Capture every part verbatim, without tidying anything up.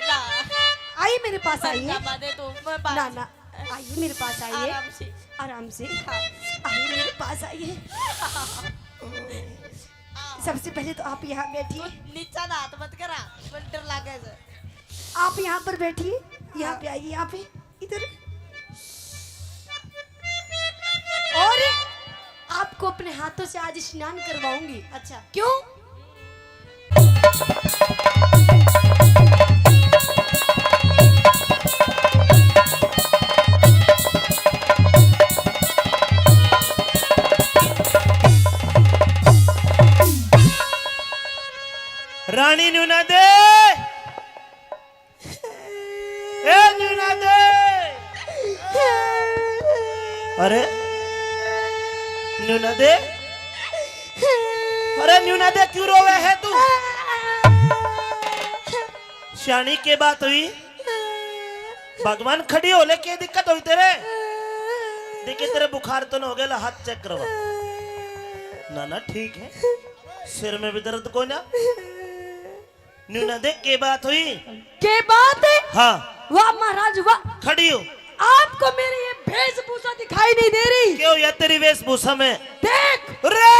ना। आइए मेरे पास, आइए। ना, ना, आइए मेरे पास, आइए। आराम से। आराम से। हाँ। आइए मेरे पास, आइए। सबसे पहले तो आप यहाँ बैठिए। नीचा ना हाथ मत करा, मुझे डर लगे से। आप यहाँ पर बैठिए, यहाँ पे आइए, यहाँ पे, इधर। और आपको अपने हाथों से आज स्नान करवाऊंगी। अच्छा। क्यों? रानी न्यू ना दे, ए न्यू ना दे। अरे न्यू ना दे, अरे न्यू ना दे, क्यों रोवे है तू? सियाणी के बात हुई? भगवान, खड़ी हो ले, क्या दिक्कत हुई तेरे? देखिए तेरे बुखार तो ना हो गया, ला हाथ चेक करवा। ना ना ठीक है, सिर में भी दर्द को ना। न्यू ना दे, के बात हुई? के बात है? हाँ। वाह महाराज वाह। खड़ी हो। आपको मेरी ये वेशभूषा दिखाई नहीं दे रही? क्यों या तेरी वेशभूषा में? देख। रे!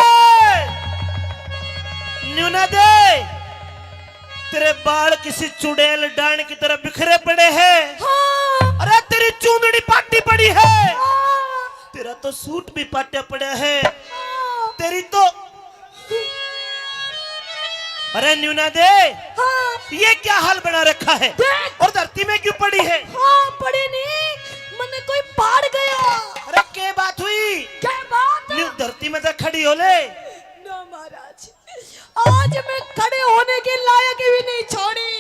न्यू ना दे, तेरे बाल किसी चुड़ैल डांड की तरह बिखरे पड़े हैं। हाँ। अरे तेरी चूंदड़ी पाटी पड़ी है। हाँ। तेरा तो सूट भी पाटा पड़ा है। हाँ। तेरी तो अरे न्यू ना दे, हाँ। ये क्या हाल बना रखा है? देख। और धरती में क्यों पड़ी है? हाँ, पड़ी नहीं, मन्ने कोई पाड़ गया। अरे के बात हुई? क्या बात? न्यू धरती में तो खड़ी हो ले। ना महाराज, आज मैं खड़े होने के लायक भी नहीं छोड़ी।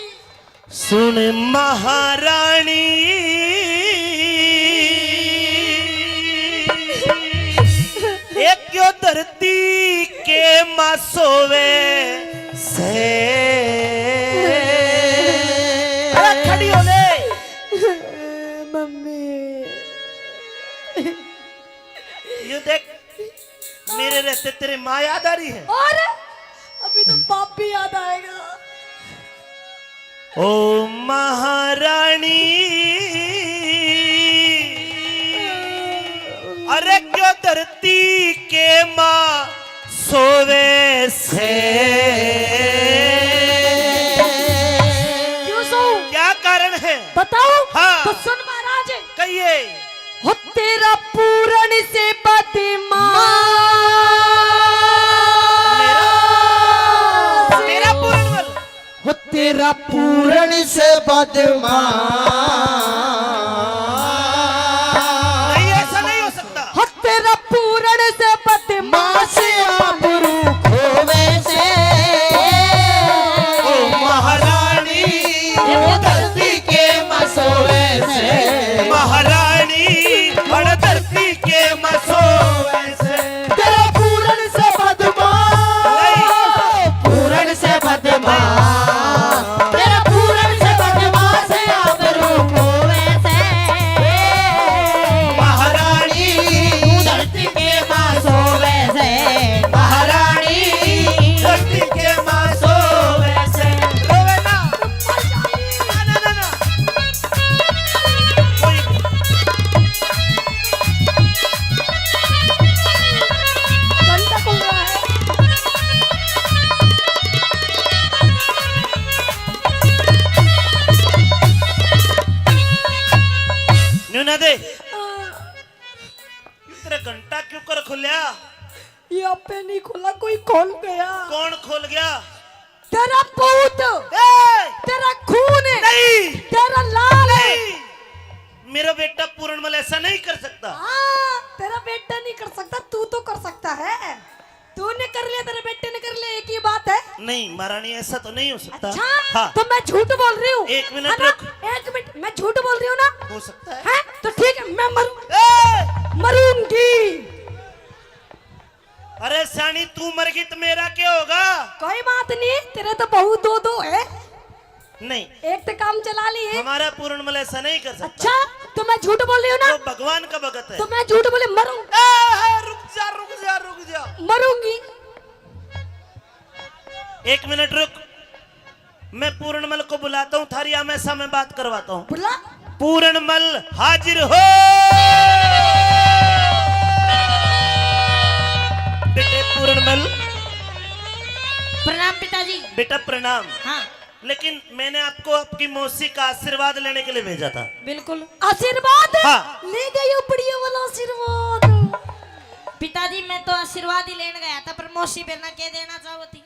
सुन महारानी, एक यो धरती के माँ सोवे से। अरे खड़ी हो ले। मम्मी। ये देख, मेरे रहते तेरे माँ याद आ रही है। और अभी तो बाप भी याद आएगा। ओ महारानी, अरे क्यों धरती के माँ सोवे से? क्यों सोऊं? क्या कारण है? बताओ। हाँ। तो सुन महाराज। कहिए। हो तेरा पूरण से बदमाश। मेरा, मेरा पूरण बोल। हो तेरा पूरण से बदमाश। नहीं, ऐसा नहीं हो सकता। हो तेरा पूरण से बदमाश। मास आबरू खोवे से। ओ महारानी, ये वो धरती के मसोवे से। महारानी, बड़ धरती के मसोवे से। तेरा पूरण से बदमाश। नहीं। पूरण से बदमाश। तेरा पूरण से बदमाश आबरू खोवे से। महारानी। धरती के माँ सोवे से। महारानी। धरती के माँ सोवे से। रोवे ना। ना, ना, ना, ना। कोई घंटा कौन रहा है? न्यू ना दे। तेरा घंटा क्यों कर खुल्या? ये आपे नहीं खोला, कोई खोल गया। कौन खोल गया? तेरा पूत, ए! तेरा खून, नहीं! तेरा लाल। नहीं! मेरा बेटा पूरणमल ऐसा नहीं कर सकता। हाँ, तेरा बेटा नहीं कर सकता, तू तो कर सकता है। तूने कर लिया, तेरे बेटे ने कर लिया, एक ही बात है। नहीं महारानी, ऐसा तो नहीं हो सकता। अच्छा, हाँ। तो मैं झूठ बोल रही हूँ, एक मिनट है ना? रुक। एक मिनट, मैं झूठ बोल रही हूँ ना? हो सकता है। हैं? तो ठीक है, मैं मरूं-, ए! मरूंगी। अरे सियाणी, तू मर गई तो मेरा क्या होगा? कोई बात नहीं, तेरे तो बहू दो दो है। नहीं। एक तो काम चला ली है। हमारा पूरणमल ऐसा नहीं कर सकता। अच्छा, तो मैं झूठ बोल रही हूँ ना? वो भगवान का भगत है। तो मैं झूठ बोले मरूं। ए, ए, रुक जा, रुक जा, रुक जा। मरूंगी। एक मिनट रुक। मैं पूरणमल को बुलाता हूँ, थारी आमे सामे बात करवाता हूँ। बुला। पूरणमल, हाजिर हो। बेटे पूरणमल। प्रणाम पिताजी। बेटा प्रणाम। हाँ। लेकिन मैंने आपको आपकी मौसी का आशीर्वाद लेने के लिए भेजा था। बिल्कुल। आशीर्वाद? हाँ। ले गई उपड़िया वाला आशीर्वाद। पिताजी, मैं तो आशीर्वाद ही लेने गया था, पर मौसी बेर ना के देना चाहो थी।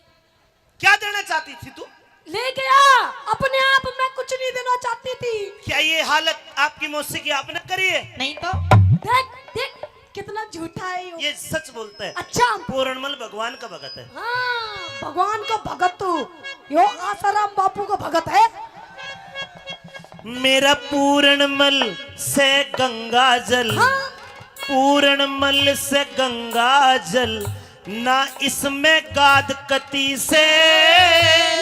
क्या देना चाहती थी तू? ले गया, अपने आप मैं कुछ नहीं देना चाहती थी। क्या ये हालत आपकी मौसी की आपने करी है? नहीं तो। देख, देख, कितना झूठा है यो। ये सच बोलता है। अच्छा। पूरणमल भगवान का भगत है। हाँ, भगवान का भगत तो यो आसाराम बापू का भगत है। मेरा पूरणमल से गंगा जल, हाँ। पूरणमल से गंगा जल, ना इसमें गाद कती से।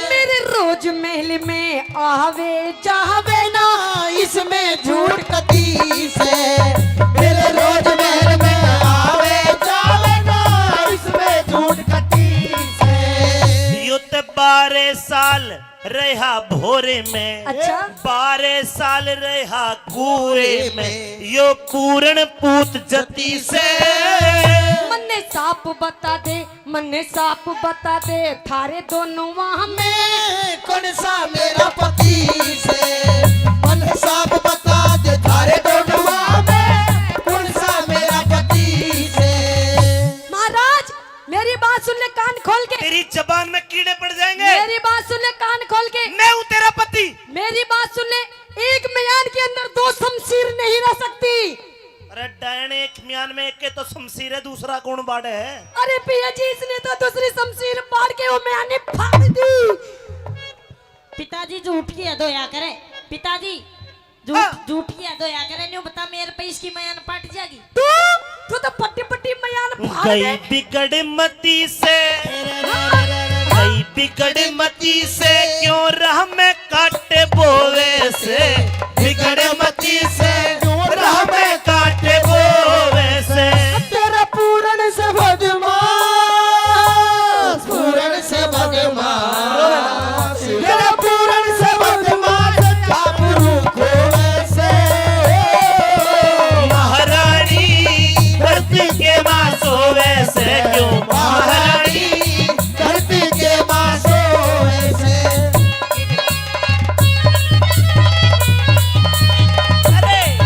मेरे रोज महल में आवे जावे ना, इसमें झूठ कती से। मेरे रोज महल में आवे जावे ना, इसमें झूठ कती से। यो ते बारह साल रहा भोरे में, अच्छा। बारह साल रहा कुएं में, यो पूरण पूत जती से। मन्ने साफ बता दे, मन्ने साफ बता दे, थारे दोनों वहाँ में कौन सा मेरा पति से? मन्ने साफ बता दे, थारे दोनों वहाँ में कौन सा मेरा पति से? महाराज, मेरी बात सुन ले कान खोल के। तेरी जबान में कीड़े पड़ जाएंगे। मेरी बात सुन ले कान खोल के। मैं हूँ तेरा पति। मेरी बात सुन ले, एक म्यान के अंदर दो शमशीर नहीं रह सकती। अरे डायन, एक म्यान में एक के तो शमशीर है, दूसरा कौन बाड़े है? अरे पिया जी, इसने तो दूसरी शमशीर बाड़ के वो म्यान ही फाड़ दी। पिताजी झूठ की हद होया करे। पिताजी झूठ, हाँ। झूठ की हद होया करे, न्यू बता मेरे पे इसकी म्यान पट जाएगी। तू, तू तो पट्टी पट्टी म्यान फाड़ गई दे। बिगड़ मती से, गई बिगड़ मती से, क्यों राह में काटे बोवे से, बिगड़ मती से, क्यों राह में काटे बोवे से। तेरा पूरण से बदमाश, पूरण से बदमाश, तेरा पूरण से बदमाश, काबरू खोवे से। महारानी धरती के माँ सोवे से, क्यों महारानी धरती के माँ सोवे से। अरे,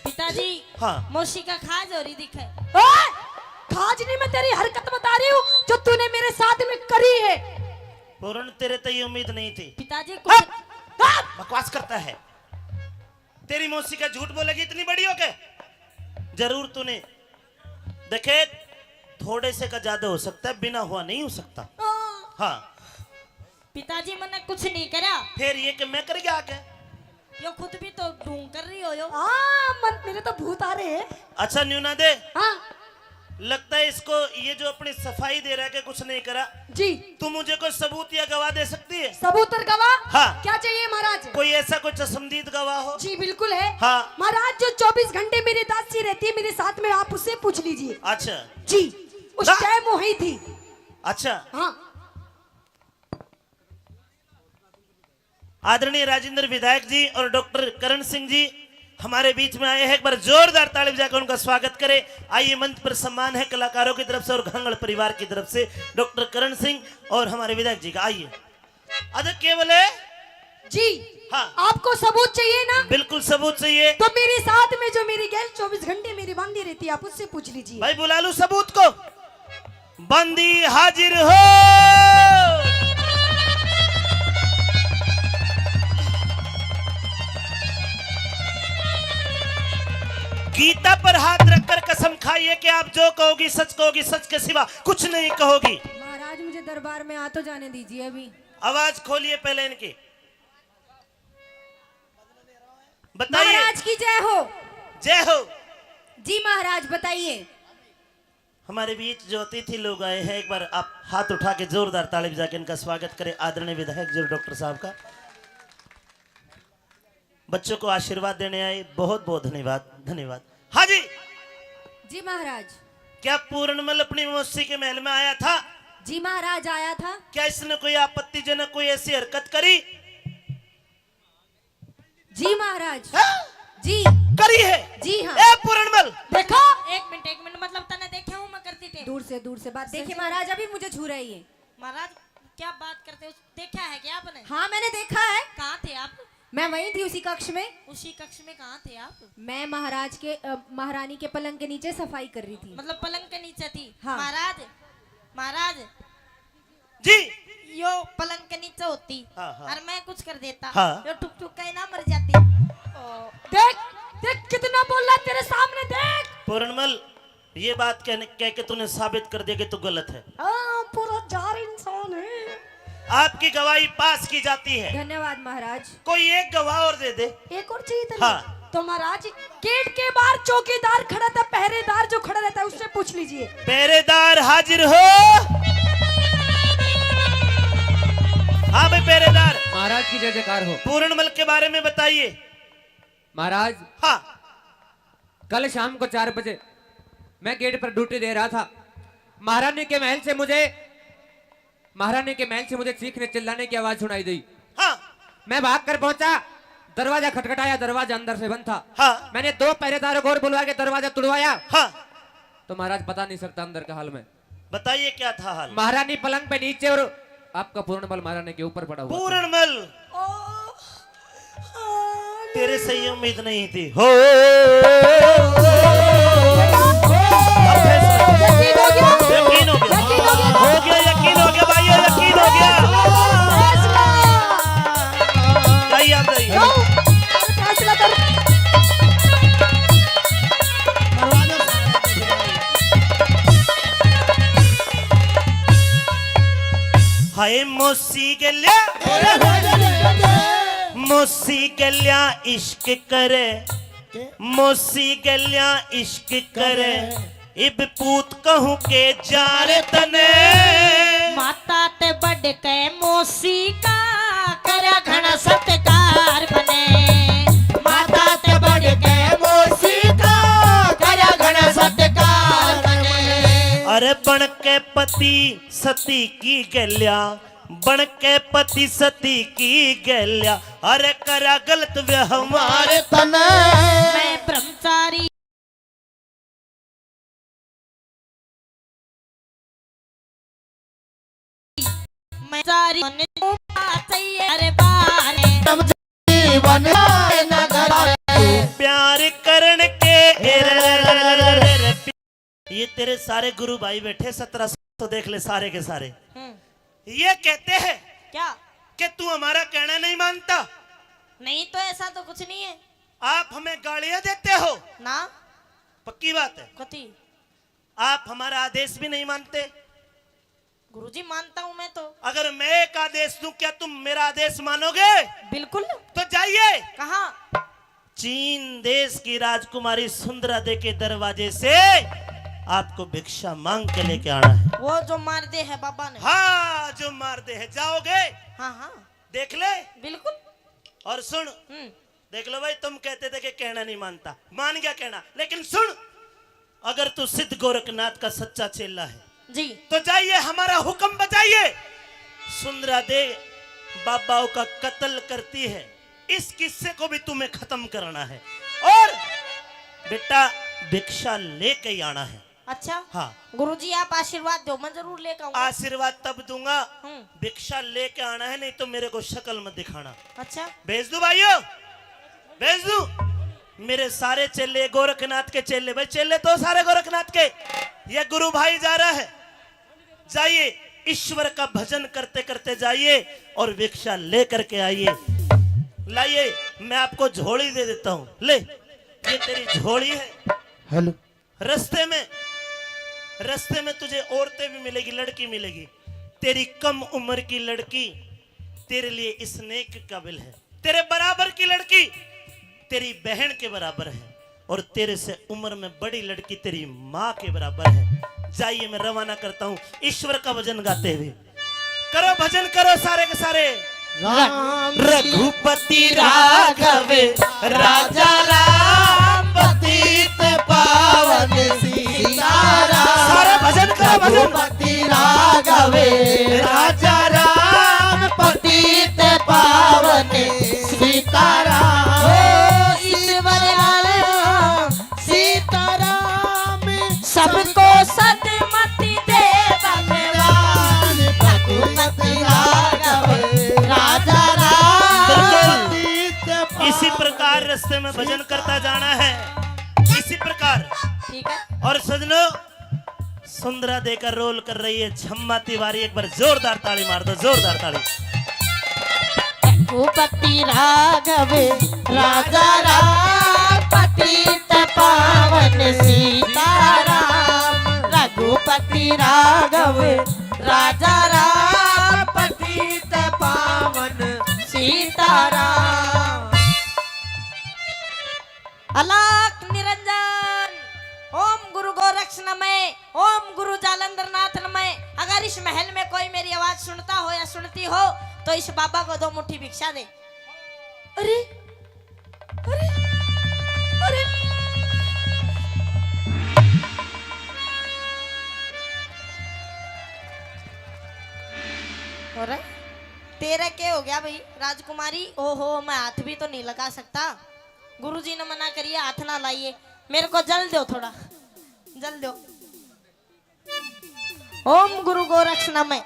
पिताजी, हाँ। मौसी का खाज हो रही दिखे। ओए, खाज नहीं, मैं तेरी हरकत बता रही हूँ जो तूने मेरे साथ में करी है। पूरण, तेरे तो ये उम्मीद नहीं थी। पिताजी, कुछ अब, अब बकवास करता है। तेरी मौसी का झूठ बोलेगी इतनी बड़ी होके? जरूर तूने देखे, थोड़े से का ज्यादा हो सकता है, बिना हुआ नहीं हो सकता। हाँ। हाँ। पिताजी, मैंने कुछ नहीं करा। फिर ये कि मैं कर गया आके? यो खुद भी तो ढोंग कर रही हो यो। हाँ, मन, मेरे तो भूत आ रहे हैं। अच्छा, न्यू ना दे। हाँ। लगता है इसको, ये जो अपनी सफाई दे रहा है कि कुछ नहीं करा। जी। तू मुझे कोई सबूत या गवाह दे सकती है? सबूत और गवाह? हाँ। क्या चाहिए महाराज? कोई ऐसा कोई चश्मदीद गवाह हो? जी, बिल्कुल है। हाँ। महाराज, जो चौबीस घंटे मेरी दासी रहती है, मेरे साथ में, आप उससे पूछ लीजिए। अच्छा। जी, उस ना- टाइम वही थी। अच्छा। हाँ। आदरणीय राजेंद्र विधायक जी और डॉक्टर करण सिंह जी हमारे बीच में आए हैं, एक बार जोरदार ताली बजाकर उनका स्वागत करें। आइए, मंच पर सम्मान है कलाकारों की तरफ से और घांगड़ परिवार की तरफ से डॉक्टर करण सिंह और हमारे विधायक जी का। आइए। अरे, के बोले? जी। हाँ। आपको सबूत चाहिए ना? बिल्कुल सबूत चाहिए। तो मेरे साथ में जो मेरी गैल चौबीस घंटे मेरी बांधी रहती है, आप उससे पूछ लीजिए। भाई, बुला लूं सबूत को? बंदी हाजिर हो। गीता पर हाथ रखकर कसम खाइए कि आप जो कहोगी सच कहोगी, सच के सिवा कुछ नहीं कहोगी। महाराज, मुझे दरबार में आ तो जाने दीजिए अभी। आवाज खोलिए पहले इनकी। बताइए। महाराज की जय हो। जय हो। जी महाराज, बताइए। हमारे बीच जो अतिथि लोग आए हैं, एक बार आप हाथ उठा के जोरदार ताली बजा के इनका स्वागत करें, आदरणीय विधायक जी और डॉक्टर साहब का। बच्चों को आशीर्वाद देने आए। बहुत बहुत धन्यवाद, धन्यवाद। हाँ जी। जी महाराज। क्या पूरणमल अपनी मौसी के महल में आया था? जी महाराज, आया था। क्या इसने कोई आपत्तिजनक कोई ऐसी हरकत करी? जी महाराज। हाँ? जी। करी है? जी हाँ। ए पूरणमल। देखो। एक मिनट, एक मिनट, मतलब तने देखे हूँ मैं करती थी। दूर से, दूर से बात। देखिए महाराज, अभी मुझे छू रही है। महाराज, क्या बात करते हो? देखा है क्या आपने? हाँ, मैंने देखा है। कहाँ थे आप? मैं वहीं थी, उसी कक्ष में। उसी कक्ष में कहाँ थे आप? मैं महाराज के, अ, महारानी के पलंग के नीचे सफाई कर रही थी। मतलब पलंग के नीचे थी? हाँ। महाराज, महाराज। जी। यो पलंग के नीचे होती। हाँ, हाँ। और मैं कुछ कर देता। हाँ। यो ठुक ठुक के ना मर जाती। ओ, देख, देख कितना बोल रहा तेरे सामने, देख। पूरणमल, ये बात कहने, कह के तूने साबित कर दिया कि तू गलत है। हाँ, पूरा जार इंसान है। आपकी गवाही पास की जाती है। धन्यवाद महाराज। कोई एक गवाह और दे दे। एक और चाहिए तेरे? हाँ। तो महाराज, गेट के बाहर चौकीदार खड़ा था, पहरेदार जो खड़ा रहता है, उससे पूछ लीजिए। पहरेदार हाजिर हो। हाँ भाई पहरेदार। महाराज की जय जयकार हो। पूरणमल के बारे में बताइए। महाराज, हाँ। कल शाम को चार बजे मैं गेट पर ड्यूटी दे रहा था। महारानी के महल से मुझे, महारानी के महल से मुझे चीखने चिल्लाने की आवाज सुनाई दी। हाँ। मैं भाग कर पहुंचा, दरवाजा खटखटाया, दरवाजा अंदर से बंद था। हाँ। मैंने दो पहरेदारों को और बुलवा के दरवाजा तुड़वाया। हाँ। तो महाराज, बता नहीं सकता अंदर का हाल मैं। बताइए क्या था हाल? महारानी पलंग पे नीचे और आपका पूरणमल महारानी के ऊपर पड़ा हुआ था। पूरणमल। ओ, हाँ, तेरे से ये उम्मीद नहीं थी। हो। अब फैसला। यकीन हो गया। यकीन हो गया। यकीन हो गया। हो गया, यकीन हो गया भाइयों, यकीन हो गया। फैसला। जाइए आप, जाइए। क्यों? फैसला कर। हाय मौसी गल्या, मौसी गल्या इश्क करे, मौसी गल्या इश्क करे, इब पूत कहूँ के जा रे तने। माता ते बढ़ के मौसी का, करे घणा सत्कार मने। माता ते बढ़ के मौसी का, करे घणा सत्कार मने। अरे बन के पति सती की गल्या, बन के पति सती की गल्या, अरे करा गलत व्यवहार तने। मैं ब्रह्मचारी, मैं सारी मन चाहिए, अरे बाने। जीवन ना करा। प्यार करण के ये तेरे सारे गुरु भाई बैठे, सत्रह सौ देख ले सारे के सारे। हम्म। ये कहते हैं क्या? कि तू हमारा कहना नहीं मानता। नहीं तो ऐसा तो कुछ नहीं है। आप हमें गालियां देते हो। ना। पक्की बात है। कती? आप हमारा आदेश भी नहीं मानते। गुरुजी, मानता हूँ मैं तो। अगर मैं एक आदेश दूं, क्या तुम मेरा आदेश मानोगे? बिल्कुल। तो जाइए। कहाँ? चीन देश की राजकुमारी सुंदरा दे के दरवाजे से आपको भिक्षा मांग के लेके आना है। वो जो मार दे है बाबा ने। हाँ, जो मार दे है। जाओगे? हाँ, हाँ। देख ले। बिल्कुल। और सुन, हम्म। देख लो भाई, तुम कहते थे कि कहना नहीं मानता, मान गया कहना, लेकिन सुन, अगर तू सिद्ध गोरखनाथ का सच्चा चेला है जी। तो जाइए, हमारा हुक्म बजाइए। सुंदरा दे बाबाओं का कत्ल करती है, इस किस्से को भी तुम्हें खत्म करना है। और बेटा, भिक्षा लेके ही आना है। अच्छा। हाँ। गुरुजी, आप आशीर्वाद दो, मैं जरूर लेकर आऊंगा। आशीर्वाद तब दूंगा, हम्म। भिक्षा लेके आना है, नहीं तो मेरे को शक्ल मत दिखाना। अच्छा। भेज दूं भाइयों, भेज दूं। मेरे सारे चेले गोरखनाथ के चेले, भाई चेले तो सारे गोरखनाथ के। ये गुरु भाई जा रहा है, जाइए ईश्वर का भजन करते करते जाइए और भिक्षा लेकर के आइए। लाइए, मैं आपको झोली दे देता हूँ, ले, ये तेरी झोली है। हेलो। रास्ते में, रास्ते में तुझे औरतें भी मिलेगी, लड़की मिलेगी। तेरी कम उम्र की लड़की तेरे लिए इस नेक काबिल है। तेरे बराबर की लड़की तेरी बहन के बराबर है, और तेरे से उम्र में बड़ी लड़की तेरी माँ के बराबर है। जाइए, मैं रवाना करता हूँ ईश्वर का भजन गाते हुए। करो भजन, करो सारे के सारे। राम रघुपति राघव राजा राम पतित पावन सीताराम। सारे भजन करो, भजन। रघुपति राघव राजा राम पतित पावन सीताराम। ओ ईश्वर लाल सीताराम। सबको सदमति दे भगवान। रघुपति राघव राजा राम। बिल्कुल। इसी प्रकार रास्ते में भजन करता जाना है, इसी प्रकार। ठीक है। और सजनों, सुंदरा देकर रोल कर रही है छम्मा तिवारी, एक बार जोरदार ताली मार दो, जोरदार ताली। रघुपति राघव राजा राम पतित पावन सीताराम। रघुपति राघव राजा राम पतित पावन सीताराम। अलख निरंजन। ओम गुरु गोरक्ष नमः, ओम गुरु जालंधर नाथ नमः। अगर इस महल में कोई मेरी आवाज सुनता हो या सुनती हो तो इस बाबा को दो मुट्ठी भिक्षा दे। अरे, अरे, अरे। और तेरा क्या हो गया भाई राजकुमारी? ओहो, मैं हाथ भी तो नहीं लगा सकता। गुरुजी ने मना करिए, हाथ ना लाइए। मेरे को जल दो थोड़ा, जल दो। ओम गुरु गोरक्ष नमः।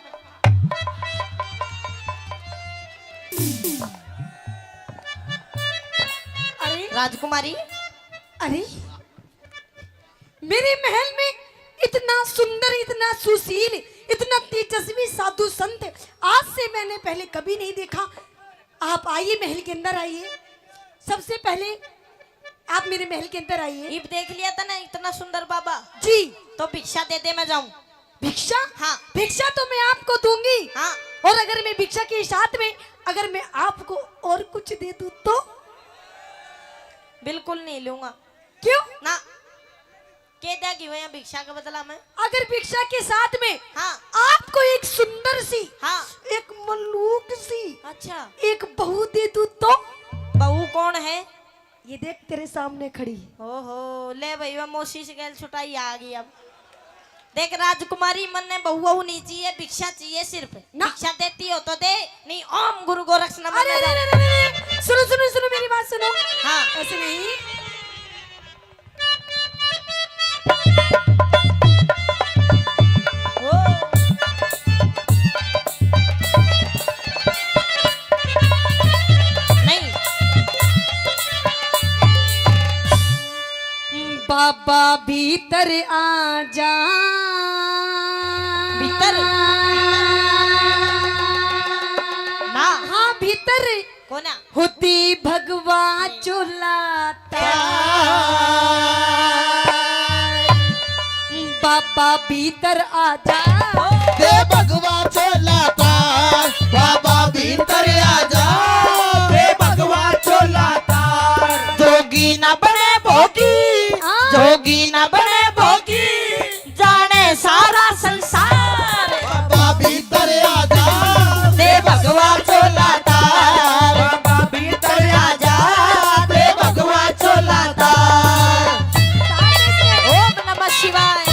अरे राजकुमारी, अरे मेरे महल में इतना सुंदर, इतना सुशील, इतना तेजस्वी साधु संत आज से मैंने पहले कभी नहीं देखा। आप आइए, महल के अंदर आइए। सबसे पहले आप मेरे महल के अंदर आइए। इब देख लिया था ना इतना सुंदर बाबा? जी। तो भिक्षा दे दे, मैं जाऊं। भिक्षा? हाँ। भिक्षा तो मैं आपको दूंगी। हाँ। और अगर मैं भिक्षा के साथ में अगर मैं आपको और कुछ दे दूं तो? बिल्कुल नहीं लूंगा। क्यों? ना। के देगी वो यहाँ भिक्षा के बदला में? अगर भिक्षा के साथ में हाँ। आपको एक सुंदर सी, हाँ। एक मलूक सी, अच्छा। एक बहू दे दूं तो? बहू कौन है? ये देख तेरे सामने खड़ी। ओहो, ले भाई, वह मौसी से गैल छुटाई आ गई अब। देख राजकुमारी, मन्ने बहू वहू नहीं चाहिए, भिक्षा चाहिए सिर्फ। ना। भिक्षा देती हो तो दे, नहीं ओम गुरु गोरक्ष नमः अरे, अरे, अरे, अरे, अरे, सुनो, सुनो, सुनो, मेरी बात सुनो। हाँ। ऐसे नहीं। ओ। नहीं। बाबा भीतर आ जा। भीतर? ना। हाँ, भीतर। कोना? होती भगवा चोला तार। बाबा भीतर आ जा। दे भगवा चोला तार, बाबा भीतर आ जा। दे भगवा चोला तार। जोगी ना बने भोगी, हाँ। जोगी ना बने भोगी, जाने सारा संसार। बाबा भीतर आ जा, दे भगवा चोला तार। बाबा भीतर आ जा, दे भगवा चोला तार। ओम नमः शिवाय।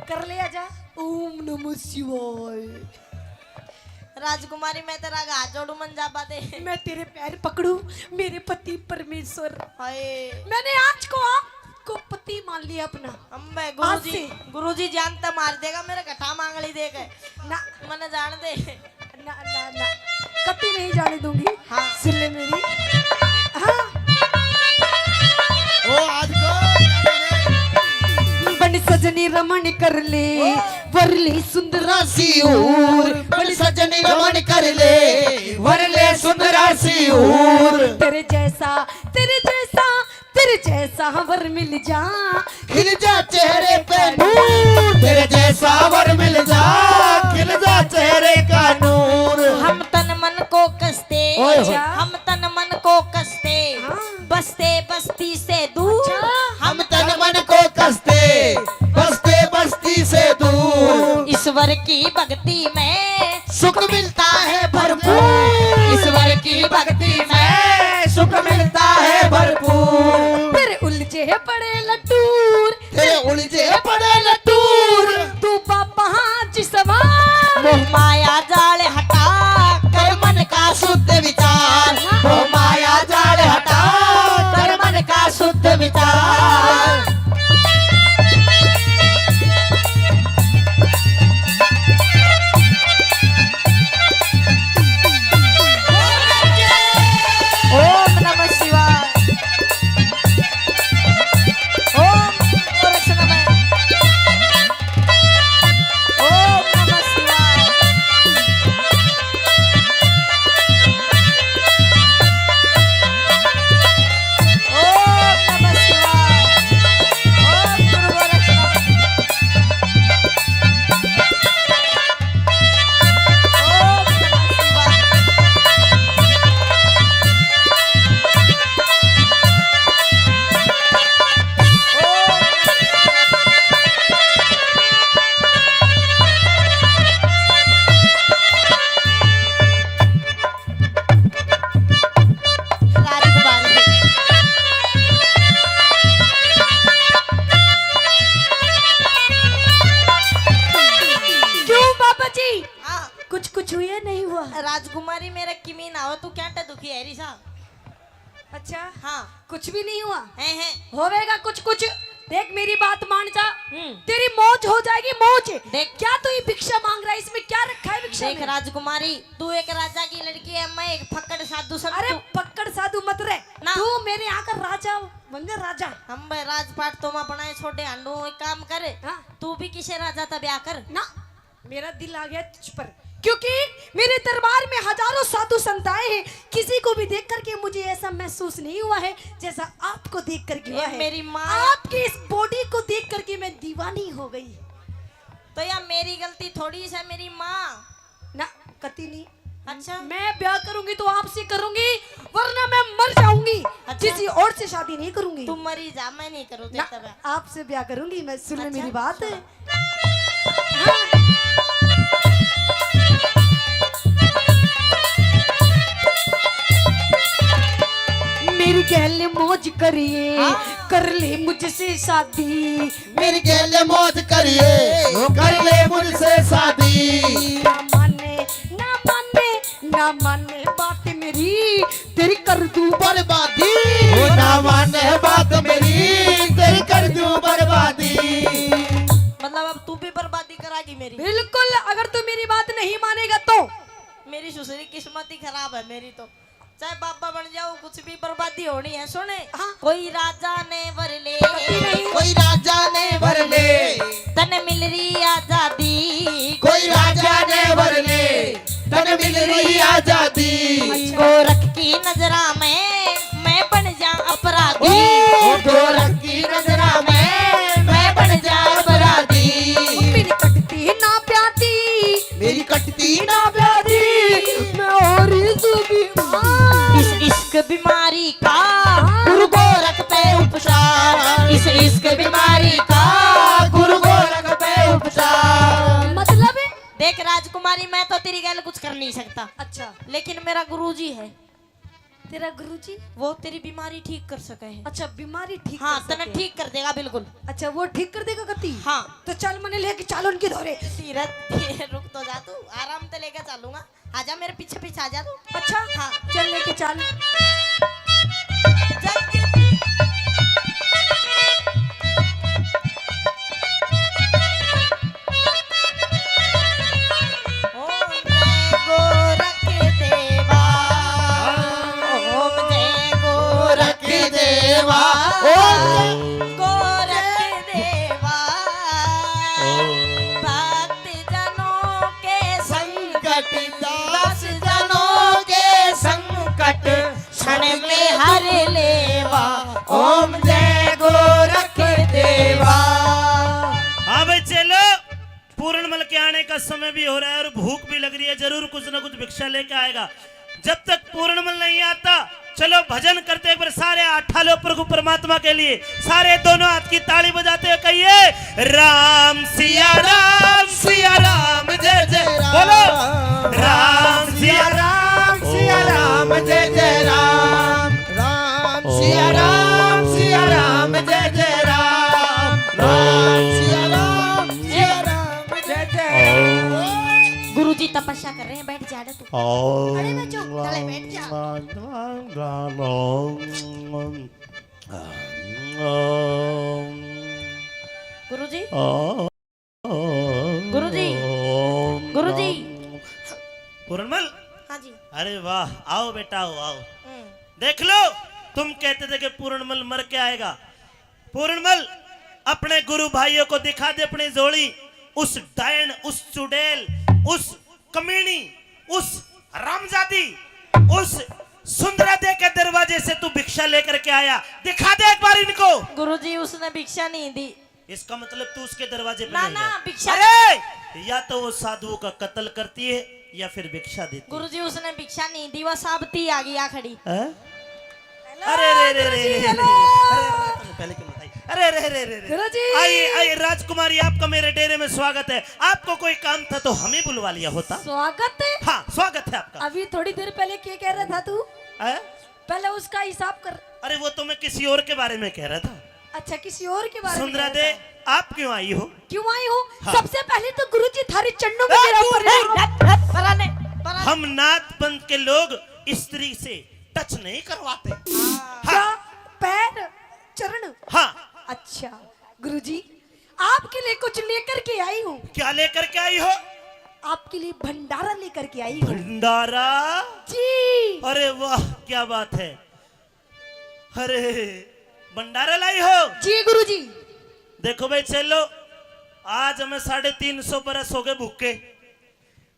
कर ले आजा। ओम नमः शिवाय। राजकुमारी, मैं तेरा हाथ जोड़ू, मन जाबा दे। मैं तेरे पैर पकड़ू, मेरे पति परमेश्वर। हाय। मैंने आज को आपको पति मान लिया अपना। अम्बे, आज गुरुजी, से। गुरुजी जानता मार देगा मेरे गठा मांगली देके। ना। मने जान दे। ना, ना, ना, कभी नहीं जाने दूंगी। हाँ। सुन ले मेरी। हाँ। ओ, आज को बन सजनी रमण कर ले, ओ। वर ले सुंदरा सी हूर। बन सजनी रमण कर ले, वर ले सुंदरा सी हूर। तेरे जैसा, तेरे जैसा, तेरे जैसा वर मिल जा, खिल जा चेहरे पे नूर। तेरे जैसा वर मिल जा, खिल जा पड़े लटूर, तेरे उलझे पड़े लटूर। तू बाबा हाँ जी सवार। मोह माया जाल हटा कर मन का शुद्ध विचार। मोह माया जाल हटा कर मन का शुद्ध विचार। ओम नमः शिवाय। ओम गोरक्ष नमः। ओम नमः शिवाय। ओम नमः शिवाय। ओम गुरु गोरक्ष नमः। ओम नमः शिवाय। ओम नमः शिवाय। राजकुमारी। क्यों बाबा जी? हाँ। कुछ कुछ हुआ नहीं हुआ? राजकुमारी मेरा किमी ना हो, तू क्या टे दुखी है रिसा? अच्छा। हाँ। कुछ भी नहीं हुआ? हैं, हैं। होवेगा कुछ कुछ। देख मेरी बात मान जा। हम्म। तेरी मौज हो जाएगी मौज। देख। क्या तू ये भिक्षा मांग रहा है? इसमें क्या रखा है भिक्षा देख में? राजकुमारी, तू एक राजा की लड़की है, मैं एक फक्कड़ साधु संत अरे हूँ। फक्कड़ साधु मत रे। ना। तू मेरे यहाँ का राजा बन जा, राजा। हम भाई राजपाट तो मैं बनाए छोड़े हांडू, एक काम कर। हाँ। तू भी किसे राजा ता ब्याह कर। ना। मेरा दिल आ गया तुझ पर, क्योंकि मेरे दरबार में हजारों साधु संत आए हैं। किसी को भी देख करके मुझे ऐसा महसूस नहीं हुआ है जैसा आपको देख करके हुआ ए, है। मेरी माँ। आपकी इस बॉडी को देख करके मैं दीवानी हो गई। तो यार मेरी गलती थोड़ी सा, मेरी माँ। ना, कती नहीं। अच्छा। मैं ब्याह करूंगी तो आपसे करूंगी, वरना मैं मर जाऊंगी। अच्छा। किसी और से शादी नहीं करूंगी। तू मरी जा, मैं नहीं करूँ ना, तेरे से ब्याह। आपसे ब्याह करूंगी मैं। सुन ले अच्छा, मेरी बात। सुन। मेरी गैल मौज करिए, हाँ। कर ले मुझसे शादी। मेरी गैल मौज करिए, कर ले मुझसे शादी। ना माने, ना माने, ना माने बात मेरी, तेरी कर दूं बर्बादी। ओ ना माने बात मेरी, तेरी कर दूं बर्बादी। मतलब अब तू भी बर्बादी करागी मेरी? बिल्कुल, अगर तू मेरी बात नहीं मानेगा तो। मेरी सुसरी किस्मत ही खराब है मेरी तो। चाहे बाबा बन जाओ, कुछ भी बर्बादी होनी है। सुने, हाँ। कोई राजा ने वर ले, कोई राजा ने वर ले, तन मिल रही आजादी। कोई राजा ने वर ले, तन मिल रही आजादी। अच्छा। गोरख की नजरा में मैं बन जा अपराधी। ओ गोरख की नजरा में मैं बन जा अपराधी। मेरी कटती ना प्यादी, मेरी कटती ना प्यादी, मैं हो रही सूं बीमार। इस इश्क बीमारी का गुरु गोरख पे उपचार। इस इश्क बीमारी का गुरु गोरख पे उपचार। मतलब? देख राजकुमारी, मैं तो तेरी गैल कुछ कर नहीं सकता। अच्छा। लेकिन मेरा गुरुजी है। तेरा गुरुजी? वो तेरी बीमारी ठीक कर सके है। अच्छा, बीमारी ठीक हाँ, कर सके। तने ठीक कर देगा बिल्कुल। अच्छा, वो ठीक कर देगा कती? हाँ। तो चल, मने लेके चल उनकी धोरे। सीरत, रुक तो जा तू, आराम से लेके चलूंगा। आजा, मेरे पीछे पीछे आजा तू। अच्छा? हाँ। चल, लेके चल। जग ओम जय गोरख देवा, ओम जय गोरख देवा, ओम गोरख देवा। भक्त जनों के संकट, दास जनों के संकट क्षण में हर लेवा। ओम जय गोरख देवा। हाँ भाई चेलो, पूरणमल के आने का समय भी हो रहा है और भूख भी लग रही है, जरूर कुछ ना कुछ भिक्षा लेके आएगा। जब तक पूरणमल नहीं आता, चलो भजन करते, एक बार सारे हाथ ठालो प्रभु परमात्मा के लिए, सारे दोनों हाथ की ताली बजाते हुए कहिए, राम सिया राम, सिया राम जय जय राम। बोलो, राम सिया राम, सिया राम जय जय राम। राम सिया राम, सिया राम जय अरे बच्चों, गले बैठ जा। गुरुजी, गुरुजी, गुरुजी। पूरणमल। हाँ जी। अरे वाह, आओ बेटा, आओ, आओ। हम्म। देख लो, तुम कहते थे कि पूरणमल मर के आएगा। पूरणमल, अपने गुरु भाइयों को दिखा दे अपनी झोली। उस डायन, उस चुड़ैल, उस कमीनी, उस हरामजादी, उस सुंदरा दे के दरवाजे से तू भिक्षा लेकर के आया। दिखा दे एक बार इनको। गुरुजी, उसने भिक्षा नहीं दी। इसका मतलब तू उसके दरवाजे पे ना, नहीं ना, गया। भिक्षा अरे, या तो वो साधुओं का कत्ल करती है या फिर भिक्षा देती है। गुरुजी, उसने भिक्षा नहीं दी, वो साबती आ गई, आ खड़ी। हैं? अरे, अरे, अरे, अरे, गुरुजी, अरे, अरे, hello। अरे, पहले क्यों बताई? अरे, अरे, अरे, अरे, अरे। गुरुजी। आइए, आइए, राजकुमारी, आपका मेरे डेरे में स्वागत है। आपको कोई काम था तो हमें बुलवा लिया होता। स्वागत है? हाँ, स्वागत है आपका। अभी थोड़ी देर पहले क्या कह रहा था तू? हैं? पहले उसका हिसाब कर। अरे, वो तो मैं किसी और के बारे में कह रहा था। अच्छा, किसी और के बारे में सुंदरा कह रहा दे, था। आप क्यों आई हो? क्यों आई हूँ? हाँ। सबसे पहले तो गुरुजी थारे चरणों में ए, गिरा दूर, पड़ रही दूर। हूँ। पराने, पराने। हम नाथ पंथ के लोग स्त्री से टच नहीं करवाते। हाँ। क्या? पैर, चरण? हाँ। अच्छा, गुरुजी, आपके लिए कुछ लेकर के आई हूँ। क्या लेकर के आई हो? आपके लिए भंडारा लेकर के आई हूँ। भंडारा? जी। अरे वाह, क्या बात है। अरे, भंडारा लाई हो? जी गुरुजी। देखो भाई चेलो, आज हमें साढ़े तीन सौ बरस हो गए भूखे।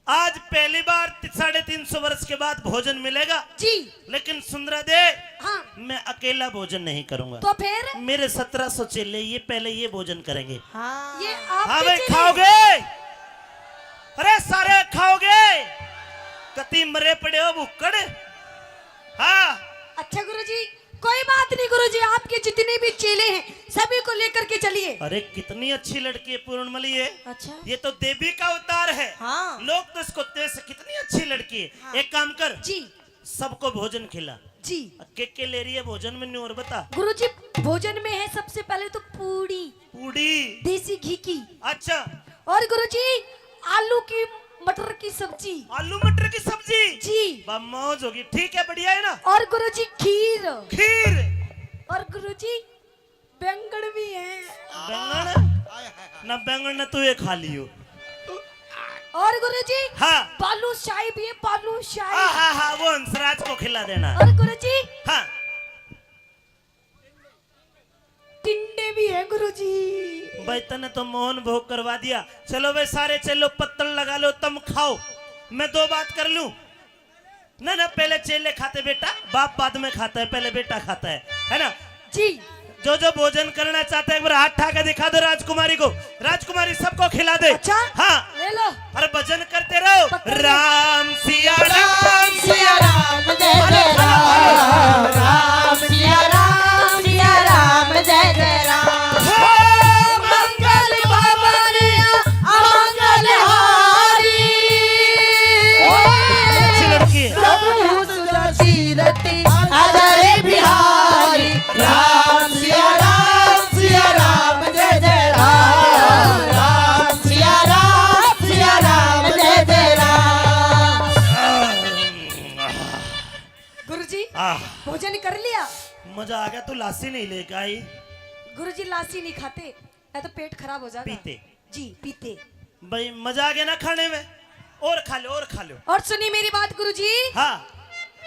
आज पहली बार ति-, साढ़े तीन सौ वर्ष के बाद भोजन मिलेगा। जी। लेकिन सुंदरा दे, हाँ। मैं अकेला भोजन नहीं करूंगा। तो फिर? मेरे सत्रह सौ चेले, ये पहले ये भोजन करेंगे। हाँ। ये आपके हाँ भाई, चेले? खाओगे? अरे सारे खाओगे? कती मरे पड़े हो भुक्कड़। हाँ। अच्छा गुरुजी, कोई बात नहीं गुरुजी, आपके जितने भी चेले हैं सभी को लेकर के चलिए। अरे कितनी अच्छी लड़की है पूर्णमली है। अच्छा। ये तो देवी का अवतार है। हाँ। लोग तो इसको तेज से, कितनी अच्छी लड़की है। हाँ। एक काम कर, जी। सबको भोजन खिला। जी। के के ले रही है भोजन में, न्यू और बता। गुरुजी, भोजन में है सबसे पहले तो पूड़ी। पूड़ी। देसी घी की। अच्छा। और गुरुजी, आलू की मटर की सब्जी। आलू मटर की सब्जी? जी। बा मौज होगी, ठीक है, बढ़िया है ना? और गुरुजी, खीर। खीर। और गुरुजी, बैंगन भी है। बैंगन? ना बैंगन ना तू ये खा लियो। और गुरुजी, हाँ। बालूशाही भी है, बालूशाही। हाँ, हाँ, हाँ, वो हंसराज को खिला देना। और गुरुजी, हाँ। टिंडे भी है गुरुजी। भाई तने तो मोहन भोग करवा दिया। चलो भाई सारे चलो पत्तल लगा लो, तुम खाओ, मैं दो बात कर लूं। ना ना, पहले चेले खाते बेटा, बाप बाद में खाता है, पहले बेटा खाता है, है ना? जी। जो जो भोजन करना चाहता है एक बार हाथ उठा के दिखा दो राजकुमारी को। राजकुमारी सबको खिला दे। अच्छा? हाँ। ले लो। अरे भजन करते रहो। पकड़ लो। राम सिया राम सिया राम जय जय राम। राम सिया राम सिया राम जय जय राम। हो मंगल भवन अमंगल हारी। अच्छी लड़की है। प्रभु सुरतीरथ अजय बिहारी। राम सिया राम सिया राम जय जय राम। राम सिया राम सिया राम जय जय राम। गुरुजी, आह। भोजन कर लिया? मजा आ गया, तू लासी नहीं लेके आई। गुरुजी, लासी नहीं खाते, या तो पेट खराब हो जाएगा। पीते। जी, पीते। भाई, मजा आ गया ना खाने में? और खा लो, और खा लो। और सुनी मेरी बात गुरुजी। हाँ।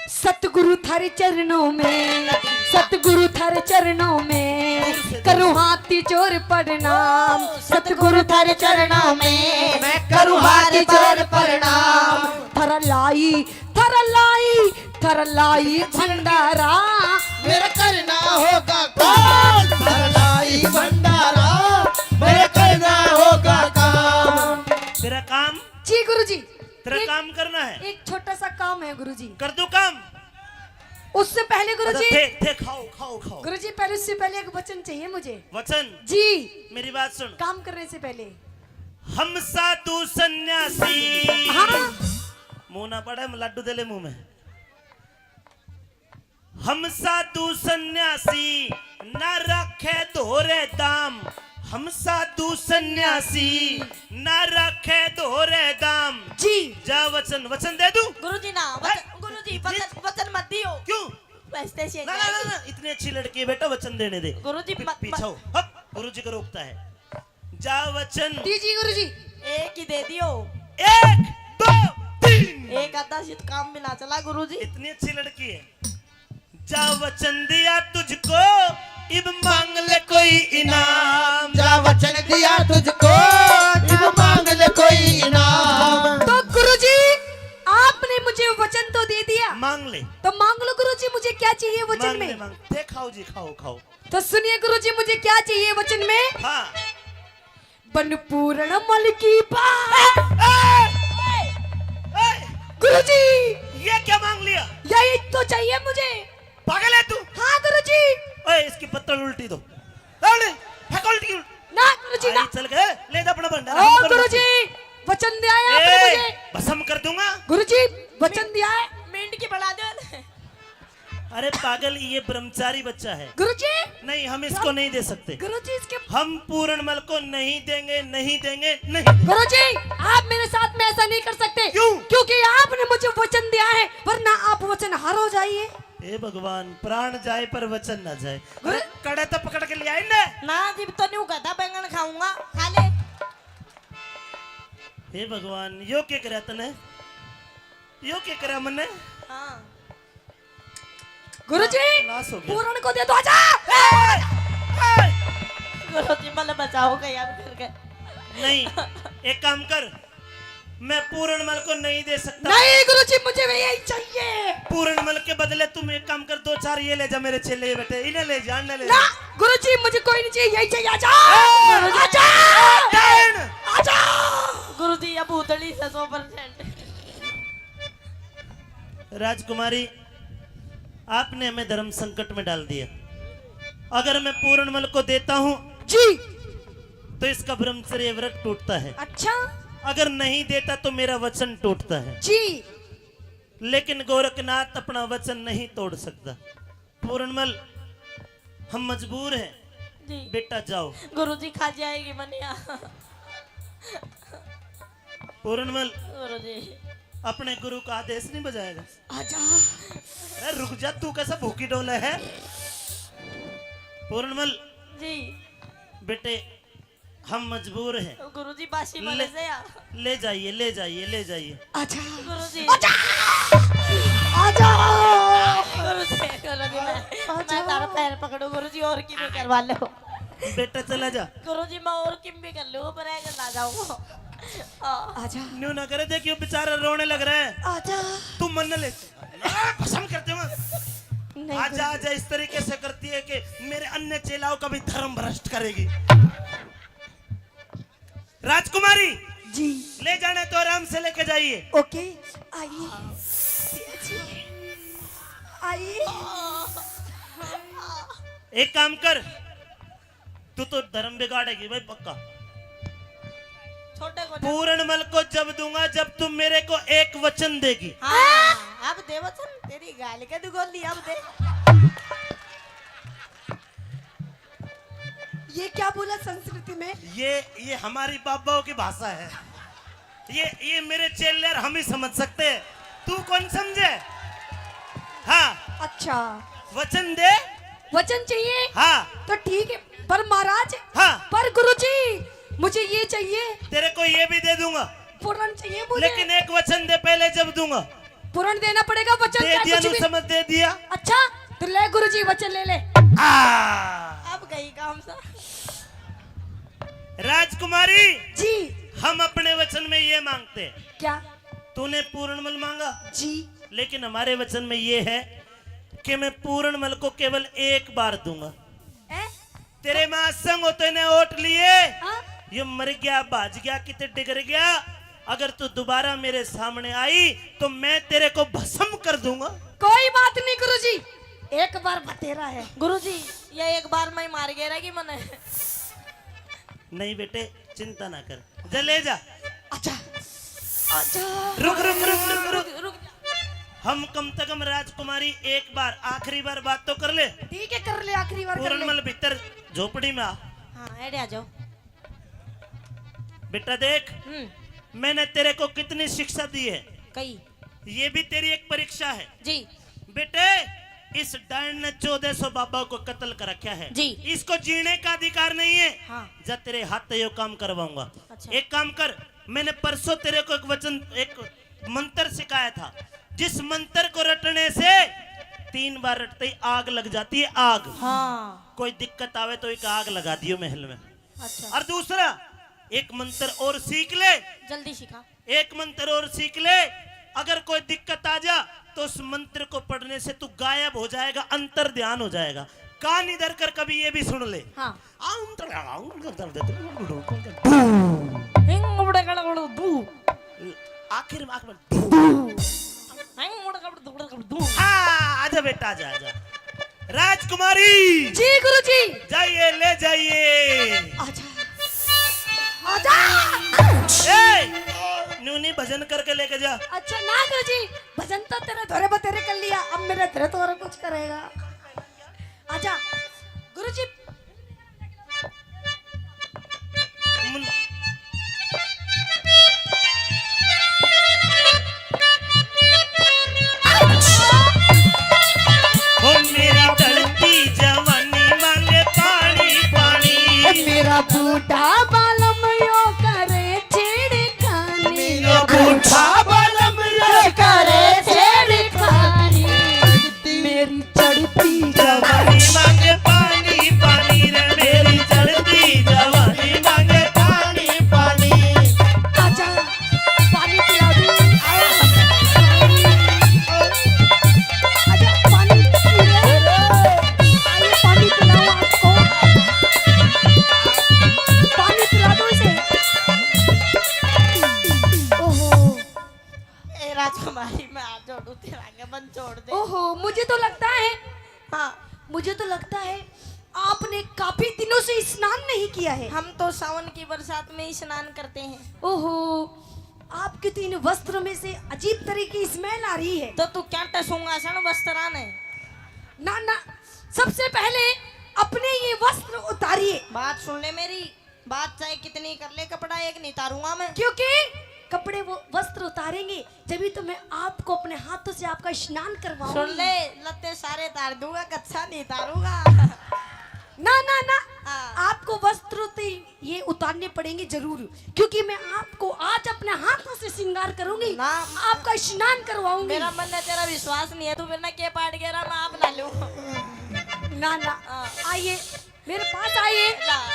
सतगुरु थारे चरणों में, सतगुरु थारे चरणों में, करूँ हाथी जोड़ प्रणाम। सतगुरु थारे चरणों में, मैं करूँ हाथी जोड़ प्रणाम। थारा लाई, थारा लाई, थारा लाई भंडारा। मेरा करना होगा काम। थारा लाई भंडारा, मेरा करना होगा काम। तेरा काम? जी गुरुजी। तेरा एक, काम करना है। एक छोटा सा काम है गुरुजी। कर दूं काम? उससे पहले गुरुजी। अच्छा, थे, थे, खाओ, खाओ, खाओ। गुरुजी, पहले, उससे पहले एक वचन चाहिए मुझे। वचन? जी। मेरी बात सुन। काम करने से पहले। हम साधु सन्यासी। हाँ। मुंह ना पड़े, लड्डू दे ले मुंह में। हम साधु सन्यासी ना राखे धोरे दाम, हम साधु सन्यासी ना रखे धोरे दाम। जी। जा वचन, वचन दे दूं? गुरुजी ना, वचन, हैं? गुरुजी, वचन, वचन मत दियो। क्यों? रास्ते से ना, ना, ना, जाएगी। ना, इतनी अच्छी लड़की है बेटा, वचन देने दे। गुरुजी, पी-, मत, पीछा मत। हो। हप, गुरुजी को रोकता है। जा वचन। दीजिए गुरुजी। एक ही दे दियो। एक, दो, तीन। एक आधा से तो काम भी ना चला गुरुजी। इतनी अच्छी लड़की है। जा वचन दिया तुझको, इब मांग ले कोई इनाम। जा वचन दिया तुझको, इब मांग ले कोई इनाम। तो गुरुजी, आपने मुझे वचन तो दे दिया। मांग ले। तो मांग लो गुरुजी, मुझे क्या चाहिए वचन मांग ले, में? मांग। दे, खाओ जी, खाओ, खाओ। तो सुनिए गुरुजी, मुझे क्या चाहिए वचन में? हाँ। बन पूरण मल की बात। ए, ए, ए, गुरुजी। ये क्या मांग लिया? यही तो चाहिए मुझे। पागल है तू? हाँ गुरुजी। ओए, इसकी पत्तल उल्टी दो। उल्टी, फेंक उल्टी, उल्टी। ना गुरुजी, ना। आई चल गए, ले जा अपना भंडारा, ओ हम कर गुरुजी, वचन दिया है आपने ए, मुझे। भस्म कर दूंगा। गुरुजी, वचन दिया है। मेंढकी बना दो। अरे पागल, ये ब्रह्मचारी बच्चा है। गुरुजी! नहीं, हम इसको नहीं दे सकते। गुरुजी, इसके हम पूरणमल को नहीं देंगे, नहीं देंगे, नहीं देंगे। गुरुजी, आप मेरे साथ में ऐसा नहीं कर सकते। क्यों? क्योंकि आपने मुझे वचन दिया है, वरना आप वचन हार हो जाइए। हे भगवान, प्राण जाए पर वचन ना जाए। गुरु अरे, कड़े तो पकड़ के ले आए ना। ना, जिब तो न्यू कहता बैंगन खाऊंगा, खा ले। हे भगवान, यो के करया तने? यो के करया मन्ने? हाँ। गुरुजी, नाश हो गया। पूरण को दे दो, आजा। ए, ए। गुरुजी, मल बचाओगे यार करके। नहीं, एक काम कर, मैं पूरणमल को नहीं दे सकता। नहीं गुरुजी, मुझे भी यही चाहिए। पूरणमल के बदले तुम एक काम कर, दो चार ये ले जा मेरे चेले, ये बैठे, इन्हें ले जा, इन्हें ले ना, जा। गुरुजी, मुझे कोई नहीं चाहिए, यही चाहिए, आजा। ए, आजा। डायन। आजा। गुरुजी, अब उतली से सौ परसेंट। राजकुमारी, आपने हमें धर्म संकट में डाल दिया। अगर मैं पूरणमल को देता हूँ जी। तो इसका ब्रह्मचर्य व्रत टूटता है। अच्छा। अगर नहीं देता तो मेरा वचन टूटता है। जी। लेकिन गोरखनाथ अपना वचन नहीं तोड़ सकता। पूरणमल, हम मजबूर हैं। जी। बेटा जाओ। गुरुजी खा जाएगी मनिया। पूरणमल, गुरुजी। अपने गुरु का आदेश नहीं बजाएगा? आजा। अरे रुक जा, तू कैसा भूखी डोला है? पूरणमल। जी। बेटे, हम मजबूर हैं। गुरुजी, बासी ले, मले से या? ले जाइए, ले जाइए, ले जाइए। आजा। गुरुजी। आजा। आजा। गुरुजी, गुरुजी, मैं, आजा। मैं तारा पैर पकड़ू गुरुजी, और की भी करवा लो। बेटा चला जा। गुरुजी, मैं और किम भी कर लूँ, पर ऐसे ना जाऊँ। आ। आजा। न्यू ना करे, देखियो बेचारा रोने लग रहा है। आजा। तू मन न ले। ना, भस्म कर दूंगा। नहीं, आजा, गुरुजी। आजा, इस तरीके से करती है कि मेरे अन्य चेलाओं का भी धर्म भ्रष्ट करेगी। राजकुमारी, जी। ले जाना तो आराम से लेके जाइए। ओके, आइए। आइए। एक काम कर, तू तो धर्म बिगाड़ेगी भाई पक्का। छोटे को ना। पूरणमल को जब दूंगा जब तू मेरे को एक वचन देगी। हाँ, अब दे वचन, तेरी गाल के दुगोली अब दे। ये क्या बोला संस्कृति में? ये, ये हमारी बाबाओं की भाषा है। ये, ये मेरे चेले और हम ही समझ सकते हैं, तू कौन समझे? हाँ। अच्छा। वचन दे। वचन चाहिए? हाँ। तो ठीक है, पर महाराज, हाँ। पर गुरुजी, मुझे ये चाहिए। तेरे को ये भी दे दूंगा। पूरण चाहिए मुझे। लेकिन एक वचन दे पहले, जब दूंगा। पूरण देना पड़ेगा, वचन दे क्या दिया, कुछ नु भी? समझ दे दिया। अच्छा, तो ले गुरुजी, वचन ले ले। आ। अब गई काम सा। राजकुमारी जी। हम अपने वचन में ये मांगते हैं। क्या? तूने पूरणमल मांगा जी। लेकिन हमारे वचन में ये है कि मैं पूरणमल को केवल एक बार दूंगा। ए? तेरे माँ संग होते ने ओट लिए। हाँ? ये मर गया, भाज गया, किते डिगर गया। अगर तू दोबारा मेरे सामने आई तो मैं तेरे को भस्म कर दूंगा। कोई बात नहीं गुरुजी, एक बार बतेरा है। गुरुजी, ये एक बार में ही मार गया कि मने। नहीं बेटे, चिंता ना कर, जा ले जा। अच्छा, अच्छा। रुक, रुक, रुक, रुक, रुक। रुक, रुक। हम कम से कम राजकुमारी एक बार, आखिरी बार बात तो कर ले। ठीक है, कर ले, आखिरी बार कर ले। पूरणमल भीतर झोपड़ी में आ। हाँ, एड़े आ जाओ। बेटा देख, हम्म। मैंने तेरे को कितनी शिक्षा दी है। कई। ये भी तेरी एक परीक्षा है। जी। बेटे, इस डायन ने चौदह सौ बाबा को कत्ल कर रखा है। जी। इसको जीने का अधिकार नहीं है। हाँ। जा, तेरे हाथ से यो काम करवाऊंगा। अच्छा। एक काम कर, मैंने परसों तेरे को एक वचन, एक मंत्र सिखाया था, जिस मंत्र को रटने से तीन बार रटते ही आग लग जाती है, आग। हाँ। कोई दिक्कत आवे तो एक आग लगा दियो महल में। अच्छा। और दूसरा, एक मंत्र और सीख ले। जल्दी सिखा। एक मंत्र और सीख ले, अगर कोई दिक्कत आ जा तो उस मंत्र को पढ़ने से तू गायब हो जाएगा, अंतर ध्यान हो जाएगा। कान इधर कर, कभी ये भी सुन ले। हाँ। आउम तर-, आउम तर-, हिंग बड़े गड़ गड़ दू। आखिर में, आखिर में। हिंग बड़े गड़ दू, गड़ दू। हाँ, आजा बेटा, आजा, आजा। राजकुमारी। जी गुरुजी। जाइए, ले जाइए। आजा। आजा। ए, न्यू नहीं, भजन करके लेके जा। अच्छा ना गुरुजी, भजन तो तेरे धोरे बतेरे कर लिया, अब मेरे धोरे तो और कुछ करेगा। आजा गुरुजी। मुन- ओ मेरी ढलती जवानी मांगे पानी, पानी। ओ मेरा बूढ़ा बालम यो करे छेड़खानी। मेरा बूढ़ा बालम यो करे छेड़खानी। मेरी चढ़ती जवानी मांगे पानी, पानी रे। मेरी चढ़ती जवानी मांगे पानी, पानी। आजा, पानी पिला दूं। आजा, पानी पी ले। आइए, पानी पिलाओ आपको। पानी पिला दो इसे। ओहो। ए राजकुमारी, मैं हाथ जोड़ू, तेरा आगे बंद छोड़ दे। ओहो, मुझे तो लगता है, हाँ। मुझे तो लगता है आपने काफी दिनों से स्नान नहीं किया है। हम तो सावन की बरसात में ही स्नान करते हैं। ओहो, आपके तो इन वस्त्रों में से अजीब तरह की स्मेल आ रही है। तो तू क्या टसूंगा सन वस्त्रां ने? ना, ना, सबसे पहले अपने ये वस्त्र उतारिए। बात सुन ले मेरी, बात चाहे कितनी कर ले, कपड़ा एक नहीं तारूंगा मैं। क्योंकि कपड़े वो वस्त्र उतारेंगे, जब ही तो मैं आपको अपने हाथों से आपका स्नान करवाऊंगी। सुन ले, लत्ते सारे तार दूंगा, कच्छा नहीं तारूंगा। ना, ना, ना। हाँ। आपको वस्त्र तो ये उतारने पड़ेंगे जरूर, क्योंकि मैं आपको आज अपने हाथों से श्रृंगार करूंगी, ना। आपका स्नान करवाऊंगी। मेरा मन है, तेरा विश्वास नहीं है, तू मेरे ना के पाट गया, मैं आप ना लूं। ना, ना। हाँ। आइए, मेरे पास आइए। ना।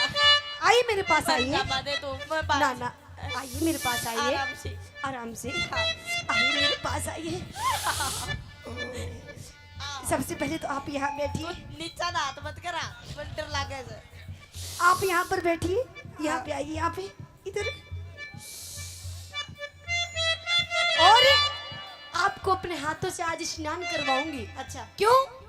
आइए, मेरे पास आइए। जा, बादे तू, मैं पास। ना, ना, आइए मेरे पास आइए। आराम से। आराम से। हाँ। आइए मेरे पास आइए। सबसे पहले तो आप यहाँ बैठिए। तू नीचा ना हाथ मत करा, मन्ने डर लागे से। आप यहाँ पर बैठिए, यहाँ हाँ। पे आइए, यहाँ पे, इधर। और आपको अपने हाथों से आज स्नान करवाऊंगी। अच्छा। क्यों?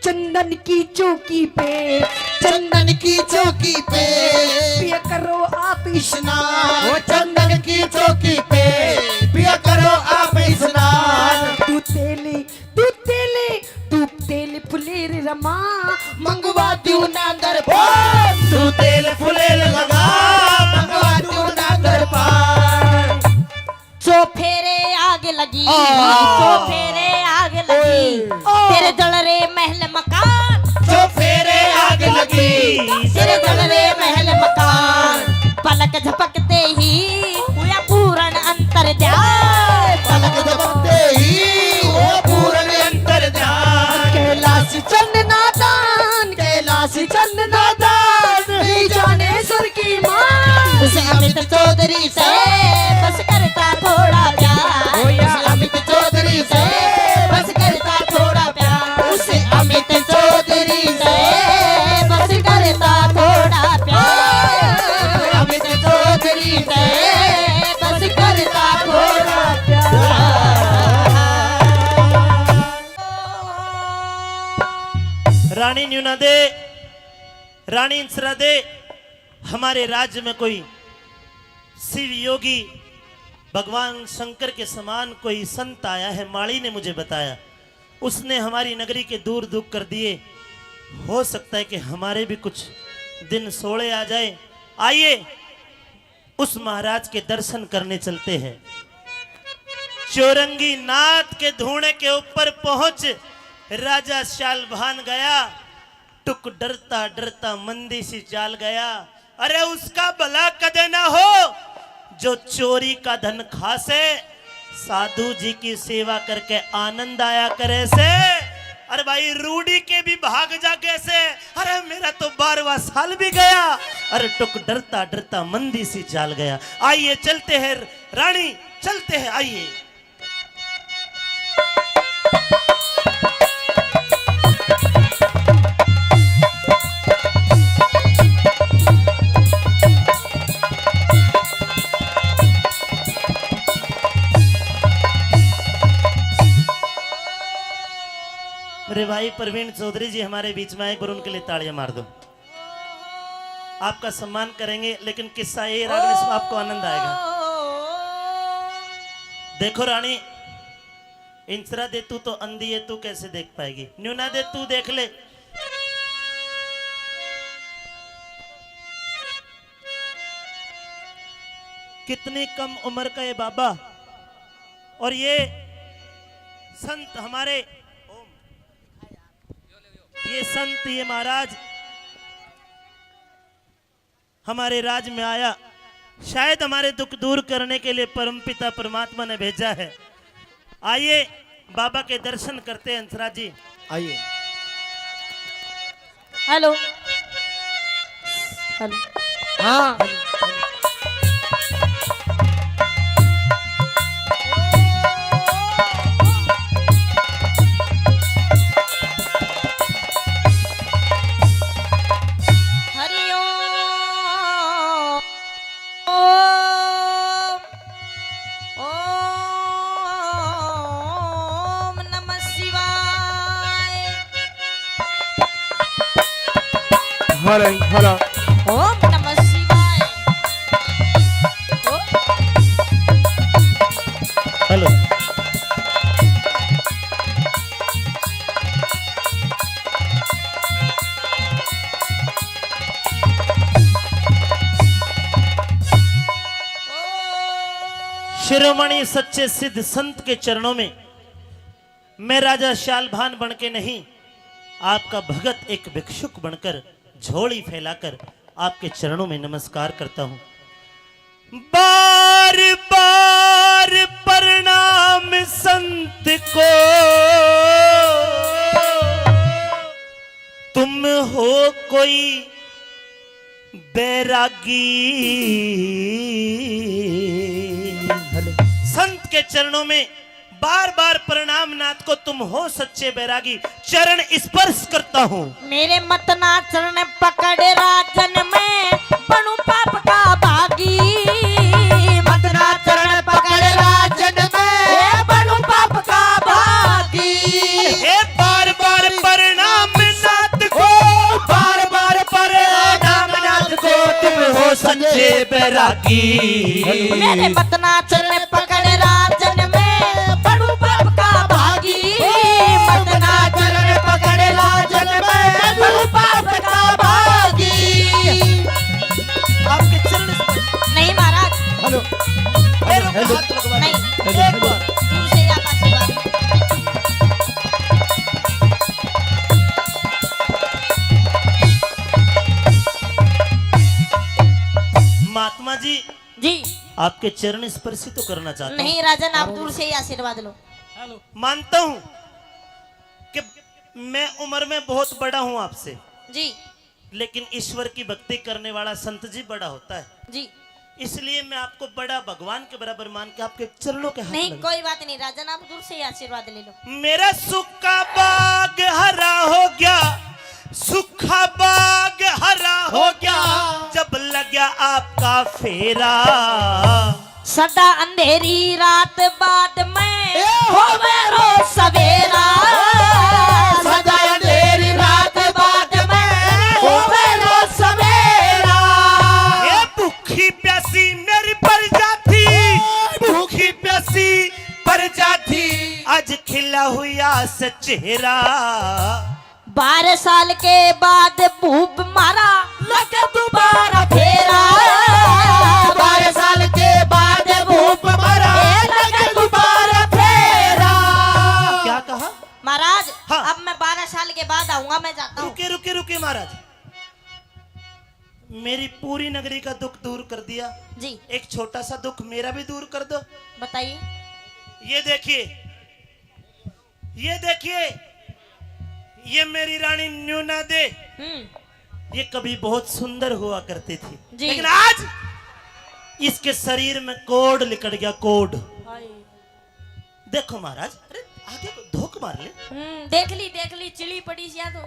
चंदन की चौकी पे, चंदन की चौकी पे पिया करो आप स्नान। स्नान। ओ चंदन की चौकी पे पिया करो आप स्नान। तू तेल, तू तेल, तू तेल फुलेल रमा, मंगवा दूं ना दरबार। तू तेल फुलेल रमा, मंगवा दूं ना दरबार। चौफेरे आग लगी, ओ। चौफेरे आग लगी, ओए। तेरे जल रे महल मकान। चौफेरे आग लगी, तेरे जल रे महल मकान। पलक झपकते ही हुआ पूर्ण अंतर ध्यान। पलक झपकते ही हुआ पूर्ण अंतर ध्यान। कैलाश चंद नादान, कैलाश चंद नादान, नहीं जाने स्वर की मान। उस अमित चौधरी से बस करता थोड़ा प्यार। ओ या उस अमित चौधरी से बस करता थोड़ा प्यार। उस अमित चौधरी से बस करता थोड़ा प्यार। अमित चौधरी से बस करता थोड़ा प्यार। रानी न्यूना दे, रानी इंसरा दे, हमारे राज्य में कोई शिव योगी भगवान शंकर के समान कोई संत आया है, माली ने मुझे बताया। उसने हमारी नगरी के दूर दुख कर दिए। हो सकता है कि हमारे भी कुछ दिन सोले आ जाए। आइए, उस महाराज के दर्शन करने चलते हैं। चौरंगी नाथ के धूणे के ऊपर पहुंच राजा शालभान गया। टुक डरता डरता मंदी सी चाल गया। अरे, उसका भला कदे ना हो जो चोरी का धन खा से, साधु जी की सेवा करके आनंद आया करे से। अरे भाई, रूढ़ी के भी भाग जागे से। अरे, मेरा तो बारहवाँ साल भी गया। अरे, टुक डरता डरता मंदी सी चाल गया। आइए, चलते हैं रानी, चलते हैं, आइए। मेरे भाई प्रवीण चौधरी जी हमारे बीच में आए, एक बार उनके लिए तालियां मार दो। आपका सम्मान करेंगे, लेकिन किस्सा ये रागनी सुन, आपको आनंद आएगा। देखो रानी, इंसरा दे तू तो अंधी है, तू कैसे देख पाएगी? न्यू ना दे तू देख ले। कितनी कम उम्र का ये बाबा, और ये संत हमारे, ये संत, ये महाराज हमारे राज में आया, शायद हमारे दुख दूर करने के लिए परमपिता परमात्मा ने भेजा है। आइए, बाबा के दर्शन करते हैं, हंसराज जी। आइए। हेलो। हेलो। हाँ। हरि ओम। ओम, ओम नमः शिवाय। Hello, hello. ओम नमः शिवाय। ओम। हेलो। शिरोमणि सच्चे सिद्ध संत के चरणों में मैं राजा शालभान बन के नहीं, आपका भगत एक भिक्षुक बनकर झोली फैलाकर आपके चरणों में नमस्कार करता हूं। बार बार प्रणाम संत को, तुम हो कोई बैरागी। संत के चरणों में बार बार प्रणाम नाथ को, तुम हो सच्चे बैरागी। चरण स्पर्श करता हूँ। मेरे मतना चरण पकड़ राजन मैं बनू पाप का भागी। मतना चरण पकड़ राजन मैं बनू पाप का भागी। हे बार बार प्रणाम नाथ को, बार बार प्रणाम नाथ को, तुम हो सच्चे बैरागी। मेरे मतना चरण पकड़ राजन मैं बनू पाप का भागी। मतना चरण पकड़ राजन मैं बनू पाप का भागी। आपके चरण स्पर्श। नहीं महाराज। हेलो। पैरों पे हेलो। हाथ लगवा दो। नहीं। हेलो, एक हेलो। बार। दूर से ही आप आशीर्वाद। महात्मा जी, जी। आपके चरण स्पर्शी तो करना चाहता हूँ। नहीं राजन, आप दूर से ही आशीर्वाद लो। मानता हूँ कि मैं उम्र में बहुत बड़ा हूँ आपसे, जी। लेकिन ईश्वर की भक्ति करने वाला संत जी बड़ा होता है। जी। इसलिए मैं आपको बड़ा भगवान के बराबर मान के आपके चरणों के हाथ नहीं, लगा। कोई बात नहीं राजन, आप दूर से ही आशीर्वाद ले लो। मेरा सूखा बाग हरा हो गया, सूखा बाग हरा हो गया, जब लग्या आपका फेरा। सदा अंधेरी रात बाद में ए होवे रोज सवेरा। सदा अंधेरी रात बाद में होवे रोज सवेरा। ए भूखी प्यासी मेरी प्रजा थी, भूखी प्यासी प्रजा थी, आज खिला हुआ से चेहरा। बारह साल के बाद भूप मारा, लगे दोबारा फेरा। बारह मैं जाता हूँ। रुके, रुके, रुके महाराज, मेरी पूरी नगरी का दुख दूर कर दिया। जी। एक छोटा सा दुख मेरा भी दूर कर दो। बताइए। ये देखिए, ये देखिए, ये मेरी रानी न्यूना दे। हम्म। ये कभी बहुत सुंदर हुआ करती थी, जी। लेकिन आज इसके शरीर में कोढ़ लिकड़ गया, कोढ़। हाय। देखो महाराज, अरे आगे को धोक मार ले। हम्म, देख ली, देख ली, चिली पड़ी सी या तो।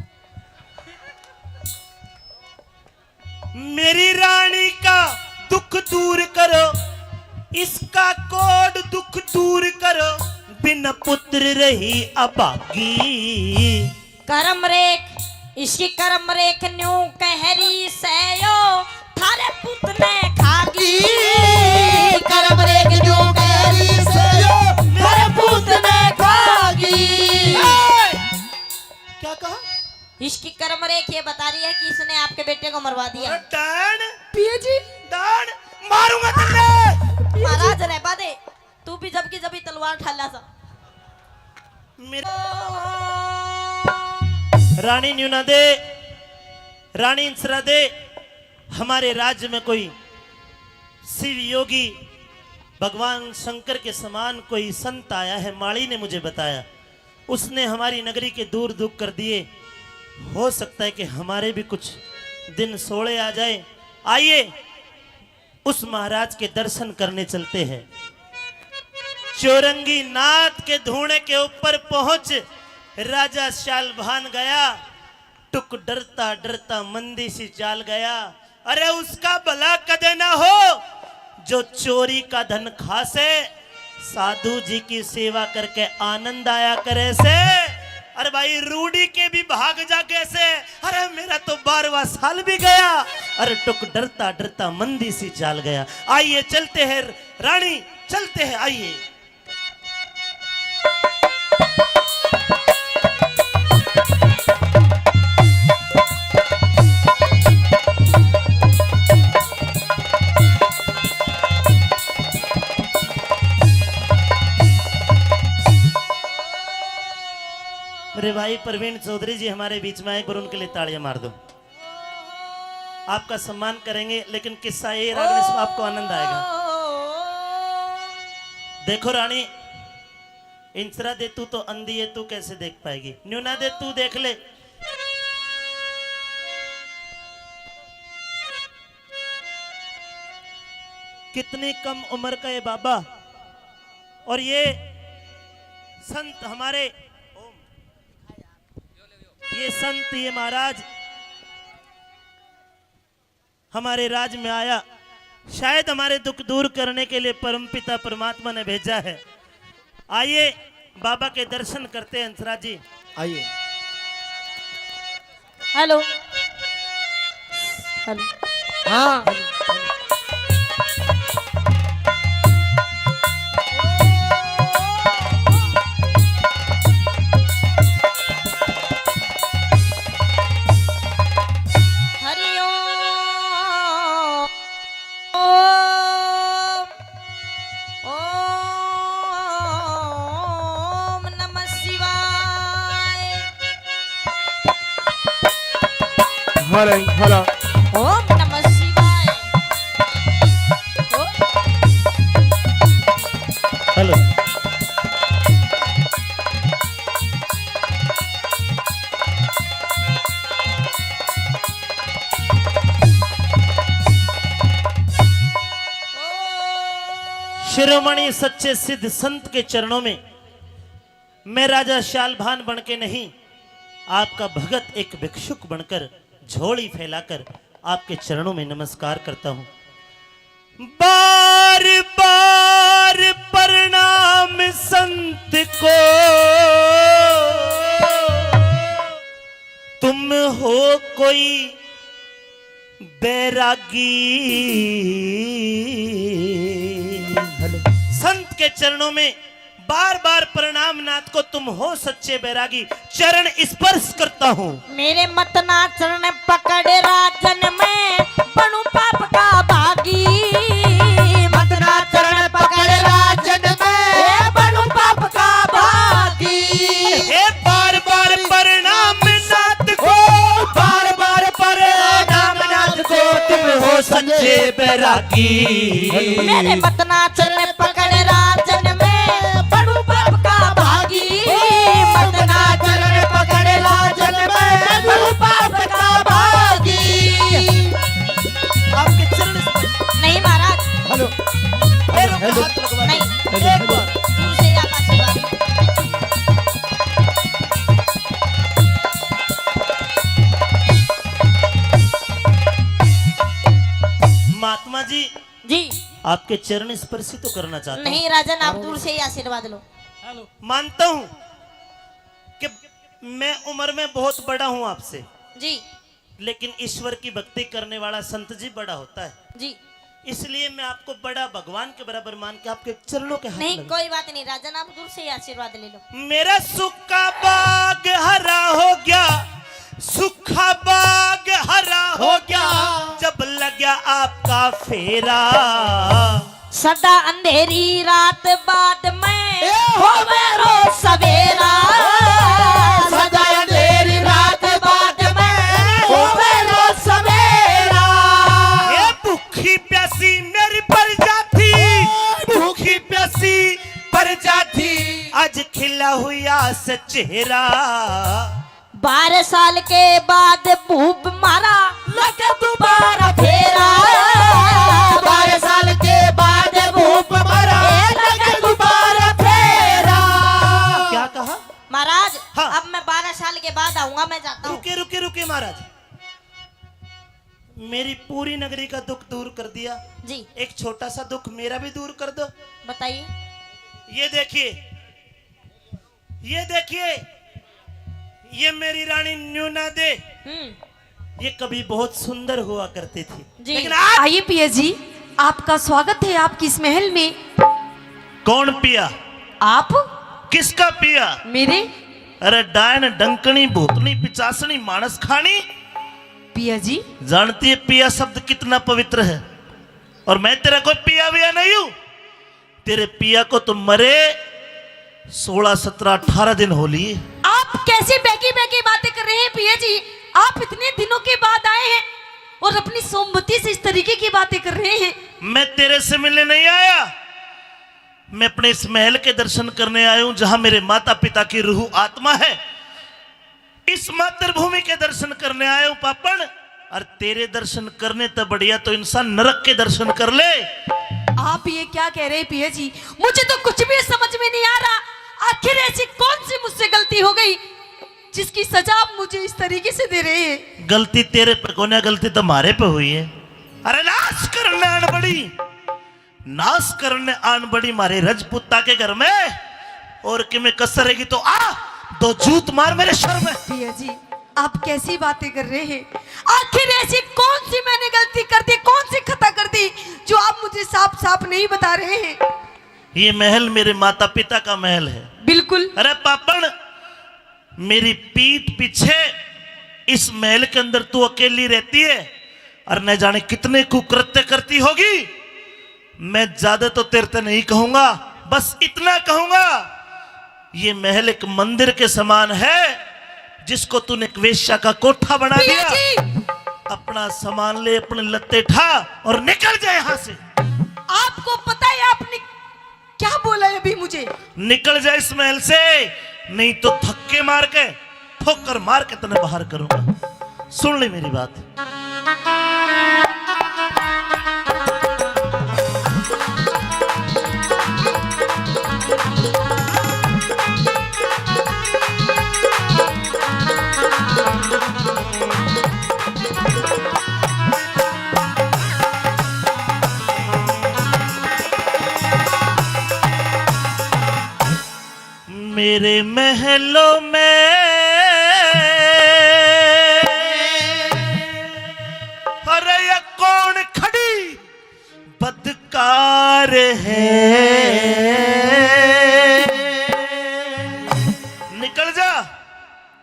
मेरी रानी का दुख दूर करो, इसका कोढ़ दुख दूर करो, बिन पुत्र रही अभागी। करम रेख, इसकी करम रेख न्यू कहरी सयो, थारे पुत ने खागी। करम रेख न्यू कहरी सयो, थारे पुत ने खागी। क्या कहा? इसकी कर्म रेख ये बता रही है कि इसने आपके बेटे को मरवा दिया। अरे डैन, पिए जी। डैन, मारूंगा तुमने। महाराज, रहबा दे, तू भी जब की जब ही तलवार ठाला सा। मेरे रानी न्यूना दे, रानी इंसरा दे, हमारे राज्य में कोई शिव योगी भगवान शंकर के समान कोई संत आया है, माली ने मुझे बताया। उसने हमारी नगरी के दूर दुख कर दिए। हो सकता है कि हमारे भी कुछ दिन सोले आ जाए। आइए, उस महाराज के दर्शन करने चलते हैं। चौरंगी नाथ के धूणे के ऊपर पहुंच राजा शालभान गया। टुक डरता डरता मंदी सी चाल गया। अरे उसका भला कदे ना हो जो चोरी का धन खा से, साधु जी की सेवा करके आनंद आया करे से। अरे भाई, रूडी के भी भाग जागे से। अरे मेरा तो बारहवाँ साल भी गया। अरे टुक डरता डरता मंदी सी चाल गया। आइए चलते हैं रानी, चलते हैं, आइए। मेरे भाई प्रवीण चौधरी जी हमारे बीच में आए, एक बार उनके लिए तालियां मार दो। आपका सम्मान करेंगे, लेकिन किस्सा ये, रागनी सुन, आपको आनंद आएगा। देखो रानी, इंसरा दे, तू तो अंधी है, तू कैसे देख पाएगी? न्यूना दे, तू देख ले, कितनी कम उम्र का ये बाबा, और ये संत हमारे, ये संत, ये महाराज हमारे राज में आया, शायद हमारे दुख दूर करने के लिए परमपिता परमात्मा ने भेजा है। आइए, बाबा के दर्शन करते हैं, हंसराज जी। आइए। हेलो। हेलो। हाँ। हरि ओम। ओम। ओम नमः शिवाय। हरे हरा। ओम नमः शिवाय। ओम। हेलो। शिरोमणि सच्चे सिद्ध संत के चरणों में मैं राजा शालभान बन के नहीं, आपका भगत एक भिक्षुक बनकर झोली फैलाकर आपके चरणों में नमस्कार करता हूँ। बार बार प्रणाम संत को, तुम हो कोई बैरागी। संत के चरणों में बार बार प्रणाम नाथ को, तुम हो सच्चे बैरागी। चरण स्पर्श करता हूँ। मेरे मतना चरण पकड़ राजन, मैं बनूं पाप का भागी। मतना चरण पकड़ राजन, मैं बनूं पाप का भागी। हे बार बार प्रणाम नाथ को, रागी। मेरे मत नाचन पकड़ राजन में पड़ू पाप का भागी। मत नाचन पकड़ राजन में पड़ू पाप का भागी। आपके चरण स्पर्श। नहीं महाराज। हेलो। पैरों पे हेलो। हाथ लगवा दो। नहीं। हेलो, एक हेलो। बार। दूर से ही आप आशीर्वाद। महात्मा जी, जी। आपके चरण स्पर्श ही तो करना चाहता हूँ। नहीं राजन, आप दूर से ही आशीर्वाद लो। मानता हूँ कि मैं उम्र में बहुत बड़ा हूँ आपसे, जी। लेकिन ईश्वर की भक्ति करने वाला संत जी बड़ा होता है। जी। इसलिए मैं आपको बड़ा भगवान के बराबर मान के आपके चरणों के हाथ नहीं, लगा। कोई बात नहीं राजन, आप दूर से ही आशीर्वाद ले लो। मेरा सूखा बाग हरा हो गया, सूखा बाग हरा हो गया, जब लग्या आपका फेरा। सदा अंधेरी रात बाद में ए, होवे रोज सवेरा। सदा अंधेरी रात बाद में होवे रोज सवेरा। ए, भूखी प्यासी मेरी प्रजा थी, भूखी प्यासी प्रजा थी, आज खिला हुआ से चेहरा। बारह साल के बाद भूप मारा, लगे दोबारा फेरा। बारह साल के बाद भूप मारा, ए, लगे दोबारा फेरा। क्या कहा? महाराज, हाँ। अब मैं बारह साल के बाद आऊंगा, मैं जाता हूँ। रुके, रुके, रुके महाराज, मेरी पूरी नगरी का दुख दूर कर दिया। जी। एक छोटा सा दुख मेरा भी दूर कर दो। बताइए। ये देखिए, ये देखिए, ये मेरी रानी न्यूना दे। हम्म। ये कभी बहुत सुंदर हुआ करती थी, जी। लेकिन आज आइए पिया जी, आपका स्वागत है आपकी इस महल में। कौन पिया? आप। किसका पिया? मेरे। अरे डायन, डंकनी, भूतनी, पिचासनी, मानस खानी। पिया जी। जानती है पिया शब्द कितना पवित्र है? और मैं तेरा कोई पिया विया नहीं हूँ। तेरे पिया को तो मरे सोलह, सत्रह, अठारह दिन हो लिए। आप कैसी बहकी बहकी बातें कर रहे हैं पिया जी? आप इतने दिनों के बाद आए हैं और अपनी सोमवती से इस तरीके की बातें कर रहे हैं। मैं तेरे से मिलने नहीं आया, मैं अपने इस महल के दर्शन करने आया हूं, जहां मेरे माता पिता की रूह आत्मा है। इस मातृभूमि के दर्शन करने आया हूं पापण, और तेरे दर्शन करने ते बढ़िया तो इंसान नरक के दर्शन कर ले। आप ये क्या कह रहे हैं पिया जी? मुझे तो कुछ भी समझ में नहीं आ रहा। आखिर ऐसी कौन सी मुझसे गलती हो गई जिसकी सजा आप मुझे इस तरीके से दे रहे हैं? गलती तेरे पे कोन्या, गलती तो मारे पे हुई है। अरे नाश करने आन बड़ी, नाश करने आन बड़ी मारे रजपूता के घर में। और किमें कसर रहेगी तो आ, दो जूत मार मेरे सर में। पिया जी, आप कैसी बातें कर रहे हैं? आखिर ऐसी कौन सी मैंने गलती कर दी, कौन सी खता कर दी जो आप मुझे साफ साफ नहीं बता रहे हैं? ये महल मेरे माता पिता का महल है। बिल्कुल। अरे पापण, मेरी पीठ पीछे इस महल के अंदर तू अकेली रहती है और न जाने कितने कुकृत्य करती होगी। मैं ज्यादा तो तेरे ते नहीं कहूंगा, बस इतना कहूंगा, ये महल एक मंदिर के समान है, जिसको तूने एक वेश्या का कोठा बना पिया दिया। जी। अपना सामान ले, अपने लत्ते ठा और निकल जा यहाँ से। आपको पता है आपने क्या बोला है अभी मुझे? निकल जा इस महल से, नहीं तो धक्के मार के, ठोकर मार के तने बाहर करूंगा। सुन ले मेरी बात। मेरे महलों में, अरे ये कौन खड़ी बदकार है? निकल जा।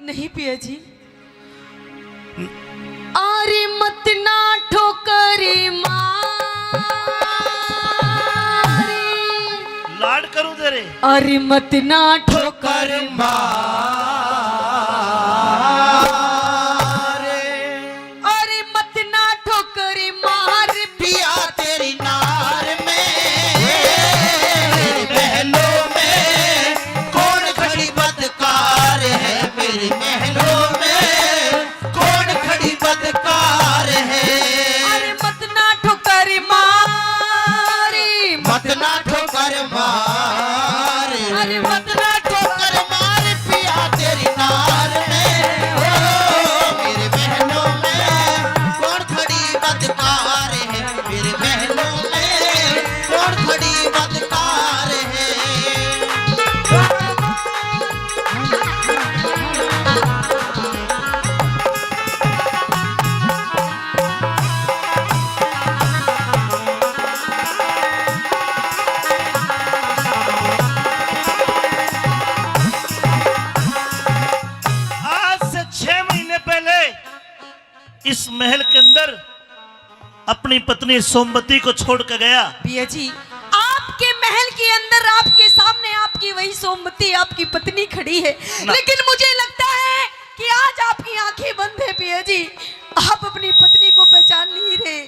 नहीं पिया जी। अरे मत ना ठोकर मारी। लाड करूं तेरे। अरे मत ना ठोकर मारी। अरे मत ना ठोकर मार। पिया ते इस महल के अंदर अपनी पत्नी सोमवती को छोड़ के गया। पिया जी, आपके महल के अंदर आपके सामने आपकी वही सोमवती, आपकी पत्नी खड़ी है, ना। लेकिन मुझे लगता है कि आज आपकी आंखें बंद है पिया जी, आप अपनी पत्नी को पहचान नहीं रहे।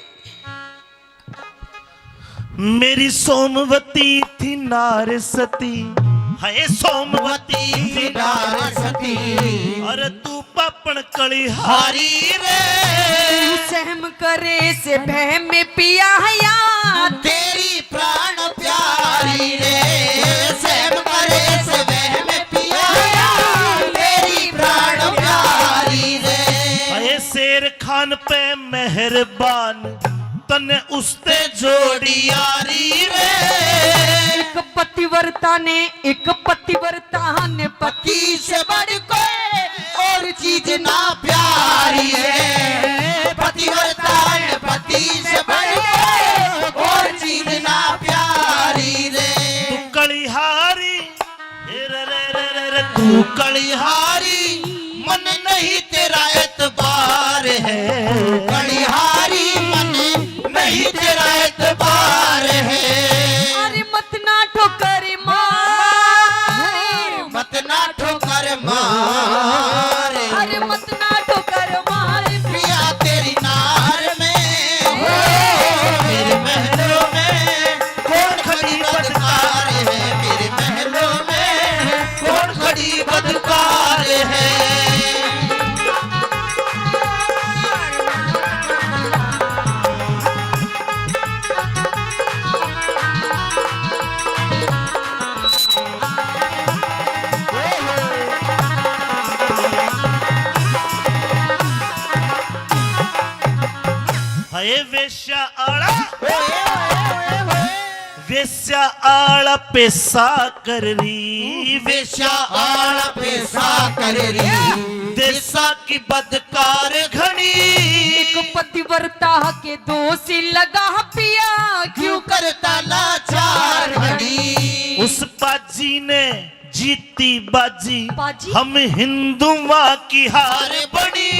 मेरी सोमवती थी नार सती, हाय सोमवती थी नार सती। अरे तू पापण कलिहारी रे। सहम करे से बहम पिया या। तेरी प्राण प्यारी रे। सहम करे से बहम पिया या। तेरी प्राण प्यारी रे। हाय शेर खान पे मेहरबान, तन्ने उसते जोड़ी यारी रे। एक पतिव्रता ने, एक पतिव्रता ने पति से बढ़ कोई और चीज ना प्यारी रे। पतिव्रता ने पति से बढ़ कोई और चीज ना प्यारी रे। तू कलिहारी, हे रे रे रे रे रे, तू कलिहारी, मन नहीं तेरा एतबार है। कलिहारी, मन नहीं तेरा एतबार है। अरे मत ना ठोकर मार, मत ना ठोकर मार। अरे मत ना ठोकर मार। पिया तेरी नार में, मेरे महलों में कौन खड़ी बदकार है? मेरे महलों में कौन खड़ी बदकार है? हाय वेश्या आला, वेश्या आला पेशा कर री। वेश्या आला पेशा कर री। देशा की बदकार घणी। एक पतिव्रता के दोष लगा पिया, क्यों करता लाचार घणी। उस बाजी ने जीती बाजी, बाजी? हम हिंदुआ की हार बनी।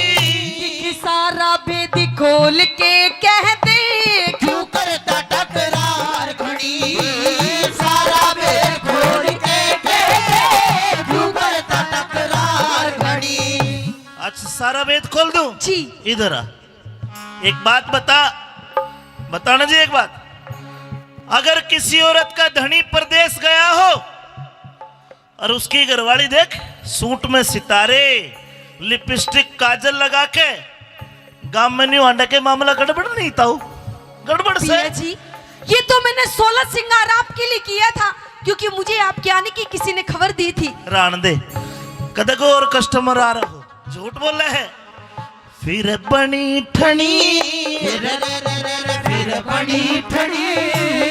दिख सारा भेद खोल के कह दे, क्यों करता टकरार घणी। सारा भेद खोल के कह दे, क्यों करता टकरार घणी। अच्छा, सारा भेद खोल दूं? जी। इधर आ, एक बात बता, बताना जी एक बात। अगर किसी औरत का धनी परदेश गया हो और उसकी घरवाली देख, सूट में सितारे, लिपस्टिक, काजल लगा के गांव में न्यू आंडा के मामला गड़बड़ नहीं ताऊ, गड़बड़ से। पिया जी, ये तो मैंने सोलह श्रृंगार आपके लिए किया था, क्योंकि मुझे आपके आने की किसी ने खबर दी थी। राण दे, कदे को और कस्टमर आ रहा हो, झूठ बोले है। फिर बनी ठणी, फिर बनी ठणी,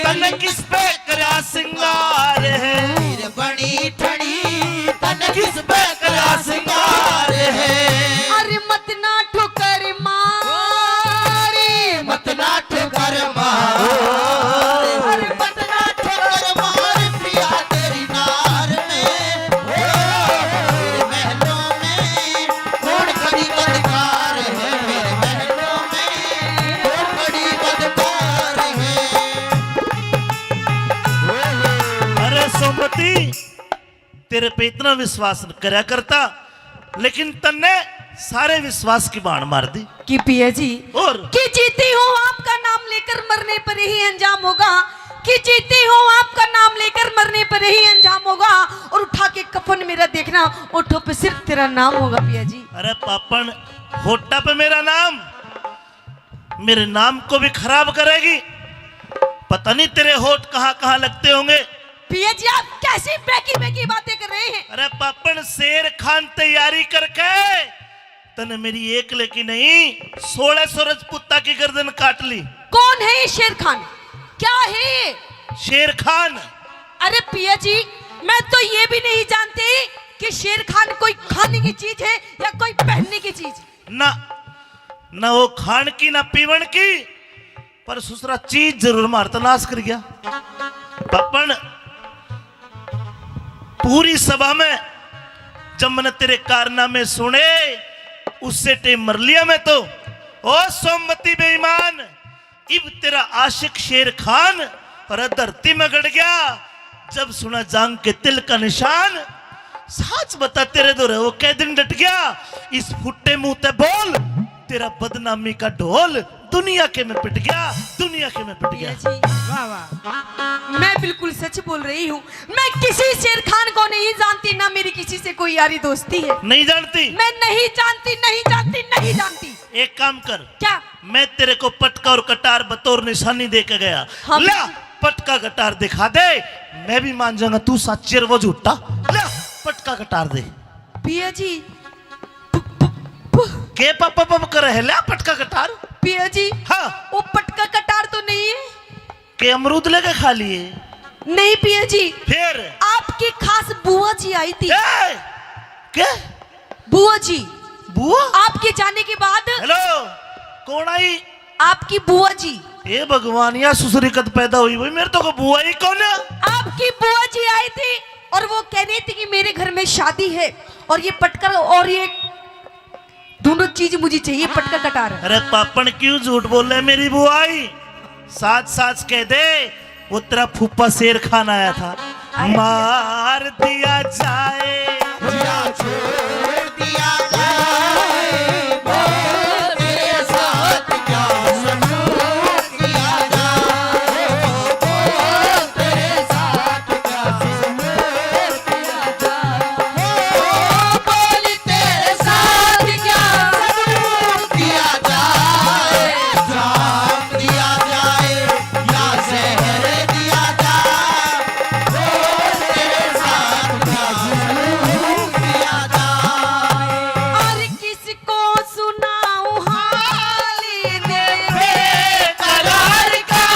तन किस पे करा सिंगार है। फिर बनी ठणी, तन किस पे करा सिंगार है। अरे मत ना ठोकर मारी, मत ना ठोकर मारी। अरे मत ना ठोकर मारी पिया तेरी नार में। ओ, तेरे महलों में कौन खड़ी बदकार है, मेरे महलों में कौन खड़ी बदकार है। अरे सोमवती, तेरे पे इतना विश्वास करया करता, लेकिन तन्ने सारे विश्वास की बाण मार दी। कि पिया जी, और? कि जीती हूँ आपका नाम लेकर मरने पर यही अंजाम होगा, कि जीती हूँ आपका नाम लेकर मरने पर यही अंजाम होगा, और उठा के कफन मेरा देखना, ओठों पे सिर्फ तेरा नाम होगा पिया जी। अरे पापण, होठा पे मेरा नाम, मेरे नाम को भी खराब करेगी। पता नहीं तेरे होठ कहाँ कहाँ लगते होंगे। पिया जी, आप कैसी बेकी बेकी बातें कर रहे हैं? अरे पापण, शेर खान तैयारी करके तने मेरी एकले की नहीं, सोलह सौ रजपूता की गर्दन काट ली। कौन है ये शेर खान? क्या है ये? शेर खान। अरे पिया जी, मैं तो ये भी नहीं जानती कि शेर खान कोई खाने की चीज है या कोई पहनने की चीज। ना, ना वो खान की, ना पीवण की, पर सुसरा चीज जरूर मार तो नाश कर गया। पापण, पूरी सभा में जब मैंने तेरे कारनामे सुने, उससे टेम मर लिया मैं तो। ओ सोमवती बेईमान, इब तेरा आशिक शेर खान और धरती में गड़ गया। जब सुना जांग के तिल का निशान, साच बता तेरे धोरे वो कै दिन डट गया। इस फुट्टे मुंह ते बोल, तेरा बदनामी का ढोल दुनिया के में पिट गया, दुनिया के में पिट गया। जी। वाह, वाह। मैं बिल्कुल सच बोल रही हूँ। मैं किसी शेर खान को नहीं जानती, ना मेरी किसी से कोई यारी दोस्ती है। नहीं जानती? मैं नहीं जानती, नहीं जानती, नहीं जानती। एक काम कर। क्या? मैं तेरे को पटका और कटार बतौर निशानी दे के गया। हाँ। ला, पटका कटार दिखा दे, मैं भी मान जाऊंगा तू सच्ची और वो झूठा। ला, पटका कटार दे। पिया जी। के पप पप करे है? ला, पटका कटार। पिया जी। हाँ। वो पटका कटार तो नहीं है? के अमरूद लेके खा लिए? नहीं पिया जी। फिर? आपकी खास बुआ जी आई थी। ए! के? बुआ जी। बुआ? आपके जाने के बाद। हेलो, कौन आई? आपकी बुआ जी। ए भगवान, या सुसरी कद पैदा हुई भाई, मेरे तो को बुआ ही कौन है? आपकी बुआ जी आई थी और वो कह रही थी कि मेरे घर में शादी है और ये पटकर और ये दोनों चीज मुझे चाहिए, पटका कटार। अरे पापण, क्यों झूठ बोले मेरी बुआई? साच साच कह दे, वो तेरा फूफा शेर खान आया था। अरे मार दिया जाए या छोड़ दिया जाए, बोल तेरे साथ क्या सलूक किया जाए, बोल तेरे साथ क्या सलूक किया जाए। ओ, बोल तेरे साथ क्या सलूक किया जाए, जान दिया जाए या जहर दिया जाए, बोल तेरे साथ क्या सलूक किया जाए। और किसको सुनाऊं हाल इन्हें बेकरार का,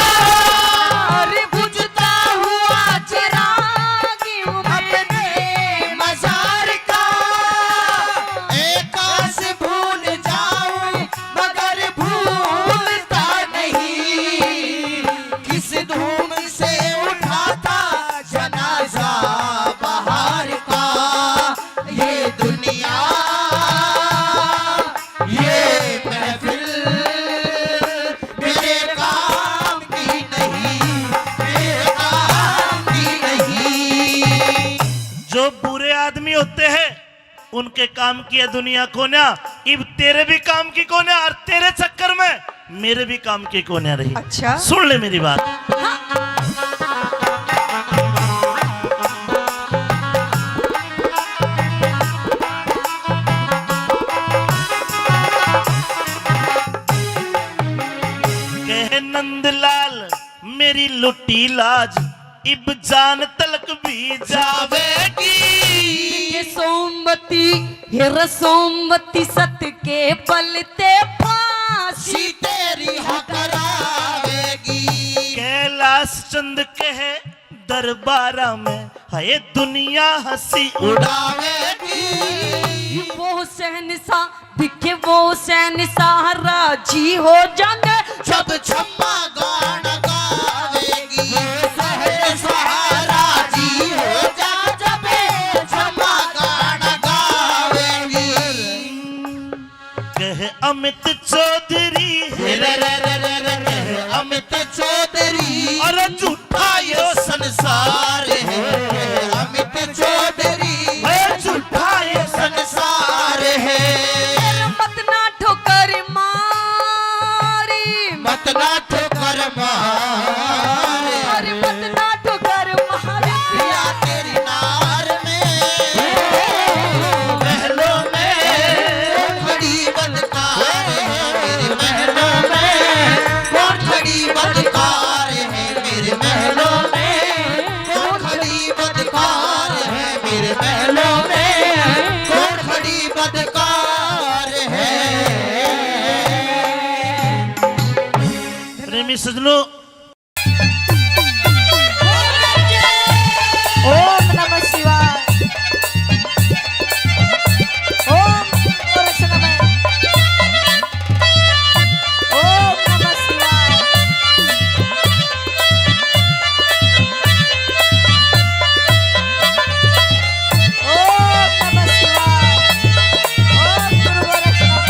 और बुझता हुआ चिराग यूं अपने मजार का। ए काश भूल जाऊं मगर भूलता नहीं, किस धूम से उठा था जनाजा बहार का। ये दुनिया, ये महफिल मेरे काम की नहीं, मेरे काम की नहीं। जो बुरे आदमी होते हैं, उनके काम की है दुनिया कोन्या। इब तेरे भी काम की कोन्या और तेरे चक्कर में मेरे भी काम की कोन्या रही। अच्छा। सुन ले मेरी बात। हाँ। कहे नंदलाल मेरी लुटी लाज, इब जान तलक भी जावेगी। ये सोमवती, ये रसोमवती सत के बल ते फांसी तेरी हकरावेगी। कैलाश चंद कहे दरबारा में, हाय दुनिया हंसी उड़ावेगी। वो शहंशाह दिखे वो शहंशाह राजी हो जांगे जब छम्मा गाना गावेगी। शहंशाह राजी हो जा जब छम्मा गाना गावेगी। कह अमित चौधरी, रे रे रे रे रे, कह अमित चौधरी। अरे झूठा यो संसार है, कह अमित चौधरी। ए झूठा यो संसार है। मत ना ठोकर मारी, मत ना ठोकर मारी। अरे मत ना ठोकर मारी। या तेरी नार में महलों में खड़ी बदकार है मेरे महलों में, कौन खड़ी बदकार है मेरे महलों में, कौन खड़ी बदकार है मेरे महलों में, कौन खड़ी बदकार है। प्रेमी सजनों, ओम नमः शिवाय। ओम गोरक्ष नमः। ओम नमः शिवाय। ओम नमः शिवाय। ओम गुरु गोरक्ष नमः।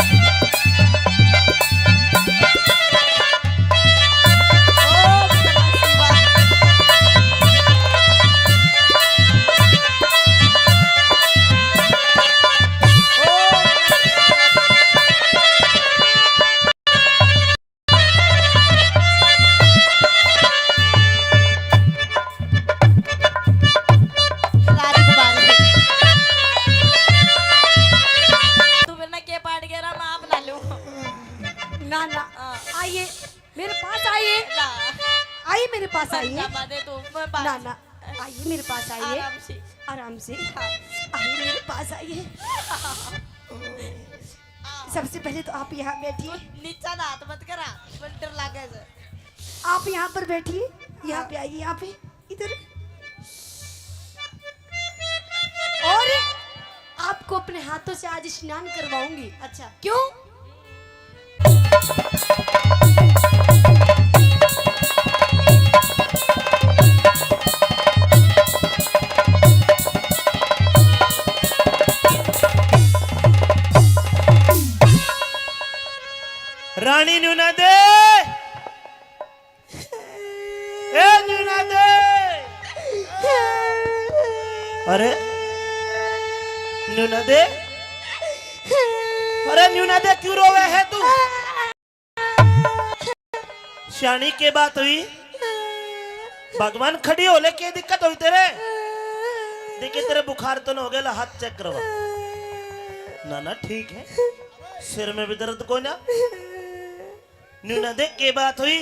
ना ना, हाँ। आइए मेरे पास आइए। ना। आइए मेरे पास आइए। ना, ना, आइए मेरे पास आइए। आराम से। आराम से। हाँ। आइए मेरे पास आइए। सबसे पहले तो आप यहाँ बैठिए। नीचा ना हाथ मत करा, मुझे डर लगे से। आप यहाँ पर बैठिए, यहाँ पे आइए, यहाँ पे, इधर। और आपको अपने हाथों से आज स्नान करवाऊंगी। अच्छा। क्यों? रानी नूना दे, ए नूना दे, अरे नूना दे, अरे नूना दे, क्यों रोवे है तू? स्याणी के बात हुई? भगवान, खड़ी हो ले, के दिक्कत हुई तेरे? देखिए, तेरे बुखार तो ना हो गया, ला हाथ चेक करवा। ना ना, ठीक है, सिर में भी दर्द कोई ना। नूना दे, के बात हुई?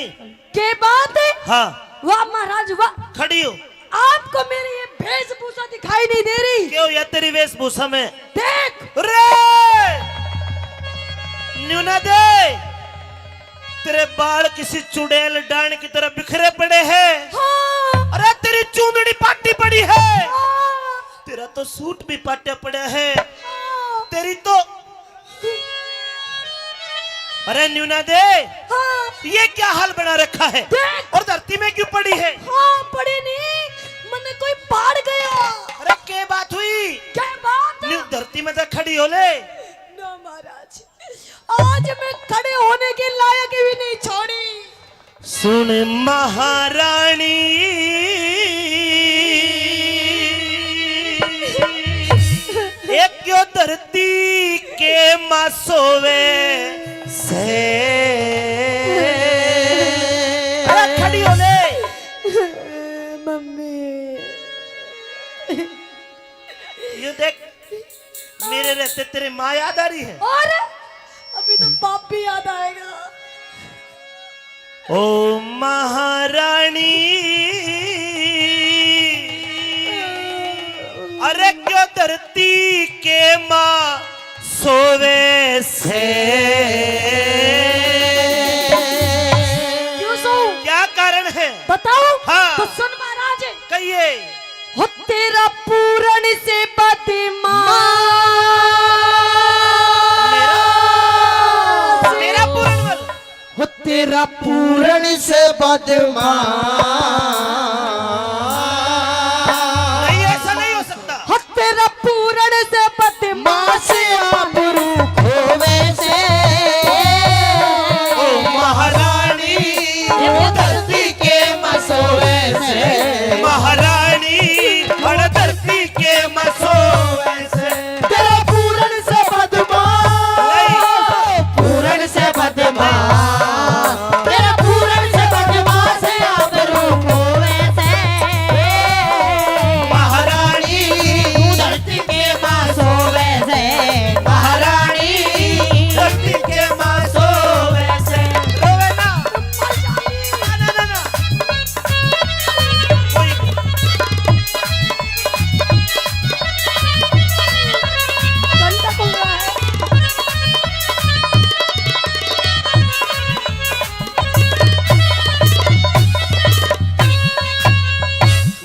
के बात है? हाँ। वाह महाराज वाह। खड़ी हो। आपको मेरी ये वेशभूषा दिखाई नहीं दे रही? क्यों यार, तेरी वेशभूषा में देख। रे! नूना दे, तेरे बाल किसी चुड़ैल डांड की तरह बिखरे पड़े हैं। हाँ। अरे, तेरी चूंदड़ी पाटी पड़ी है। हाँ। तेरा तो सूट भी पाटा पड़ा है। हाँ। तेरी तो, अरे नूना दे, हाँ। ये क्या हाल बना रखा है? देख। और धरती में क्यों पड़ी है? हाँ, पड़ी नहीं, मन्ने कोई पाड़ गया। अरे, के बात हुई? क्या बात? न्यू धरती में तो खड़ी हो ले। ना महाराज, आज मैं खड़े होने के लायक भी नहीं छोड़ी। सुन महारानी, एक क्यों धरती के माँ सोवे से। अरे खड़ी हो ले। मम्मी। ये देख, मेरे रहते तेरे माँ याद आ रही है। और अभी तो बाप भी याद आएगा। ओ महारानी, अरे क्यों धरती के माँ सोवे से? क्यों सोऊं? क्या कारण है? बताओ। हाँ। तो सुन महाराज। कहिए। हो तेरा पूरण से बदमाश। मेरा, मेरा पूरण बोल। हो तेरा पूरण से बदमाश। नहीं, ऐसा नहीं हो सकता। हो तेरा पूरण से बदमाश। माँ से आबरू खोवे से। ओ महारानी, धरती के मसोवे से। महारानी, अड़ धरती के मसोवे से। तेरा पूरण से बदमाश, पूरण से बदमाश, तेरा पूरण से बदमाश आबरू खोवे से। महारानी, धरती के माँ सोवे से। महारानी, धरती के माँ सोवे से। रोवे ना। ना, ना, ना, ना। कोई घंटा कौन रहा है?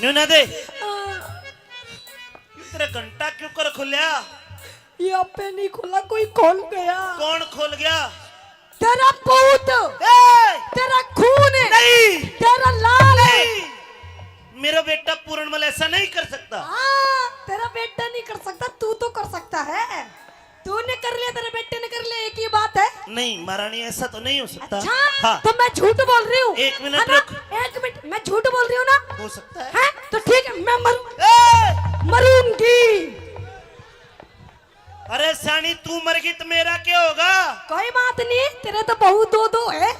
नूना दे। तेरा घंटा क्यों कर खुल्या? ये आपे नहीं खुला, कोई खोल गया। कौन खोल गया? तेरा पूत, ए! तेरा खून, नहीं! तेरा लाल। नहीं! मेरा बेटा पूरणमल ऐसा नहीं कर सकता। हाँ, तेरा बेटा नहीं कर सकता, तू तो कर सकता है। तूने कर लिया, तेरे बेटे ने कर लिया, एक ही बात है। नहीं महारानी, ऐसा तो नहीं हो सकता। अच्छा, हाँ। तो मैं झूठ बोल रही हूँ, एक मिनट है ना? रुक। एक मिनट, मैं झूठ बोल रही हूँ ना? हो सकता है। हैं? तो ठीक है, मैं मरूं-, ए! मरूंगी। अरे सानी, तू मर गई तो मेरा क्या होगा? कोई बात नहीं, तेरे तो बहू दो दो है।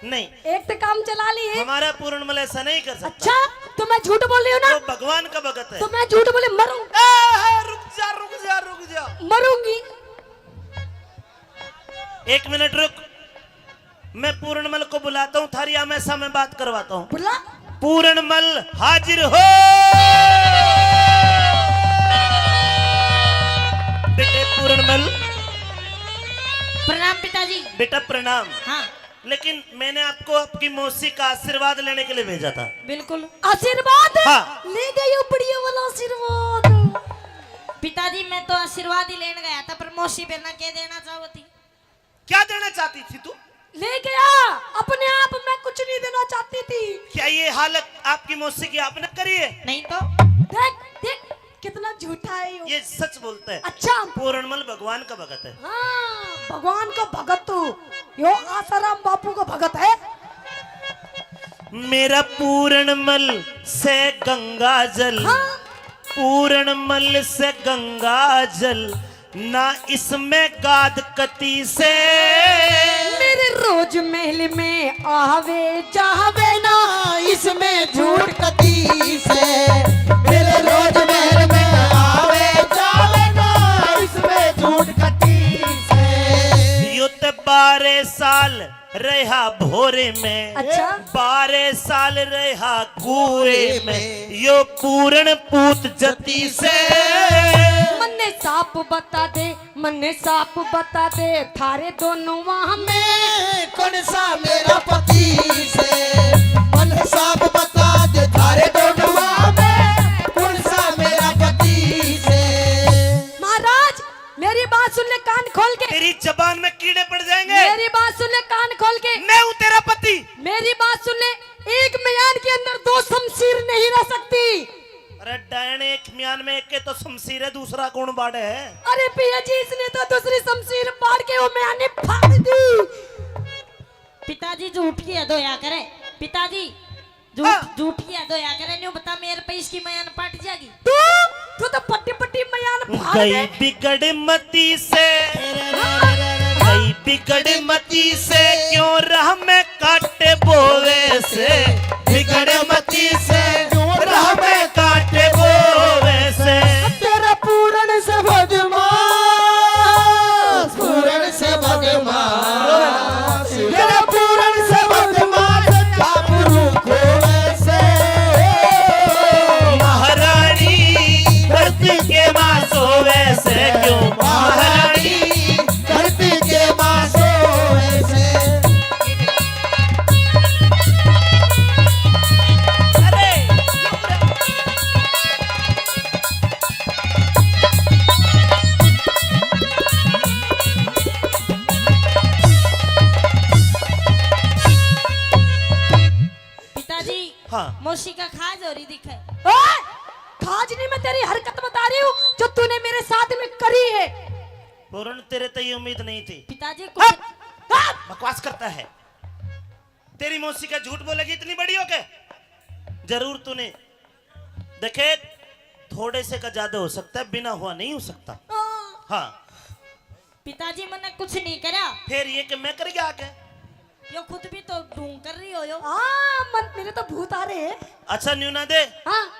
नहीं। एक तो काम चला लिए। हमारा पूरणमल ऐसा नहीं कर सकता। अच्छा, तो मैं झूठ बोल रही हूँ ना? वो भगवान का भगत है। तो मैं झूठ बोले मरूं। ए, ए, रुक जा, रुक जा, रुक जा। मरूंगी। एक मिनट रुक। मैं पूरणमल को बुलाता हूँ, थारी आमने सामने बात करवाता हूँ। बुला। पूरणमल, हाजिर हो। बेटे पूरणमल। प्रणाम पिताजी। बेटा प्रणाम। हाँ। लेकिन मैंने आपको आपकी मौसी का आशीर्वाद लेने के लिए भेजा था। बिल्कुल। आशीर्वाद? हाँ। ले गई उपड़ियों वाला आशीर्वाद। पिताजी, मैं तो आशीर्वाद ही लेने गया था, पर मौसी बेर ना के देना चाहती। क्या देना चाहती थी तू? ले गया, अपने आप में कुछ नहीं देना चाहती थी। क्या ये हालत आपकी मौसी की आपने करी है? नहीं तो। देख, देख, कितना झूठा है यो। ये सच बोलता है। अच्छा। पूरणमल भगवान का भगत है। हाँ, भगवान का भगत तो यो आसाराम बापू का भगत है। मेरा पूरणमल से गंगा जल, हाँ। पूरणमल से गंगा जल, ना इसमें गाद कती से। मेरे रोज महल में आवे जावे ना, इसमें झूठ कती से। मेरे रोज महल में आवे जावे ना, इसमें झूठ कती से। यो ते बारह साल रहा भोरे में, अच्छा। बारह साल रहा कुएं में, यो पूरण पूत जती से। मन्ने साफ बता दे, मन्ने साफ बता दे, थारे दोनों वहाँ में कौन सा मेरा पति से? मन्ने साफ बता दे, थारे दोनों वहाँ में कौन सा मेरा पति से? महाराज, मेरी बात सुन ले कान खोल के। तेरी जबान में कीड़े पड़ जाएंगे। मेरी बात सुन ले कान खोल के। मैं हूँ तेरा पति। मेरी बात सुन ले, एक म्यान के अंदर दो शमशीर नहीं रह सकती। अरे डायन, एक म्यान में एक के तो शमशीर है, दूसरा कौन बाड़े है? अरे पिया जी, इसने तो दूसरी शमशीर बाड़ के वो म्यान ने फाड़ दी। पिताजी झूठ की हद होया करे। पिताजी, झूठ, हाँ। झूठ की हद होया करे, न्यू बता मेरे पे इसकी म्यान पट जाएगी। तू, तू तो पट्टी पट्टी म्यान फाड़ गई दे। बिगड़ मती से, गई बिगड़ मती से, क्यों राह में कांटे बोवे से। बिगड़ मती से, क्यों राह में कांटे बोवे से। तेरा पूरण से बदमाश, पूरण से बदमाश, तेरा पूरण से बदमाश, काबरू खोवे से। महारानी धरती के माँ सोवे से, क्यों महारानी धरती के माँ सोवे से। अरे पिताजी, हाँ। मौसी का खाज हो रही दिखे। ओए, खाज नहीं, मैं तेरी हरकत बता रही हूँ जो तूने मेरे साथ में करी है। पूरण, तेरे तो ये उम्मीद नहीं थी। पिताजी, कुछ हट! हट! बकवास करता है। तेरी मौसी का झूठ बोलेगी इतनी बड़ी होके? जरूर तूने देखे, थोड़े से का ज्यादा हो सकता है, बिना हुआ नहीं हो सकता। हाँ। हाँ। पिताजी, मैंने कुछ नहीं करा। फिर ये कि मैं कर गया आके? यो खुद भी तो ढोंग कर रही हो यो। हाँ, मन, मेरे तो भूत आ रहे हैं। अच्छा, न्यू ना दे। हाँ।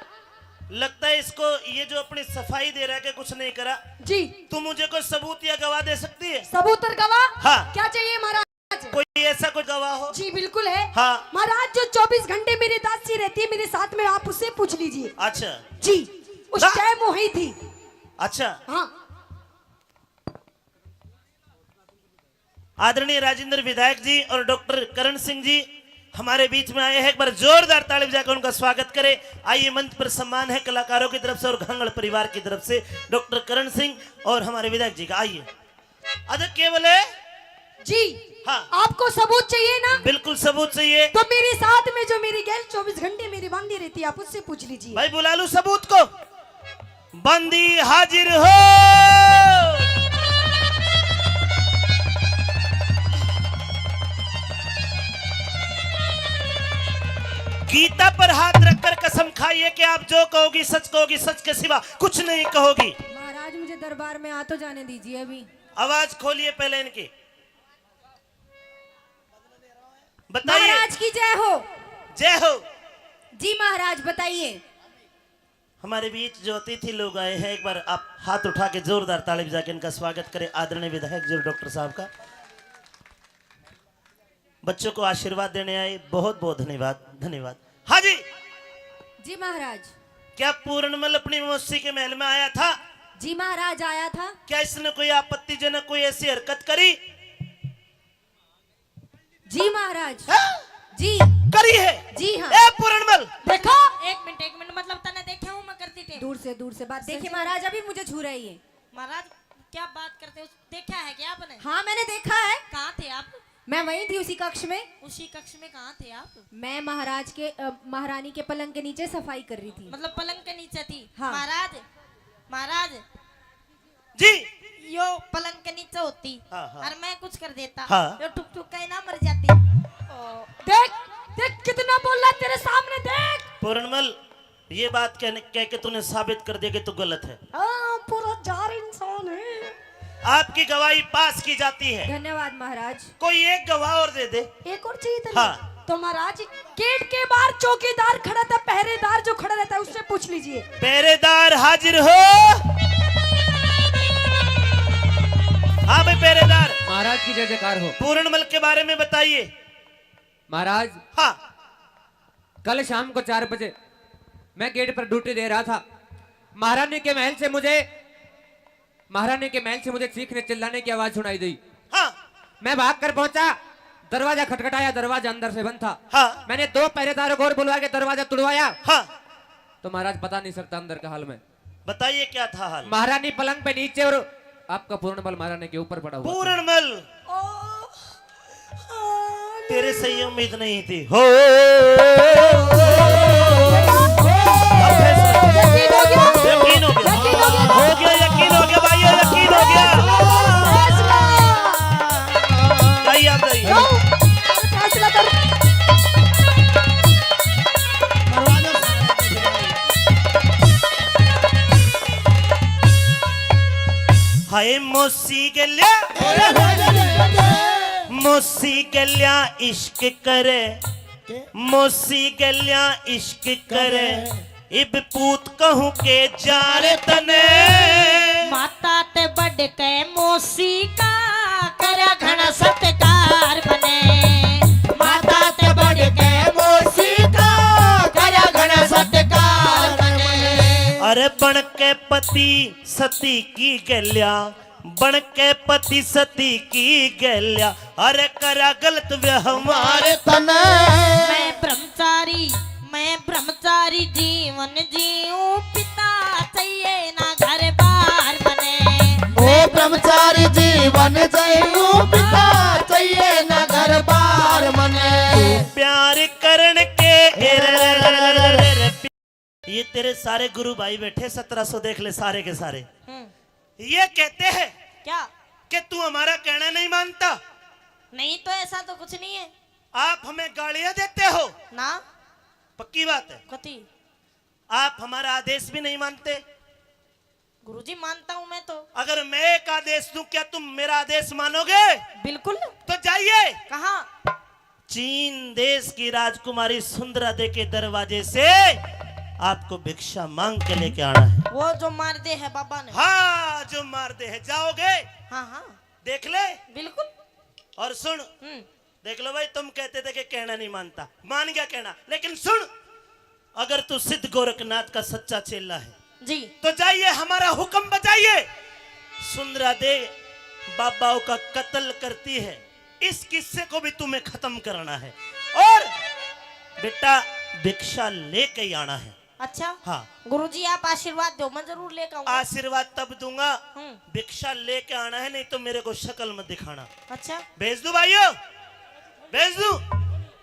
लगता है इसको, ये जो अपनी सफाई दे रहा है कि कुछ नहीं करा। जी। तू मुझे कोई सबूत या गवाह दे सकती है? सबूत और गवाह? हाँ। क्या चाहिए महाराज? कोई ऐसा कोई गवाह हो? जी, बिल्कुल है। हाँ। महाराज, जो चौबीस घंटे मेरी दासी रहती है मेरे साथ में, आप उससे पूछ लीजिए। अच्छा। जी, उस ना। टाइम वही थी। अच्छा। हाँ। आदरणीय राजेंद्र विधायक जी और डॉक्टर करण सिंह जी हमारे बीच में आए हैं, एक बार जोरदार ताली बजाकर उनका स्वागत करें। आइए, मंच पर सम्मान है कलाकारों की तरफ से और घांगड़ परिवार की तरफ से डॉक्टर करण सिंह और हमारे विधायक जी का। आइए। अच्छा, के बोले? जी। हाँ। आपको सबूत चाहिए ना? बिल्कुल सबूत चाहिए। तो मेरे साथ में जो मेरी गैल चौबीस घंटे मेरी बांधी रहती है, आप उससे पूछ लीजिए। भाई, बुला लूं सबूत को? बंदी हाजिर हो। गीता पर हाथ रखकर कसम खाइए कि आप जो कहोगी सच कहोगी, सच के सिवा कुछ नहीं कहोगी। महाराज, मुझे दरबार में आ तो जाने दीजिए अभी। आवाज खोलिए पहले इनकी। बताइए। महाराज की जय हो। जय हो। जी महाराज, बताइए। हमारे बीच जो अतिथि लोग आए हैं, एक बार आप हाथ उठा के जोरदार ताली बजा के इनका स्वागत करें, आदरणीय विधायक जी और डॉक्टर साहब का। बच्चों को आशीर्वाद देने आए। बहुत बहुत धन्यवाद, धन्यवाद। हाँ जी। जी महाराज। क्या पूरणमल अपनी मौसी के महल में आया था? जी महाराज, आया था। क्या इसने कोई आपत्तिजनक कोई ऐसी हरकत करी? जी महाराज। हाँ? जी। करी है? जी हाँ। ए पूरणमल। देखो। एक मिनट, एक मिनट, मतलब तने देखे हूँ मैं करती थी। दूर से, दूर से बात। देखिए महाराज, अभी मुझे छू रही है। महाराज, क्या बात करते हो? देखा है क्या आपने? हाँ, मैंने देखा है। कहाँ थे आप? मैं वहीं थी, उसी कक्ष में। उसी कक्ष में कहाँ थे आप? मैं महाराज के, अ, महारानी के पलंग के नीचे सफाई कर रही थी। मतलब पलंग के नीचे थी? हाँ। महाराज, महाराज। जी। यो पलंग के नीचे होती। हाँ, हाँ। और मैं कुछ कर देता। हाँ। यो ठुक ठुक के ना मर जाती। ओ, देख, देख कितना बोल रहा तेरे सामने, देख। पूरणमल, ये बात कहने, कह के तूने साबित कर दिया कि तू गलत है। हाँ, पूरा जार इंसान है। आपकी गवाही पास की जाती है। धन्यवाद महाराज। कोई एक गवाह और दे दे। एक और चाहिए तेरे? हाँ। तो महाराज, गेट के बाहर चौकीदार खड़ा था, पहरेदार जो खड़ा रहता है, उससे पूछ लीजिए। पहरेदार हाजिर हो। हाँ भाई पहरेदार। महाराज की जय जयकार हो। पूरणमल के बारे में बताइए। महाराज, हाँ। कल शाम को चार बजे मैं गेट पर ड्यूटी दे रहा था। महारानी के महल से मुझे, महारानी के महल से मुझे चीखने चिल्लाने की आवाज सुनाई दी। हाँ। मैं भाग कर पहुंचा, दरवाजा खटखटाया, दरवाजा अंदर से बंद था। हाँ। मैंने दो पहरेदारों को और बुलवा के दरवाजा तुड़वाया। हाँ। तो महाराज, बता नहीं सकता अंदर का हाल मैं। बताइए क्या था हाल? महारानी पलंग पे नीचे और आपका पूरणमल महारानी के ऊपर पड़ा हुआ था। पूरणमल। ओ, तेरे से ये उम्मीद नहीं थी। हो। अब फैसला। यकीन हो गया। यकीन हो गया। यकीन हो गया। हो गया, यकीन हो गया भाइयों, यकीन हो गया। फैसला। जाइए आप, जाइए। जाओ। फैसला कर। हाय मौसी गल्या, मौसी गल्या इश्क करे, मौसी गल्या इश्क करे, इब पूत कहूँ के जा रे तने। माता ते बढ़ के मौसी का, करे घणा सत्कार मने। माता ते बढ़ के मौसी का, करे घणा सत्कार मने। अरे बन के पति सती की गल्या, बन के पति सती की गल्या, अरे करा गलत व्यवहार तने। मैं ब्रह्मचारी, मैं ब्रह्मचारी जीवन जीऊं, पिता चाहिए ना घर बार मने। ओ ब्रह्मचारी जीवन जीऊं, पिता चाहिए ना घर बार मने। प्यार करण के ये तेरे सारे गुरु भाई बैठे, सत्रह सौ देख ले सारे के सारे। हम्म। ये कहते हैं क्या? कि तू हमारा कहना नहीं मानता। नहीं तो ऐसा तो कुछ नहीं है। आप हमें गालियां देते हो ना। पक्की बात है। कती? आप हमारा आदेश भी नहीं मानते। गुरुजी, मानता हूँ मैं तो। अगर मैं एक आदेश दूं, क्या तुम मेरा आदेश मानोगे? बिल्कुल। तो जाइए। कहाँ? चीन देश की राजकुमारी सुंदरा दे के दरवाजे से आपको भिक्षा मांग के लेके आना है। वो जो मार दे है बाबा ने। हाँ, जो मार दे है, जाओगे? हाँ, हाँ। देख ले। बिल्कुल। और सुन, हम्म। देख लो भाई, तुम कहते थे कि कहना नहीं मानता, मान गया कहना, लेकिन सुन, अगर तू सिद्ध गोरखनाथ का सच्चा चेला है जी, तो जाइए, हमारा हुक्म बजाइए। सुंदरा दे बाबाओं का कत्ल करती है, इस किस्से को भी तुम्हें खत्म करना है। और बेटा, भिक्षा लेके ही आना है। अच्छा। हाँ। गुरुजी, आप आशीर्वाद दो, मैं जरूर लेकर आऊंगा। आशीर्वाद तब दूंगा, हम्म। भिक्षा लेके आना है, नहीं तो मेरे को शक्ल मत दिखाना। अच्छा। भेज दूं भाइयों, भेज दूं।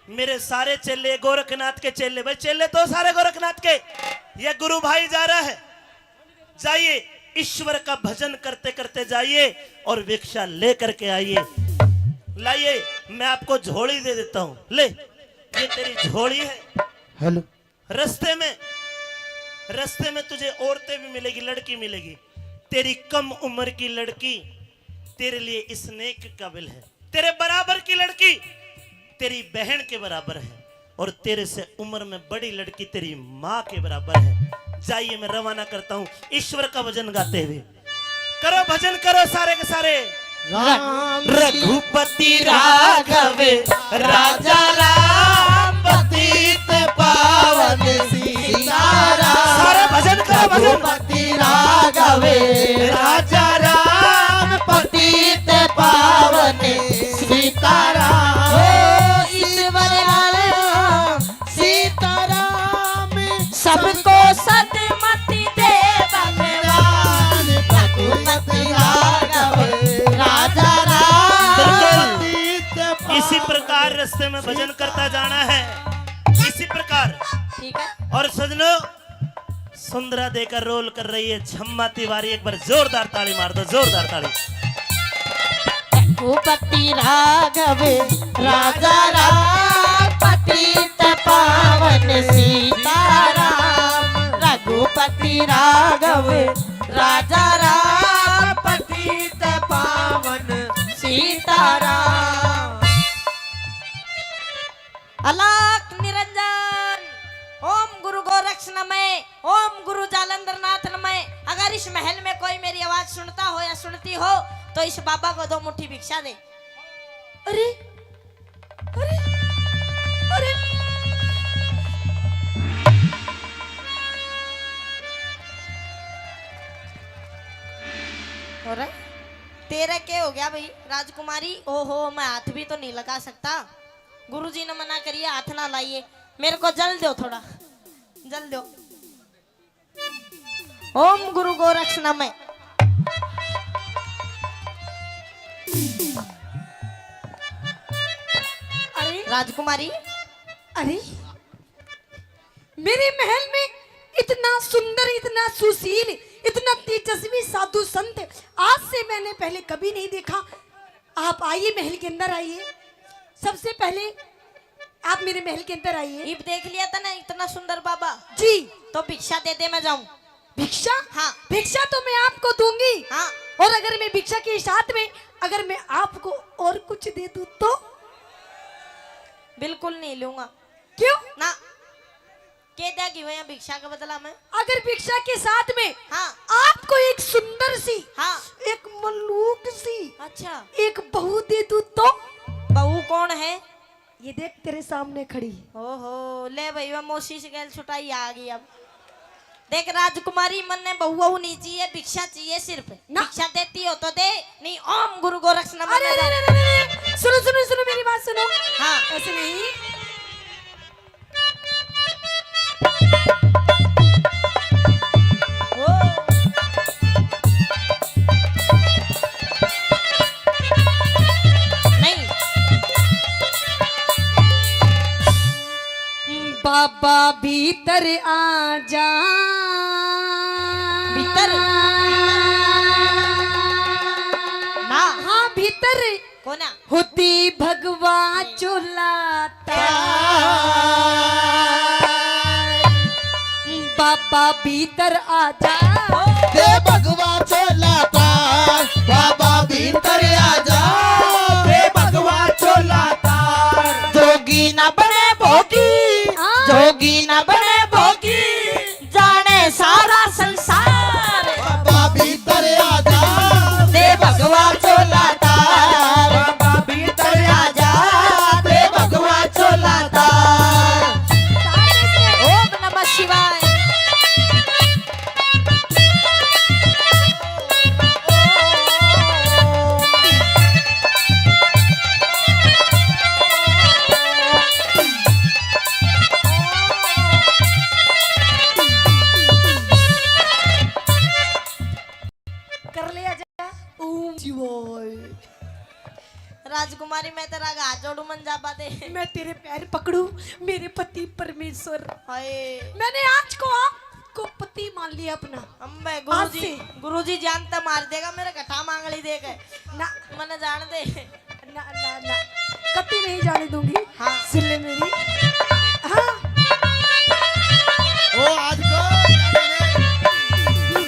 मेरे सारे चेले गोरखनाथ के चेले, भाई चेले तो सारे गोरखनाथ के। ये गुरु भाई जा रहा है, जाइए, ईश्वर का भजन करते करते जाइए और भिक्षा लेकर के आइए। लाइए, मैं आपको झोली दे देता हूँ। ले, ये तेरी झोली है। हेलो। रास्ते में, रास्ते में तुझे औरतें भी मिलेगी, लड़की मिलेगी। तेरी कम उम्र की लड़की तेरे लिए इस नेक काबिल है। तेरे बराबर की लड़की तेरी बहन के बराबर है, और तेरे से उम्र में बड़ी लड़की तेरी माँ के बराबर है। जाइए, मैं रवाना करता हूँ ईश्वर का भजन गाते हुए। करो भजन, करो सारे के सारे। राम रघुपति राघव राजा राम पतित पावन सीताराम। सारे भजन करो, भजन। रघुपति राघव राजा राम पतित पावन सीताराम। ओ ईश्वर राम सीताराम। सबको सदमति दे भगवान। रघुपति राघव राजा राम। बिल्कुल। इसी प्रकार रास्ते में भजन करता जाना है, इसी प्रकार। ठीक है। और सजनों, सुंदरा देकर रोल कर रही है छम्मा तिवारी, एक बार जोरदार ताली मार दो, जोरदार ताली। रघुपति राघव राजा राम पतित पावन सीताराम। रघुपति राघव राजा राम पतित पावन सीताराम। अलख निरंजन, ओम गुरु गोरक्ष नमः, ओम गुरु जालंधरनाथ नमः। अगर इस महल में कोई मेरी आवाज सुनता हो या सुनती हो, तो इस बाबा को दो मुट्ठी भिक्षा दे। अरे, अरे, अरे। हो रहा है? तेरा क्या हो गया भाई राजकुमारी? ओहो, मैं हाथ भी तो नहीं लगा सकता। गुरुजी ने मना करिए, हाथ ना लाइए। मेरे को जल दो थोड़ा, जल दो। ओम गुरु गोरक्ष नमः। अरे राजकुमारी, अरे मेरे महल में इतना सुंदर, इतना सुशील, इतना तेजस्वी साधु संत आज से मैंने पहले कभी नहीं देखा। आप आइए, महल के अंदर आइए। सबसे पहले आप मेरे महल के अंदर आइए। इब देख लिया था ना इतना सुंदर बाबा? जी। तो भिक्षा दे दे, मैं जाऊं। भिक्षा? हाँ। भिक्षा तो मैं आपको दूंगी। हाँ। और अगर मैं भिक्षा के साथ में अगर मैं आपको और कुछ दे दूं तो? बिल्कुल नहीं लूंगा। क्यों? ना। के देगी वो यहाँ भिक्षा के बदला में? अगर भिक्षा के साथ में हाँ। आपको एक सुंदर सी, हाँ। एक मलूक सी, अच्छा। एक बहू दे दूं तो? बहू कौन है? ये देख तेरे सामने खड़ी। ओहो, ले भाई, वह मौसी से गैल छुटाई आ गई। अब देख राजकुमारी, मन ने बहू वहू नहीं चाहिए, भिक्षा चाहिए सिर्फ। ना। भिक्षा देती हो तो दे, नहीं ओम गुरु गोरक्ष नमः। अरे, अरे, अरे, अरे, अरे, सुनो, सुनो, सुनो, मेरी बात सुनो। हाँ। ऐसे नहीं। ओ। नहीं। बाबा भीतर आ जा। भीतर? ना। हाँ, भीतर। कोना? होती भगवा चोला तार। बाबा भीतर आ जा। दे भगवा चोला तार, बाबा भीतर आ जा। दे भगवा चोला तार। जोगी ना बने भोगी, हाँ। जोगी ना बने भोगी, जाने सारा संसार। बाबा भीतर आ जा, दे भगवा चोला तार। बाबा भीतर आ जा, दे भगवा चोला तार। ओम नमः शिवाय। कर ले आजा। ओम शिवाय। राजकुमारी, मैं तेरा हाथ जोड़ू, मन जाबा दे। मैं तेरे पैर पकड़ू, मेरे पति परमेश्वर। हाय। मैंने आज को आपको पति मान लिया अपना। अम्बे, आज गुरुजी, से। गुरुजी जानता मार देगा मेरे, घटा मांगली देके। ना। मने जान दे। ना, ना, ना, कभी नहीं जाने दूंगी। हाँ। सुन ले मेरी। हाँ। ओ, आज को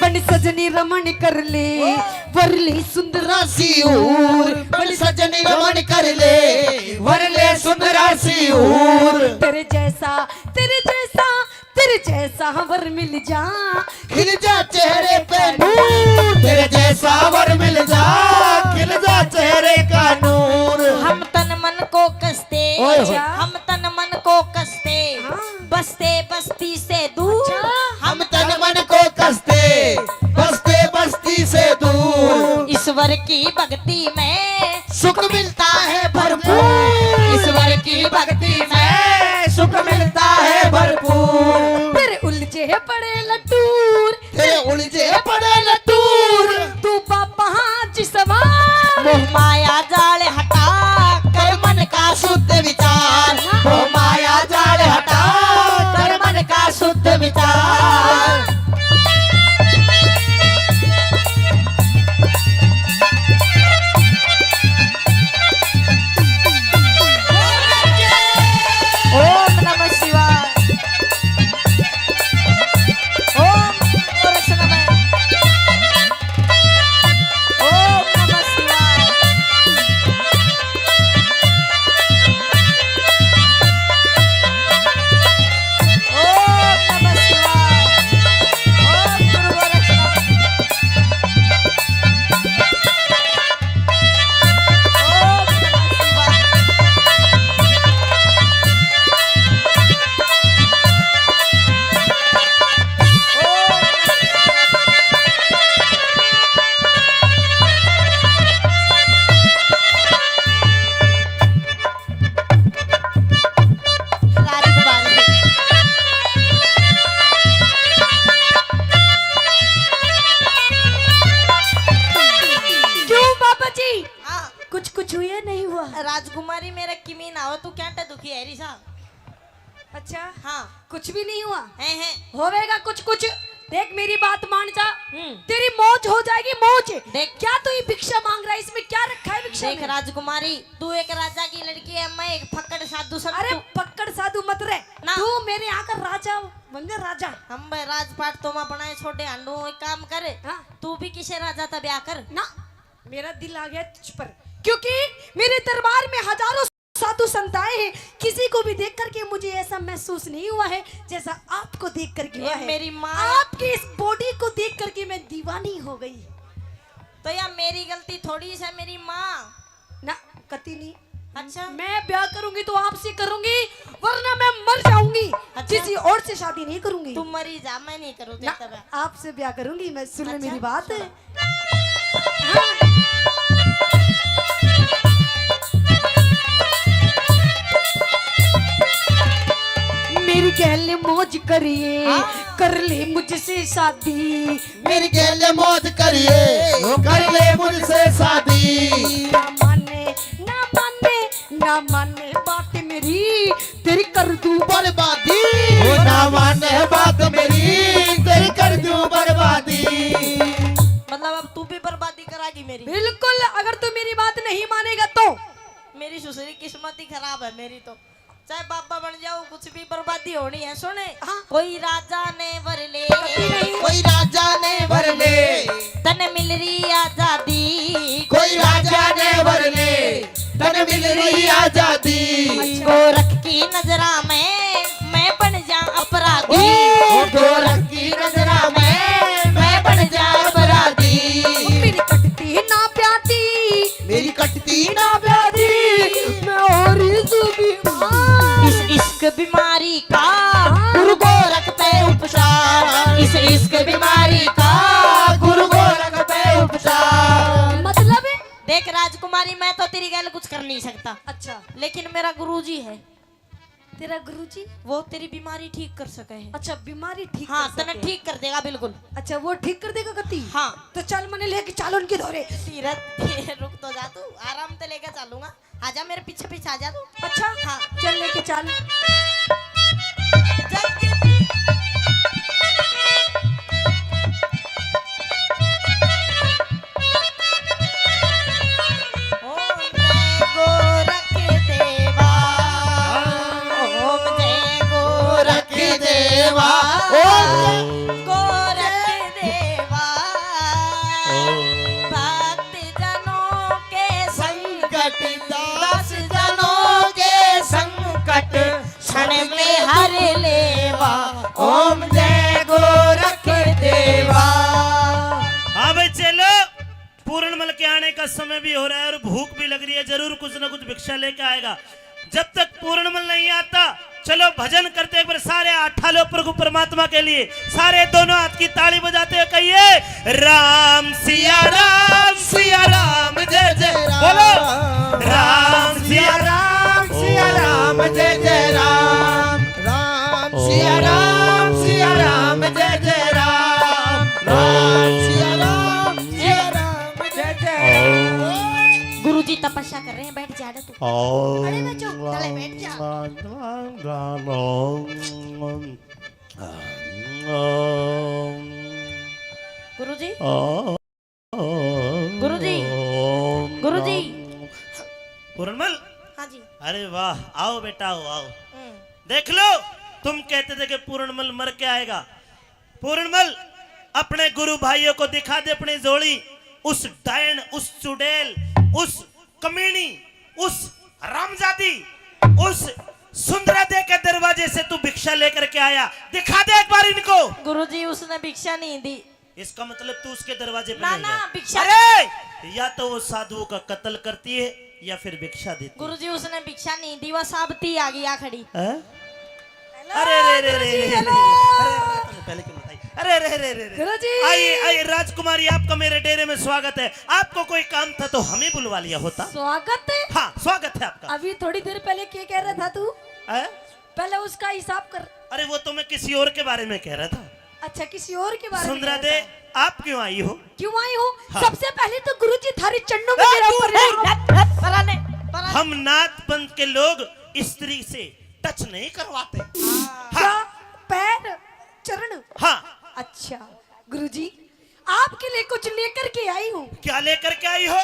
बन सजनी रमण कर ले, ओ। वर ले सुंदरा सी हूर। बन सजनी रमण कर ले, वर ले सुंदरा सी हूर। तेरे जैसा, तेरे जैसा, तेरे जैसा वर मिल जा, खिल जा चेहरे पे नूर। तेरे जैसा वर मिल जा, खिल जा अच्छा। हम तन मन को कसते, हाँ। बसते बस्ती से दूर। अच्छा। हम तन मन को कसते, बसते बस्ती से दूर। ईश्वर की भक्ति में सुख मिलता है भरपूर। ईश्वर की भक्ति में सुख मिलता है भरपूर। तेरे उलझे पड़े लटूर, तेरे उलझे पड़े लटूर। तू बाबा हाँ जी सवार। मोह माया जाल हटा कर मन का शुद्ध विचार। मोह माया जाल हटा कर मन का शुद्ध विचार। ओम नमः शिवाय। ओम गोरक्ष नमः। ओम नमः शिवाय। ओम नमः शिवाय। ओम गुरु गोरक्ष नमः। ओम नमः शिवाय। राजकुमारी। क्यों बाबा जी? हाँ। कुछ, कुछ हुआ नहीं हुआ? राजकुमारी, मेरे किमी ना हो, तू क्या दुखी है रिसा? अच्छा। हाँ। कुछ भी नहीं हुआ? हैं, हैं। होवेगा कुछ कुछ। देख, मेरी बात मान जा। हम्म। तेरी मौज हो जाएगी, मौज। देख। क्या तू ये भिक्षा मांग रहा है? इसमें क्या रखा है भिक्षा देख में? राजकुमारी, तू एक राजा की लड़की है, मैं एक फक्कड़ साधु संत अरे हूँ। फक्कड़ साधु मत रे। ना। तू मेरे यहाँ का राजा बन जा, राजा। हम भाई राजपाट तो मैं बनाए छोड़े हांडू, एक काम कर। हाँ। तू भी किसे राजा ता ब्याह कर। ना, मेरा दिल आ गया तुझ पर, क्योंकि मेरे दरबार में हजारों साधु संत आए हैं, किसी को भी देख करके मुझे ऐसा महसूस नहीं हुआ है जैसा आपको देख करके हुआ ए, है। मेरी माँ। आपकी इस बॉडी को देख करके मैं दीवानी हो गई। तो या मेरी गलती थोड़ी सा, मेरी माँ। ना, कती नहीं। अच्छा। मैं ब्याह करूंगी तो आपसे करूंगी, वरना मैं मर जाऊंगी। अच्छा। किसी और से शादी नहीं करूंगी। तू मरी जा, मैं नहीं करूँ ना, तेरे से ब्याह। आपसे ब्याह करूंगी मैं। सुन ले अच्छा, मेरी बात। सुन। मेरी गैल मौज करिए, हाँ। कर ले मुझसे शादी। मेरी गैल मौज करिए, कर ले मुझसे शादी। ना माने, ना माने, ना माने बात मेरी, तेरी कर दूं बर्बादी। ओ ना माने बात मेरी, तेरी कर दूं बर्बादी। मतलब अब तू भी बर्बादी करागी मेरी? बिल्कुल, अगर तू मेरी बात नहीं मानेगा तो। मेरी सुसरी किस्मत ही खराब है मेरी तो। चाहे बाबा बन जाओ, कुछ भी बर्बादी होनी है। सुने, हाँ। कोई राजा ने वर ले, कोई राजा ने वर ले, तन मिल रही आजादी। कोई राजा ने वर ले, तन मिल रही आजादी। अच्छा। गोरख की नजरा में मैं बन जा अपराधी। ओ गोरख की नजरा में मैं बन जा अपराधी। मेरी कटती ना प्यादी, मेरी कटती ना प्यादी, मैं हो रही सू बीमार। इस इश्क बीमारी का गुरु गोरख पे उपचार, इस इश्क बीमारी का गुरु गोरख पे उपचार। मतलब? देख राजकुमारी, मैं तो तेरी गैल कुछ कर नहीं सकता। अच्छा। लेकिन मेरा गुरुजी है। तेरा गुरुजी? वो तेरी बीमारी ठीक कर सके है। अच्छा, बीमारी ठीक हाँ, कर सके। तने ठीक कर देगा बिल्कुल। अच्छा, वो ठीक कर देगा कती? हाँ। तो चल, मने लेके चल उनके धोरे। तीरथ, रुक तो जा तू, आराम से लेके चलूंगा। आजा, मेरे पीछे पीछे आजा तू। अच्छा? हाँ। चल, लेके चल। जग ओम जय गोरख देवा, ओम जय गोरख देवा, ओम गोरख देवा। भक्त जनों के संकट, दास जनों के संकट क्षण में हर लेवा। ओम जय गोरख देवा। हाँ भाई चलो, पूरणमल के आने का समय भी हो रहा है और भूख भी लग रही है, जरूर कुछ ना कुछ भिक्षा लेके आएगा। जब तक पूर्णमल नहीं आता, चलो भजन करते, एक बार सारे हाथ उठा लो प्रभु परमात्मा के लिए। सारे दोनों हाथ की ताली बजाते हुए कहिए, राम सिया राम, सिया राम, जय जय। बोलो, राम सिया राम, सिया राम, जय जय राम। राम सिया राम, सिया राम, जय जय राम। राम सिया राम, सिया राम, जय जय राम। गुरुजी तपस्या कर रहे हैं, बैठ जा रे तू। अरे बच्चों, चले बैठ जा। गुरुजी, गुरुजी, गुरुजी। पूरणमल। हाँ जी। अरे वाह, आओ बेटा, आओ, आओ। हम्म। देख लो, तुम कहते थे कि पूरणमल मर के आएगा। पूरणमल, अपने गुरु भाइयों को दिखा दे अपनी झोली। उस डायन, उस चुड़ैल, उस कमीनी, उस हरामजादी, उस सुंदरा दे के दरवाजे से तू भिक्षा लेकर के आया, दिखा दे एक बार इनको। गुरुजी, उसने भिक्षा नहीं दी। इसका मतलब तू उसके दरवाजे पे ना, नहीं ना, गया। भिक्षा अरे, या तो वो साधुओं का कत्ल करती है या फिर भिक्षा देती है। गुरुजी, उसने भिक्षा नहीं दी, वो साबती आ गई, आ खड़ी। हैं? Hello, अरे, अरे, अरे, अरे, गुरुजी, अरे, hello। अरे, अरे, पहले क्यों बताई? अरे, अरे, अरे, अरे, अरे। गुरुजी। आइए, आइए, राजकुमारी, आपका मेरे डेरे में स्वागत है। आपको कोई काम था तो हमें बुलवा लिया होता। स्वागत है? हाँ, स्वागत है आपका। अभी थोड़ी देर पहले क्या कह रहा था तू? हैं? पहले उसका हिसाब कर। अरे, वो तो मैं किसी और के बारे में कह रहा था। अच्छा, किसी और के बारे में सुंदरा कह रहा दे, था। आप क्यों आई हो? क्यों आई हूँ? हाँ। सबसे पहले तो गुरुजी थारे चरणों में ए, मेरा तू प्रणाम। नहीं। पराने, पराने। हम नाथ पंथ के लोग स्त्री से टच नहीं करवाते। हाँ। क्या? पैर, चरण? हाँ। अच्छा गुरुजी, आपके लिए कुछ लेकर के आई हूँ। क्या लेकर के आई हो?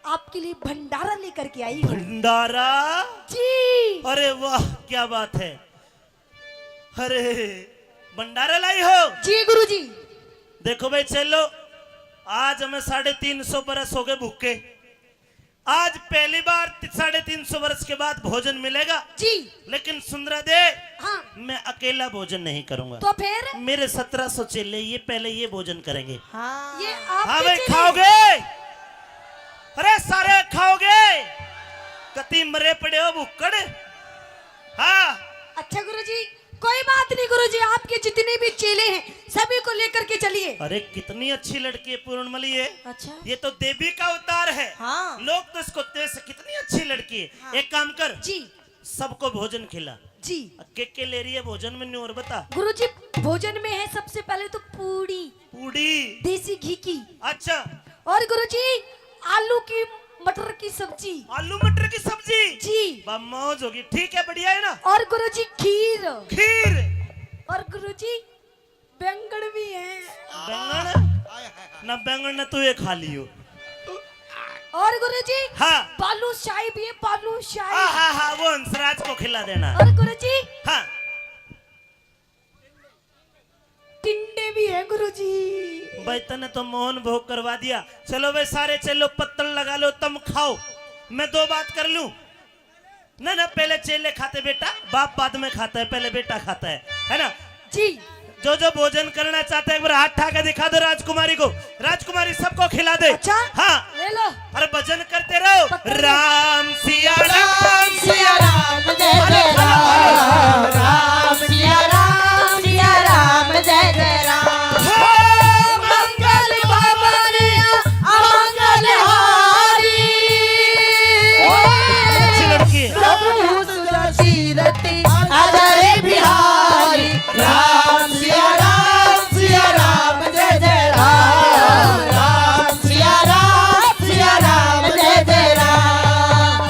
आपके लिए भंडारा लेकर के आई हूँ। भंडारा? जी। अरे वाह, क्या बात है। अरे, भंडारा लाई हो? जी गुरुजी। देखो भाई चेलो, आज हमें साढ़े तीन सौ बरस हो गए भूखे। आज पहली बार ति-, साढ़े तीन सौ वर्ष के बाद भोजन मिलेगा। जी। लेकिन सुंदरा दे, हाँ। मैं अकेला भोजन नहीं करूंगा। तो फिर? मेरे सत्रह सौ चेले, ये पहले ये भोजन करेंगे। हाँ। ये आपके हाँ भाई, चेले? खाओगे? अरे सारे खाओगे? कती मरे पड़े हो भुक्कड़। हाँ। अच्छा गुरुजी, कोई बात नहीं गुरुजी, आपके जितने भी चेले हैं सभी को लेकर के चलिए। अरे कितनी अच्छी लड़की है पूर्णमली है। अच्छा। ये तो देवी का अवतार है। हाँ। लोग तो इसको देख से, कितनी अच्छी लड़की है। हाँ। एक काम कर जी। सबको भोजन खिला। जी। के के ले रही है भोजन में, न्यू और बता। गुरुजी, भोजन में है सबसे पहले तो पूड़ी। पूड़ी। देसी घी की। अच्छा। और गुरुजी, आलू की मटर की सब्जी। आलू मटर की सब्जी? जी। बा मौज होगी। ठीक है, बढ़िया है ना? और गुरुजी, खीर। खीर। और गुरुजी, बैंगन भी है। बैंगन? ना बैंगन ने तू ये खा लियो। और गुरुजी, हाँ। बालूशाही भी है, बालूशाही। हाँ, हाँ, हाँ, वो हंसराज को खिला देना। और गुरुजी, हाँ। टिंडे भी है गुरुजी। भाई, तने तो मोहन भोग करवा दिया। चलो भाई, सारे चेलो पत्तल लगा लो, तम खाओ, मैं दो बात कर लूं। ना, ना, पहले चेले खाते बेटा, बाप बाद में खाता है, पहले बेटा खाता है, है ना? जी। जो जो भोजन करना चाहता है, एक बार हाथ उठा के दिखा दो राजकुमारी को। राजकुमारी सबको खिला दे। अच्छा? हाँ। ले लो। अरे भजन करते रहो। पकड़ लो। राम सिया राम, राम सिया राम, जय अरे जय खा लो, खा लो। राम। राम सिया राम, सिया राम, जय जय राम। हे मंगल भवन अमंगल हारी। अच्छी लड़की है। प्रभु सुरतीरथ अजय बिहारी। राम सिया राम, सिया राम, जय जय राम। राम सिया राम, सिया राम, जय जय राम।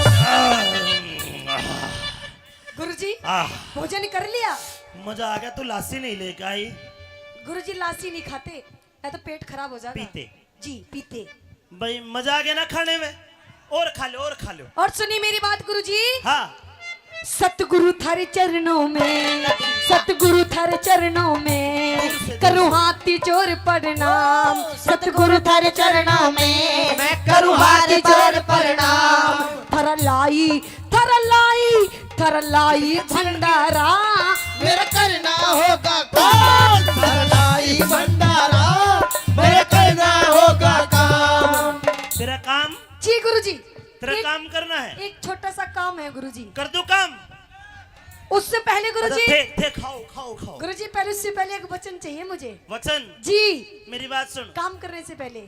गुरुजी, आह। भोजन कर लिया? मजा आ गया, तू लासी नहीं लेके आई। गुरुजी, लासी नहीं खाते, या तो पेट खराब हो जाता। पीते। जी, पीते। भाई, मजा आ गया ना खाने में? और खा लो, और खा लो। और सुनिए मेरी बात गुरुजी। हाँ। सतगुरु थारे चरणों में, सतगुरु थारे चरणों में, करूँ हाथ जोड़ प्रणाम। सतगुरु थारे चरणों में, मैं करूँ हाथ जोड़ प्रणाम। थारा लाई, थारा लाई, थारा लाई भंडारा। मेरा करना होगा काम, थारा लाई भंडारा। मेरा करना होगा काम। तेरा काम? जी गुरुजी। तेरा एक, काम करना है। एक छोटा सा काम है गुरुजी। कर दो काम। उससे पहले अच्छा, गुरुजी, थे, थे, खाओ, खाओ, खाओ। गुरुजी, पहले, उससे पहले एक वचन चाहिए मुझे। वचन? जी। मेरी बात सुन। काम करने से पहले।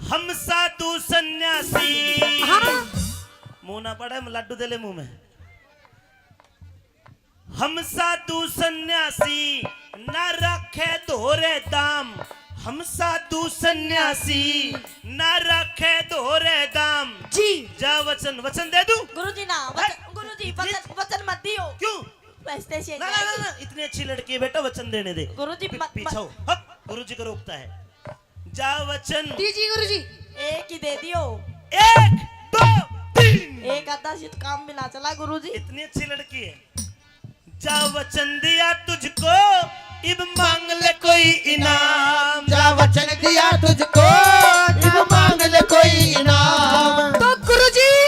हम साधु सन्यासी। हाँ। मुंह ना पड़े, लड्डू दे ले मुंह में। हम साधु सन्यासी ना रखे धोरे दाम। हम साधु सन्यासी ना रखे धोरे दाम। जी। जा वचन, वचन दे दूं? गुरुजी ना, वचन, हैं? गुरुजी, इतने वचन, वचन मत दियो। क्यों? वैसे से ना, ना, ना, ना, इतनी अच्छी लड़की है बेटा, वचन देने दे। गुरुजी, पी-, मत, पीछे मत। हो। हट, गुरुजी को रोकता है। जा वचन। दीजिए गुरुजी। एक ही दे दियो। एक, दो, तीन। एक आधा से तो काम भी ना चला गुरुजी। इतनी अच्छी लड़की है। जा वचन दिया तुझको, इब मांग ले कोई इनाम। जा वचन दिया तुझको, इब मांग ले कोई इनाम। तो गुरुजी,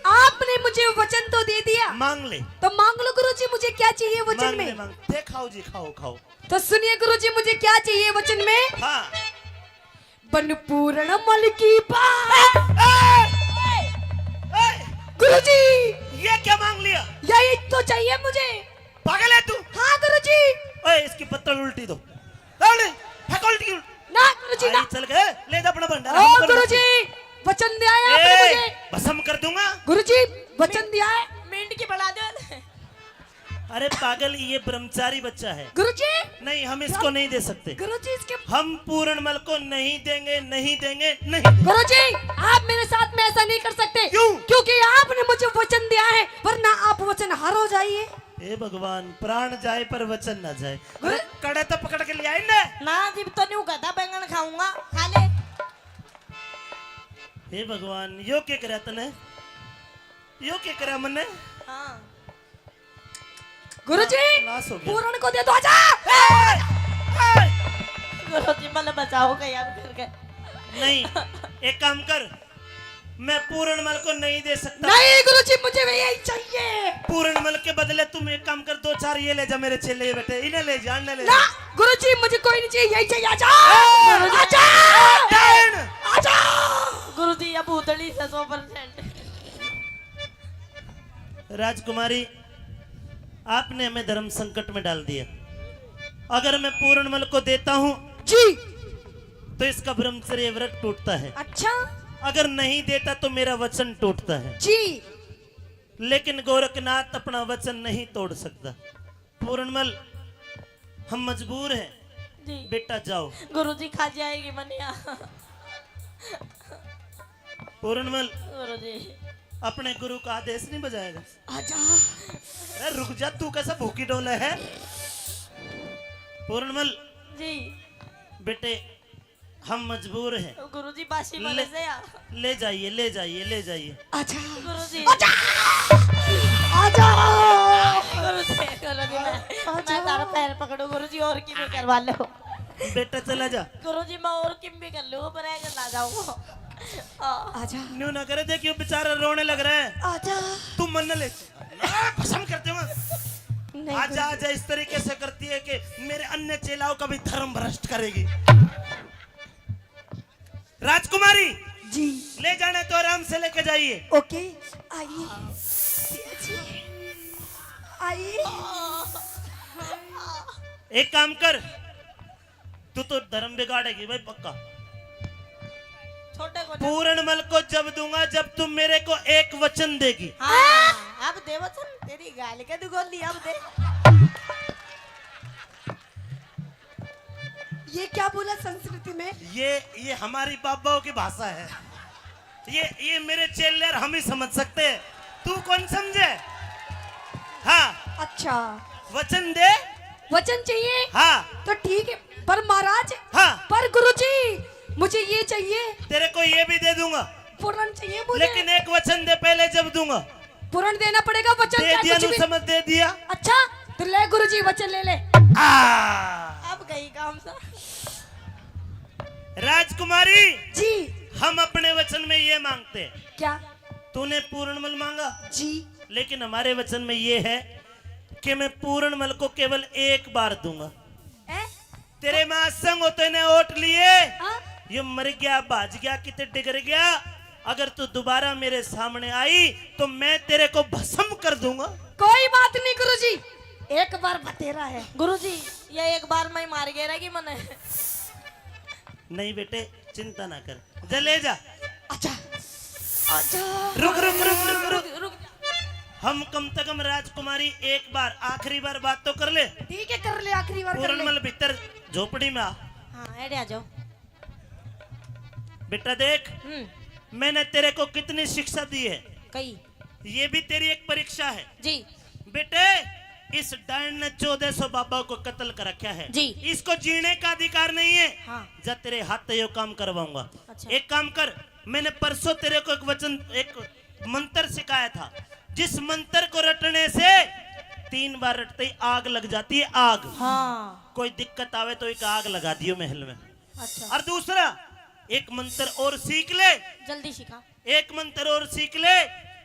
आपने मुझे वचन तो दे दिया। मांग ले। तो मांग लो गुरुजी, मुझे क्या चाहिए वचन मांग में? ले, मांग। दे, खाओ जी, खाओ, खाओ। तो सुनिए गुरुजी, मुझे क्या चाहिए वचन में? हाँ। बन पूरण मल की बात। ए, ए, ए, गुरुजी, ये क्या मांग लिया? यही तो चाहिए मुझे। पागल है तू? हाँ गुरुजी। ओए, इसकी पत्तल उल्टी दो। उल्टी, फेंक उल्टी। ना गुरुजी, ना। चल गए, ले जा अपना भंडारा, ओ हम कर गुरुजी, वचन दिया है आपने ए, मुझे। भस्म कर दूंगा। गुरुजी, वचन दिया है। मिंट की बढ़ा दो। अरे पागल, ये ब्रह्मचारी बच्चा है। गुरुजी। नहीं, हम इसको नहीं दे सकते। गुरुजी, इसके हम पूरणमल को नहीं देंगे, नहीं देंगे, नहीं देंगे। गुरुजी, आप मेरे साथ में ऐसा नहीं कर सकते। क्यों? क्योंकि आपने मुझे वचन दिया है, वरना आप वचन हार हो जाइए। हे भगवान, प्राण जाए पर वचन ना जाए। गुरु अरे, कड़े तो पकड़ के ले आए ना। ना, जिब तो न्यू कहता बैंगन खाऊंगा, खा ले। हे भगवान, यो के करया तने? यो के करया मन्ने? हाँ। गुरुजी, नाश हो गया। पूरण को दे दो, आजा। ए! ए! गुरुजी, मल बचाओ कहीं यार करके। नहीं, एक काम कर, मैं पूरणमल को नहीं दे सकता। नहीं गुरुजी, मुझे भी यही चाहिए। पूरणमल के बदले तुम एक काम कर, दो चार ये ले जा मेरे चेले, ये बैठे, इन्हें ले जा, इन्हें ले ना जा। गुरुजी, मुझे कोई नहीं चाहिए, यही चाहिए। आजा, ए! आजा, ए! आजा। गुरुजी, ये भूतड़ी से सौ परसेंट। राजकुमारी, आपने हमें धर्म संकट में डाल दिया। अगर मैं पूरणमल को देता हूं जी। तो इसका ब्रह्मचर्य व्रत टूटता है। अच्छा। अगर नहीं देता तो मेरा वचन टूटता है जी। लेकिन गोरखनाथ अपना वचन नहीं तोड़ सकता। पूरणमल, हम मजबूर हैं। जी। बेटा जाओ। गुरुजी, खा जाएगी मनिया। पूरणमल, गुरुजी। अपने गुरु का आदेश नहीं बजाएगा? आजा। अरे रुक जा, तू कैसा भूखी डोले है? पूरणमल। जी। बेटे, हम मजबूर हैं। गुरुजी, बासी ले, वाले से यार। ले जाइए, ले जाइए, ले जाइए। आजा। गुरुजी। आजा। आजा। गुरुजी, गुरुजी, मैं, आजा। मैं तारा पैर पकड़ू गुरुजी, और की भी करवा लो। बेटा चला जा। गुरुजी, मैं और किम भी कर लूँ, पर ऐसे ना जाऊँ। हाँ। आजा। न्यू ना करे, देखियो बेचारा रोने लग रहा है। आजा। तू मन न ले। ना, भस्म कर दूंगा। नहीं आजा, गुरुजी। आजा, इस तरीके से करती है कि मेरे अन्य चेलाओं का भी धर्म भ्रष्ट करेगी। राजकुमारी, जी। ले जाना है तो आराम से लेके जाइए। ओके, आइए। आइए। एक काम कर, तू तो धर्म बिगाड़ेगी भाई पक्का। छोटे को पूरणमल को जब दूंगा, जब तुम मेरे को एक वचन देगी। हाँ, अब दे वचन, तेरी गाल के दुगोली अब दे। ये क्या बोला संस्कृति में? ये, ये हमारी बाबाओं की भाषा है। ये, ये मेरे चेले और हम ही समझ सकते हैं, तू कौन समझे? हाँ। अच्छा। वचन दे। वचन चाहिए? हाँ। तो ठीक है, पर महाराज, हाँ। पर गुरुजी, मुझे ये चाहिए। तेरे को ये भी दे दूंगा। पूरण चाहिए मुझे। लेकिन एक वचन दे, पहले जब दूंगा। पूरण देना पड़ेगा, वचन दे क्या दिया, कुछ भी? समझ दे दिया। अच्छा, तो ले गुरुजी, वचन ले ले। आ। अब गई काम सा। राजकुमारी जी। हम अपने वचन में ये मांगते हैं। क्या? तूने पूरणमल मांगा जी। लेकिन हमारे वचन में ये है कि मैं पूरणमल को केवल एक बार दूंगा। हैं? तेरे मां संग होते ने ओट लिए। हाँ? ये मर गया, भाज गया, किते डिगर गया, अगर तू दोबारा मेरे सामने आई तो मैं तेरे को भस्म कर दूंगा। कोई बात नहीं गुरुजी, एक बार बतेरा है। गुरुजी, ये एक बार में ही मार गया रहेगी मने। नहीं बेटे, चिंता ना कर, जा ले जा। अच्छा, अच्छा। रुक, रुक, रुक, रुक, रुक। रुक, रुक। हम कम से कम राजकुमारी एक बार, आखिरी बार बात तो कर ले। ठीक है, कर ले, आखिरी बार कर ले। पूरनमल भीतर झोपड़ी में आ। हाँ, एड़े आ जाओ। बेटा देख, हम्म। मैंने तेरे को कितनी शिक्षा दी है। कई। ये भी तेरी एक परीक्षा है। जी। बेटे, इस डायन ने चौदह सौ बाबा को कत्ल कर रखा है। जी। इसको जीने का अधिकार नहीं है। हाँ। जा, तेरे हाथ से यो काम करवाऊंगा। अच्छा। एक काम कर, मैंने परसों तेरे को एक वचन, एक मंत्र सिखाया था, जिस मंत्र को रटने से तीन बार रटते ही आग लग जाती है, आग। हाँ। कोई दिक्कत आवे तो एक आग लगा दियो महल में। अच्छा। और दूसरा, एक मंत्र और सीख ले। जल्दी सिखा। एक मंत्र और सीख ले,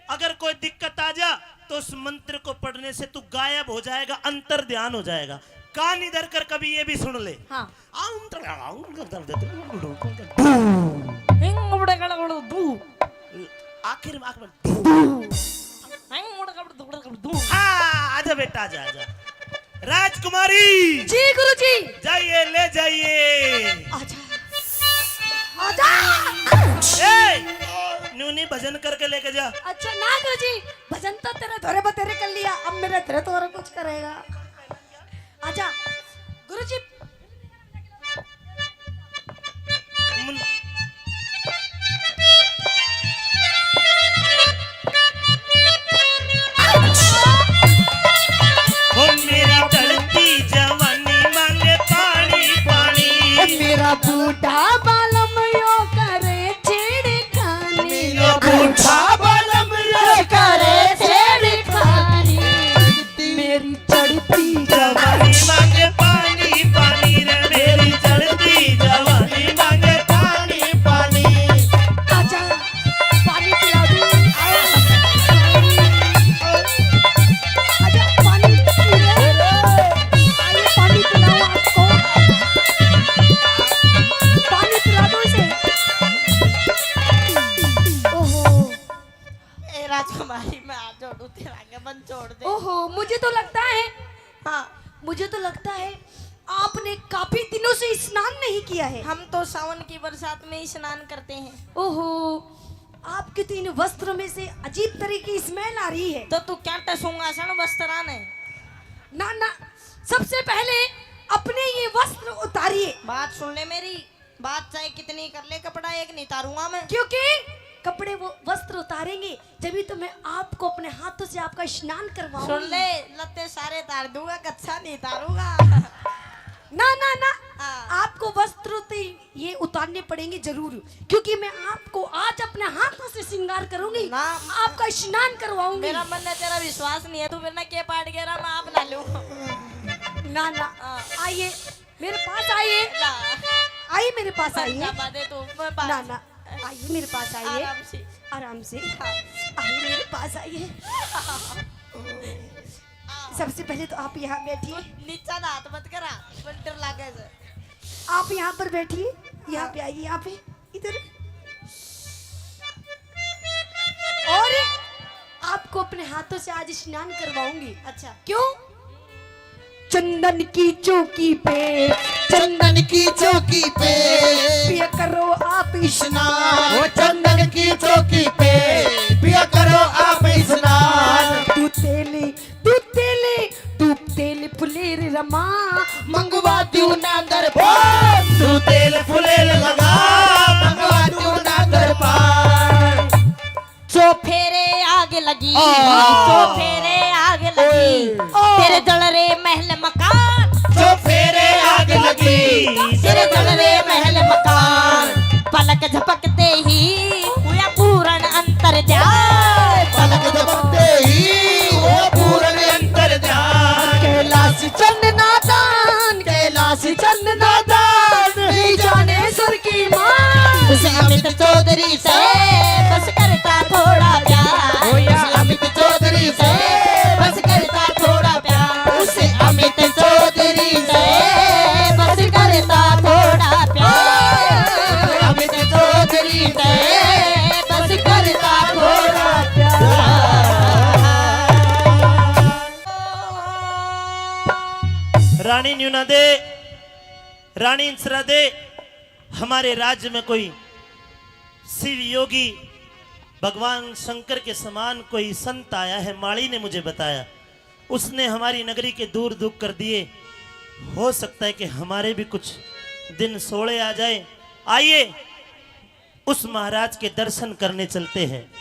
अगर कोई दिक्कत आ जा तो उस मंत्र को पढ़ने से तू गायब हो जाएगा, अंतर ध्यान हो जाएगा। कान इधर कर, कभी ये भी सुन ले। हाँ। हिंग बड़े गड़ गड़ दू। आखिर में आखिर में। हिंग बड़े गड़ गड़ दू। हाँ, आजा बेटा, आजा, आजा। राजकुमारी। जी गुरुजी। जाइए, ले जाइए। आजा। आजा। ए, नूनी भजन करके लेके जा। अच्छा ना गुरुजी, भजन तो तेरे धोरे बतेरे कर लिया, अब मेरे धोरे तो और कुछ करेगा। आजा गुरुजी। मुन- ओ मेरी ढलती जवानी मांगे पानी, पानी। ओ मेरा बूढ़ा बालम यो करे छेड़खानी। मेरा बूढ़ा बालम यो करे छेड़खानी। मेरी चढ़ती जवानी मांगे पानी, पानी रे। मेरी चढ़ती जवानी मांगे पानी, पानी। आजा, पानी पिला दूं। आजा, पानी पी ले। आइए, पानी पिलाओ आपको। पानी पिला दो इसे। ओहो। ए राजकुमारी, मैं हाथ जोड़ू तेरा, आगे मन छोड़ दे। ओहो, मुझे तो लगता है, हाँ। मुझे तो लगता है आपने काफी दिनों से स्नान नहीं किया है। हम तो सावन की बरसात में ही स्नान करते हैं। ओहो, आपके तो इन वस्त्रों में से अजीब तरह की smell आ रही है। तो तू क्या टसूंगा सन वस्त्रां ने? ना, ना, सबसे पहले अपने ये वस्त्र उतारिए। बात सुन ले मेरी, बात चाहे कितनी कर ले, कपड़ा एक नहीं तारूंगा मैं। क्योंकि कपड़े वो वस्त्र उतारेंगे, जब ही तो मैं आपको अपने हाथों से आपका स्नान करवाऊंगी। सुन ले, लत्ते सारे तार दूंगा, कच्छा नहीं तारूंगा। ना, ना, ना, हाँ। आपको वस्त्र तो ये उतारने पड़ेंगे जरूर, क्योंकि मैं आपको आज अपने हाथों से श्रृंगार करूंगी, ना। आपका स्नान करवाऊंगी। मेरा मन है, तेरा विश्वास नहीं है, तू मेरे ना के पाट गया, मैं आप ना लूं। ना, ना, हाँ। आइए। मेरे पास आइए। ना। आइए मेरे पास आइए। ना, ना, आइए मेरे पास आइए। आराम से। आराम से। हाँ। आइए मेरे पास आइए। सबसे पहले तो आप यहाँ बैठिए। नीचा ना हाथ मत करा, डर लागे से। आप यहाँ पर बैठिए, यहाँ पे आइए, यहाँ पे, इधर। और आपको अपने हाथों से आज स्नान करवाऊंगी। अच्छा। क्यों? चंदन की चौकी पे, चंदन की चौकी पे पिया करो आप स्नान। ओ चंदन की चौकी पे पिया करो आप स्नान। तू तेल, तू तेल, तू तेल फुलेर रमा, मंगवा दू ना दरबार। तू तेल फुलेर लगा, मंगवा दू ना दरबार। चौफेरे आग लगी, ओ। चौफेरे आग लगी, ओए। तेरे जल रे महल मकान। चौफेरे आग लगी, तेरे जल रे महल मकान। पलक झपकते ही हुआ पूर्ण अंतर ध्यान। पलक झपकते ही हुआ पूर्ण अंतर ध्यान। कैलाश चंद नादान, कैलाश चंद नादान, नहीं जाने सुर की मान। उस अमित चौधरी से बस करता थोड़ा प्यार। ओ या अमित चौधरी रानी न्यूना दे, रानी इंसरा दे, हमारे राज्य में कोई शिव योगी भगवान शंकर के समान कोई संत आया है, माली ने मुझे बताया। उसने हमारी नगरी के दूर दुख कर दिए। हो सकता है कि हमारे भी कुछ दिन सोले आ जाए। आइए, उस महाराज के दर्शन करने चलते हैं।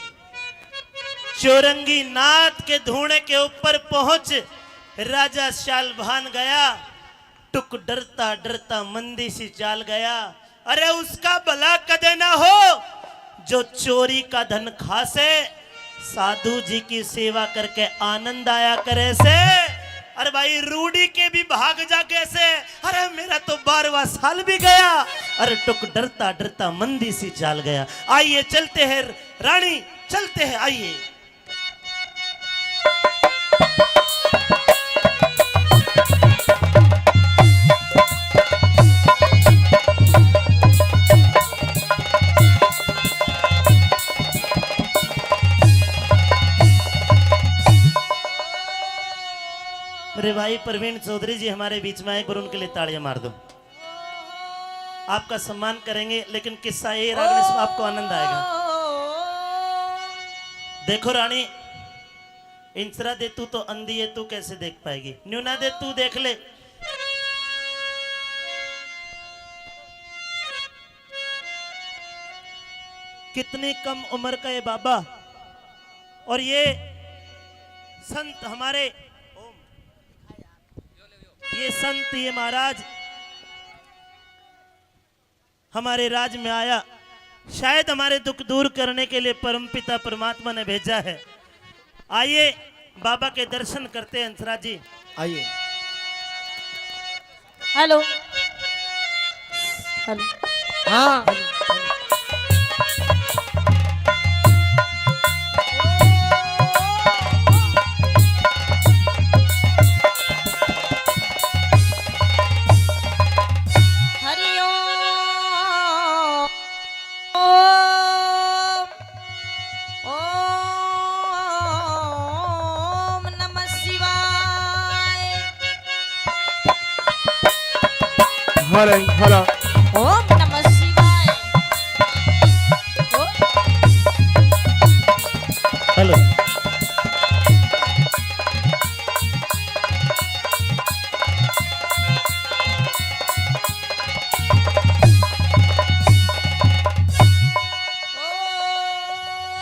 चौरंगी नाथ के धूणे के ऊपर पहुंच राजा शालभान गया। टुक डरता डरता मंदी सी चाल गया। अरे, उसका भला कदे ना हो जो चोरी का धन खा से, साधु जी की सेवा करके आनंद आया करे से। अरे भाई, रूढ़ी के भी भाग जागे से। अरे, मेरा तो बारहवाँ साल भी गया। अरे, टुक डरता डरता मंदी सी चाल गया। आइए, चलते हैं रानी, चलते हैं, आइए। मेरे भाई प्रवीण चौधरी जी हमारे बीच में आए, एक बार उनके लिए तालियां मार दो। आपका सम्मान करेंगे, लेकिन किस्सा ये रागनी सुन, आपको आनंद आएगा। देखो रानी, इंसरा दे, तू तो अंधी है, तू कैसे देख पाएगी? न्यूना दे, तू देख ले। कितनी कम उम्र का ये बाबा, और ये संत हमारे, ये संत, ये महाराज हमारे राज में आया, शायद हमारे दुख दूर करने के लिए परमपिता परमात्मा ने भेजा है। आइए, बाबा के दर्शन करते हैं, हंसराज जी। आइए। हेलो। हेलो। हाँ। हरि ओम। ओम नमः शिवाय। हरे हरा। ओम नमः शिवाय। ओ। हेलो।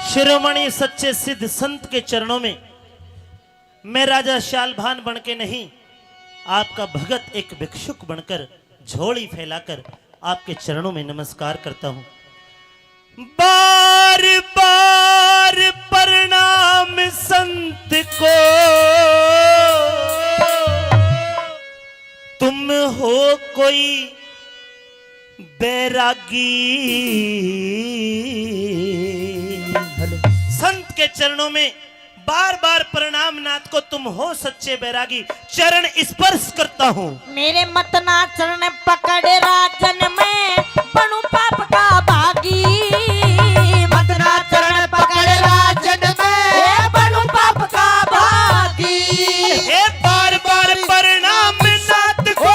शिरोमणि सच्चे सिद्ध संत के चरणों में मैं राजा शालभान बन के नहीं, आपका भगत एक भिक्षुक बनकर झोली फैलाकर आपके चरणों में नमस्कार करता हूँ। बार बार प्रणाम संत को, तुम हो कोई बैरागी। संत के चरणों में बार बार प्रणाम नाथ को, तुम हो सच्चे बैरागी। चरण स्पर्श करता हूँ। मेरे मत ना चरण पकड़ राजन, मैं बनूं पाप का भागी। मत ना चरण पकड़ राजन, मैं बनूं पाप का भागी। हे बार बार प्रणाम नाथ को,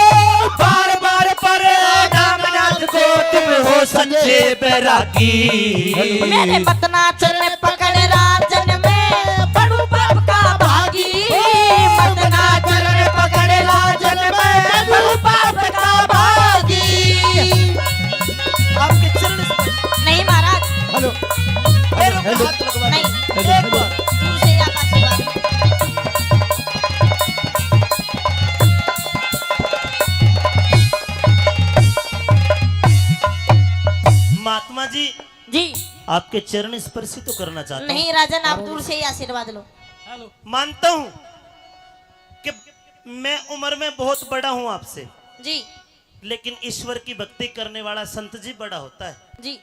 बार बार प्रणाम नाथ को, तुम हो सच्चे बैरागी। मेरे मत ना चरण पकड़ राजन, मैं बनूं पाप का भागी। मत ना चरण पकड़ राजन, मैं बनूं पाप का भागी। आपके चरण स्पर्श। नहीं महाराज। हेलो। पैरों पे हेलो। हाथ लगवा दो। नहीं। हेलो, एक हेलो। बार। दूर से ही आप आशीर्वाद। महात्मा जी, जी। आपके चरण स्पर्श ही तो करना चाहता हूँ। नहीं राजन, आप दूर से ही आशीर्वाद लो। मानता हूँ कि मैं उम्र में बहुत बड़ा हूँ आपसे, जी। लेकिन ईश्वर की भक्ति करने वाला संत जी बड़ा होता है। जी।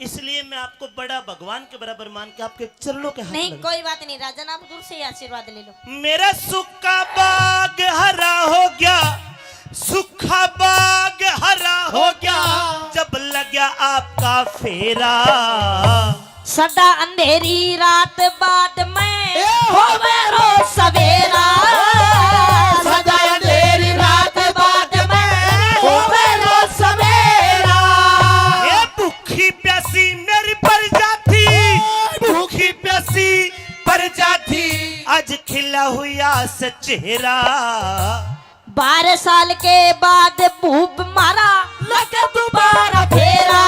इसलिए मैं आपको बड़ा भगवान के बराबर मान के आपके चरणों के हाथ नहीं, लगा। कोई बात नहीं राजन, आप दूर से ही आशीर्वाद ले लो। मेरा सूखा बाग हरा हो गया, सूखा बाग हरा हो गया, जब लग्या आपका फेरा। सदा अंधेरी रात बाद में ए होवे रोज सवेरा। सदा अंधेरी रात मिला हुआ से चेहरा। बारह साल के बाद भूप मारा, लगे दोबारा फेरा।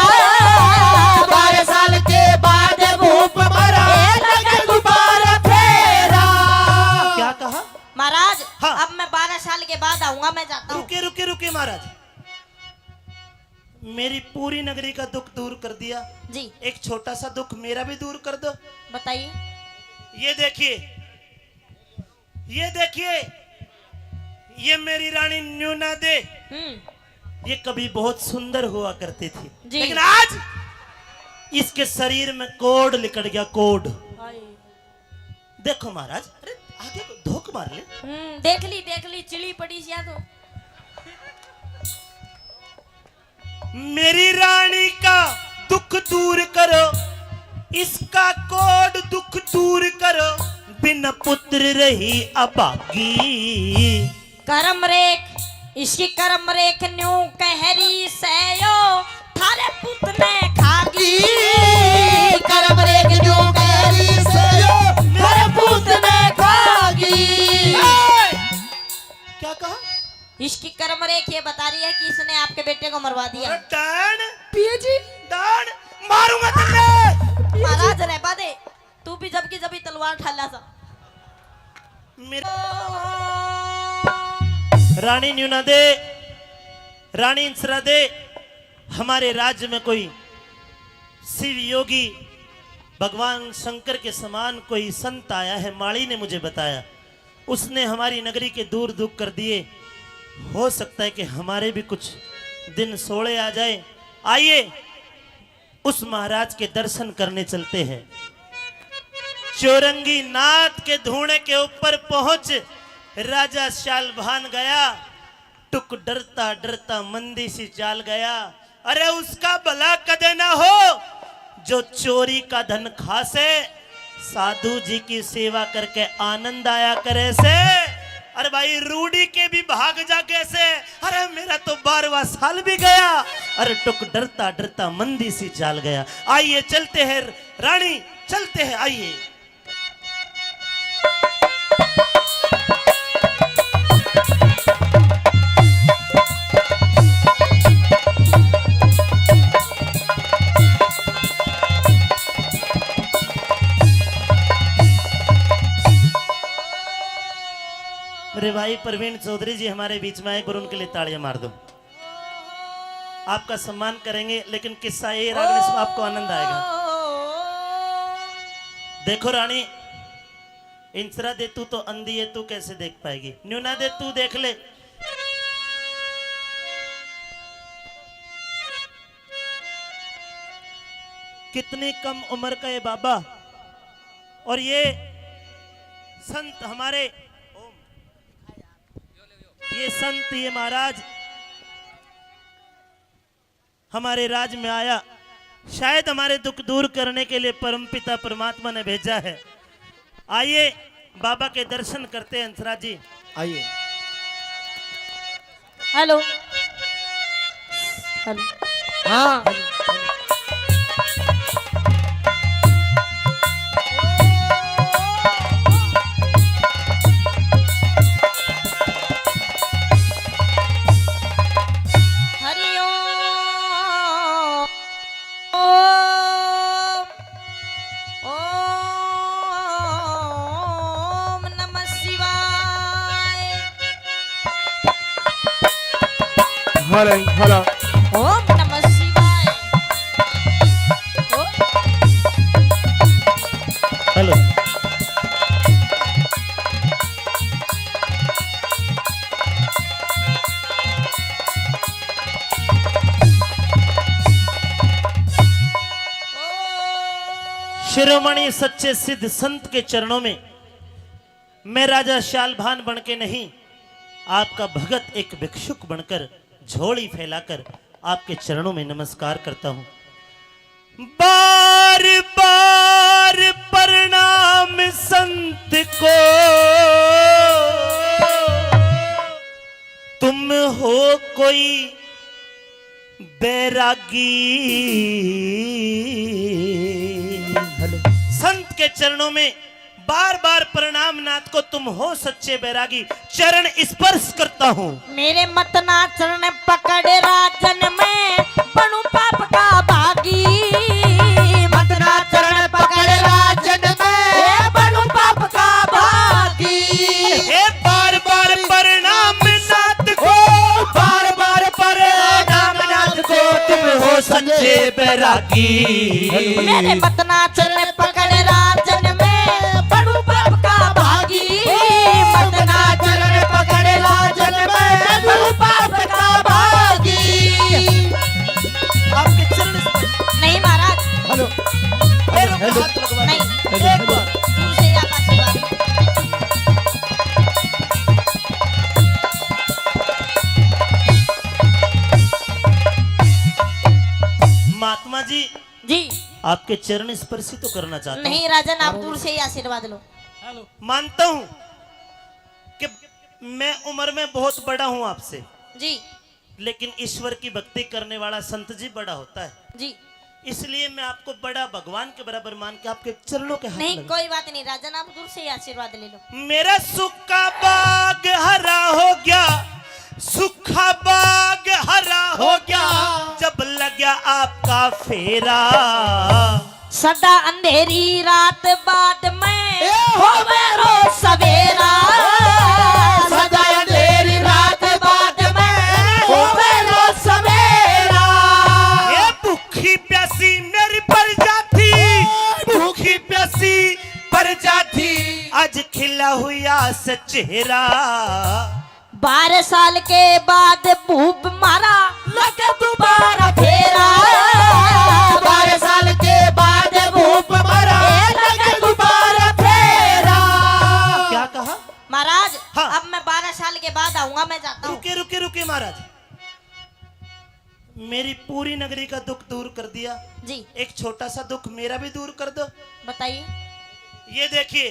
बारह साल के बाद भूप मारा, लगे दोबारा फेरा। क्या कहा? महाराज, हाँ। अब मैं बारह साल के बाद आऊंगा, मैं जाता हूँ। रुके, रुके, रुके महाराज, मेरी पूरी नगरी का दुख दूर कर दिया। जी। एक छोटा सा दुख मेरा भी दूर कर दो। बताइए। ये देखिए, ये देखिए, ये मेरी रानी न्यूना दे। हम्म। ये कभी बहुत सुंदर हुआ करती थी, जी। लेकिन आज इसके शरीर में कोढ़ लिकड़ गया, कोढ़। हाय। देखो महाराज, अरे आगे को धोक मार ले। हम्म, देख ली, देख ली, चिली पड़ी सिया तो। मेरी रानी का दुख दूर करो, इसका कोढ़ दुख दूर करो, बिन पुत्र रही अभागी। करम रेख, इसकी करम रेख न्यू कहरी सयो, थारे पूत ने खागी। करम रेख न्यू कहरी सयो, थारे पूत ने खागी। क्या कहा? इसकी करम रेख ये बता रही है कि इसने आपके बेटे को मरवा दिया। अरे डैन, पिए जी। डैन, मारूंगा तुझे। महाराज रहबा दे, तू भी जब की जब ही तलवार ठाला सा। मेरे रानी न्यूना दे, रानी इंसरा दे, हमारे राज्य में कोई शिव योगी भगवान शंकर के समान कोई संत आया है, माली ने मुझे बताया। उसने हमारी नगरी के दूर दुख कर दिए। हो सकता है कि हमारे भी कुछ दिन सोले आ जाए। आइए, उस महाराज के दर्शन करने चलते हैं। चौरंगी नाथ के धूणे के ऊपर पहुंच राजा शालभान गया। टुक डरता डरता मंदी सी चाल गया। अरे उसका भला कदे ना हो, जो चोरी का धन खा से, साधु जी की सेवा करके आनंद आया करे से। अरे भाई, रूढ़ी के भी भाग जागे से। अरे मेरा तो बारहवाँ साल भी गया। अरे टुक डरता डरता मंदी सी चाल गया। आइए चलते हैं रानी, चलते हैं, आइए। मेरे भाई प्रवीण चौधरी जी हमारे बीच में आए, एक बार उनके लिए तालियां मार दो। आपका सम्मान करेंगे, लेकिन किस्सा ये रागनी सुन, आपको आनंद आएगा। देखो रानी, इंसरा दे, तू तो अंधी है, तू कैसे देख पाएगी? न्यूना दे, तू देख ले, कितनी कम उम्र का ये बाबा। और ये संत हमारे, ये संत, ये महाराज हमारे राज में आया, शायद हमारे दुख दूर करने के लिए परमपिता परमात्मा ने भेजा है। आइए, बाबा के दर्शन करते हैं हंसराज जी। आइए। हेलो। हेलो। हाँ। हरि ओम। ओम नमः शिवाय। Hello, hello. ओम नमः शिवाय। ओ- हेलो। शिरोमणि सच्चे सिद्ध संत के चरणों में मैं राजा शालभान बन के नहीं, आपका भगत एक भिक्षुक बनकर झोली फैलाकर आपके चरणों में नमस्कार करता हूँ। बार बार प्रणाम संत को, तुम हो कोई बैरागी। हेलो। संत के चरणों में बार बार प्रणाम नाथ को, तुम हो सच्चे बैरागी। चरण स्पर्श करता हूँ। मेरे मतना चरण पकड़ राजन, मैं बनूं पाप का भागी। मतना चरण पकड़ राजन, मैं बनूं पाप का भागी। हे बार बार प्रणाम नाथ को, बार बार प्रणाम नाथ को, तुम हो सच्चे बैरागी। मेरे मतना चरण पकड़ राजन, मैं बनूं पाप का भागी। मतना चरण पकड़ राजन, मैं बनूं पाप का भागी। आपके चरण स्पर्श। नहीं महाराज। हेलो। पैरों पे हेलो। हाथ लगवा दो। नहीं। हेलो, एक हेलो। बार। दूर से ही आप आशीर्वाद। महात्मा जी, जी। आपके चरण स्पर्शी तो करना चाहता हूँ। नहीं राजन, आप दूर से ही आशीर्वाद लो। मानता हूँ कि मैं उम्र में बहुत बड़ा हूँ आपसे, जी। लेकिन ईश्वर की भक्ति करने वाला संत जी बड़ा होता है। जी। इसलिए मैं आपको बड़ा भगवान के बराबर मान के आपके चरणों के हाथ नहीं, लगा। कोई बात नहीं राजन, आप दूर से ही आशीर्वाद ले लो। मेरा सूखा बाग हरा हो गया, सूखा बाग हरा हो गया, जब लग्या आपका फेरा। सदा अंधेरी रात बाद में ए हो होवे रोज सवेरा। सदा अंधेरी रात बाद में होवे रोज सवेरा। ये भूखी प्यासी मेरी प्रजा थी, भूखी प्यासी प्रजा थी, आज खिला हुआ से चेहरा। बारह साल के बाद भूप मारा, लगे दोबारा फेरा। बारह साल के बाद भूप मारा, ए, लगे दोबारा फेरा। क्या कहा? महाराज, हाँ। अब मैं बारह साल के बाद आऊंगा, मैं जाता हूँ। रुके, रुके, रुके महाराज, मेरी पूरी नगरी का दुख दूर कर दिया। जी। एक छोटा सा दुख मेरा भी दूर कर दो। बताइए। ये देखिए,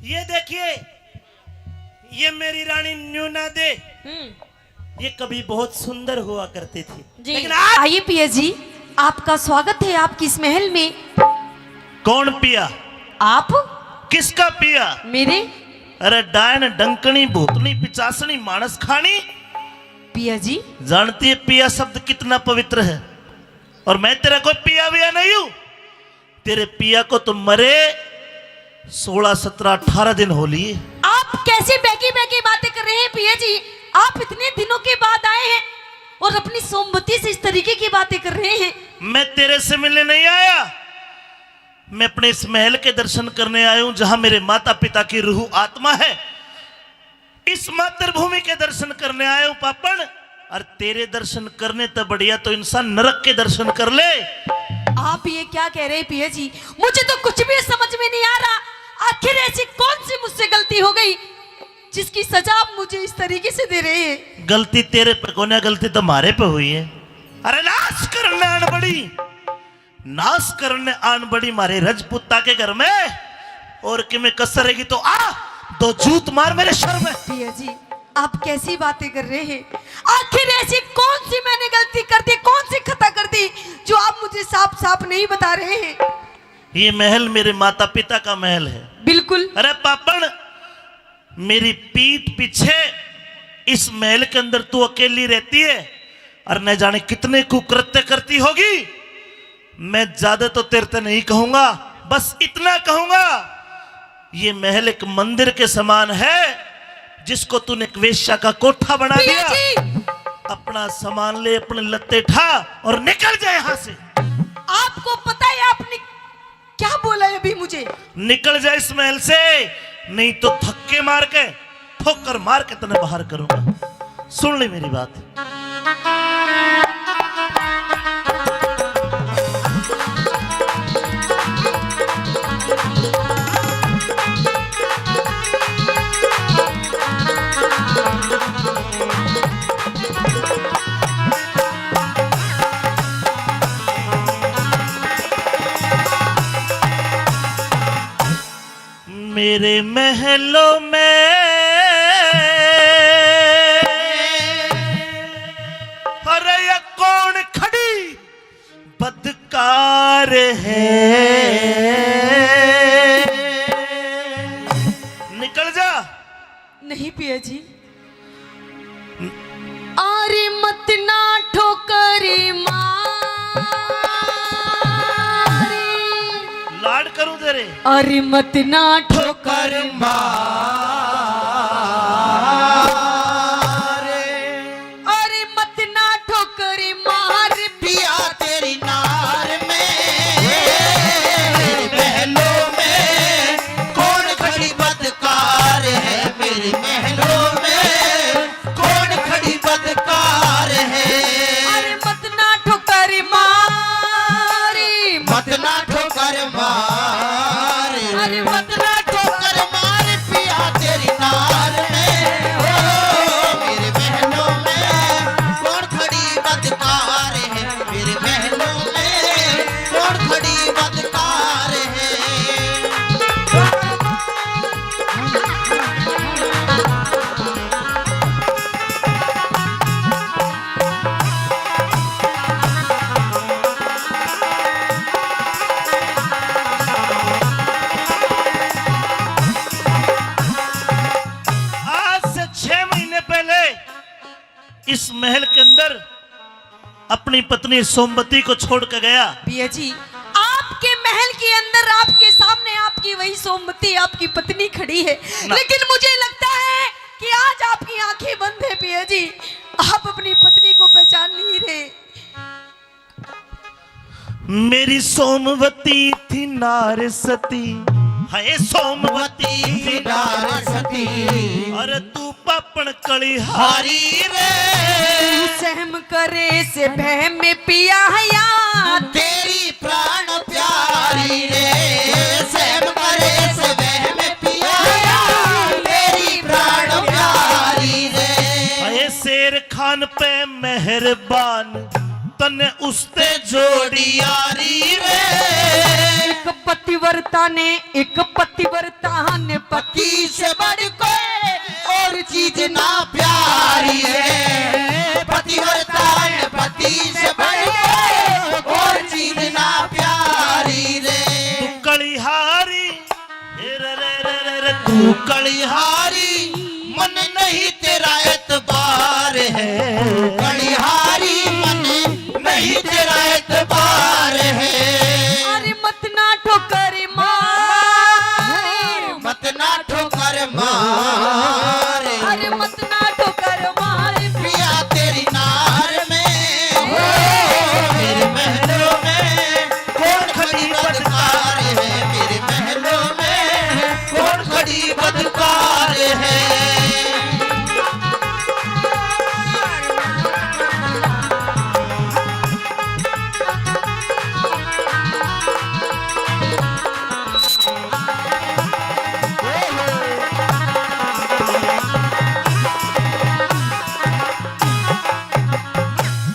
ये देखिए, ये मेरी रानी न्यूना दे, हम्म। ये कभी बहुत सुंदर हुआ करती थी, जी। लेकिन आज आइए पिया जी, आपका स्वागत है आपकी इस महल में। कौन पिया? आप। किसका पिया? मेरे। अरे डायन, डंकनी, भूतनी, पिचासनी, मानस खानी। पिया जी। जानती है पिया शब्द कितना पवित्र है? और मैं तेरा कोई पिया विया नहीं हूँ। तेरे पिया को तो मरे सोलह, सत्रह, अठारह दिन हो लिए। आप कैसी बहकी बहकी बातें कर रहे हैं पिया जी? आप इतने दिनों के बाद आए हैं और अपनी सोमवती से इस तरीके की बातें कर रहे हैं। मैं तेरे से मिलने नहीं आया, मैं अपने इस महल के दर्शन करने आया हूं, जहां मेरे माता पिता की रूह आत्मा है। इस मातृभूमि के दर्शन करने आया हूं पापण, और तेरे दर्शन करने ते बढ़िया तो इंसान नरक के दर्शन कर ले। आप ये क्या कह रहे हैं पिया जी? मुझे तो कुछ भी समझ में नहीं आ रहा। आखिर ऐसी कौन सी मुझसे गलती हो गई जिसकी सजा आप मुझे इस तरीके से दे रहे हैं? गलती तेरे पे कोन्या, गलती तो मारे पे हुई है। अरे नाश करने आन बड़ी, नाश करने आन बड़ी मारे रजपूता के घर में, और कि मैं कसर रहेगी तो आ, दो जूत मार मेरे सर में। पिया जी, आप कैसी बातें कर रहे हैं? आखिर ऐसी कौन सी मैंने गलती कर दी, कौन सी खता कर दी जो आप मुझे साफ साफ नहीं बता रहे हैं? ये महल मेरे माता पिता का महल है। बिल्कुल। अरे पापण, मेरी पीठ पीछे इस महल के अंदर तू अकेली रहती है और न जाने कितने कुकृत्य करती होगी। मैं ज्यादा तो तेरे ते नहीं कहूंगा, बस इतना कहूंगा, ये महल एक मंदिर के समान है, जिसको तूने एक वेश्या का कोठा बना पिया दिया। जी। अपना सामान ले, अपने लत्ते ठा और निकल जा यहाँ से। आपको पता है आपने क्या बोला है अभी मुझे? निकल जा इस महल से, नहीं तो धक्के मार के, ठोकर मार के तने बाहर करूंगा। सुन ले मेरी बात। मेरे महलों में, अरे ये कौन खड़ी बदकार है? निकल जा। नहीं पिया जी। अरे मत ना ठोकर मार। लाड करूं तेरे। अरे मत ना ठोकर मार। अरे मत ना ठोकर मार। पिया तेरी नार में, मेरे महलों में कौन खड़ी बदकार है? मेरे महलों में कौन खड़ी बदकार है? अरे मत ना ठोकर मारी। मत ना ठोकर मार। अरे मत ना ठोकर मार। पिया तेरी नार में, ओ, मेरे महलों में कौन खड़ी बदकार है? मेरे महलों में कौन खड़ी बदकार है? आज से छह महीने पहले इस महल के अंदर अपनी पत्नी सोमवती को छोड़ के गया। पिया जी, आपके महल के अंदर, आपके सामने, आपकी वही सोमवती, आपकी पत्नी खड़ी है, ना। लेकिन मुझे लगता है कि आज आपकी आंखें बंद है पिया जी, आप अपनी पत्नी को पहचान नहीं रहे। मेरी सोमवती थी नार सती, हाय सोमवती थी नार सती। अरे तू पापण कलिहारी रे। तू सहम करे से बहम पिया या। तेरी प्राण प्यारी रे। सहम करे से बहम पिया या। तेरी प्राण प्यारी रे। हाय शेर खान पे मेहरबान, तन्ने उसते जोड़ी यारी रे। एक पतिव्रता ने, एक पतिव्रता ने पति से बढ़ कोई और चीज ना प्यारी रे। पतिव्रता ने पति से बढ़ कोई और चीज ना प्यारी रे। तू कलिहारी, ए रे रे रे रे रे, तू कलिहारी, मन नहीं तेरा एतबार है। कलिहारी, मन नहीं तेरा एतबार है। अरे मत ना ठोकर मार। मत ना ठोकर मार। अरे मत ना ठोकर मार। पिया तेरी नार में, ओ, मेरे महलों में कौन खड़ी बदकार है? मेरे महलों में कौन खड़ी बदकार है?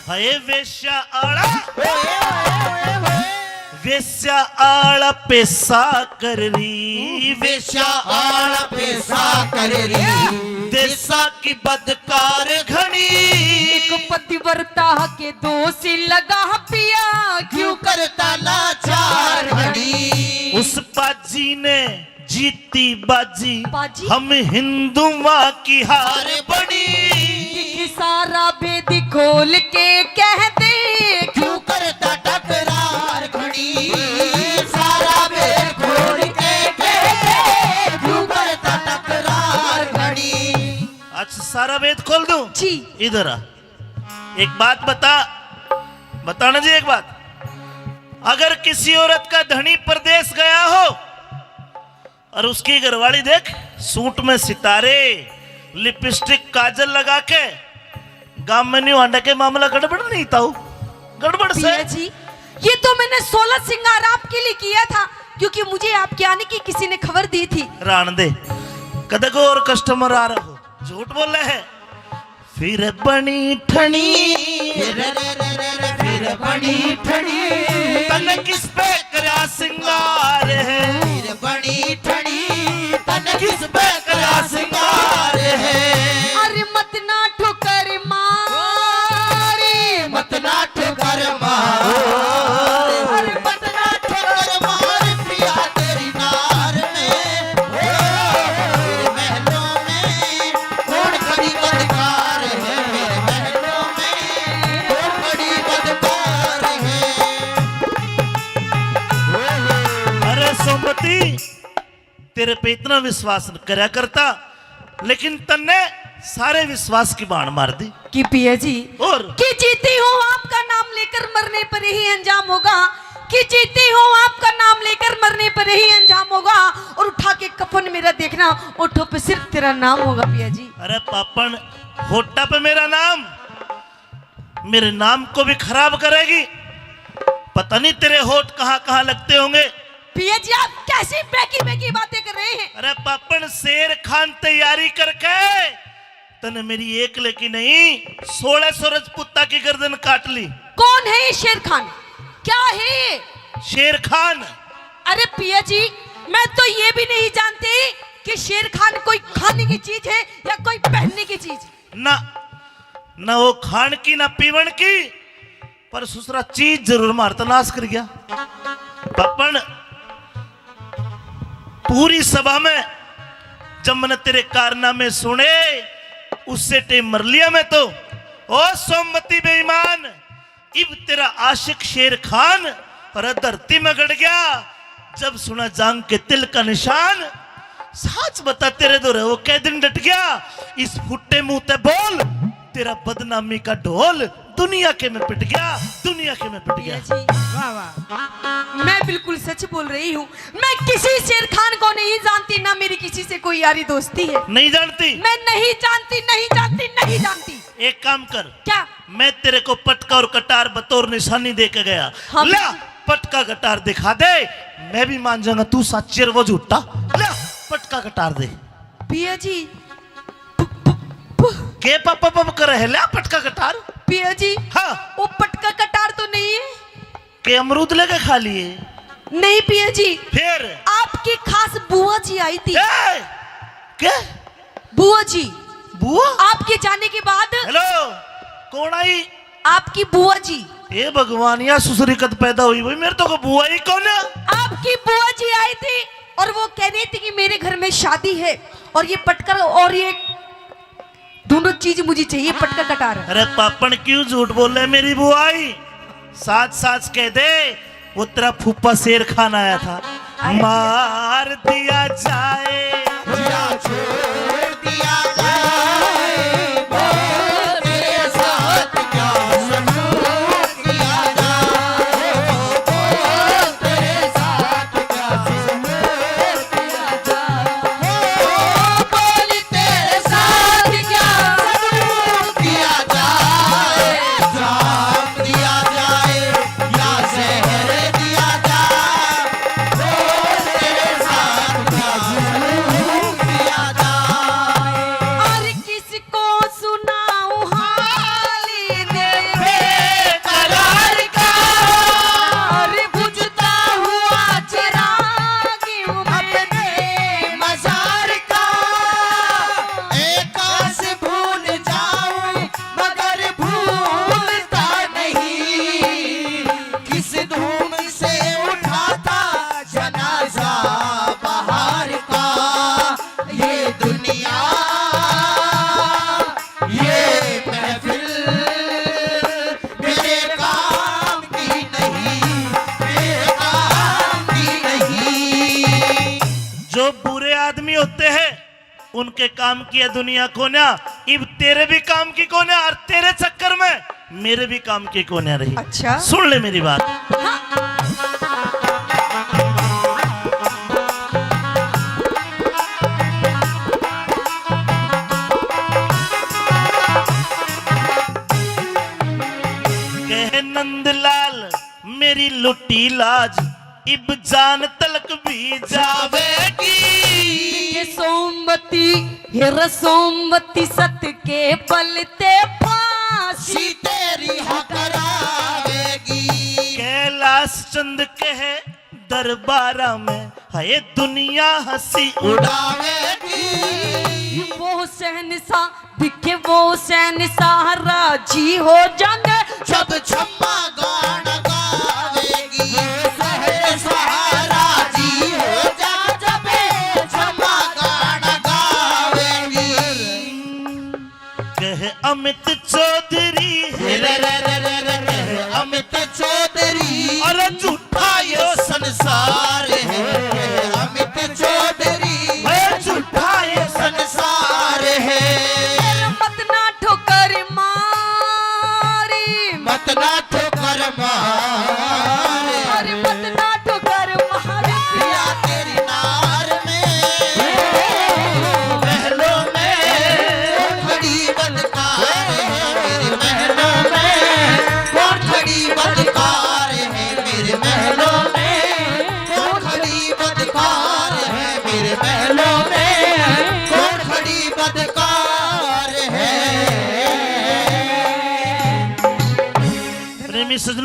हाय वेश्या आला, वेश्या आला पेशा कर रही। वेश्या आला पेशा कर रही। देशा की बदकार घणी। एक पतिव्रता के दोष लगा पिया, क्यों करता लाचार घणी। उस पाजी ने जीती बाजी, बाजी? हम हिंदुआ की हार बनी। दिख सारा भेद खोल के कह दे, क्यों करता टकरार घणी। सारा भेद खोल के कह दे, क्यों करता टकरार घणी। अच्छा, सारा भेद खोल दूं? जी। इधर आ, एक बात बता, बताना जी एक बात। अगर किसी औरत का धनी परदेश गया हो और उसकी घरवाली देख, सूट में सितारे, लिपस्टिक, काजल लगा के गांव में न्यू आंडा के मामला गड़बड़ नहीं ताऊ? गड़बड़ से। पिया जी, ये तो मैंने सोलह श्रृंगार आपके लिए किया था, क्योंकि मुझे आपके आने की किसी ने खबर दी थी। राण दे, कदे को और कस्टमर आ रहा हो, झूठ बोल रहे हैं। फिर बनी ठणी, फिर बनी ठणी, तन किस पे करा सिंगार है। फिर बनी ठणी, तन किस पे करा सिंगार है। अरे मत ना ठोकर मारी, मत ना ठोकर मार। अरे मत ना ठोकर मार, पिया तेरी नार में, ओ, फिर तेरे पे इतना विश्वास करया करता, लेकिन तन्ने सारे विश्वास की बाण मार दी। कि पिया जी, और? कि जीती हूँ आपका नाम लेकर, मरने पर यही अंजाम होगा। कि जीती हूँ आपका नाम लेकर, मरने पर यही अंजाम होगा। और उठा के कफन मेरा देखना, ओठों पे सिर्फ तेरा नाम होगा पिया जी। अरे पापण, होठा पे मेरा नाम, मेरे नाम को भी खराब करेगी। पता नहीं तेरे होठ कहाँ कहाँ लगते होंगे। पिया जी, आप कैसी बेकी बेकी बातें कर रहे हैं? अरे पापण, शेर खान तैयारी करके तने मेरी एक लेकी नहीं, सोलह सौ रजपूता की गर्दन काट ली। कौन है ये शेर खान? क्या है ये? शेर खान। अरे पिया जी, मैं तो ये भी नहीं जानती कि शेर खान कोई खाने की चीज है या कोई पहनने की चीज। ना, ना वो खान की, ना पीवण की, पर सुसरा चीज जरूर मारता नाश कर गया। पापण, पूरी सभा में जब मैंने तेरे कारनामे सुने, उससे टेम मर लिया मैं तो। ओ सोमवती बेईमान, इब तेरा आशिक शेर खान और धरती में गड़ गया। जब सुना जांग के तिल का निशान, साच बता तेरे दो वो कै दिन डट गया। इस फुट्टे मुंह ते बोल, तेरा बदनामी का ढोल दुनिया के में पिट गया, दुनिया के में पिट गया। जी। वाह, वाह। मैं बिल्कुल सच बोल रही हूँ। मैं किसी शेर खान को नहीं जानती, ना मेरी किसी से कोई यारी दोस्ती है। नहीं जानती? मैं नहीं जानती, नहीं जानती, नहीं जानती। एक काम कर। क्या? मैं तेरे को पटका और कटार बतौर निशानी दे के गया। हाँ, ला, बिल्कुल। पटका कटार दिखा दे, मैं भी मान जाऊंगा तू सच्ची और वो झूठा। ला, पटका कटार दे। पिया जी, के पप पप कर रहे, ला पटका कटार। पिया जी, हाँ। वो पटका कटार तो नहीं है? के अमरूद लेके खा लिए? नहीं पिया जी। फिर? आपकी खास बुआ जी आई थी। ए, के? बुआ जी। बुआ? आपके जाने के बाद। हेलो, कौन आई? आपकी बुआ जी। ए भगवान, या सुसरी कद पैदा हुई भाई, मेरे तो को बुआ ही कौन है? आपकी बुआ जी आई थी और वो कह रही थी कि मेरे घर में शादी है और ये पटकर और ये दोनों चीज मुझे चाहिए, पटका कटार। अरे पापण, क्यों झूठ बोल रहे? मेरी बुआ आई, साच साच कह दे, वो तेरा फूफा शेर खान आया था। मार दिया जाए या छोड़ दिया जाए, बोल तेरे साथ क्या सलूक किया जाए, बोल तेरे साथ क्या सलूक किया जाए। ओ, बोल तेरे साथ क्या सलूक किया जाए, जाम दिया जाए या जहर दिया जाए, बोल तेरे साथ क्या सलूक किया जाए। और किसको सुनाऊं हाल इन्हें बेकरार का, और बुझता हुआ चिराग यूं अपने मजार का। ए काश भूल जाऊं मगर भूलता नहीं, किस धूम से उठा था जनाजा बहार का। ये दुनिया, ये महफिल मेरे काम की नहीं, मेरे काम की नहीं। जो बुरे आदमी होते हैं, उनके काम की है दुनिया कोन्या। इब तेरे भी काम की कोन्या और तेरे चक्कर में मेरे भी काम की कोन्या रही। अच्छा। सुन ले मेरी बात। हाँ। कह नंदलाल मेरी लुटी लाज, इब जान तलक भी जावेगी। ये सोमवती, ये रसोमवती सत के बल ते फांसी तेरी हकरावेगी। कैलाश चंद कहे दरबारा में, हाय दुनिया हंसी उड़ावेगी। वो शहंशाह दिखे वो शहंशाह राजी हो जाएंगे। जब छम्मा गाना गावेगी, शहंशाह राजी हो जा। जब छम्मा गाना गावेगी। कह अमित चौधरी है। रे रे रे रे रे, कह अमित चौधरी। अरे झूठा यो संसार है। कह अमित चौधरी।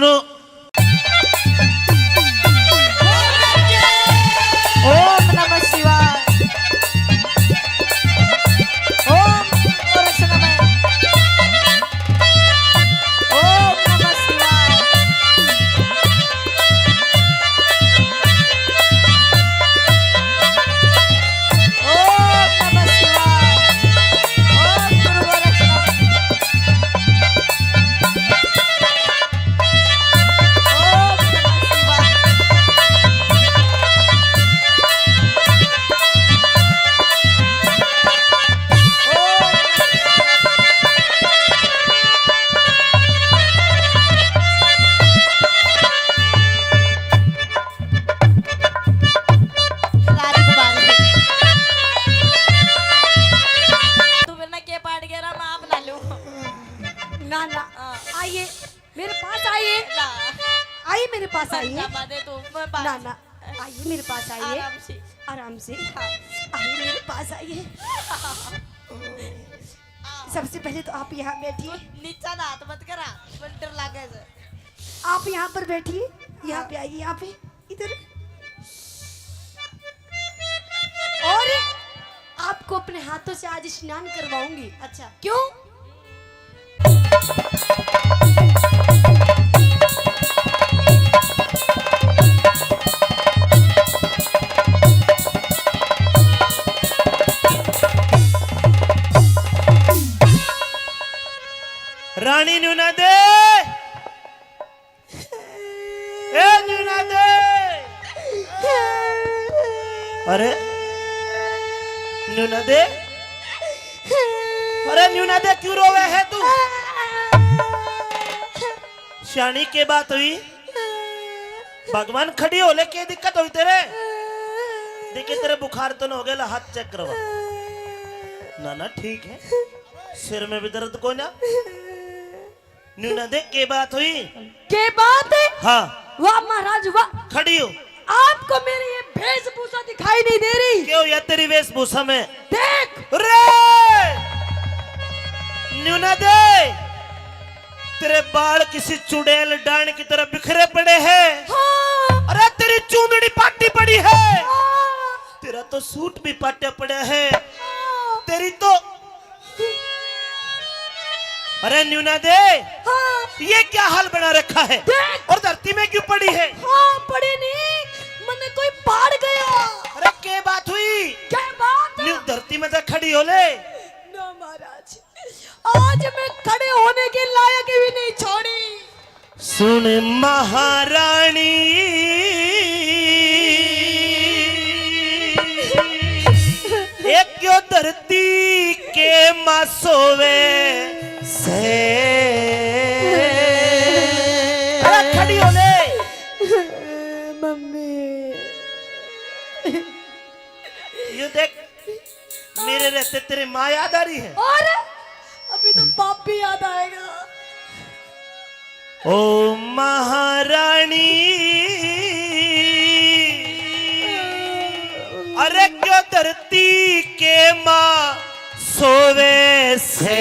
ओम नमः शिवाय। ओम गोरक्ष नमः। ओम नमः शिवाय। ओम नमः शिवाय। ओम गुरु गोरक्ष नमः। तू मेरे ना के पाट गया ना, मैं आप ना लूं। ना, ना। हाँ। आइए, मेरे पास आइए। ना। आइए, मेरे पास आइए। ना, बादे तू, मैं पास ना, ना। आइए, मेरे पास आइए। आराम से। आराम से। हाँ। आइए, मेरे पास आइए। सबसे पहले तो आप यहाँ बैठिए। तू नीचा ना हाथ मत करा, मुझे डर लगे से। आप यहाँ पर बैठिए, यहाँ पे आइए, यहाँ पे, इधर। और आपको अपने हाथों से आज स्नान करवाऊंगी। अच्छा। क्यों? रानी न्यू ना दे, ए न्यू ना दे। अरे न्यू ना दे, अरे न्यू ना दे, क्यों रोवे है तू? सियाणी के बात हुई, भगवान खड़ी हो ले, के दिक्कत हुई तेरे? देखिए तेरे बुखार तो ना हो गया, ला हाथ चेक करवा। ना ना ठीक है, सिर में भी दर्द कोई ना। न्यू ना दे, के बात हुई? के बात है? हाँ। वाह महाराज वाह। खड़ी हो। आपको मेरी ये वेशभूषा दिखाई नहीं दे रही? क्यों या तेरी वेशभूषा में? देख। रे! न्यू ना दे, तेरे बाल किसी चुड़ैल डांड की तरह बिखरे पड़े हैं। हाँ। अरे तेरी चूंदड़ी पाटी पड़ी है। हाँ। तेरा तो सूट भी पाटा पड़ा है। हाँ। तेरी तो अरे न्यू ना दे, हाँ। ये क्या हाल बना रखा है? देख। और धरती में क्यों पड़ी है? हाँ, पड़ी नहीं, मन्ने कोई पाड़ गया। अरे के बात हुई? क्या बात? न्यू धरती में तो खड़ी हो ले। ना महाराज, आज मैं खड़े होने के लायक भी नहीं छोड़ी। सुन महारानी, एक यो धरती के माँ सोवे से। अरे खड़ी हो ले। मम्मी। ये देख, मेरे रहते तेरे माँ याद आ रही है। और अभी तो बाप भी याद आएगा। ओ महारानी, अरे क्यों धरती के माँ सोवे से?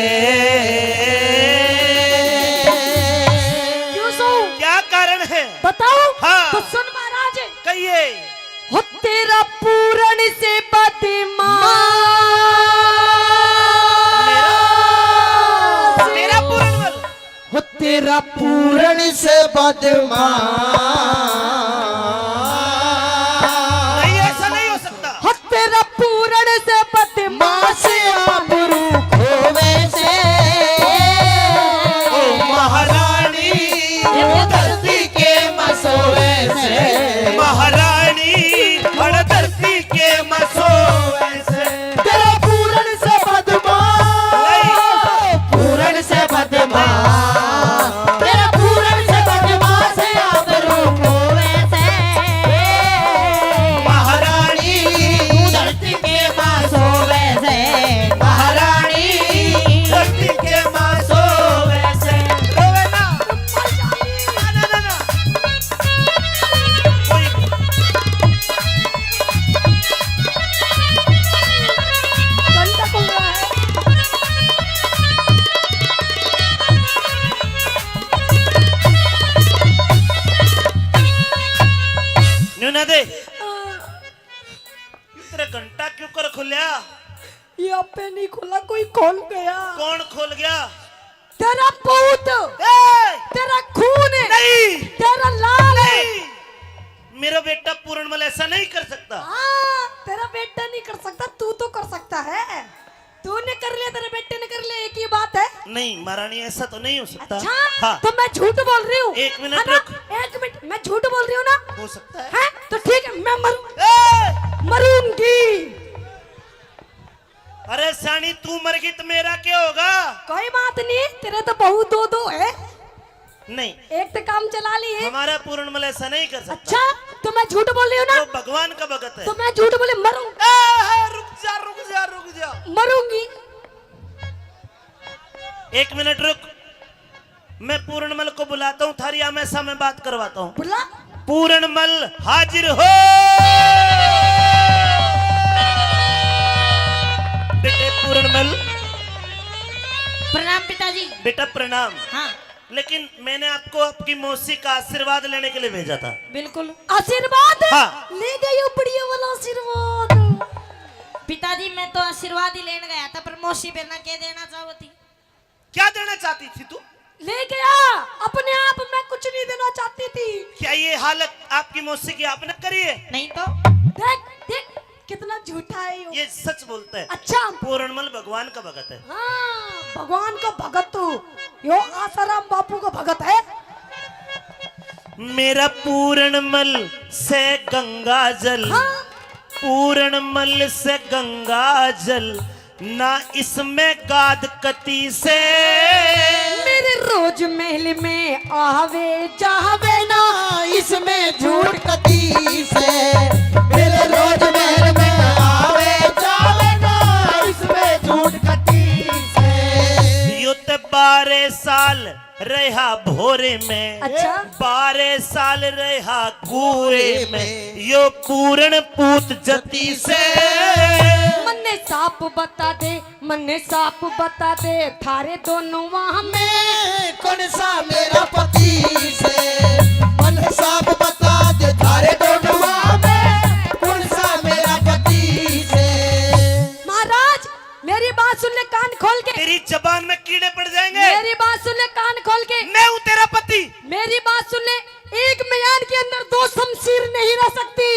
क्यों सोऊं? क्या कारण है? बताओ। हाँ। तो सुन महाराज। कहिए। हो तेरा पूरण से बदमाश। मेरा, मेरा पूरण बोल। हो तेरा पूरण से बदमाश। नहीं, ऐसा नहीं हो सकता। हो तेरा पूरण से बदमाश। मास आबरू खोवे से। ओ महारानी, वो धरती के मसोवे से। महारानी, अड़ धरती के मसोवे से। तेरा पूरण से बदमाश। नहीं। पूरण से बदमाश। तेरा पूरण से बदमाश, आबरू खोवे से। महारानी, धरती के माँ सोवे से। आपे नहीं खोला, कोई खोल गया। कौन खोल गया? तेरा पूत, ए! तेरा खून, नहीं! तेरा लाल। नहीं! मेरा बेटा पूरणमल ऐसा नहीं कर सकता। हाँ, तेरा बेटा नहीं कर सकता, तू तो कर सकता है। तूने कर लिया, तेरे बेटे ने कर लिया, एक ही बात है। नहीं महारानी, ऐसा तो नहीं हो सकता। अच्छा, हाँ। तो मैं झूठ बोल रही हूँ, एक मिनट है ना? रुक। एक मिनट, मैं झूठ बोल रही हूँ ना? हो सकता है। हैं? तो ठीक है, मैं मरूं-, ए! मरूंगी। अरे सानी, तू मर गई तो मेरा क्या होगा? कोई बात नहीं, तेरे तो बहू दो दो है। नहीं। एक तो काम चला ली है। हमारा पूरणमल ऐसा नहीं कर सकता। अच्छा, तो मैं झूठ बोल रही हूँ ना? वो भगवान का भगत है। तो मैं झूठ बोले मरूं। ए, ए, रुक जा, रुक जा, रुक जा। मरूंगी। एक मिनट रुक, मैं पूरणमल को बुलाता हूँ, थारी आमे सामे बात करवाता हूँ। बुला। पूरणमल हाजिर हो। बेटे पूरणमल। प्रणाम पिताजी। बेटा प्रणाम। हाँ। लेकिन मैंने आपको आपकी मौसी का आशीर्वाद लेने के लिए भेजा था। बिल्कुल। आशीर्वाद? हाँ। ले गई उपड़िया वाला आशीर्वाद। पिताजी, मैं तो आशीर्वाद ही लेने गया था, पर मौसी बेरा के देना चाहती। क्या देना चाहती थी तू? ले गया, अपने आप मैं कुछ नहीं देना चाहती थी। क्या ये हालत आपकी मौसी की आपने करी है? नहीं तो। देख, देख, कितना झूठा है यो। ये सच बोलता है। अच्छा। पूरणमल भगवान का भगत है। हाँ, भगवान का भगत तो यो आसाराम बापू का भगत है। मेरा पूरणमल से गंगा जल, हाँ। पूरणमल से गंगा जल, ना इसमें गाद कती से। मेरे रोज महल में आवे जावे ना इसमें झूठ कती से। मेरे रोज महल में आवे जावे ना इसमें झूठ कती से। यो ते बारह साल रहा भोरे में, अच्छा। बारह साल रहा कुएं में, यो पूरण पूत जती से। मन्ने साफ बता दे, मन्ने साफ बता दे, थारे दोनों वहाँ में कौन सा मेरा पति से? मन्ने साफ बता दे, थारे दोनों वहाँ में कौन सा मेरा पति से? महाराज, मेरी बात सुन ले कान खोल के। तेरी जबान में कीड़े पड़ जाएंगे। मेरी बात सुन ले कान खोल के। मैं हूँ तेरा पति। मेरी बात सुन ले, एक म्यान के अंदर दो शमशीर नहीं रह सकती।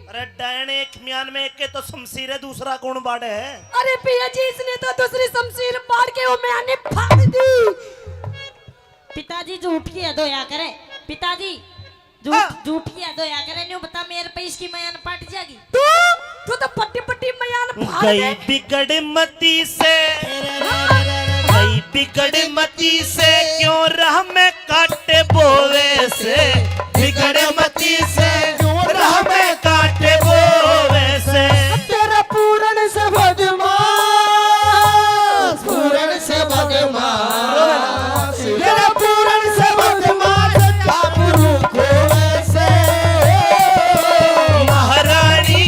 अरे डायन, एक म्यान में एक के तो शमशीर है, दूसरा कौन बाड़े है? अरे पिया जी, इसने तो दूसरी शमशीर बाड़ के वो म्यान ने फाड़ दी। पिताजी झूठ की हद होया करे। पिताजी, झूठ, हाँ। झूठ की हद होया करे, न्यू बता, मेरे पे इसकी मयान पट जाएगी। तू, तू तो पट्टी पट्टी मयान फाड़ गई दे। बिगड़ मती से, गई बिगड़ मती से, क्यों राह में काटे बोवे से, बिगड़ मती से, क्यों राह में काटे बोवे से। तेरा पूरण से बदमाश, पूरण से बदमाश, तेरा पूरण से बदमाश, काबरू खोवे से। महारानी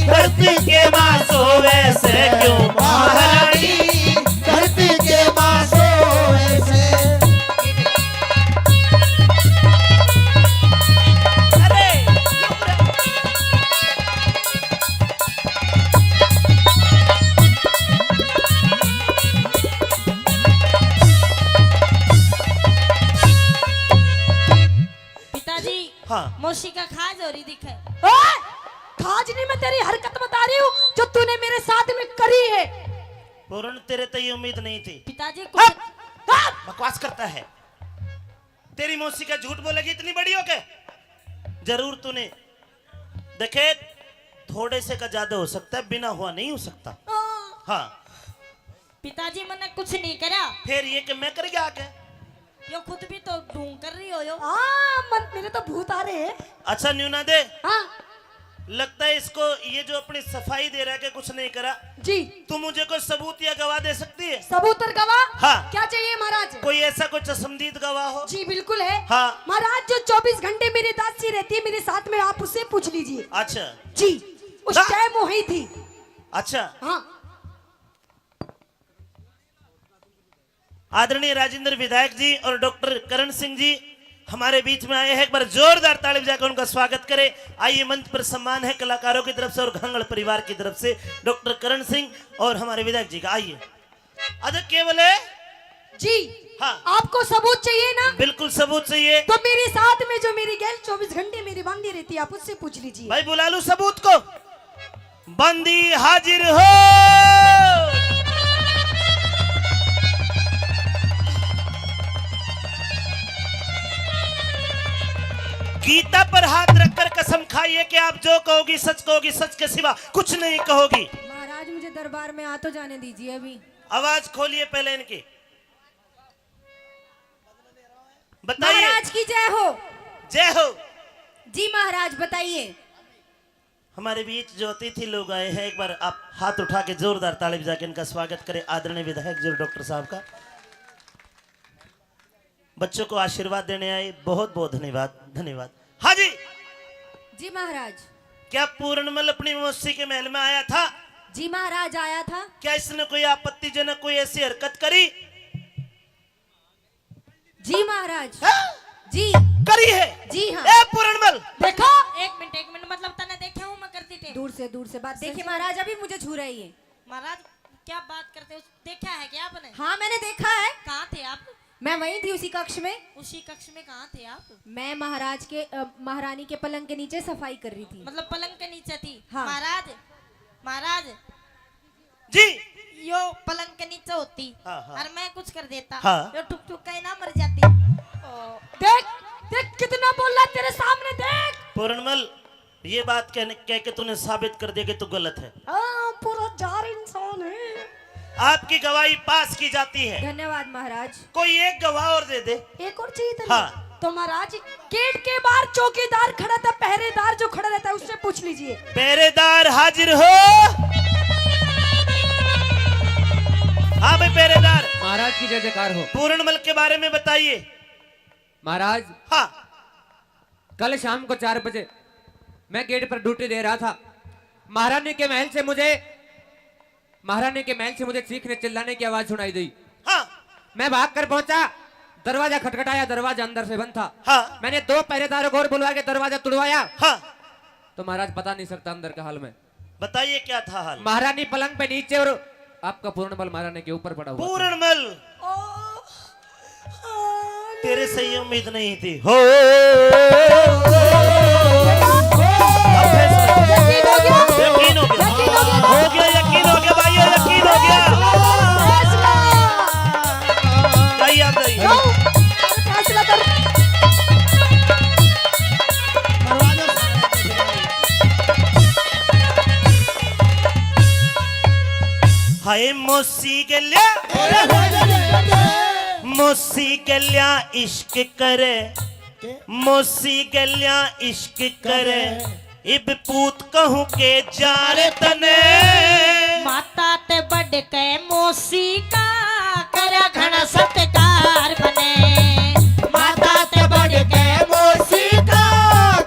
धरती के माँ सोवे से, क्यों महारानी धरती के माँ सोवे से। अरे, पिताजी, हाँ। मौसी का खाज हो रही दिखे। ओए, खाज नहीं, मैं तेरी हरकत बता रही हूँ जो तूने मेरे साथ में करी है। पूरण, तेरे तो ये उम्मीद नहीं थी। पिताजी, कुछ हट! हट! बकवास करता है। तेरी मौसी का झूठ बोलेगी इतनी बड़ी होके? जरूर तूने, देखे, थोड़े से का ज्यादा हो सकता है, बिना हुआ नहीं हो सकता। हाँ। हाँ। पिताजी, मैंने कुछ नहीं करा। फिर ये कि मैं कर गया आके? यो खुद भी तो ढोंग कर रही हो यो। हाँ, मन, मेरे तो भूत आ रहे हैं। अच्छा, न्यू ना दे। हाँ। लगता है इसको, ये जो अपनी सफाई दे रहा है कि कुछ नहीं करा। जी। तू मुझे कोई सबूत या गवाह दे सकती है? सबूत और गवाह? हाँ। क्या चाहिए महाराज? कोई ऐसा कोई चश्मदीद गवाह हो? जी, बिल्कुल है। हाँ। महाराज, जो चौबीस घंटे मेरी दासी रहती है मेरे साथ में, आप उससे पूछ लीजिए। अच्छा। जी, उस हाँ। टाइम वही थी। अच्छा। हाँ। आदरणीय राजेंद्र विधायक जी और डॉक्टर करण सिंह जी, हमारे बीच में आए हैं, एक बार जोरदार ताली बजाकर उनका स्वागत करें। आइए, मंच पर सम्मान है कलाकारों की तरफ से और घांगड़ परिवार की तरफ से डॉक्टर करण सिंह और हमारे विधायक जी का। आइए। अरे, केवल है? जी। हाँ। आपको सबूत चाहिए ना? बिल्कुल सबूत चाहिए। तो मेरे साथ में जो मेरी गैल चौबीस घंटे मेरी बांधी रहती है, आप उससे पूछ लीजिए। भाई, बुला लूं सबूत को? बंदी हाजिर हो। गीता पर हाथ रखकर कसम खाइए कि आप जो कहोगी सच कहोगी, सच के सिवा कुछ नहीं कहोगी। महाराज, मुझे दरबार में आ तो जाने दीजिए अभी। आवाज खोलिए पहले इनकी। बताइए। महाराज की जय हो। जय हो। जी महाराज, बताइए। हमारे बीच जो अतिथि लोग आए हैं, एक बार आप हाथ उठा के जोरदार ताली बजा के इनका स्वागत करें, आदरणीय विधायक जी और डॉक्टर साहब का। बच्चों को आशीर्वाद देने आए, बहुत बहुत धन्यवाद, धन्यवाद। हाँ जी। जी महाराज। क्या पूरणमल अपनी मौसी के महल में आया था? जी महाराज, आया था। क्या इसने कोई आपत्तिजनक, कोई ऐसी हरकत करी? जी महाराज। हाँ? जी। करी है? जी हाँ। ए पूरणमल। देखो। एक मिनट, एक मिनट, मतलब तने देखे हूँ मैं करती थी। दूर से, दूर से बात। देखिए महाराज, अभी मुझे छू रही है। महाराज, क्या बात करते हो? देखा है क्या आपने? हाँ, मैंने देखा है। कहाँ थे आप? मैं वहीं थी, उसी कक्ष में। उसी कक्ष में कहाँ थे आप? मैं महाराज के, अ, महारानी के पलंग के नीचे सफाई कर रही थी। मतलब पलंग के नीचे थी? हाँ। महाराज, महाराज। जी। यो पलंग के नीचे होती। हाँ, हाँ। और मैं कुछ कर देता। हाँ। यो ठुक ठुक के ना मर जाती। ओ, देख, देख कितना बोल रहा तेरे सामने, देख। पूरणमल, ये बात कहने, कह के तूने साबित कर दिया कि तू गलत है। हाँ, पूरा जार इंसान है। आपकी गवाही पास की जाती है। धन्यवाद महाराज। कोई एक गवाह और दे दे। एक और चाहिए तेरे? हाँ। तो महाराज, गेट के बाहर चौकीदार खड़ा था, पहरेदार जो खड़ा रहता है, उससे पूछ लीजिए। पहरेदार हाजिर हो। हाँ भाई पहरेदार। महाराज की जय जयकार हो। पूरणमल के बारे में बताइए। महाराज, हाँ। कल शाम को चार बजे मैं गेट पर ड्यूटी दे रहा था। महारानी के महल से मुझे, महारानी के महल से मुझे चीखने चिल्लाने की आवाज सुनाई दी। हाँ। मैं भाग कर पहुंचा, दरवाजा खटखटाया, दरवाजा अंदर से बंद था। हाँ। मैंने दो पहरेदारों को और बुलवा के दरवाजा तुड़वाया। हाँ। तो महाराज, बता नहीं सकता अंदर का हाल मैं। बताइए क्या था हाल? महारानी पलंग पे नीचे और आपका पूर्णबल महारानी के ऊपर पड़ा हुआ था। पूर्णबल, तेरे से ये उम्मीद नहीं थी। हो। अब फैसला। यकीन हो गया। यकीन हो गया। यकीन हो गया। हो गया, यकीन हो गया भाई, यकीन हो गया। फैसला। जाइए आप, जाइए। जाओ। फैसला कर। हाय मौसी गल्या, मौसी गल्या इश्क करे, मौसी गल्या इश्क करे, इब पूत कहूँ के जा रे तने। माता ते बढ़ के मौसी का करे घणा सत्कार मने। माता ते बढ़ के मौसी का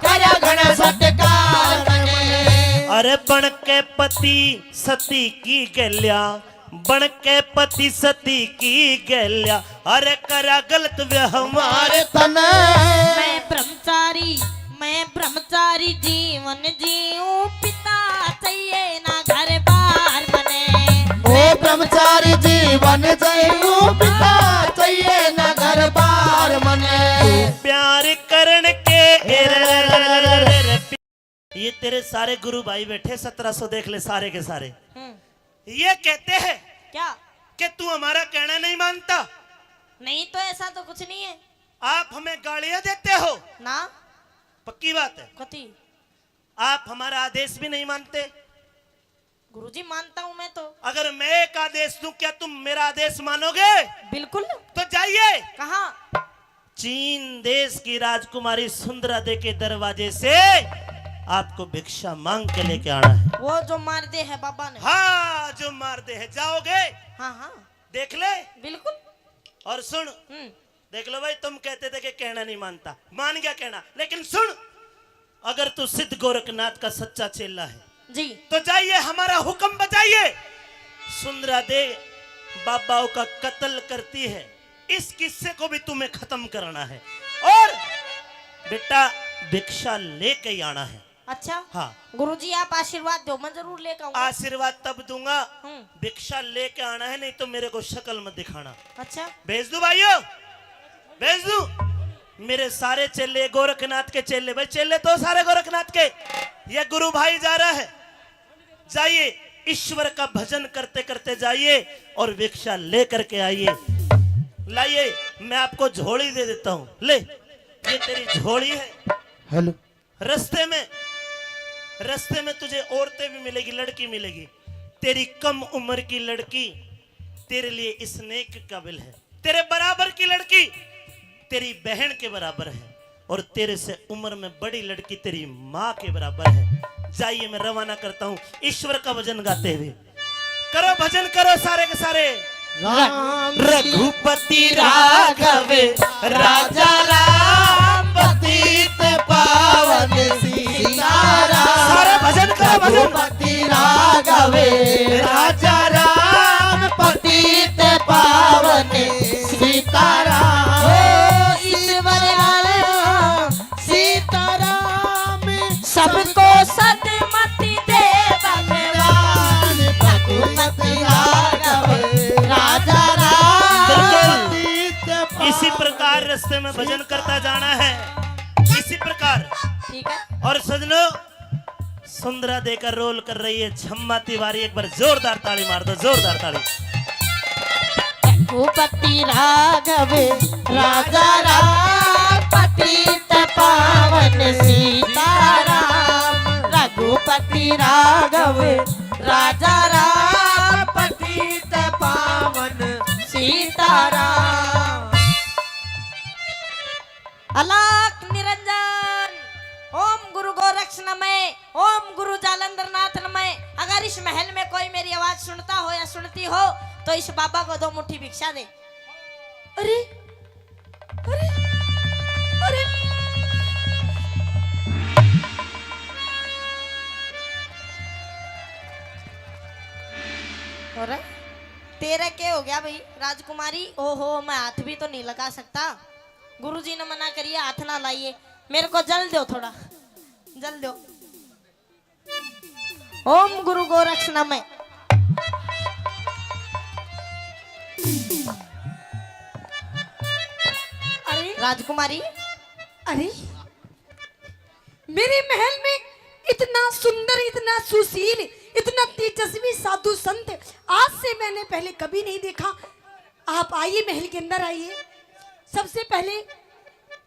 करे घणा सत्कार मने। अरे बन के पति सती की गल्या, बन के पति सती की गल्या, अरे करा गलत व्यवहार तने। मैं ब्रह्मचारी, मैं ब्रह्मचारी जीवन जीऊं, पिता चाहिए ना घर बार मने। ओ ब्रह्मचारी जीवन जीऊं, पिता चाहिए ना घर बार मने। प्यार करण के ये तेरे सारे गुरु भाई बैठे, सत्रह सौ देख ले सारे के सारे। हम्म। ये कहते हैं क्या? कि तू हमारा कहना नहीं मानता। नहीं तो ऐसा तो कुछ नहीं है। आप हमें गालियां देते हो ना। पक्की बात है। कती? आप हमारा आदेश भी नहीं मानते। गुरुजी, मानता हूँ मैं तो। अगर मैं एक आदेश दूं, क्या तुम मेरा आदेश मानोगे? बिल्कुल। तो जाइए। कहाँ? चीन देश की राजकुमारी सुंदरा दे के दरवाजे से आपको भिक्षा मांग के लेके आना है। वो जो मार दे है बाबा ने। हाँ, जो मार दे है, जाओगे? हाँ, हाँ। देख ले। बिल्कुल। और सुन, हम्म। देख लो भाई, तुम कहते थे कि कहना नहीं मानता, मान गया कहना, लेकिन सुन, अगर तू सिद्ध गोरखनाथ का सच्चा चेला है जी, तो जाइए, हमारा हुक्म बजाइए। सुंदरा दे बाबाओं का कत्ल करती है, इस किस्से को भी तुम्हें खत्म करना है। और बेटा, भिक्षा लेके ही आना है। अच्छा। हाँ। गुरुजी, आप आशीर्वाद दो, मैं जरूर लेके आऊंगा। आशीर्वाद तब दूंगा, हम्म। भिक्षा लेके आना है, नहीं तो मेरे को शक्ल मत दिखाना। अच्छा। भेज दूं भाइयों, भेज दूं। मेरे सारे चेले गोरखनाथ के चेले, भाई चेले तो सारे गोरखनाथ के। ये गुरु भाई जा रहा है, जाइए ईश्वर का भजन करते करते जाइए और भिक्षा लेकर के आइए। लाइए, मैं आपको झोली दे देता हूँ, ले, ये तेरी झोली है। हेलो। रास्ते में, रास्ते में तुझे औरतें भी मिलेगी, लड़की मिलेगी। तेरी कम उम्र की लड़की तेरे लिए इस नेक काबिल है। तेरे बराबर की लड़की तेरी बहन के बराबर है और तेरे से उम्र में बड़ी लड़की तेरी माँ के बराबर है। जाइए, मैं रवाना करता हूँ ईश्वर का भजन गाते हुए। करो भजन, करो सारे के सारे। राम रघुपति राघव राजा राम पतित पावन सीताराम। सारे भजन करो, भजन। रघुपति राघव राजा राम पतित पावन सीताराम। ओ ईश्वर राम सीताराम। सबको सदमति दे भगवान। रघुपति राघव राजा राम। बिल्कुल। इसी प्रकार रास्ते में भजन करता जाना है, इसी प्रकार। ठीक है। और सजनों, सुंदरा देकर रोल कर रही है छम्मा तिवारी, एक बार जोरदार ताली मार दो, जोरदार ताली। रघुपति राघव राजा राम पतित पावन सीताराम। रघुपति राघव राजा राम पतित पावन सीताराम। अलख निरंजन। ओम गुरु गोरक्ष नमः, ओम गुरु जालंधर नाथ नमः। अगर इस महल में कोई मेरी आवाज सुनता हो या सुनती हो तो इस बाबा को दो मुट्ठी भिक्षा दे। अरे, अरे, अरे। अरे, तेरा क्या हो गया भाई राजकुमारी? ओहो, मैं हाथ भी तो नहीं लगा सकता। गुरुजी ने मना करिए, हाथ ना लाइए। मेरे को जल दो थोड़ा, जल दो। ओम गुरु गोरक्ष नमः। अरे राजकुमारी, अरे मेरे महल में इतना सुंदर, इतना सुशील, इतना तेजस्वी साधु संत आज से मैंने पहले कभी नहीं देखा। आप आइए, महल के अंदर आइए। सबसे पहले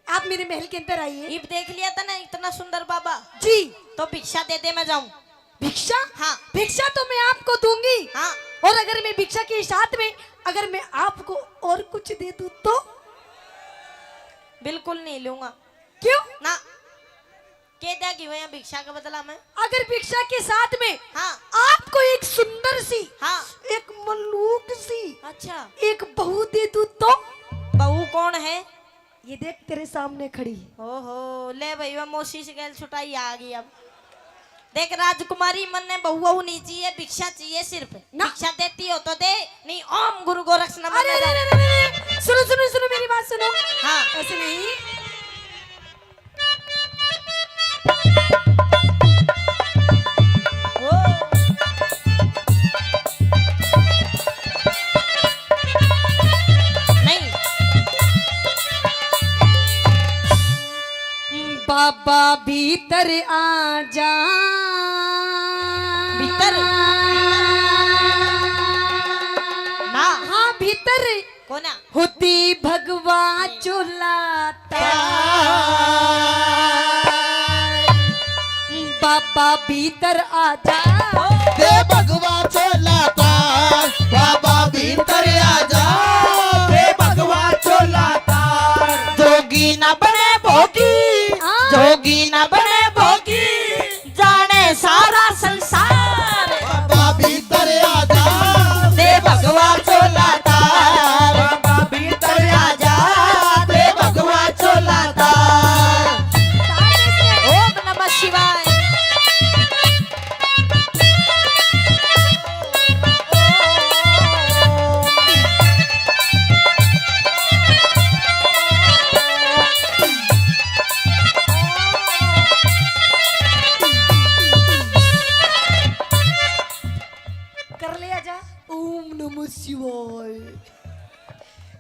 आप मेरे महल के अंदर आइए। इब देख लिया था ना इतना सुंदर बाबा। जी। तो भिक्षा दे दे, मैं जाऊं। भिक्षा? हाँ। भिक्षा तो मैं आपको दूंगी। हाँ। और अगर मैं भिक्षा के साथ में, अगर मैं आपको और कुछ दे दूं तो? बिल्कुल नहीं लूंगा। क्यों? ना। के देगी वो यहाँ भिक्षा के बदला में? अगर भिक्षा के साथ में हाँ। आपको एक सुंदर सी, हाँ। एक मलूक सी, अच्छा। एक बहू दे दूं तो? बहू कौन है? ये देख तेरे सामने खड़ी। ओहो, ले भाई, वह मौसी से गैल छुटाई आ गई। अब देख राजकुमारी, मन ने बहू वहू नहीं चाहिए, भिक्षा चाहिए सिर्फ। ना। भिक्षा देती हो तो दे, नहीं ओम गुरु गोरक्ष नमः। अरे, अरे, अरे, अरे, अरे, सुनो, सुनो, सुनो, मेरी बात सुनो। हाँ। ऐसे नहीं। ओ। नहीं। बाबा भीतर आ जा। भीतर? ना। हाँ, भीतर। कोना? होती भगवा चोला तार। बाबा भीतर आ जा। दे भगवा चोला तार, बाबा भीतर आ जा। दे भगवा चोला तार। जोगी ना बने भोगी, हाँ। जोगी ना बने भोगी, जाने सारा संसार। बाबा भीतर आ जा, दे भगवा चोला तार। बाबा भीतर आ जा, दे भगवा चोला तार। ओम नमः शिवाय। शिवाय।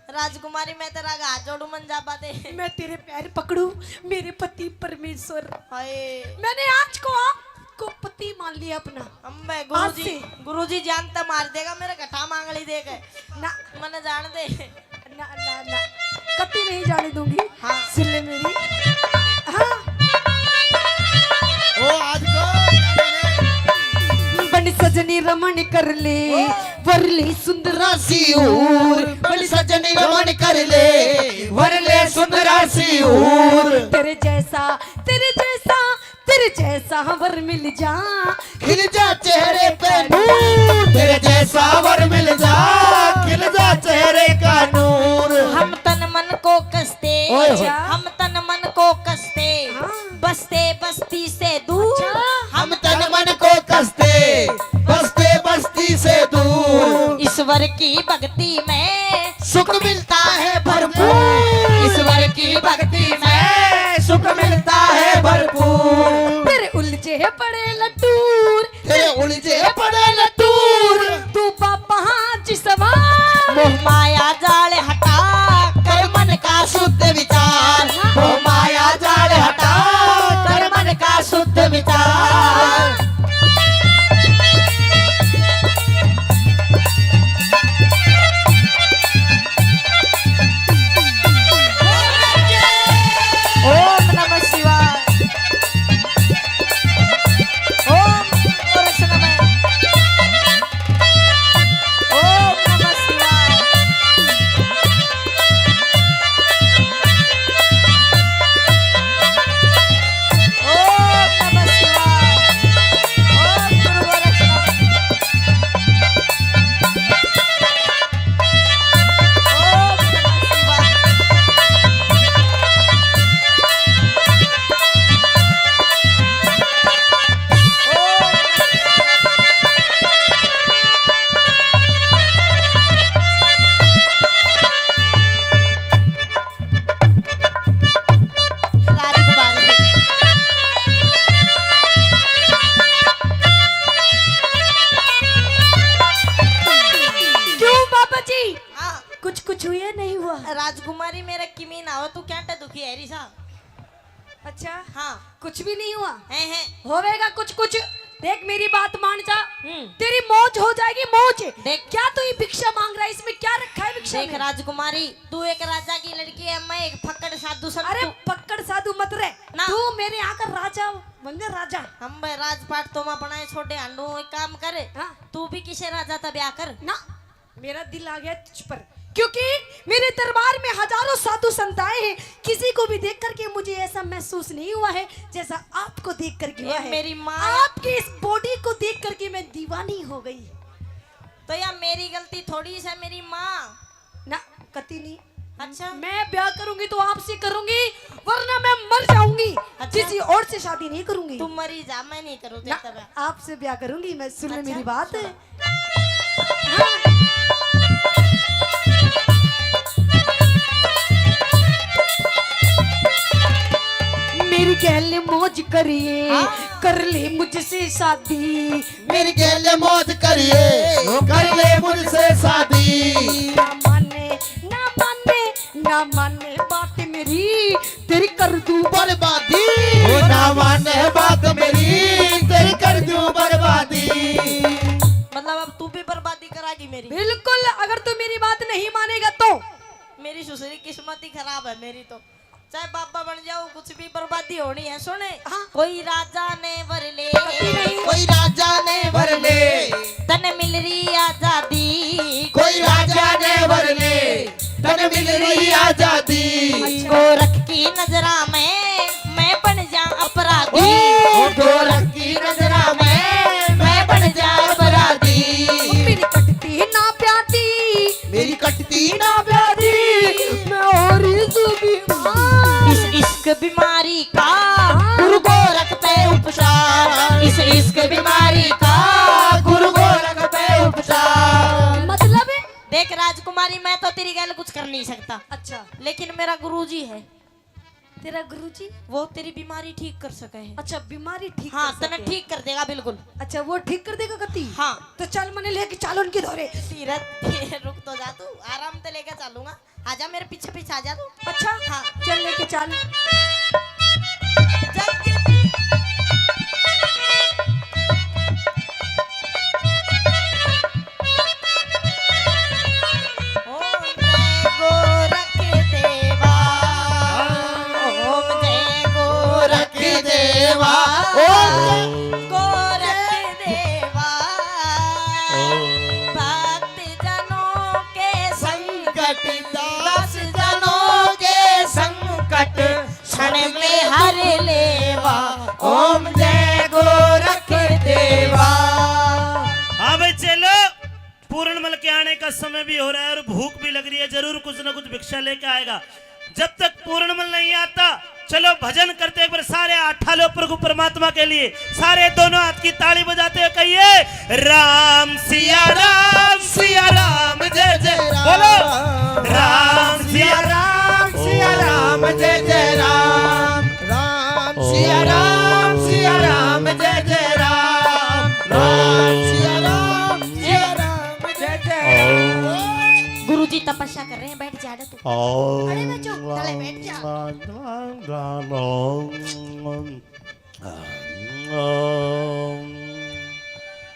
राजकुमारी, मैं तेरा हाथ जोड़ू, मन जाबा दे। मैं तेरे पैर पकड़ू, मेरे पति परमेश्वर। हाय। मैंने आज को आपको पति मान लिया अपना। अम्बे, आज गुरुजी, से। गुरुजी जानता मार देगा मेरे घटा मांगली देके। ना। मने जान दे। ना, ना, ना, कभी नहीं जाने दूंगी। हाँ। सुन ले मेरी। हाँ। ओ, आज को बन सजनी रमण कर ले, ओ। वर ले सुंदरा सी हूर। बन सजनी रमण कर ले, वर ले सुंदरा सी हूर। तेरे जैसा, तेरे जैसा, तेरे जैसा वर मिल जा, खिल जा चेहरे पे नूर। तेरे जैसा वर मिल जा, खिल जा चेहरे का नूर। हम तन मन को कसते, ओए होए। हम तन मन को कसते, हाँ। बसते बस्ती से दूर। अच्छा। हम तन मन को कसते, बसते बस्ती से दूर। ईश्वर की भक्ति में सुख मिलता है भरपूर। ईश्वर की भक्ति में सुख मिलता है भरपूर। तेरे उलझे पड़े लटूर, तेरे उलझे पड़े लटूर। तू बाबा जी सवार। मोह माया जाल हटा कर मन का शुद्ध विचार। मोह माया जाल हटा कर मन का शुद्ध विचार। ओम नमः शिवाय। ओम गोरक्ष नमः। ओम नमः शिवाय। ओम नमः शिवाय। ओम गुरु गोरक्ष नमः। क्यों बाबा जी? हाँ। कुछ, कुछ हुआ नहीं हुआ? राजकुमारी, मेरे किमी ना हो, तू क्या टे दुखी है रिसा? अच्छा, हाँ। कुछ भी नहीं हुआ? हैं, हैं। होवेगा कुछ, कुछ। देख, मेरी बात मान जा। हम्म। तेरी मौज हो जाएगी, मौज। देख। क्या तू ये भिक्षा मांग रहा है? इसमें क्या रखा है भिक्षा देख में? राजकुमारी, तू एक राजा की लड़की है, मैं एक फक्कड़ साधु संत अरे, हूँ। फक्कड़ साधु मत रे। ना। तू मेरे यहाँ का राजा बन जा, राजा। हम भाई राजपाट तो मैं बनाए छोड़े हांडू, एक काम कर। हाँ। तू भी किसे राजा तै ब्याह कर। ना। मेरा दिल आ गया तुझ पर, क्योंकि मेरे दरबार में हजारों साधु संत आए हैं, किसी को भी देख करके मुझे ऐसा महसूस नहीं हुआ है जैसा आपको देख करके हुआ ए, है। मेरी माँ। आपकी इस बॉडी को देख करके मैं दीवानी हो गई। तो या मेरी गलती थोड़ी सा, मेरी माँ। ना, कती नहीं। अच्छा। मैं ब्याह करूंगी तो आपसे करूंगी, वरना मैं मर जाऊंगी। अच्छा। किसी और से शादी नहीं करूंगी। तू मरी जा, मैं नहीं करूँ ना, तेरे से ब्याह। आपसे ब्याह करूंगी मैं। सुन ले अच्छा, मेरी बात। सुन। मेरी गैल मौज करिए, हाँ। कर ले मुझसे शादी। मेरी गैल मौज करिए, कर ले मुझसे शादी। ना माने, ना माने, ना माने बात मेरी, तेरी कर दूं बर्बादी। ओ ना माने बात मेरी, तेरी कर दूं बर्बादी। मतलब अब तू भी बर्बादी करागी मेरी? बिल्कुल, अगर तू मेरी बात नहीं मानेगा तो। मेरी सुसरी किस्मत ही खराब है मेरी तो। चाहे बाबा बन जाओ, कुछ भी बर्बादी होनी है। सुने, हाँ। कोई राजा ने वर ले, कभी नहीं। कोई राजा ने वर ले, तन मिल रही आजादी। कोई राजा ने वर ले, तन मिल रही आजादी। अच्छा। गोरख की नजरा में मैं बन जा अपराधी। ओ, गोरख की नजरा में मैं बन जा अपराधी। मेरी कटती ना प्यादी। मेरी कटती ना प्यादी, मैं हो रही हूँ बीमार। इस इश्क बीमारी का गुरु गोरख पे उपचार, इस इश्क बीमारी का गुरु गोरख पे उपचार। मतलब? देख राजकुमारी, मैं तो तेरी गैल कुछ कर नहीं सकता। अच्छा। लेकिन मेरा गुरुजी है। तेरा गुरुजी? वो तेरी बीमारी ठीक कर सके है। अच्छा, बीमारी ठीक हाँ, कर तने सके। ठीक कर देगा बिल्कुल। अच्छा, वो ठीक कर देगा कती? हाँ। तो चल, मने लेके चल उनके धोरे। तीरथ, रुक तो जा तू, आराम से लेके चलूंगा। आजा, मेरे पीछे पीछे आजा तू। अच्छा, हाँ। चल, लेके चल। ओम जय गोरख देवा, ओम जय गोरख देवा, ओम जय गोरख देवा। भक्तजनों के संकट, दास जनों के संकट, क्षण में हर लेवा। ओम जय गोरख देवा। हाँ भाई चेलो, पूरणमल के आने का समय भी हो रहा है और भूख भी लग रही है, जरूर कुछ ना कुछ भिक्षा लेके आएगा। जब तक पूरणमल नहीं आता, चलो भजन करते, एक बार सारे हाथ उठा लो प्रभु परमात्मा के लिए। सारे दोनों हाथ की ताली बजाते हुए कहिए, राम सिया राम, सिया राम जय जय राम। बोलो, राम सिया राम, सिया राम जय जय राम। राम सिया राम, सिया राम जय जय राम। राम सिया राम, सिया राम जय जय राम। गुरुजी तपस्या कर रहे हैं, बैठ जा तू। ओम अरे बच्चों, चले बैठ जा।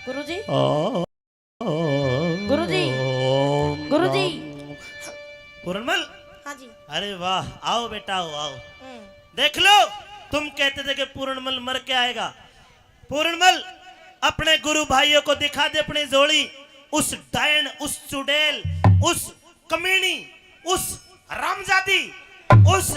गुरुजी, गुरुजी, गुरुजी। पूरणमल। हाँ जी। अरे वाह, आओ बेटा, आओ, आओ। हम्म। देख लो, तुम कहते थे कि पूरणमल मर के आएगा। पूरणमल, अपने गुरु भाइयों को दिखा दे अपनी झोली। उस डायन, उस चुड़ैल, उस कमीनी, उस हरामजादी, उस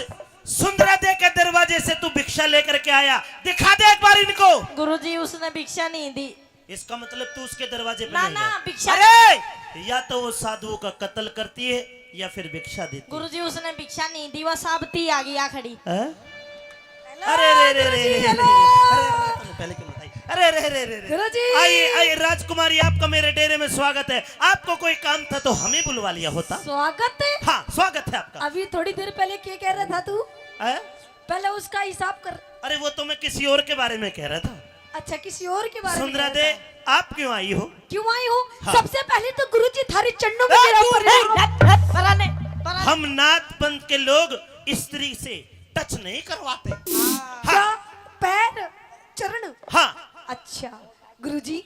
सुंदरा दे के दरवाजे से तू भिक्षा लेकर के आया, दिखा दे एक बार इनको। गुरुजी, उसने भिक्षा नहीं दी। इसका मतलब तू उसके दरवाजे पे ना, नहीं ना, गया। भिक्षा अरे, या तो वो साधुओं का कत्ल करती है या फिर भिक्षा देती है। गुरुजी, उसने भिक्षा नहीं दी, वो साबती आ गई, आ खड़ी। हैं? Hello, अरे, अरे, अरे, अरे, गुरुजी, अरे, hello। अरे, अरे, पहले क्यों बताई? अरे, अरे, अरे, अरे, अरे। गुरुजी। आइए, आइए, राजकुमारी, आपका मेरे डेरे में स्वागत है। आपको कोई काम था तो हमें बुलवा लिया होता। स्वागत है? हाँ, स्वागत है आपका। अभी थोड़ी देर पहले क्या कह रहा था तू? हैं? पहले उसका हिसाब कर। अरे, वो तो मैं किसी और के बारे में कह रहा था। अच्छा, किसी और के बारे में सुंदरा कह रहा दे, था। आप क्यों आई हो? क्यों आई हो? हाँ। सबसे पहले तो गुरुजी थारे चरणों में ए, मेरा तू, प्रणाम। ए, ए, पराने, पराने। हम नाथ पंथ के लोग स्त्री से touch नहीं करवाते। हाँ। क्या? पैर, चरण? हाँ। अच्छा, गुरुजी,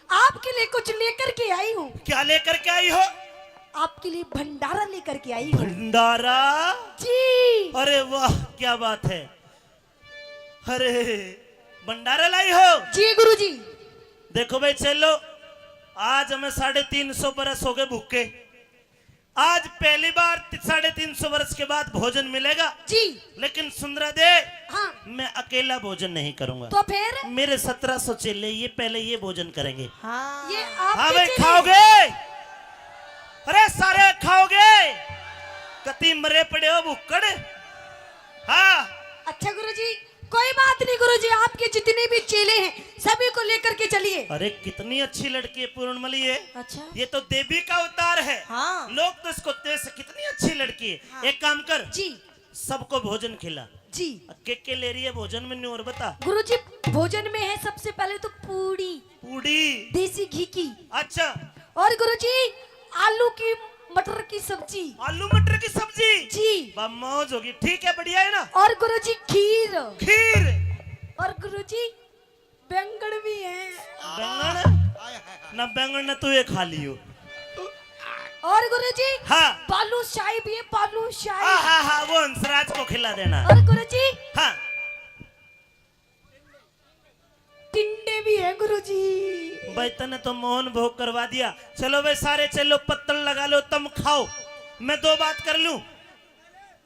आपके लिए कुछ लेकर के आई हूँ। क्या लेकर के आई हो? आपके लिए भंडारा लेकर के आई हूँ। भंडारा? जी। अरे वाह, क्या बात है। अरे, भंडारा लाई हो? जी गुरुजी। देखो भाई चेलो, आज हमें साढ़े तीन सौ बरस हो गए भूखे। आज पहली बार ति-, साढ़े तीन सौ वर्ष के बाद भोजन मिलेगा। जी। लेकिन सुंदरा दे, हाँ। मैं अकेला भोजन नहीं करूंगा। तो फिर? मेरे सत्रह सौ चेले, ये पहले ये भोजन करेंगे। हाँ। ये आपके हाँ भाई, चेले? खाओगे? अरे सारे खाओगे? कती मरे पड़े हो भुक्कड़। हाँ। अच्छा गुरुजी, कोई बात नहीं गुरुजी, आपके जितने भी चेले हैं सभी को लेकर के चलिए। अरे कितनी अच्छी लड़की है पूर्णमली है। अच्छा। ये तो देवी का अवतार है। हाँ। लोग तो इसको देख से, कितनी अच्छी लड़की है। हाँ। एक काम कर जी। सबको भोजन खिला। जी। के के ले रही है भोजन में, न्यू और बता। गुरुजी, भोजन में है सबसे पहले तो पूड़ी। पूड़ी। देसी घी की। अच्छा। और गुरुजी, आलू की मटर की सब्जी। आलू मटर की सब्जी? जी। बा मौज होगी, ठीक है, बढ़िया है ना? और गुरुजी, खीर। खीर। और गुरुजी, बैंगन भी है। बैंगन? ना बैंगन ने तू ये खा लियो। और गुरुजी, हाँ। बालूशाही भी है, बालूशाही। हाँ, हाँ, हाँ, वो हंसराज को खिला देना। और गुरुजी, हाँ। टिंडे भी है गुरुजी। भाई, तने तो मोहन भोग करवा दिया। चलो भाई, सारे चेलो पत्तल लगा लो, तम खाओ, मैं दो बात कर लूं।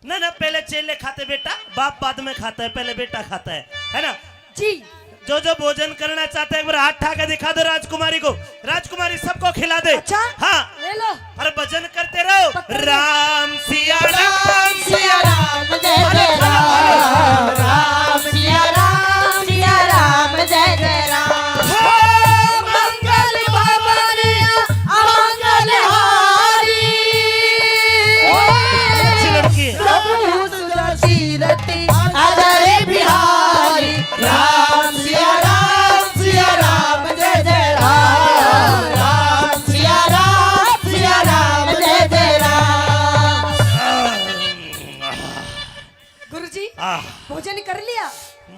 ना, ना, पहले चेले खाते बेटा, बाप बाद में खाता है, पहले बेटा खाता है, है ना? जी। जो जो भोजन करना चाहता है, एक बार हाथ उठा के दिखा दो राजकुमारी को। राजकुमारी, सबको खिला दे। अच्छा? हाँ। ले लो। अरे भजन करते रहो। पकड़ लो। राम सिया राम, सिया राम जय जय राम। राम सिया राम, सिया राम जय जय राम। हो मंगल भवन अमंगल हारी। अच्छी लड़की है। प्रभु सुरति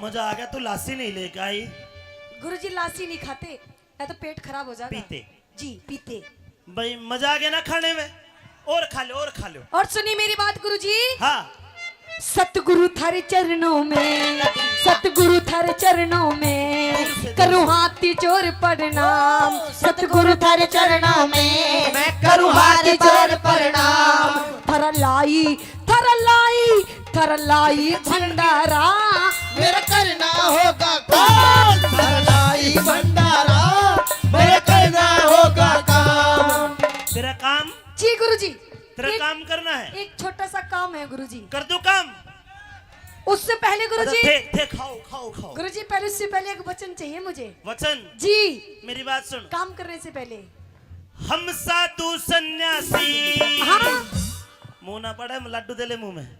मजा आ गया, तू लासी नहीं लेके आई। गुरुजी, लासी नहीं खाते, या तो पेट खराब हो जाएगा। पीते। जी, पीते। भाई, मजा आ गया ना खाने में, और खा लो, और खा लो। और सुनी मेरी बात गुरुजी। हाँ। सतगुरु थारे चरणों में, सतगुरु थारे चरणों में, करूँ हाथ जोड़ प्रणाम। सतगुरु थारे चरणों में, मैं करूँ हाथ जोड़ प्रणाम। थारा लाई, थारा लाई, थारा लाई भंडारा। मेरा करना होगा काम, थारा लाई भंडारा। मेरा करना होगा काम। तेरा काम? जी गुरुजी। तेरा एक, काम करना है। एक छोटा सा काम है गुरुजी। कर दो काम। उससे पहले अच्छा, गुरुजी। थे, थे, खाओ, खाओ, खाओ। गुरुजी, पहले, उससे पहले एक वचन चाहिए मुझे। वचन? जी। मेरी बात सुन। काम करने से पहले। हम साधु सन्यासी। हाँ। मुंह ना पड़े, लड्डू दे ले मुंह में।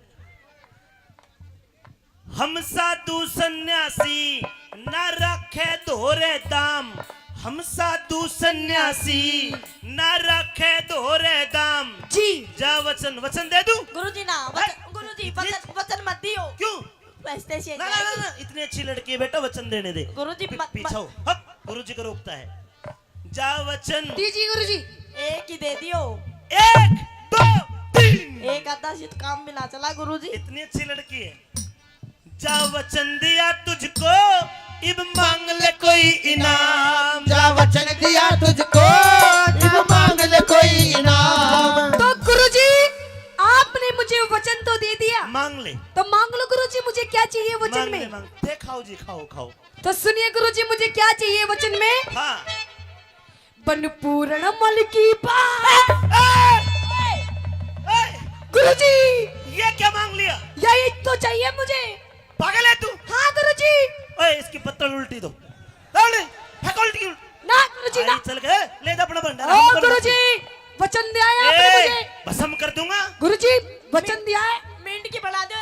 हम साधु सन्यासी ना रखे धोरे दाम। हम साधु सन्यासी ना रखे धोरे दाम। जी। जा वचन, वचन दे दूं? गुरुजी ना, वचन, हैं? गुरुजी, इतनी वचन, वचन मत दियो। क्यों? पैसे से ना, ना, ना, ना, इतनी अच्छी लड़की है बेटा, वचन देने दे। गुरुजी, पी-, मत, पीछा मत। हो। हट, गुरुजी को रोकता है। जा वचन। दीजिए गुरुजी। एक ही दे दियो। एक, दो, तीन। एक आधा से तो काम भी ना चला गुरुजी। इतनी अच्छी लड़की है। जा वचन दिया तुझको, इब मांग ले कोई इनाम। जा वचन दिया तुझको, इब मांग ले कोई इनाम। तो गुरुजी, आपने मुझे वचन तो दे दिया। मांग ले। तो मांग लो गुरुजी, मुझे क्या चाहिए वचन मांग ले, में? मांग। दे, खाओ जी, खाओ, खाओ। तो सुनिए गुरुजी, मुझे क्या चाहिए वचन में? हाँ। बन पूरण मल की बात। ए, ए, ए, गुरुजी, ये क्या मांग लिया? यही तो चाहिए मुझे। पागल है तू? हाँ गुरुजी। ओए, इसकी पत्तल उल्टी दो। अरे, फेंक उल्टी, उल्टी। ना गुरुजी, ना। आई, चल गए, ले जा अपना भंडारा, ओ हम कर गुरुजी, वचन दे आए आपने ए, मुझे। भस्म कर दूंगा। गुरुजी, वचन दिया है। मिंट की बढ़ा दो।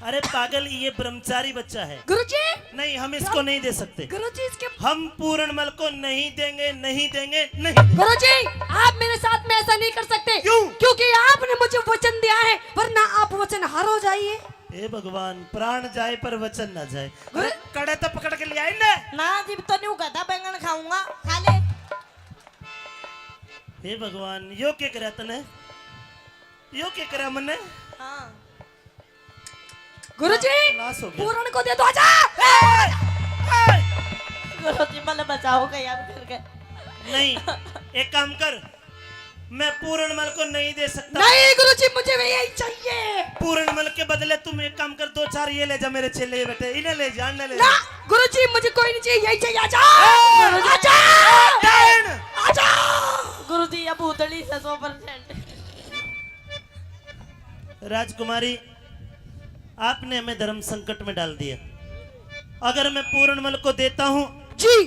अरे पागल, ये ब्रह्मचारी बच्चा है। गुरुजी। नहीं, हम इसको नहीं दे सकते। गुरुजी, इसके हम पूरणमल को नहीं देंगे, नहीं देंगे, नहीं देंगे। गुरुजी, आप मेरे साथ में ऐसा नहीं कर सकते। क्यों? क्योंकि आपने मुझे वचन दिया है, वरना आप वचन हार हो जाइए। हे भगवान, प्राण जाए पर वचन ना जाए। गुरु अरे, कड़े तो पकड़ के ले आए ना। ना, जिब तो न्यू कहता बैंगन खाऊंगा, खा ले। हे भगवान, यो के करया तने? यो के करया मन्ने? हाँ। गुरुजी, ना-, नाश हो गया। पूरण को दे दो, आजा। ए! ए! गुरुजी, मल बचाओ कहीं आप करके। नहीं, एक काम कर, मैं पूरणमल को नहीं दे सकता। नहीं गुरुजी, मुझे भी यही चाहिए। पूरणमल के बदले तुम एक काम कर, दो चार ये ले जा मेरे चेले, ये बैठे, इन्हें ले जा, इन्हें ले ना जा। गुरुजी, मुझे कोई नहीं चाहिए, यही चाहिए। आजा, ए! आजा, ए! आजा। गुरुजी, ये भूतड़ी से सौ परसेंट। राजकुमारी, आपने हमें धर्म संकट में डाल दिया। अगर मैं पूरणमल को देता हूँ जी,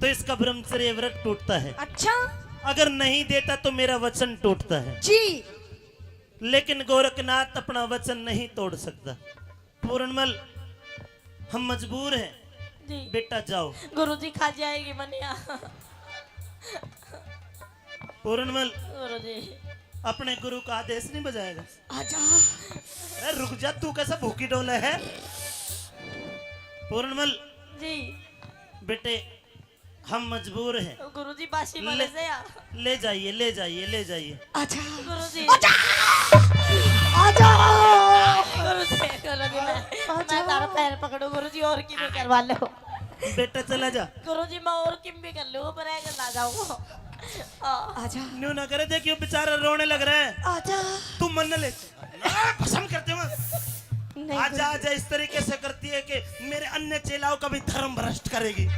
तो इसका ब्रह्मचर्य व्रत टूटता है। अच्छा। अगर नहीं देता तो मेरा वचन टूटता है जी। लेकिन गोरखनाथ अपना वचन नहीं तोड़ सकता। पूरणमल, हम मजबूर हैं। जी। बेटा जाओ। गुरुजी, खा जाएगी मनिया। पूरणमल, गुरुजी। अपने गुरु का आदेश नहीं बजाएगा? आजा। अरे रुक जा, तू कैसा भूकी डोले है? पूरणमल। जी। बेटे, हम मजबूर हैं। गुरुजी, बासी ले, वाले से या? ले जाइए, ले जाइए, ले जाइए। आजा। गुरुजी। आजा। आजा। गुरुजी, गुरुजी, मैं, आजा। मैं तारा पैर पकड़ू गुरुजी, और की भी करवा लो। बेटा चला जा। गुरुजी, मैं और किम भी कर लूँ, पर ऐसे ना जाऊँ। हाँ। आजा। न्यू ना करे, देखियो बेचारा रोने लग रहा है। आजा। तू मन ले। ना, भस्म कर दूंगा। नहीं, आजा, गुरुजी। आजा, इस तरीके से करती है कि मेरे अन्य चेलाओं का भी धर्म भ्रष्ट करेगी।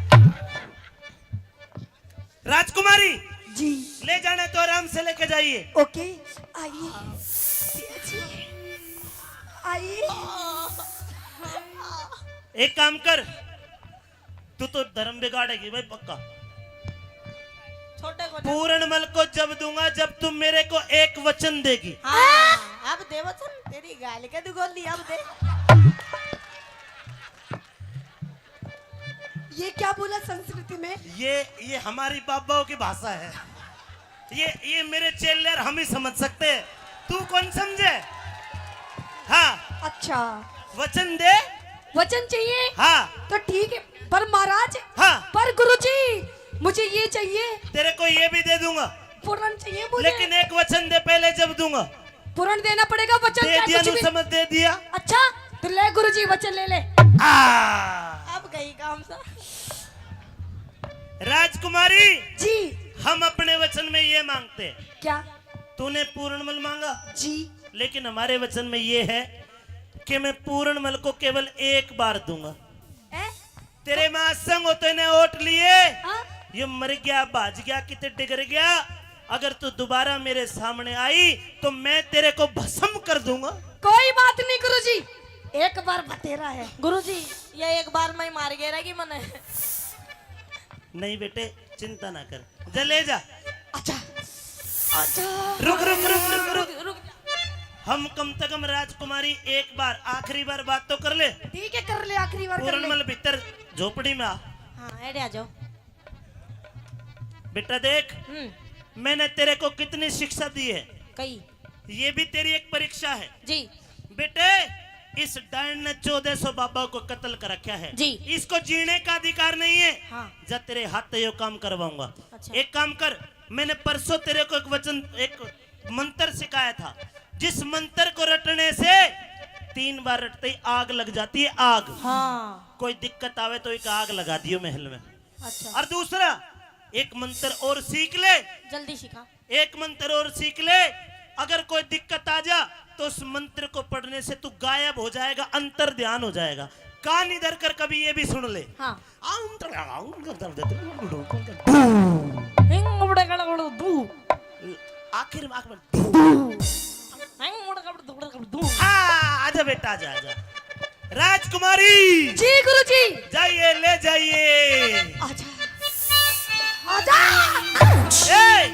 राजकुमारी, जी। ले जाना है तो आराम से लेके जाइए। ओके, आइए। आइए। एक काम कर, तू तो धर्म बिगाड़ेगी भाई पक्का। छोटे को पूरणमल को जब दूंगा, जब तू मेरे को एक वचन देगी। हाँ, अब दे वचन, तेरी गाल के दो गोली अब दे। ये क्या बोला संस्कृति में? ये, ये हमारी बाबाओं की भाषा है। ये, ये मेरे चेले और हम ही समझ सकते हैं, तू कौन समझे? हाँ। अच्छा। वचन दे, वचन चाहिए? हाँ। तो ठीक है, पर महाराज, हाँ। पर गुरुजी, मुझे ये चाहिए। तेरे को ये भी दे दूंगा। पूर्ण चाहिए मुझे। लेकिन एक वचन दे पहले जब दूंगा। पूर्ण देना पड़ेगा वचन, दे चाहे दिया, कुछ नु भी। समझ दे दिया। अच्छा, तो ले गुरुजी, वचन ले ले। आ। अब गई काम सा। राजकुमारी जी। हम अपने वचन में ये मांगते हैं। क्या? तूने पूर्णमल मांगा जी। लेकिन हमारे वचन में ये है कि मैं पूर्णमल को केवल एक बार दूंगा। हैं? तेरे माँ संग होते ने ओट लिए। हाँ? ये मर गया, भाज गया, किते डिगर गया, अगर तू दोबारा मेरे सामने आई तो मैं तेरे को भस्म कर दूंगा। कोई बात नहीं गुरुजी, एक बार बतेरा है। गुरुजी, ये एक बार में ही मार गया कि मने। नहीं बेटे, चिंता ना कर, जा ले जा। अच्छा, अच्छा। रुक, रुक, रुक, रुक, रुक। रुक, रुक। हम कम से कम राजकुमारी एक बार, आखिरी बार बात तो कर ले। ठीक है, कर ले, आखिरी बार कर ले। पूरनमल भीतर झोपड़ी में आ। हाँ, एड़े आ जाओ। बेटा देख, हम्म। मैंने तेरे को कितनी शिक्षा दी है। कई। ये भी तेरी एक परीक्षा है। जी। बेटे, इस डायन ने चौदह सौ बाबा को कत्ल कर रखा है। जी। इसको जीने का अधिकार नहीं है। हाँ। जा, तेरे हाथ यो काम करवाऊंगा। अच्छा। एक काम कर, मैंने परसों तेरे को एक वचन, एक मंत्र सिखाया था, जिस मंत्र को रटने से तीन बार रटते ही आग लग जाती है, आग। हाँ। कोई दिक्कत आवे तो एक आग लगा दियो महल में। अच्छा। और दूसरा, एक मंत्र और सीख ले। जल्दी सीखा। एक मंत्र और सीख ले, अगर कोई दिक्कत आ जा तो उस मंत्र को पढ़ने से तू गायब हो जाएगा, अंतर ध्यान हो जाएगा। कान इधर कर, कभी ये भी सुन ले। हाँ। आखिर में आंख बंद। हाँ, आजा बेटा, आजा, आजा। राजकुमारी। जी गुरुजी। जाइए, ले जाइए। आजा। आजा। ए,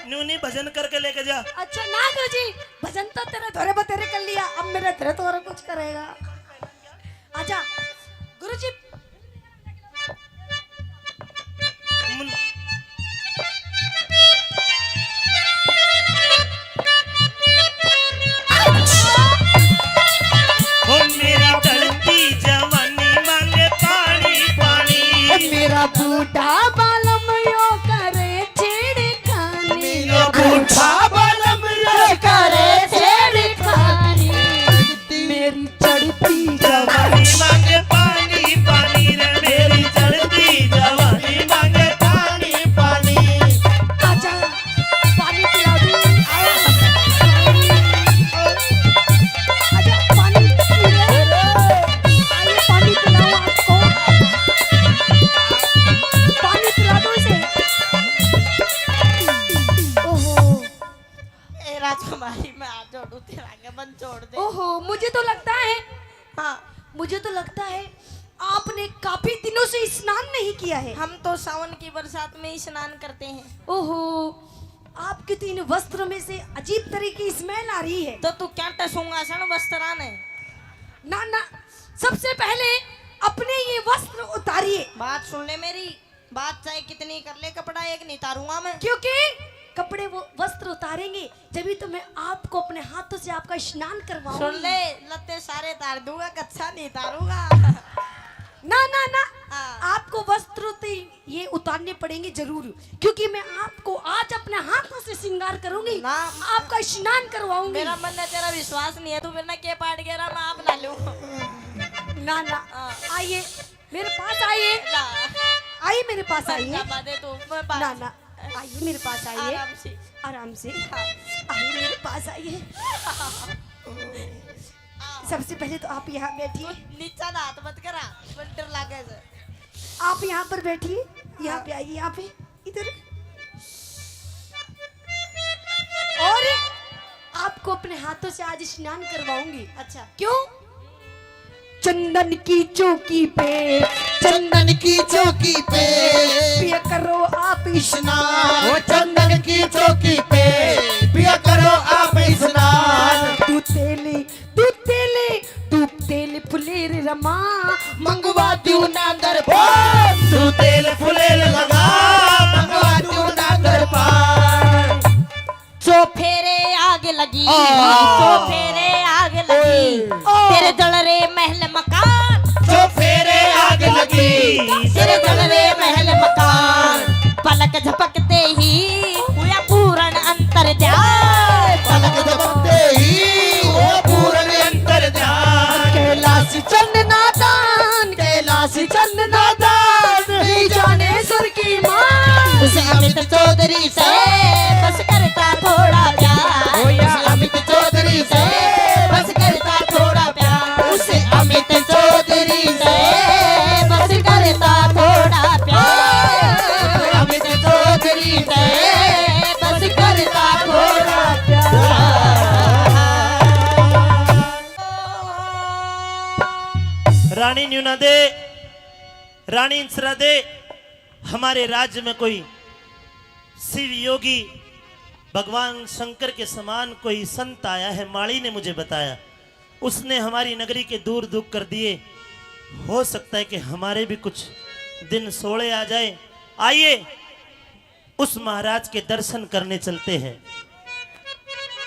नूनी भजन करके लेके जा। अच्छा ना गुरुजी, भजन तो तेरे धोरे बतेरे कर लिया, अब मेरे धोरे तो और कुछ करेगा। आजा गुरुजी। मुन- ओ मेरी ढलती जवानी मांगे पानी, पानी। ओ मेरा बूढ़ा बालम यो करे छेड़खानी। मेरा बूढ़ा बालम यो करे छेड़खानी। मेरी चढ़ती जवानी मांगे पानी, पानी रे। मेरी चढ़ती जवानी मांगे पानी, पानी। आजा, पानी पिला दूं। आजा, पानी पी ले। आइए, पानी पिलाओ आपको। पानी पिला दो इसे। ओहो। ए राजकुमारी, मैं हाथ जोड़ू तेरा आगे, मन छोड़ दे। ओहो, मुझे तो लगता है, हाँ। मुझे तो लगता है आपने काफी दिनों से स्नान नहीं किया है। हम तो सावन की बरसात में ही स्नान करते हैं। ओहो, आपके तो इन वस्त्रों में से अजीब तरह की smell आ रही है। तो तू क्या टसूंगा सन वस्त्रां ने? ना, ना, सबसे पहले अपने ये वस्त्र उतारिए। बात सुन ले मेरी, बात चाहे कितनी कर ले, कपड़ा एक नहीं तारूंगा मैं। क्योंकि कपड़े वो वस्त्र उतारेंगे, जब ही तो मैं आपको अपने हाथों से आपका स्नान करवाऊंगी। सुन ले, लत्ते सारे तार दूंगा, कच्छा नहीं तारूंगा। ना, ना, ना, हाँ। आपको वस्त्र तो ये उतारने पड़ेंगे जरूर, क्योंकि मैं आपको आज अपने हाथों से श्रृंगार करूंगी, ना। आपका स्नान करवाऊंगी। मेरा मन है, तेरा विश्वास नहीं है, तू मेरे ना के पाट गया, मैं आप ना लूं। ना, ना, हाँ। आइए। मेरे पास आइए। ना। आइए, मेरे पास आइए। ना, बादे तो, मैं पास ना, ना, आइए, मेरे पास आइए। आराम से। आराम से। हाँ। आइए, मेरे पास आइए। सबसे पहले तो आप यहाँ बैठिए। तू नीचा ना हाथ मत करा, मन डर लागे से। आप यहाँ पर बैठिए, यहाँ हाँ। पे आइए, यहाँ पे, इधर। और आपको अपने हाथों से आज स्नान करवाऊंगी। अच्छा। क्यों? चंदन की चौकी पे, चंदन की चौकी पे पिया करो आप स्नान। ओ चंदन की चौकी पे पिया करो आप स्नान। तू तेल, तू तेल, तू तेल फुलेल रमा, मंगवा दूं ना दरबार। तू तेल फुलेल रमा, मंगवा दूं ना दरबार। चौफेरे आग लगी, आ। चौफेरे आग लगी, ओए। तेरे जल रे महल मकान। लगी। तेरे जलवे महल मकान, पलक झपकते ही हुआ पूर्ण अंतर ध्यान। पलक झपकते ही हुआ पूर्ण अंतर ध्यान। कैलाश चंद नादान, कैलाश चंद नादान, नहीं जाने सुर की मान। उसे अमित चौधरी से बस करता थोड़ा प्यार। ओ या। उसे अमित चौधरी से बस करता थोड़ा प्यार। उसे अमित चौधरी से बस करता थोड़ा प्यार। अमित चौधरी से बस करता थोड़ा प्यार। रानी न्यूना दे, रानी इंसरा दे, हमारे राज्य में कोई शिव योगी भगवान शंकर के समान कोई संत आया है, माली ने मुझे बताया। उसने हमारी नगरी के दूर दुख कर दिए। हो सकता है कि हमारे भी कुछ दिन सोले आ जाए। आइए, उस महाराज के दर्शन करने चलते हैं।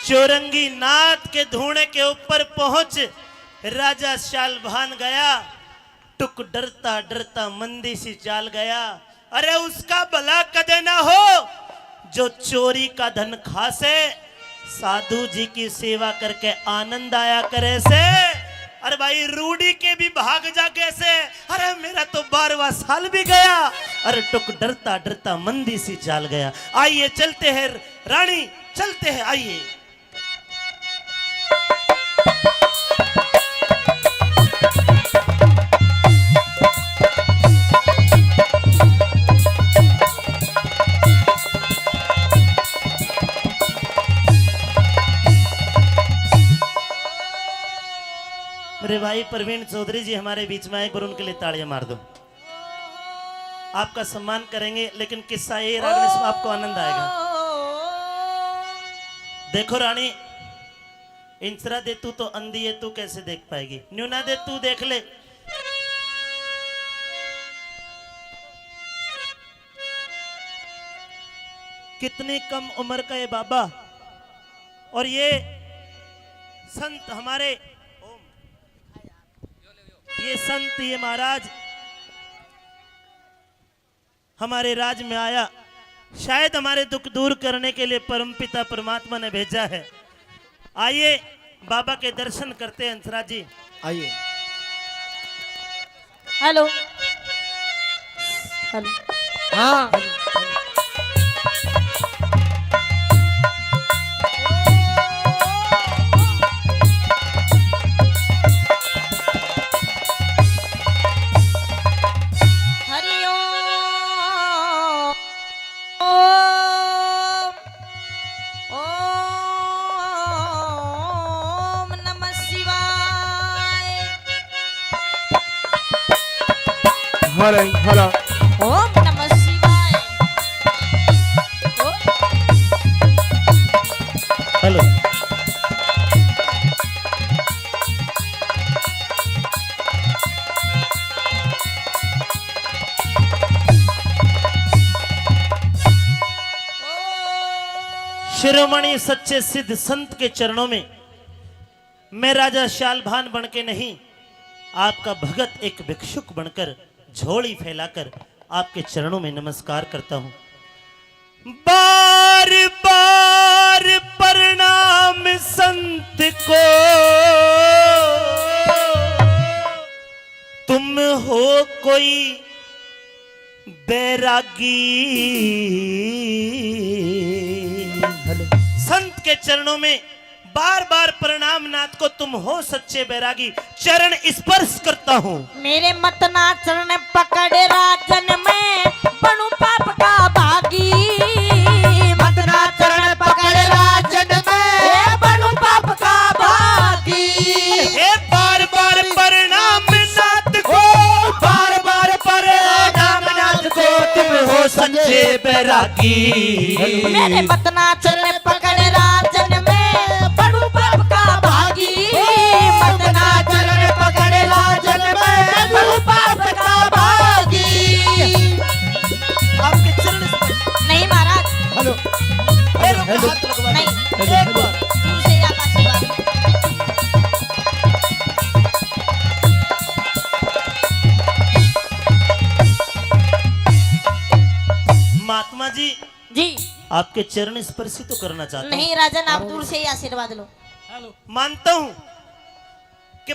चौरंगी नाथ के धूणे के ऊपर पहुंच राजा शालभान गया। टुक डरता डरता मंदी सी चाल गया। अरे, उसका भला कदे ना हो जो चोरी का धन खा से, साधु जी की सेवा करके आनंद आया करे से। अरे भाई, रूढ़ी के भी भाग जागे से। अरे, मेरा तो बारहवाँ साल भी गया। अरे, टुक डरता डरता मंदी सी चाल गया। आइए, चलते हैं रानी, चलते हैं, आइए। मेरे भाई प्रवीण चौधरी जी हमारे बीच में आए, एक बार उनके लिए तालियां मार दो। आपका सम्मान करेंगे, लेकिन किस्सा ये रागनी सुन, आपको आनंद आएगा। देखो रानी, इंसरा दे, तू तो अंधी है, तू कैसे देख पाएगी? न्यूना दे, तू देख ले, कितनी कम उम्र का ये बाबा। और ये संत हमारे, ये संत, ये महाराज हमारे राज में आया, शायद हमारे दुख दूर करने के लिए परमपिता परमात्मा ने भेजा है। आइए, बाबा के दर्शन करते हैं, हंसराज जी। आइए। हेलो। हेलो। हाँ। हरि ओम। ओम नमः शिवाय। हरे हरा। ओम नमः शिवाय। ओ- हेलो। शिरोमणि सच्चे सिद्ध संत के चरणों में मैं राजा शालभान बन के नहीं, आपका भगत एक भिक्षुक बनकर झोली फैलाकर आपके चरणों में नमस्कार करता हूँ। बार बार प्रणाम संत को, तुम हो कोई बैरागी। संत के चरणों में बार बार प्रणाम नाथ को, तुम हो सच्चे बैरागी। चरण स्पर्श करता हूँ। मेरे मत ना चरण पकड़ राजन, मैं बनूं पाप का भागी। मत ना चरण पकड़ राजन, मैं बनूं पाप का भागी। हे बार बार प्रणाम नाथ को, बार बार प्रणाम नाथ को, तुम हो सच्चे बैरागी। मेरे मत ना चरण पकड़ राजन, मैं बनूं पाप का भागी। मत ना चरण पकड़ राजन, मैं बनूं पाप का भागी। आपके चरण स्पर्श। नहीं महाराज। हेलो। पैरों पे हेलो। हाथ लगवा दो। नहीं। हेलो, एक हेलो। बार। दूर से या पास बार। आपके चरण स्पर्शी तो करना चाहता हूँ। नहीं राजन, आप दूर से ही आशीर्वाद लो। मानता हूँ कि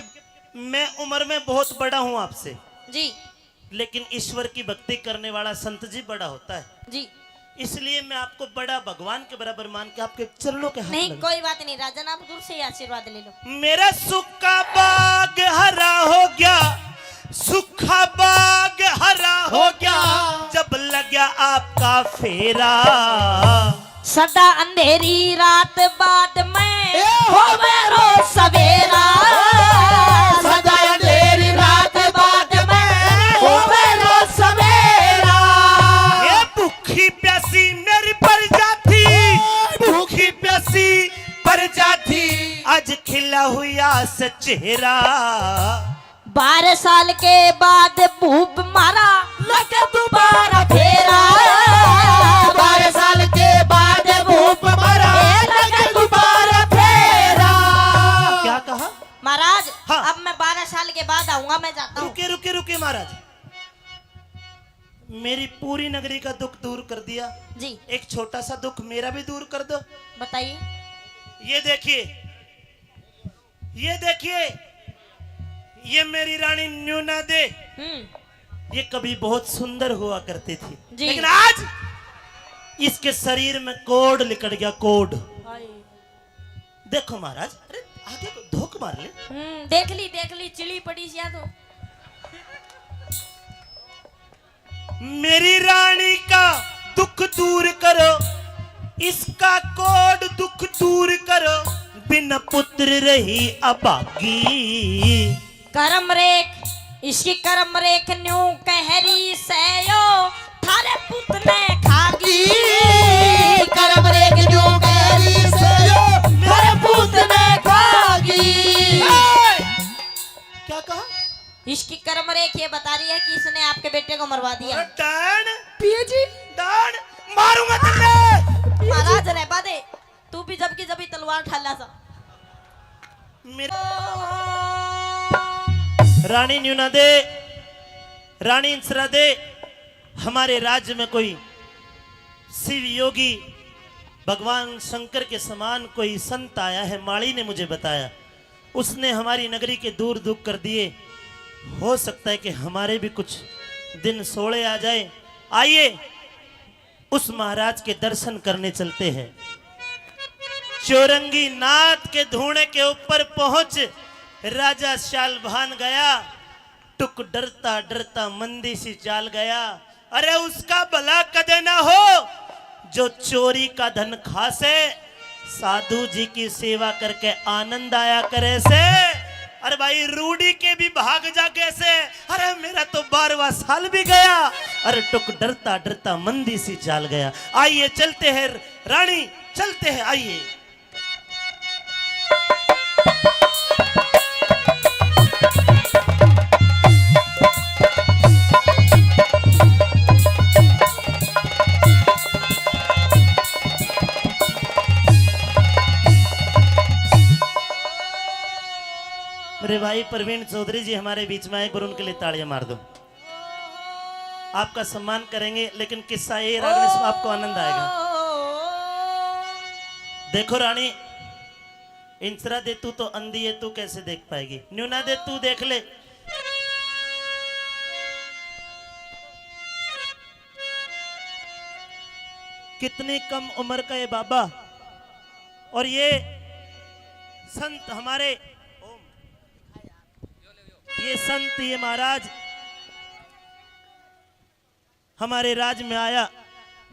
मैं उम्र में बहुत बड़ा हूँ आपसे, जी। लेकिन ईश्वर की भक्ति करने वाला संत जी बड़ा होता है। जी। इसलिए मैं आपको बड़ा भगवान के बराबर मान के आपके चरणों के हाथ नहीं, लगा। कोई बात नहीं राजन, आप दूर से ही आशीर्वाद ले लो। मेरा सूखा बाग हरा हो गया, सूखा बाग हरा हो गया, जब लग्या आपका फेरा। सदा अंधेरी रात बाद में ए होवे रोज सवेरा। सदा अंधेरी रात बाद में होवे रोज सवेरा। ए भूखी प्यासी मेरी प्रजा थी, भूखी प्यासी प्रजा थी, आज खिला हुआ से चेहरा। बारह साल के बाद भूप मारा, लगे दोबारा फेरा। बारह साल के बाद भूप मारा, ए, लगे दोबारा फेरा। क्या कहा? महाराज, हाँ। अब मैं बारह साल के बाद आऊंगा, मैं जाता हूँ। रुके, रुके, रुके महाराज, मेरी पूरी नगरी का दुख दूर कर दिया। जी। एक छोटा सा दुख मेरा भी दूर कर दो। बताइए। ये देखिए, ये देखिए, ये मेरी रानी न्यूना दे, हम्म। ये कभी बहुत सुंदर हुआ करती थी, जी। लेकिन आज इसके शरीर में कोढ़ लिकड़ गया, कोढ़। हाय। देखो महाराज, अरे आगे को धोक मार ले। हम्म, देख ली, देख ली, चिली पड़ी सी या तो। मेरी रानी का दुख दूर करो, इसका कोढ़ दुख दूर करो, बिन पुत्र रही अभागी। करम रेख, इसकी करम रेख न्यू कहरी सै यो, थारे पूत ने खागी। करम रेख न्यू कहरी सै यो, थारे पूत ने खागी। क्या कहा? इसकी कर्म रेख ये बता रही है कि इसने आपके बेटे को मरवा दिया। अरे डैन, पिए जी। डैन, मारूंगा तुमने। महाराज रहबा दे, तू भी जब की जब ही तलवार ठाला सा। मेरे रानी न्यूना दे, रानी इंसरा दे, हमारे राज्य में कोई शिव योगी भगवान शंकर के समान कोई संत आया है, माली ने मुझे बताया। उसने हमारी नगरी के दूर दुख कर दिए। हो सकता है कि हमारे भी कुछ दिन सोले आ जाए। आइए, उस महाराज के दर्शन करने चलते हैं। चौरंगी नाथ के धूणे के ऊपर पहुंच राजा शालभान गया। टुक डरता डरता मंदी सी चाल गया। अरे उसका भला कदे ना हो जो चोरी का धन खा से, साधु जी की सेवा करके आनंद आया करे से। अरे भाई रूडी के भी भाग जागे से। अरे मेरा तो बारहवाँ साल भी गया। अरे टुक डरता डरता मंदी सी चाल गया। आइए चलते हैं रानी, चलते हैं, आइए। मेरे भाई प्रवीण चौधरी जी हमारे बीच में आए, एक बार उनके लिए तालियां मार दो। आपका सम्मान करेंगे, लेकिन किस्सा ये रागनी सुन, आपको आनंद आएगा। देखो रानी, इंसरा दे तू तो अंधी है, तू कैसे देख पाएगी? न्यूना दे तू देख ले, कितनी कम उम्र का ये बाबा। और ये संत हमारे, ये संत, ये महाराज हमारे राज में आया,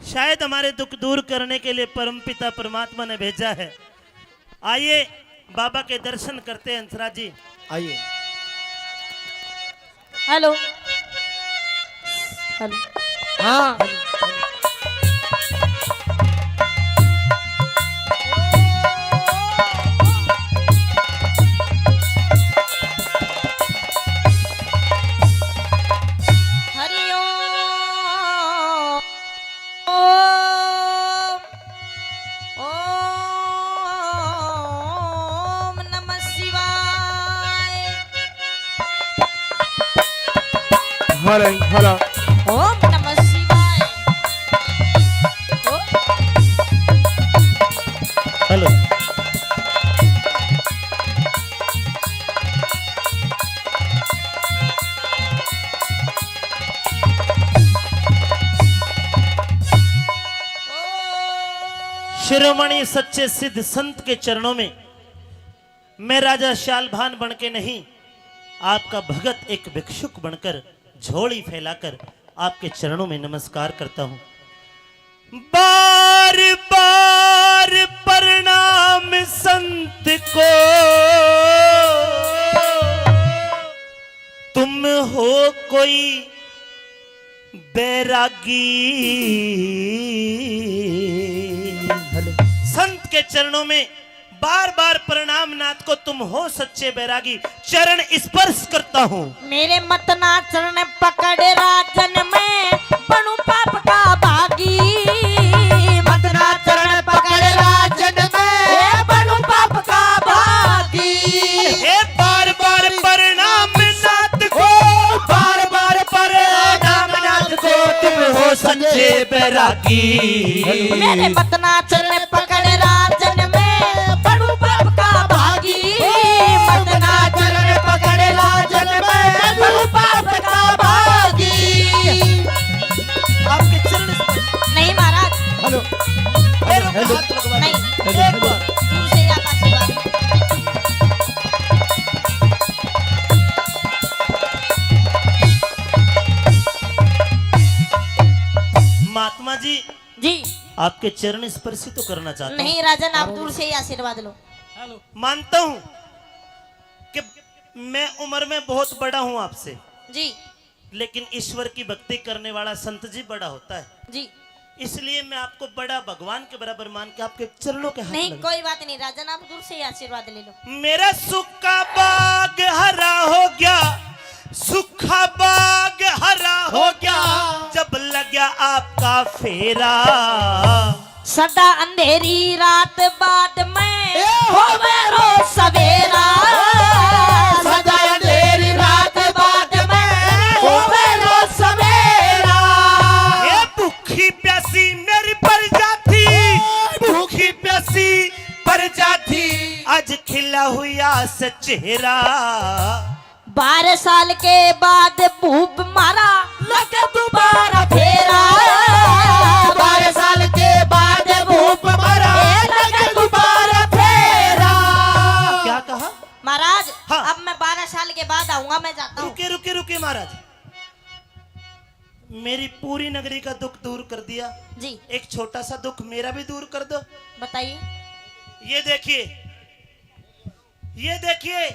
शायद हमारे दुख दूर करने के लिए परमपिता परमात्मा ने भेजा है। आइए, बाबा के दर्शन करते हैं, हंसराज जी। आइए। हेलो। हेलो। हाँ। हरि ओम। ओम नमः शिवाय। Hello, hello. ओम नमः शिवाय। ओम। हेलो। शिरोमणि सच्चे सिद्ध संत के चरणों में मैं राजा शालभान बन के नहीं, आपका भगत एक भिक्षुक बनकर झोली फैलाकर आपके चरणों में नमस्कार करता हूँ। बार बार प्रणाम संत को, तुम हो कोई बैरागी। संत के चरणों में बार बार प्रणाम नाथ को, तुम हो सच्चे बैरागी। चरण स्पर्श करता हूँ। मेरे मत ना चरण पकड़ राजन, मैं बनूं पाप का भागी। मत ना चरण पकड़ राजन, मैं बनूं पाप का भागी। हे बार बार प्रणाम नाथ को, बार बार प्रणाम नाथ को, तुम हो सच्चे बैरागी। मेरे मत ना चरण पकड़ राजन, मैं बनूं पाप का भागी। मत ना चरण पकड़ राजन, मैं बनूं पाप का भागी। आपके चरण स्पर्श। नहीं महाराज। हेलो। पैरों पे हेलो। हाथ लगवा नहीं। हेलो, एक हेलो। बार। दूर से ही आप आशीर्वाद। महात्मा जी, जी। आपके चरण स्पर्शी तो करना चाहता हूँ। नहीं राजन, आप दूर से ही आशीर्वाद लो। मानता हूँ कि मैं उम्र में बहुत बड़ा हूँ आपसे, जी। लेकिन ईश्वर की भक्ति करने वाला संत जी बड़ा होता है। जी। इसलिए मैं आपको बड़ा भगवान के बराबर मान के आपके चरणों के हाथ नहीं, लगा। कोई बात नहीं राजन, आप दूर से ही आशीर्वाद ले लो। मेरा सूखा बाग हरा हो गया, सूखा बाग हरा हो गया, जब लग गया आपका फेरा। सदा अंधेरी रात बाद में ए हो होवे रोज सवेरा। सदा अंधेरी रात बाद में होवे रोज सवेरा। ए भूखी प्यासी मेरी प्रजा थी, भूखी प्यासी प्रजा थी, आज खिला हुआ से चेहरा। बारह साल के बाद भूप मारा, लगे दोबारा फेरा। बारह साल के बाद भूप मारा, लगे दोबारा फेरा। क्या कहा? महाराज, हाँ। अब मैं बारह साल के बाद आऊंगा, मैं जाता हूँ। रुके, रुके, रुके महाराज, मेरी पूरी नगरी का दुख दूर कर दिया। जी। एक छोटा सा दुख मेरा भी दूर कर दो। बताइए। ये देखिए, ये देखिए,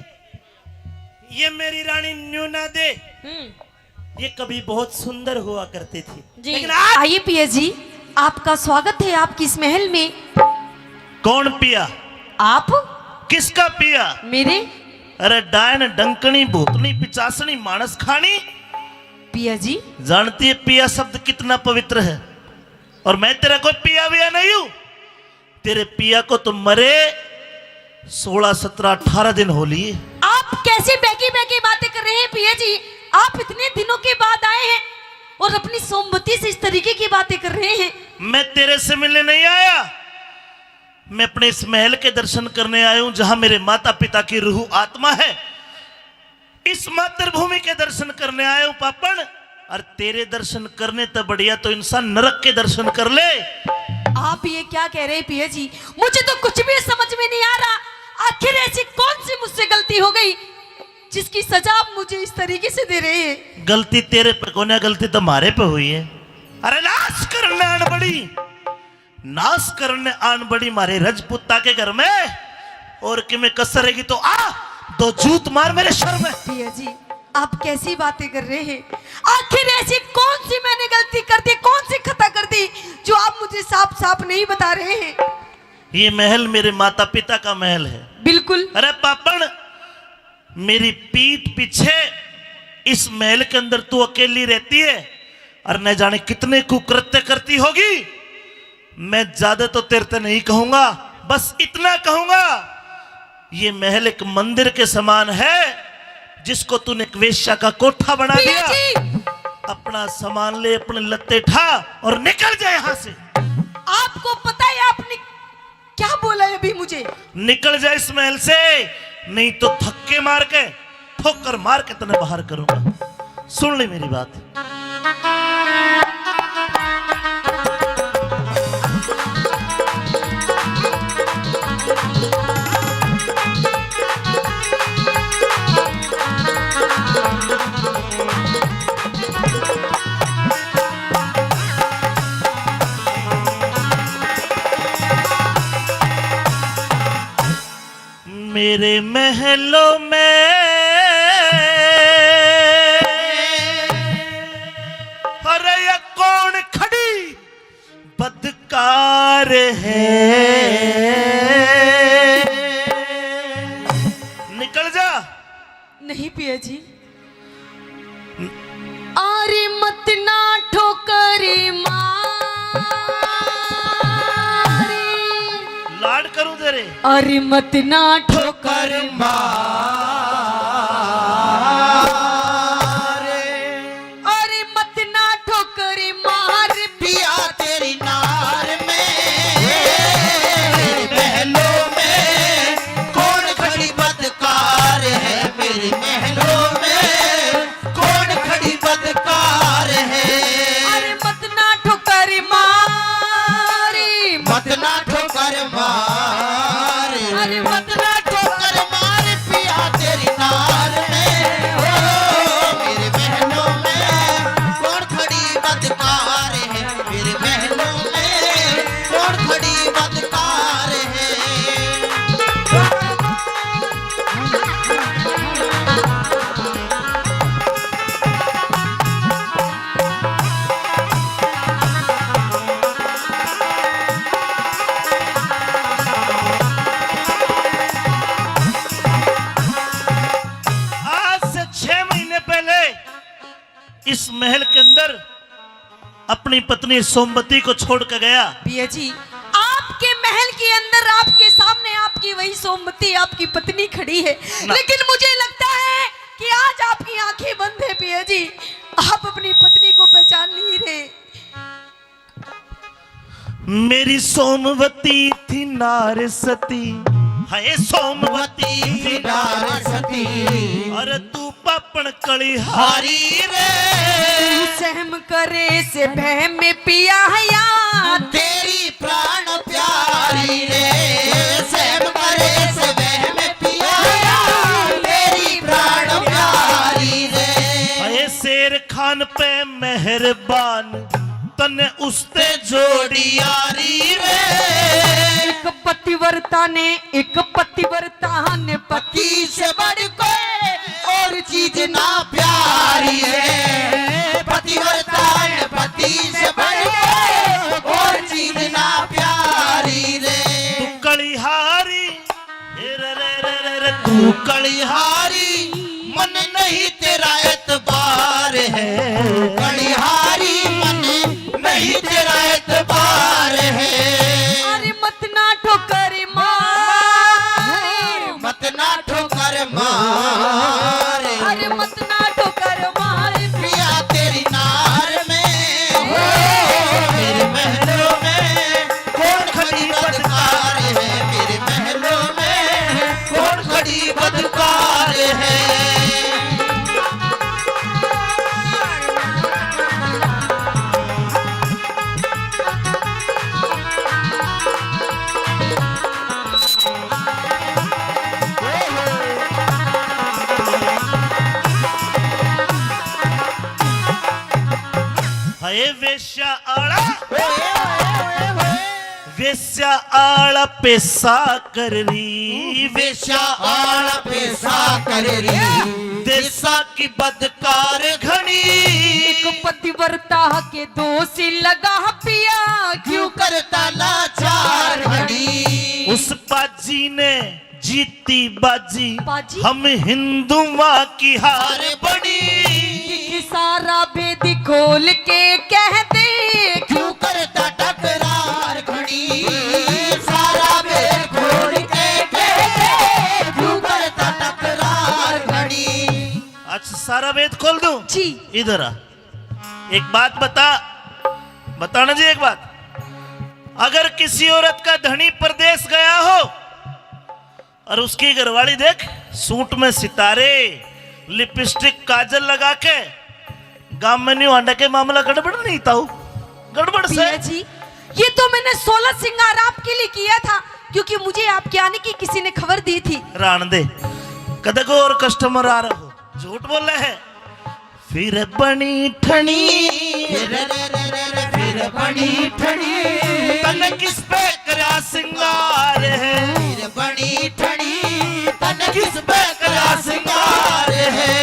ये मेरी रानी न्यूना दे। हम्म। ये कभी बहुत सुंदर हुआ करती थी, जी। लेकिन आज आइए पिया जी, आपका स्वागत है आपकी इस महल में। कौन पिया? आप। किसका पिया? मेरे। अरे डायन, डंकनी, भूतनी, पिचासनी, मानस खानी। पिया जी। जानती है पिया शब्द कितना पवित्र है? और मैं तेरा कोई पिया विया नहीं हूँ। तेरे पिया को तो मरे सोलह, सत्रह, अठारह दिन हो लिए। आप कैसी बैगी बैगी बातें कर रहे हैं पिया जी? आप इतने दिनों के बाद आए हैं और अपनी सोमवती से इस तरीके की बातें कर रहे हैं। मैं तेरे से मिलने नहीं आया, मैं अपने इस महल के दर्शन करने आया हूं, जहां मेरे माता पिता की रूह आत्मा है। इस मातृभूमि के दर्शन करने आया हूं पापण, और तेरे दर्शन करने ते बढ़िया तो इंसान नरक के दर्शन कर ले। आप ये क्या कह रहे हैं पिया जी? मुझे तो कुछ भी समझ में नहीं आ रहा। आखिर ऐसी कौन सी मुझसे गलती हो गई जिसकी सजा आप मुझे इस तरीके से दे रहे हैं? गलती तेरे पे कोन्या, गलती तो मारे पे हुई है। अरे नाश करने आन बड़ी, नाश करने आन बड़ी मारे रजपूता के घर में। और कि मैं कसर रहेगी तो आ, दो जूत मार मेरे सर में। पिया जी, आप कैसी बातें कर रहे हैं? आखिर ऐसी कौन सी मैंने गलती कर दी, कौन सी खता कर दी जो आप मुझे साफ साफ नहीं बता रहे हैं? ये महल मेरे माता पिता का महल है। बिल्कुल। अरे पापण, मेरी पीठ पीछे इस महल के अंदर तू अकेली रहती है और न जाने कितने कुकृत्य करती होगी। मैं ज्यादा तो तेरे ते नहीं कहूंगा, बस इतना कहूंगा, ये महल एक मंदिर के समान है, जिसको तूने एक वेश्या का कोठा बना पिया दिया। जी। अपना सामान ले, अपने लत्ते ठा और निकल जा यहाँ से। आपको पता है आपने क्या बोला है अभी मुझे? निकल जा इस महल से, नहीं तो धक्के मार के, ठोकर मार के तन्ने बाहर करूंगा। सुन ले मेरी बात। मेरे महलों में, अरे ये कौन खड़ी बदकार है? निकल जा। नहीं पिया जी। अरे मत ना ठोकर मारी। लाड करूं तेरे। अरे मत ना ठोकर मारे। अरे मत ना ठोकर मार। पिया तेरी नार में, महलों में कौन खड़ी बदकार है मेरे महलों में? कौन खड़ी बदकार है? अरे मत ना ठोकर मारी। मत ना ठोकर मारी। अरे मत ना ठोकर मारी पिया तेरी नार में। ओ मेरे महलों में कौन खड़ी बदकार है? मेरे महलों में कौन खड़ी बदकार है? आज से छह महीने पहले इस महल के अंदर अपनी पत्नी सोमवती को छोड़ के गया। पिया जी, आपके महल के अंदर आपके सामने आपकी वही सोमवती, आपकी पत्नी खड़ी है, ना। लेकिन मुझे लगता है कि आज आपकी आंखें बंद है पिया जी, आप अपनी पत्नी को पहचान नहीं रहे। मेरी सोमवती थी नार सती, हाय सोमवती थी नार सती। अरे तू पापण कलिहारी रे। तू सहम करे से बहम पिया या। तेरी प्राण प्यारी रे। सहम करे से बहम पिया या। तेरी प्राण प्यारी रे। हाय शेर खान पे मेहरबान, तन्ने उसते जोड़ी यारी रे। एक पतिव्रता ने, एक पतिव्रता ने पति से बढ़ कोई और चीज ना प्यारी रे। पतिव्रता ने पति से बढ़ कोई और चीज ना प्यारी रे। तू कलिहारी, ए रे रे रे रे रे, तू कलिहारी, मन नहीं तेरा एतबार है। कलिहारी मन नहीं तेरा एतबार है। अरे मत ना ठोकर मार। मत ना ठोकर मार। अरे मत ना ठोकर मार। पिया तेरी नार में, ओ, मेरे महलों में कौन खड़ी बदकार है? मेरे महलों में कौन खड़ी बदकार है? हाय वेश्या आला, वेश्या आला पैसा कर रही। वेश्या आला पैसा कर रही। देसा की बदकार घणी। एक पतिव्रता के दोष लगा पिया, क्यों करता लाचार घणी। उस पाजी ने जीती बाजी, बाजी? हम हिंदुआ की हार बनी। दिख सारा भेद खोल के कह दे, क्यों करता टकरार घणी। सारा भेद खोल के कह दे, क्यों करता टकरार घणी। अच्छा, सारा भेद खोल दूं? जी। इधर आ, एक बात बता, बताना जी एक बात। अगर किसी औरत का धनी परदेस गया हो और उसकी घरवाली देख सूट में सितारे, लिपस्टिक, काजल लगा के गांव में न्यू आंडा के मामला गड़बड़ नहीं ताऊ, गड़बड़ से। पिया जी, ये तो मैंने सोलह श्रृंगार आपके लिए किया था, क्योंकि मुझे आपके आने की किसी ने खबर दी थी। राण दे, कदे को और कस्टमर आ रहा हो, झूठ बोल रहे हैं। फिर बनी ठणी, फिर बनी ठणी, तन किस पे करा सिंगार है। फिर बनी ठणी, तन किस पे करा सिंगार है।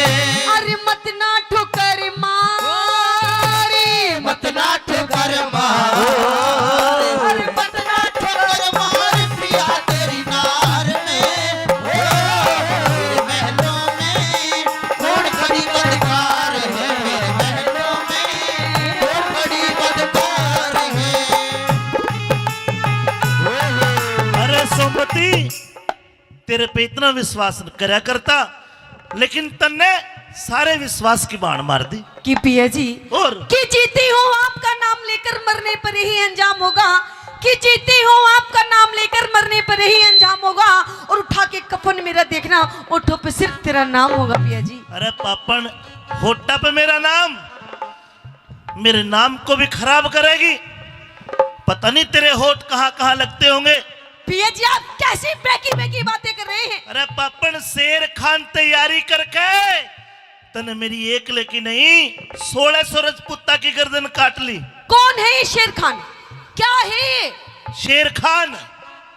अरे मत ना ठोकर मारी, मत ना ठोकर मारी, अरे मत ना ठोकर मार पिया तेरी नार में। मेरे महलों में कौन खड़ी बदकार है, मेरे महलों में कौन खड़ी बदकार है। अरे सोमती, तेरे पे इतना विश्वास करया करता, लेकिन तन्ने सारे विश्वास की बाण मार दी। कि पिया जी, और कि जीती हूँ आपका नाम लेकर मरने पर यही अंजाम होगा, कि जीती हूँ आपका नाम लेकर मरने पर यही अंजाम होगा। और उठा के कफन मेरा देखना, ओठों पे सिर्फ तेरा नाम होगा पिया जी। अरे पापण, होठा पे मेरा नाम, मेरे नाम को भी खराब करेगी। पता नहीं तेरे होठ कहाँ कहाँ लगते होंगे। पिया जी, आप कैसी बेकी बेकी बातें कर रहे हैं? अरे पापण, शेर खान तैयारी करके तने मेरी एक लेकी नहीं, सोलह सौ रजपूता की गर्दन काट ली। कौन है ये शेर खान? क्या है ये? शेर खान।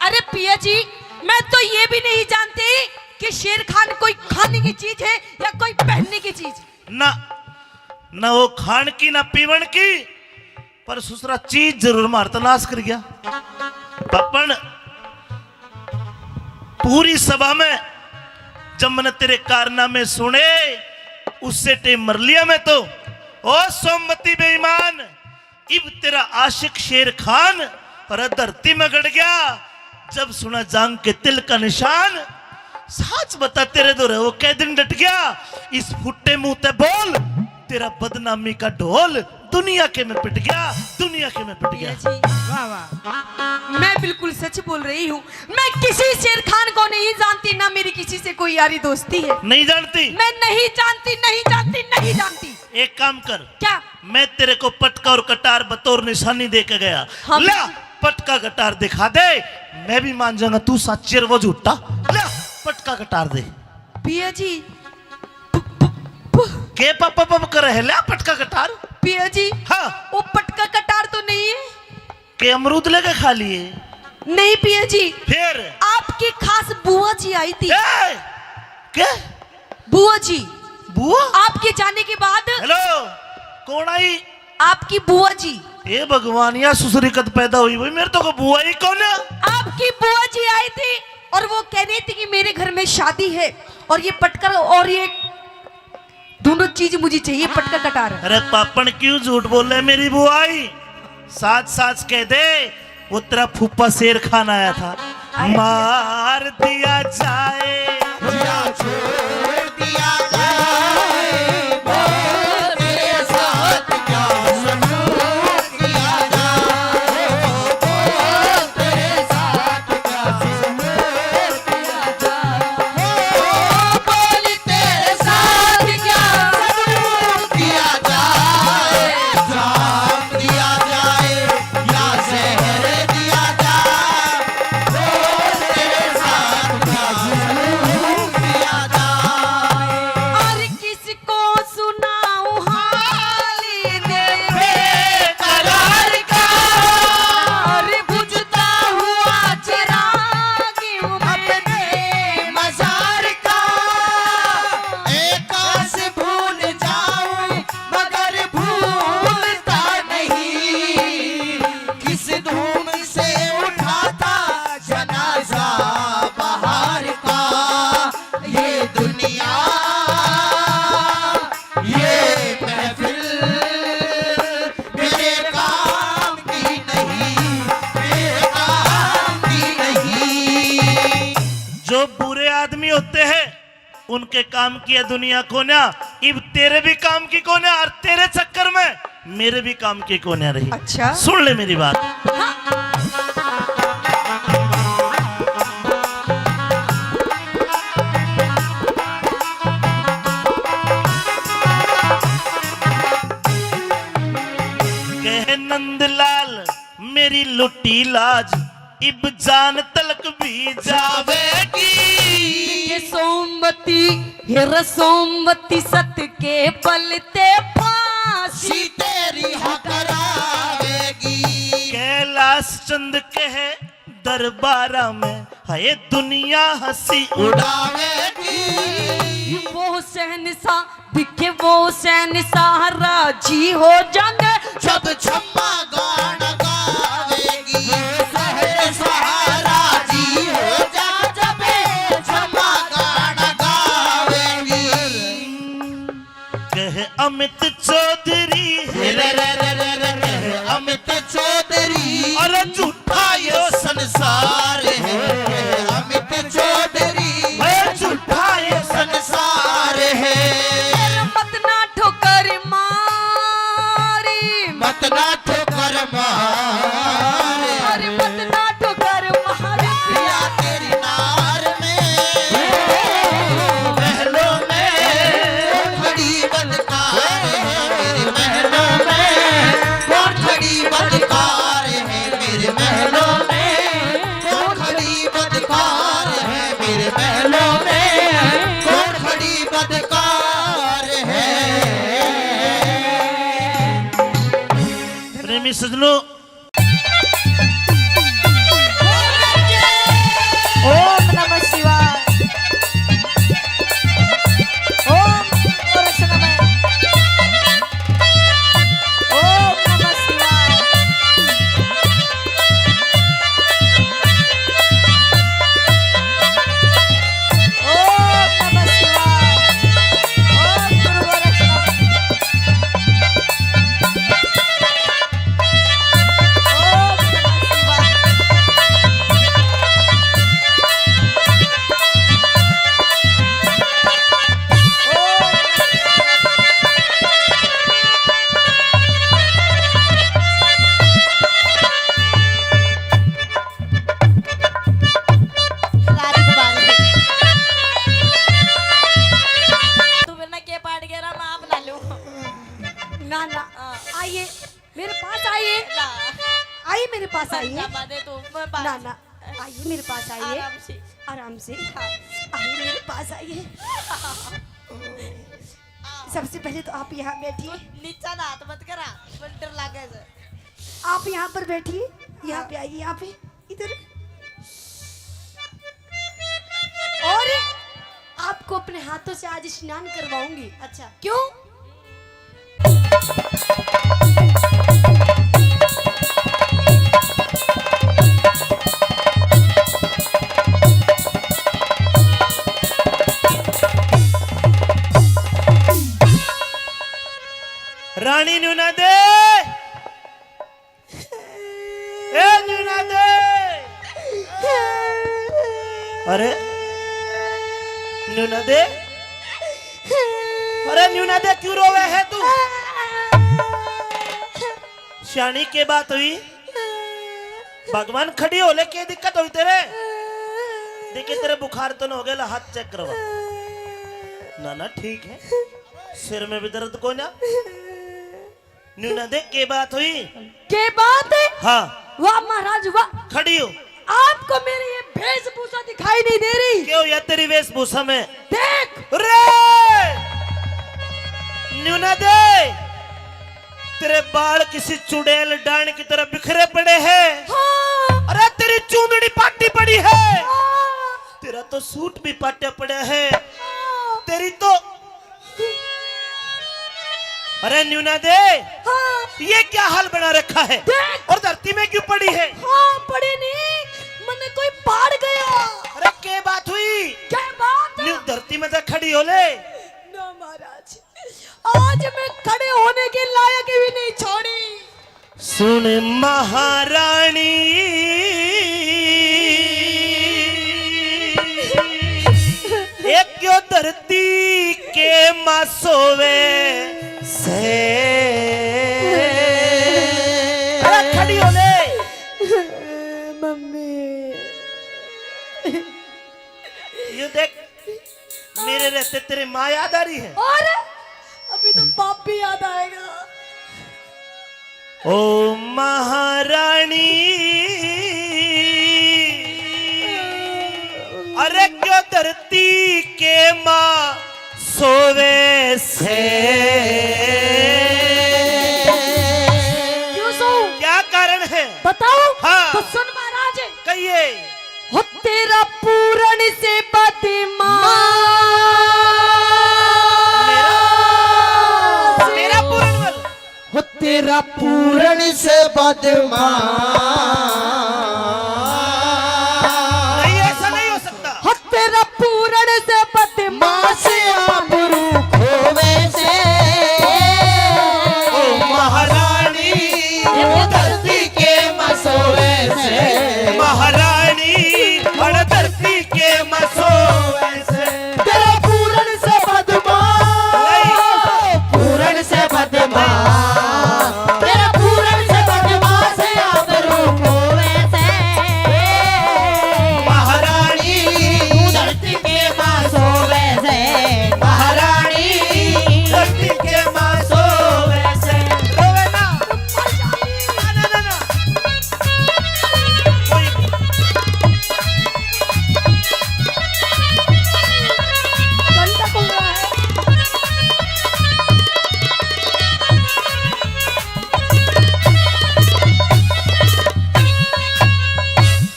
अरे पिया जी, मैं तो ये भी नहीं जानती कि शेर खान कोई खाने की चीज है या कोई पहनने की चीज। ना, ना वो खान की, ना पीवण की, पर सुसरा चीज जरूर मारता नाश कर गया। पापण, पूरी सभा में जब मैंने तेरे कारनामे सुने, उससे टेम मर लिया मैं तो। ओ सोमवती बेईमान, इब तेरा आशिक शेर खान और धरती में गड़ गया। जब सुना जांग के तिल का निशान, साच बता तेरे धोरे वो कै दिन डट गया। इस फुट्टे मुंह ते बोल, तेरा बदनामी का ढोल दुनिया के में पिट गया, दुनिया के में पिट गया। जी, वाह वाह, मैं बिल्कुल सच बोल रही हूँ। मैं किसी शेर खान को नहीं जानती, ना मेरी किसी से कोई यारी दोस्ती है। नहीं जानती? मैं नहीं जानती, नहीं जानती, नहीं जानती। एक काम कर, क्या? मैं तेरे को पटका और कटार बतौर निशानी दे के गया। हाँ, ला, पटका कटार दिखा दे, मैं भी मान जाऊंगा तू सच्ची और वो झूठा। ला, पटका कटार दे। पिया जी, प- प- प- के पप पप कर है? ला पटका कटार। पिया जी, हाँ। वो पटका कटार तो नहीं है? के अमरूद लेके खा लिए? नहीं पिया जी, फिर? आपकी खास बुआ जी आई थी। ए, के? बुआ जी, बुआ? आपके जाने के बाद हेलो, कौन आई? आपकी बुआ जी। ए भगवान, या सुसरी कद पैदा हुई भाई, मेरे तो को बुआ ही कौन है? आपकी बुआ जी आई थी और वो कह रही थी कि मेरे घर में शादी है और ये पटकर और ये दोनों चीज मुझे चाहिए, पटका कटार। अरे पापण, क्यों झूठ बोल रहे? मेरी बुआ आई, साच साच कह दे, वो तेरा फूफा शेर खान आया था। मार दिया जाए या छोड़ दिया जाए, बोल तेरे साथ क्या सलूक किया जाए, बोल तेरे साथ क्या सलूक किया जाए, बोल तेरे साथ क्या सलूक किया जाए, जाम दिया जाए या जहर दिया जाए, बोल तेरे साथ क्या सलूक किया जाए। और किसको सुनाऊं हाल इन्हें बेकरार का, और बुझता हुआ चिराग यूं अपने मजार का। ए काश भूल जाऊं मगर भूलता नहीं, किस धूम से उठा था जनाजा बहार का। ये दुनिया, ये महफिल मेरे काम की नहीं, मेरे काम की नहीं। जो बुरे आदमी होते हैं, उनके काम की है दुनिया कोन्या। इब तेरे भी काम की कोन्या और तेरे चक्कर में मेरे भी काम की कोन्या रही। अच्छा। सुन ले मेरी बात। हाँ। तेरी लुटी लाज इब जान तलक भी जावेगी। ये सोमवती, ये रसोमवती सत के बल ते फांसी तेरी हकरावेगी। कैलाश चंद कहे दरबारा में, हाय दुनिया हंसी उड़ावेगी। वो शहंशाह दिखे वो शहंशाह राजी हो जाएंगे। जब छम्मा गाना गावेगी, शहंशाह राजी हो जा, जब छम्मा गाना गावेगी। कह अमित चौधरी, रे रे रे रे रे, कह अमित चौधरी, अरे झूठा यो संसार है, कह अमित चौधरी, अरे झूठा ये संसार है। मत ना ठोकर मारी, मत ना ठोकर मारी, अरे मत ना ठोकर मारी। या तेरी नार में, महलों में खड़ी बदकार है, मेरे महलों में कौन खड़ी बदकार है, मेरे महलों में कौन खड़ी बदकार है, मेरे महलों में कौन खड़ी बदकार है। प्रेमी सजनों, ओम नमः शिवाय। ओम गोरक्ष नमः। ओम नमः शिवाय। ओम नमः शिवाय। ओम गुरु गोरक्ष नमः। तू मेरे ना के पाट गया ना, मैं आप ना लूं। ना, ना। हाँ। आइए, मेरे पास आइए। ना। आइए, मेरे पास आइए। ना, दे तू, मेरे पास। ना, ना। आइए, मेरे पास आइए। आराम से। आराम से। हाँ। आइए, मेरे पास आइए। हाँ। सबसे पहले तो आप यहाँ बैठिए। तू नीचा ना हाथ मत करा, मुझे डर लगे से। आप यहाँ पर बैठिए, यहाँ हाँ। पे आइए, यहाँ पे, इधर। और आपको अपने हाथों से आज स्नान करवाऊंगी। अच्छा। क्यों? रानी नूना दे, ए नूना दे। अरे नूना दे, अरे नूना दे, क्यों रोवे है तू? सियाणी, के बात हुई? भगवान, खड़ी हो ले, के दिक्कत हुई तेरे? देखिए, तेरे बुखार तो ना हो गया, ला हाथ चेक करवा। ना ना, ठीक है, सिर में भी दर्द को ना। नूना दे, के बात हुई? के बात है? हाँ। वाह महाराज, वाह। खड़ी हो। आपको मेरी ये वेशभूषा दिखाई नहीं दे रही? क्यों या तेरी वेशभूषा में? देख। रे! नूना दे, तेरे बाल किसी चुड़ैल डांड की तरह बिखरे पड़े हैं। हाँ। अरे, तेरी चूंदड़ी पाटी पड़ी है। हाँ। तेरा तो सूट भी पाटा पड़ा है। हाँ। तेरी तो अरे न्यूना दे, हाँ। ये क्या हाल बना रखा है? देख। और धरती में क्यों पड़ी है? हाँ, पड़ी नहीं, मन्ने कोई पाड़ गया। अरे के बात हुई? क्या बात है? न्यू धरती में तो खड़ी हो ले। ना महाराज, आज मैं खड़े होने के लायक भी नहीं छोड़ी। सुन महारानी, एक यो धरती के मासोवे से। अरे खड़ी हो ले। मम्मी। ये देख, मेरे रहते तेरे माँ याद आ रही है। और अभी तो बाप भी याद आएगा। ओ महारानी, अरे क्यों धरती के माँ सोवे से? क्यों सोऊं? क्या कारण है? बताऊं? हाँ। तो सुन महाराज। कहिए। हो तेरा पूरण से बदमाश। मेरा, मेरा पूरण मल। हो तेरा पूरण से बदमाश। नहीं, ऐसा नहीं हो सकता। हो तेरा पूरण से बदमाश। मास आबरू खोवे से। ओ महारानी, ये वो धरती के मसोवे से। महारानी, अड़ धरती के मसोवे से। तेरा पूरण से बदमाश। नहीं। पूरण से बदमाश। तेरा पूरण से बदमाश आबरू खोवे से। महारानी, तू धरती के माँ सोवे से। महारानी, धरती के माँ सोवे से। रोवे ना। ना, ना, ना, ना। कोई घंटा कौन रहा है?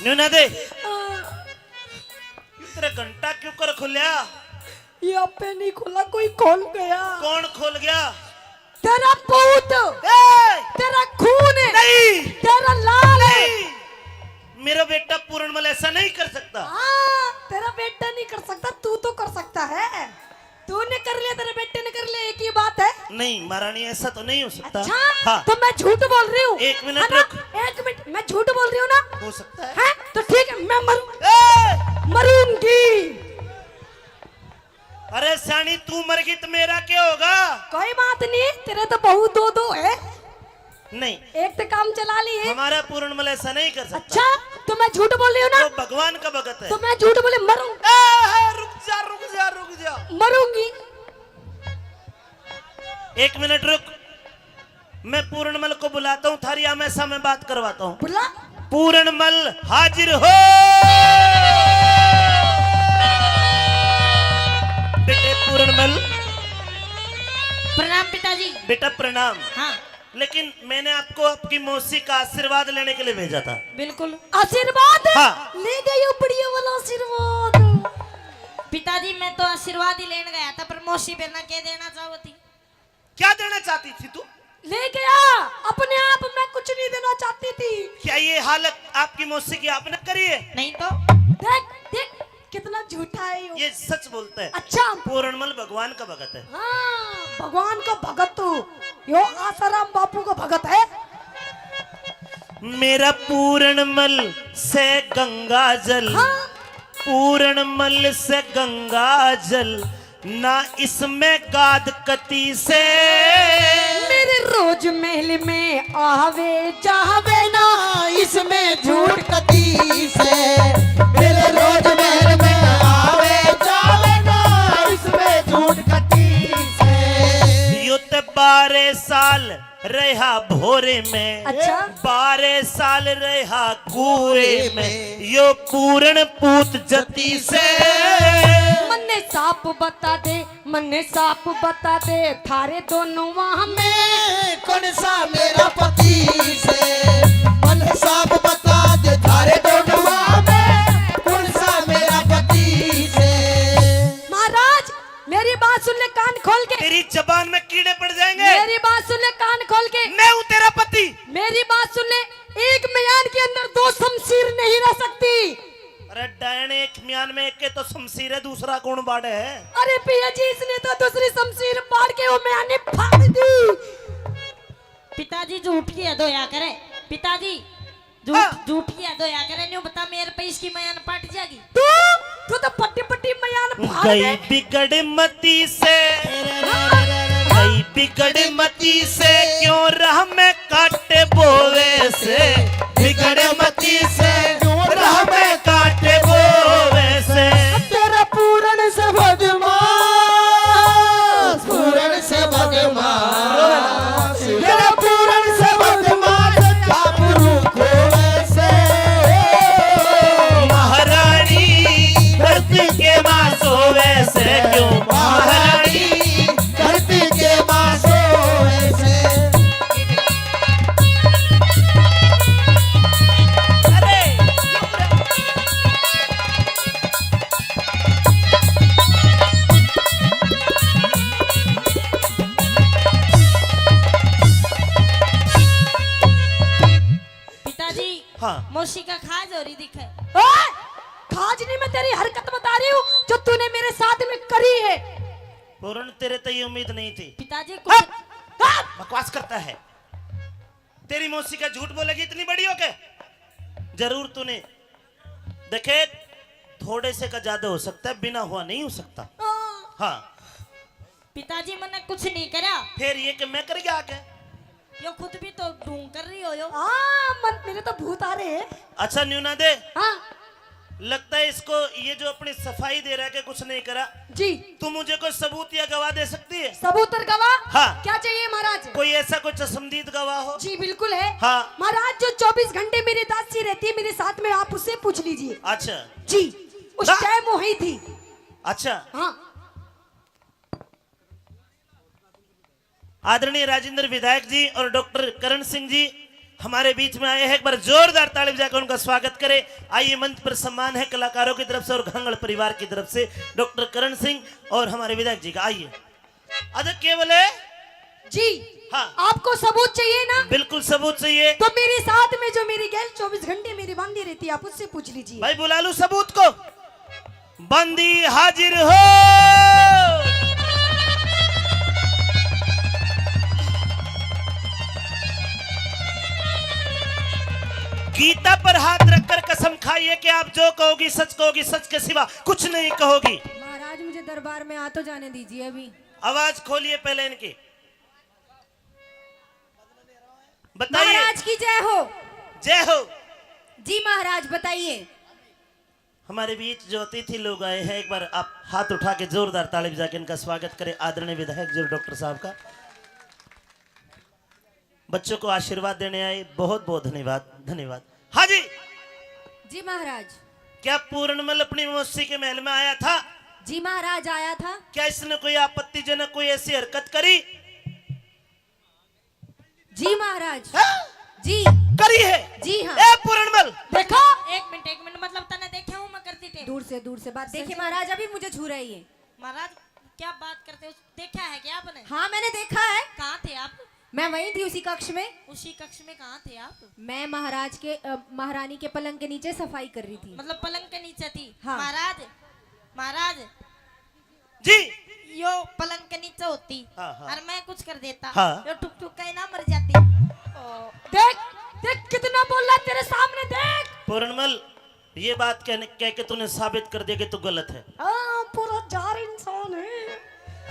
न्यू ना दे। तेरा घंटा क्यों कर खुल्या? ये आपे नहीं खुला, कोई खोल गया। कौन खोल गया? तेरा पूत, ए! तेरा खून, नहीं। तेरा लाल। नहीं। मेरा बेटा पूरणमल ऐसा नहीं कर सकता। हाँ, तेरा बेटा नहीं कर सकता, तू तो कर सकता है। तूने कर लिया, तेरे बेटे ने कर लिया, एक ही बात है। नहीं महारानी, ऐसा तो नहीं हो सकता। अच्छा, हाँ। तो मैं झूठ बोल रही हूँ, एक मिनट है ना? रुक। एक मिनट, मैं झूठ बोल रही हूँ ना? हो सकता है। हैं? तो ठीक है, मैं मरूं-, ए! मरूंगी। अरे स्याणी, तू मर गई तो मेरा क्या होगा? कोई बात नहीं, तेरे तो बहू दो दो है। नहीं। एक तो काम चला ली है। हमारा पूरणमल ऐसा नहीं कर सकता। अच्छा, तो मैं झूठ बोल रही हूँ ना? वो भगवान का भगत है। तो मैं झूठ बोले मरूं। ए, ए, रुक जा, रुक जा, रुक जा। मरूंगी। एक मिनट रुक, मैं पूरणमल को बुलाता हूँ, थारी आमे सामे बात करवाता हूँ। बुला। पूरणमल हाजिर हो। बेटे पूरणमल। प्रणाम पिताजी। बेटा प्रणाम। हाँ। लेकिन मैंने आपको आपकी मौसी का आशीर्वाद लेने के लिए भेजा था। बिल्कुल। आशीर्वाद? हाँ। ले गई उपड़ियों वाला आशीर्वाद। पिताजी, मैं तो आशीर्वाद ही लेने गया था, पर मौसी बेर ना के देना चाहो थी। क्या देना चाहती थी तू? ले गया, अपने आप मैं कुछ नहीं देना चाहती थी। क्या ये हालत आपकी मौसी की आपने करी है? नहीं तो। देख, देख, कितना झूठा है यो। ये सच बोलता है। अच्छा। पूरणमल भगवान का भगत है। हाँ, भगवान का भगत तो यो आसाराम बापू का भगत है। मेरा पूरणमल से गंगा जल, हाँ। पूरणमल से गंगा जल, ना इसमें गाद कती से। मेरे रोज महल में आवे जावे ना इसमें झूठ कती से। मेरे रोज महल में आवे जावे ना इसमें झूठ कती से। यो ते बारह साल रहा भोरे में, अच्छा। बारह साल रहा कुरे में, यो पूरण पूत जती से। मन्ने साफ बता दे, मन्ने साफ बता दे, थारे दोनों वहाँ में कौन सा मेरा पति से? मन्ने साफ बता दे, थारे दोनों वहाँ में कौन सा मेरा पति से? महाराज, मेरी बात सुन ले कान खोल के। तेरी जबान में कीड़े पड़ जाएंगे। मेरी बात सुन ले कान खोल के। मैं हूँ तेरा पति। मेरी बात सुन ले, एक म्यान के अंदर दो शमशीर नहीं रह सकती। अरे डायन, एक म्यान में एक के तो शमशीर है, दूसरा कौन बाड़े है? अरे पिया जी, इसने तो दूसरी शमशीर बाड़ के वो म्यान ने फाड़ दी। पिताजी झूठ की हद होया करे। पिताजी झूठ, हाँ। झूठ की हद होया करे, न्यू बता मेरे पे इसकी म्यान पट जाएगी। तू, तू तो पट्टी पट्टी म्यान फाड़ गई दे। बिगड़ मती से, गई बिगड़ मती से, क्यों राह में काटे बोवे से, बिगड़ मती से, क्यों राह में काटे बोवे से। तेरा पूरण से बदमाश, पूरण से बदमाश, तेरा पूरण से बदमाश। मौसी का खाज हो रही दिखे। ओए, खाज नहीं, मैं तेरी हरकत बता रही हूँ जो तूने मेरे साथ में करी है। पूर्ण, तेरे तो ये उम्मीद नहीं थी। पिताजी, कुछ बकवास करता है। तेरी मौसी का झूठ बोलेगी इतनी बड़ी होके? जरूर तूने, देखे, थोड़े से का ज्यादा हो सकता है, बिना हुआ नहीं हो सकता। हाँ। पिताजी, मैंने कुछ नहीं करा। फिर ये कि मैं कर गया आके? यो खुद भी तो ढोंग कर रही हो यो। हाँ, मन, मेरे तो भूत आ रहे हैं। अच्छा, न्यू ना दे। हाँ। लगता है इसको, ये जो अपनी सफाई दे रहा है कि कुछ नहीं करा। जी। तू मुझे कोई सबूत या गवाह दे सकती है? सबूत और गवाह? हाँ। क्या चाहिए महाराज? कोई ऐसा कोई चश्मदीद गवाह हो? जी, बिल्कुल है। हाँ। महाराज, जो चौबीस घंटे मेरी दासी रहती है मेरे साथ में, आप उससे पूछ लीजिए। अच्छा। जी, उस हाँ। टाइम वही थी। अच्छा। हाँ। आदरणीय राजेंद्र विधायक जी और डॉक्टर करण सिंह जी हमारे बीच में आए हैं। एक बार जोरदार ताली बजाकर उनका स्वागत करें। आइए, मंच पर सम्मान है कलाकारों की तरफ से और घांगड़ परिवार की तरफ से डॉक्टर करण सिंह और हमारे विधायक जी का। आइए। अरे, के बोले? जी। हाँ। आपको सबूत चाहिए ना? बिल्कुल सबूत चाहिए। तो मेरे साथ में जो मेरी गैल चौबीस घंटे मेरी बांधी रहती है, आप उससे पूछ लीजिए। भाई, बुला लूं सबूत को? बंदी हाजिर हो। गीता पर हाथ रखकर कसम खाइए कि आप जो कहोगी सच कहोगी, सच के सिवा कुछ नहीं कहोगी। महाराज, मुझे दरबार में आ तो जाने दीजिए अभी। आवाज खोलिए पहले इनकी। बताइए। महाराज की जय हो। जय हो। जी महाराज, बताइए। हमारे बीच जो अतिथि लोग आए हैं, एक बार आप हाथ उठा के जोरदार ताली बजा के इनका स्वागत करें, आदरणीय विधायक जी और डॉक्टर साहब का। बच्चों को आशीर्वाद देने आए, बहुत बहुत धन्यवाद, धन्यवाद। हाँ जी। जी महाराज। क्या पूर्णमल अपनी मौसी के महल में आया था? जी महाराज, आया था। क्या इसने कोई आपत्तिजनक कोई ऐसी हरकत करी? जी महाराज। हाँ? जी। करी है? जी हाँ। ए पूरणमल। देखो। एक मिनट, एक मिनट, मतलब तने देखे हूँ मैं करती टेम। दूर से, दूर से बात। देखिए महाराज, अभी मुझे छू रही है। महाराज, क्या बात करते हो? देखा है क्या आपने? हाँ, मैंने देखा है। कहाँ थे आप? मैं वहीं थी, उसी कक्ष में। उसी कक्ष में कहाँ थे आप? मैं महाराज के, अ, महारानी के पलंग के नीचे सफाई कर रही थी। मतलब पलंग के नीचे थी? हाँ। महाराज, महाराज, जी। यो पलंग के नीचे होती हाँ, हाँ। और मैं कुछ कर देता, हाँ। यो ठुक ठुक के ना मर जाती। देख, देख कितना बोल रहा तेरे सामने, देख। पूरणमल, ये बात कहने, कह के तूने साबित कर दिया कि तू गलत है। हाँ, पूरा जार इंसान है।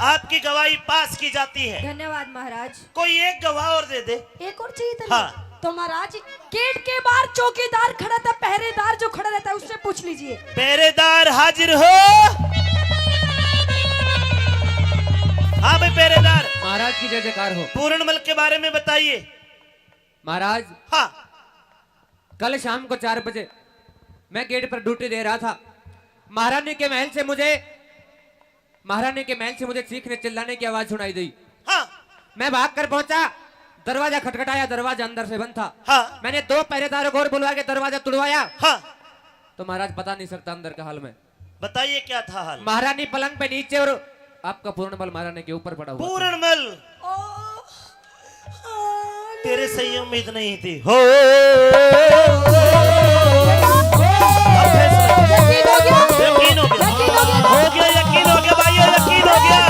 आपकी गवाही पास की जाती है। धन्यवाद महाराज। कोई एक गवाह और दे दे। एक और चाहिए तेरे? हाँ। तो महाराज, गेट के बाहर चौकीदार खड़ा था, पहरेदार जो खड़ा रहता है, उससे पूछ लीजिए। पहरेदार हाजिर हो। हाँ भाई पहरेदार। महाराज की जय जयकार हो। पूरणमल के बारे में बताइए। महाराज, हाँ। कल शाम को चार बजे मैं गेट पर ड्यूटी दे रहा था। महारानी के महल से मुझे महारानी के महल से मुझे चीखने चिल्लाने की आवाज सुनाई दी। हाँ। मैं भाग कर पहुंचा, दरवाजा खटखटाया, दरवाजा अंदर से बंद था। हाँ। मैंने दो पहरेदारों को और बुलवा के दरवाजा तुड़वाया। हाँ। तो महाराज बता नहीं सकता अंदर का हाल मैं। बताइए क्या था हाल? महारानी पलंग पे नीचे और आपका पूरणमल महारानी के ऊपर पड़ा हुआ था। पूरणमल। तेरे से ये उम्मीद नहीं थी। हो। अब फैसला। यकीन हो गया। यकीन हो गया। यकीन हो गया। हो गया, यकीन हो गया भाइयों, यकीन हो गया।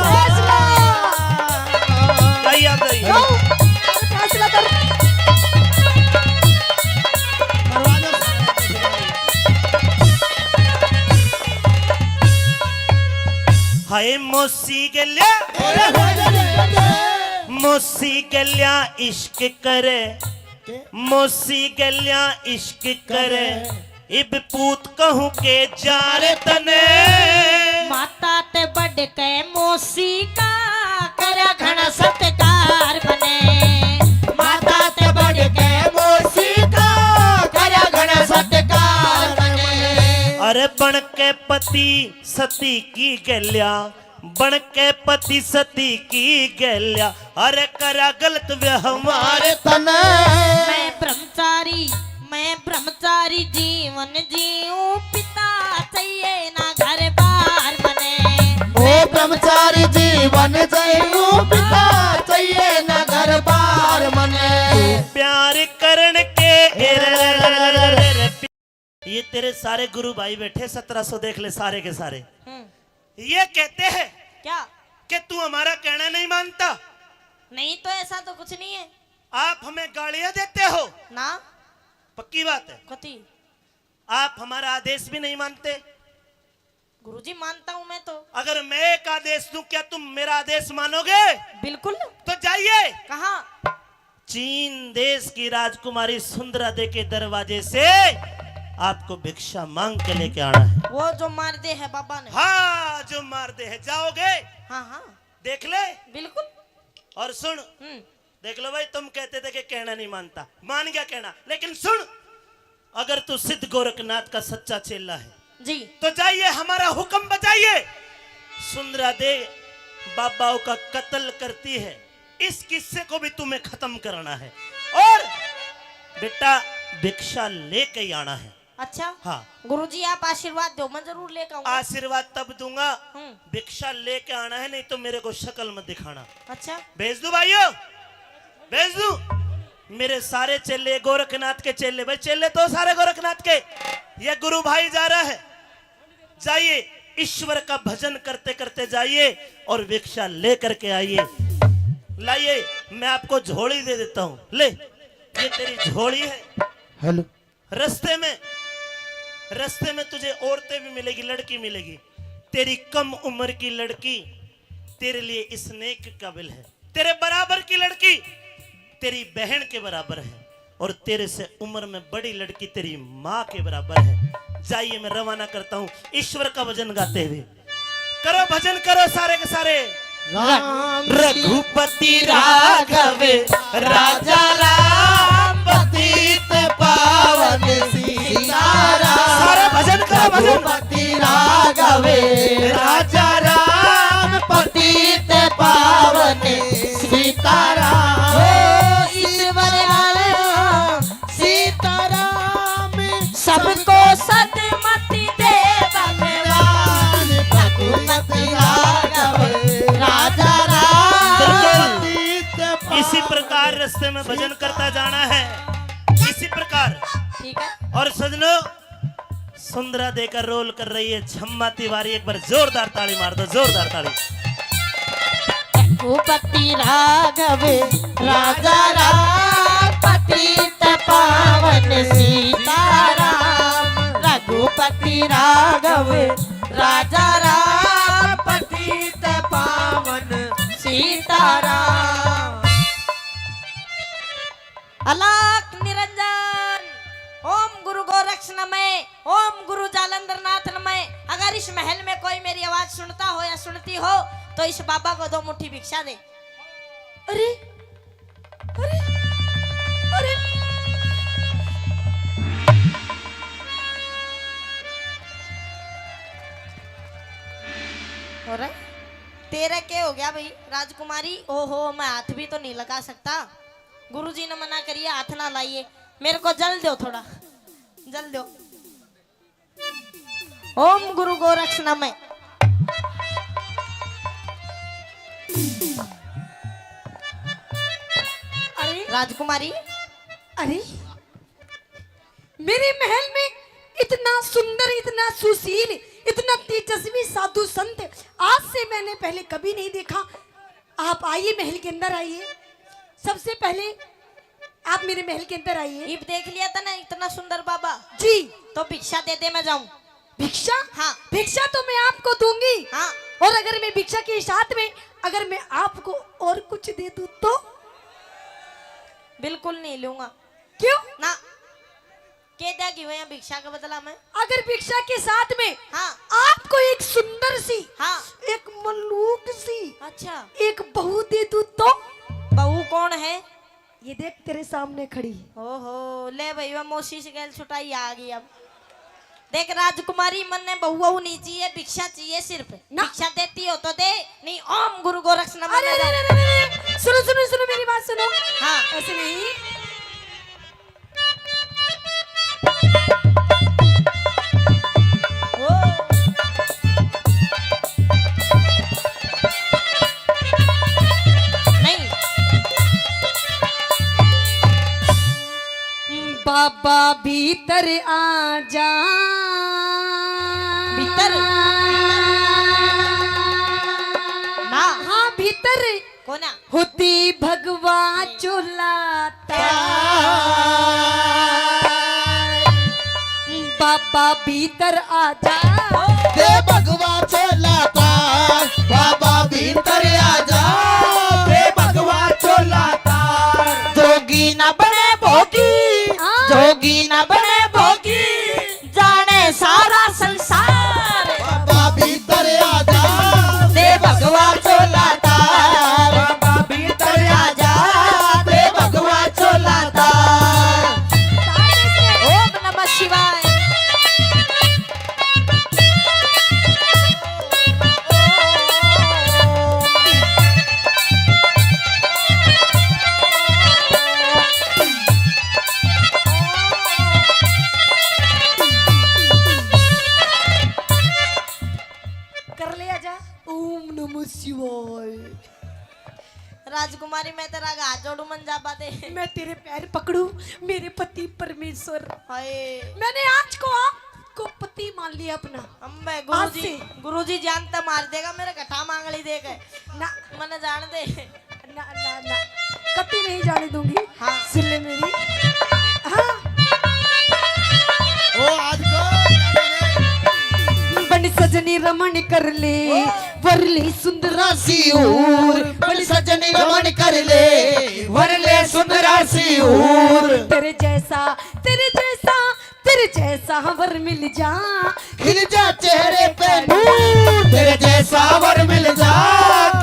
फैसला। जाइए आप, जाइए। फैसला कर। हाय मौसी गल्या, मौसी गल्या इश्क करे, मौसी गल्या इश्क करे, इब पूत कहूँ के जा रे तने। माता ते बढ़ के मौसी का करे घणा सत्कार मने। माता ते बढ़ के मौसी का करे घणा सत्कार मने। अरे बन के पति सती की गल्या, बन के पति सती की गल्या, अरे करा गलत व्यवहार तने। मैं ब्रह्मचारी, मैं ब्रह्मचारी जीवन जीऊं, पिता चाहिए ना घर बार मने। ओ ब्रह्मचारी जीवन जीऊं, पिता चाहिए ना घर बार मने। प्यार करण के तेरे सारे गुरु भाई बैठे, सत्रह सौ देख ले सारे के सारे। हम्म। ये कहते हैं क्या? कि तू हमारा कहना नहीं मानता। नहीं तो ऐसा तो कुछ नहीं है। आप हमें गालियां देते हो। ना। पक्की बात है। कती? आप हमारा आदेश भी नहीं मानते। गुरुजी, मानता हूँ मैं तो। अगर मैं एक आदेश दूं, क्या तुम मेरा आदेश मानोगे? बिल्कुल। तो जाइए। कहाँ? चीन देश की राजकुमारी सुंदरा दे के दरवाजे से आपको भिक्षा मांग के लेके आना है। वो जो मार दे है बाबा ने। हाँ, जो मार दे है। जाओगे? हाँ, हाँ। देख ले। बिल्कुल। और सुन, हम्म। देख लो भाई, तुम कहते थे कि कहना नहीं मानता, मान गया कहना, लेकिन सुन, अगर तू सिद्ध गोरखनाथ का सच्चा चेला है जी। तो जाइए, हमारा हुक्म बजाइए। सुंदरा दे बाबाओं का कत्ल करती है, इस किस्से को भी तुम्हें खत्म करना है। और बेटा, भिक्षा लेके ही आना है। अच्छा। हाँ। गुरुजी, आप आशीर्वाद दो, मैं जरूर लेकर आऊंगा। आशीर्वाद तब दूंगा, हम्म। भिक्षा लेके आना है, नहीं तो मेरे को शक्ल मत दिखाना। अच्छा। भेज दूं भाइयों, भेज दूं। मेरे सारे चेले गोरखनाथ के चेले, भाई चेले तो सारे गोरखनाथ के। ये गुरु भाई जा रहा है, जाइए, ईश्वर का भजन करते करते जाइए और भिक्षा लेकर के आइए। लाइए, मैं आपको झोली दे देता हूँ। ले, ये तेरी झोली है। हेलो। रास्ते में, रास्ते में तुझे औरतें भी मिलेगी, लड़की मिलेगी। तेरी कम उम्र की लड़की तेरे लिए इस नेक काबिल है। तेरे बराबर की लड़की तेरी बहन के बराबर है और तेरे से उम्र में बड़ी लड़की तेरी माँ के बराबर है। जाइए, मैं रवाना करता हूँ ईश्वर का भजन गाते हुए। करो भजन, करो सारे के सारे। राम रघुपति राघव राजा राम पतित पावन सीताराम। सारे भजन करो, भजन। रघुपति राघव राजा राम पतित पावन सीताराम। ओ ईश्वर राम सीताराम। सबको सदमति दे भगवान। रघुपति राघव राजा राम। बिल्कुल। इसी प्रकार रास्ते में भजन करता जाना है, इसी प्रकार। ठीक है। और सजनों, सुंदरा देकर रोल कर रही है छम्मा तिवारी, एक बार जोरदार ताली मार दो, जोरदार ताली। रघुपति राघव राजा राम पतित पावन सीताराम। रघुपति राघव राजा राम पतित पावन सीताराम। अलख निरंजन। ओम गुरु गोरक्ष नमः, ओम गुरु जालंधर नाथ नमः। अगर इस महल में कोई मेरी आवाज सुनता हो या सुनती हो तो इस बाबा को दो मुट्ठी भिक्षा दे। अरे, अरे, अरे। हो रहा है? तेरा क्या हो गया भाई राजकुमारी? ओहो, मैं हाथ भी तो नहीं लगा सकता। गुरुजी ने मना करिए, हाथ ना लाइए। मेरे को जल दो थोड़ा, जल दो। ओम गुरु गोरक्ष नमः। अरे राजकुमारी, अरे मेरे महल में इतना सुंदर, इतना सुशील, इतना तेजस्वी साधु संत आज से मैंने पहले कभी नहीं देखा। आप आइए, महल के अंदर आइए। सबसे पहले आप मेरे महल के अंदर आइए। इब देख लिया था ना इतना सुंदर बाबा? जी। तो भिक्षा दे दे, मैं जाऊं। भिक्षा? हाँ। भिक्षा तो मैं आपको दूंगी। हाँ। और अगर मैं भिक्षा के साथ में अगर मैं आपको और कुछ दे दूं तो? बिल्कुल नहीं लूंगा। क्यों? ना। के देगी वो यहाँ भिक्षा के बदला में? अगर भिक्षा के साथ में हाँ। आपको एक सुंदर सी, हाँ। एक मलूक सी, अच्छा। एक बहू दे दूं तो? बहू कौन है? ये देख तेरे सामने खड़ी। ओहो, ले भाई, वह मौसी से गैल छुटाई आ गई अब। देख राजकुमारी, मन ने बहू वहू नहीं चाहिए, भिक्षा चाहिए सिर्फ। ना। भिक्षा देती हो तो दे, नहीं ओम गुरु गोरक्ष नमः अरे, अरे, नमः। अरे, अरे, अरे, सुनो, सुनो, सुनो, मेरी बात सुनो। हाँ। ऐसे नहीं। ओ। नहीं। बाबा भीतर आ जा। भीतर? ना। हाँ, भीतर। कोना? होती भगवा चोला तार। बाबा भीतर आ जा। दे भगवा चोला तार, बाबा भीतर आ जा। दे भगवा चोला तार। जोगी ना बने भोगी, हाँ। जोगी ना बने भोगी, जाने सारा संसार। बाबा भीतर आ जा। दे भगवा चोला तार। बाबा भीतर आ जा। दे भगवा चोला तार। ओम नमः शिवाय। कर ले आजा। ओम नमः शिवाय। राजकुमारी, मैं तेरा हाथ जोड़ू, मन जाबा दे। मैं तेरे पैर पकड़ू, मेरे पति परमेश्वर। हाय। मैंने आज को आपको पति मान लिया अपना। अम्बे, आज गुरुजी, से। गुरुजी जान तो मार देगा मेरे, गठा मांगली देके। ना। मने जान दे। ना, ना, ना, कती नहीं जाने दूंगी। हाँ। सुन ले मेरी। हाँ। ओ, आज को बन सजनी रमण कर ले, ओ। वर ले सुंदरा सी हूर। बन सजनी रमण कर ले, वर ले सुंदरा सी हूर। तेरे जैसा, तेरे जैसा, तेरे जैसा वर मिल जा, खिल जा चेहरे पे नूर। तेरे जैसा वर मिल जा,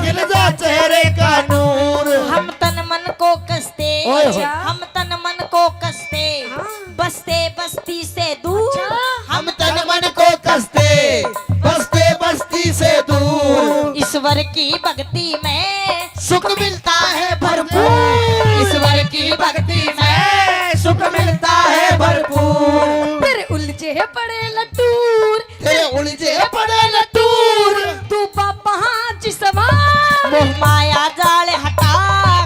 खिल जा चेहरे का नूर। हम तन मन को कसते, ओए होए। हम तन मन को कसते, हाँ। बसते बस्ती से दूर। अच्छा। हम तन मन को कसते, बसते बस्ती से दूर। ईश्वर की भक्ति में सुख मिलता है भरपूर। ईश्वर की भक्ति में सुख मिलता है भरपूर। तेरे उलझे पड़े लटूर, तेरे उलझे पड़े लटूर। तू बाबा जी सवार। मोह माया जाल हटा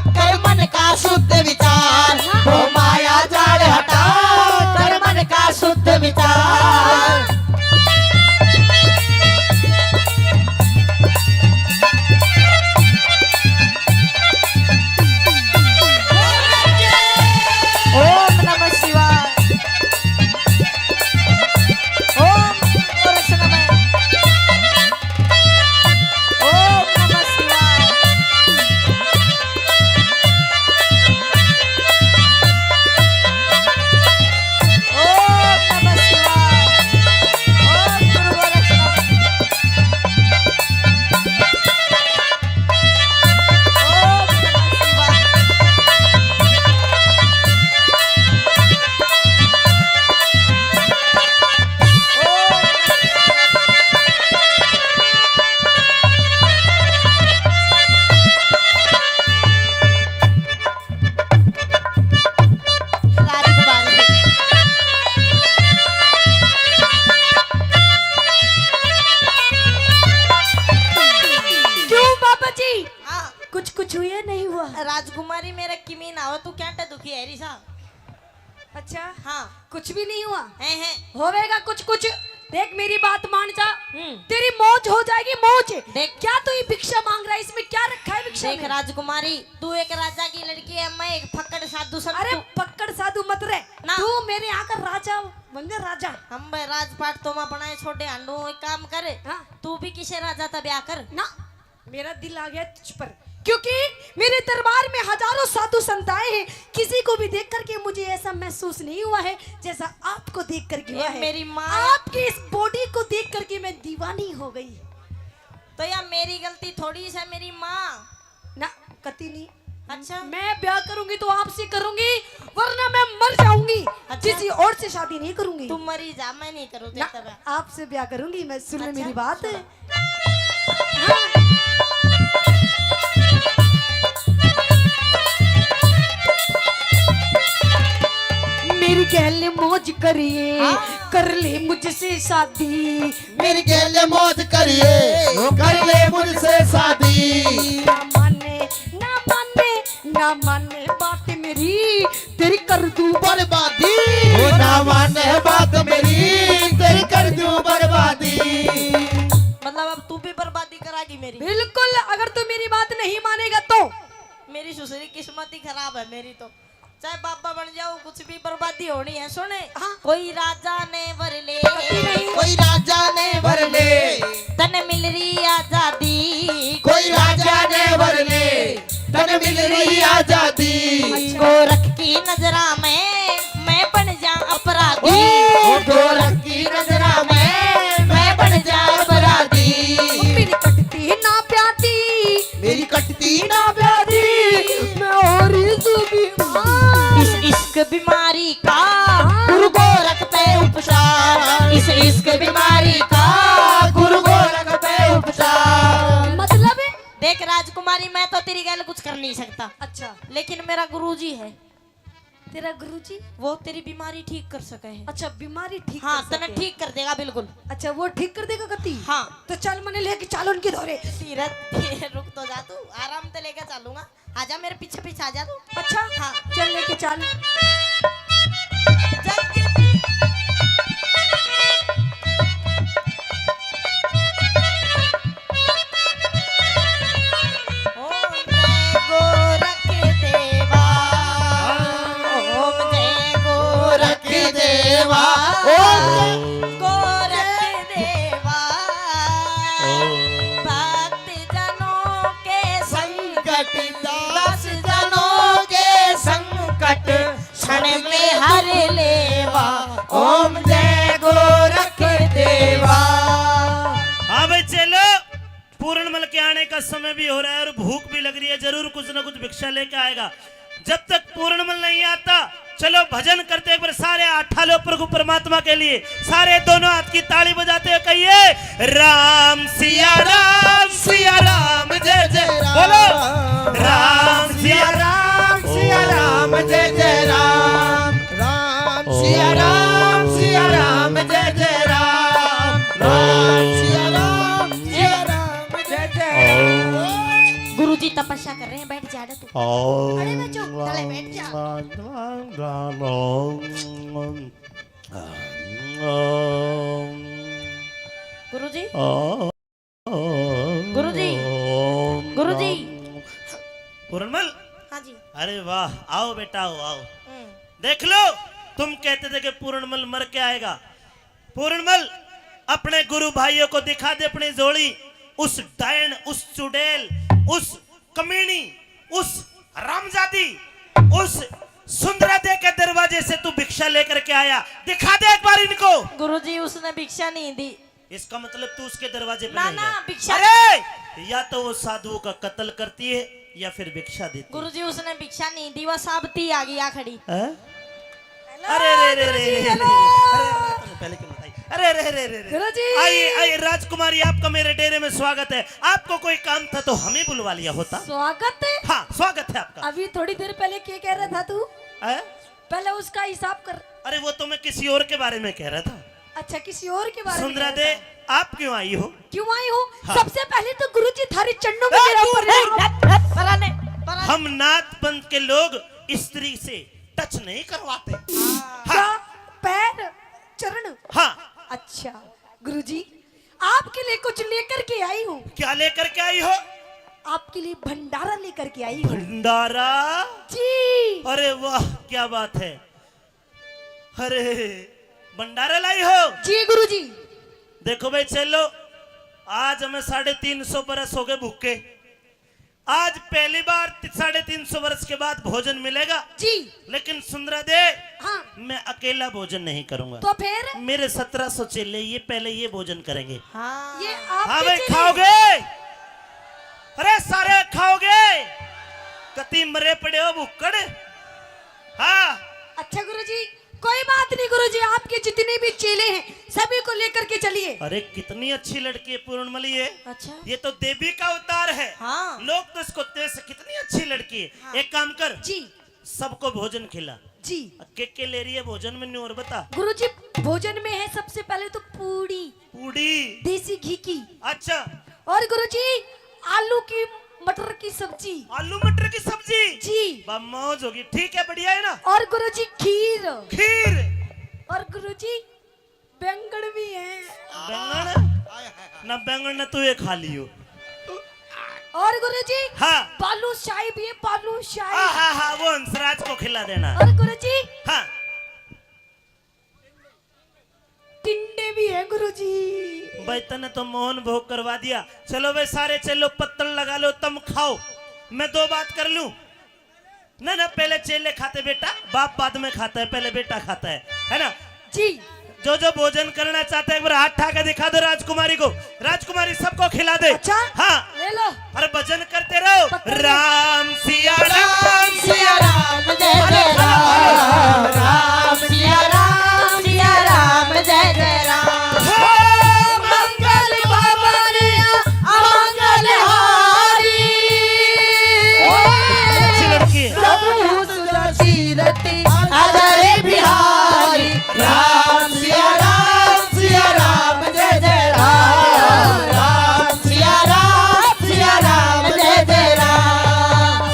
कर मन का शुद्ध विचार। मोह माया जाल हटा कर मन का शुद्ध विचार। ओम नमः शिवाय। ओम गोरक्ष नमः। ओम नमः शिवाय। ओम नमः शिवाय। ओम गुरु गोरक्ष नमः। क्यों बाबा जी? हाँ। कुछ कुछ हुआ नहीं हुआ? राजकुमारी, मेरा किमी ना हो, तू क्या टे दुखी है री सा? अच्छा। हाँ। कुछ भी नहीं हुआ? हैं, हैं। होवेगा कुछ कुछ। देख, मेरी बात मान जा। हम्म। तेरी मौज हो जाएगी, मौज। देख। क्या तू ये भिक्षा मांग रहा है? इसमें क्या रखा है भिक्षा देख में? राजकुमारी, तू एक राजा की लड़की है, मैं एक फक्कड़ साधु संत अरे हूँ। फक्कड़ साधु मत रहे। ना। तू मेरे यहाँ का राजा बन जा, राजा। हम भाई राजपाट तो मैं बनाए छोड़े हांडू, एक काम कर। हाँ। तू भी किसे राजा ता ब्याह कर। ना। मेरा दिल आ गया तुझ पर, क्योंकि मेरे दरबार में हजारों साधु संत आए हैं, किसी को भी देख करके मुझे ऐसा महसूस नहीं हुआ है जैसा आपको देख करके हुआ ए, है। मेरी माँ। आपकी इस बॉडी को देख करके मैं दीवानी हो गई। तो या मेरी गलती थोड़ी सा, मेरी माँ। ना, कती नहीं। अच्छा। मैं ब्याह करूंगी तो आपसे करूंगी, वरना मैं मर जाऊंगी। अच्छा। किसी और से शादी नहीं करूंगी। तू मरी जा, मैं नहीं करूँ ना, तेरे से ब्याह। आपसे ब्याह करूंगी मैं। सुन ले अच्छा, मेरी बात। सुन। हाँ। मेरी गैल मौज करिए, हाँ। कर ले मुझसे शादी। मेरी गैल मौज करिए, कर ले मुझसे शादी। ना माने, ना माने, ना माने बात मेरी, तेरी कर दूं बर्बादी। वो ना माने बात मेरी, तेरी कर दूं बर्बादी। मतलब अब तू भी बर्बादी करागी मेरी? बिल्कुल, अगर तू मेरी बात नहीं मानेगा तो। मेरी सुसरी किस्मत ही खराब है मेरी तो। चाहे बाबा बन जाओ, कुछ भी बर्बादी होनी है। सुने, हाँ। कोई राजा ने वर ले, कोई राजा ने वर ले, तने मिल रही आजादी। कोई राजा ने वर ले, तने मिल रही आजादी। अच्छा। गोरख की नजरा में मैं बन जा अपराधी। ओ गोरख की नजरा में मैं बन जा अपराधी। मेरी कटती ना प्यादी, मेरी कटती ना प्यादी, मैं हो रही हूँ बीमार। इस इश्क बीमारी का गुरु गोरख पे उपचार, इस इश्क बीमारी का गुरु गोरख पे उपचार। मतलब? देख राजकुमारी, मैं तो तेरी गैल कुछ कर नहीं सकता। अच्छा। लेकिन मेरा गुरुजी है। तेरा गुरुजी? वो तेरी बीमारी ठीक कर सके है। अच्छा, बीमारी ठीक हाँ, कर तने सके। ठीक कर देगा बिल्कुल। अच्छा, वो ठीक कर देगा कती? हाँ। तो चल, मने लेके चल उनके धोरे। धीरज, धीरज, रुक तो जा तू, आराम से लेके चलूंगा। आजा, मेरे पीछे पीछे आजा तू। अच्छा? हाँ। चल, लेके चल। ओम जय गोरख देवा, ओम जय गोरख देवा, ओम गोरख देवा, भक्त जनों के संकट, दास जनों के संकट क्षण में हर लेवा। ओम जय गोरख देवा। हाँ भाई चेलो, पूरणमल के आने का समय भी हो रहा है और भूख भी लग रही है, जरूर कुछ ना कुछ भिक्षा लेके आएगा। जब तक पूरणमल नहीं आता, चलो भजन करते, एक बार सारे हाथ उठा लो प्रभु परमात्मा के लिए। सारे दोनों हाथ की ताली बजाते हुए कहिए, राम सिया राम, सिया राम जय जय राम। बोलो, राम सिया राम, सिया राम जय जय राम। राम सिया राम, सिया राम जय जय राम। राम सिया राम, सिया राम जय जय राम। गुरुजी तपस्या कर रहे हैं, बैठ जा रे तू। ओम अरे बच्चों, चले बैठ जा। गुरुजी, गुरुजी, गुरुजी। पूरणमल। हाँ जी। अरे वाह, आओ बेटा, आओ, आओ। हम्म। देख लो, तुम कहते थे कि पूरणमल मर के आएगा। पूरणमल, अपने गुरु भाइयों को दिखा दे अपनी झोली। उस डायन, उस चुड़ैल, उस कमीनी, उस हरामजादी, उस सुंदरा दे के दरवाजे से तू भिक्षा लेकर के आया, दिखा दे एक बार इनको। गुरुजी, उसने भिक्षा नहीं दी। इसका मतलब तू उसके दरवाजे पे ना, नहीं ना, गया। भिक्षा अरे, या तो वो साधुओं का कत्ल करती है या फिर भिक्षा देती है। गुरुजी, उसने भिक्षा नहीं दी, वो साबती आ गई, आ खड़ी। हैं? Hello, अरे, अरे, अरे, गुरुजी, अरे, अरे, hello। अरे, अरे, अरे, पहले क्यों बताई? अरे, अरे, अरे, अरे, अरे। गुरुजी। आइए, आइए, राजकुमारी, आपका मेरे डेरे में स्वागत है। आपको कोई काम था तो हमें बुलवा लिया होता। स्वागत है? हाँ, स्वागत है आपका। अभी थोड़ी देर पहले क्या कह रहा था तू? हैं? पहले उसका हिसाब कर। अरे, वो तो मैं किसी और के बारे में कह रहा था। अच्छा, किसी और के बारे में सुंदरा कह रहा दे, था। आप क्यों आई हो? क्यों आई हो? हाँ। सबसे पहले तो गुरुजी थारे चरणों में ए, मेरा दूर, प्रणाम। दूर। पराने, पराने। हम नाथ पंथ के लोग स्त्री से टच नहीं करवाते। हाँ। हाँ। क्या? पैर, चरण? हाँ। अच्छा, गुरुजी, आपके लिए कुछ लेकर के आई हूँ। क्या लेकर के आई हो? आपके लिए भंडारा लेकर के आई हूँ। भंडारा? जी। अरे वाह, क्या बात है। अरे, भंडारा लाई हो? जी गुरुजी। देखो भाई चेलो, आज हमें साढ़े तीन सौ बरस हो गए भूखे। आज पहली बार ति-, साढ़े तीन सौ वर्ष के बाद भोजन मिलेगा। जी। लेकिन सुंदरा दे, हाँ। मैं अकेला भोजन नहीं करूंगा। तो फिर? मेरे सत्रह सौ चेले, ये पहले ये भोजन करेंगे। हाँ। ये आपके हाँ भाई, चेले? खाओगे? अरे सारे खाओगे? कती मरे पड़े हो भुक्कड़। हाँ। अच्छा गुरुजी, कोई बात नहीं गुरुजी, आपके जितने भी चेले हैं सभी को लेकर के चलिए। अरे कितनी अच्छी लड़की है पूर्णमली है। अच्छा। ये तो देवी का अवतार है। हाँ। लोग तो इसको देख से, कितनी अच्छी लड़की है। हाँ। एक काम कर जी। सबको भोजन खिला। जी। के के ले रही है भोजन में, न्यू और बता। गुरुजी भोजन में है सबसे पहले तो पूड़ी। पूड़ी। देसी घी की। अच्छा। और गुरुजी आलू की, मटर की सब्जी। आलू मटर की सब्जी। जी। बा, मौज होगी। ठीक है, बढ़िया है ना? और गुरुजी, खीर। खीर। और गुरुजी, बैंगन भी है। बैंगन? ना, बैंगन ने तू ये खा लियो। और गुरुजी, हाँ। बालूशाही भी है, बालूशाही। हाँ, हाँ, हाँ, वो हंसराज को खिला देना। और गुरुजी, हाँ। टिंडे भी है गुरुजी। भाई, तने तो मोहन भोग करवा दिया। चलो भाई, सारे चेलो पत्तल लगा लो, तुम खाओ, मैं दो बात कर लूं। ना, ना, पहले चेले खाते बेटा, बाप बाद में खाता है, पहले बेटा खाता है, है ना? जी। जो जो भोजन करना चाहता है, एक बार हाथ उठा के दिखा दो राजकुमारी को। राजकुमारी सबको खिला दे। अच्छा? हाँ। ले लो। अरे भजन करते रहो। पकड़ लो। राम सिया राम, राम सिया राम, जय अरे जय खा लो, खा लो। राम। राम सिया राम, सिया राम, जय जय राम। हो मंगल भवन अमंगल हारी। अच्छी लड़की है। प्रभु सुरतीरथ अजर बिहारी। राम सिया राम, सिया राम, जय जय राम। राम सिया राम, सिया राम, जय जय राम।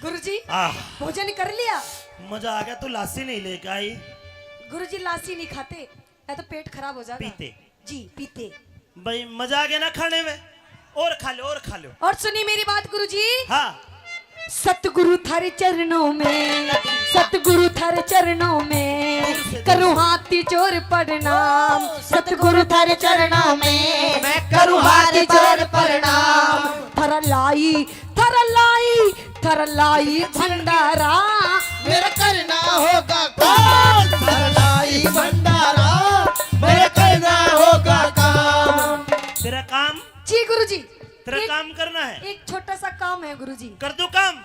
गुरुजी, आह। भोजन कर लिया? मजा आ गया, तू लासी नहीं लेके आई। गुरुजी, लासी नहीं खाते, या तो पेट खराब हो जाएगा। पीते। जी, पीते। भाई, मजा आ गया ना खाने में? और खा लो, और खा लो। और सुनिए मेरी बात गुरुजी। हाँ। सतगुरु थारे चरणों में, सतगुरु थारे चरणों में, करूँ हाथ जोड़ प्रणाम। सतगुरु थारे चरणों में, मैं करूँ हाथ जोड़ प्रणाम। थारा लाई, थारा लाई, थारा लाई भंडारा। मेरा करना होगा काम। थारा लाई भंडारा, मेरा करना होगा काम। तेरा काम? जी गुरुजी। तेरा एक, काम करना है। एक छोटा सा काम है गुरुजी। कर दो काम।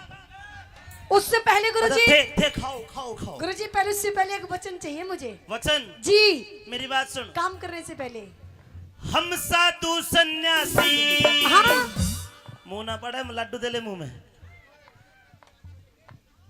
उससे पहले अच्छा, गुरुजी। थे, थे, खाओ, खाओ, खाओ। गुरुजी, पहले, उससे पहले एक वचन चाहिए मुझे। वचन? जी। मेरी बात सुन। काम करने से पहले। हम साधु सन्यासी। हाँ। मुंह ना पड़े, लाडू दे ले मुंह में।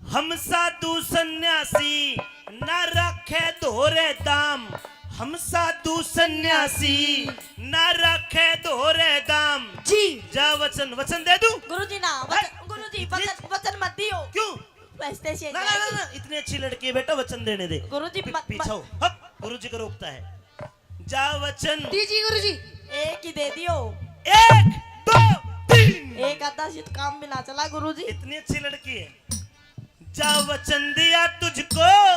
हम साधु सन्यासी ना रखे धोरे दाम। हम साधु सन्यासी ना रखे धोरे दाम। जी। जा वचन, वचन दे दूं? गुरुजी ना, वचन, हैं? गुरुजी, जी। वचन, वचन मत दियो। क्यों? रास्ते से ना, ना, ना, जाएगी। ना, इतनी अच्छी लड़की है बेटा, वचन देने दे। गुरुजी, पी-, मत, पीछे मत। हो। हप, गुरुजी को रोकता है। जा वचन। दीजिए गुरुजी। एक ही दे दियो। एक, दो, तीन। एक आधा से तो काम भी ना चला गुरुजी। इतनी अच्छी लड़की है। जा वचन दिया तुझको,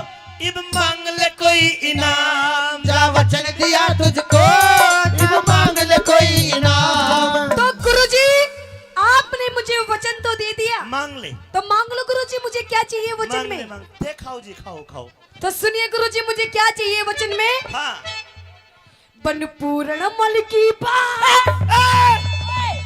इब मांग ले कोई इनाम। जा वचन दिया तुझको, इब मांग ले कोई इनाम। तो गुरुजी, आपने मुझे वचन तो दे दिया। मांग ले। तो मांग लो गुरुजी, मुझे क्या चाहिए वचन मांग में? ले, मांग। दे, खाओ जी, खाओ, खाओ। तो सुनिए गुरुजी, मुझे क्या चाहिए वचन में? हाँ। बन पूरण मल की बात। ए, ए,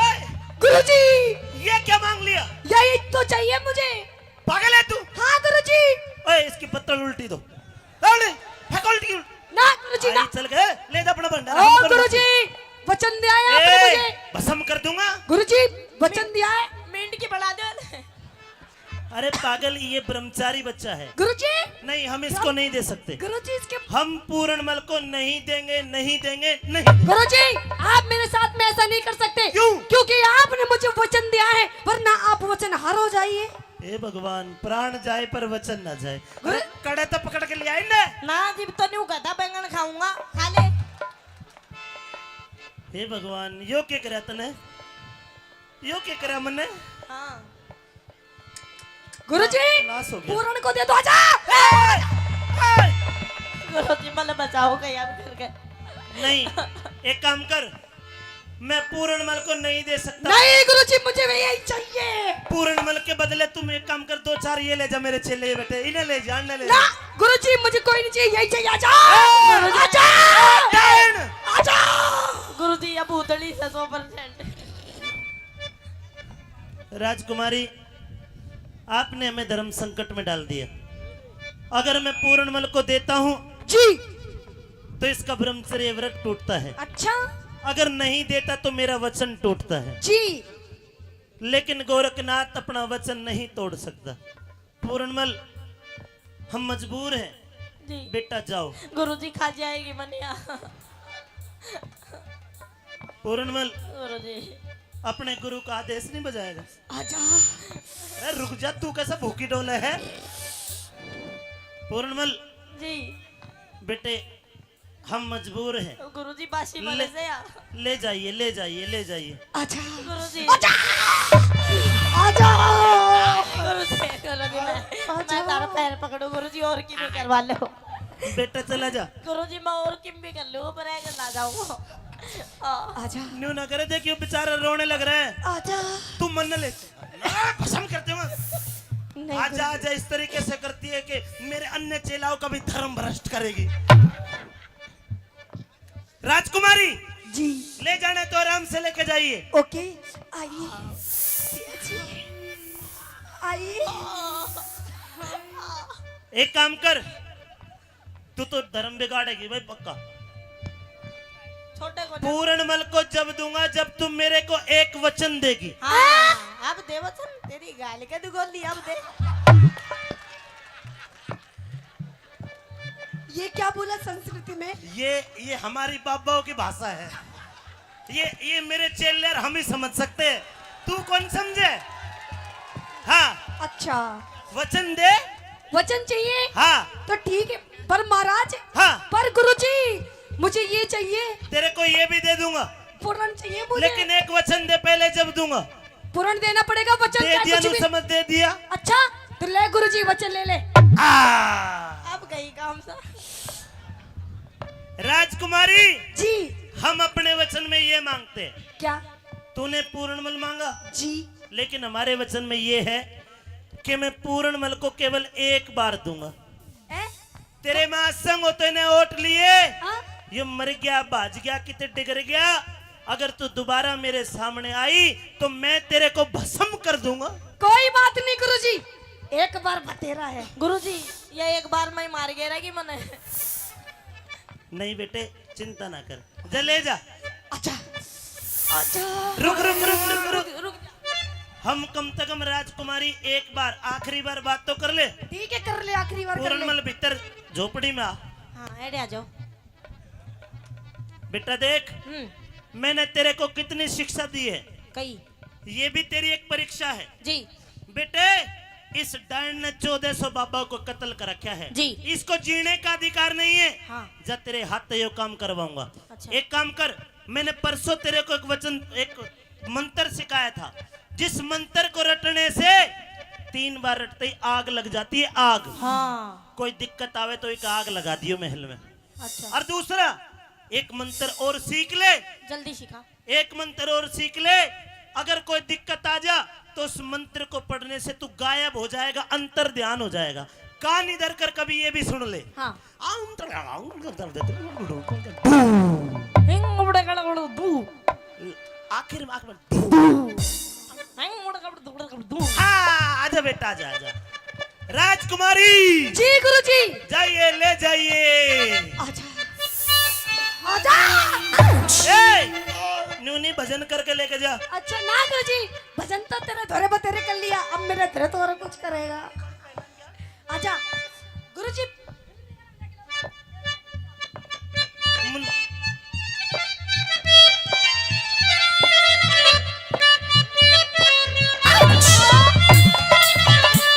ए, गुरुजी। ये क्या मांग लिया? यही तो चाहिए मुझे। पागल है तू? हाँ गुरुजी। ओए, इसकी पत्तल उल्टी दो। उल्टी, फेंक उल्टी, उल्टी। ना गुरुजी, ना। चल गए, ले जा अपना भंडारा, ओ हम कर गुरुजी, वचन दिया है आपने ए, मुझे। भस्म कर दूंगा। गुरुजी, वचन दिया है। मेंढकी बना दो। अरे पागल, ये ब्रह्मचारी बच्चा है। गुरुजी। नहीं, हम इसको ब्रह्म-, नहीं दे सकते। गुरुजी, इसके हम पूरणमल को नहीं देंगे, नहीं देंगे, नहीं देंगे। गुरुजी, आप मेरे साथ में ऐसा नहीं कर सकते। क्यों? क्योंकि आपने मुझे वचन दिया है, वरना आप वचन हार हो जाइए। हे भगवान, प्राण जाए पर वचन ना जाए। गुरु अरे, कड़े तो पकड़ के ले आए ना। ना जी, तो न्यू कहता बैंगन खाऊंगा, खा ले। हे भगवान, यो के करया तने? यो के करया मन्ने? हाँ। गुरुजी, नाश हो गया। पूरण को दे दो, आजा। ए, ए। गुरुजी, मल बचाओ, कहीं याद करके। नहीं, एक काम कर, मैं पूरणमल को नहीं दे सकता। नहीं गुरुजी, मुझे भी यही चाहिए। पूरणमल के बदले तुम एक काम कर, दो चार ये ले जा मेरे चेले, ये बैठे, इन्हें ले जा, इन्हें ले जा। ना गुरुजी, मुझे कोई नहीं चाहिए, यही चाहिए। आजा, ए! आजा, ए! आजा। गुरुजी, अब उतली से सौ परसेंट। राजकुमारी, आपने हमें धर्म संकट में डाल दिया। अगर मैं पूरणमल को देता हूँ जी, तो इसका ब्रह्मचर्य व्रत टूटता है। अच्छा। अगर नहीं देता तो मेरा वचन टूटता है। जी। लेकिन गोरखनाथ अपना वचन नहीं तोड़ सकता। पूरणमल, हम मजबूर हैं। जी। बेटा जाओ। गुरुजी, खा जाएगी मनिया। पूरणमल, गुरु जी। अपने गुरु का आदेश नहीं बजाएगा? आजा। अरे रुक जा, तू कैसा भूखी डोले है? पूरणमल, जी। बेटे, हम मजबूर हैं। गुरु जी, बासी ले, वाले से यार। ले जाइए, ले जाइए, ले जाइए। आजा। गुरु जी। आजा। गुरु जी, गुरु जी, मैं, मैं तारा पैर पकड़ू गुरु जी, और की भी करवा लो। बेटा चला जा। गुरु जी, मैं और किम भी कर लूँ, पर ऐसे ना जाऊँ। हाँ। आजा। न्यू ना करे, देखियो बेचारा रोने लग रहा है। आजा। तू मन न ले। ना, भस्म करते हो। नहीं, आजा, गुरु आजा, इस तरीके से करती है कि मेरे अन्य चेलाओं का भी धर्म भ्रष्ट करेगी। राजकुमारी, जी। ले जाने तो आराम से लेके जाइए। ओके। आइए। जी। आइए। एक काम कर, तू तो धर्म बिगाड़ेगी भाई पक्का। छोटे को पूरणमल को जब दूंगा, जब तू मेरे को एक वचन देगी। हाँ, अब दे वचन, तेरी गाल के दुगोली अब दे। ये क्या बोला संस्कृति में? ये ये हमारी बाबाओं की भाषा है। ये ये मेरे चेले और हम ही समझ सकते हैं, तू कौन समझे? हाँ, अच्छा। वचन दे। वचन चाहिए? हाँ, तो ठीक है, पर महाराज, हाँ। पर गुरुजी, मुझे ये चाहिए। तेरे को ये भी दे दूंगा। पूर्ण चाहिए मुझे। लेकिन एक वचन दे पहले, जब दूंगा। पूर्ण देना पड़ेगा, वचन दे क्या दिया, कुछ नू भी। समझ दे दिया। अच्छा, तो ले गुरुजी, वचन ले ले। आ, अब गई काम सा। राजकुमारी, जी। हम अपने वचन में ये मांगते हैं। क्या? तूने पूर्णमल मांगा, जी। लेकिन हमारे वचन में ये है कि मैं पूर्णमल को केवल एक बार दूंगा। ए? तेरे माँ संग होते ने ओट लिए, हाँ? ये मर गया, भाज गया, किते डिगर गया। अगर तू दोबारा मेरे सामने आई तो मैं तेरे को भस्म कर दूंगा। कोई बात नहीं गुरुजी, एक बार बतेरा है। गुरुजी, ये एक बार में ही मार गया कि मने। नहीं बेटे, चिंता ना कर, जा ले जा। अच्छा, अच्छा। रुक रुक रुक रुक रुक। रुक। हम कम से कम राजकुमारी एक बार, आखिरी बार बात तो कर ले। ठीक है, कर ले, आखिरी बार कर ले। पूर्णमल भीतर झोपड़ी में आ। हाँ, एडे आ जाओ। बेटा देख, हम्म। मैंने तेरे को कितनी शिक्षा दी है, कई। ये भी तेरी एक परीक्षा है। जी। बेटे, इस डायन ने चौदह सौ बाबा को कत्ल कर रखा है। जी। इसको जीने का अधिकार नहीं है। हाँ। जा, तेरे हाथ से यो काम करवाऊंगा। अच्छा। एक काम कर, मैंने परसों तेरे को एक वचन, एक मंत्र सिखाया था, जिस मंत्र को रटने से तीन बार रटते ही आग लग जाती है, आग। हाँ। कोई दिक्कत आवे तो एक आग लगा दियो महल में। अच्छा। और दूसरा, एक मंत्र और सीख ले। जल्दी सिखा। एक मंत्र और सीख ले, अगर कोई दिक्कत आ जा तो उस मंत्र को पढ़ने से तू गायब हो जाएगा, अंतर ध्यान हो जाएगा। कान इधर कर, कभी ये भी सुन ले। हाँ। आम तर-, हिंग बड़े गड़ गड़ दू। आखिर में, आखिर में हिंग बड़े गड़ दू गड़ दू। आ, आजा बेटा, आजा, आजा। राजकुमारी, जी गुरुजी। जाइए, ले जाइए। आजा, आजा। ए, न्यू नहीं, भजन करके लेके जा। अच्छा ना गुरुजी, भजन तो तेरे धोरे बतेरे कर लिया, अब मेरे धोरे तो और कुछ करेगा। आजा गुरुजी। मुन-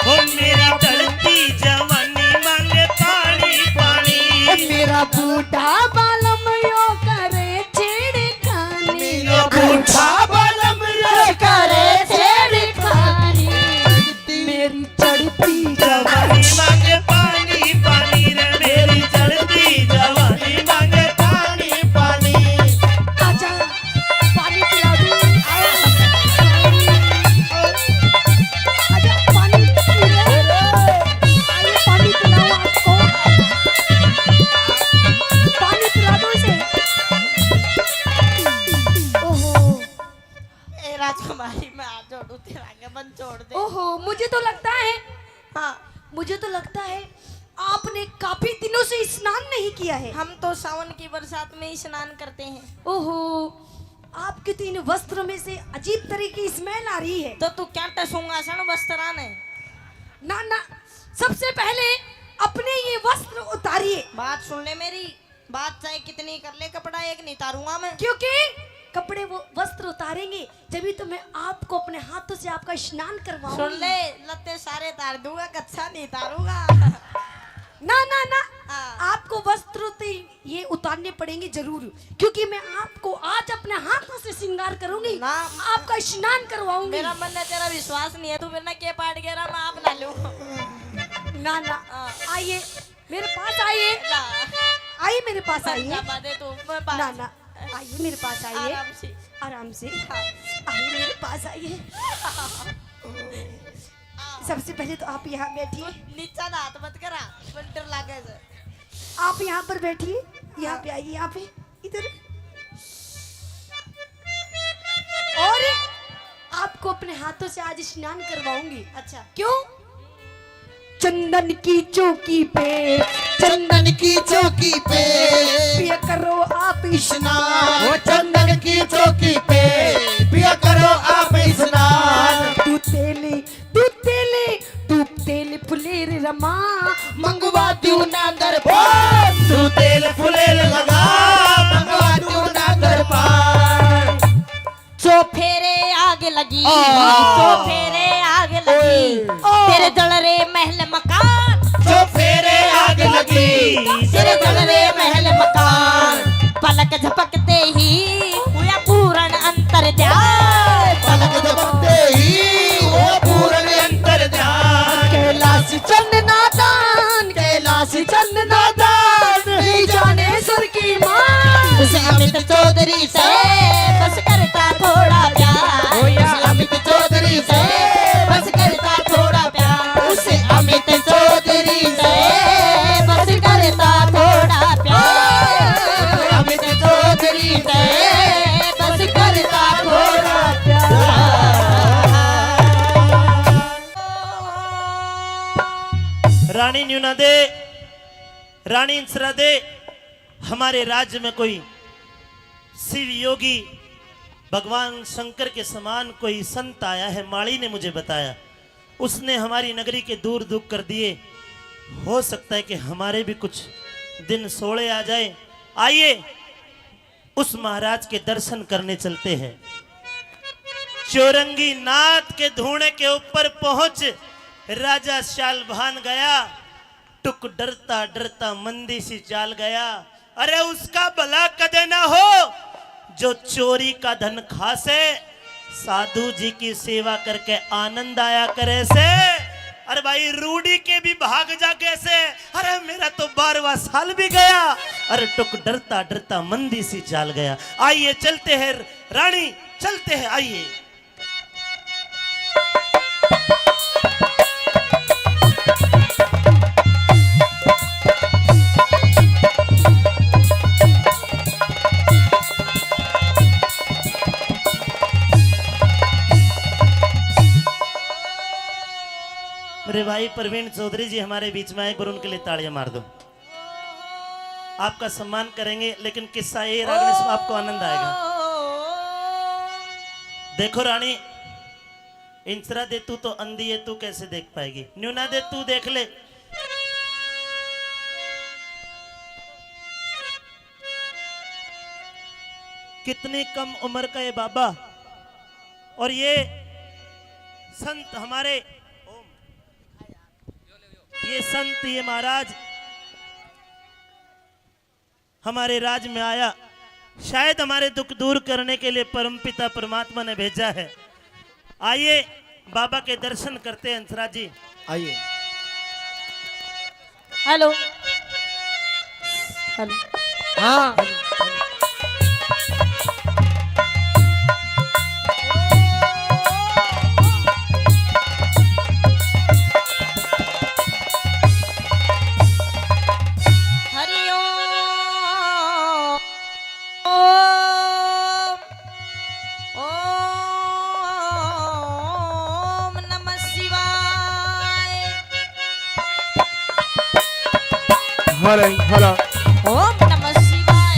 ओ मेरी ढलती जवानी मांगे पानी, पानी। ओ मेरा बूढ़ा बालम यो करे छेड़खानी। मेरा बूढ़ा बालम यो करे छेड़खानी। मेरी चढ़ती जवानी मांगे पानी, पानी रे। मेरी चढ़ती जवानी मांगे पानी, पानी। आजा, पानी पिला दो। आजा, पानी पी ले। आइए, पानी पिलाओ आपको। पानी पिला दो इसे। ओहो। ए राजकुमारी, मैं हाथ जोड़ू, तेरा आगे बंद छोड़ दे। ओहो, मुझे तो लगता है, हाँ। मुझे तो लगता है आपने काफी दिनों से स्नान नहीं किया है। हम तो सावन की बरसात में ही स्नान करते हैं। ओहो, आपके तो इन वस्त्रों में से अजीब तरह की स्मेल आ रही है। तो तू क्या टसूंगा सन वस्त्रान है? ना ना, सबसे पहले अपने ये वस्त्र उतारिए। बात सुन ले मेरी, बात चाहे कितनी कर ले, कपड़ा एक नहीं तारूंगा मैं। क्योंकि कपड़े, वो वस्त्र उतारेंगे, जब ही तो मैं आपको अपने हाथों से आपका स्नान करवाऊंगी। सुन ले, लत्ते सारे तार दूंगा, कच्छा नहीं तारूंगा। ना, ना, ना। हाँ। आपको वस्त्र तो ये उतारने पड़ेंगे जरूर, क्योंकि मैं आपको आज अपने हाथों से श्रृंगार करूंगी, ना। आपका स्नान करवाऊंगी। मेरा मन है, तेरा विश्वास नहीं है, तू मेरे ना के पाट गया, मैं आप ना लूं। ना, ना। हाँ। आइए, मेरे पास आइए। ना। आइए, मेरे पास आइए। ना, ना। आइए, मेरे पास आइए। आराम से। आराम से। हाँ। आइए, मेरे पास आइए। सबसे पहले तो आप यहाँ बैठिए। नीचा ना हाथ मत करा, मन डर लागे से। आप यहाँ पर बैठिए, यहाँ पे आइए, यहाँ पे, इधर। और आपको अपने हाथों से आज स्नान करवाऊंगी। अच्छा। क्यों? चंदन की चौकी पे, चंदन की चौकी पे पिया करो आप स्नान। वो चंदन की चौकी पे पिया करो आप स्नान। तू तेले, तू तेले, तू तेल फुलेर रमा, मंगवा दू ना दरबार। तू तेल फुलेर लगा, मंगवा दू ना दरबार। चौफेरे आग लगी, ओ। चौफेरे आग लगी, ओए। तेरे जल रे महल मकान। चौफेरे आग लगी, तेरे जल रे महल मकान। पलक झपकते ही हुआ पूर्ण अंतर ध्यान। पलक झपकते ही हुआ पूर्ण अंतर ध्यान। कैलाश चंद नादान, कैलाश चंद नादान, नहीं जाने स्वर की मान। उस अमित चौधरी से बस करता थोड़ा प्यार। ओ या। उस अमित चौधरी से बस करता थोड़ा प्यार। उस अमित चौधरी से बस करता थोड़ा प्यार। अमित चौधरी से बस करता थोड़ा प्यार। रानी न्यू ना दे, रानी इंसरा दे, हमारे राज्य में कोई शिव योगी भगवान शंकर के समान कोई संत आया है, माली ने मुझे बताया। उसने हमारी नगरी के दूर दुख कर दिए। हो सकता है कि हमारे भी कुछ दिन सोले आ जाए। आइए, उस महाराज के दर्शन करने चलते हैं। चौरंगी नाथ के धूणे के ऊपर पहुंच राजा शालभान गया। टुक डरता डरता मंदी सी चाल गया। अरे उसका भला कदे ना हो जो चोरी का धन खा से, साधु जी की सेवा करके आनंद आया करे से। अरे भाई रूढ़ी के भी भाग जागे से। अरे मेरा तो बारहवाँ साल भी गया। अरे टुक डरता डरता मंदी सी चाल गया। आइए चलते हैं रानी, चलते हैं, आइए। मेरे भाई प्रवीण चौधरी जी हमारे बीच में आए, एक बार उनके लिए तालियां मार दो। आपका सम्मान करेंगे, लेकिन किस्सा ये राग में सुन, आपको आनंद आएगा। देखो रानी, इंसरा दे, तू तो अंधी है, तू कैसे देख पाएगी? न्यू ना दे, तू देख ले। कितनी कम उम्र का ये बाबा, और ये संत हमारे, ये संत, ये महाराज हमारे राज में आया, शायद हमारे दुख दूर करने के लिए परमपिता परमात्मा ने भेजा है। आइए, बाबा के दर्शन करते हैं, हंसराज जी। आइए। हेलो। हेलो। हाँ। हरि ओम। ओम नमः शिवाय। Hello, hello. ओम नमः शिवाय।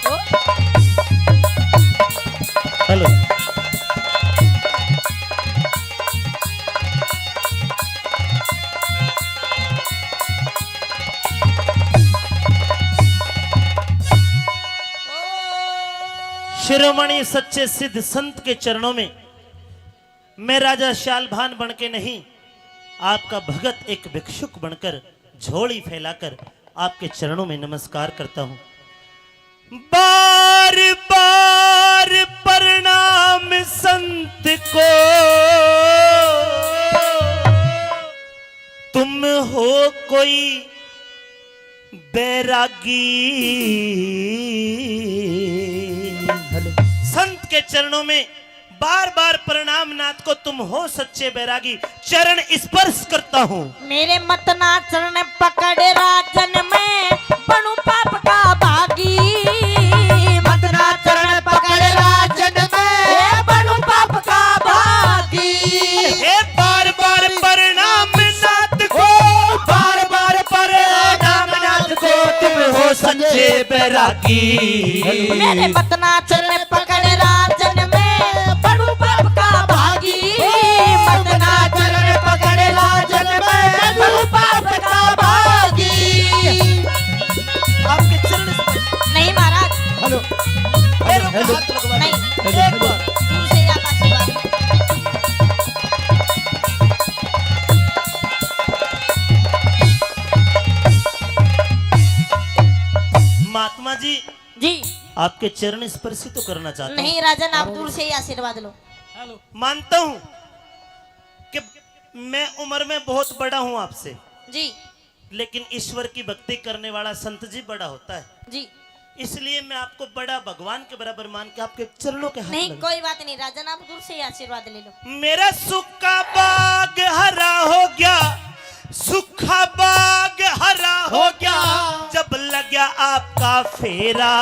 ओ- हेलो। शिरोमणि सच्चे सिद्ध संत के चरणों में मैं राजा शालभान बन के नहीं, आपका भगत एक भिक्षुक बनकर, झोली फैलाकर आपके चरणों में नमस्कार करता हूं। बार बार प्रणाम संत को, तुम हो कोई बैरागी। हेलो। संत के चरणों में बार बार प्रणाम नाथ को, तुम हो सच्चे बैरागी। चरण स्पर्श करता हूँ। मेरे मतना चरण पकड़ राजन, मैं बनूं पाप का भागी। मतना चरण पकड़ राजन, मैं बनूं पाप का भागी। हे बार बार प्रणाम नाथ को, बार बार प्रणाम नाथ को, तुम हो सच्चे बैरागी। मेरे मतना चरण पकड़ राजन, मैं बनूं पाप का भागी। मतना चरण पकड़ राजन, मैं बनूं पाप का भागी। आपके चरण स्पर्श। नहीं महाराज। हेलो। पैरों पे हेलो। हाथ लगवा दो। नहीं। हेलो, एक हेलो। बार। दूर से ही आप आशीर्वाद। महात्मा जी, जी। आपके चरण स्पर्श ही तो करना चाहता हूँ। नहीं राजन, आप दूर से ही आशीर्वाद लो। मानता हूँ कि मैं उम्र में बहुत बड़ा हूँ आपसे, जी। लेकिन ईश्वर की भक्ति करने वाला संत जी बड़ा होता है, जी। इसलिए मैं आपको बड़ा भगवान के बराबर मान के आपके चरणों के हाथ नहीं, लगा। कोई बात नहीं राजन, आप दूर से ही आशीर्वाद ले लो। मेरा सूखा बाग हरा हो गया, सूखा बाग हरा हो गया, जब लग्या आपका फेरा।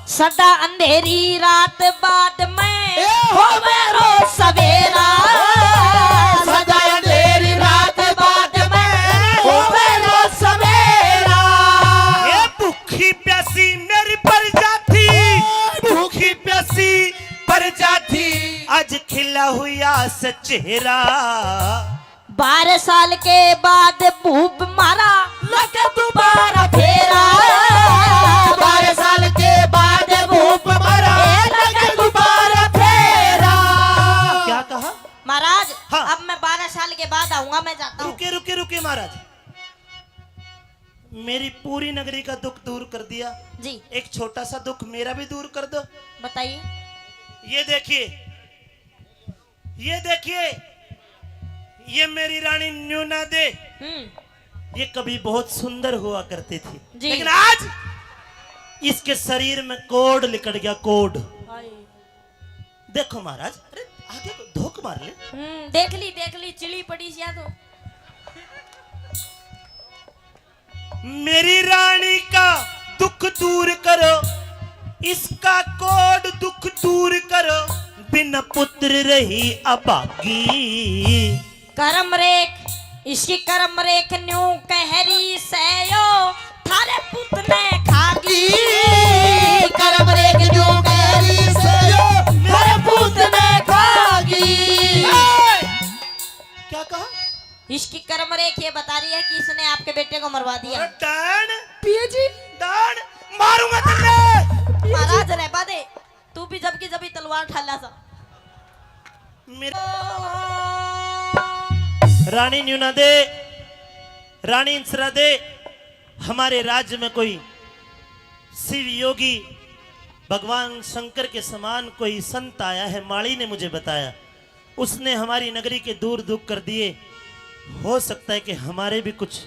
सदा अंधेरी रात बाद में ए होवे रोज सवेरा। सदा अंधेरी रात बाद में होवे रोज सवेरा। ए भूखी प्यासी मेरी प्रजा थी, भूखी प्यासी प्रजा थी, आज खिला हुआ से चेहरा। बारह साल के बाद भूप मारा, लगे दोबारा फेरा। बारह साल के बाद भूप मारा, ए, लगे दोबारा फेरा। क्या कहा? महाराज, हाँ। अब मैं बारह साल के बाद आऊंगा, मैं जाता हूँ। रुके, रुके, रुके महाराज, मेरी पूरी नगरी का दुख दूर कर दिया। जी। एक छोटा सा दुख मेरा भी दूर कर दो। बताइए। ये देखिए, ये देखिए, ये मेरी रानी न्यूना दे, हम्म। ये कभी बहुत सुंदर हुआ करती थी, जी। लेकिन आज इसके शरीर में कोढ़ लिकड़ गया, कोढ़। हाय। देखो महाराज, अरे आगे को धोक मार ले। हम्म, देख ली, देख ली, चिली पड़ी सी या तो। मेरी रानी का दुख दूर करो, इसका कोढ़ दुख दूर करो, बिन पुत्र रही अभागी। करम रेख, इसकी करम रेख न्यू कहरी सयो, थारे पुत ने खागी। करम रेख न्यू कहरी सयो, थारे पुत ने खागी। क्या कहा? इसकी कर्म रेख ये बता रही है कि इसने आपके बेटे को मरवा दिया। अरे डैन! पिए जी। डैन! मारूंगा तेरे! महाराज, रहबा दे, तू भी जब की जब ही तलवार ठाला सा। मेरे रानी न्यूना दे, रानी इंसरा दे, हमारे राज्य में कोई शिव योगी भगवान शंकर के समान कोई संत आया है, माली ने मुझे बताया। उसने हमारी नगरी के दूर दुख कर दिए। हो सकता है कि हमारे भी कुछ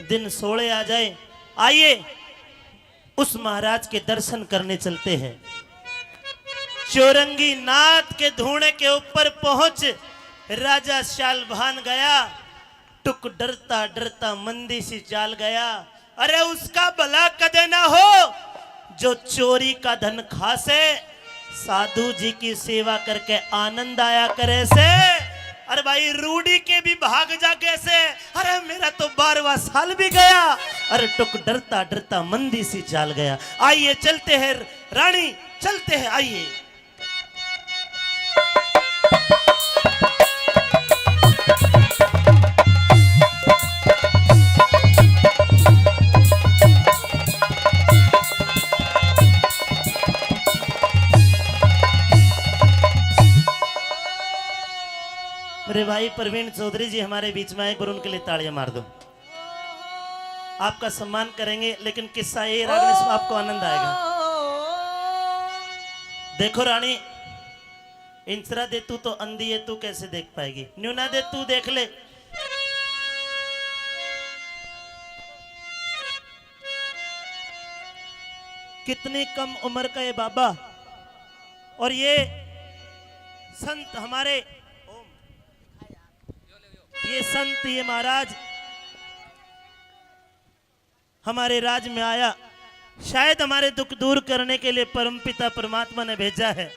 दिन सोले आ जाए। आइए, उस महाराज के दर्शन करने चलते हैं। चौरंगी नाथ के धूणे के ऊपर पहुंच राजा शालभान गया। टुक डरता डरता मंदी सी चाल गया। अरे उसका भला कदे ना हो जो चोरी का धन खा से, साधु जी की सेवा करके आनंद आया करे से। अरे भाई रूडी के भी भाग जागे से। अरे मेरा तो बारहवाँ साल भी गया। अरे टुक डरता डरता मंदी सी चाल गया। आइए चलते हैं रानी, चलते हैं, आइए। मेरे भाई प्रवीण चौधरी जी हमारे बीच में आए, एक बार उनके लिए तालियां मार दो। आपका सम्मान करेंगे, लेकिन किस्सा ये, रागनी सुन, आपको आनंद आएगा। देखो रानी, इंचरा दे तू तो अंधी है, तू कैसे देख पाएगी? न्यूना दे तू देख ले, कितनी कम उम्र का ये बाबा, और ये संत हमारे, ये संत, ये महाराज हमारे राज में आया, शायद हमारे दुख दूर करने के लिए परमपिता परमात्मा ने भेजा है।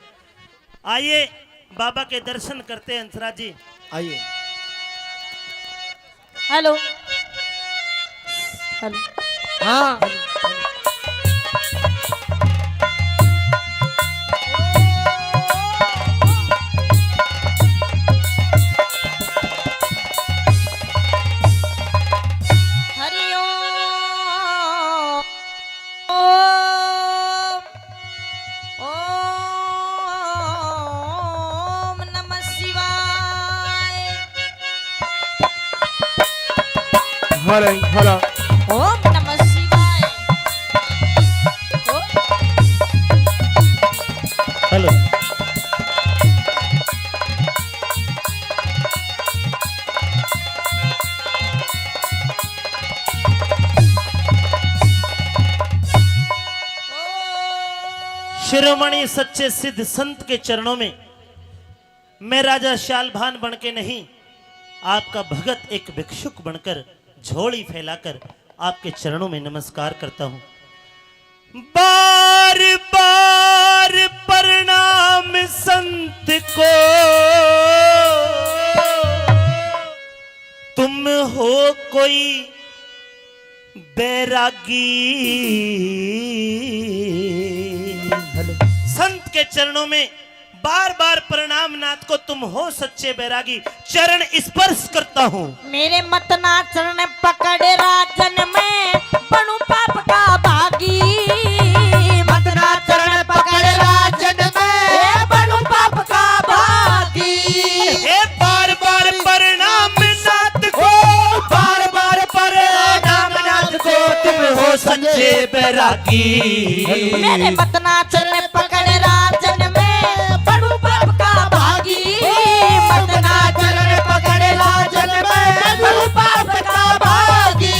आइए, बाबा के दर्शन करते हैं, हंसराज जी। आइए। हेलो। हेलो। हाँ। हरि ओम। ओम नमः शिवाय। हरे हरा। ओम नमः शिवाय। ओम। हेलो। शिरोमणि सच्चे सिद्ध संत के चरणों में मैं राजा शालभान बन के नहीं, आपका भगत एक भिक्षुक बनकर, झोली फैलाकर आपके चरणों में नमस्कार करता हूँ। बार बार प्रणाम संत को, तुम हो कोई बैरागी। संत के चरणों में बार बार प्रणाम नाथ को, तुम हो सच्चे बैरागी। चरण स्पर्श करता हूँ। मेरे मत ना चरण पकड़ राजन में, बनू पाप का भागी। मत ना चरण पकड़ राजन में, बनू पाप का भागी। हे बार बार प्रणाम नाथ को, बार बार प्रणाम नाथ को, तुम हो सच्चे बैरागी। मेरे मत ना चरण पकड़ राजन में, बनू पाप का भागी। मत ना चरण पकड़ राजन में, बनू पाप का भागी।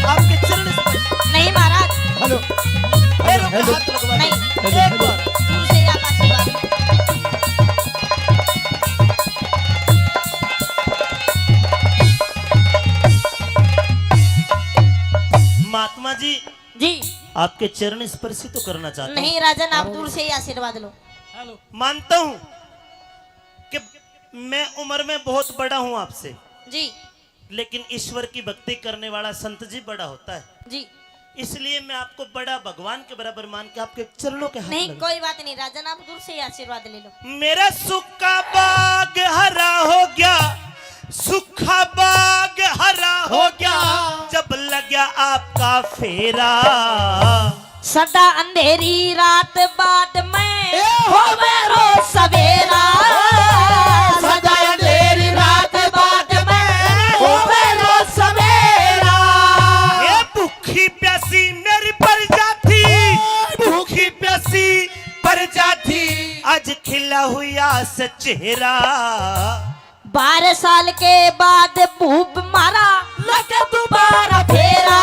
आपके चरण स्पर्श। नहीं महाराज। हेलो। पैरों पे हेलो। हाथ लगवा दो। नहीं। हेलो, एक हेलो। बार। दूर से ही आप आशीर्वाद। महात्मा जी, जी। आपके चरण स्पर्श ही तो करना चाहता हूँ। नहीं राजन, आप दूर से ही आशीर्वाद लो। मानता हूँ कि मैं उम्र में बहुत बड़ा हूँ आपसे, जी। लेकिन ईश्वर की भक्ति करने वाला संत जी बड़ा होता है, जी। इसलिए मैं आपको बड़ा भगवान के बराबर मान के आपके चरणों के हाथ नहीं, लगा। कोई बात नहीं राजन, आप दूर से ही आशीर्वाद ले लो। मेरा सूखा बाग हरा हो गया, सूखा बाग हरा हो गया, जब लग्या आपका फेरा। सदा अंधेरी रात बाद में, ए, होवे रोज सवेरा। सदा अंधेरी रात बाद में, होवे रोज सवेरा। ए, भूखी प्यासी मेरी प्रजा थी, भूखी प्यासी प्रजा थी, आज खिला हुआ से चेहरा। बारह साल के बाद भूप मारा, लगे दोबारा फेरा।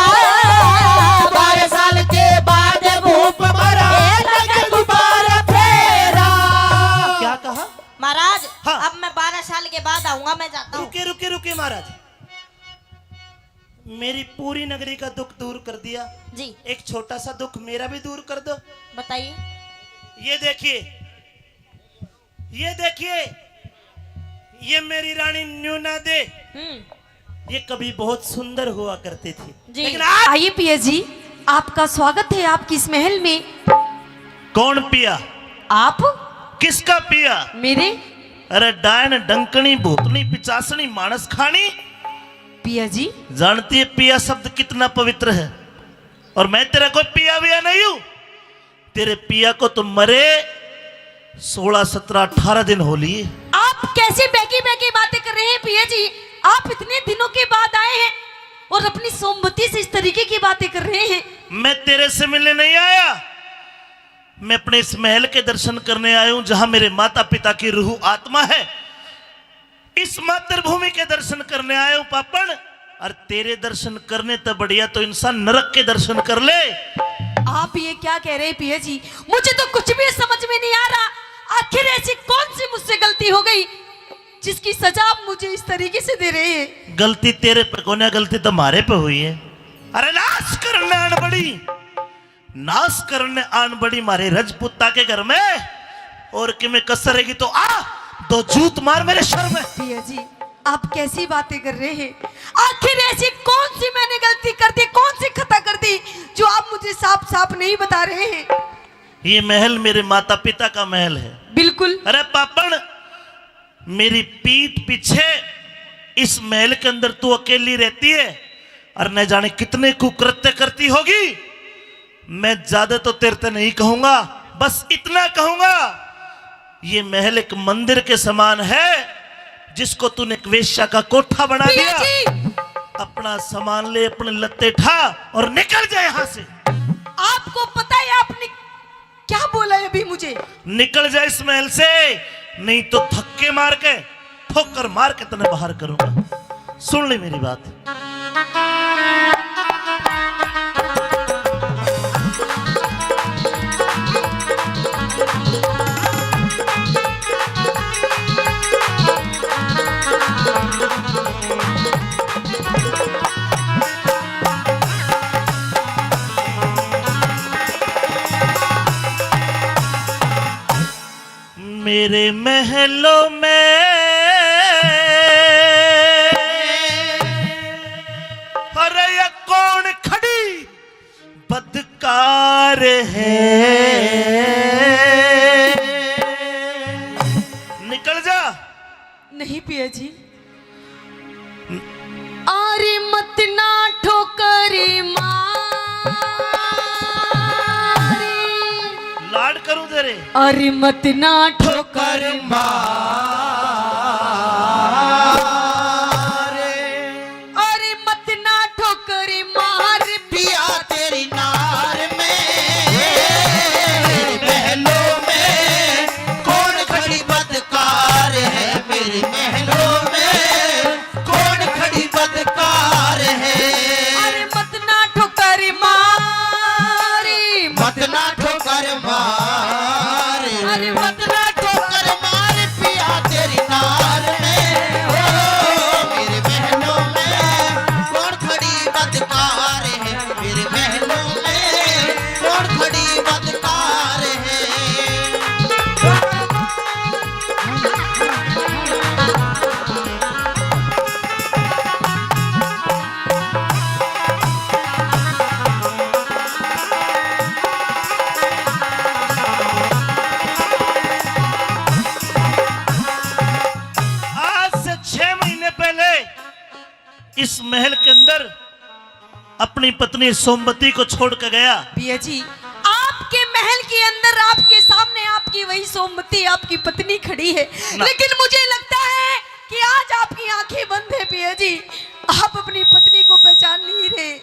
बारह साल के बाद भूप मारा, ए, लगे दोबारा फेरा। क्या कहा? महाराज, हाँ। अब मैं बारह साल के बाद आऊंगा, मैं जाता हूँ। रुके, रुके, रुके महाराज, मेरी पूरी नगरी का दुख दूर कर दिया, जी। एक छोटा सा दुख मेरा भी दूर कर दो। बताइए। ये देखिए, ये देखिए, ये मेरी रानी न्यूना दे, हम्म। ये कभी बहुत सुंदर हुआ करती थी, जी। लेकिन आज आइए पिया जी, आपका स्वागत है आपकी इस महल में। कौन पिया? आप। किसका पिया? मेरे। अरे डायन, डंकनी, भूतनी, पिचासनी, मानस खानी। पिया जी। जानती है पिया शब्द कितना पवित्र है? और मैं तेरा कोई पिया विया नहीं हूँ। तेरे पिया को तो मरे सोलह, सत्रह, अठारह दिन हो लिए। आप कैसी बहकी बहकी बातें कर रहे हैं पिया जी? आप इतने दिनों के बाद आए हैं और अपनी सोमवती से इस तरीके की बातें कर रहे हैं। मैं तेरे से मिलने नहीं आया, मैं अपने इस महल के दर्शन करने आया हूं, जहां मेरे माता पिता की रूह आत्मा है। इस मातृभूमि के दर्शन करने आया हूं पापण, और तेरे दर्शन करने तो बढ़िया तो इंसान नरक के दर्शन कर ले। आप ये क्या कह रहे हैं पिया जी? मुझे तो कुछ भी समझ में नहीं आ रहा। आखिर ऐसी कौन सी मुझसे गलती हो गई जिसकी सजा आप मुझे इस तरीके से दे रहे हैं? गलती तेरे पे कोन्या, गलती तो मारे पे हुई है। अरे नाश करने आन बड़ी, नाश करने आन बड़ी मारे रजपुता के घर में, और कि मैं कसर रहेगी तो आ, दो जूत मार मेरे सर में। पिया जी, आप कैसी बातें कर रहे हैं? आखिर ऐसी कौन सी मैंने गलती कर दी, कौन सी खता कर दी जो आप मुझे साफ साफ नहीं बता रहे हैं? ये महल मेरे माता पिता का महल है। बिल्कुल। अरे पापण, मेरी पीठ पीछे इस महल के अंदर तू अकेली रहती है और न जाने कितने कुकृत्य करती होगी। मैं ज्यादा तो तेरे ते नहीं कहूंगा, बस इतना कहूंगा, ये महल एक मंदिर के समान है, जिसको तूने एक वेश्या का कोठा बना दिया। जी। अपना सामान ले, अपने लत्ते ठा और निकल जा यहां से। आपको पता है आपने क्या बोला है अभी मुझे? निकल जा इस महल से, नहीं तो धक्के मार के, ठोकर मार के तने बाहर करूंगा। सुन ले मेरी बात। मेरे महलों में, अरे ये कौन खड़ी बदकार है? निकल जा। नहीं पिया जी। आरे मत ना ठोकर मारी। लाड करूं तेरे। अरे मत ना ठोकर मारे। अरे मत ना ठोकर मार। पिया तेरी नार में, महलों में कौन खड़ी बदकार है मेरे महलों में। कौन खड़ी बदकार है? अरे मत ना ठोकर मारी। मत ना ठोकर मारी। अरे मत ना ठोकर मारी। पिया तेरी नार में, ओ मेरे महलों में कौन खड़ी बदकार है? मेरे महलों में कौन खड़ी बदकार है? आज से छह महीने पहले इस महल के अंदर अपनी पत्नी सोमवती को छोड़ के गया। पिया जी, आपके महल के अंदर आपके सामने आपकी वही सोमवती, आपकी पत्नी खड़ी है, ना। लेकिन मुझे लगता है कि आज आपकी आंखें बंद है पिया जी, आप अपनी पत्नी को पहचान नहीं रहे।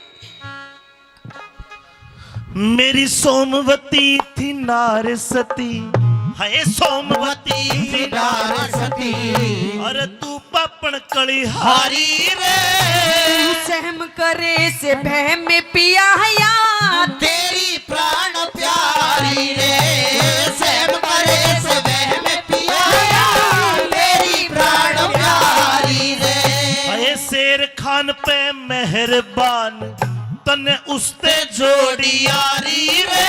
मेरी सोमवती थी नार सती, हाय सोमवती थी नार सती। अरे तू पापण कलिहारी रे। सहम करे से बहम पिया या। तेरी प्राण प्यारी रे। सहम करे से बहम पिया या। तेरी प्राण प्यारी रे। अरे शेर खान पे मेहरबान, तन्ने उसते जोड़ी यारी रे।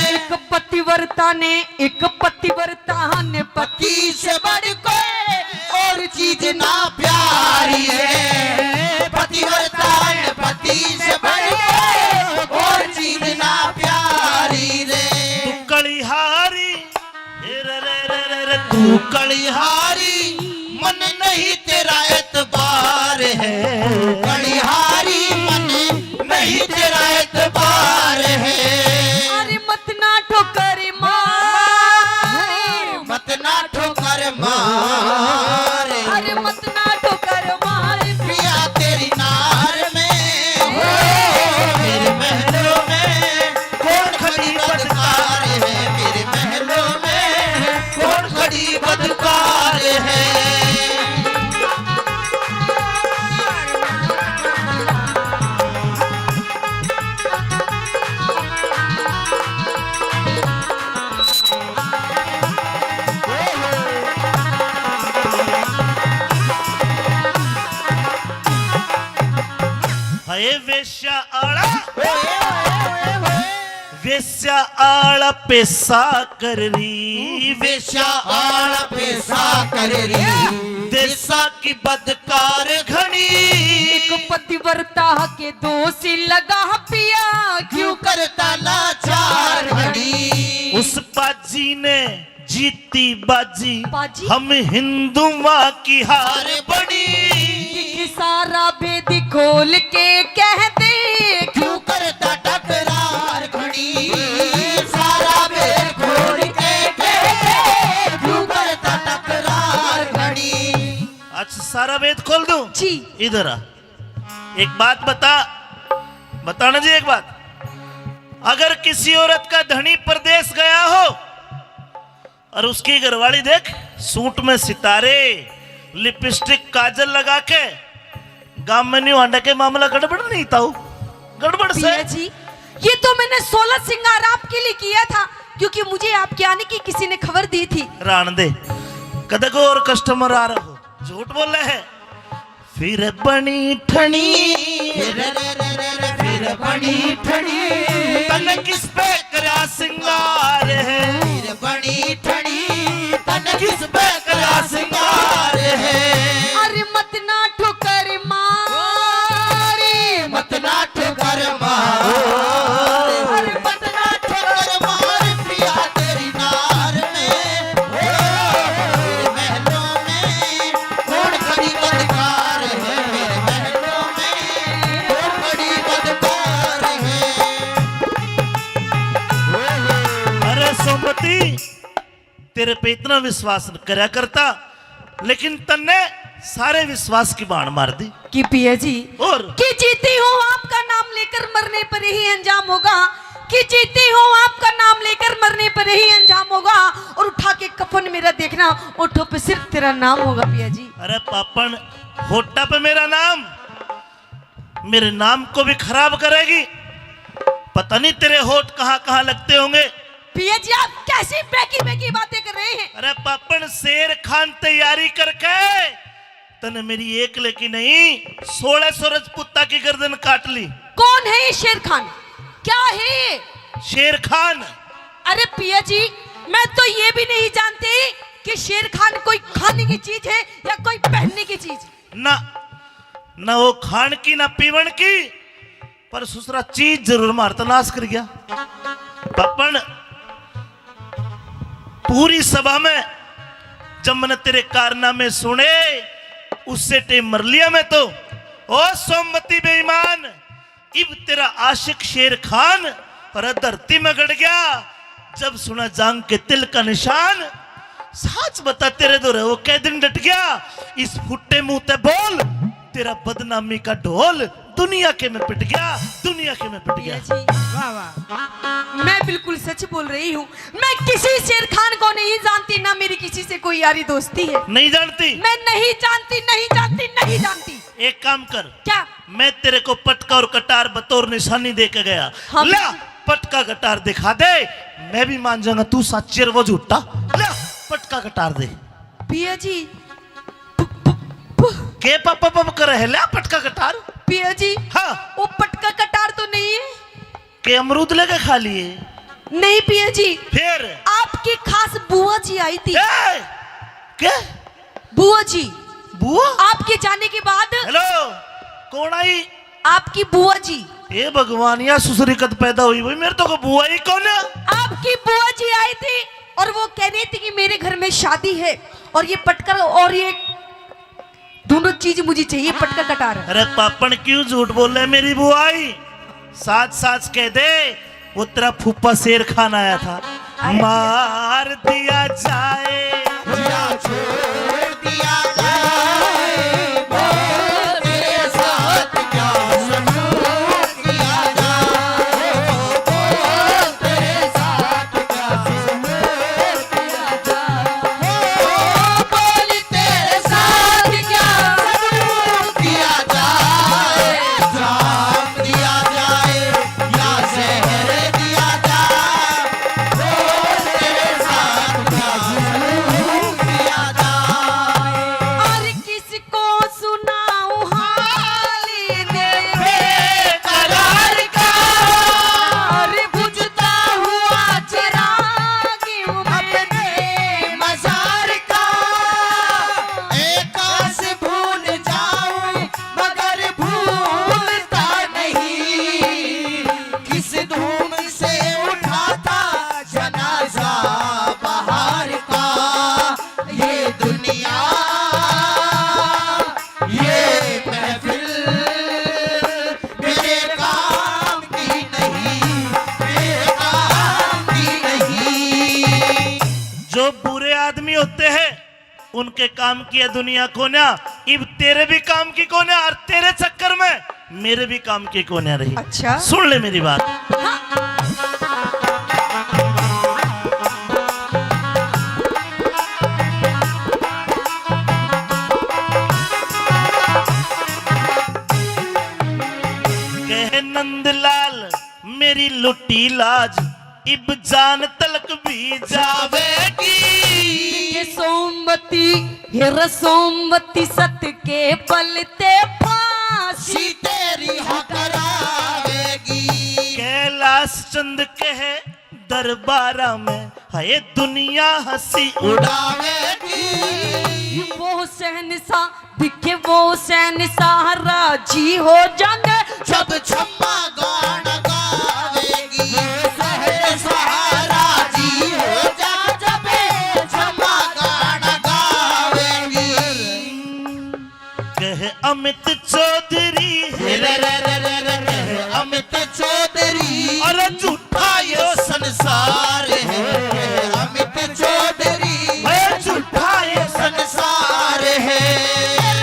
एक पतिव्रता ने, एक पतिव्रता ने पति से बढ़ कोई और चीज ना प्यारी रे। पतिव्रता ने पति से बढ़ कोई और चीज ना प्यारी रे। तू कलिहारी, हे रे रे रे रे रे, तू कलिहारी, मन नहीं तेरा एतबार है। कलिहारी, मन नहीं तेरा एतबार है। अरे मत ना ठोकर मार। मत ना ठोकर मार। वेश्या आला, वेश्या आला पैसा कर रही, वेश्या आला पैसा कर रही, देसा की बदकार घणी। एक पतिव्रता के दोष लगा पिया, क्यों करता लाचार घणी। उस बाजी ने जीती बाजी, बाजी? हम हिंदुआ की हार बनी। दिख सारा भेद खोल के कह दे, क्यों करता टकरार घणी। सारा भेद खोल के कह दे, क्यों करता टकरार घणी। अच्छा, सारा भेद खोल दूं? जी। इधर आ, एक बात बता, बताना जी एक बात। अगर किसी औरत का धनी परदेस गया हो और उसकी घरवाली देख, सूट में सितारे, लिपस्टिक, काजल लगा के, गांव में न्यू हांडा के मामला गड़बड़ नहीं ताऊ? गड़बड़ से। पिया जी, ये तो मैंने सोलह श्रृंगार आपके लिए किया था, क्योंकि मुझे आपके आने की किसी ने खबर दी थी। रान दे, कदे को और कस्टमर आ रहा हो, झूठ बोले है। फिर बनी ठणी, फिर बनी ठणी, तन किस पे करा सिंगार है। फिर बनी ठणी, तन किस पे करा सिंगार है। अरे मत ना ठोकर मारी, मत ना ठोकर मार। अरे मत ना ठोकर मार पिया तेरी नार में। ओ, तेरे महलों में कौन खड़ी बदकार है, मेरे महलों में कौन खड़ी बदकार है। अरे सोमती, तेरे पे इतना विश्वास करया करता, लेकिन तन्ने सारे विश्वास की बाण मार दी। कि पिया जी, और? कि जीती हूँ आपका नाम लेकर मरने पर यही अंजाम होगा, कि जीती हूँ आपका नाम लेकर मरने पर यही अंजाम होगा, और उठा के कफन मेरा देखना, ओठों पे सिर्फ तेरा नाम होगा पिया जी। अरे पापण, होठा पे मेरा नाम, मेरे नाम को भी खराब करेगी। पता नहीं तेरे होठ कहाँ-कहाँ लगते होंगे। पिया जी, आप कैसी बेकी बेकी बातें कर रहे हैं? अरे पापण, शेर खान तैयारी करके तने मेरी एक लेकी नहीं, सोलह सौ रजपूता की गर्दन काट ली। कौन है ये शेर खान? क्या है ये? शेर खान। अरे पिया जी, मैं तो ये भी नहीं जानती कि शेर खान कोई खाने की चीज है या कोई पहनने की चीज। ना, ना वो खान की, ना पीवण की, पर सुसरा चीज जरूर मार तो नाश कर गया। पापण, पूरी सभा में जब मैंने तेरे कारनामे सुने, उससे टेम मर लिया मैं तो। ओ सोमवती बेईमान, इब तेरा आशिक शेर खान और धरती में गड़ गया। जब सुना जांग के तिल का निशान, साच बता तेरे धोरे वो कै दिन डट गया। इस फुट्टे मुंह ते बोल, तेरा बदनामी का ढोल दुनिया के में पिट गया, दुनिया के में पिट गया। जी। वाह, वाह। मैं बिल्कुल सच बोल रही हूँ। मैं किसी शेर खान को नहीं जानती, ना मेरी किसी से कोई यारी दोस्ती है। नहीं जानती? मैं नहीं जानती, नहीं जानती, नहीं जानती। एक काम कर। क्या? मैं तेरे को पटका और कटार बतौर निशानी दे के गया। हाँ, ला, बिल्कुल। पटका कटार दिखा दे, मैं भी मान जाऊंगा तू सच्ची और वो झूठा। ला, पटका कटार दे। पिया जी, के पप पप कर है, ला पटका कटार। पिया जी, हाँ। वो पटका कटार तो नहीं है? के अमरूद लेके खा लिए? नहीं पिया जी। फिर? आपकी खास बुआ जी आई थी। ए! के? बुआ जी। बुआ? आपके जाने के बाद। हेलो, कौन आई? आपकी बुआ जी। ए भगवान, या सुसरी कद पैदा हुई भाई, मेरे तो को बुआ ही कौन है? आपकी बुआ जी आई थी और वो कह रही थी कि मेरे घर में शादी है और ये पटकर और ये दोनों चीज मुझे चाहिए, पटका कटार। अरे पापण, क्यों झूठ बोल रहे मेरी बुआई? साच साच कह दे, वो तेरा फूफा शेर खान आया था। अरे मार दिया जाए या छोड़ दिया जाए, बोल तेरे साथ क्या सलूक किया जाए, बोल तेरे साथ क्या सलूक किया जाए। उनके काम की है दुनिया कोन्या, इब तेरे भी काम की कोन्या, और तेरे चक्कर में मेरे भी काम की कोन्या रही। अच्छा। सुन ले मेरी बात। हाँ। कहे नंदलाल, मेरी लुटी लाज, इब जान तलक भी जावेगी। ये सोमवती, ये रसोमवती, सत के बल ते फांसी तेरी करावेगी। कैलाश चंद कहे दरबारा में, हाय दुनिया हंसी उड़ावेगी। वो शहंशाह दिखे, वो शहंशाह राजी हो जाने जब छम्मा गाना गावेगी। शहंशाह राजी हो जा जब छम्मा गाना गावेगी। कह अमित चौधरी, रे रे रे रे रे, कह अमित चौधरी, अरे झूठा यो संसार है। अमित चौधरी, अरे झूठा यो संसार है।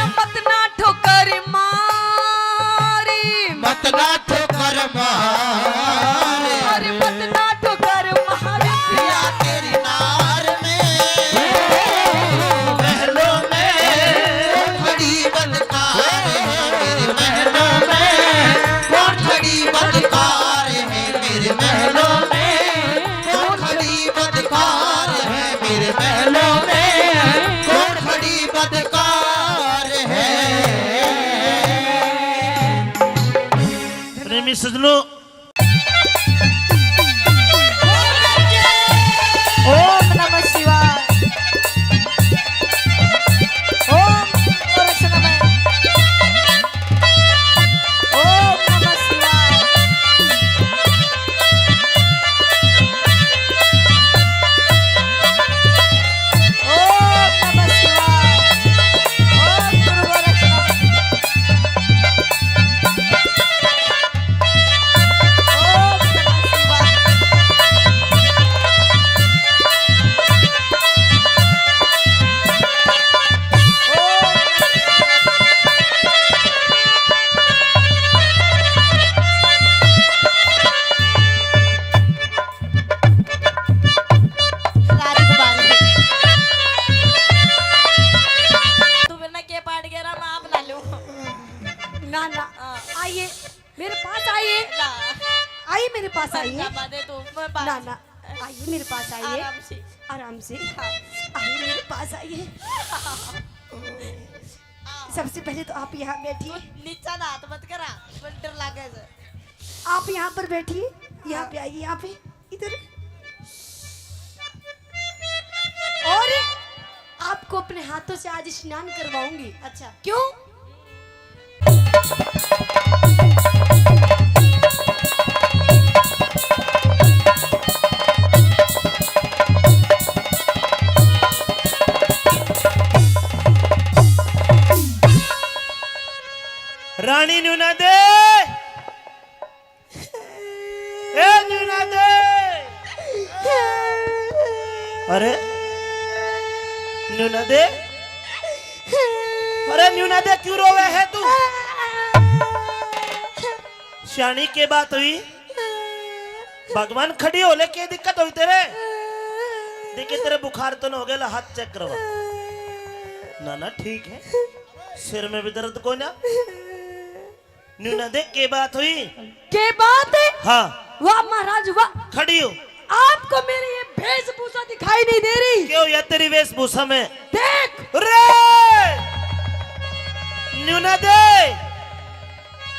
मत ना ठोकर मारी, मत ना ठोकर मारी, अरे मत ना ठोकर मारी। या तेरी नार में महलों में खड़ी बदकार है, मेरे महलों में कौन खड़ी बदकार है, मेरे महलों में कौन खड़ी बदकार है, मेरे महलों में कौन खड़ी बदकार है। प्रेमी सजनों, ओम नमः शिवाय। ओम गोरक्ष नमः। ओम नमः शिवाय। ओम नमः शिवाय। ओम गुरु गोरक्ष नमः। राजकुमारी। तू मेरे ना के पाट गया ना, मैं आप ना लूं। ना, ना। हाँ। आइए, मेरे पास आइए। ना। आइए, मेरे पास आइए। ना, ना, आइए, मेरे पास आइए। आराम से। आराम से। हाँ। आइए, मेरे पास आइए। सबसे पहले तो आप यहाँ बैठिए। नीचा ना हाथ मत करा, मुझे डर लागे से। आप यहाँ पर बैठिए, यहाँ पे आइए, यहाँ पे, इधर। और आपको अपने हाथों से आज स्नान करवाऊंगी। अच्छा। क्यों? रानी नूना दे, ए नूना दे। अरे नूना दे, अरे नूना दे, क्यों रोवे है तू? सियाणी, के बात हुई? भगवान, खड़ी हो ले, के दिक्कत हुई तेरे? देखिए, तेरे बुखार तो ना हो गया, ला हाथ चेक करवा। ना, ना, ठीक है, सिर में भी दर्द कोई ना। नूना दे, के बात हुई? के बात है? हाँ। वाह महाराज, वाह। खड़ी हो। आपको मेरी ये वेशभूषा दिखाई नहीं दे रही? क्यों या तेरी वेशभूषा में? देख। रे! नूना दे,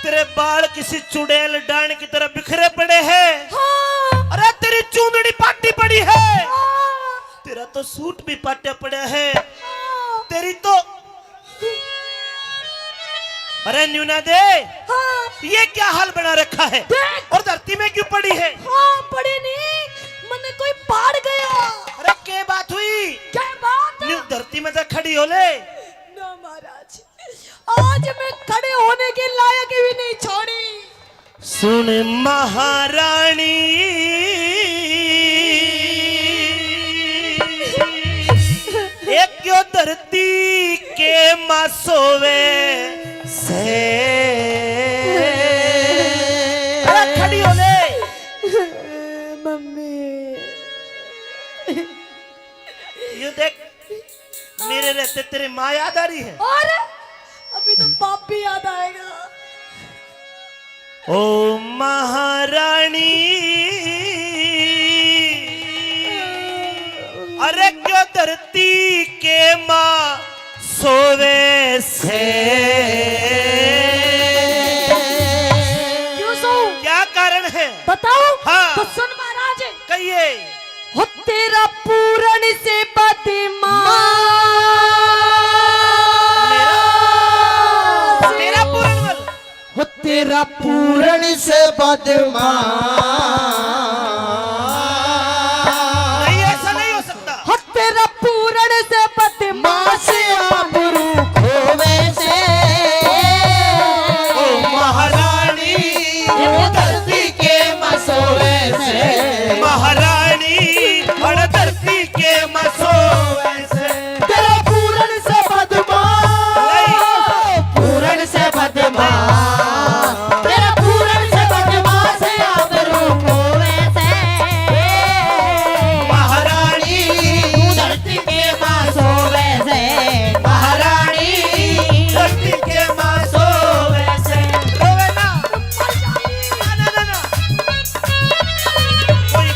तेरे बाल किसी चुड़ैल डांड की तरह बिखरे पड़े हैं। हाँ। अरे, तेरी चूंदड़ी पाटी पड़ी है। हाँ। तेरा तो सूट भी पाटा पड़ा है। हाँ। तेरी तो, अरे नूना दे, हाँ। ये क्या हाल बना रखा है? देख। और धरती में क्यों पड़ी है? हाँ, पड़ी नहीं, मन्ने कोई पाड़ गया। अरे के बात हुई? क्या बात? न्यू धरती में तो खड़ी हो ले। ना महाराज, आज मैं खड़े होने के लायक भी नहीं छोड़ी। सुन महारानी, एक यो धरती सोवे से। अरे खड़ी हो ले। मम्मी। ये देख, मेरे रहते तेरे माँ याद आ रही है। और अभी तो बाप भी याद आएगा। ओ महारानी, अरे क्यों धरती के माँ सोवे से? क्यों सोऊं? क्या कारण है? बताऊं? हाँ। तो सुन महाराज। कहिए। हो तेरा पूरण से बदमाश। मेरा, मेरा पूरण मल। हो तेरा पूरण से बदमाश। नहीं, ऐसा नहीं हो सकता। हो तेरा पूरण से बदमाश। मास आबरू खोवे से। ओ महारानी, धरती के मसोवे से। महारानी, अड़ धरती के मसोवे से। तेरा पूरण से बदमाश। पूरण से बदमाश। तेरा पूरण से बदमाश, आबरू खोवे से। महारानी, धरती के माँ सोवे से। महारानी, धरती के माँ सोवे से। रोवे ना। ना, ना, ना, ना। कोई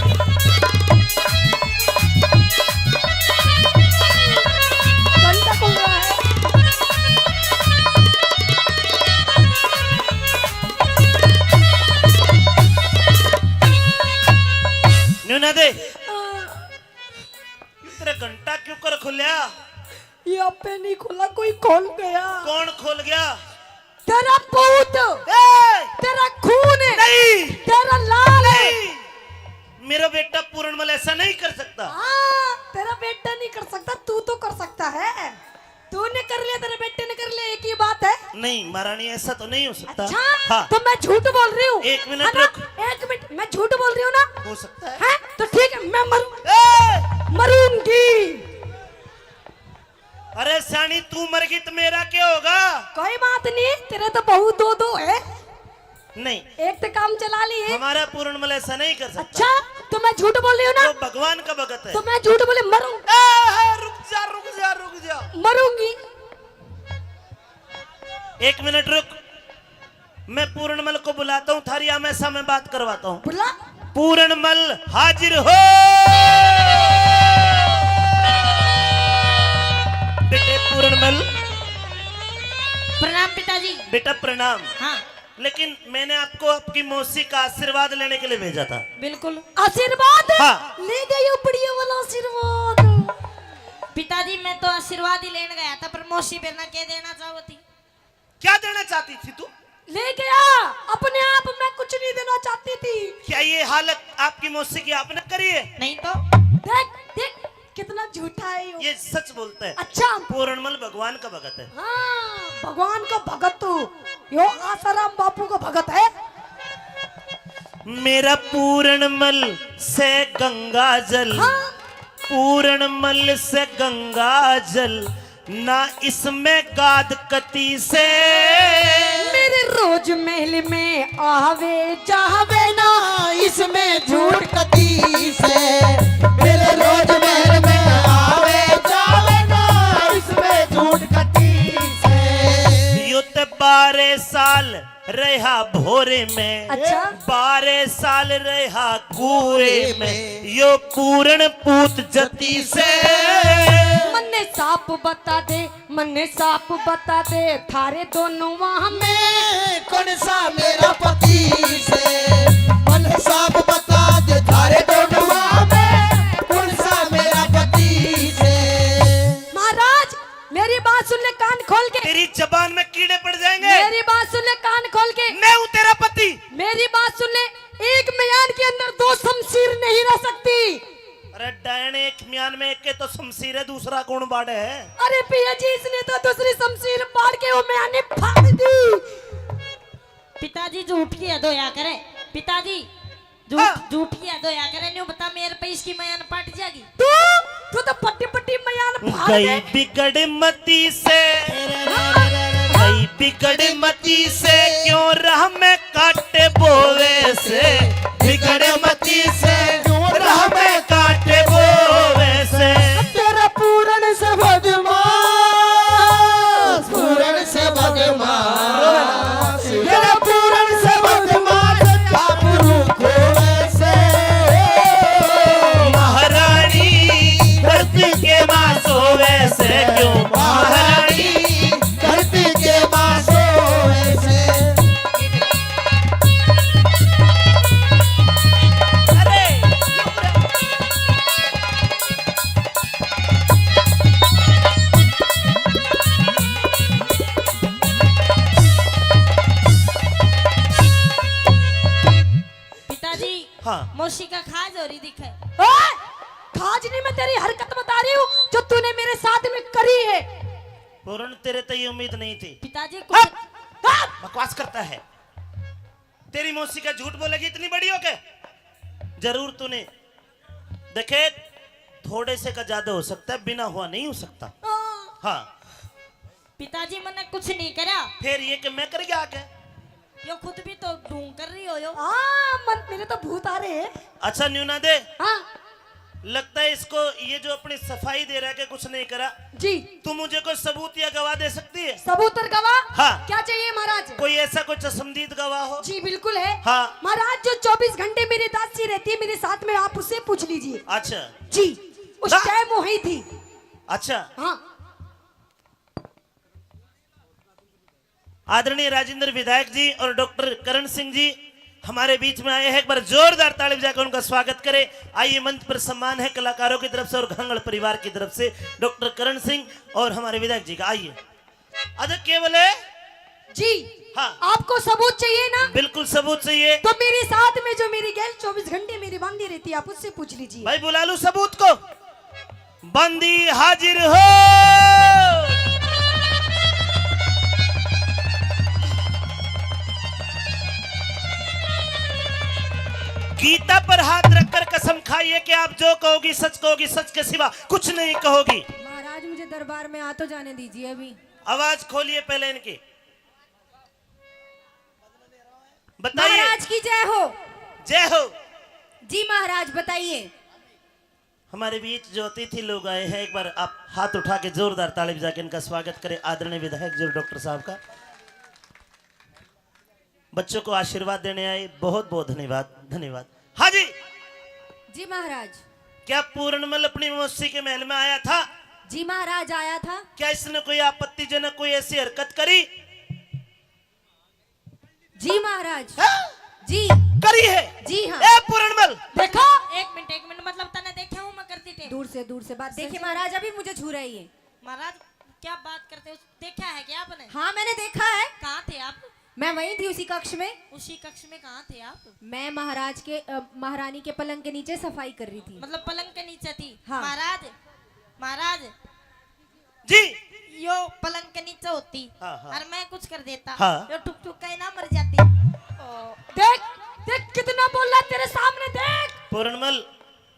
घंटा कौन रहा है? न्यू ना दे। तेरा घंटा क्यों कर खुल्या? ये आपे नहीं खोला, कोई खोल गया। कौन खोल गया? तेरा पूत, ए! तेरा खून, नहीं! तेरा लाल। नहीं! मेरा बेटा पूरणमल ऐसा नहीं कर सकता। हाँ, तेरा बेटा नहीं कर सकता, तू तो कर सकता है। तूने कर लिया, तेरे बेटे ने कर लिया, एक ही बात है। नहीं महारानी, ऐसा तो नहीं हो सकता। अच्छा, हाँ। तो मैं झूठ बोल रही हूँ, एक मिनट है ना? रुक। एक मिनट, मैं झूठ बोल रही हूँ ना? हो सकता है। हैं? तो ठीक है, मैं मरूं-, ए! मरूंगी। अरे स्याणी, तू मर गई तो मेरा क्या होगा? कोई बात नहीं, तेरे तो बहू दो दो है। नहीं। एक तो काम चला लिए। हमारा पूरणमल ऐसा नहीं कर सकता। अच्छा, तो मैं झूठ बोल रही हूँ ना? वो भगवान का भगत है। तो मैं झूठ बोले मरूं। ए, ए, रुक जा, रुक जा, रुक जा। मरूंगी। एक मिनट रुक, मैं पूरणमल को बुलाता हूँ, थारी आमने सामने बात करवाता हूँ। बुला। पूरणमल हाजिर हो। बेटे पूरणमल। प्रणाम पिताजी। बेटा प्रणाम। हाँ। लेकिन मैंने आपको आपकी मौसी का आशीर्वाद लेने के लिए भेजा था। बिल्कुल। आशीर्वाद? हाँ। ले गयो बढ़िया वाला आशीर्वाद। पिताजी, मैं तो आशीर्वाद ही लेने गया था, पर मौसी बेरा के देना चाहती। क्या देना चाहती थी तू? ले गया, अपने आप मैं कुछ नहीं देना चाहती थी। क्या ये हालत आपकी मौसी की आपने करी है? नहीं तो। देख, देख, कितना झूठा है यो। ये सच बोलता है। अच्छा। पूरणमल भगवान का भगत है। हाँ, भगवान का भगत तो यो आसाराम बापू का भगत है। मेरा पूरणमल से गंगा जल, हाँ। पूरणमल से गंगा जल, ना इसमें गाद कती से। मेरे रोज महल में आवे जावे ना, इसमें झूठ कती से। मेरे रोज महल में आवे जावे ना, इसमें झूठ कती से। यो ते बारह साल रहा भोरे में, अच्छा। बारह साल रहा कोरे में, यो पूरण पूत जती से। मन्ने साफ बता दे, मन्ने साफ बता दे, थारे दोनों वहाँ में कौन सा मेरा पति से? मन्ने साफ बता दे, थारे दोनों वहाँ में कौन सा मेरा पति से? महाराज, मेरी बात सुन ले कान खोल के। तेरी जबान में कीड़े पड़ जाएंगे। मेरी बात सुन ले कान खोल के। मैं हूँ तेरा पति। मेरी बात सुन ले, एक म्यान के अंदर दो शमशीर नहीं रह सकती। अरे डायन, एक म्यान में एक के तो शमशीर है, दूसरा कौन बाड़े है? अरे पिया जी, इसने तो दूसरी शमशीर बाड़ के वो म्यान ने फाड़ दी। पिताजी झूठ की हद होया करे। पिताजी, झूठ, हाँ। झूठ की हद होया करे, न्यू बता मेरे पे इसकी म्यान पट जाएगी। तू, तू तो पट्टी पट्टी म्यान फाड़ गई दे। बिगड़ मती से। तेरे रे बिगड़ मती से क्यों राह में काटे बोवे से, बिगड़ मती से क्यों राह में काटे बोवे से। तेरा पूरण से बदमाश, पूरण से बदमाश, तेरा पूरण से बदमाश, काबरू खोवे से। महारानी धरती के माँ सोवे से क्यों, महारानी धरती के माँ सोवे से। अरे, पिताजी, हाँ। मौसी का खाज हो रही दिखे। ओए, खाज नहीं, मैं तेरी हरकत बता रही हूँ जो तूने मेरे साथ में करी है। पूरण, तेरे तो ये उम्मीद नहीं थी। पिताजी, कुछ हट! हट! बकवास करता है। तेरी मौसी का झूठ बोलेगी इतनी बड़ी होके? जरूर तूने देखे, थोड़े से का ज्यादा हो सकता है, बिना हुआ नहीं हो सकता। हाँ। हाँ। पिताजी, मन्ने कुछ नहीं करा। फिर ये कि मैं कर गया के? यो खुद भी तो ढोंग कर रही हो यो। हाँ, मन, मेरे तो भूत आ रहे हैं। अच्छा, न्यू ना दे। हाँ। लगता है इसको, ये जो अपनी सफाई दे रहा है कि कुछ नहीं करा। जी। तू मुझे कोई सबूत या गवाह दे सकती है? सबूत और गवाह? हाँ। क्या चाहिए महाराज? कोई ऐसा कोई चश्मदीद गवाह हो? जी, बिल्कुल है। हाँ। महाराज, जो चौबीस घंटे मेरी दासी रहती है मेरे साथ में, आप उससे पूछ लीजिए। अच्छा। जी, उस हाँ। टाइम वही थी। अच्छा। हाँ। आदरणीय राजेंद्र विधायक जी और डॉक्टर करण सिंह जी हमारे बीच में आए हैं, एक बार जोरदार ताली बजाकर उनका स्वागत करें। आइए, मंच पर सम्मान है कलाकारों की तरफ से और घांगड़ परिवार की तरफ से डॉक्टर करण सिंह और हमारे विधायक जी का। आइए। अरे, के बोले? जी। हाँ। आपको सबूत चाहिए ना? बिल्कुल सबूत चाहिए। तो मेरे साथ में जो मेरी गैल चौबीस घंटे मेरी बांधी रहती है, आप उससे पूछ लीजिए। भाई, बुला लूं सबूत को? बंदी हाजिर हो। गीता पर हाथ रखकर कसम खाइए कि आप जो कहोगी सच कहोगी, सच के सिवा कुछ नहीं कहोगी। महाराज, मुझे दरबार में आ तो जाने दीजिए अभी। आवाज खोलिए पहले इनकी। बताइए। महाराज की जय हो। जय हो। जी महाराज, बताइए। हमारे बीच जो अतिथि लोग आए हैं, एक बार आप हाथ उठा के जोरदार ताली बजा के इनका स्वागत करें, आदरणीय विधायक जी और डॉक्टर साहब का। बच्चों को आशीर्वाद देने आए, बहुत बहुत धन्यवाद, धन्यवाद। हाँ जी। जी महाराज। क्या पूरणमल अपनी मौसी के महल में आया था? जी महाराज, आया था। क्या इसने कोई आपत्तिजनक कोई ऐसी हरकत करी? जी महाराज। हैं? जी। करी है? जी हाँ। ए पूरणमल। देखो। एक मिनट, एक मिनट, मतलब तने देखे हूँ मैं करती टेम। दूर से, दूर से बात। देखिए महाराज, अभी मुझे छू रही है। महाराज, क्या बात करते हो? देखा है क्या आपने? हाँ, मैंने देखा है। कहाँ थे आप? मैं वहीं थी, उसी कक्ष में। उसी कक्ष में कहाँ थे आप? मैं महाराज के, अ, महारानी के पलंग के नीचे सफाई कर रही थी। मतलब पलंग के नीचे थी? हाँ। महाराज, महाराज, जी। यो पलंग के नीचे होती। हाँ, हाँ। और मैं कुछ कर देता। हाँ। यो ठुक ठुक के ना मर जाती। देख, देख कितना बोल रहा है तेरे सामने, देख। पूरणमल,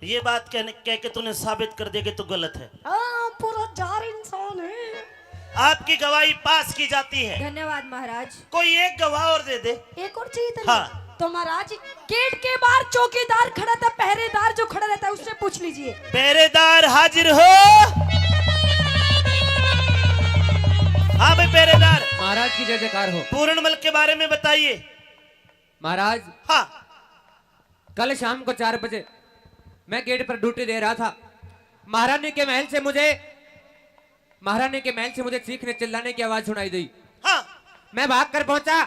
ये बात कहने, कह के तूने साबित कर दिया कि तू गलत है। हाँ, पूरा जार इंसान है। आपकी गवाही पास की जाती है। धन्यवाद महाराज। कोई एक गवाह और दे दे। एक और चाहिए तेरे? हाँ। तो महाराज, गेट के बाहर चौकीदार खड़ा था, पहरेदार जो खड़ा रहता है, उससे पूछ लीजिए। पहरेदार हाजिर हो। हाँ भाई पहरेदार। महाराज की जय जयकार हो। पूरणमल के बारे में बताइए। महाराज, हाँ। कल शाम को चार बजे मैं गेट पर ड्यूटी दे रहा था। महारानी के महल से मुझे, महारानी के महल से मुझे चीखने चिल्लाने की आवाज सुनाई दी। हाँ। मैं भाग कर पहुंचा,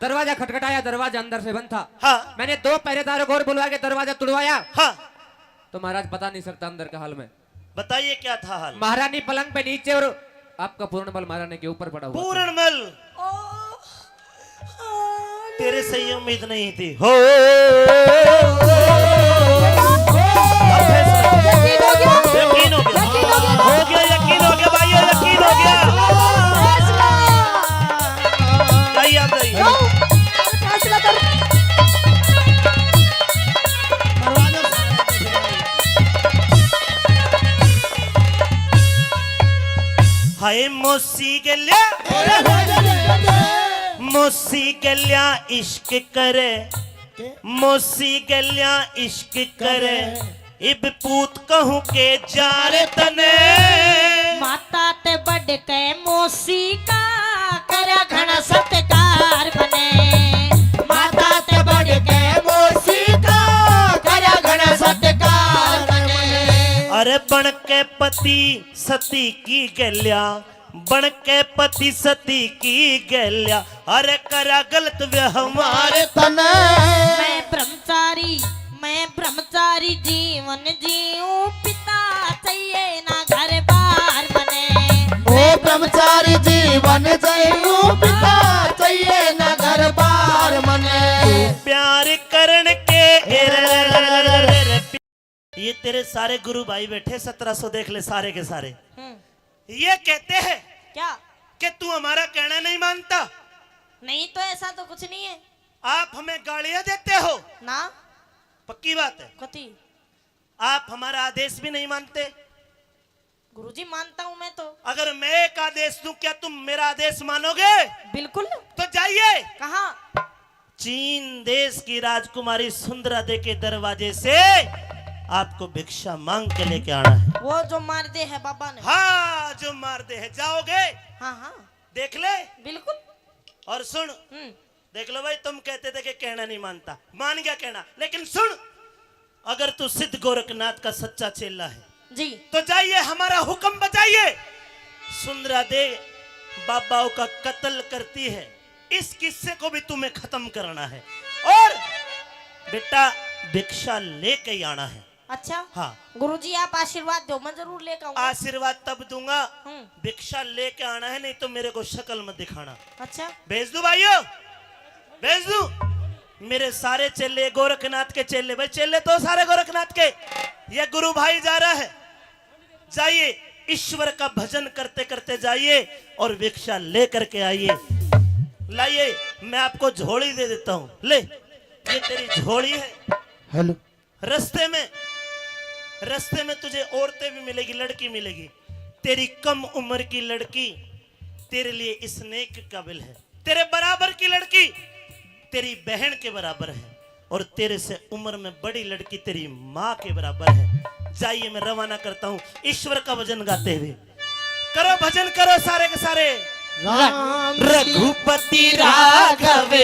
दरवाजा खटखटाया, दरवाजा अंदर से बंद था। हाँ। मैंने दो पहरेदारों को और बुलवा के दरवाजा तुड़वाया। हाँ। तो महाराज, बता नहीं सकता अंदर का हाल मैं। बताइए क्या था हाल? महारानी पलंग पे नीचे और आपका पूरणमल महारानी के ऊपर पड़ा हुआ था। पूरणमल। ओ, तेरे से ये उम्मीद नहीं थी। हो। अब फैसला। यकीन हो गया? यकीन हो गया? यकीन हो गया? हो गया, यकीन हो गया भाइयों, यकीन हो गया। फैसला। जाइए आप, जाइए। क्यों? फैसला कर। हाय मौसी गल्या, मौसी गल्या इश्क करे, मौसी गल्या इश्क करे, इब पूत कहूँ के जा रे तने। माता ते बढ़ के मौसी का, करया घणा सत्कार मने। माता ते बढ़ के मौसी का, करया घणा सत्कार मने। अरे बन के पति सती की गल्या, बन के पति सती की गल्या, अरे करा गलत व्यवहार तने। मैं ब्रह्मचारी, मैं ब्रह्मचारी जीवन जीऊं, पिता चाहिए ना घर बार मने। ओ ब्रह्मचारी जीवन जीऊं, पिता चाहिए ना घर बार मने। प्यार करण के, ये तेरे सारे गुरु भाई बैठे, सत्रह सौ देख ले सारे के सारे। हम्म। ये कहते हैं क्या? कि तू हमारा कहना नहीं मानता। नहीं तो, ऐसा तो कुछ नहीं है। आप हमें गालियां देते हो। ना। पक्की बात है। कती? आप हमारा आदेश भी नहीं मानते। गुरुजी, मानता हूँ मैं तो। अगर मैं एक आदेश दूं, क्या तुम मेरा आदेश मानोगे? बिल्कुल। तो जाइए। कहाँ? चीन देश की राजकुमारी सुंदरा दे के दरवाजे से आपको भिक्षा मांग के लेके आना है। वो जो मार दे है बाबा ने। हाँ, जो मार दे है। जाओगे? हाँ, हाँ। देख ले। बिल्कुल। और सुन, हम्म। देख लो भाई, तुम कहते थे कि कहना नहीं मानता, मान गया कहना, लेकिन सुन, अगर तू सिद्ध गोरखनाथ का सच्चा चेला है जी, तो जाइए, हमारा हुक्म बजाइए। सुंदरा दे बाबाओं का कत्ल करती है, इस किस्से को भी तुम्हें खत्म करना है। और बेटा, भिक्षा लेके ही आना है। अच्छा। हाँ। गुरुजी, आप आशीर्वाद दो, मैं जरूर लेके आऊंगा। आशीर्वाद तब दूंगा, हम्म। भिक्षा लेके आना है, नहीं तो मेरे को शक्ल मत दिखाना। अच्छा। भेज दूं भाइयों, भेज दूं। मेरे सारे चेले गोरखनाथ के चेले, भाई चेले तो सारे गोरखनाथ के। ये गुरु भाई जा रहा है, जाइए, ईश्वर का भजन करते करते जाइए और भिक्षा लेकर के आइए। लाइए, मैं आपको झोली दे देता हूँ। ले, ये तेरी झोली है। हेलो। रास्ते में, रास्ते में तुझे औरतें भी मिलेगी, लड़की मिलेगी। तेरी कम उम्र की लड़की तेरे लिए इस नेक काबिल है। तेरे बराबर की लड़की तेरी बहन के बराबर है, और तेरे से उम्र में बड़ी लड़की तेरी माँ के बराबर है। जाइए, मैं रवाना करता हूँ ईश्वर का भजन गाते हुए। करो भजन, करो सारे के सारे। राम रघुपति राघव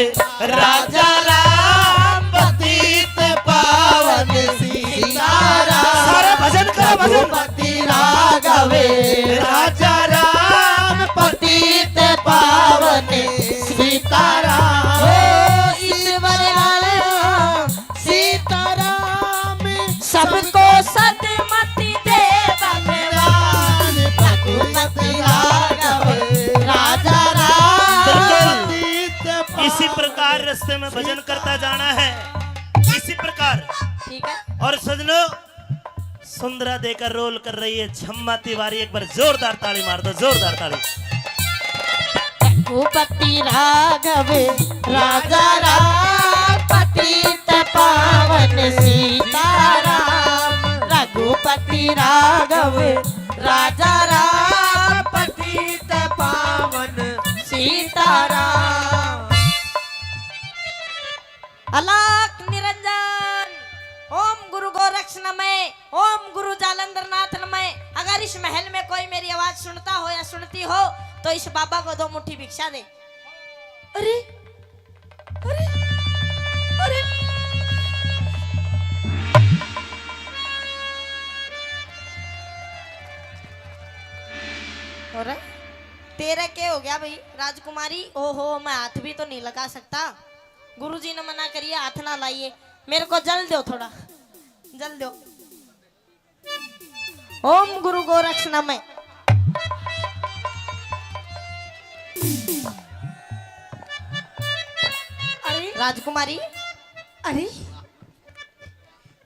राजा राम पतित पावन सीताराम। सारे भजन करो, भजन। रघुपति राघव राजा राम पतित पावन सीताराम। ओ ईश्वर राम सीताराम सबको सदमति दे भगवान। रघुपति राघव राजा राम बिल्कुल। पतित पावन। इसी प्रकार रास्ते में भजन करता जाना है, इसी प्रकार। ठीक है। और सजनों, सुंदरा देकर रोल कर रही है छम्मा तिवारी, एक बार जोरदार ताली मार दो, जोरदार ताली। रघुपति राघव राजा राम पतित पावन सीताराम। रघुपति राघव राजा राम पतित पावन सीताराम। अलख निरंजन। ओम गुरु गोरक्ष नमः, ओम गुरु जालंधर नाथ नमः। अगर इस महल में कोई मेरी आवाज सुनता हो या सुनती हो, तो इस बाबा को दो मुट्ठी भिक्षा दे। अरे, अरे, अरे। और तेरा क्या हो गया भाई राजकुमारी? ओहो, मैं हाथ भी तो नहीं लगा सकता। गुरुजी ने मना करिए, हाथ ना लाइए। मेरे को जल दो थोड़ा, जल दो। ओम गुरु गोरक्ष नमः। अरे राजकुमारी, अरे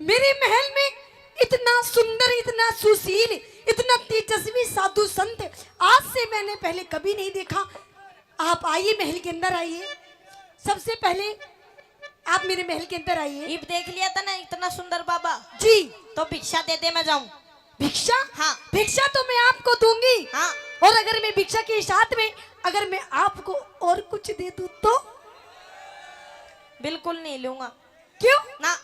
मेरे महल में इतना सुंदर, इतना सुशील, इतना तेजस्वी साधु संत आज से मैंने पहले कभी नहीं देखा। आप आइए, महल के अंदर आइए। सबसे पहले आप मेरे महल के अंदर आइए। इब देख लिया था ना इतना सुंदर बाबा। जी। तो भिक्षा दे दे, मैं जाऊं। भिक्षा? हाँ। भिक्षा तो मैं आपको दूंगी। हाँ। और अगर मैं भिक्षा के साथ में अगर मैं आपको और कुछ दे दूं तो? बिल्कुल नहीं लूंगा। क्यों? ना।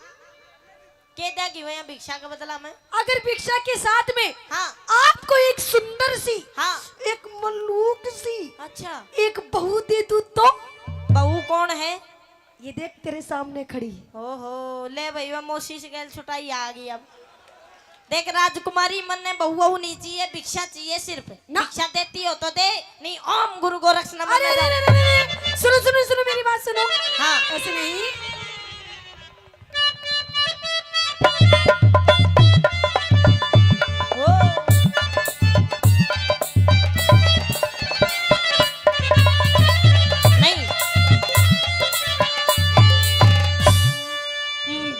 के देगी वो यहाँ भिक्षा के बदला में? अगर भिक्षा के साथ में हाँ। आपको एक सुंदर सी, हाँ। एक मलूक सी, अच्छा। एक बहू दे दूं तो? बहू कौन है? ये देख, तेरे सामने खड़ी। ओहो, ले भाई, वह मौसी से गैल छुटाई आ गई। अब देख राजकुमारी, मन ने बहू वहू नहीं चाहिए, भिक्षा चाहिए सिर्फ। ना। भिक्षा देती हो तो दे, नहीं ओम गुरु गोरक्ष नमः अरे, नमः। अरे, अरे, अरे, अरे, सुनो, सुनो, सुनो, मेरी बात सुनो। हाँ। ऐसे नहीं। ओ। नहीं।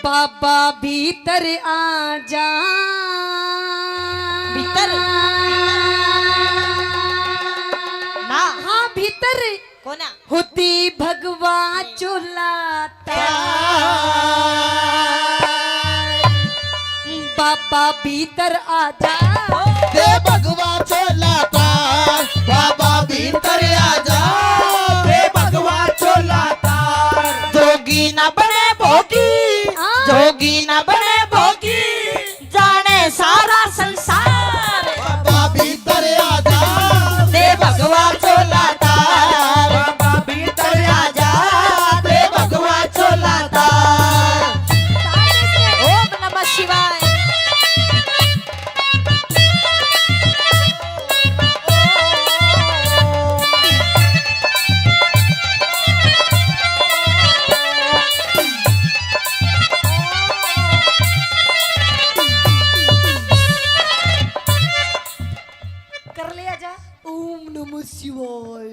बाबा भीतर आ जा। भीतर? ना। हाँ, भीतर। कोना? होती भगवा चोला तार। बाबा भीतर आ जा। दे भगवा चोला तार, बाबा भीतर आ जा। दे भगवा चोला तार। जोगी ना बने भोगी, हाँ। जोगी ना बने भोगी। जाने सारा संसार। बाबा भीतर आजा, दे भगवा चोला तार। बाबा भीतर आजा, दे भगवा चोला तार। ओम नमः शिवाय। कर ले आजा। ओम नमः शिवाय।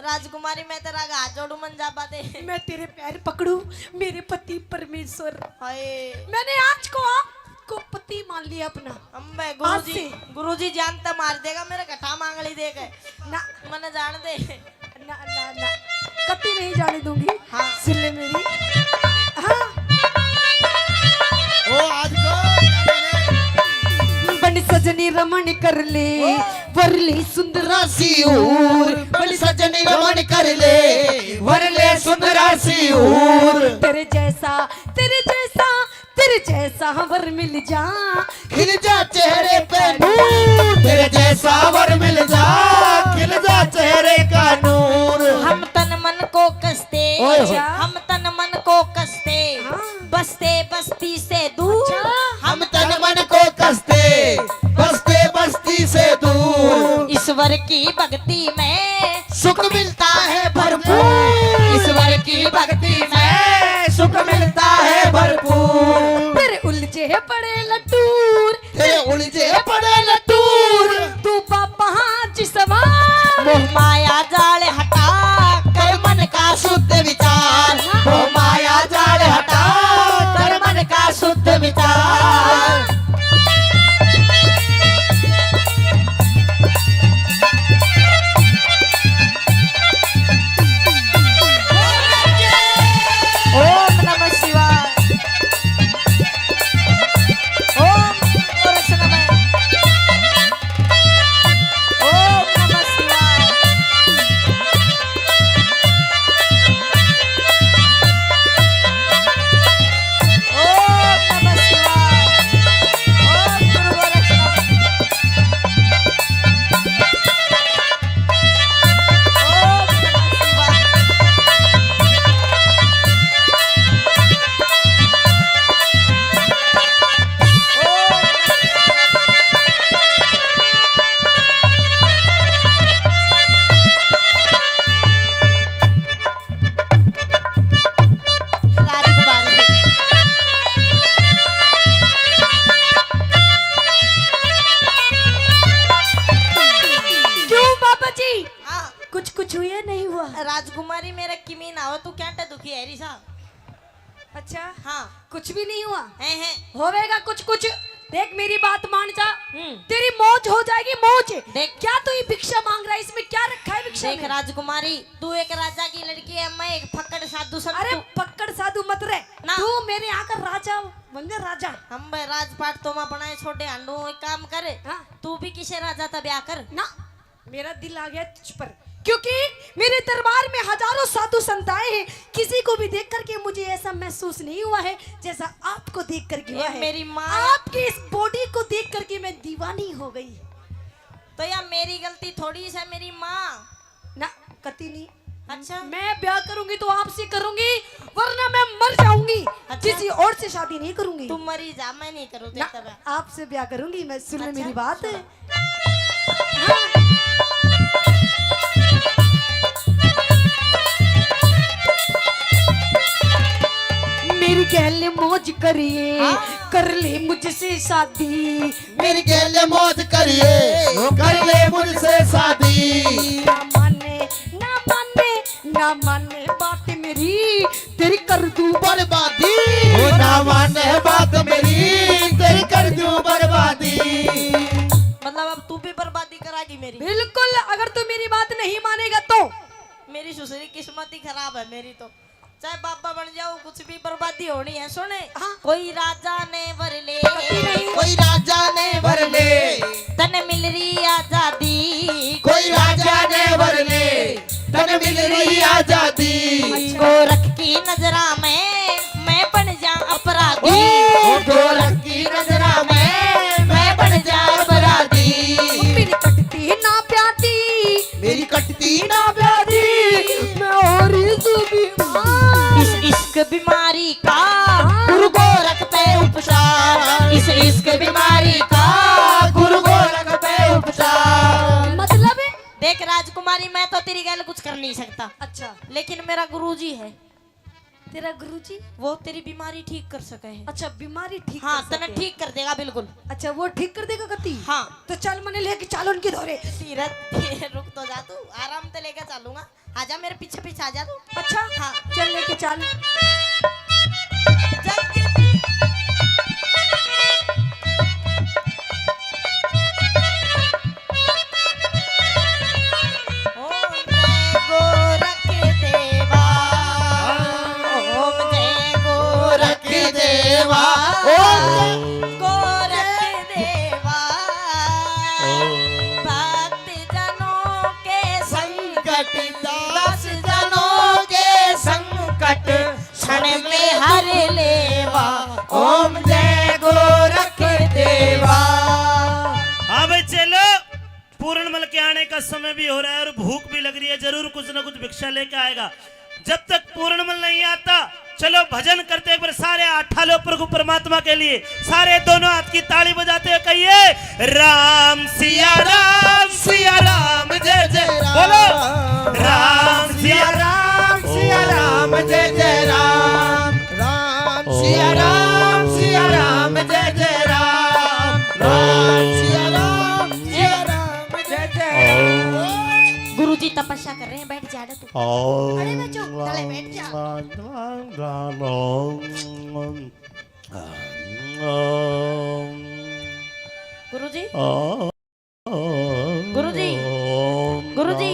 राजकुमारी, मैं तेरा हाथ जोड़ू, मन जाबा दे। मैं तेरे पैर पकड़ू, मेरे पति परमेश्वर। हाय। मैंने आज को आपको पति मान लिया अपना। अम्बे, आज गुरुजी, से। गुरुजी जानता मार देगा मेरे, घटा मांगली देख। ना। मने जान दे। ना, ना, ना। कती नहीं जाने दूंगी। हाँ। सुन ले मेरी। हाँ। ओ, आज को बन सजनी रमण कर ले, ओ। वर ले सुंदरा सी हूर। बन सजनी रमण कर ले, वर ले सुंदरा सी हूर। तेरे जैसा, तेरे जैसा तेरे जैसा वर मिल जा, खिल जा चेहरे पे नूर। तेरे जैसा वर मिल जा, खिल जा चेहरे का नूर। हम तन मन को कसते, ओए होए। हम तन मन को कसते, हाँ। बसते बस्ती से दूर। अच्छा। हम तन मन को कसते, बसते बस्ती से दूर। ईश्वर की भक्ति में सुख मिलता है भरपूर। ईश्वर की भक्ति में सुख मिलता है भरपूर। तेरे उलझे पड़े लटूर, तेरे उलझे पड़े लटूर। तू बाबा जी सवार। मोह माया जाल हटा कर मन का शुद्ध विचार। मोह माया जाल हटा कर मन का शुद्ध विचार। ओम नमः शिवाय। ओम गोरक्ष नमः। ओम नमः शिवाय। ओम नमः शिवाय। ओम गुरु गोरक्ष नमः। ओम नमः शिवाय। ओम नमः शिवाय। राजकुमारी। क्यों बाबा जी? हाँ। कुछ कुछ हुआ नहीं हुआ? राजकुमारी मेरा किमी ना हो, तू क्या टा दुखी है री सा? अच्छा। हाँ। कुछ भी नहीं हुआ? हैं, हैं। होवेगा कुछ कुछ। देख, मेरी बात मान जा। हम्म। तेरी मौज हो जाएगी, मौज। देख। क्या तू ये भिक्षा मांग रहा है? इसमें क्या रखा है भिक्षा देख में? राजकुमारी, तू एक राजा की लड़की है, मैं एक फक्कड़ साधु संत। अरे, तू फक्कड़ साधु मत रे। ना। तू मेरे यहाँ का राजा बन जा, राजा। हम भाई राजपाट तो मैं बनाए छोड़े हांडू, एक काम कर। हाँ। तू भी किसे राजा ता ब्याह कर। ना। मेरा दिल आ गया तुझ पर, क्योंकि मेरे दरबार में हजारों साधु संत आए हैं। किसी को भी देख करके मुझे ऐसा महसूस नहीं हुआ है जैसा आपको देख करके हुआ ए, है। मेरी माँ। आपकी इस बॉडी को देख करके मैं दीवानी हो गई। तो यार, मेरी गलती थोड़ी सी, मेरी माँ। ना, कती नहीं। अच्छा। मैं ब्याह करूंगी तो आपसे करूंगी, वरना मैं मर जाऊंगी। अच्छा। किसी और से शादी नहीं करूंगी। तू मरी जा, मैं नहीं करूँ ना, तेरे से ब्याह। आपसे ब्याह करूंगी मैं। सुन ले अच्छा, मेरी बात। सुन। मेरी गैल मौज करिए, हाँ। कर ले मुझसे शादी। मेरी गैल मौज करिए, कर ले मुझसे शादी। ना माने, ना माने, ना माने बात मेरी, तेरी कर दूं बर्बादी। ओ ना माने बात मेरी, तेरी कर दूं बर्बादी। मतलब, अब तू भी बर्बादी करागी मेरी? बिल्कुल, अगर तू मेरी बात नहीं मानेगा तो। मेरी सुसरी किस्मत ही खराब है मेरी तो। चाहे बाबा बन जाओ, कुछ भी बर्बादी होनी है। सुने, हाँ। कोई राजा ने वर ले, कभी नहीं। कोई राजा ने वर ले, तन मिल रही आजादी। कोई राजा ने वर ले, तन मिल रही आजादी। अच्छा। गोरख की नजरा में मैं बन जा अपराधी। ओ गोरख की नजरा में मैं बन जा अपराधी। मेरी कटती ना प्यादी, मेरी कटती ना प्यादी, मैं हो रही हूँ बीमार। इस इश्क बीमारी का गुरु गोरख पे उपचार। इस इश्क बीमारी का गुरु गोरख पे उपचार। मतलब? देख राजकुमारी, मैं तो तेरी गैल कुछ कर नहीं सकता। अच्छा। लेकिन मेरा गुरुजी है। तेरा गुरुजी? वो तेरी बीमारी ठीक कर सके है। अच्छा, बीमारी ठीक हाँ, कर सके। तने ठीक कर देगा बिल्कुल। अच्छा, वो ठीक कर देगा कती? हाँ। तो चल, मने लेके चल उनकी धोरे। तीरथ, रुक तो जा तू, आराम से लेके चलूंगा। आजा, मेरे पीछे पीछे आजा तू। अच्छा? हाँ। चल, लेके चल। जग ओम जय गोरख देवा, ओम जय गोरख देवा, ओम गोरख देवा। भक्तजनों के संकट, दास जनों के संकट क्षण में हर लेवा। ओम जय गोरख देवा। हाँ भाई चेलो, पूरणमल के आने का समय भी हो रहा है और भूख भी लग रही है, जरूर कुछ ना कुछ भिक्षा लेके आएगा। जब तक पूरणमल नहीं आता, चलो भजन करते, एक बार सारे हाथ उठा लो प्रभु परमात्मा के लिए, सारे दोनों हाथ की ताली बजाते हुए कहिए, राम सिया राम, सिया राम जय जय राम। बोलो, राम सिया राम, सिया राम जय जय राम। राम सिया राम, सिया राम जय जय राम। राम सिया राम, सिया राम जय जय राम। गुरुजी तपस्या कर रहे हैं, बैठ जा तू। ओम अरे बच्चों, चले बैठ जा। गुरुजी, गुरुजी।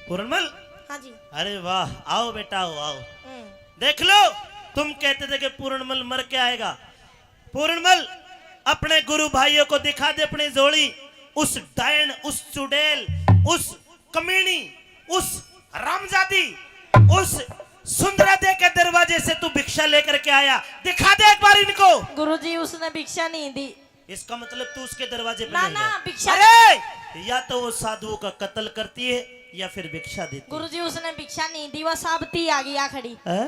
पूरणमल। हाँ जी। अरे वाह, आओ बेटा, आओ, आओ। हम्म। देख लो, तुम कहते थे कि पूरणमल मर के आएगा। पूरणमल, अपने गुरु भाइयों को दिखा दे अपनी झोली। उस डायन, उस चुड़ैल, उस कमीनी, उस हरामजादी, उस सुंदरा दे के दरवाजे से तू भिक्षा लेकर के आया, दिखा दे एक बार इनको। गुरुजी, उसने भिक्षा नहीं दी। इसका मतलब तू उसके दरवाजे पे ना, नहीं ना, गया। भिक्षा अरे, या तो वो साधुओं का कत्ल करती है या फिर भिक्षा देती है। गुरुजी, उसने भिक्षा नहीं दी, वो साबती आ गई, आ खड़ी। हैं?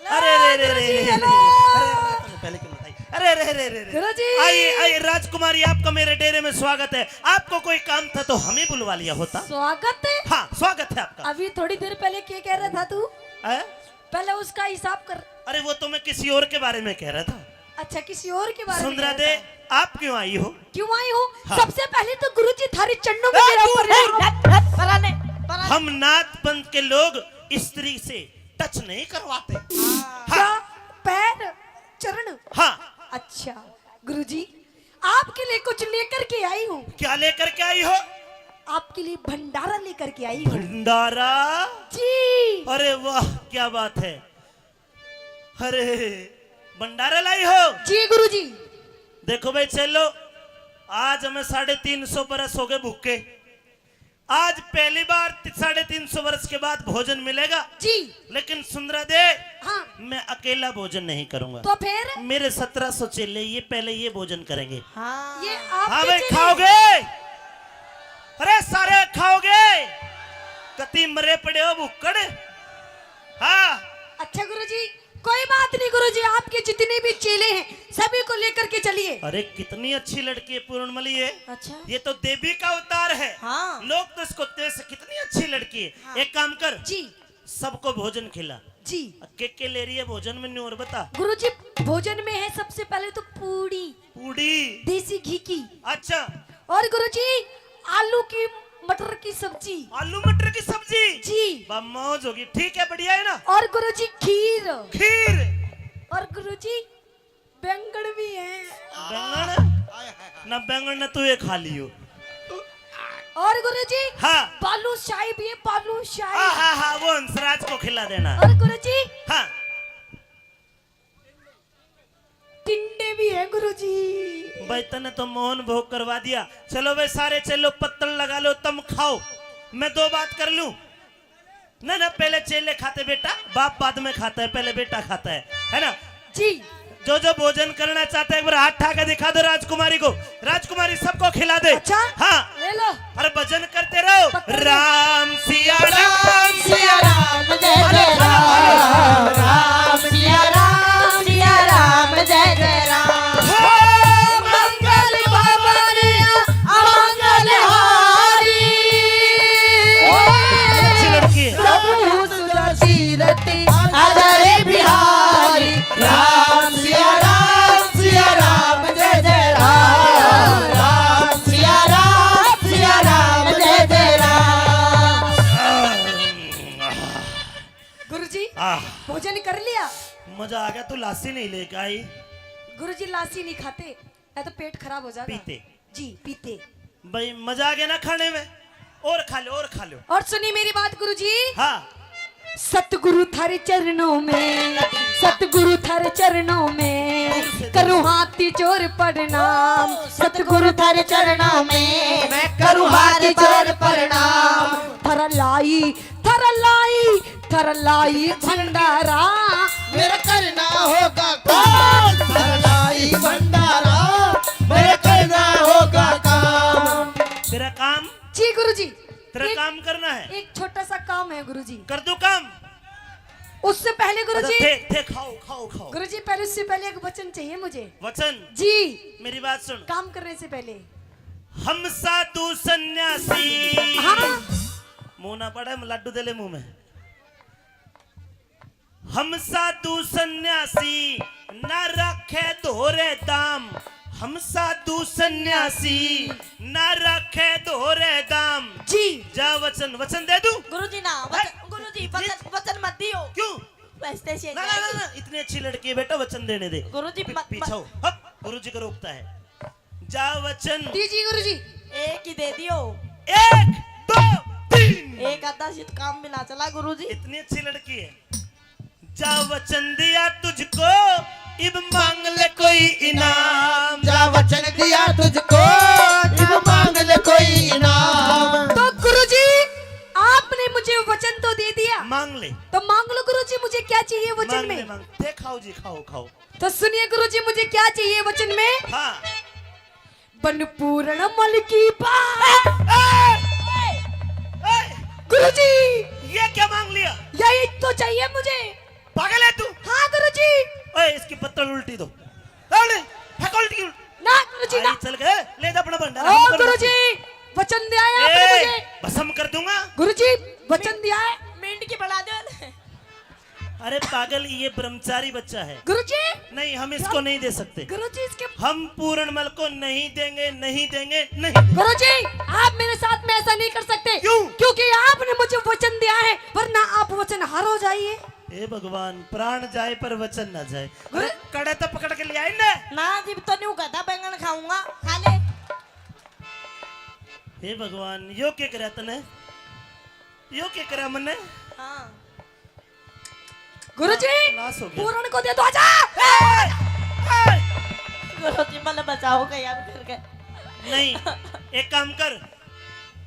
अरे, अरे, अरे, अरे, गुरुजी, अरे, hello। अरे, अरे, अरे, पहले क्यों बताई? अरे, अरे, अरे, अरे, अरे। गुरुजी। आइए, आइए, राजकुमारी, आपका मेरे डेरे में स्वागत है। आपको कोई काम था तो हमें बुलवा लिया होता। स्वागत है? हाँ, स्वागत है आपका। अभी थोड़ी देर पहले क्या कह रहा था तू? हैं? पहले उसका हिसाब कर। अरे, वो तो मैं किसी और के बारे में कह रहा था। अच्छा, किसी और के बारे में सुंदरा कह रहा दे, था। आप क्यों आई हो? क्यों आई हो? हाँ। सबसे पहले तो गुरुजी थारे चरणों में ए, गिरा दूर, ऊपर। ए, ए, परा ले, परा ले। हम नाथ पंथ के लोग स्त्री से टच नहीं करवाते। हाँ। क्या? पैर, चरण? हाँ। अच्छा। गुरुजी, आपके लिए कुछ लेकर के आई हूँ। क्या लेकर के आई हो? आपके लिए भंडारा लेकर के आई हूँ। भंडारा? जी। अरे वाह, क्या बात है। अरे, भंडारा लाई हो? जी गुरुजी। देखो भाई चेलो, आज हमें साढ़े तीन सौ बरस हो गए भूखे। आज पहली बार ति-, साढ़े तीन सौ वर्ष के बाद भोजन मिलेगा। जी। लेकिन सुंदरा दे, हाँ। मैं अकेला भोजन नहीं करूंगा। तो फिर? मेरे सत्रह सौ चेले, ये पहले ये भोजन करेंगे। हाँ। ये आप हाँ भाई, खाओगे? अरे सारे खाओगे? कती मरे पड़े हो भुक्कड़। हाँ। अच्छा गुरुजी, कोई बात नहीं गुरुजी, आपके जितने भी चेले हैं सभी को लेकर के चलिए। अरे कितनी अच्छी लड़की है पूर्णमली है। अच्छा। ये तो देवी का अवतार है। हाँ। लोग तो इसको दे से, कितनी अच्छी लड़की है। हाँ। एक काम कर, जी। सबको भोजन खिला। जी। के के ले रही है भोजन में, न्यू और बता। गुरुजी, भोजन में है सबसे पहले तो पूड़ी। पूड़ी। देसी घी की। अच्छा। और गुरुजी, आलू की मटर की सब्जी। आलू मटर की सब्जी? जी। बा मौज होगी, ठीक है, बढ़िया है ना? और गुरुजी, खीर। खीर। और गुरुजी, बैंगन भी है। बैंगन? ना बैंगन ने तू ये खा लियो। और गुरुजी, हाँ। बालूशाही भी है, बालूशाही। हाँ, हाँ, हाँ, वो हंसराज को खिला देना। और गुरुजी, हाँ। टिंडे भी है गुरुजी। भाई, तने तो मोहन भोग करवा दिया। चलो भाई, सारे चेलो पत्तल लगा लो, तुम खाओ, मैं दो बात कर लूं। ना, ना, पहले चेले खाते बेटा, बाप बाद में खाता है, पहले बेटा खाता है, है ना? जी। जो जो भोजन करना चाहता है, एक बार हाथ उठा के दिखा दो राजकुमारी को। राजकुमारी, सबको खिला दे। अच्छा? हाँ। ले लो। अरे भजन करते रहो। पकड़ लो। राम सिया राम, राम सिया राम, जय जय राम। राम सिया राम, सिया राम, जय जय राम। हो मंगल भवन अमंगल हारी। अच्छी लड़की है। प्रभु सुरति अजर बिहारी। राम सिया राम, सिया राम, जय जय राम। राम सिया राम, सिया राम, जय जय राम। गुरुजी, आह। भोजन कर लिया? मजा आ गया, तू लासी नहीं लेके आई। गुरुजी, लासी नहीं खाते, या तो पेट खराब हो जाएगा। पीते। जी, पीते। भाई, मजा आ गया ना खाने में? और खा लो, और खा लो। और सुनी मेरी बात गुरुजी। हाँ। सतगुरु थारे चरणों में, सतगुरु थारे चरणों में करूँ हाथ जोड़ प्रणाम। सतगुरु थारे चरणों में मैं करूँ हाथ जोड़ प्रणाम। थारा लाई, थारा लाई, थारा लाई भंडारा। मेरा करना होगा काम, थारा लाई भंडारा। मेरा करना होगा काम। तेरा काम? जी गुरुजी। तेरा एक, काम करना है। एक छोटा सा काम है गुरुजी। कर दो काम। उससे पहले गुरुजी। अच्छा, थे, थे, खाओ, खाओ, खाओ। गुरुजी, पहले, उससे पहले एक वचन चाहिए मुझे। वचन? जी। मेरी बात सुन। काम करने से पहले। हम साधु सन्यासी। हाँ। मुंह ना पड़े, लड्डू दे ले मुंह में। हम साधु सन्यासी ना रखे धोरे दाम। हम साधु सन्यासी ना रखे धोरे दाम। जी। जा वचन, वचन दे दूं? गुरुजी ना, वचन, हैं? गुरुजी, वचन, वचन मत दियो। क्यों? रास्ते से ना, ना, ना, जाएगी। ना, इतनी अच्छी लड़की है बेटा, वचन देने दे। गुरुजी, पी-, मत, पीछे मत। हो। हप, गुरुजी को रोकता है। जा वचन। दीजिए गुरुजी। एक ही दे दियो। एक, दो, तीन। एक आधा सी तो काम भी ना चला गुरुजी। इतनी अच्छी लड़की है। जा वचन दिया तुझको, इब मांग ले कोई इनाम। जा वचन दिया तुझको, इब मांग ले कोई इनाम। तो गुरुजी, आपने मुझे वचन तो दे दिया। मांग ले। तो मांग लो गुरुजी, मुझे क्या चाहिए वचन मांग में? ले, मांग। थे खाओ जी, खाओ, खाओ। तो सुनिए गुरुजी, मुझे क्या चाहिए वचन में? हाँ। बन पूरण मल की बात। ए, ए, ए, गुरुजी। ये क्या मांग लिया? यही तो चाहिए मुझे। पागल है तू? हाँ गुरुजी। ओए, इसकी पत्तल उल्टी दो। अरे, फेंक उल्टी, उल्टी। ना गुरुजी, आई ना। चल गए, ले जा अपना भंडारा, ओ हम कर गुरुजी, लेंगे। वचन दिया है आपने ए, मुझे। भस्म कर दूंगा। गुरुजी, वचन दिया है। मेंढकी बना दो। अरे पागल, ये ब्रह्मचारी बच्चा है। गुरुजी! नहीं, हम इसको ब्रह्म-, नहीं दे सकते। गुरुजी, इसके हम पूरणमल को नहीं देंगे, नहीं देंगे, नहीं देंगे। गुरुजी, आप मेरे साथ में ऐसा नहीं कर सकते। क्यों? क्योंकि आपने मुझे वचन दिया है, वरना आप वचन हार हो जाइए। हे भगवान, प्राण जाए पर वचन ना जाए। गुरु- अरे, कड़े तो पकड़ के ले आए ना। ना जिब तो न्यू कहता, बैंगन खाऊंगा, खा ले। हे भगवान, यो के करया तने? यो के करया मन्ने? हाँ। गुरुजी, नाश हो गया। पूरण को दे दो, आजा। ए! ए! गुरुजी, मन्ने बचाओ कहीं अब करके। नहीं, एक काम कर,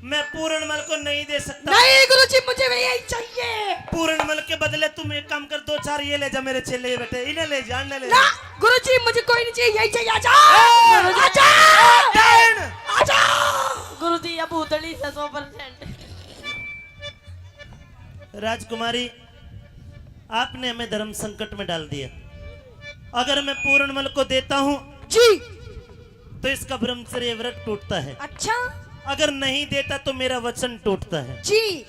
मैं पूरणमल को नहीं दे सकता। नहीं गुरुजी, मुझे भी यही चाहिए। पूरणमल के बदले तुम एक काम कर, दो चार ये ले जा मेरे चेले, ये बेटे, इन्हें ले जा, इन्हें ले ना जा। गुरुजी, मुझे कोई नहीं चाहिए, यही चाहिए। आजा, ए! आजा, डायन! आजा। गुरुजी, अब उतली से सौ परसेंट। राजकुमारी, आपने हमें धर्म संकट में डाल दिया। अगर मैं पूरणमल को देता हूँ जी। तो इसका ब्रह्मचर्य व्रत टूटता है। अच्छा। अगर नहीं देता तो मेरा वचन टूटता है। जी।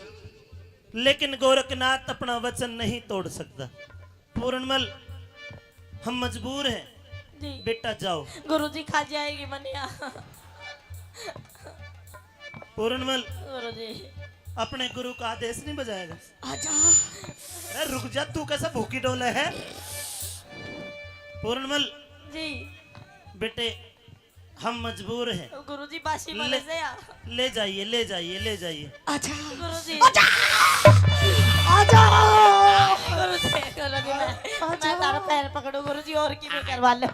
लेकिन गोरखनाथ अपना वचन नहीं तोड़ सकता। पूरणमल, हम मजबूर हैं। जी। बेटा जाओ। गुरुजी, खा जाएगी मनिया। पूरणमल, गुरुजी। अपने गुरु का आदेश नहीं बजाएगा? आजा। अरे रुक जा, तू कैसा भूखी डोले है? पूरणमल। जी। बेटे, हम मजबूर हैं। गुरुजी, बासी ले, मले से या? ले जाइए, ले जाइए, ले जाइए। आजा। गुरुजी। आजा। आजा। गुरुजी, गुरुजी, मैं, आजा। मैं तारा पैर पकड़ू गुरुजी, और की भी करवा लो।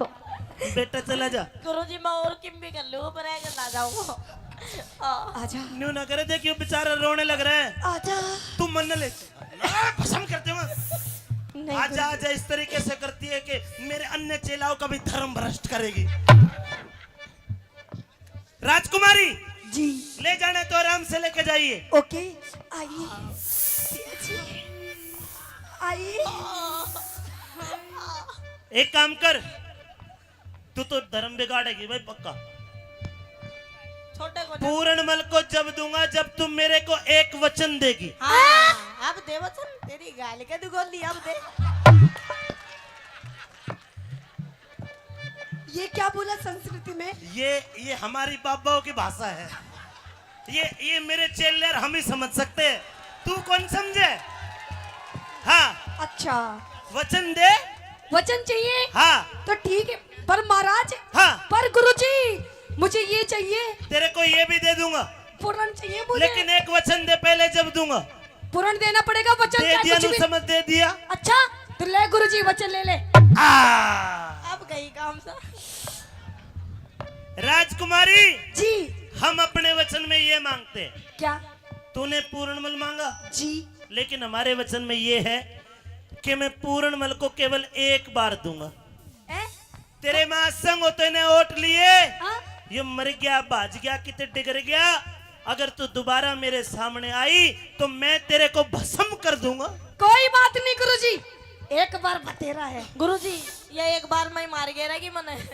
बेटा चला जा। गुरुजी, मैं और किम भी कर लूँ, पर ऐसे ना जाऊँ। आ। आजा। न्यू ना करे, देखियो बेचारा रोने लग रहा है। आजा। तू मन न ले। ना, भस्म कर दूंगा। नहीं आजा, गुरुजी। आजा, इस तरीके से करती है कि मेरे अन्य चेलाओं का भी धर्म भ्रष्ट करेगी। राजकुमारी, जी। ले जाना है तो आराम से लेके जाइए। ओके, आइए। जी, आइए। एक काम कर, तू तो धर्म बिगाड़ेगी भाई पक्का। छोटे को ना। पूरणमल को जब दूंगा जब तू मेरे को एक वचन देगी। हाँ, अब दे वचन, तेरी गाल के दुगोली अब दे। ये क्या बोला संस्कृति में? ये, ये हमारी बाबाओं की भाषा है। ये, ये मेरे चेले और हम ही समझ सकते हैं, तू कौन समझे? हाँ। अच्छा। वचन दे। वचन चाहिए? हाँ। तो ठीक है, पर महाराज, हाँ। पर गुरुजी, मुझे ये चाहिए। तेरे को ये भी दे दूंगा। पूरण चाहिए मुझे। लेकिन एक वचन दे पहले, जब दूंगा। पूरण देना पड़ेगा, वचन दे क्या दिया, कुछ नु भी? समझ दे दिया। अच्छा, तो ले गुरुजी, वचन ले ले। आ। अब गई काम सा। राजकुमारी जी। हम अपने वचन में ये मांगते हैं। क्या? तूने पूरणमल मांगा जी। लेकिन हमारे वचन में ये है कि मैं पूरणमल को केवल एक बार दूंगा। ए? तेरे में आसंग हो तो इन्हें ओट लिए। हाँ? ये मर गया, भाज गया, किते डिगर गया। अगर तू दोबारा मेरे सामने आई तो मैं तेरे को भस्म कर दूंगा। कोई बात नहीं गुरुजी, एक बार बतेरा है। गुरुजी, ये एक बार में ही मार गया कि मने।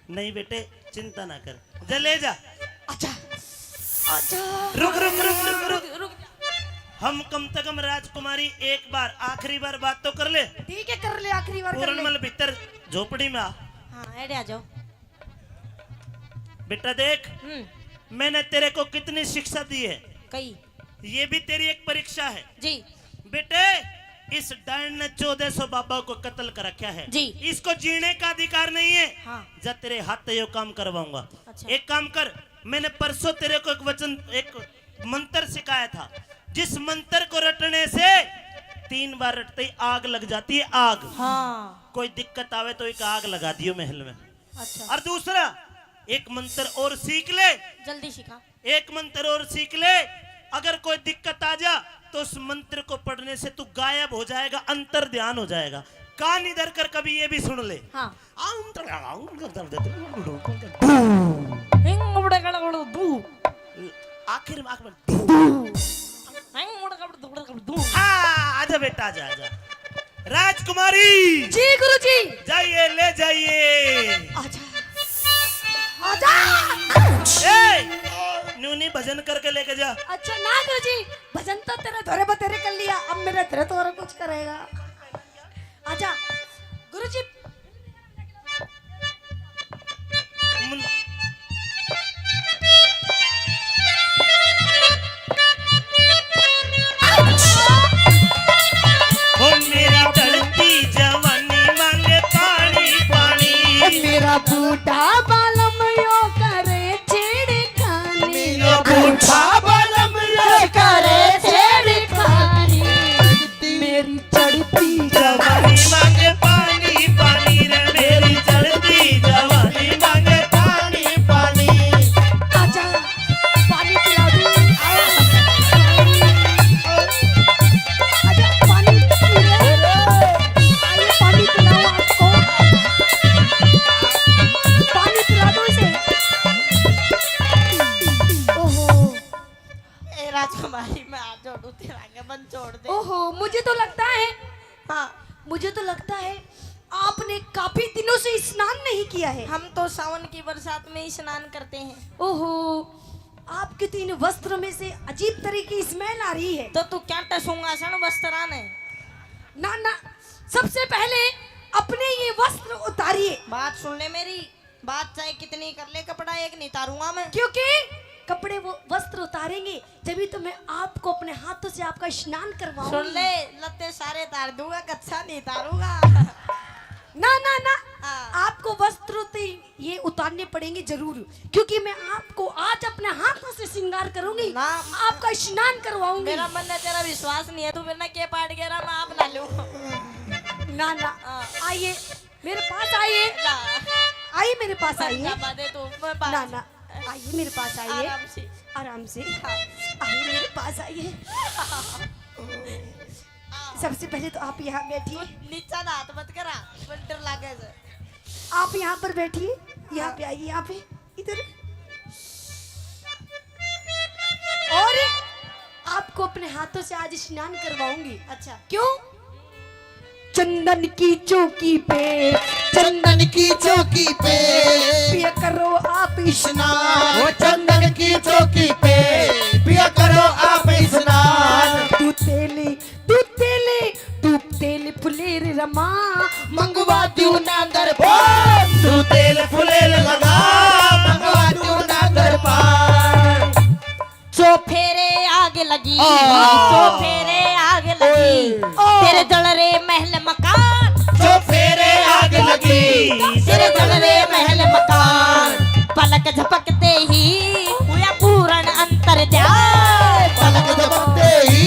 नहीं बेटे, चिंता ना कर, जा ले जा। अच्छा, अच्छा। रुक, रुक, रुक, रुक, रुक। रुक, रुक। हम कम से कम राजकुमारी एक बार, आखिरी बार बात तो कर ले। ठीक है, कर ले, आखिरी बार कर ले। पूरणमल भीतर झोपड़ी में आ। हाँ, एड़े आ जाओ। बेटा देख, हम्म। मैंने तेरे को कितनी शिक्षा दी है। कई। ये भी तेरी एक परीक्षा है। जी। बेटे, इस डायन ने चौदह सौ बाबा को कत्ल कर रखा है। जी। इसको जीने का अधिकार नहीं है। हाँ। जा, तेरे हाथ से यो काम करवाऊंगा। अच्छा। एक काम कर, मैंने परसों तेरे को एक वचन, एक मंत्र सिखाया था, जिस मंत्र को रटने से तीन बार रटते ही आग लग जाती है, आग। हाँ। कोई दिक्कत आवे तो एक आग लगा दियो महल में। अच्छा। और दूसरा, एक मंत्र और सीख ले। जल्दी सिखा। एक मंत्र और सीख ले, अगर कोई दिक्कत आ जा तो उस मंत्र को पढ़ने से तू गायब हो जाएगा, अंतर ध्यान हो जाएगा। कान इधर कर, कभी ये भी सुन ले। हाँ। हिंग बड़े गड़ गड़ दू। आखिर में, आखिर में। हिंग बड़े गड़ दू, गड़ दू। हाँ, आजा बेटा, आजा, आजा। राजकुमारी। जी गुरुजी। जाइए, ले जाइए। आजा। आजा। ए, न्यू नहीं, भजन करके लेके जा। अच्छा ना गुरुजी, भजन तो तेरे धोरे बतेरे कर लिया, अब मेरे तेरे तो और कुछ करेगा। आजा गुरुजी। मुन- ओ मेरी ढलती जवानी मांगे पानी, पानी। ओ मुझे तो लगता है आपने काफी दिनों से स्नान नहीं किया है। हम तो सावन की बरसात में ही स्नान करते हैं। ओहो, आपके तो इन वस्त्रों में से अजीब तरह की स्मेल आ रही है। तो तू क्या टसूंगा सन वस्त्रां ने? ना ना, सबसे पहले अपने ये वस्त्र उतारिए। बात सुन ले मेरी, बात चाहे कितनी कर ले, कपड़ा एक नहीं तारूंगा मैं। क्योंकि कपड़े वो वस्त्र उतारेंगे, जब ही तो मैं आपको अपने हाथों से आपका स्नान करवाऊंगी। सुन ले, लत्ते सारे तार दूंगा, कच्छा नहीं तारूंगा। ना ना ना, हाँ। आपको वस्त्र तो ये उतारने पड़ेंगे जरूर, क्योंकि मैं आपको आज अपने हाथों से श्रृंगार करूंगी, ना। आपका स्नान करवाऊंगी। मेरा मन है, तेरा विश्वास नहीं है, तू मेरे ना के पाट गया, मैं आप ना लूं। ना ना, हाँ। आइए मेरे पास, आइए। ना। आइए मेरे पास, आइए। ना, ना, आइए मेरे पास, आइए। आराम से। आराम से। हाँ। आइए मेरे पास, आइए। सबसे पहले तो आप यहाँ बैठिए। नीचा ना हाथ मत करा, डर लागे से। आप यहाँ पर बैठिए, यहाँ पे आइए, यहाँ पे, इधर। और आपको अपने हाथों से आज स्नान करवाऊंगी। अच्छा। क्यों? चंदन की चौकी पे, चंदन की चौकी पे पिया करो आप स्नान। वो चंदन की चौकी पे पिया करो आप स्नान। तू तेल, तू तेल, तू तेल फुलेर रमा, मंगवा दू ना दरबार। तू तेल फुलेर लगा, मंगवा दू ना दरबार। चौफेरे आग लगी, ओ। चौफेरे आग लगी, ओ। तेरे जल रे महल मकान। चौफेरे आग लगी, तेरे जल रे महल मकान। पलक झपकते ही हुआ पूर्ण अंतर ध्यान। पलक झपकते ही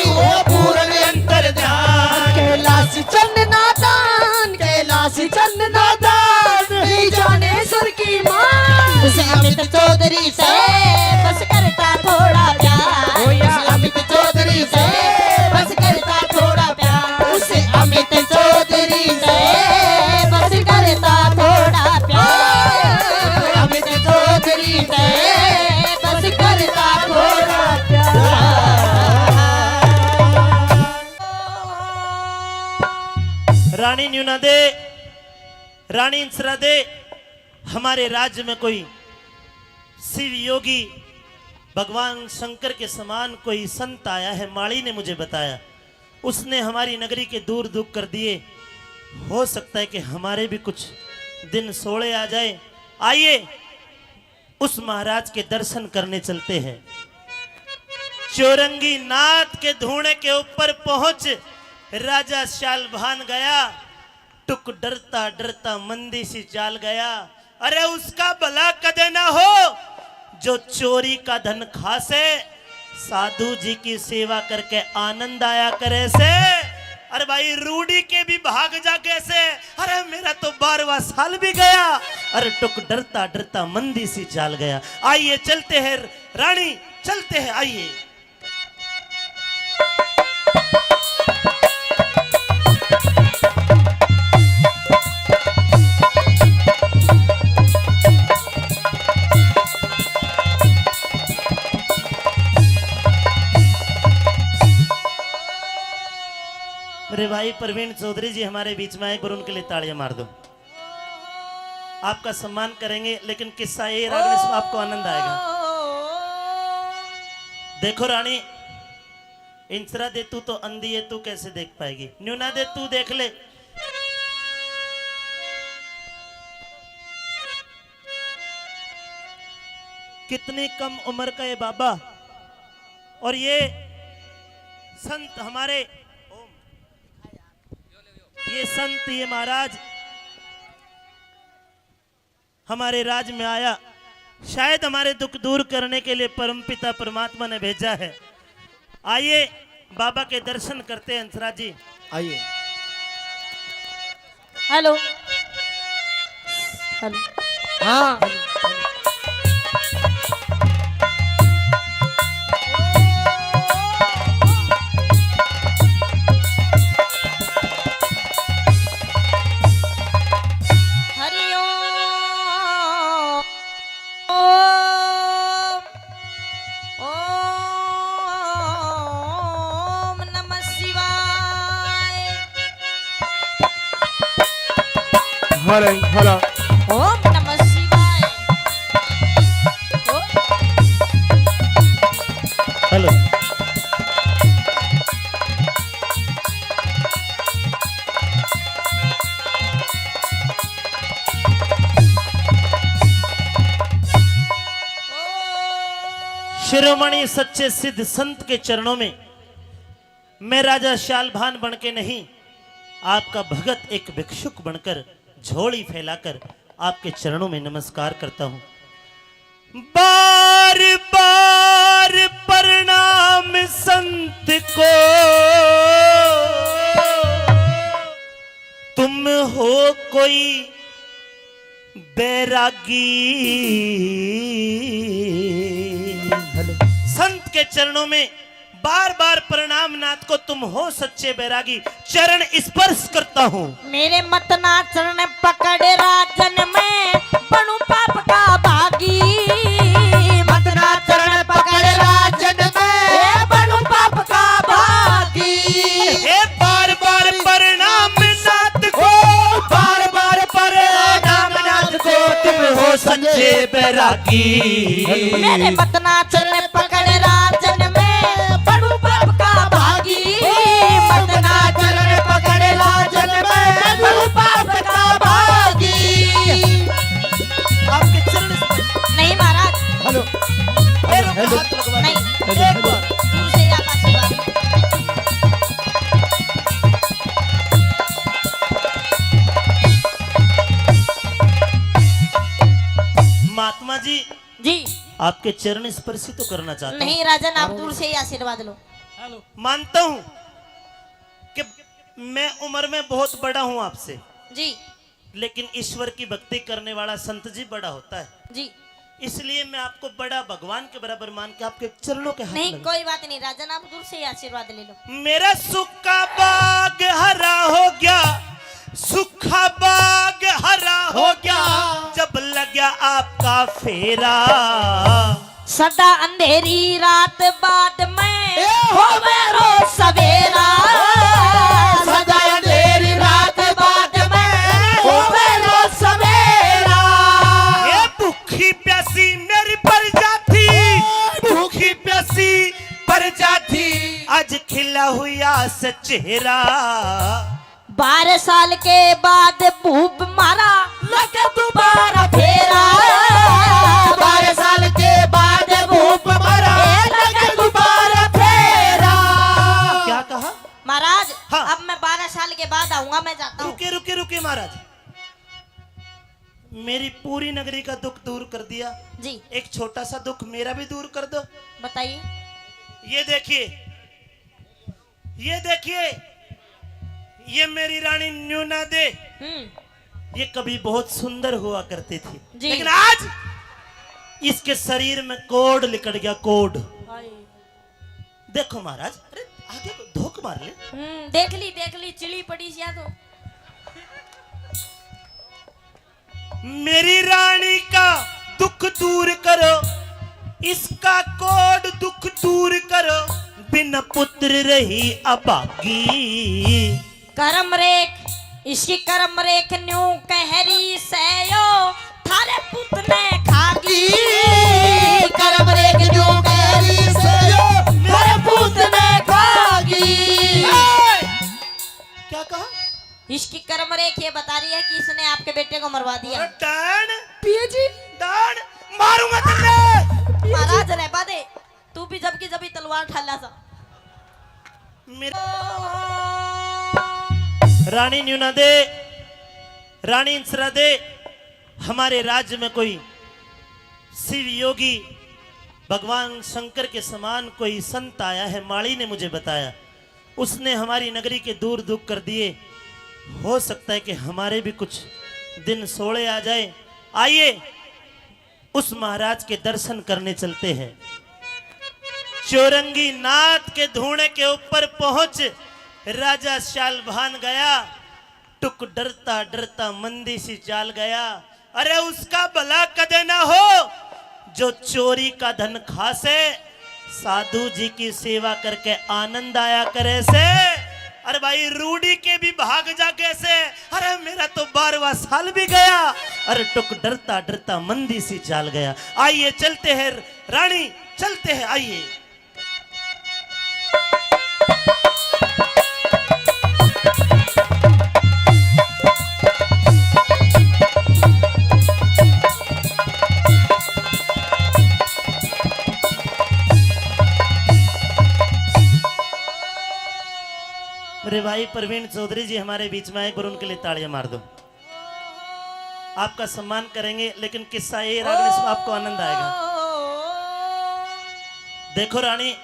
हुआ पूर्ण अंतर ध्यान। कैलाश चंद नादान, कैलाश चंद नादान, नहीं जाने स्वर की मान। उस अमित चौधरी से बस करता थोड़ा प्यार। ओ या उस अमित चौधरी से बस करता थोड़ा प्यार। उस अमित चौधरी से बस करता थोड़ा प्यार। अमित चौधरी से बस करता थोड़ा प्यार। रानी न्यूना दे, रानी इंसरा दे, हमारे राज्य में कोई शिव योगी भगवान शंकर के समान कोई संत आया है, माली ने मुझे बताया। उसने हमारी नगरी के दूर दुख कर दिए। हो सकता है कि हमारे भी कुछ दिन सोले आ जाए। आइए, उस महाराज के दर्शन करने चलते हैं। चौरंगी नाथ के धूणे के ऊपर पहुंच राजा शालभान गया। टुक डरता डरता मंदी सी चाल गया। अरे उसका भला कदे ना हो जो चोरी का धन खा से, साधु जी की सेवा करके आनंद आया करे से। अरे भाई रूढ़ी के भी भाग जागे से। अरे मेरा तो बारहवाँ साल भी गया। अरे टुक डरता डरता मंदी सी चाल गया। आइए चलते हैं रानी, चलते हैं, आइए। मेरे भाई प्रवीण चौधरी जी हमारे बीच में आए, एक बार उनके लिए तालियां मार दो। आपका सम्मान करेंगे, लेकिन किस्सा ये रागनी सुन, आपको आनंद आएगा। देखो रानी, इंसरा दे तू तो अंधी है, तू कैसे देख पाएगी? न्यूना दे तू देख ले, कितनी कम उम्र का ये बाबा। और ये संत हमारे, ये संत, ये महाराज हमारे राज में आया, शायद हमारे दुख दूर करने के लिए परमपिता परमात्मा ने भेजा है। आइए, बाबा के दर्शन करते हैं, हंसराज जी। आइए। हेलो। हेलो। हाँ। हरि ओम। ओम नमः शिवाय। Hello, hello. ओम नमः शिवाय। ओ। Hello. शिरोमणि सच्चे सिद्ध संत के चरणों में मैं राजा शालभान बन के नहीं, आपका भगत एक भिक्षुक बनकर, झोली फैलाकर आपके चरणों में नमस्कार करता हूँ। बार बार प्रणाम संत को, तुम हो कोई बैरागी। संत के चरणों में बार बार प्रणाम नाथ को, तुम हो सच्चे बैरागी। चरण स्पर्श करता हूँ। मेरे मत ना चरण पकड़ राजन, मैं बनूं पाप का भागी। मत ना चरण पकड़ राजन, मैं बनूं पाप का भागी। हे बार बार प्रणाम नाथ को, बार बार प्रणाम नाथ को, तुम हो सच्चे बैरागी। मेरे मत ना चरण पकड़ राजन, मैं बनूं पाप का भागी। मत ना चरण पकड़ राजन, मैं बनूं पाप का भागी। आपके चरण स्पर्श। नहीं महाराज। Hello. Hello, hello. नहीं। Hello, एक hello. बार दूर से ही आप आशीर्वाद। महात्मा जी, जी। आपके चरण स्पर्श ही तो करना चाहता हूँ। नहीं राजन, आप दूर से ही आशीर्वाद लो। मानता हूँ कि मैं उम्र में बहुत बड़ा हूँ आपसे, जी। लेकिन ईश्वर की भक्ति करने वाला संत जी बड़ा होता है, जी। इसलिए मैं आपको बड़ा भगवान के बराबर मान के आपके चरणों के हाथ नहीं, लगा। कोई बात नहीं राजन, आप दूर से ही आशीर्वाद ले लो। मेरा सूखा बाग हरा हो गया, सूखा बाग हरा हो गया, जब लग्या आपका फेरा। सदा अंधेरी रात बाद में ए होवे रोज सवेरा। सदा अंधेरी रात बाद में होवे रोज सवेरा। ये भूखी प्यासी मेरी प्रजा थी, भूखी प्यासी प्रजा थी, आज खिला हुआ से चेहरा। बारह साल के बाद भूप मारा, लगे दोबारा फेरा। बारह साल के बाद भूप मारा, लगे दोबारा फेरा। क्या कहा? महाराज, हाँ। अब मैं बारह साल के बाद आऊंगा, मैं जाता हूँ। रुके, रुके, रुके महाराज, मेरी पूरी नगरी का दुख दूर कर दिया। जी। एक छोटा सा दुख मेरा भी दूर कर दो। बताइए। ये देखिए, ये देखिए, ये मेरी रानी न्यूना दे, हम्म। ये कभी बहुत सुंदर हुआ करती थी, जी। लेकिन आज इसके शरीर में कोढ़ लिकड़ गया, कोढ़। हाय। देखो महाराज, अरे आगे को धोक मार ले। हम्म, देख ली, देख ली, चिली पड़ी सिया तो। मेरी रानी का दुख दूर करो, इसका कोढ़ दुख दूर करो, बिन पुत्र रही अभागी। करम रेख, इसकी करम रेख न्यू कहरी सयो, थारे पुत ने खागी। करम रेख न्यू कहरी सयो, थारे पुत ने खागी। क्या कहा? इसकी कर्म रेख ये बता रही है कि इसने आपके बेटे को मरवा दिया। अरे डैन, पिए जी। डैन, मारूंगा तुमने। महाराज रहबा दे, तू भी जब की जब ही तलवार ठाला सा। मेरे रानी न्यूना दे, रानी इंसरा दे, हमारे राज्य में कोई शिव योगी भगवान शंकर के समान कोई संत आया है, माली ने मुझे बताया। उसने हमारी नगरी के दूर दुख कर दिए। हो सकता है कि हमारे भी कुछ दिन सोले आ जाए। आइए, उस महाराज के दर्शन करने चलते हैं। चौरंगी नाथ के धूणे के ऊपर पहुंच राजा शालभान गया। टुक डरता डरता मंदी सी चाल गया। अरे उसका भला कदे ना हो जो चोरी का धन खा से, साधु जी की सेवा करके आनंद आया करे से। अरे भाई, रूढ़ी के भी भाग जागे से। अरे, मेरा तो बारहवाँ साल भी गया। अरे, टुक डरता डरता मंदी सी चाल गया। आइए, चलते हैं रानी, चलते हैं, आइए। मेरे भाई प्रवीण चौधरी जी हमारे बीच में आए, एक बार उनके लिए तालियां मार दो। आपका सम्मान करेंगे, लेकिन किस्सा ये, रागनी सुन, आपको आनंद आएगा। देखो रानी,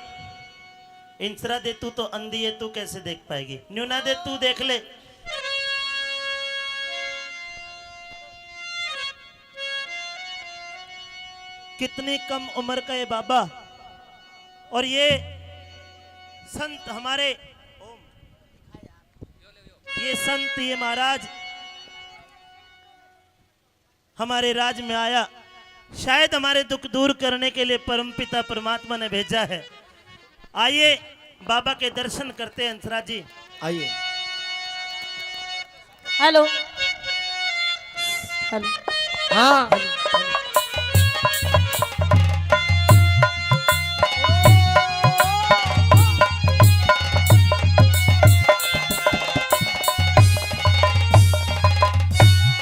इंचरा दे तू तो अंधी है, तू कैसे देख पाएगी? न्यू ना दे, तू देख ले। कितनी कम उम्र का ये बाबा, और ये संत हमारे, ये संत, ये महाराज हमारे राज में आया, शायद हमारे दुख दूर करने के लिए परमपिता परमात्मा ने भेजा है। आइए, बाबा के दर्शन करते हैं, हंसराज जी। आइए। हेलो। हेलो। हाँ।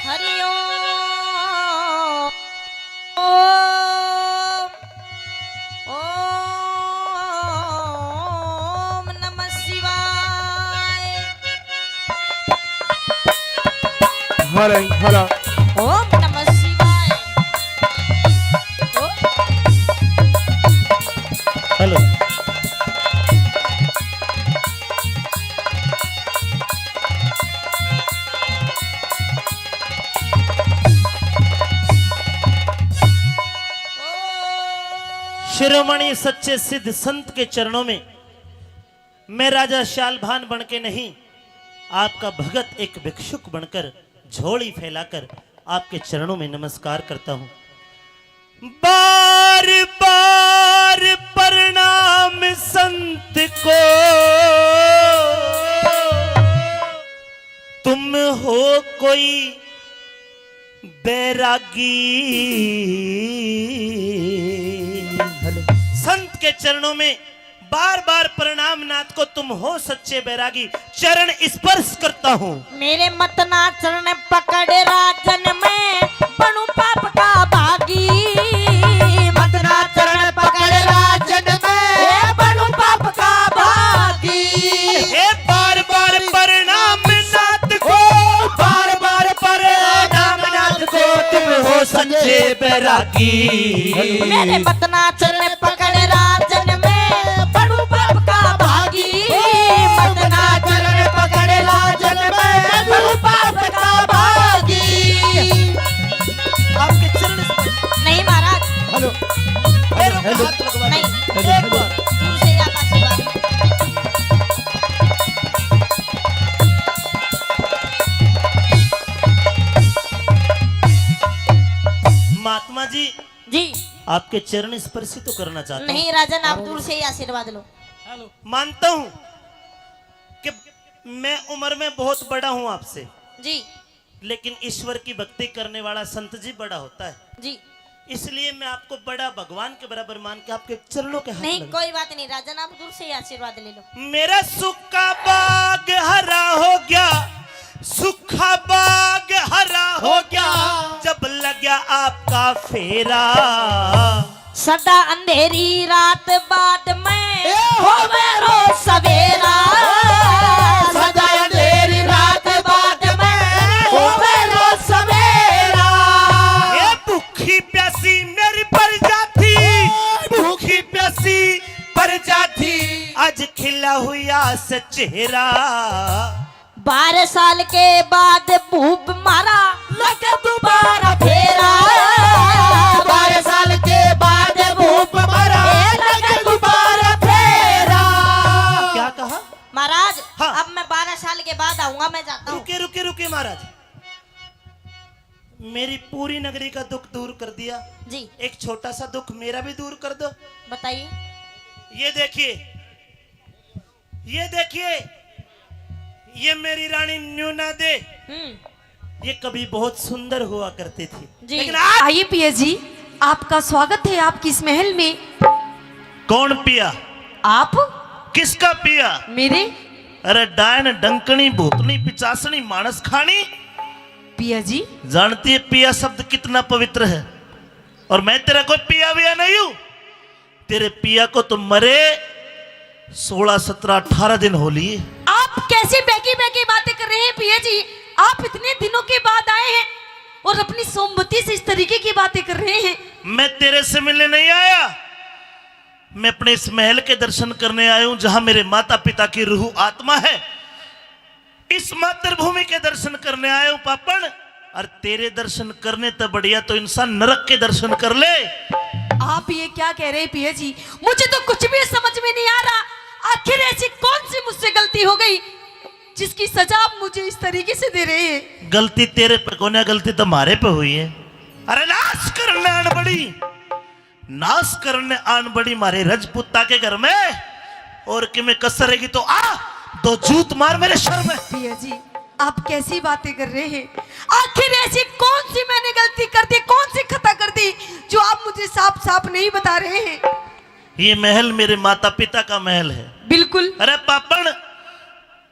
हरि ओम। ओम नमः शिवाय। हरे हरा। ओम नमः शिवाय। ओ- हेलो। शिरोमणि सच्चे सिद्ध संत के चरणों में मैं राजा शालभान बन के नहीं, आपका भगत एक भिक्षुक बनकर, झोली फैलाकर आपके चरणों में नमस्कार करता हूँ। बार बार प्रणाम संत को, तुम हो कोई बैरागी। संत के चरणों में बार बार प्रणाम नाथ को, तुम हो सच्चे बैरागी। चरण स्पर्श करता हूँ। मेरे मतना चरण पकड़ राजन मैं बनूं पाप का भागी। मतना चरण पकड़ राजन मैं बनूं पाप का भागी। हे बार बार प्रणाम नाथ को, बार बार प्रणाम नाथ को, तुम हो सच्चे बैरागी। मेरे मतना चरण पकड़ राजन मैं बनूं पाप का भागी। मतना चरण पकड़ राजन मैं बनूं पाप का भागी। आपके चरण स्पर्श। नहीं महाराज। हेलो। पैरों पे हेलो। हाथ लगवा दो। नहीं। हेलो, एक हेलो। बार। दूर से ही आप आशीर्वाद। महात्मा जी, जी। आपके चरण स्पर्श ही तो करना चाहता हूँ। नहीं राजन, आप दूर से ही आशीर्वाद लो। मानता हूँ कि मैं उम्र में बहुत बड़ा हूँ आपसे, जी। लेकिन ईश्वर की भक्ति करने वाला संत जी बड़ा होता है, जी। इसलिए मैं आपको बड़ा भगवान के बराबर मान के आपके चरणों के हाथ नहीं, लगा। कोई बात नहीं राजन, आप दूर से ही आशीर्वाद ले लो। मेरा सूखा बाग हरा हो गया, सूखा बाग हरा हो गया, जब लग्या आपका फेरा। सदा अंधेरी रात बाद में ए होवे रोज सवेरा। सदा अंधेरी रात बाद में होवे रोज सवेरा। ए भूखी प्यासी मेरी प्रजा थी, भूखी प्यासी प्रजा थी, आज खिला हुआ से चेहरा। बारह साल के बाद भूप मारा, लगे दोबारा फेरा। बारह साल के बाद भूप मारा, ए, लगे दोबारा फेरा। क्या कहा? महाराज, हाँ। अब मैं बारह साल के बाद आऊंगा, मैं जाता हूँ। रुके, रुके, रुके महाराज, मेरी पूरी नगरी का दुख दूर कर दिया, जी। एक छोटा सा दुख मेरा भी दूर कर दो। बताइए। ये देखिए, ये देखिए, ये मेरी रानी न्यू ना दे, हम्म। ये कभी बहुत सुंदर हुआ करती थी, जी। लेकिन आज आइए पिया जी, आपका स्वागत है आपकी इस महल में। कौन पिया? आप। किसका पिया? मेरे। अरे डायन, डंकनी, भूतनी, पिचासनी, मानस खानी। पिया जी। जानती है पिया शब्द कितना पवित्र है? और मैं तेरा कोई पिया विया नहीं हूँ। तेरे पिया को तो मरे सोलह, सत्रह, अठारह दिन हो लिए। आप कैसी बहकी बहकी बातें कर रहे हैं पिया जी? आप इतने दिनों के बाद आए हैं और अपनी सोमवती से इस तरीके की बातें कर रहे हैं। मैं तेरे से मिलने नहीं आया, मैं अपने इस महल के दर्शन करने आया हूं, जहां मेरे माता पिता की रूह आत्मा है। इस मातृभूमि के दर्शन करने आया हूं पापण, और तेरे दर्शन करने तो बढ़िया तो इंसान नरक के दर्शन कर ले। आप ये क्या कह रहे हैं पिया जी? मुझे तो कुछ भी समझ में नहीं आ रहा। आखिर ऐसी कौन सी मुझसे गलती हो गई जिसकी सजा आप मुझे इस तरीके से दे रहे हैं? गलती तेरे पे कोन्या, गलती तो मारे पे हुई है। अरे नाश करने आन बड़ी, नाश करने आन बड़ी मारे रजपूता के घर में, और कि मैं कसर रहेगी तो आ, दो जूत मार मेरे सर में। पिया जी, आप कैसी बातें कर रहे हैं? आखिर ऐसी कौन सी मैंने गलती कर दी, कौन सी खता कर दी, जो आप मुझे साफ साफ नहीं बता रहे हैं? ये महल मेरे माता पिता का महल है। बिल्कुल। अरे पापण,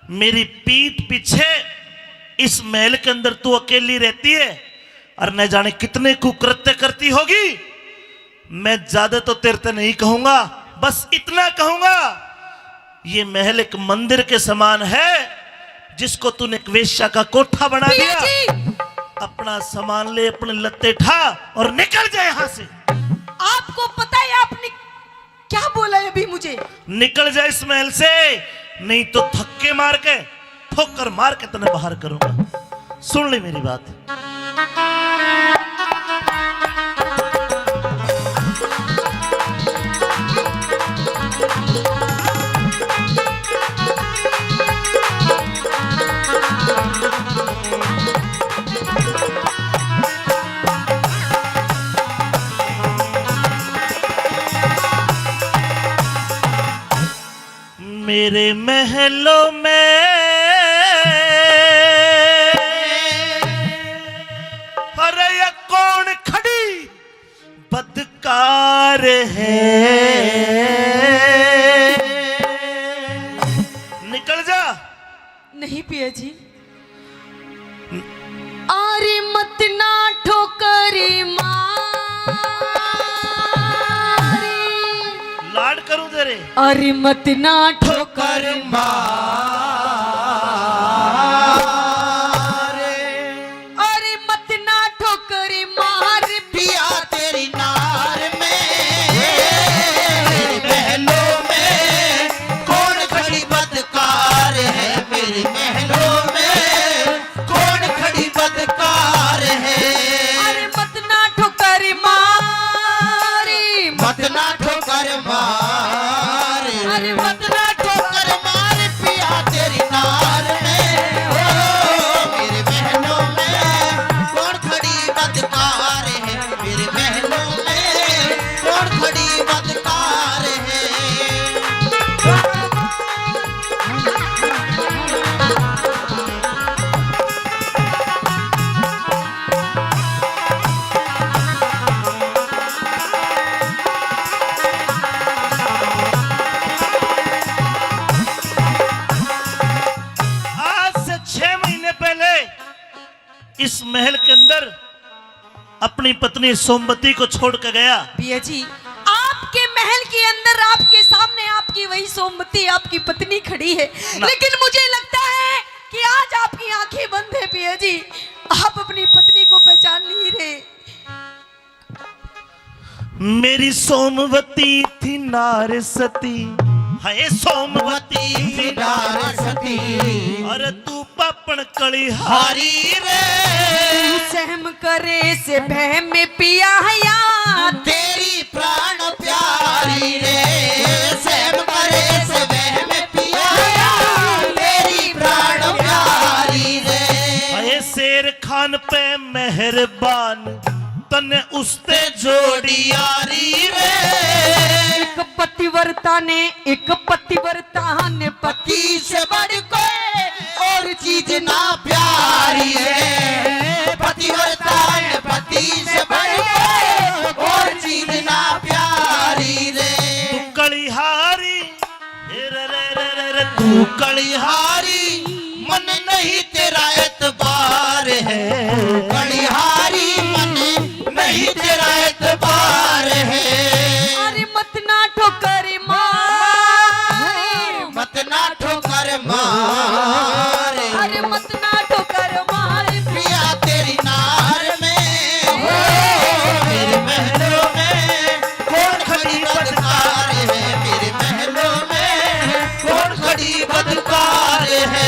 मेरी पीठ पीछे इस महल के अंदर तू अकेली रहती है और न जाने कितने कुकृत्य करती होगी। मैं ज्यादा तो तेरे ते नहीं कहूंगा, बस इतना कहूंगा, ये महल एक मंदिर के समान है, जिसको तूने एक वेश्या का कोठा बना दिया। जी। अपना सामान ले, अपने लत्ते ठा और निकल जा यहां से। आपको पता है आपने क्या बोला है अभी मुझे? निकल जा इस महल से, नहीं तो थक्के मार के, ठोकर मार के तने बाहर करूंगा। सुन ले मेरी बात। मेरे महलों में, अरे ये कौन खड़ी बदकार है? निकल जा। नहीं पिया जी। आरी मत ना ठोकरी मारी। लाड करूं तेरे। आरी मत ना ठोकर मारी। अरे मत ना ठोकर मार पिया तेरी नार में। मेरे महलों में कौन खड़ी बदकार है, मेरे महलों में कौन खड़ी बदकार है। अरे मत ना ठोकर मारी। मत ना ठोकर मार। अरे मत ना ठोकर मार पिया तेरी नार में। ओ मेरे महलों में कौन खड़ी बदकार है, मेरे महलों में कौन खड़ी बदकार है। आज से छह महीने पहले इस महल के अंदर अपनी पत्नी सोमवती को छोड़ के गया। पिया जी, आपके महल के अंदर आपके सामने आपकी वही सोमवती, आपकी पत्नी खड़ी है, ना। लेकिन मुझे लगता है कि आज आपकी आंखें बंद है पिया जी, आप अपनी पत्नी को पहचान नहीं रहे। मेरी सोमवती थी नार सती, हाय सोमवती थी नार सती। अरे तू पापण कली हारी रे। तू सहम करे से बहम पिया या तेरी प्राण प्यारी रे। सहम करे से बहम पिया या तेरी प्राण प्यारी रे। हाय शेर खान पे मेहरबान, तन्ने उसते जोड़ी यारी रे। एक पतिव्रता ने, एक पतिव्रता ने पति से बढ़ के और चीज ना प्यारी है, पतिव्रता है पति से बढ़ के, और चीज ना प्यारी रे। तू कलिहारी, रे रे रे रे रे, तू कलिहारी, मन नहीं तेरा एतबार है। तू कलिहारी, मन नहीं तेरा एतबार है। अरे मत ना ठोकर मार, मत ना ठोकर मार। अरे मत ना ठोकर मार। पिया तेरी नार में, हो, मेरे महलों में कौन खड़ी बदकार है, मेरे महलों में कौन खड़ी बदकार है।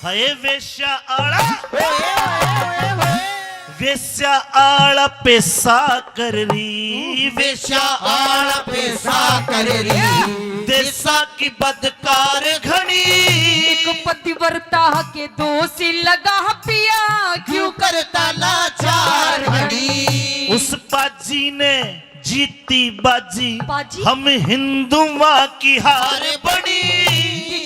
हाय वेश्या आला, वेश्या आला पैसा कर रही, वेश्या आला पैसा कर रही, देसा की बदकार घणी। एक पतिव्रता के दोषी लगा पिया, क्यों करता लाचार घणी। उस बाजी ने जीती बाजी, बाजी? हम हिंदुआ की हार बनी।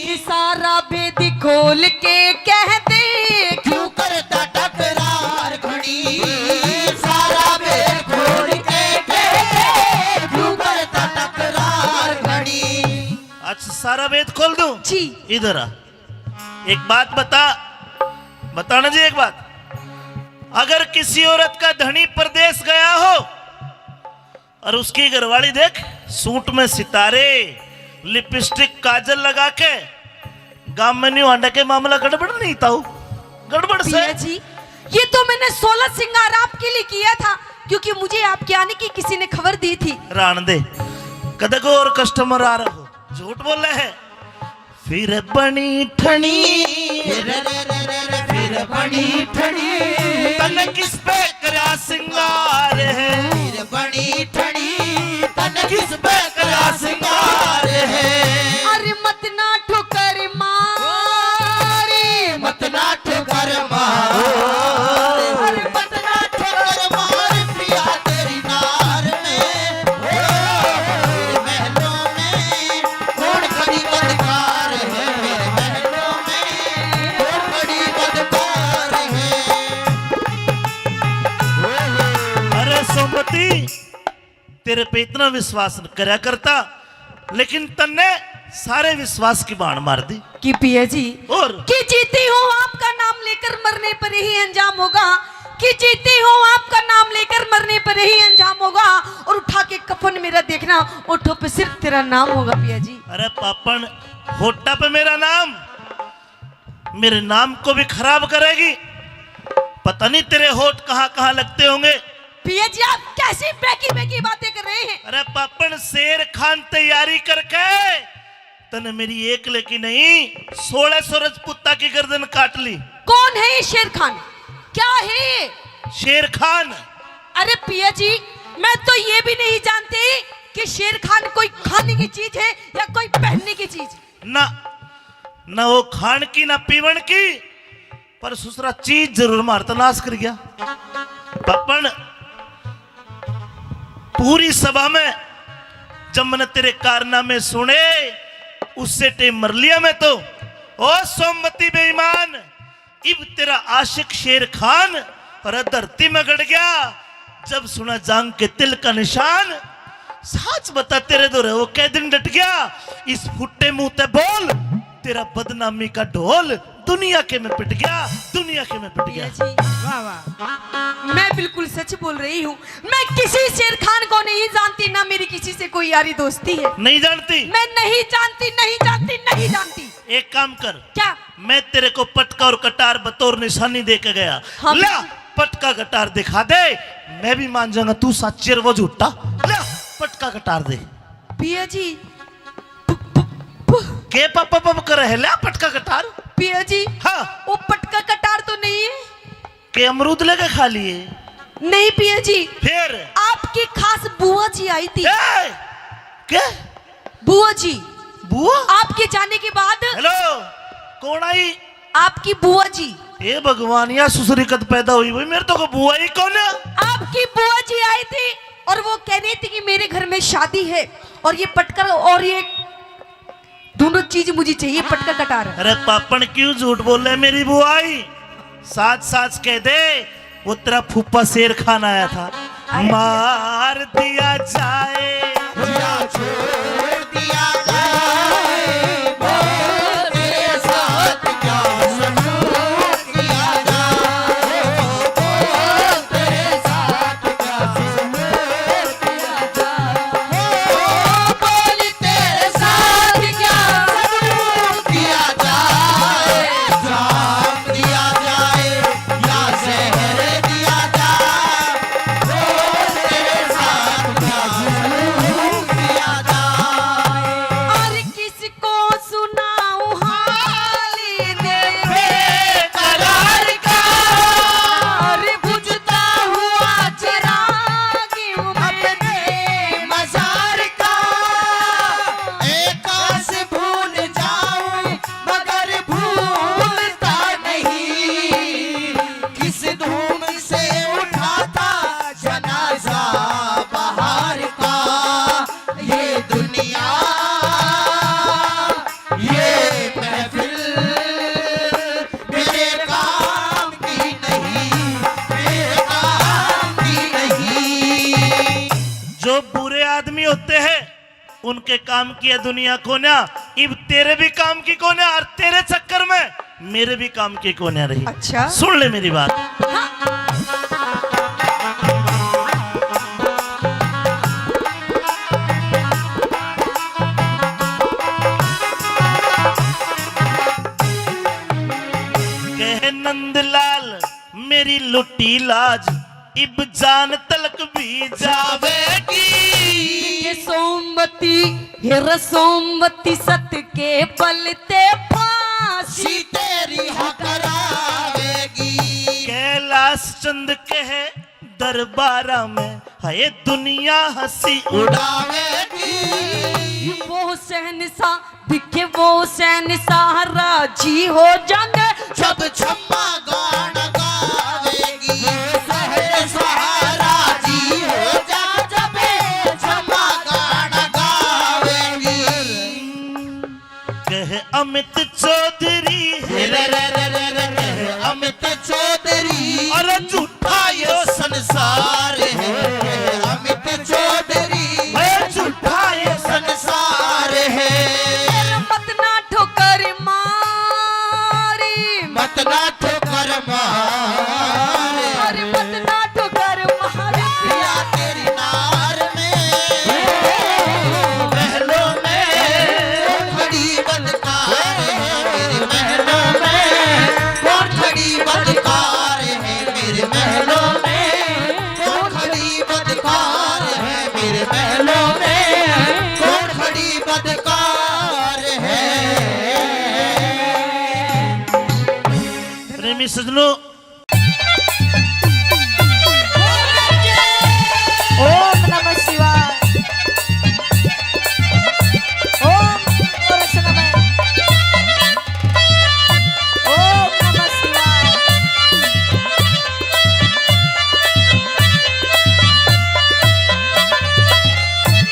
कि सारा भेद खोल के कह दे, क्यों करता टकरार घणी। सारा भेद खोल के कह दे, क्यों करता टकरार घणी। अच्छा, सारा भेद खोल दूं? जी। इधर आ, एक बात बता, बताना जी एक बात। अगर किसी औरत का धनी परदेश गया हो और उसकी घरवाली देख, सूट में सितारे, लिपस्टिक, काजल लगा के गांव में न्यू आंडा के मामला गड़बड़ नहीं ताऊ? गड़बड़ से। भैया जी, ये तो मैंने सोलह श्रृंगार आपके लिए किया था, क्योंकि मुझे आपके आने की किसी ने खबर दी थी। रान दे, कदे को और कस्टमर आ रहा हो, झूठ बोले है। फिर बनी ठणी, फिर बनी ठणी, तन किस पे करा सिंगार है। फिर बनी ठणी, तन किस पे करा सिंगार है। अरे मत ना ठोकर मार, मत ना ठोकर मार, अरे मत ना ठोकर मार, पिया तेरी नार में, ओ, महलों में कौन खड़ी बदकार है, मेरे महलों में कौन खड़ी बदकार है। अरे सोमती, तेरे पे इतना विश्वास न करया करता, लेकिन तन्ने सारे विश्वास की बाण मार दी। कि पिया जी, और? कि जीती हूँ आपका नाम लेकर मरने पर यही अंजाम होगा, कि जीती हूँ आपका नाम लेकर मरने पर यही अंजाम होगा, और उठा के कफन मेरा देखना, ओठों पे सिर्फ तेरा नाम होगा पिया जी। अरे पापन, होठा पे मेरा नाम, मेरे नाम को भी खराब करेगी। पता नहीं तेरे होठ कहाँ कहाँ लगते होंगे। पिया जी, आप कैसी बेकी बेकी बातें कर रहे हैं? अरे पापन, शेर खान तैयारी करके तने मेरी एक लेकी नहीं, सोलह सौ रजपूता की गर्दन काट ली। कौन है ये शेर खान? क्या है ये? शेर खान। अरे पिया जी, मैं तो ये भी नहीं जानती कि शेर खान कोई खाने की चीज है या कोई पहनने की चीज। ना, ना वो खान की, ना पीवण की, पर सुसरा चीज जरूर मार तै नाश कर गया। पापन, पूरी सभा में जब मैंने तेरे कारनामे सुने, उससे टेम मर लिया मैं तो। ओ सोमवती बेईमान, इब तेरा आशिक शेर खान और धरती में गड़ गया। जब सुना जांग के तिल का निशान, साच बता तेरे धोरे वो कै दिन डट गया। इस फुट्टे मुंह ते बोल, तेरा बदनामी का ढोल दुनिया के में पिट गया, दुनिया के में पिट गया। जी। वाह, वाह। मैं बिल्कुल सच बोल रही हूँ। मैं किसी शेर खान को नहीं जानती, ना मेरी किसी से कोई यारी दोस्ती है। नहीं जानती? मैं नहीं जानती, नहीं जानती, नहीं जानती। एक काम कर। क्या? मैं तेरे को पटका और कटार बतौर निशानी दे के गया। हाँ। ला, पटका कटार दिखा दे, मैं भी मान जाऊंगा तू सच्ची और वो झूठा। ला, पटका कटार दे। पिया जी, के पप पप कर है, ला पटका कटार। पिया जी, हाँ। वो पटका कटार तो नहीं है? के अमरूद लेके खा लिए? नहीं पिया जी। फिर? आपकी खास बुआ जी आई थी। ए, के? बुआ जी, बुआ? आपके जाने के बाद हेलो, कौन आई? आपकी बुआ जी। ए भगवान, या सुसरी कद पैदा हुई भाई, मेरे तो को बुआ ही कौन है? आपकी बुआ जी आई थी और वो कह रही थी कि मेरे घर में शादी है और ये पटकर और ये दोनों चीज मुझे चाहिए, पटकर कटार। अरे पापण, क्यों झूठ बोल रहे मेरी बुआई? साच साच कह दे, वो तेरा फूफा शेर खान आया था। मार दिया जाए या छोड़ दिया जाए, बोल तेरे साथ क्या सलूक किया जाए, बोल तेरे साथ क्या सलूक किया जाए, ओ बोल तेरे साथ क्या सलूक किया जाए, जाम दिया जाए या जहर दिया जाए, बोल तेरे साथ क्या सलूक किया जाए। और किसको सुनाऊं हाल इन्हें बेकरार का, और बुझता हुआ चिराग यूं अपने मजार का। ए काश भूल जाऊं मगर भूलता नहीं, किस धूम से उठा था जनाजा बहार का। ये दुनिया, ये महफिल मेरे काम की नहीं, मेरे काम की नहीं। जो बुरे आदमी होते हैं, उनके काम की है दुनिया कोन्या। इब तेरे भी काम की कोन्या और तेरे चक्कर में मेरे भी काम की कोन्या रही। अच्छा। सुन ले मेरी बात। हाँ। कहे नंदलाल मेरी लुटी लाज, इब जान तलक भी जावेगी। ये सोमवती, हे रसोमती, सत के बल ते फांसी तेरी हा करावेगी। कैलाश चंद कहे दरबारा में, हाय दुनिया हंसी उड़ावेगी। वो शहंशाह दिखे वो शहंशाह राजी हो जाएंगे। जब छम्मा गाना गावेगी, शहंशाह राजी हो जा, जब छम्मा गाना गावेगी। कहे अमित चौधरी, रे रे रे रे रे, कहे अमित चौधरी, अरे झूठा यो संसार है, अमित चौधरी, ए झूठा ये संसार है। मत ना ठोकर मारी, मत ना ठोकर मारी, अरे मत ना ठोकर मारी। या तेरी नार में, महलों में खड़ी बदकार है, मेरे महलों में कौन खड़ी बदकार है, मेरे महलों में कौन खड़ी बदकार है, मेरे महलों में कौन खड़ी बदकार है। प्रेमी सजनों, ओम नमः शिवाय। ओम गोरक्ष नमः। ओम नमः शिवाय।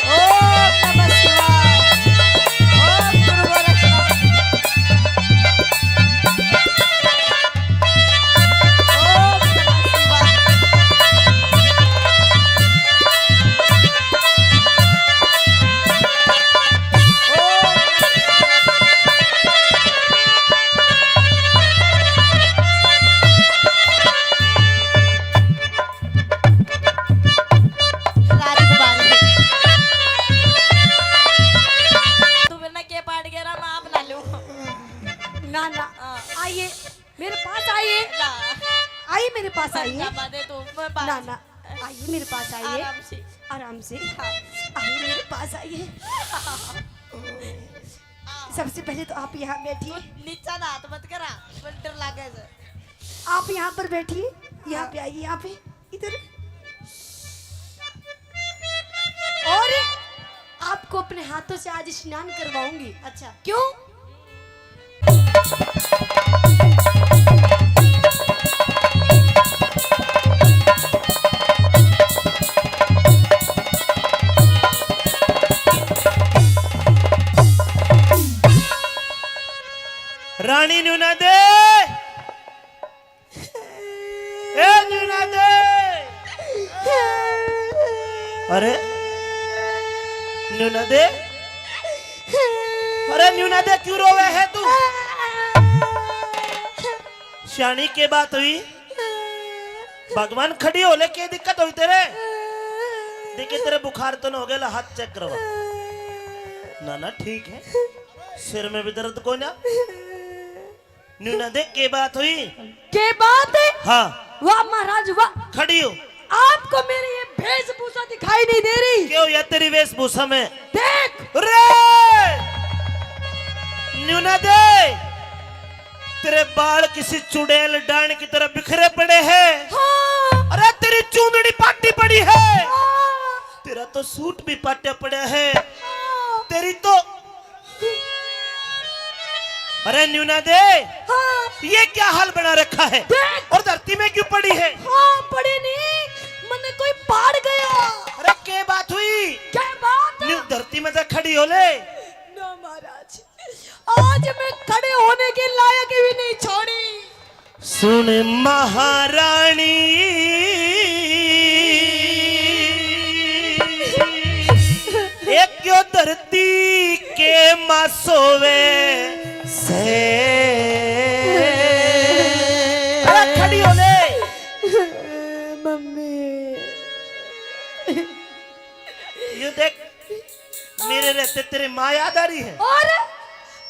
ओम नमः शिवाय। ओम गुरु गोरक्ष नमः। ओम नमः शिवाय। राजकुमारी। तू मेरे ना के पाट गया ना, मैं आप ना लूं। ना, ना। हाँ। आइए, मेरे पास आइए। ना। आइए, मेरे पास आइए। ना, ना, आइए, मेरे पास आइए। आराम से। आराम से। हाँ। आइए, मेरे पास आइए। सबसे पहले तो आप यहाँ बैठिए। नीचा ना हाथ मत करा, मुझे डर लागे से। आप यहाँ पर बैठिए, यहाँ पे आइए, यहाँ पे, इधर। और आपको अपने हाथों से आज स्नान करवाऊंगी। अच्छा, क्यों? रानी नूना दे, ए नूना दे। अरे नूना दे, अरे नूना दे, क्यों रोवे है तू? स्याणी, के बात हुई? भगवान, खड़ी हो ले, के दिक्कत हुई तेरे? देखे तेरे बुखार तो ना हो गया, ला हाथ चेक करवा। ना ना, ठीक है, सिर में भी दर्द कोई ना। नूना दे, के बात हुई? के बात है? हाँ। वाह महाराज वाह। खड़ी हो। आपको मेरी ये वेशभूषा दिखाई नहीं दे रही? क्यों यार, तेरी वेशभूषा में? देख। रे नूना दे, तेरे बाल किसी चुड़ैल डांड की तरह बिखरे पड़े हैं। हाँ। अरे तेरी चूंदड़ी पाटी पड़ी है। हाँ। तेरा तो सूट भी पाटा पड़ा है। हाँ। तेरी तो अरे नूना दे, हाँ। ये क्या हाल बना रखा है? देख। और धरती में क्यों पड़ी है? हाँ, पड़ी नहीं, मन्ने कोई पाड़ गया। अरे के बात हुई? क्या बात? न्यू धरती में से खड़ी हो ले। ना महाराज, आज मैं खड़े होने के लायक भी नहीं छोड़ी। सुन महारानी, एक यो धरती के माँ सोवे से। अरे खड़ी हो ले। मम्मी। ये देख, मेरे रहते तेरे माँ याद आ रही है। और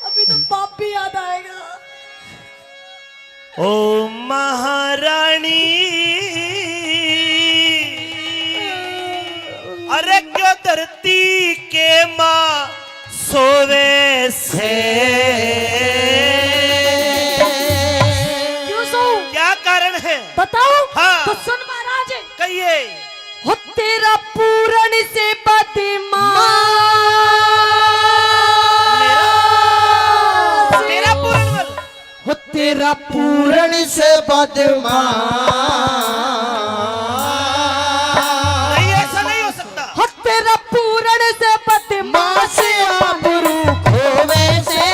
अभी तो बाप भी याद आएगा। ओ महारानी, अरे क्यों धरती के माँ सोवे से? क्यों सोऊं? क्या कारण है? बताओ। हाँ। तो सुन महाराज। कहिए। हो तेरा पूरण से बदमाश। मेरा, मेरा पूरण मल। हो तेरा पूरण से बदमाश। नहीं, ऐसा नहीं हो सकता। हो तेरा पूरण से बदमाश। मास आबरू खोवे से।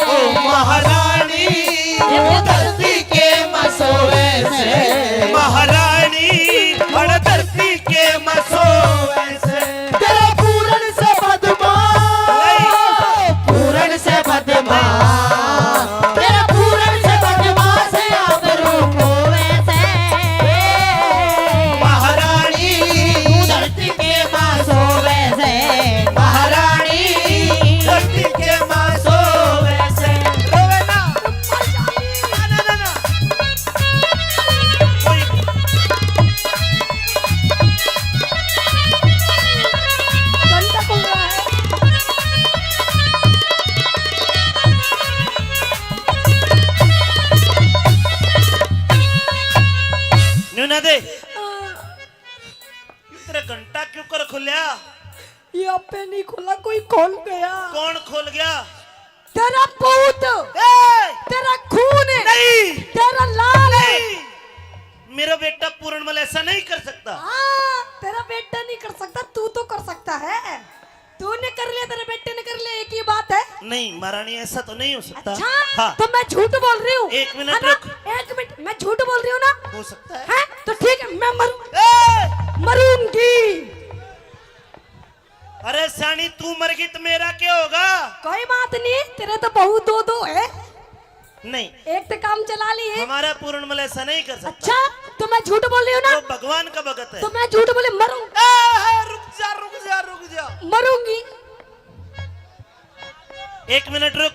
ओ महारानी, धरती के मसोवे से। महारानी, अड़ धरती के मसोवे से। तेरा पूरण से बदमाश। पूरण से बदमाश। तेरा पूरण से बदमाश आबरू खोवे से। महारानी, धरती के माँ सोवे से। महारानी, धरती के माँ सोवे से। रोवे ना। ना, ना, ना, ना। कोई घंटा कौन रहा है? नूना दे। तेरा घंटा क्यों कर खुल्या? ये आपे नहीं खोला, कोई खोल गया। कौन खोल गया? तेरा पूत। ए! तेरा खून। नहीं। तेरा लाल। नहीं। मेरा बेटा पूरणमल ऐसा नहीं कर सकता। हाँ, तेरा बेटा नहीं कर सकता, तू तो कर सकता है। तूने कर लिया, तेरे बेटे ने कर लिया, एक ही बात है। नहीं महारानी, ऐसा तो नहीं हो सकता। अच्छा, हाँ। तो मैं झूठ बोल रही हूँ, एक मिनट है ना? रुक। एक मिनट, मैं झूठ बोल रही हूँ ना? हो सकता है। हैं? तो ठीक है, मैं मरूं-, ए! मरूंगी। अरे स्याणी, तू मर गई तो मेरा क्या होगा? कोई बात नहीं, तेरे तो बहू दो दो है। नहीं। एक तो काम चला लिए। हमारा पूरणमल ऐसा नहीं कर सकता। अच्छा, तो मैं झूठ बोल रही हूँ ना? वो भगवान का भगत है। तो मैं झूठ बोले मरूं। ए, ए, रुक जा, रुक जा, रुक जा। मरूंगी। एक मिनट रुक,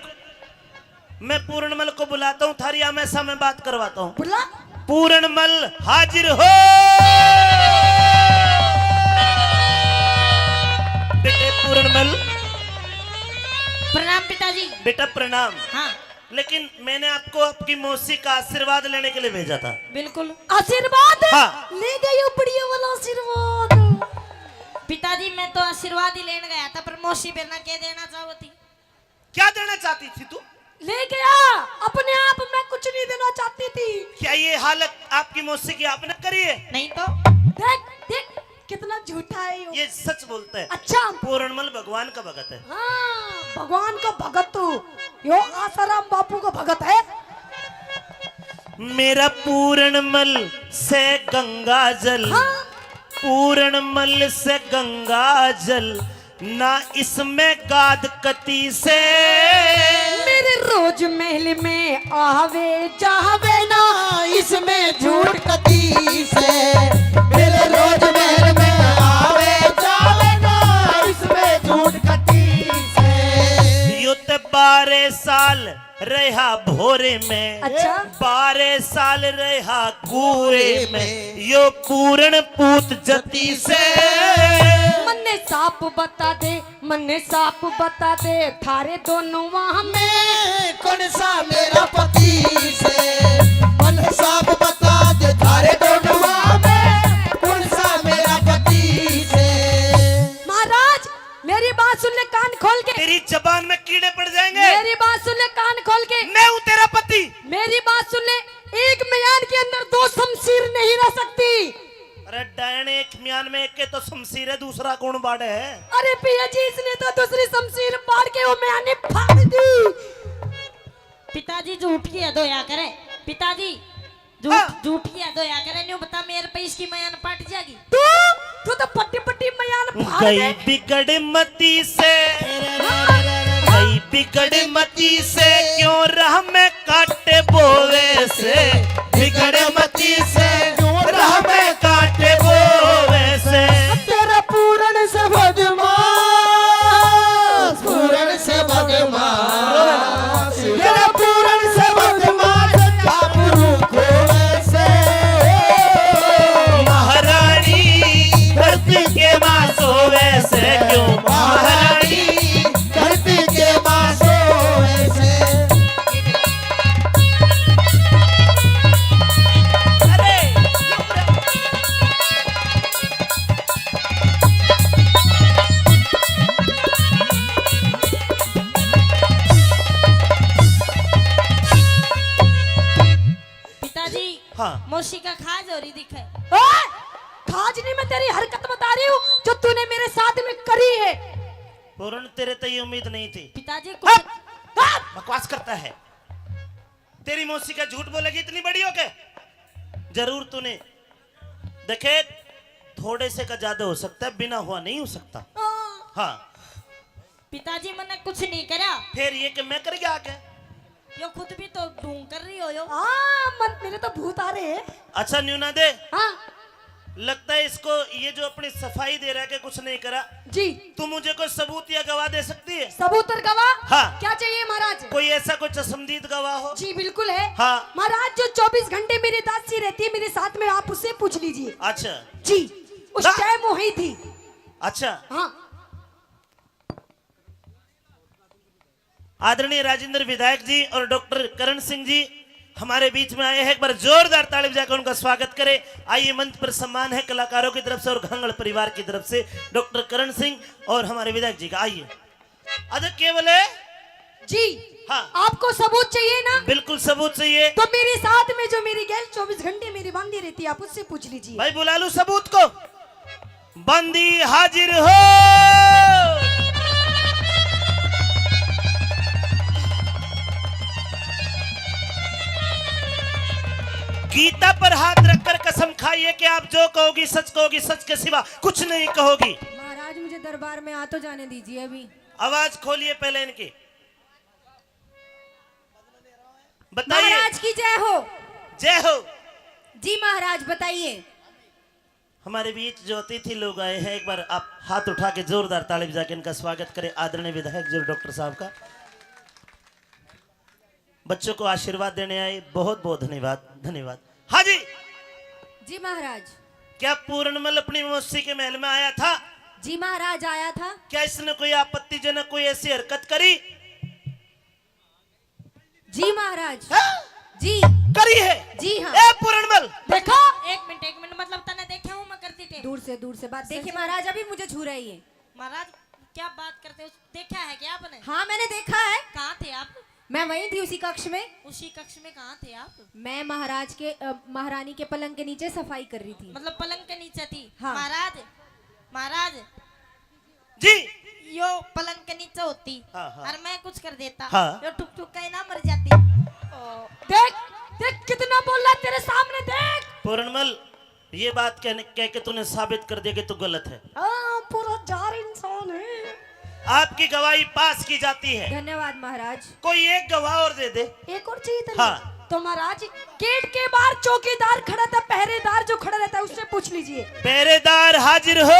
मैं पूरणमल को बुलाता हूँ, थारी आमने सामने बात करवाता हूँ। बुला। पूरणमल हाजिर हो। बेटे पूरणमल। प्रणाम पिताजी। बेटा प्रणाम। हाँ। लेकिन मैंने आपको आपकी मौसी का आशीर्वाद लेने के लिए भेजा था। बिल्कुल। आशीर्वाद? हाँ। ले गई उपड़ियों वाला आशीर्वाद। पिताजी, मैं तो आशीर्वाद ही लेने गया था, पर मौसी बेर ना के देना चाहो थी? क्या देना चाहती थी तू? ले गया, अपने आप मैं कुछ नहीं देना चाहती थी। क्या ये हालत आपकी मौसी की आपने करी है? नहीं तो। देख, देख, कितना झूठा है यो। ये सच बोलता है। अच्छा। पूरणमल भगवान का भगत है। हाँ, भगवान का भगत तो यो आसाराम बापू का भगत है। मेरा पूरणमल से गंगा जल, हाँ। पूरणमल से गंगा जल, ना इसमें गाद कती से। मेरे रोज महल में आवे जावे ना, इसमें झूठ कती से। मेरे रोज महल में आवे जावे ना, इसमें झूठ कती से। यो ते बारह साल रहा भोरे में, अच्छा। बारह साल रहा कुरे में, यो पूरण पूत जती से। मन्ने साफ बता दे, मन्ने साफ बता दे, थारे दोनों वहाँ में कौन सा मेरा पति से? मन्ने साफ बता दे, थारे दोनों वहाँ में कौन सा मेरा पति से? महाराज, मेरी बात सुन ले कान खोल के। तेरी जबान में कीड़े पड़ जाएंगे। मेरी बात सुन ले कान खोल के। मैं हूँ तेरा पति। मेरी बात सुन ले, एक म्यान के अंदर दो शमशीर नहीं रह सकती। अरे डायन, एक म्यान में एक के तो शमशीर है, दूसरा कौन बाड़े है? अरे पिया जी, इसने तो दूसरी शमशीर बाड़ के वो म्यान ने फाड़ दी। पिताजी झूठ की हद होया करे। पिताजी, झूठ, हाँ। झूठ की हद होया करे, न्यू बता, मेरे पे इसकी म्यान पट जाएगी। तू, तू तो पट्टी पट्टी म्यान फाड़ गई दे। बिगड़ मती से, गई बिगड़ मती से, क्यों राह में कांटे बोवे से, बिगड़ मती से, क्यों राह में कांटे बोवे से। तेरा पूरण से बदमाश, पूरण से बदमाश, तेरा पूरण से बदमाश, आबरू खोवे से। महारानी धरती के माँ सोवे से, क्यों महारानी धरती के माँ सोवे से। अरे, चुप रह। पिताजी, हाँ। मौसी का खाज हो रही दिखे। ओए, खाज नहीं, मैं तेरी हरकत बता रही हूँ जो तूने मेरे साथ में करी है। पूरण, तेरे ते ये उम्मीद नहीं थी। पिताजी, कुछ हट! हट! बकवास करता है। तेरी मौसी का झूठ बोलेगी इतनी बड़ी होके? जरूर तूने देखे, थोड़े से का ज्यादा हो सकता है, बिना हुआ नहीं हो सकता। हाँ। हाँ। पिताजी, मैंने कुछ नहीं करा। फिर ये कि मैं कर गया आके? यो खुद भी तो ढोंग कर रही हो यो। हाँ, मन, मेरे तो भूत आ रहे हैं। अच्छा, न्यू ना दे। हाँ। लगता है इसको, ये जो अपनी सफाई दे रहा है कि कुछ नहीं करा। जी। तू मुझे कोई सबूत या गवाह दे सकती है? सबूत और गवाह? हाँ। क्या चाहिए महाराज? कोई ऐसा कोई चश्मदीद गवाह हो? जी, बिल्कुल है। हाँ। महाराज, जो चौबीस घंटे मेरी दासी रहती है मेरे साथ में, आप उससे पूछ लीजिए। अच्छा। जी, उस हाँ। टाइम वही थी। अच्छा। हाँ। आदरणीय राजेंद्र विधायक जी और डॉक्टर करण सिंह जी हमारे बीच में आए हैं। एक बार जोरदार ताली बजाकर उनका स्वागत करें। आइए, मंच पर सम्मान है कलाकारों की तरफ से और घांगड़ परिवार की तरफ से डॉक्टर करण सिंह और हमारे विधायक जी का। आइए। अरे केवल है जी। हाँ। आपको सबूत चाहिए ना? बिल्कुल सबूत चाहिए। तो मेरे साथ में जो मेरी गैल चौबीस घंटे मेरी बांधी रहती है, आप उससे पूछ लीजिए। भाई, बुला लूं सबूत को? बंदी हाजिर हो। गीता पर हाथ रखकर कसम खाइए कि आप जो कहोगी सच कहोगी, सच के सिवा कुछ नहीं कहोगी। महाराज, मुझे दरबार में आ तो जाने दीजिए अभी। आवाज खोलिए पहले इनकी। बताइए। महाराज की जय हो। जय हो। जी महाराज, बताइए। हमारे बीच जो अतिथि लोग आए हैं, एक बार आप हाथ उठा के जोरदार ताली बजा के इनका स्वागत करें, आदरणीय विधायक जी और डॉक्टर साहब का। बच्चों को आशीर्वाद देने आए, बहुत बहुत धन्यवाद, धन्यवाद। हाँ जी। जी महाराज। क्या पूरणमल अपनी मौसी के महल में आया था? जी महाराज, आया था। क्या इसने कोई आपत्तिजनक कोई ऐसी हरकत करी? जी महाराज। हैं? जी। करी है? जी हाँ। ए पूरणमल। देखो। एक मिनट, एक मिनट, मतलब तने देखे हूँ मैं करती टेम? दूर से, दूर से बात। देखिए महाराज, अभी मुझे छू रही है। महाराज, क्या बात करते हो? देखा है क्या आपने? हाँ, मैंने देखा है। कहाँ थे आप? मैं वहीं थी, उसी कक्ष में। उसी कक्ष में कहाँ थे आप? मैं महाराज के, अ, महारानी के पलंग के नीचे सफाई कर रही थी। मतलब पलंग के नीचे थी? हाँ। महाराज, महाराज, जी। यो पलंग के नीचे होती। हाँ, हाँ। और मैं कुछ कर देता। हाँ। यो टुक टुक का ही ना मर जाती। ओ। देख, देख कितना बोल रहा है तेरे सामने, देख। पूरणमल, ये बात कहने, कह के तूने साबित कर दिया कि तू गलत है। हाँ, पूरा जार इंसान है। आपकी गवाही पास की जाती है। धन्यवाद महाराज। कोई एक गवाह और दे दे। एक और चाहिए था। हाँ। तो महाराज, गेट के बाहर चौकीदार खड़ा था, पहरेदार जो खड़ा रहता है, उससे पूछ लीजिए। पहरेदार हाजिर हो।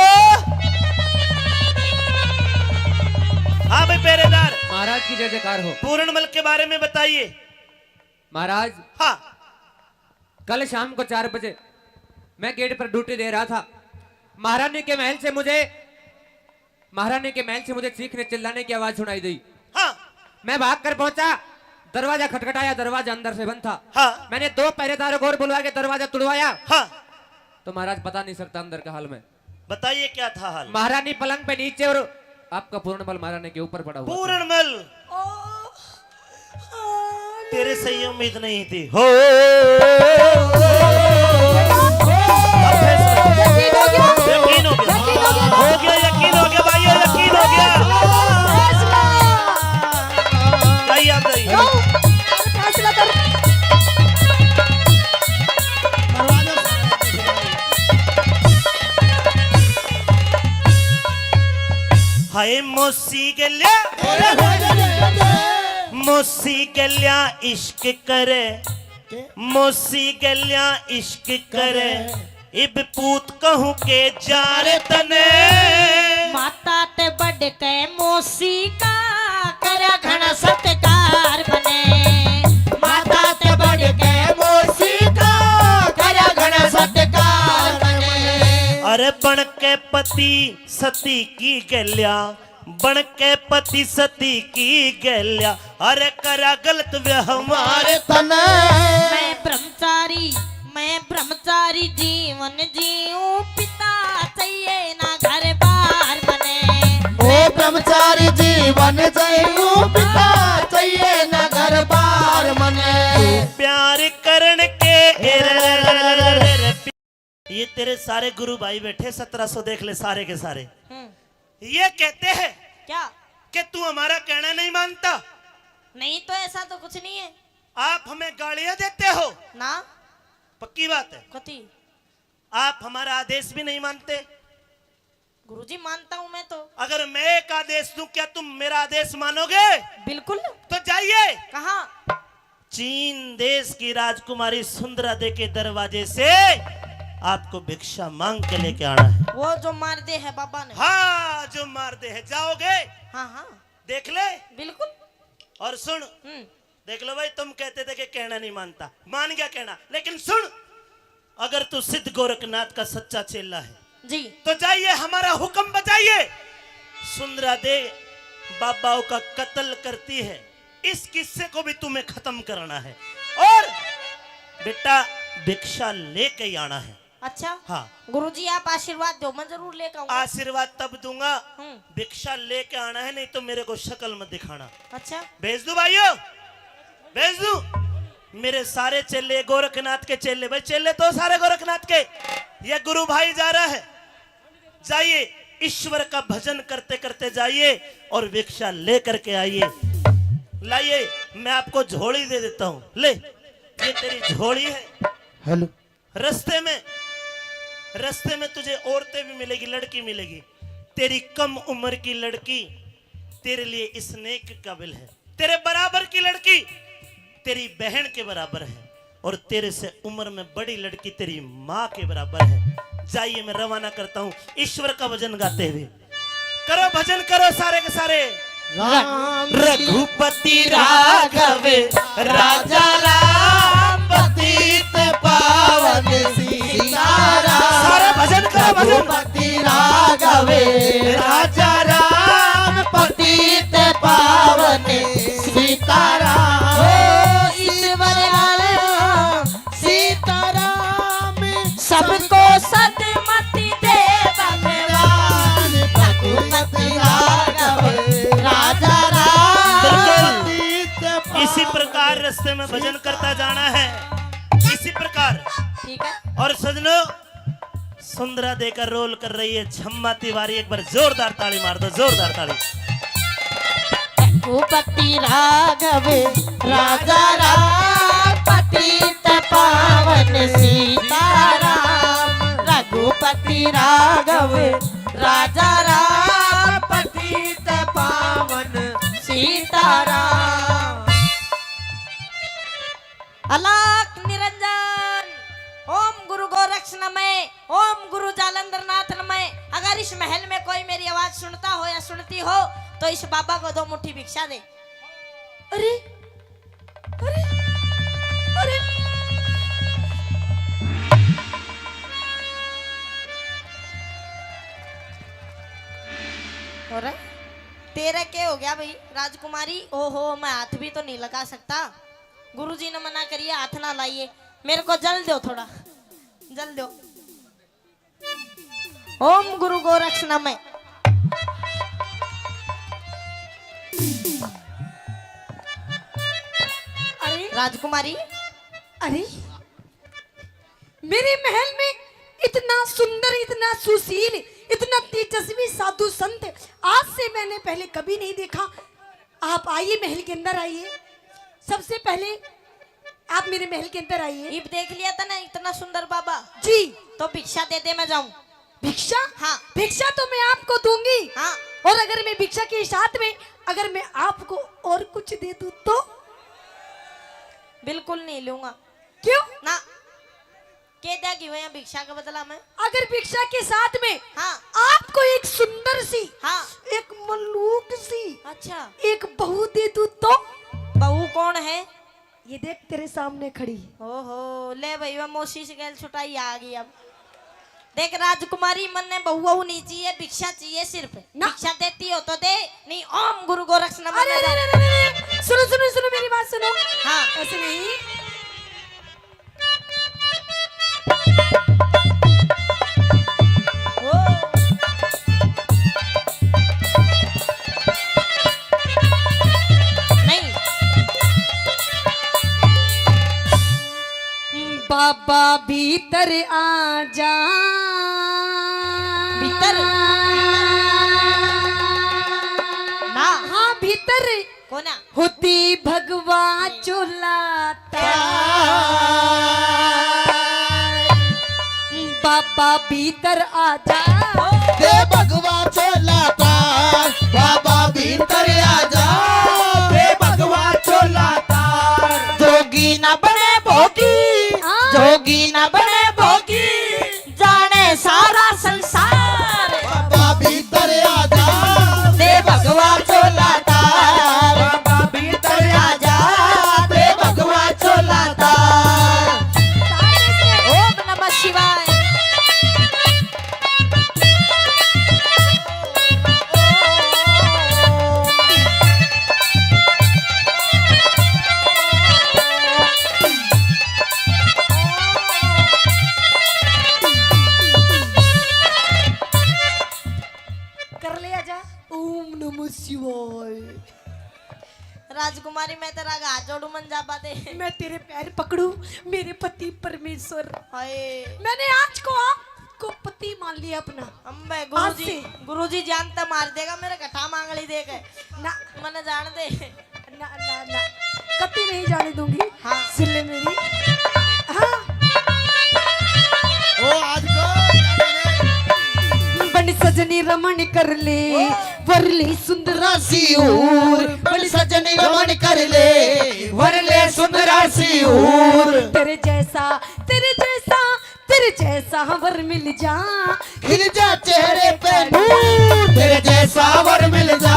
हाँ भाई पहरेदार। महाराज की जय जयकार हो। पूरणमल के बारे में बताइए। महाराज, हाँ। कल शाम को चार बजे मैं गेट पर ड्यूटी दे रहा था। महारानी के महल से मुझे, महारानी के महल से मुझे चीखने चिल्लाने की आवाज सुनाई दी। हाँ। मैं भाग कर पहुंचा, दरवाजा खटखटाया, दरवाजा अंदर से बंद था। हाँ। मैंने दो पहरेदारों को और बुलवा के दरवाजा तुड़वाया। हाँ। तो महाराज बता नहीं सकता अंदर का हाल मैं। बताइए क्या था हाल? महारानी पलंग पे नीचे और आपका पूर्णबल महारानी के ऊपर पड़ा हुआ था। पूर्णबल, तेरे से ये उम्मीद नहीं थी। हो। यकीन हो गया। यकीन हो गया। हो गया, यकीन हो गया भाई, यकीन हो गया। जाइए आप, जाइए। फैसला कर। हाय मौसी गल्या, मौसी गल्या इश्क करे, मौसी गल्या इश्क करे, इब पूत कहूँ के जा रे तने। माता ते बढ़ के मौसी का, करे घणा सत्कार मने। माता ते बढ़ के मौसी का, करे घणा सत्कार मने। अरे बन के पति सती की गल्या, बन के पति सती की गल्या, अरे करा गलत व्यवहार तने। मैं ब्रह्मचारी, मैं ब्रह्मचारी जीवन जीऊं, पिता चाहिए ना घर बार मने। ओ ब्रह्मचारी जीवन जीऊं, पिता चाहिए ना घर बार मने। प्यार करण के ये तेरे सारे गुरु भाई बैठे, सत्रह सौ देख ले सारे के सारे। हम्म। ये कहते हैं क्या? कि तू हमारा कहना नहीं मानता। नहीं तो ऐसा तो कुछ नहीं है। आप हमें गालियां देते हो ना। पक्की बात है। कती? आप हमारा आदेश भी नहीं मानते। गुरुजी, मानता हूँ मैं तो। अगर मैं एक आदेश दूं, क्या तुम मेरा आदेश मानोगे? बिल्कुल। तो जाइए। कहाँ? चीन देश की राजकुमारी सुंदरा दे के दरवाजे से आपको भिक्षा मांग के लेके आना है। वो जो मार दे है बाबा ने। हाँ, जो मार दे है। जाओगे? हाँ, हाँ। देख ले। बिल्कुल। और सुन, हम्म। देख लो भाई, तुम कहते थे कि कहना नहीं मानता, मान गया कहना, लेकिन सुन, अगर तू सिद्ध गोरखनाथ का सच्चा चेला है जी। तो जाइए, हमारा हुक्म बजाइए। सुंदरा दे बाबाओं का कत्ल करती है, इस किस्से को भी तुम्हें खत्म करना है। और बेटा, भिक्षा लेके ही आना है। अच्छा। हाँ। गुरुजी, आप आशीर्वाद दो, मैं जरूर लेके आऊंगा। आशीर्वाद तब दूंगा, हम्म। भिक्षा लेके आना है, नहीं तो मेरे को शक्ल मत दिखाना। अच्छा। भेज दूं भाइयों, भेज दूं। मेरे सारे चेले, गोरखनाथ के चेले, भाई चेले तो सारे गोरखनाथ के, ये गुरु भाई जा रहा है, जाइए ईश्वर का भजन करते करते जाइए और भिक्षा लेकर के आइए। लाइए, मैं आपको झोली दे देता हूँ। ले, ये तेरी झोली है। हेलो। रास्ते में, रास्ते में तुझे औरतें भी मिलेगी, लड़की मिलेगी। तेरी कम उम्र की लड़की तेरे लिए स्नेह के काबिल है। तेरे बराबर की लड़की तेरी बहन के बराबर है और तेरे से उम्र में बड़ी लड़की तेरी माँ के बराबर है। जाइए, मैं रवाना करता हूँ ईश्वर का भजन गाते हुए। करो भजन, करो सारे के सारे। राम रघुपति राघव राजा राम पतित पावन सीताराम। सारे भजन करो, भजन। रघुपति राघव राजा राम पतित पावन सीताराम। ओ ईश्वर राम सीताराम सबको सदमति दे। भजन करता जाना है इसी प्रकार। ठीक है। और सजनों, सुंदरा देकर रोल कर रही है छम्मा तिवारी, एक बार जोरदार ताली मार दो, जोरदार ताली। रघुपति राघव राजा राम, पतित पावन सीताराम। रघुपति राघव राजा राम, पतित पावन सीताराम। अलख निरंजन। ओम गुरु गोरक्ष नमः, ओम गुरु जालंधर नाथ नमः। अगर इस महल में कोई मेरी आवाज सुनता हो या सुनती हो, तो इस बाबा को दो मुट्ठी भिक्षा दे। अरे, अरे, अरे। हो रहा है? तेरा क्या हो गया भाई राजकुमारी? ओहो, मैं हाथ भी तो नहीं लगा सकता। गुरुजी ने मना करिए, हाथ ना लाइए। मेरे को जल दो थोड़ा, जल दो। ओम गुरु गोरक्ष नमः। अरे राजकुमारी, अरे मेरे महल में इतना सुंदर, इतना सुशील, इतना तेजस्वी साधु संत आज से मैंने पहले कभी नहीं देखा। आप आइए, महल के अंदर आइए। सबसे पहले आप मेरे महल के अंदर आइए। इब देख लिया था ना इतना सुंदर बाबा? जी। तो भिक्षा दे दे, मैं जाऊं। भिक्षा? हाँ। भिक्षा तो मैं आपको दूंगी। हाँ। और अगर मैं भिक्षा के साथ में अगर मैं आपको और कुछ दे दूं तो? बिल्कुल नहीं लूंगा। क्यों? ना। के देगी वो यहाँ भिक्षा के बदला में? अगर भिक्षा के साथ में हाँ। आपको एक सुंदर सी, हाँ। एक मलूक सी, अच्छा। एक बहू दे दूं तो? बहू कौन है? ये देख तेरे सामने खड़ी। ओहो, ले भाई, वह मौसी से गैल छुटाई आ गई। अब देख राजकुमारी, मन ने बहू वहू नहीं चाहिए, भिक्षा चाहिए सिर्फ। ना। भिक्षा देती हो तो दे, नहीं ओम गुरु गोरक्ष नमः अरे, ना अरे, दे। अरे, अरे, अरे, सुनो, सुनो, सुनो, मेरी बात सुनो। हाँ। ऐसे नहीं। ओ। नहीं। बाबा भीतर आ जा। भीतर? ना। हाँ, भीतर। कोना? होती भगवा चोला तार। बाबा भीतर आ जा। दे भगवा चोला तार, बाबा भीतर आ जा। दे भगवा चोला तार। जोगी ना बने भोगी, हाँ। जोगी ना बने भोगी। जाने सारा संसार। बाबा भीतर आ जा, दे भगवा चोला तार। बाबा भीतर आ जा, दे भगवा चोला तार। ओम नमः शिवाय। कर ले आजा। ओम नमः शिवाय। राजकुमारी, मैं तेरा हाथ जोड़ू, मन जाबा दे। मैं तेरे पैर पकड़ू, मेरे पति परमेश्वर। हाय। मैंने आज को आपको पति मान लिया अपना। अम्बे, आज गुरुजी, से। गुरुजी जान तो मार देगा मेरे घटा मांगली दे के। ना। मने जान दे। ना, ना, ना, कति नहीं जाने दूंगी। हाँ। सुन ले मेरी। हाँ। ओ, आज को बन सजनी रमण कर ले, ओ। वर ले सुंदरा सी हूर। बन सजनी रमण कर ले, वर ले सुंदरा सी हूर। तेरे जैसा, तेरे जैसा तेरे जैसा वर मिल जा, खिल जा चेहरे पे नूर। तेरे जैसा वर मिल जा,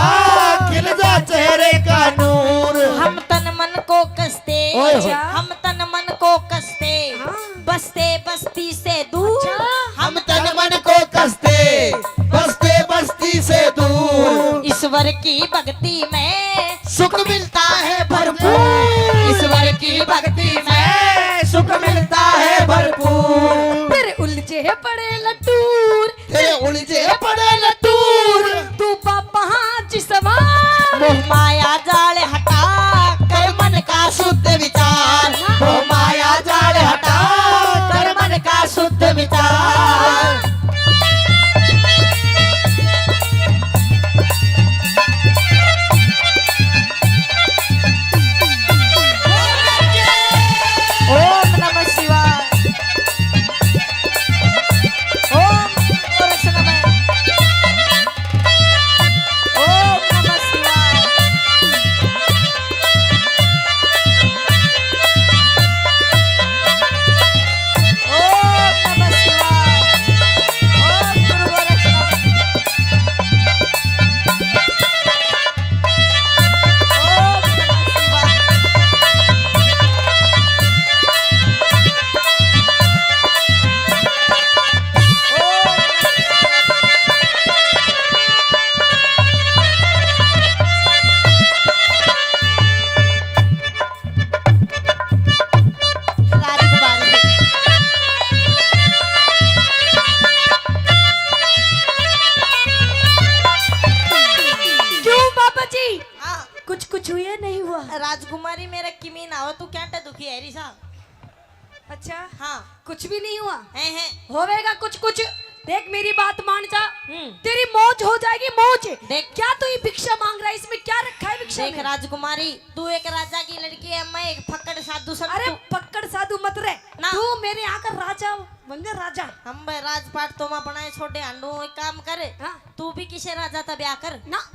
खिल जा चेहरे का नूर। हम तन मन को कसते, ओए होए। हम तन मन को कसते, हाँ। बसते बस्ती से दूर। अच्छा। हम तन मन को कसते, बसते बस्ती से दूर। ईश्वर की भक्ति में सुख मिलता है भरपूर। ईश्वर की भक्ति में सुख मिलता है भरपूर। तेरे उलझे पड़े लटूर, तेरे उलझे पड़े लटूर। तू बाबा जी सवार। मोह माया जाल हटा कर मन का शुद्ध विचार। अच्छा, हाँ। कुछ भी नहीं हुआ? हैं, हैं। होवेगा कुछ कुछ। देख, मेरी बात मान जा। हम्म। तेरी मौज हो जाएगी, मौज। देख। क्या तू ये भिक्षा मांग रहा है? इसमें क्या रखा है भिक्षा देख में? राजकुमारी, तू एक राजा की लड़की है, मैं एक फक्कड़ साधु समझ अरे, तू। फक्कड़ साधु मत रहे। ना। तू मेरे यहाँ का राजा बन जा, राजा। हम भाई राजपाट तो मैं बनाए छोड़े हांडू, एक काम कर। हाँ। तू भी किसे राजा ता ब्याह कर। ना।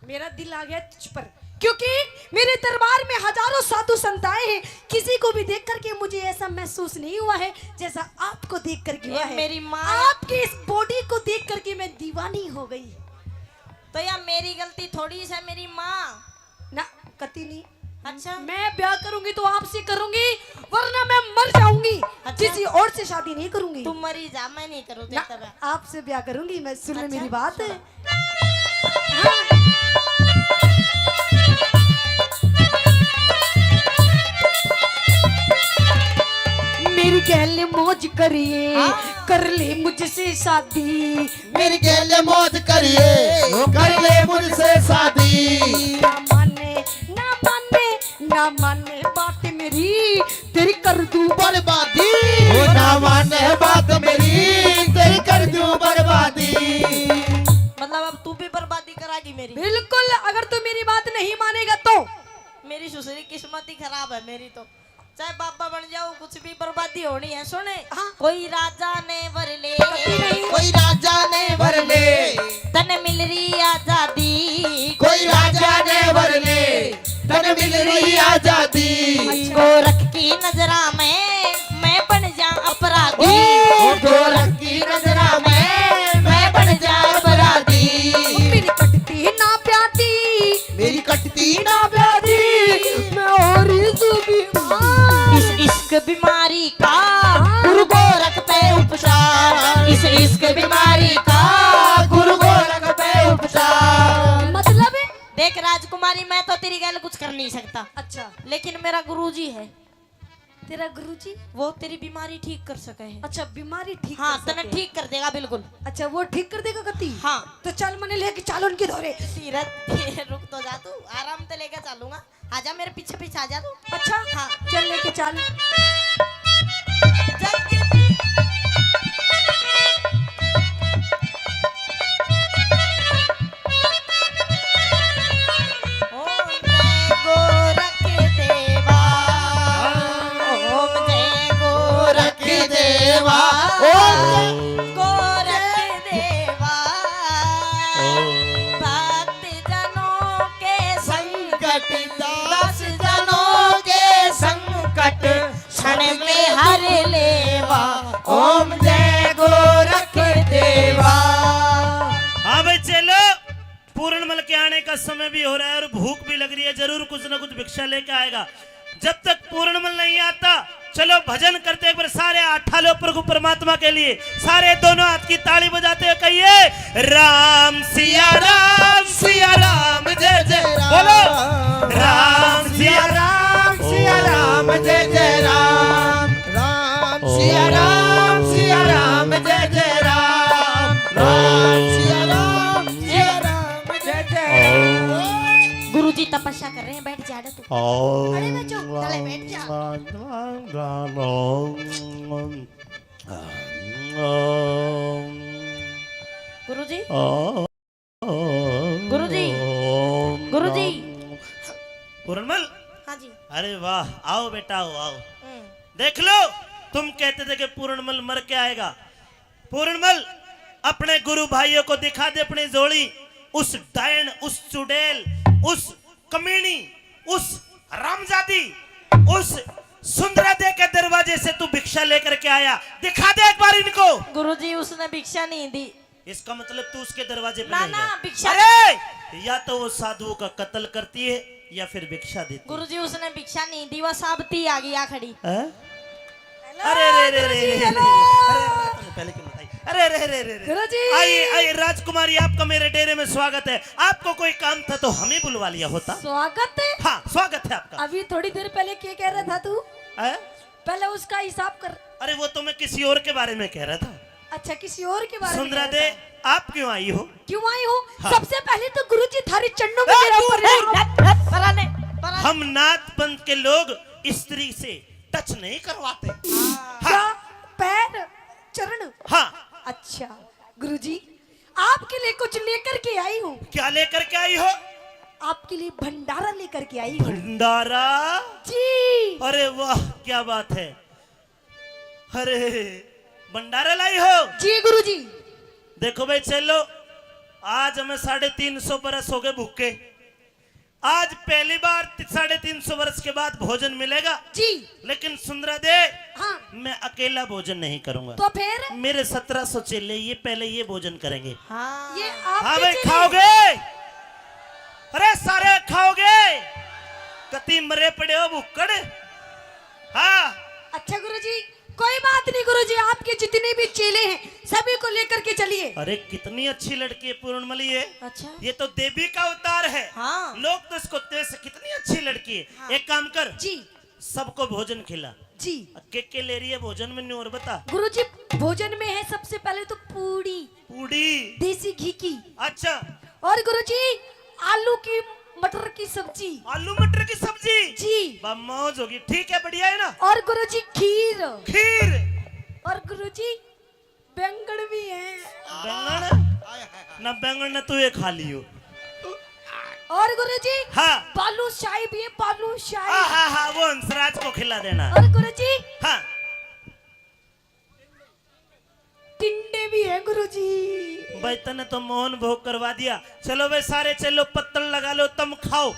मेरा दिल आ गया तुझ पर, क्योंकि मेरे दरबार में हजारों साधु संत आए हैं। किसी को भी देख करके मुझे ऐसा महसूस नहीं हुआ है जैसा आपको देख करके हुआ है। मेरी माँ। आपकी इस बॉडी को देख करके मैं दीवानी हो गई। तो यार, मेरी गलती थोड़ी सी, मेरी माँ। ना, कती नहीं। अच्छा। मैं ब्याह करूंगी तो आपसे करूंगी, वरना मैं मर जाऊंगी। अच्छा। किसी और से शादी नहीं करूंगी। तू मरी जा, मैं नहीं करूँ तेरे ना, से ब्याह। आपसे ब्याह करूंगी मैं। सुन ले अच्छा, मेरी बात। सुनो। मेरी गैल मौज करिए, हाँ। कर ले मुझसे शादी। मेरी गैल मौज करिए, कर ले मुझसे शादी। ना माने, ना माने, ना माने बात मेरी, तेरी कर दूं बर्बादी। ओ ना माने बात मेरी, तेरी कर दूं बर्बादी। मतलब, अब तू भी बर्बादी करागी मेरी? बिल्कुल, अगर तू मेरी बात नहीं मानेगा तो। मेरी सुसरी किस्मत ही खराब है मेरी तो। चाहे बाबा बन जाओ, कुछ भी बर्बादी होनी है। सुने, हाँ। कोई राजा ने वर ले, कोई राजा ने वर ले, तने मिल रही आजादी। कोई राजा ने वर ले, तने मिल रही आजादी। अच्छा। गोरख की नजरा में मैं बन जा अपराधी। ओ गोरख की नजरा में मैं बन जा अपराधी। मेरी कटती ना प्यादी, मेरी कटती ना प्यादी, मैं हो रही हूँ बीमार। इस इश्क बीमारी का गुरु गोरख पे उपचार, इस इश्क बीमारी का गुरु गोरख पे उपचार। मतलब? देख राजकुमारी, मैं तो तेरी गैल कुछ कर नहीं सकता। अच्छा। लेकिन मेरा गुरुजी है। तेरा गुरुजी? वो तेरी बीमारी ठीक कर सके है। अच्छा, बीमारी ठीक हाँ, कर सके। तने ठीक कर देगा बिल्कुल। अच्छा, वो ठीक कर देगा कती? हाँ। तो चल, मने लेके चल उनके धोरे। सीरत, रुक तो जा तू, आराम से लेके चलूंगा। आजा, मेरे पीछे पीछे आजा तू। अच्छा? हाँ। चल, लेके चल। जग ओम जय गोरख देवा, ओम जय गोरख देवा, ओम जय गोरख देवा। भक्त जनों के संकट, दास जनों के संकट, क्षण में हर लेवा। ओम जय गोरख देवा। हाँ भाई चेलो, पूरणमल के आने का समय भी हो रहा है और भूख भी लग रही है, जरूर कुछ ना कुछ भिक्षा लेके आएगा। जब तक पूरणमल नहीं आता, चलो भजन करते, एक बार सारे हाथ ठालो प्रभु परमात्मा के लिए, सारे दोनों हाथ की ताली बजाते हुए कहिए, राम सिया राम, सिया राम जय जय राम। बोलो, राम सिया राम, सिया राम जय जय राम। राम सिया राम, सिया राम जय जय राम। राम सिया राम, सिया राम जय जय राम। गुरुजी तपस्या कर रहे हैं, बैठ जा रे तू। अरे बच्चों, चले बैठ जा। गुरुजी। गुरुजी। गुरुजी। पूरणमल। हाँ जी। अरे वाह, आओ बेटा, आओ, आओ। हम्म। देख लो, तुम कहते थे कि पूरणमल मर के आएगा। पूरणमल, अपने गुरु भाइयों को दिखा दे अपनी झोली। उस डायन, उस चुड़ैल, उस कमीनी, उस हरामजादी, उस सुंदरा दे के दरवाजे से तू भिक्षा लेकर के आया। दिखा दे एक बार इनको। गुरुजी, उसने भिक्षा नहीं दी। इसका मतलब तू उसके दरवाजे पे ना, नहीं ना, गया। भिक्षा अरे, या तो वो साधुओं का कत्ल करती है या फिर भिक्षा देती है। गुरुजी, उसने भिक्षा नहीं दी, वो साबती आ गई, आ खड़ी। हैं? Hello, अरे, अरे, अरे, अरे, गुरुजी, अरे, hello। अरे, अरे, पहले क्यों बताई? अरे, अरे, अरे, अरे, अरे। गुरुजी। आइए, आइए, राजकुमारी, आपका मेरे डेरे में स्वागत है। आपको कोई काम था तो हमें बुलवा लिया होता। स्वागत है? हाँ, स्वागत है आपका। अभी थोड़ी देर पहले क्या कह रहा था तू? हैं? पहले उसका हिसाब कर। अरे, वो तो मैं किसी और के बारे में कह रहा था। अच्छा, किसी और के बारे में सुंदरा कह रहा दे, था। आप क्यों आई हो? क्यों आई हो? हाँ। सबसे पहले तो गुरुजी थारे चरणों में ए, मेरा दूर, प्रणाम। दूर। हट, हट, परा ने, परा ने। हम नाथ पंथ के लोग स्त्री से टच नहीं करवाते। हाँ। क्या? पैर, चरण? हाँ। अच्छा गुरुजी, आपके लिए कुछ लेकर के आई हूँ। क्या लेकर के आई हो? आपके लिए भंडारा लेकर के आई हूँ। भंडारा? जी। अरे वाह, क्या बात है। अरे, भंडारा लाई हो? जी गुरुजी। देखो भाई चेलो, आज हमें साढ़े तीन सौ बरस हो गए भूखे। आज पहली बार ति-, साढ़े तीन सौ वर्ष के बाद भोजन मिलेगा। जी। लेकिन सुंदरा दे, हाँ। मैं अकेला भोजन नहीं करूंगा। तो फिर? मेरे सत्रह सौ चेले, ये पहले ये भोजन करेंगे। हाँ। ये आपके हाँ भाई, चेले? खाओगे? अरे सारे खाओगे? कती मरे पड़े हो भुक्कड़। हाँ। अच्छा गुरुजी, कोई बात नहीं गुरुजी, आपके जितने भी चेले हैं सभी को लेकर के चलिए। अरे कितनी अच्छी लड़की है पूर्णमली है। अच्छा। ये तो देवी का अवतार है। हाँ। लोग तो इसको देश, कितनी अच्छी लड़की है। हाँ। एक काम कर, जी। सबको भोजन खिला। जी। के के ले रही है भोजन में, न्यू और बता। गुरुजी, भोजन में है सबसे पहले तो पूड़ी। पूड़ी। देसी घी की। अच्छा। और गुरुजी, आलू की, मटर की सब्जी। आलू मटर की सब्जी? जी। बा मौज होगी। ठीक है, बढ़िया है ना? और गुरुजी, खीर। खीर। और गुरुजी, बैंगन भी है। बैंगन? ना बैंगन ना तू ये खा लियो। और गुरुजी, हाँ। बालूशाही भी है, बालूशाही। हाँ, हाँ, हाँ, वो हंसराज को खिला देना। और गुरुजी, हाँ। टिंडे भी है गुरुजी। भाई, तने तो मोहन भोग करवा दिया। चलो भाई, सारे चेलो, पत्तल लगा लो, तुम खाओ,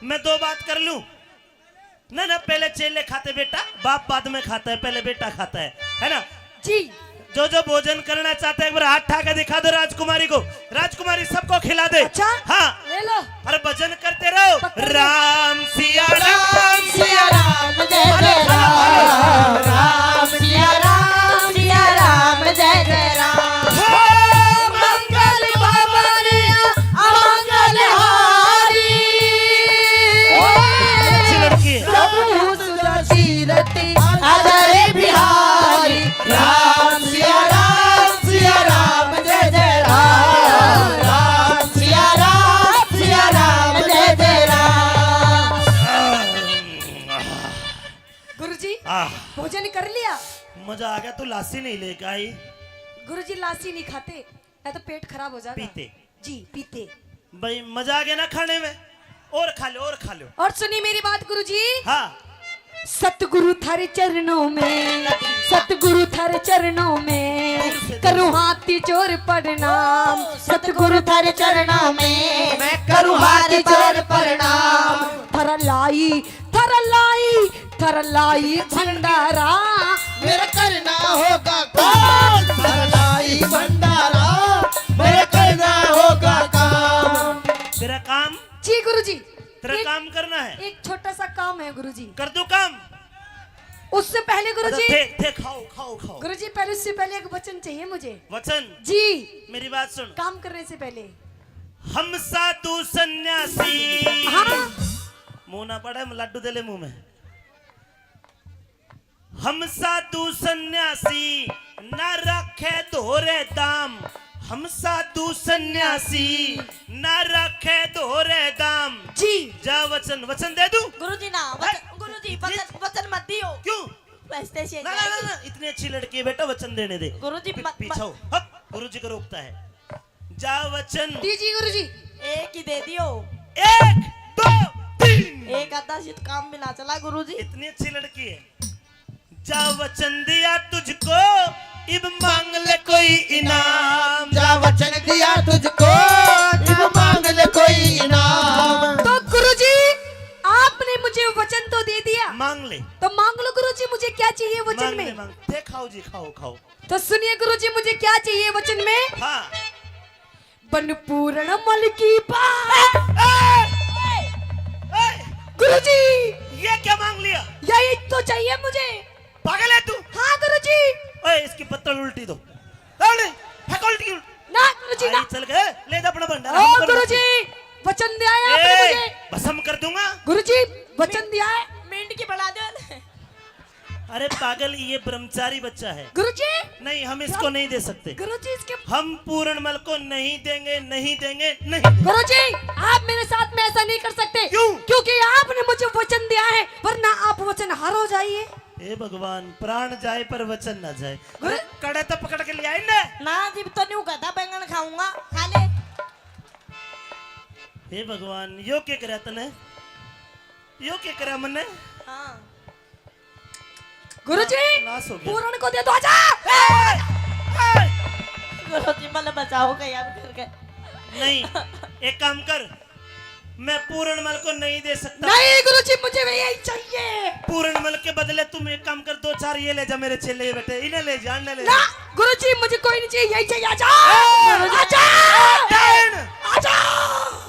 मैं दो बात कर लूं। ना, ना, पहले चेले खाते बेटा, बाप बाद में खाता है, पहले बेटा खाता है, है ना? जी। जो जो भोजन करना चाहते हैं, एक बार हाथ उठा के दिखा दो राजकुमारी को। राजकुमारी सबको खिला दे। अच्छा? हाँ। ले लो। अरे भजन करते रहो। पकड़ लो। राम सिया राम, राम सिया राम, जय जय राम। राम सिया राम, सिया राम, जय जय राम। हो मंगल भवन अमंगल हारी। अच्छी लड़की है। प्रभु सुरसीरति अजर बिहारी। राम सिया राम, सिया राम, जय जय राम। राम सिया राम, सिया राम, जय जय राम। गुरुजी, आह। भोजन कर लिया? मजा आ गया, तू लासी नहीं लेके आई। गुरुजी, लासी नहीं खाते, मैं तो पेट खराब हो जाता। पीते। जी, पीते। भाई, मजा आ गया ना खाने में? और खा लो, और खा लो। और सुनिए मेरी बात गुरुजी। हाँ। सतगुरु थारे चरणों में, सतगुरु थारे चरणों में, दूर से, दूर से। करूँ हाथ जोड़ प्रणाम। सतगुरु थारे चरणों में, मैं करूँ हाथ जोड़ प्रणाम। थारा लाई, थारा लाई, थारा लाई भंडारा। मेरा करना होगा काम। थारा लाई भंडारा, मेरा करना होगा काम। तेरा काम? जी गुरुजी। तेरा एक, काम करना है? एक छोटा सा काम है गुरुजी। कर दो काम। उससे पहले अच्छा, गुरुजी, थे, थे, खाओ, खाओ, खाओ। गुरुजी, पहले, उससे पहले एक वचन चाहिए मुझे। वचन? जी। मेरी बात सुन। काम करने से पहले। हम साधु सन्यासी। हाँ। मुंह ना पड़े, लड्डू दे ले मुंह में। हम साधु सन्यासी ना रखे धोरे दाम। हम साधु सन्यासी ना रखे धोरे दाम। जी। जा वचन, वचन दे दूं? गुरुजी ना, वचन, हैं? गुरुजी, वचन, वचन मत दियो। क्यों? पैसे से ना, ना, ना, ना, इतनी अच्छी लड़की है बेटा, वचन देने दे। गुरुजी, पी-, मत, पीछे मत। हो। हट, गुरुजी को रोकता है। जा वचन। दीजिए गुरुजी। एक ही दे दियो। एक, दो, तीन। एक आधा से तो काम भी ना चला गुरुजी। इतनी अच्छी लड़की है। जा वचन दिया तुझको, इब मांग ले कोई इनाम। जा वचन दिया तुझको, इब मांग ले कोई इनाम। तो गुरुजी, आपने मुझे वचन तो दे दिया। मांग ले। तो मांग लो गुरुजी, मुझे क्या चाहिए वचन मांग में? ले, मांग। दे, खाओ जी, खाओ, खाओ। तो सुनिए गुरुजी, मुझे क्या चाहिए वचन में? हाँ। बन पूर्ण मल की बात। ए, ए, ए, गुरुजी। ये क्या मांग लिया? यही तो चाहिए मुझे। पागल है तू? हाँ गुरुजी। ओए, इसकी पत्तल उल्टी दो। अरे, फेंक उल्टी, उल्टी। ना गुरुजी, आई ना। चल गए, ले जा अपना भंडारा, ओ हम कर गुरुजी, लेते। वचन दिया है आपने ए, मुझे। भस्म कर दूंगा। गुरुजी, वचन दिया है। मेंढकी बना दो। अरे पागल, ये ब्रह्मचारी बच्चा है। गुरुजी। नहीं, हम इसको नहीं दे सकते। गुरुजी, इसके हम पूर्णमल को नहीं देंगे, नहीं देंगे, नहीं देंगे। गुरुजी, आप मेरे साथ में ऐसा नहीं कर सकते। क्यों? क्योंकि आपने मुझे वचन दिया है, वरना आप वचन हार हो जाइए। हे भगवान, प्राण जाए पर वचन ना जाए। गुरु- अरे, कड़े तो पकड़ के ले आई ने। ना जी, तो न्यू कहता बैंगन खाऊंगा, खा ले। हे भगवान, यो के करया तने? यो के करया मन्ने? हाँ। गुरुजी, नाश हो गया। पूरण को दे दो, आजा। ए, ए, गुरुजी, मल बचाओ कहीं अब करके। नहीं, एक काम कर, मैं पूरणमल को नहीं दे सकता। नहीं गुरुजी, मुझे भी यही चाहिए। पूरणमल के बदले तुम एक काम कर, दो चार ये ले जा मेरे चेले, ये बैठे, इन्हें ले जा, इन्हें ले ना जा। गुरुजी, मुझे कोई नहीं चाहिए, यही चाहिए। आजा, ए! आजा, डायन! आजा।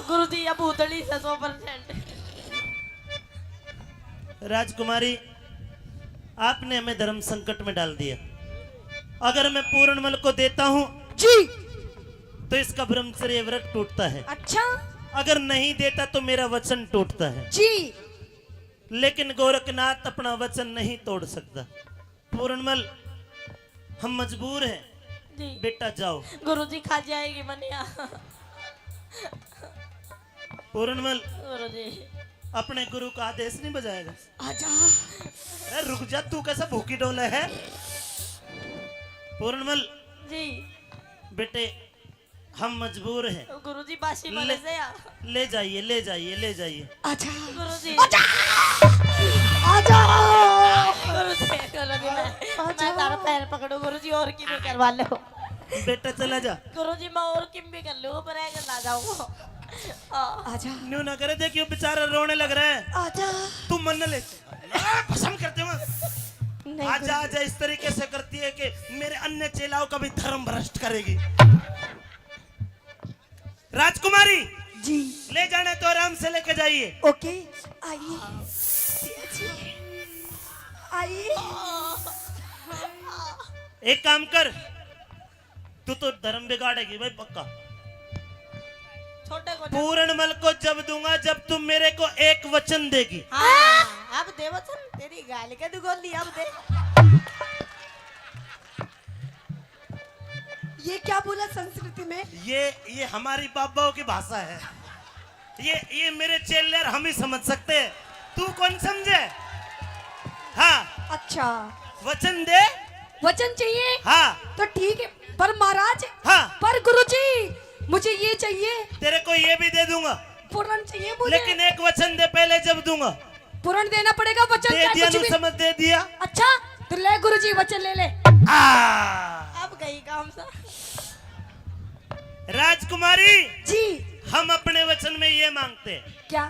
गुरुजी, अब उतली से सौ परसेंट। राजकुमारी, आपने हमें धर्म संकट में डाल दिया। अगर मैं पूरणमल को देता हूँ जी, तो इसका ब्रह्मचर्य व्रत टूटता है। अच्छा। अगर नहीं देता तो मेरा वचन टूटता है। जी। लेकिन गोरखनाथ अपना वचन नहीं तोड़ सकता। पूरणमल, हम मजबूर हैं। जी। बेटा जाओ। गुरुजी, खा जाएगी मनिया। पूरणमल, गुरुजी। अपने गुरु का आदेश नहीं बजाएगा। आजा। अरे रुक जा, तू कैसा भूखी डोले है? पूरणमल। जी। बेटे, हम मजबूर हैं। गुरुजी, बासी ले, मले से या। ले जाइए, ले जाइए, ले जाइए। आजा। गुरुजी। आजा। आजा। गुरुजी, गुरुजी, मैं, आजा। मैं तारा पैर पकड़ू गुरुजी, और की भी करवा लो। बेटा चला जा। गुरुजी, मैं और किम भी कर लूँ, पर ऐसे ना जाऊँ। हाँ। आजा। न्यू ना करे, देखियो बेचारा रोने लग रहा है। आजा। तू मन न ले। आ, भस्म कर देवा। नहीं आजा, गुरुजी। आजा, इस तरीके से करती है कि मेरे अन्य चेलाओं का भी धर्म भ्रष्ट करेगी। राजकुमारी, जी। ले जाना तो आराम से लेके जाइए। ओके, आइए। जी, आइए। एक काम कर, तू तो धर्म बिगाड़ेगी भाई पक्का। छोटे को पूरणमल को जब दूंगा, जब तू मेरे को एक वचन देगी। हाँ, अब दे वचन, तेरी गाल के दुगोली अब दे। ये क्या बोला संस्कृति में? ये, ये हमारी बाबाओं की भाषा है। ये, ये मेरे चेले और हम ही समझ सकते हैं, तू कौन समझे? हाँ। अच्छा। वचन दे। वचन चाहिए? हाँ। तो ठीक है, पर महाराज, हाँ। पर गुरुजी, मुझे ये चाहिए। तेरे को ये भी दे दूंगा। पूरण चाहिए मुझे। लेकिन एक वचन दे पहले, जब दूंगा। पूरण देना पड़ेगा, वचन दे क्या दिया, कुछ भी समझ दे दिया। अच्छा, तो ले गुरुजी, वचन ले ले। आ। अब गई काम सा। राजकुमारी जी। हम अपने वचन में ये मांगते हैं। क्या?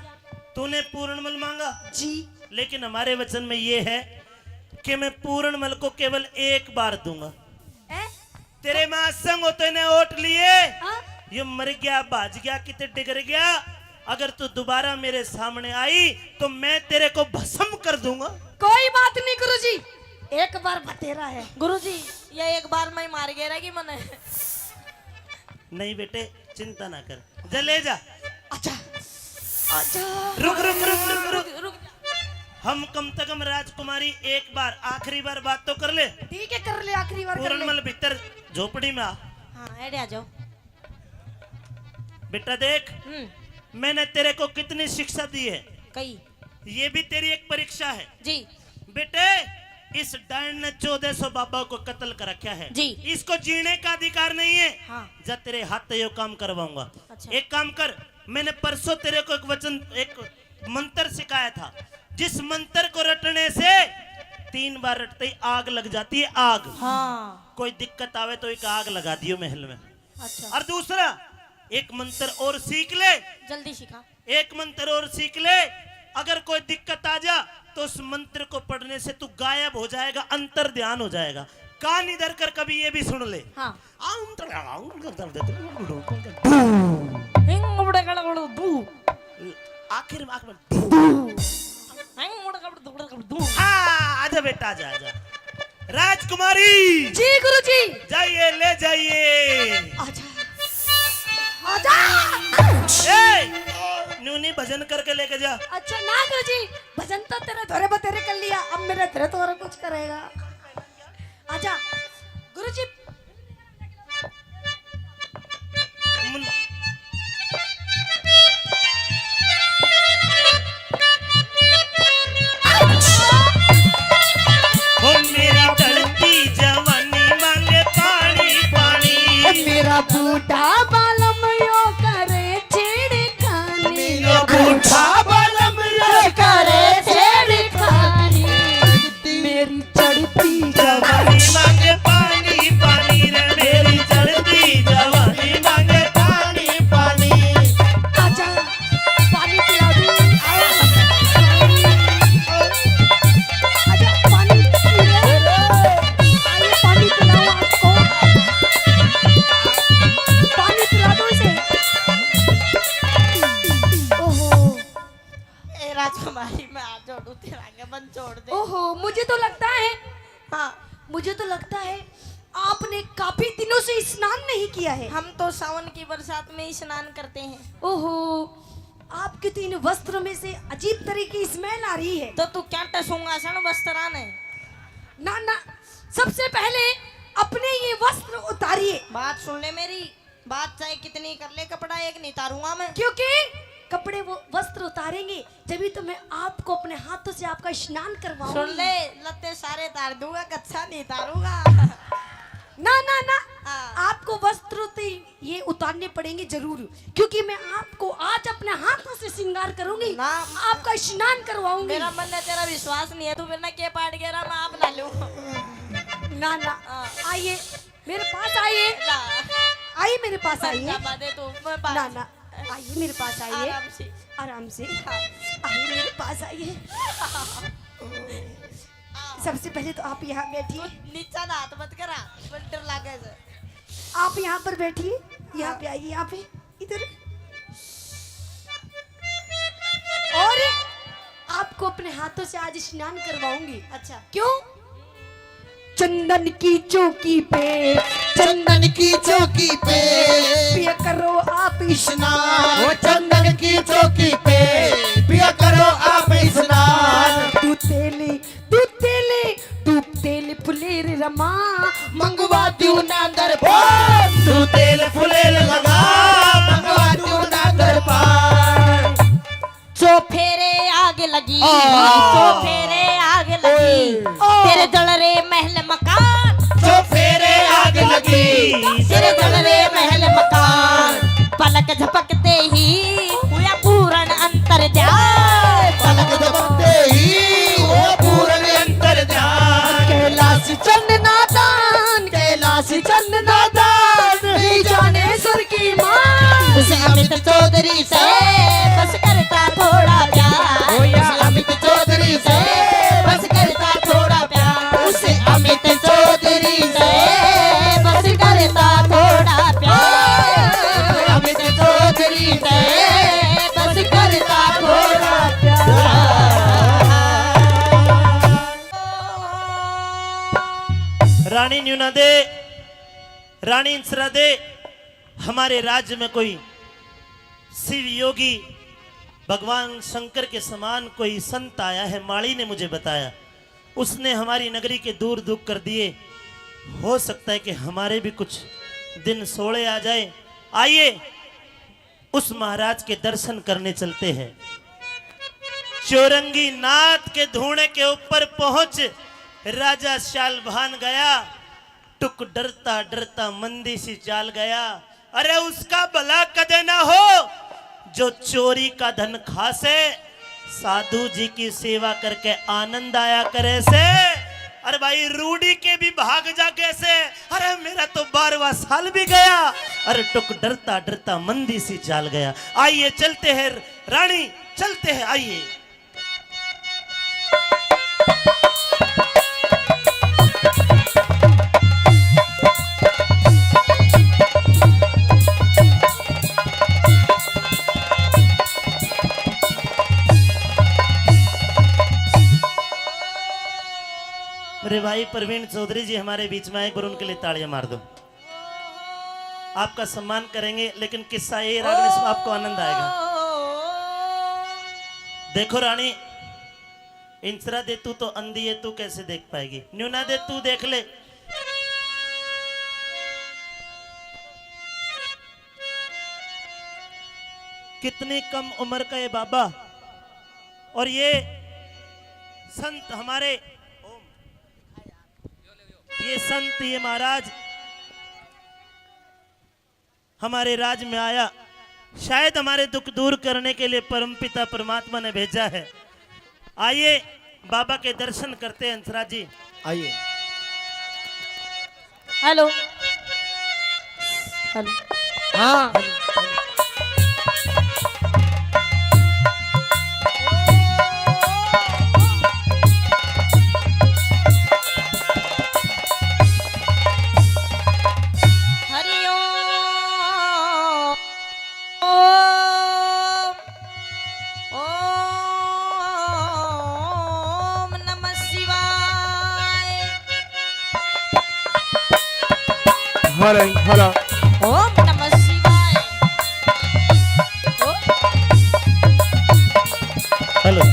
तूने पूरणमल मांगा जी। लेकिन हमारे वचन में ये है कि मैं पूरणमल को केवल एक बार दूंगा। हैं? तेरे माँ संग होते ने ओट लिए। हाँ? ये मर गया, भाज गया, किते डिगर गया, अगर तू दोबारा मेरे सामने आई तो मैं तेरे को भस्म कर दूंगा। कोई बात नहीं गुरुजी, एक बार बतेरा है। गुरुजी, ये एक बार में ही मार गया कि मने। नहीं बेटे, चिंता ना कर, जा ले जा। अच्छा, अच्छा। रुक, रुक, रुक, रुक, रुक। रुक, रुक। हम कम से कम राजकुमारी एक बार, आखिरी बार बात तो कर ले। ठीक है, कर ले, आखिरी बार कर ले। पूरणमल भीतर झोपड़ी में आ। हाँ, एड़े आ जाओ। बेटा देख, हम्म। मैंने तेरे को कितनी शिक्षा दी है। कई। ये भी तेरी एक परीक्षा है। जी। बेटे, इस डायन ने चौदह सौ बाबा को कत्ल कर रखा है। जी। इसको जीने का अधिकार नहीं है। हाँ। जा, तेरे हाथ से यो काम करवाऊंगा। अच्छा। एक काम कर, मैंने परसों तेरे को एक वचन, एक मंत्र सिखाया था, जिस मंत्र को रटने से तीन बार रटते ही आग लग जाती है, आग। हाँ। कोई दिक्कत आवे तो एक आग लगा दियो महल में। अच्छा। और दूसरा, एक मंत्र और सीख ले। जल्दी सिखा। एक मंत्र और सीख ले, अगर कोई दिक्कत आ जा तो उस मंत्र को पढ़ने से तू गायब हो जाएगा, अंतर ध्यान हो जाएगा। कान इधर कर, कभी ये भी सुन ले। हाँ। हिंग बड़े कड़ कड़ दू। आखिर में, आखिर में। हिंग बड़े कड़ दू। हाँ, आजा बेटा, आजा, आजा। राजकुमारी। जी गुरुजी। जाइए, ले जाइए। आजा। आजा। ए, न्यू नहीं, भजन करके लेके जा। अच्छा ना गुरुजी, भजन तो तेरे धोरे बतेरे कर लिया, अब मेरे धोरे तो और कुछ करेगा। आजा गुरुजी। मुन- जवानी मांगे पानी, पानी रे, मेरी जलती जवानी मांगे पानी, पानी। आजा, पानी पिला दूं। आजा, पानी पी ले। आइए, पानी पिलाओ आपको। पानी पिला दो इसे। ओहो। ए राजकुमारी, मैं हाथ जोड़ू, तेरा आगे बंद छोड़ दे। ओहो, मुझे तो लगता है, हाँ। मुझे तो लगता है आपने काफी दिनों से स्नान नहीं किया है। हम तो सावन की बरसात में ही स्नान करते हैं। ओहो, आपके तो इन वस्त्रों में से अजीब तरह की स्मेल आ रही है। तो तू क्या टसूंगा सन वस्त्रां ने? ना ना, सबसे पहले अपने ये वस्त्र उतारिए। बात सुन ले मेरी, बात चाहे कितनी कर ले, कपड़ा एक नहीं तारूंगा मैं। क्योंकि कपड़े वो वस्त्र उतारेंगे, जब ही तो मैं आपको अपने हाथों से आपका स्नान करवाऊंगी। सुन ले, लत्ते सारे तार दूंगा, कच्छा नहीं तारूंगा। ना ना ना, हाँ। आपको वस्त्र तो ये उतारने पड़ेंगे जरूर, क्योंकि मैं आपको आज अपने हाथों से श्रृंगार करूंगी, ना। आपका स्नान करवाऊंगी। मेरा मन है, तेरा विश्वास नहीं है, तू मेरे ना के पाट गया, मैं आप ना लूं। ना ना, हाँ। आइए, मेरे पास आइए। ना। आइए, मेरे पास आइए। ना, बादे तू, मैं पास ना ना, आइए, मेरे पास आइए। आराम से। आराम से। हाँ। आइए, मेरे पास आइए। हाँ। सबसे पहले तो आप यहाँ बैठिए। तू नीचा ना हाथ मत करा, मुझे डर लागे से। आप यहाँ पर बैठिए, यहाँ हाँ। पे आइए, यहाँ पे, इधर। और आपको अपने हाथों से आज स्नान करवाऊंगी। अच्छा। क्यों? चंदन की चौकी पे, चंदन की चौकी पे पिया करो आप स्नान। ओ चंदन की चौकी पे पिया करो आप स्नान। तू तेल, तू तेल, तू तेल फुलेर रमा, मंगवा दू ना दरबार। तू तेल फुलेर लगा, मंगवा दू ना दरबार। चौफेरे आग लगी, ओ। चौफेरे आग लगी, ओ। तेरे जल रे महल मकान। चौफेरे आग लगी, तेरे जल रे महल मकान। पलक झपकते ही हुआ पूर्ण अंतर ध्यान। पलक झपकते ही हुआ पूर्ण अंतर ध्यान। कैलाश चंद नादान, कैलाश चंद नादान, नहीं जाने सुर की मान। उस अमित चौधरी से बस करता थोड़ा प्यार। ओ या। उस अमित चौधरी से बस करता थोड़ा प्यार। उस अमित चौधरी से बस करता थोड़ा प्यार। अमित चौधरी से बस करता थोड़ा प्यार। रानी न्यूना दे, रानी इंसरा दे, हमारे राज्य में कोई शिव योगी भगवान शंकर के समान कोई संत आया है, माली ने मुझे बताया। उसने हमारी नगरी के दूर दुख कर दिए। हो सकता है कि हमारे भी कुछ दिन सोले आ जाए। आइए, उस महाराज के दर्शन करने चलते हैं। चौरंगी नाथ के धूणे के ऊपर पहुंच राजा शालभान गया। टुक डरता डरता मंदी सी चाल गया। अरे उसका भला कदे ना हो जो चोरी का धन खा से, साधु जी की सेवा करके आनंद आया करे से। अरे भाई रूडी के भी भाग जागे से। अरे मेरा तो बारहवाँ साल भी गया। अरे टुक डरता डरता मंदी सी चाल गया। आइए चलते हैं रानी, चलते हैं, आइए। मेरे भाई प्रवीण चौधरी जी हमारे बीच में आए, एक बार उनके लिए तालियां मार दो। आपका सम्मान करेंगे, लेकिन किस्सा ये रागनी सुन, आपको आनंद आएगा। देखो रानी, इंसरा दे तू तो अंधी है, तू कैसे देख पाएगी? न्यूना दे तू देख ले, कितनी कम उम्र का ये बाबा, और ये संत हमारे, ये संत, ये महाराज हमारे राज में आया, शायद हमारे दुख दूर करने के लिए परमपिता परमात्मा ने भेजा है। आइए, बाबा के दर्शन करते हैं, हंसराज जी। आइए। Hello, hello. हाँ। हरि ओम। ओम नमः शिवाय। हरे हरा। ओम नमः शिवाय। ओम। हेलो।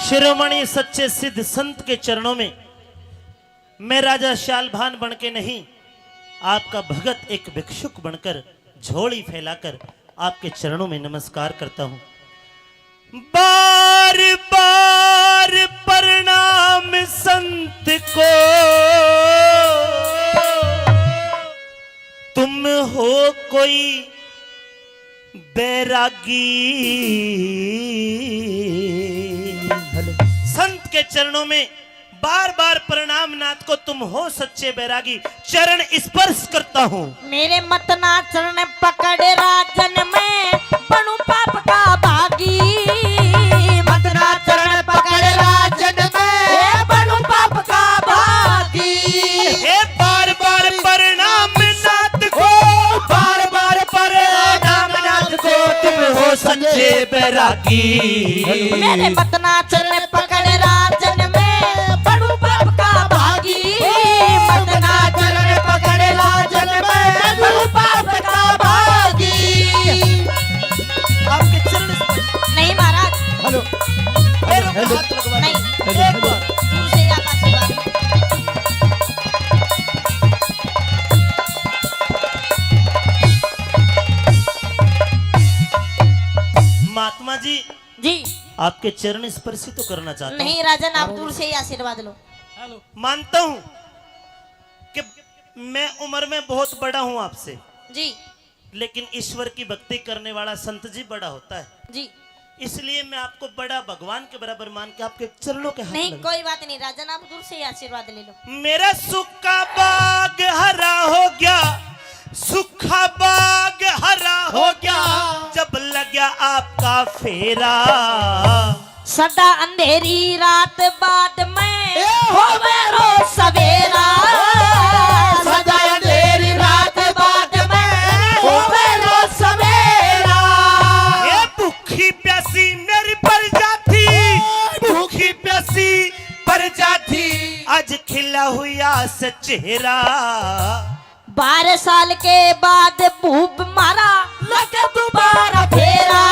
शिरोमणि सच्चे सिद्ध संत के चरणों में मैं राजा शालभान बन के नहीं, आपका भगत एक भिक्षुक बनकर झोली फैलाकर आपके चरणों में नमस्कार करता हूँ। बार बार प्रणाम संत को, तुम हो कोई बैरागी। संत के चरणों में बार बार प्रणाम नाथ को, तुम हो सच्चे बैरागी। चरण स्पर्श करता हूँ। मेरे मत ना चरण पकड़ राजन, मैं बनूं पाप का भागी। मत ना चरण पकड़ राजन, मैं बनूं पाप का भागी। हे बार बार प्रणाम नाथ को, बार बार प्रणाम नाथ को, तुम हो सच्चे बैरागी। मेरे मत ना चरण पकड़ राजन, मैं बनूं पाप का भागी। मत ना चरण पकड़ राजन, मैं बनूं पाप का भागी। आपके चरण स्पर्श। नहीं महाराज। हेलो। पैरों पे हेलो। हाथ लगवा दो। नहीं। हेलो, एक हेलो। बार। दूर से ही आप आशीर्वाद। महात्मा जी, जी। आपके चरण स्पर्श ही तो करना चाहता हूँ। नहीं राजन, आप दूर से ही आशीर्वाद लो। मानता हूँ कि मैं उम्र में बहुत बड़ा हूँ आपसे, जी। लेकिन ईश्वर की भक्ति करने वाला संत जी बड़ा होता है। जी। इसलिए मैं आपको बड़ा भगवान के बराबर मान के आपके चरणों के हाथ नहीं, लगा। कोई बात नहीं राजन, आप दूर से ही आशीर्वाद ले लो। मेरा सूखा बाग हरा हो गया, सूखा बाग हरा हो गया, जब लग्या आपका फेरा। सदा अंधेरी रात बाद में ए, होवे रोज सवेरा। सदा अंधेरी रात बाद में होवे रोज सवेरा। ए, भूखी प्यासी मेरी प्रजा थी, भूखी प्यासी प्रजा थी, आज खिला हुआ से चेहरा। बारह साल के बाद भूप मारा, लगे दोबारा फेरा।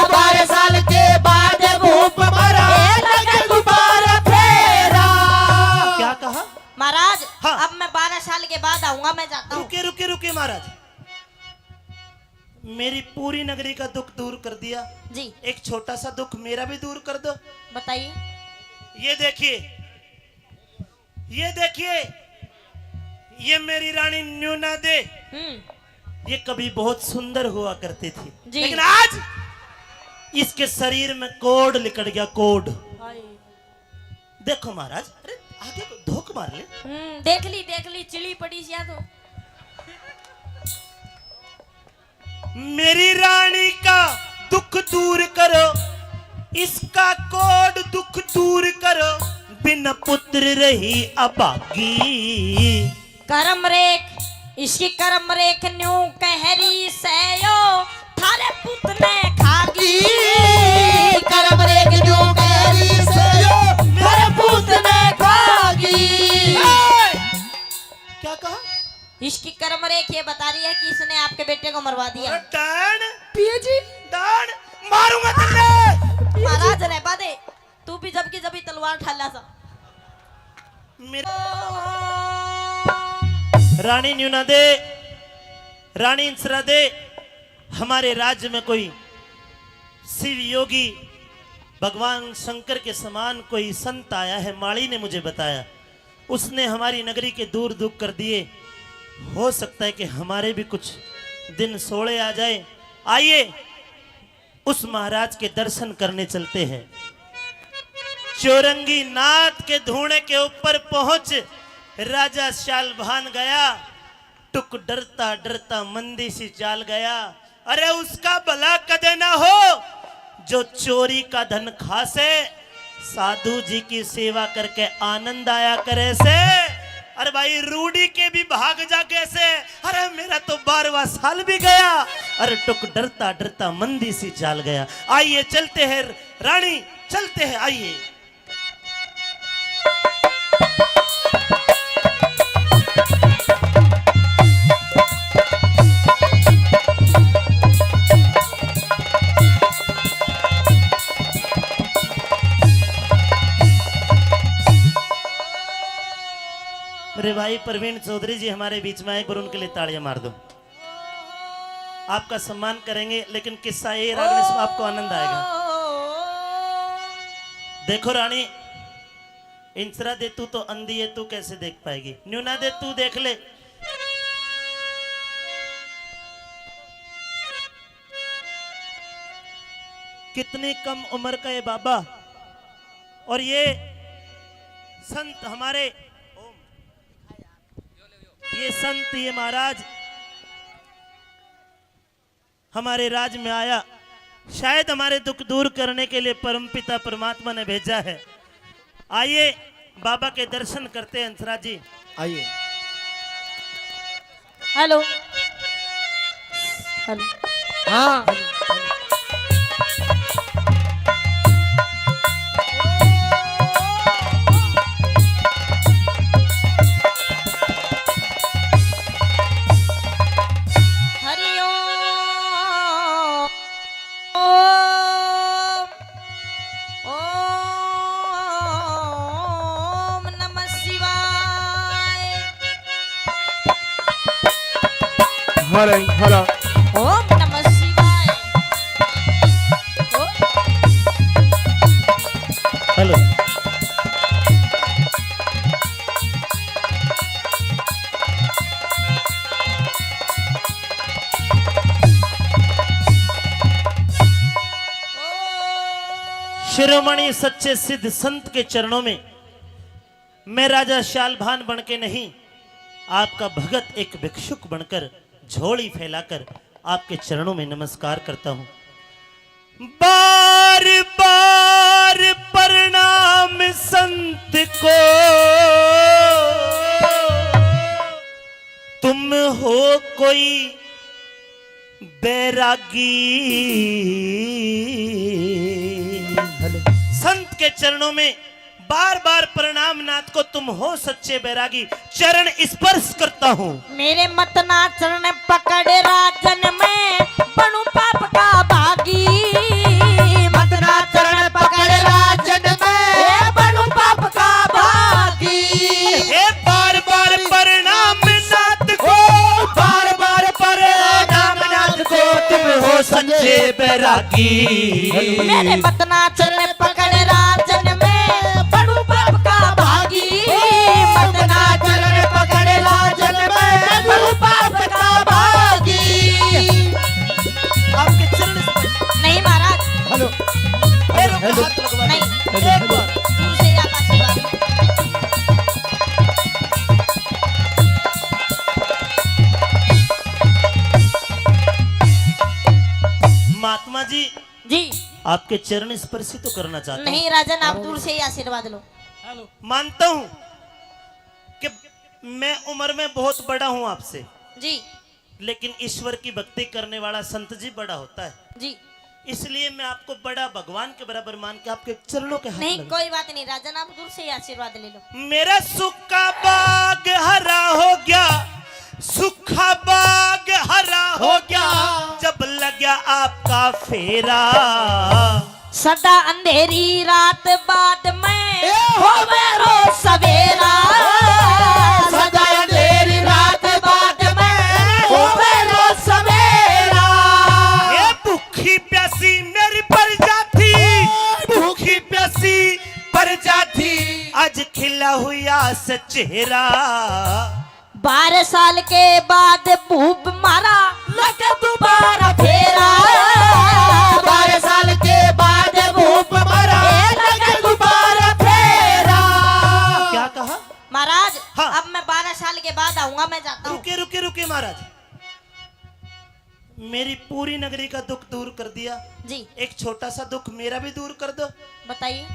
बारह साल के बाद भूप मारा, लगे दोबारा फेरा। क्या कहा? महाराज, हाँ। अब मैं बारह साल के बाद आऊंगा, मैं जाता हूँ। रुके, रुके, रुके महाराज, मेरी पूरी नगरी का दुख दूर कर दिया। जी। एक छोटा सा दुख मेरा भी दूर कर दो। बताइए। ये देखिए, ये देखिए, ये मेरी रानी न्यूना दे, हम्म। ये कभी बहुत सुंदर हुआ करती थी, जी। लेकिन आज इसके शरीर में कोढ़ लिकड़ गया, कोढ़। हाय। देखो महाराज, अरे आगे को धोक मार ले। हम्म, देख ली, देख ली, चिली पड़ी सिया तो। मेरी रानी का दुख दूर करो, इसका कोढ़ दुख दूर करो, बिन पुत्र रही अभागी। करम रेख, इसकी करम रेख न्यू कहरी सयो, थारे पूत ने खागी। करम रेख न्यू कहरी सयो, थारे पूत ने खागी। क्या कहा? इसकी कर्म रेख ये बता रही है कि इसने आपके बेटे को मरवा दिया। अरे डैन! पिया जी। डैन! मारूंगा तुमने। महाराज रहबा दे, तू भी जब की जब ही तलवार ठाला सा। मेरे रानी न्यूना दे, रानी इंसरा दे, हमारे राज्य में कोई शिव योगी भगवान शंकर के समान कोई संत आया है, माली ने मुझे बताया। उसने हमारी नगरी के दूर दुख कर दिए। हो सकता है कि हमारे भी कुछ दिन सोले आ जाए। आइए, उस महाराज के दर्शन करने चलते हैं। चौरंगी नाथ के धूणे के ऊपर पहुंच राजा शालभान गया। टुक डरता डरता मंदी सी चाल गया। अरे, उसका भला कदे ना हो जो चोरी का धन खा से, साधु जी की सेवा करके आनंद आया करे से। अरे भाई, रूढ़ी के भी भाग जागे से। अरे, मेरा तो बारहवाँ साल भी गया। अरे, टुक डरता डरता मंदी सी चाल गया। आइए, चलते हैं रानी, चलते हैं, आइए। मेरे भाई प्रवीण चौधरी जी हमारे बीच में आए, एक बार उनके लिए तालियां मार दो। आपका सम्मान करेंगे, लेकिन किस्सा ये रागनी सुन, आपको आनंद आएगा। देखो रानी, इंसरा दे तू तो अंधी है, तू कैसे देख पाएगी? न्यू ना दे तू देख ले, कितनी कम उम्र का ये बाबा। और ये संत हमारे, ये संत, ये महाराज हमारे राज में आया, शायद हमारे दुख दूर करने के लिए परमपिता परमात्मा ने भेजा है। आइए, बाबा के दर्शन करते हैं, हंसराज जी। आइए। हेलो। हेलो। हाँ। हरि ओम। ओम। ओम नमः शिवाय। हरे हरा। ओम नमः शिवाय। ओ- हेलो। शिरोमणि सच्चे सिद्ध संत के चरणों में मैं राजा शालभान बन के नहीं, आपका भगत एक भिक्षुक बनकर झोली फैलाकर आपके चरणों में नमस्कार करता हूँ। बार बार प्रणाम संत को, तुम हो कोई बैरागी। संत के चरणों में बार बार प्रणाम नाथ को, तुम हो सच्चे बैरागी। चरण स्पर्श करता हूँ। मेरे मत ना चरण पकड़ राजन, मैं बनूं पाप का भागी। मत ना चरण पकड़ राजन, मैं बनूं पाप का भागी। हे बार बार प्रणाम नाथ को, बार बार प्रणाम नाथ को, तुम हो सच्चे बैरागी। मेरे मत ना चरण पकड़ राजन, मैं बनूं पाप का भागी। मत ना चरण पकड़ राजन, मैं बनूं पाप का भागी। आपके चरण स्पर्श। नहीं महाराज। हेलो। पैरों पे हेलो। हाथ लगवा दो। नहीं। हेलो, एक हेलो। बार। दूर से ही आप आशीर्वाद। महात्मा जी, जी। आपके चरण स्पर्श ही तो करना चाहता हूँ। नहीं राजन, आप दूर से ही आशीर्वाद लो। मानता हूँ कि मैं उम्र में बहुत बड़ा हूँ आपसे, जी। लेकिन ईश्वर की भक्ति करने वाला संत जी बड़ा होता है। जी। इसलिए मैं आपको बड़ा भगवान के बराबर मान के आपके चरणों के हाथ नहीं, लगा। कोई बात नहीं राजन, आप दूर से ही आशीर्वाद ले लो। मेरा सूखा बाग हरा हो गया, सूखा बाग हरा हो गया, जब लग्या आपका फेरा। सदा अंधेरी रात बाद में ए हो होवे रोज सवेरा। सदा अंधेरी रात बाद में होवे रोज सवेरा। ए भूखी प्यासी मेरी प्रजा थी, भूखी प्यासी प्रजा थी, आज खिला हुआ से चेहरा। बारह साल के बाद भूप मारा, लगे दोबारा फेरा। बारह साल के बाद भूप मारा, ए, लगे दोबारा फेरा। क्या कहा? महाराज, हाँ। अब मैं बारह साल के बाद आऊंगा, मैं जाता हूँ। रुके, रुके, रुके महाराज, मेरी पूरी नगरी का दुख दूर कर दिया जी। एक छोटा सा दुख मेरा भी दूर कर दो। बताइए।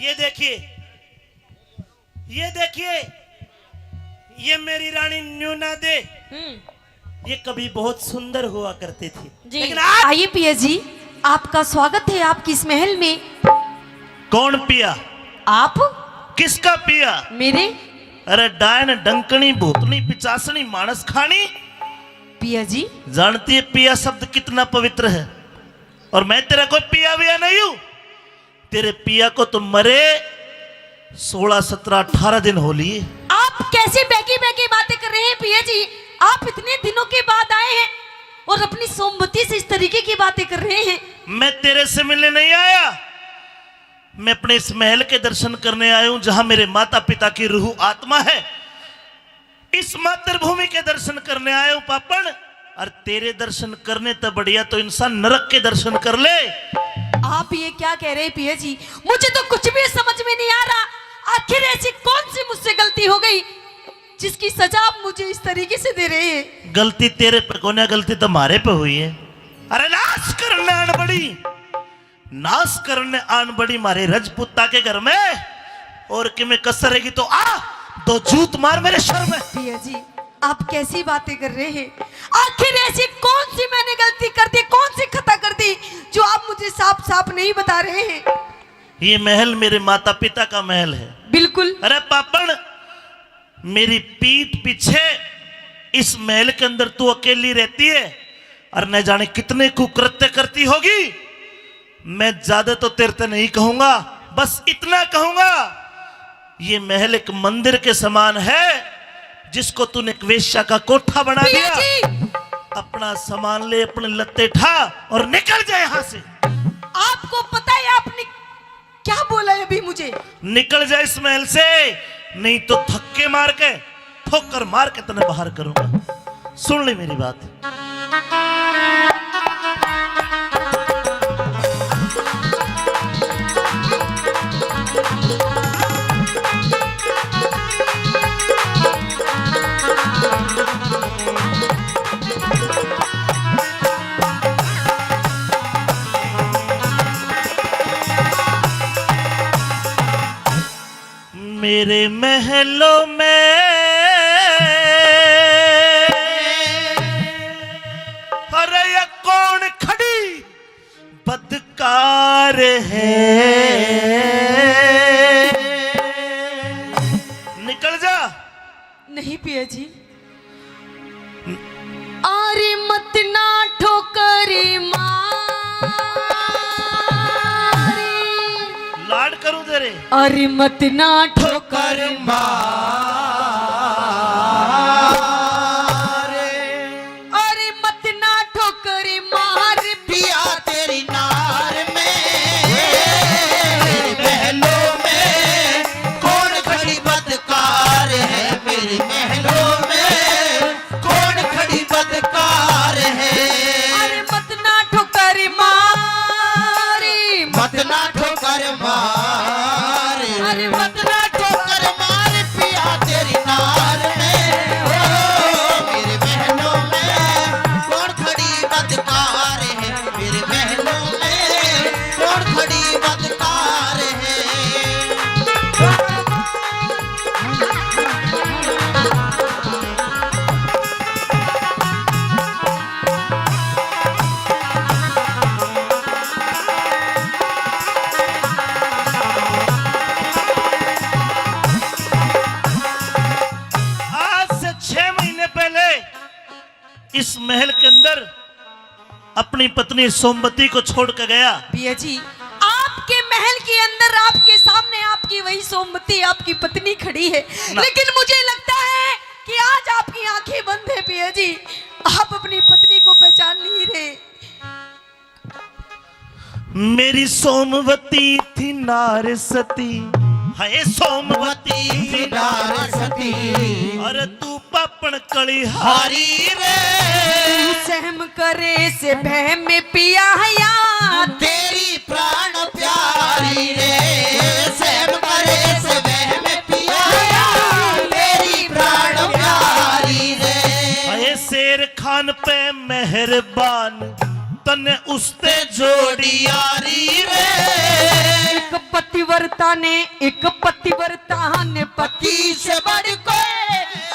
ये देखिए, ये देखिए, ये मेरी रानी न्यूना दे। हम्म। ये कभी बहुत सुंदर हुआ करती थी, जी। लेकिन आज आइए पिया जी, आपका स्वागत है आपकी इस महल में। कौन पिया? आप। किसका पिया? मेरे। अरे डायन, डंकनी, भूतनी, पिचासनी, मानस खानी। पिया जी। जानती है पिया शब्द कितना पवित्र है? और मैं तेरा कोई पिया विया नहीं हूँ। तेरे पिया को तो मरे सोलह, सत्रह, अठारह दिन हो लिए। आप कैसी बहकी बहकी बातें कर रहे हैं पिया जी? आप इतने दिनों के बाद आए हैं और अपनी सोमवती से इस तरीके की बातें कर रहे हैं। मैं तेरे से मिलने नहीं आया, मैं अपने इस महल के दर्शन करने आया हूं, जहां मेरे माता पिता की रूह आत्मा है। इस मातृभूमि के दर्शन करने आया हूं पापण, और तेरे दर्शन करने ते बढ़िया तो इंसान नरक के दर्शन कर ले। आप ये क्या कह रहे हैं पिया जी? मुझे तो कुछ भी समझ में नहीं आ रहा। आखिर ऐसी कौन सी मुझसे गलती हो गई जिसकी सजा आप मुझे इस तरीके से दे रहे हैं? गलती तेरे पे कोन्या, गलती तो मारे पे हुई है। अरे नाश करने आन बड़ी, नाश करने आन बड़ी मारे रजपूता के घर में, और कि मैं कसर रहेगी तो आ, दो जूत मार मेरे सर में। पिया जी, आप कैसी बातें कर रहे हैं? आखिर ऐसी कौन सी मैंने गलती कर दी, कौन सी खता कर दी जो आप मुझे साफ साफ नहीं बता रहे हैं? ये महल मेरे माता पिता का महल है। बिल्कुल। अरे पापण, मेरी पीठ पीछे इस महल के अंदर तू अकेली रहती है और न जाने कितने कुकृत्य करती होगी। मैं ज्यादा तो तेरे ते नहीं कहूंगा, बस इतना कहूंगा, ये महल एक मंदिर के समान है, जिसको तूने एक वेश्या का कोठा बना पिया दिया। जी। अपना सामान ले, अपने लत्ते ठा और निकल जा यहाँ से। आपको पता है आपने क्या बोला है अभी मुझे? निकल जा इस महल से, नहीं तो धक्के मार के, ठोकर मार के तने बाहर करूंगा। सुन ले मेरी बात। मेरे महलों में, अरे ये कौन खड़ी बदकार है? निकल जा। नहीं पिया जी। आरी मत ना ठोकर मारी। लाड करूं तेरे। आरी मत ना ठोकर मारी। अरे मत ना ठोकर मार पिया तेरी नार में। मेरे महलों में कौन खड़ी बदकार है, मेरे महलों में कौन खड़ी बदकार है। अरे मत ना ठोकर मारी। मत ना ठोकर मार। अरे मत ना ठोकर मार पिया तेरी नार में। ओ, मेरे महलों में कौन खड़ी बदकार है, मेरे महलों में कौन खड़ी बदकार है। आज से छह महीने पहले इस महल के अंदर अपनी पत्नी सोमवती को छोड़ के गया। पिया जी, आपके महल के अंदर आपके सामने आपकी वही सोमवती, आपकी पत्नी खड़ी है, ना। लेकिन मुझे लगता है कि आज आपकी आंखें बंद है पिया जी, आप अपनी पत्नी को पहचान नहीं रहे। मेरी सोमवती थी नार सती, हाय सोमवती थी नार सती। अरे तू पा कलिहारी रे। सहम करे से बहम पिया या। तेरी प्राण प्यारी रे, सहम करे से बहम पिया या। तेरी प्राण प्यारी रे। अरे शेर खान पे मेहरबान, तन्ने उसते जोड़ी यारी रे। एक पतिव्रता ने, एक पतिव्रता ने पति से बढ़ कोई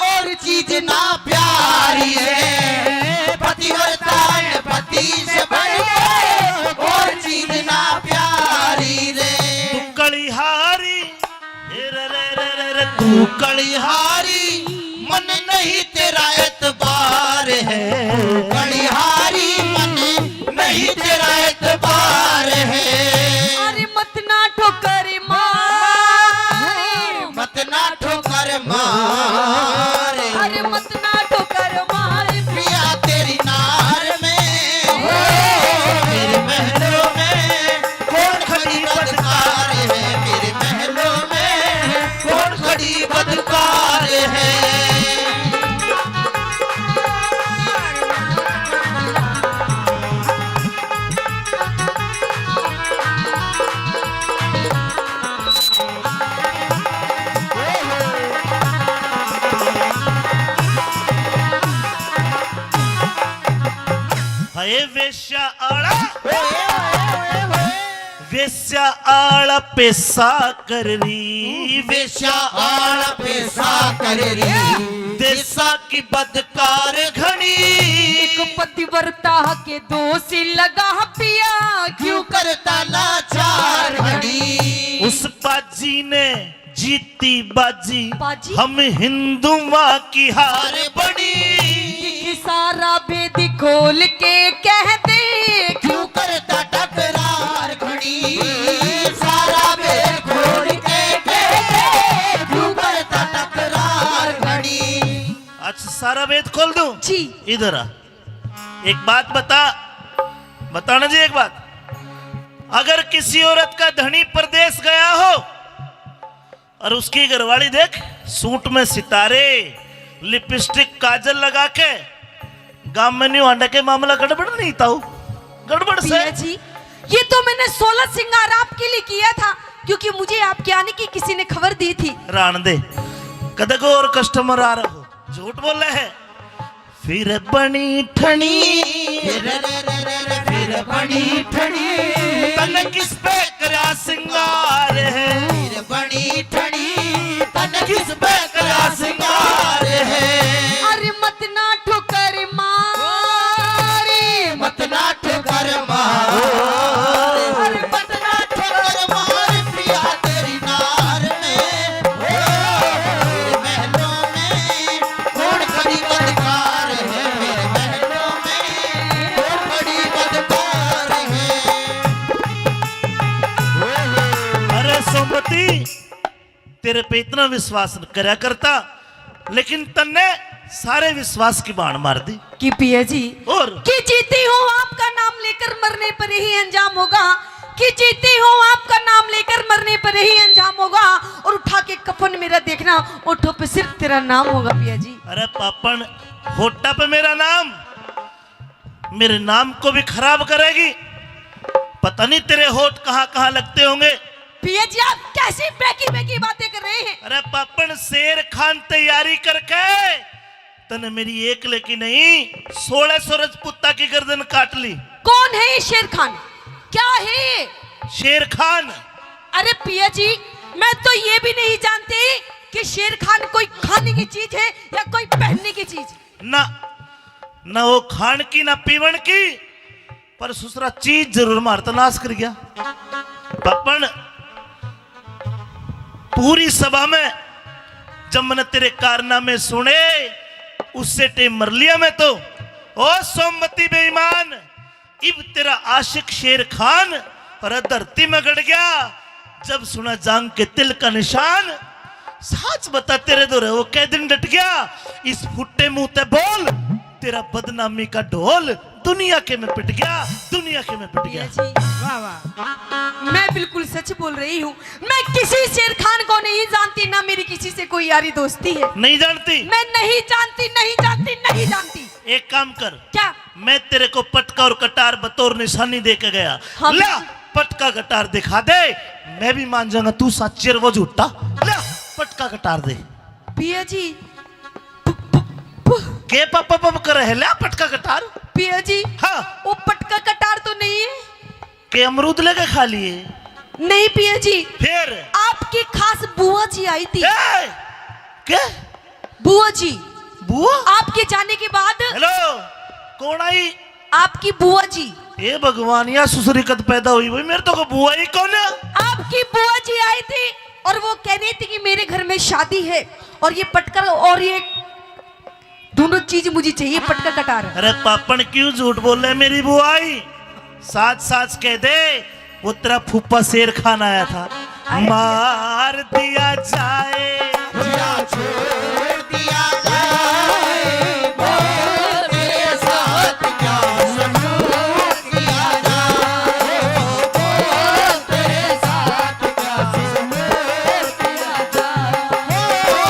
और चीज ना प्यारी है। पतिव्रता ने पति से बढ़ कोई और चीज ना प्यारी रे। तू कलिहारी, ए रे रे रे रे रे, तू कलिहारी, मन नहीं तेरा एतबार है। कलिहारी, मन नहीं तेरा एतबार है। अरे मत ना ठोकर मार। मत ना ठोकर मार। अरे मत ना ठोकर मार। पिया तेरी नार में, हो, मेरे महलों में कौन खड़ी बदकार है? मेरे महलों में कौन खड़ी बदकार है? हाय वेश्या आला, वेश्या आला पेशा कर रही, वेश्या आला पेशा कर रही, देशा की बदकार घणी। एक पतिव्रता के दोषी लगा पिया, क्यों करता लाचार घणी। उस बाजी ने जीती बाजी, बाजी? हम हिंदुआ की हार बनी। दिख सारा भेद खोल के कह दे, क्यों करता टकरार घणी। सारा भेद खोल के कह दे, क्यों करता टकरार घणी। अच्छा, सारा भेद खोल दूं? जी। इधर आ, एक बात बता, बताना जी एक बात। अगर किसी औरत का धनी परदेश गया हो और उसकी घरवाली देख, सूट में सितारे, लिपस्टिक, काजल लगा के गांव में न्यू आंडा के मामला गड़बड़ नहीं ताऊ? गड़बड़ से। पिया जी, ये तो मैंने सोलह श्रृंगार आपके लिए किया था, क्योंकि मुझे आपके आने की किसी ने खबर दी थी। राण दे, कदे को और कस्टमर आ रहा हो, झूठ बोले है। फिर बनी ठणी, फिर बनी ठणी, तन किस पे करा सिंगार है? फिर बनी ठणी, तन किस पे करा सिंगार है? अरे मत ना ठोकर मारी, मत ना ठोकर मारी, अरे मत ना ठोकर मारी, पिया तेरी नार में, ओ, मेरे महलों में कौन खड़ी बदकार है? मेरे महलों में कौन खड़ी बदकार है? अरे सोमती, तेरे पे इतना विश्वास करया करता, लेकिन तन्ने सारे विश्वास की बाण मार दी। कि पिया जी, और? कि जीती हूँ आपका नाम लेकर मरने पर यही अंजाम होगा, कि जीती हूँ आपका नाम लेकर मरने पर यही अंजाम होगा, और उठा के कफन मेरा देखना, ओठों पे सिर्फ तेरा नाम होगा पिया जी। अरे पापण, होठा पे मेरा नाम, मेरे नाम को भी खराब करेगी। पता नहीं तेरे होठ कहाँ कहाँ लगते होंगे। पिया जी, आप कैसी बेकी बेकी बातें कर रहे हैं? अरे पापण, शेर खान तैयारी करके तने मेरी एक लेकी नहीं, सोलह सौ रजपूता की गर्दन काट ली। कौन है ये शेर खान? क्या है ये? शेर खान। अरे पिया जी, मैं तो ये भी नहीं जानती कि शेर खान कोई खाने की चीज है या कोई पहनने की चीज। ना, ना वो खान की, ना पीवन की, पर सुसरा चीज जरूर मार तो नाश कर गया। पापण, पूरी सभा में जब मैंने तेरे कारनामे सुने, उससे टेम मर लिया मैं तो। ओ सोमवती बेईमान, इब तेरा आशिक शेर खान और धरती में गड़ गया। जब सुना जांग के तिल का निशान, साच बता तेरे धोरे वो कै दिन डट गया। इस फुट्टे मुंह ते बोल, तेरा बदनामी का ढोल दुनिया के में पिट गया, दुनिया के में पिट गया। पिया जी। वाह, वाह। मैं बिल्कुल सच बोल रही हूँ। मैं किसी शेर खान को नहीं जानती, ना मेरी किसी से कोई यारी दोस्ती है। नहीं जानती? मैं नहीं जानती, नहीं जानती, नहीं जानती। एक काम कर। क्या? मैं तेरे को पटका और कटार बतौर निशानी दे के गया। हाँ, ला, बिल्कुल। पटका कटार दिखा दे, मैं भी मान जाऊंगा तू सच्ची और वो झूठा। ला, पटका कटार दे। पिया जी, के पप पप कर रहे? ला, पटका कटार। पिया जी, हाँ। वो पटका कटार तो नहीं है? के अमरूद लेके खा लिए? नहीं पिया जी। फिर? आपकी खास बुआ जी आई थी। ए! के? बुआ जी। बुआ? आपके जाने के बाद। हेलो, कौन आई? आपकी बुआ जी। ए भगवान, या सुसरी कद पैदा हुई भाई, मेरे तो को बुआ ही कौन है? आपकी बुआ जी आई थी और वो कह रही थी कि मेरे घर में शादी है और ये पटकर और ये दोनों चीज मुझे चाहिए, पटका कटार। अरे पापण, क्यों झूठ बोल रहे मेरी बुआई? साच साच कह दे, वो तेरा फूफा शेर खान आया था। अरे मार दिया जाए या छोड़ दिया जाए, बोल तेरे साथ क्या सलूक किया जाए, बोल तेरे साथ क्या सलूक किया जाए। ओ,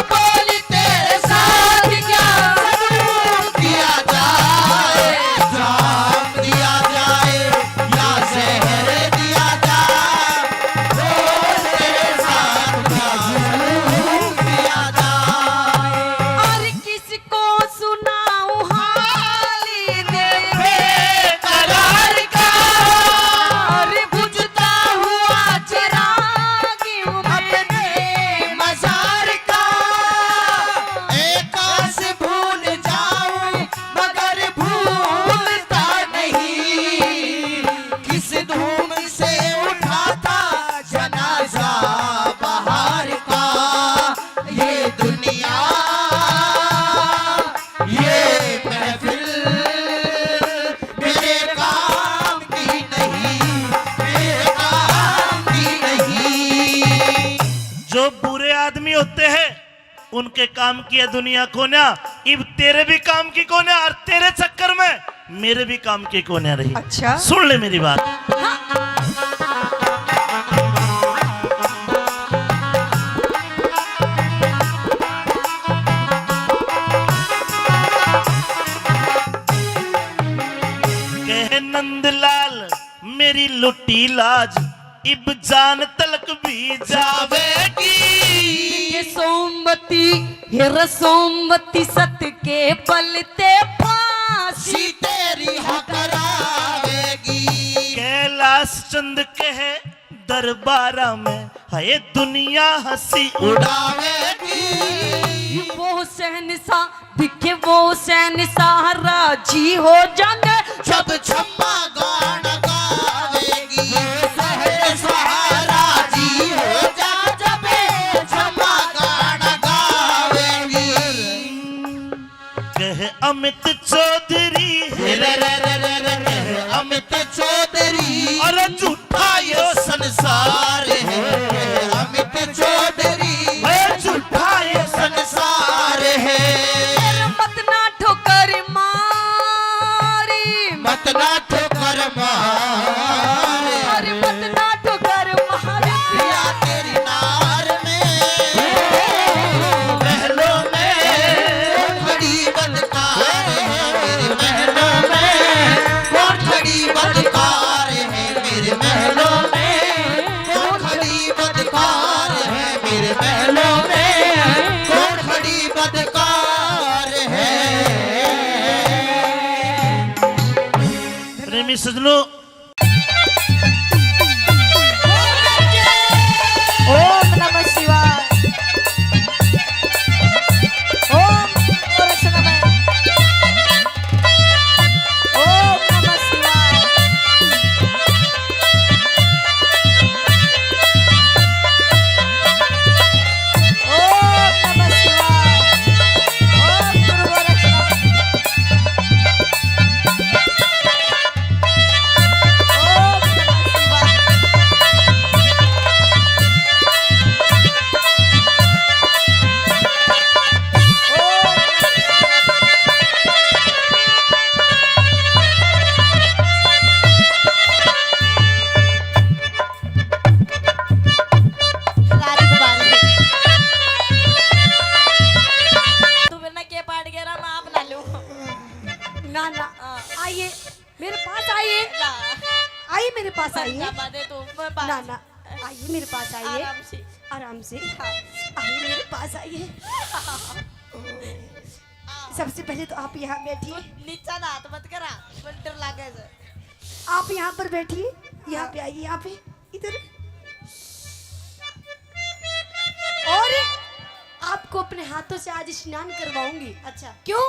बोल तेरे साथ क्या सलूक किया जाए, जाम दिया जाए या जहर दिया जाए, बोल तेरे साथ क्या सलूक किया जाए। और किसको सुनाऊं हाल दिल बेकरार का, और बुझता हुआ चिराग यूं अपने मजार का। ए काश भूल जाऊं मगर भूलता नहीं, किस धूम से उठा था जनाजा बहार का। ये दुनिया, ये महफिल मेरे काम की नहीं, मेरे काम की नहीं। जो बुरे आदमी होते हैं, उनके काम की है दुनिया कोन्या। इब तेरे भी काम की कोन्या और तेरे चक्कर में मेरे भी काम की कोन्या रही। अच्छा। सुन ले मेरी बात। हाँ। कहे नंदलाल मेरी लुटी लाज, इब जान तलक भी जावेगी। ये सोमवती, हे रसोमवती, सत के बल ते फांसी तेरी हकरावेगी। कैलाश चंद कहे दरबारा में, हाय दुनिया हंसी उड़ावेगी। वो शहंशाह दिखे वो शहंशाह राजी हो जांगे जब छम्मा गाना गावेगी। शहंशाह राजी हो जा जब छम्मा गाना गावेगी। कह अमित चौधरी, रे रे रे रे रे, कह अमित चौधरी। अरे झूठा ये संसार है, कह अमित चौधरी। अरे झूठा ये संसार है। मत ना ठोकर मारी, मत ना ठोकर मारी। अरे मत ना ठोकर मारी। या तेरी नार में महलों में खड़ी बदकार है, मेरे महलों में कौन खड़ी बदकार है, मेरे महलों में कौन खड़ी बदकार है, मेरे महलों में कौन खड़ी बदकार है। प्रेमी सजनों, ओम नमः शिवाय। ओम गोरक्षनाथ। ओम नमः शिवाय। ओम नमः शिवाय। ओम गुरु गोरक्षनाथ। ना, ना। हाँ। आइए, मेरे पास आइए। ना। आइए, मेरे पास आइए। ना, ना, दे दो, मैं पास ना, ना, आइए, मेरे पास आइए। आराम से। आराम से। हाँ। आइए, मेरे पास आइए। सबसे पहले तो आप यहाँ बैठिए। तू नीचा ना हाथ मत करा, मुझे डर लगे से। आप यहाँ पर बैठिए, यहाँ पे आइए, यहाँ पे, इधर। और आपको अपने हाथों से आज स्नान करवाऊंगी। अच्छा। क्यों?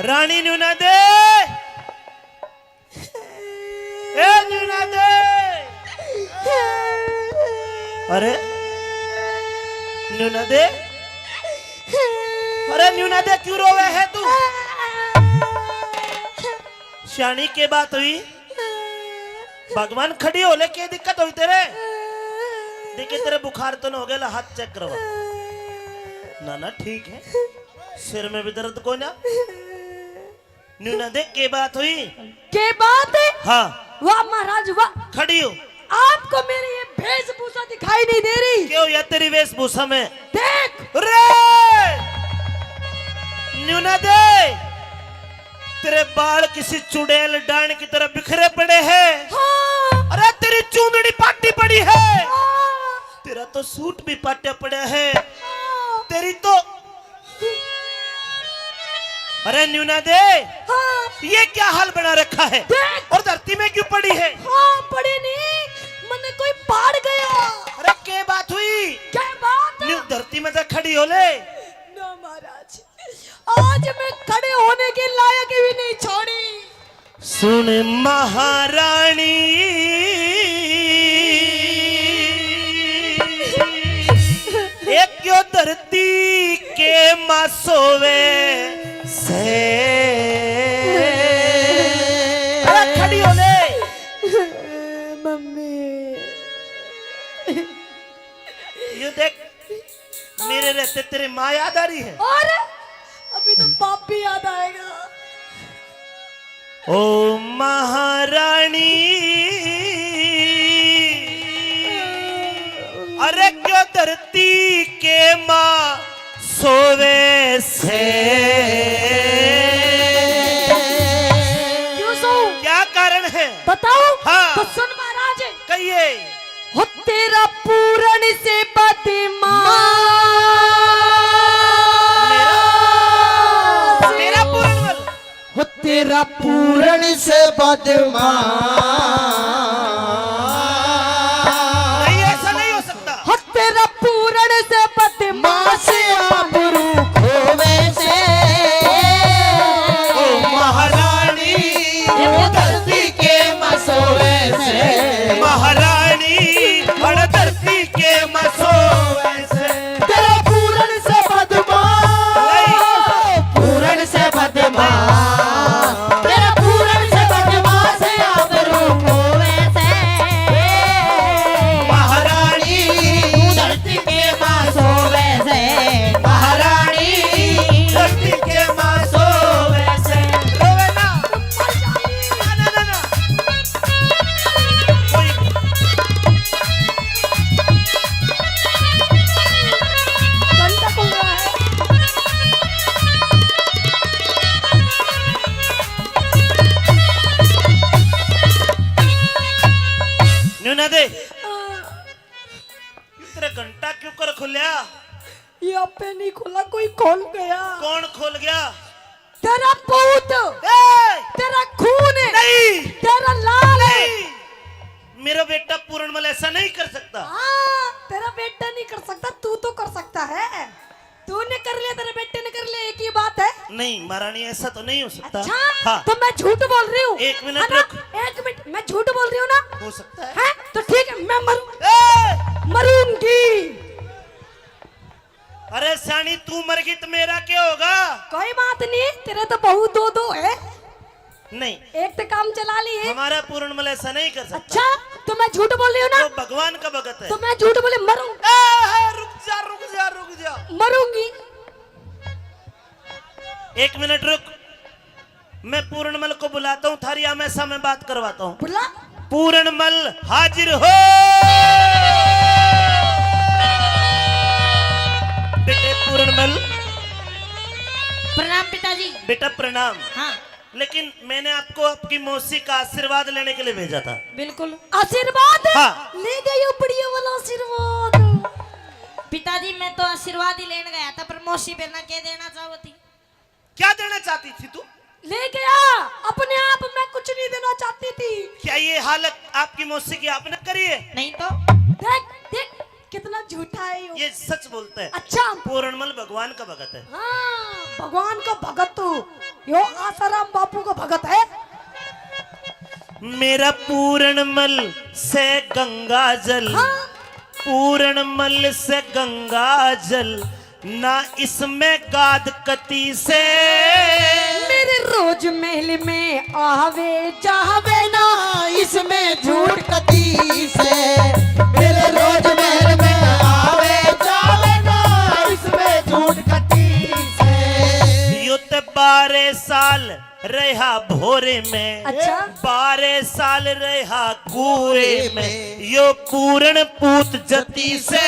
रानी नूना दे, ए नूना दे, अरे नूना दे, अरे नूना दे, क्यों रोवे है तू? स्याणी के बात हुई? भगवान खड़ी हो ले, के दिक्कत हुई तेरे? देखिए तेरे बुखार तो ना हो गया, ला हाथ चेक करवा। ना ना ठीक है, सिर में भी दर्द कोई ना। नूना दे, के बात हुई? के बात है? हाँ। वाह महाराज वाह। खड़ी हो। आपको मेरी ये वेशभूषा दिखाई नहीं दे रही? क्यों यार तेरी वेशभूषा में? देख। रे! नूना दे, तेरे बाल किसी चुड़ैल डांड की तरह बिखरे पड़े हैं। हाँ। अरे तेरी चूंदड़ी पाटी पड़ी है। हाँ। तेरा तो सूट भी पाटा पड़ा है। हाँ। तेरी तो अरे न्यूना दे, हाँ। ये क्या हाल बना रखा है? देख। और धरती में क्यों पड़ी है? हाँ, पड़ी नहीं, मन्ने कोई पाड़ गया। अरे के बात हुई? क्या बात? न्यू धरती में तो खड़ी हो ले। ना महाराज, आज मैं खड़े होने के लायक भी नहीं छोड़ी। सुन महारानी, एक यो धरती के माँ सोवे से। अरे खड़ी हो ले। मम्मी। ये देख, मेरे रहते तेरे माँ याद आ रही है। और अभी तो बाप भी याद आएगा। ओ महारानी, अरे क्यों धरती के माँ सोवे से? क्यों सोऊं? क्या कारण है? बताओ। हाँ। तो सुन महाराज। कहिए। हो तेरा पूरण से बदमाश। मेरा, मेरा पूरण बोल। हो तेरा पूरण से बदमाश। नहीं, ऐसा नहीं हो सकता। हो तेरा पूरण से बदमाश। माँ से आबरू खोवे से। ओ महारानी, धरती के मसोवे से। महारानी, हर धरती के मसोवे से। तेरा पूरण से बदमाश, पूरण से बदमाश, तेरा पूरण से बदमाश आबरू खोवे से। महारानी, धरती के माँ सोवे से। महारानी, धरती के माँ सोवे से। रोवे ना। ना, ना, ना, ना। कोई घंटा कौन रहा है? न्यू ना दे। तेरा घंटा क्यों कर खुल्या? ये आपे नहीं खोला, कोई खोल गया। कौन खोल गया? तेरा पूत, ए! तेरा खून, नहीं! तेरा लाल। नहीं! मेरा बेटा पूरणमल ऐसा नहीं कर सकता। हाँ, तेरा बेटा नहीं कर सकता, तू तो कर सकता है। तूने कर लिया, तेरे बेटे ने कर लिया, एक ही बात है। नहीं महारानी, ऐसा तो नहीं हो सकता। अच्छा, हाँ। तो मैं झूठ बोल रही हूँ, एक मिनट है ना? रुक। एक मिनट, मैं झूठ बोल रही हूँ ना? हो सकता है। हैं? तो ठीक है, मैं मरूं-, ए! मरूंगी। अरे सानी, तू मर गई तो मेरा क्या होगा? कोई बात नहीं, तेरे तो बहू दो दो है। नहीं। एक तो काम चला ली है। हमारा पूरणमल ऐसा नहीं कर सकता। अच्छा, तो मैं झूठ बोल रही हूँ ना? वो भगवान का भगत है। तो मैं झूठ बोली मरूं। ए, ए, रुक जा, रुक जा, रुक जा। मरूंगी। एक मिनट रुक। मैं पूरणमल को बुलाता हूँ, थारी आमने सामने बात करवाता हूँ। बुला। पूरणमल, हाजिर हो। बेटे पूरणमल। प्रणाम पिताजी। बेटा प्रणाम। हाँ। लेकिन मैंने आपको आपकी मौसी का आशीर्वाद लेने के लिए भेजा था। बिल्कुल। आशीर्वाद? हाँ। ले गई उपड़ियों वाला आशीर्वाद। पिताजी, मैं तो आशीर्वाद ही लेने गया था, पर मौसी बेर ना के देना चाहती। क्या देना चाहती थी तू? ले गया, अपने आप मैं कुछ नहीं देना चाहती थी। क्या ये हालत आपकी मौसी की आपने करी है? नहीं तो। देख, देख, कितना झूठा है यो। ये सच बोलता है। अच्छा। पूरणमल भगवान का भगत है। हाँ, भगवान का भगत तो यो आसाराम बापू का भगत है। मेरा पूरणमल से गंगा जल, हाँ। पूरणमल से गंगा जल, ना इसमें गाद कती से। मेरे रोज महल में आवे जावे ना, इसमें झूठ कती से। मेरे रोज महल में आवे जावे ना, इसमें झूठ कती से। यो ते बारह साल रहा भोरे में, अच्छा। बारह साल रहा कुरे में, यो पूरण पूत जती से।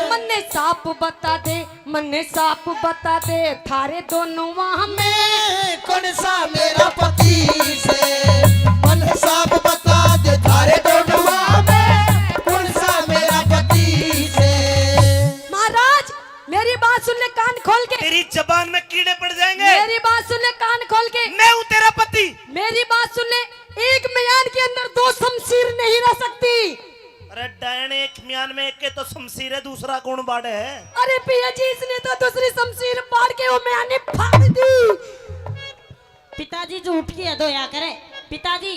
मन्ने साफ बता दे, मन्ने साफ बता दे, थारे दोनों वहाँ में कौन सा मेरा पति से। मन्ने साफ बता दे, थारे दोनों वहाँ में कौन सा मेरा पति से। महाराज, मेरी बात सुन ले कान खोल के। तेरी जबान में कीड़े पड़ जाएंगे। मेरी बात सुन ले कान खोल के। मैं हूँ तेरा पति। मेरी बात सुन ले, एक म्यान के अंदर दो शमशीर नहीं रह सकती। अरे डायन, एक म्यान में एक के तो शमशीर है, दूसरा कौन बाड़े है? अरे पिया जी, इसने तो दूसरी शमशीर पाड़ के वो म्यानी फाड़ दी। पिताजी झूठ की हद होया करे। पिताजी,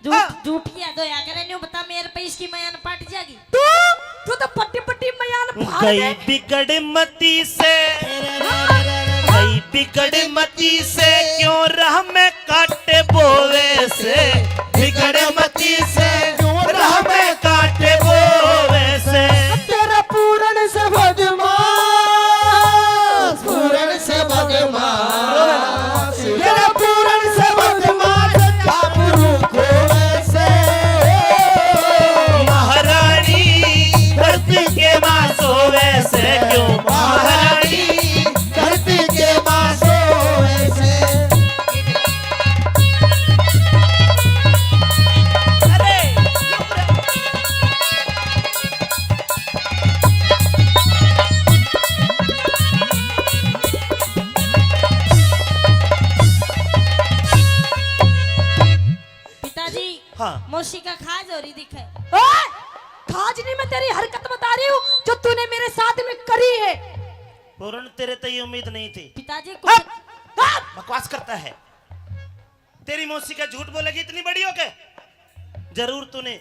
झूठ, हाँ। झूठ की हद होया करे, न्यू बता मेरे पे इसकी म्यान पाट जाएगी। तू, तू तो पट्टी पट्टी म्यान फाड़ गई दे। बिगड़ मती से, गई बिगड़ मती से, क्यों राह में काटे बोवे से। बिगड़ मती से, क्यों राह में काटे बोवे से। तेरा पूरण से बदमाश, पूरण से बदमाश, तेरा पूरण से बदमाश, काबरू खोवे से। महारानी धरती के माँ सोवे से, क्यों महारानी धरती के माँ सोवे से। अरे, चुप रह। पिताजी, हाँ। मौसी का खाज हो रही दिखे। ओए, खाज नहीं, मैं तेरी हरकत बता रही हूँ जो तूने मेरे साथ में करी है। पूरण, तेरे ते ये उम्मीद नहीं थी। पिताजी, कुछ हट! हट! बकवास करता है। तेरी मौसी का झूठ बोलेगी इतनी बड़ी होके? जरूर तूने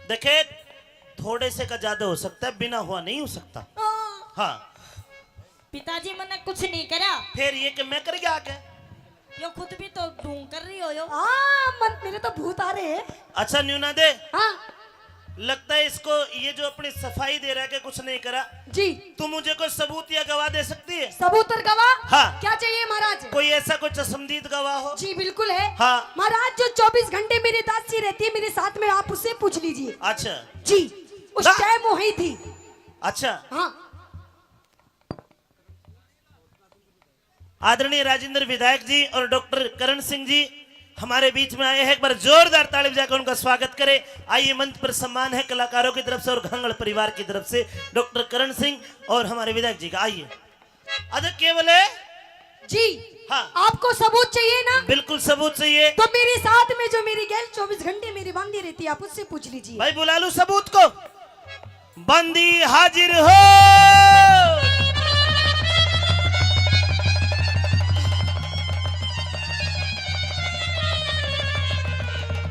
देखे, थोड़े से का ज्यादा हो सकता है, बिना हुआ नहीं हो सकता। हाँ। हाँ। पिताजी, मैंने कुछ नहीं करा। फिर ये कि मैं कर गया आके? यो खुद भी तो ढोंग कर रही हो यो। हाँ, मन, मेरे तो भूत आ रहे हैं। अच्छा, न्यू ना दे। हाँ। लगता है इसको, ये जो अपनी सफाई दे रहा है कि कुछ नहीं करा। जी। तू मुझे कोई सबूत या गवाह दे सकती है? सबूत और गवाह? हाँ। क्या चाहिए महाराज? कोई ऐसा कोई चश्मदीद गवाह हो? जी, बिल्कुल है। हाँ। महाराज, जो चौबीस घंटे मेरी दासी रहती है, मेरे साथ में, आप उससे पूछ लीजिए। अच्छा। जी, उस ना। टाइम वही थी। अच्छा। हाँ। आदरणीय राजेंद्र विधायक जी और डॉक्टर करण सिंह जी हमारे बीच में आए हैं। एक बार जोरदार ताली बजाकर उनका स्वागत करें। आइए, मंच पर सम्मान है कलाकारों की तरफ से और घांगड़ परिवार की तरफ से डॉक्टर करण सिंह और हमारे विधायक जी का। आइए। अरे, केवल है? जी। हाँ। आपको सबूत चाहिए ना? बिल्कुल सबूत चाहिए। तो मेरे साथ में जो मेरी गैल चौबीस घंटे मेरी बांधी रहती है, आप उससे पूछ लीजिए। भाई, बुला लूं सबूत को? बंदी हाजिर हो।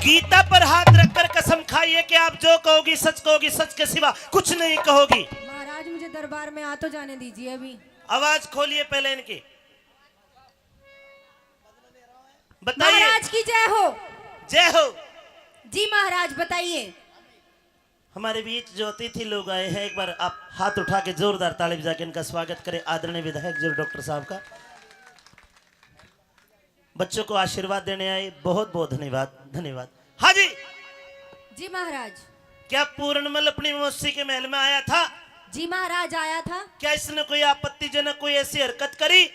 गीता पर हाथ रखकर कसम खाइए कि आप जो कहोगी सच कहोगी, सच के सिवा कुछ नहीं कहोगी। महाराज, मुझे दरबार में आ तो जाने दीजिए अभी। आवाज खोलिए पहले इनकी। बताइए। महाराज की जय हो। जय हो। जी महाराज, बताइए। हमारे बीच जो अतिथि लोग आए हैं, एक बार आप हाथ उठा के जोरदार ताली बजा के इनका स्वागत करें, आदरणीय विधायक जी और डॉक्टर साहब का। बच्चों को आशीर्वाद देने आए। बहुत बहुत धन्यवाद, धन्यवाद। हाँ जी। जी महाराज। क्या पूरणमल अपनी मौसी के महल में आया था? जी महाराज, आया था। क्या इसने कोई आपत्तिजनक कोई ऐसी हरकत करी?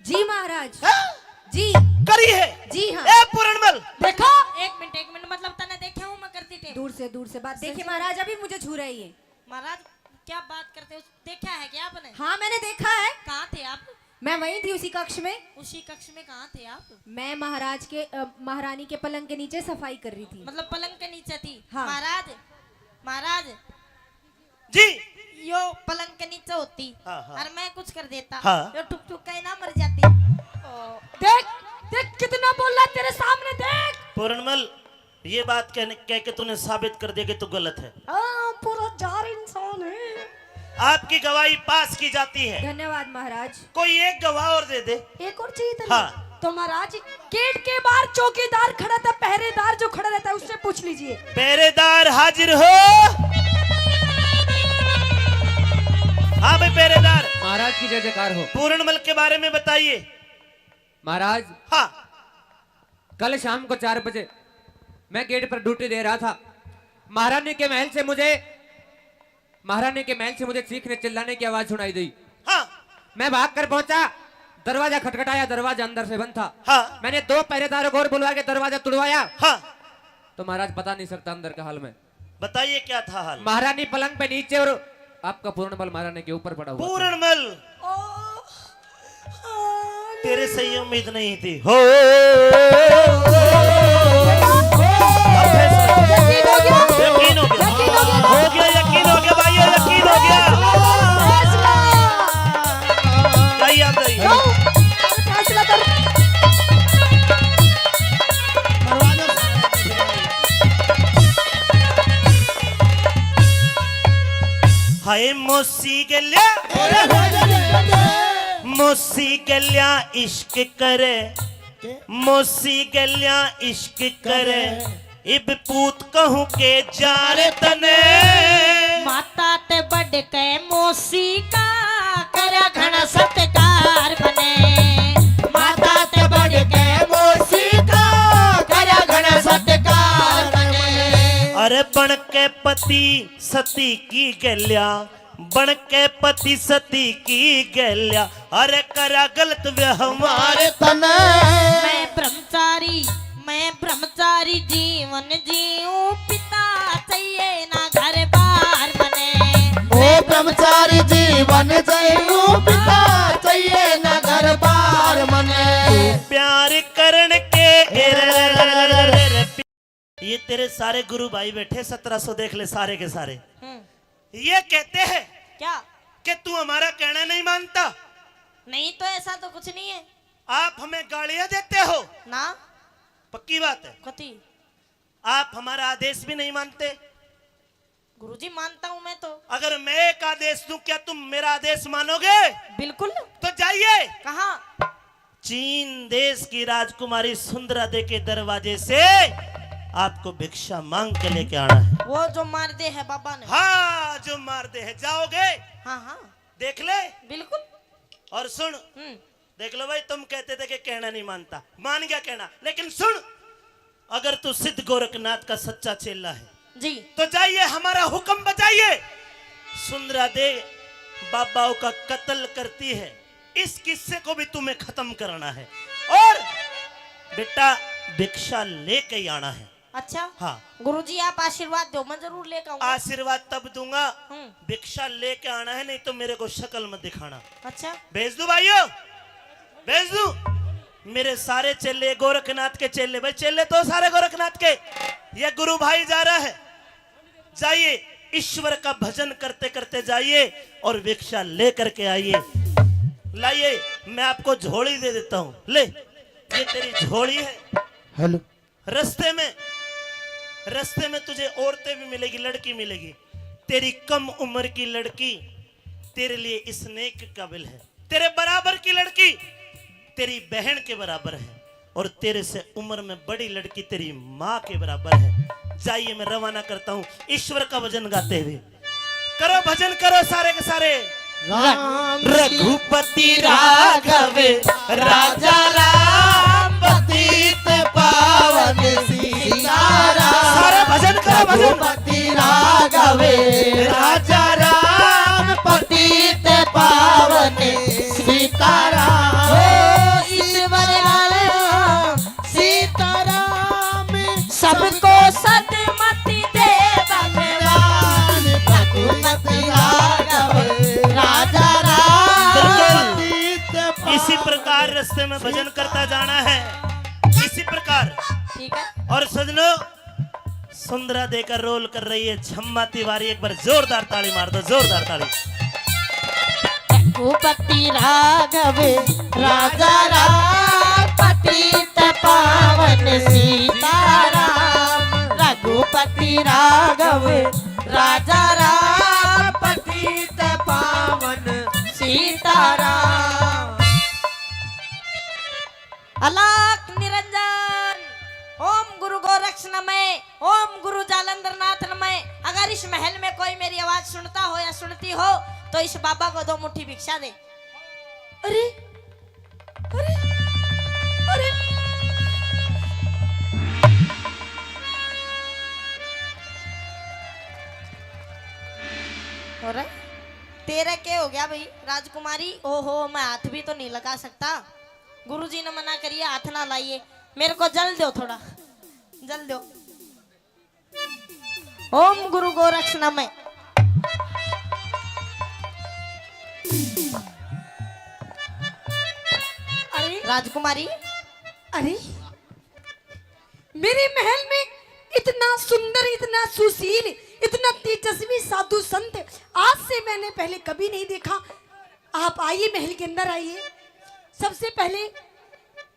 जी महाराज। हाँ? जी। करी है? जी हाँ। ए पूरणमल। देखो, एक मिनट, एक मिनट, मतलब तने देखे हूँ मैं करती थी। दूर से, दूर से बात। देखिए महाराज, अभी मुझे छू रही है। महाराज, क्या बात करते हो? देखा है क्या आपने? हाँ, मैंने देखा है। कहाँ थे आप? मैं वहीं थी, उसी कक्ष में। उसी कक्ष में कहाँ थे आप? मैं महाराज के, अ, महारानी के पलंग के नीचे सफाई कर रही थी। मतलब पलंग के नीचे थी? हाँ। महाराज, महाराज। जी। यो पलंग के नीचे होती। हाँ, हाँ। और मैं कुछ कर देता। हाँ। यो टुक टुक का ही ना मर जाती। ओ। देख, देख कितना बोल रहा है तेरे सामने, देख। पूरणमल, ये बात कहने, कह के तूने साबित कर दिया कि तू गलत है। हाँ, पूरा जार इंसान है। आपकी गवाही पास की जाती है। धन्यवाद महाराज। कोई एक गवाह और दे दे। एक और चाहिए तेरे? हाँ। तो महाराज, गेट के बाहर चौकीदार खड़ा था, पहरेदार जो खड़ा रहता है, उससे पूछ लीजिए। पहरेदार हाजिर हो। हाँ भाई पहरेदार। महाराज की जय जयकार हो। पूरणमल के बारे में बताइए। महाराज, हाँ। कल शाम को चार बजे मैं गेट पर ड्यूटी दे रहा था। महारानी के महल से मुझे, महारानी के महल से मुझे चीखने चिल्लाने की आवाज सुनाई दी। हाँ। मैं भाग कर पहुंचा, दरवाजा खटखटाया, दरवाजा अंदर से बंद था। हाँ। मैंने दो पहरेदारों को और बुलवा के दरवाजा तुड़वाया। हाँ। तो महाराज, बता नहीं सकता अंदर का हाल मैं। बताइए क्या था हाल? महारानी पलंग पे नीचे और आपका पूरणमल महारानी के ऊपर पड़ा हुआ था। पूरणमल। तेरे से ये उम्मीद नहीं थी। हो। अब फैसला। यकीन हो गया। यकीन हो गया। यकीन हो गया। हो गया, यकीन हो गया भाई, यकीन हो गया। फैसला। जाइए आप, जाइए। जाओ। फैसला कर। हाय मौसी गल्या, मौसी गल्या इश्क करे, मौसी गल्या इश्क करे, इब पूत कहूँ के जा रे तने। माता ते बढ़ के मौसी का, करया घणा सत्कार मने। माता ते बढ़ के मौसी का, करया घणा सत्कार मने। अरे बन के पति सती की गल्या, बन के पति सती की गल्या, अरे करा गलत व्यवहार तने। मैं ब्रह्मचारी, मैं ब्रह्मचारी जीवन जीऊं, पिता चाहिए ना घर बार मने। ओ ब्रह्मचारी जीवन जीऊं, पिता चाहिए ना घर बार मने। प्यार करण के ये तेरे सारे गुरु भाई बैठे, सत्रह सौ देख ले सारे के सारे। हम्म। ये कहते हैं क्या? कि तू हमारा कहना नहीं मानता। नहीं तो ऐसा तो कुछ नहीं है। आप हमें गालियां देते हो ना। पक्की बात है। कती? आप हमारा आदेश भी नहीं मानते। गुरुजी, मानता हूँ मैं तो। अगर मैं एक आदेश दूं, क्या तुम मेरा आदेश मानोगे? बिल्कुल। तो जाइए। कहाँ? चीन देश की राजकुमारी सुंदरा दे के दरवाजे से आपको भिक्षा मांग के लेके आना है। वो जो मार दे है बाबा ने। हाँ, जो मार दे है। जाओगे? हाँ, हाँ। देख ले। बिल्कुल। और सुन, हम्म। देख लो भाई, तुम कहते थे कि कहना नहीं मानता, मान गया कहना, लेकिन सुन, अगर तू सिद्ध गोरखनाथ का सच्चा चेला है जी, तो जाइए, हमारा हुक्म बजाइए। सुंदरा दे बाबाओं का कत्ल करती है, इस किस्से को भी तुम्हें खत्म करना है। और बेटा, भिक्षा लेके ही आना है। अच्छा। हाँ। गुरुजी, आप आशीर्वाद दो, मैं जरूर लेके आऊंगा। आशीर्वाद तब दूंगा, हम्म। भिक्षा लेके आना है, नहीं तो मेरे को शक्ल मत दिखाना। अच्छा। भेज दूं भाइयों, भेज दूं। मेरे सारे चेले गोरखनाथ के चेले, भाई चेले तो सारे गोरखनाथ के। ये गुरु भाई जा रहा है, जाइए ईश्वर का भजन करते करते जाइए और भिक्षा लेकर के आइए। लाइए, मैं आपको झोली दे देता हूँ। ले, ये तेरी झोली है। हेलो। रास्ते में, रास्ते में तुझे औरतें भी मिलेगी, लड़की मिलेगी। तेरी कम उम्र की लड़की तेरे लिए इस नेक काबिल है। तेरे बराबर की लड़की तेरी बहन के बराबर है, और तेरे से उम्र में बड़ी लड़की तेरी माँ के बराबर है। जाइए, मैं रवाना करता हूँ ईश्वर का भजन गाते हुए। करो भजन, करो सारे के सारे। राम रघुपति राघव राजा राम पतित पावन सीताराम। सारे भजन करो, भजन। रघुपति राघव राजा राम पतित पावन सीताराम। ओ ईश्वर राम सीताराम। सबको सदमति दे भगवान। रघुपति राघव राजा राम। बिल्कुल। इसी प्रकार रास्ते में भजन करता जाना है, इसी प्रकार। ठीक है। और सजनों, सुंदरा देकर रोल कर रही है छम्मा तिवारी, एक बार जोरदार ताली मार दो, जोरदार ताली। रघुपति राघव राजा राम पतित पावन सीताराम। रघुपति राघव राजा राम पतित पावन सीताराम। अलख निरंजन। ओम गुरु गोरक्ष नमः, ओम गुरु जालंधर नाथ नमः। अगर इस महल में कोई मेरी आवाज सुनता हो या सुनती हो तो इस बाबा को दो मुट्ठी भिक्षा दे। अरे, अरे, अरे। हो रहा है? तेरा क्या हो गया भाई राजकुमारी? ओहो, मैं हाथ भी तो नहीं लगा सकता। गुरुजी ने मना करिए, हाथ ना लाइए। मेरे को जल दो थोड़ा, जल दो। ओम गुरु गोरक्ष नमः। अरे राजकुमारी, अरे मेरे महल में इतना सुंदर, इतना सुशील, इतना तेजस्वी साधु संत आज से मैंने पहले कभी नहीं देखा। आप आइए, महल के अंदर आइए। सबसे पहले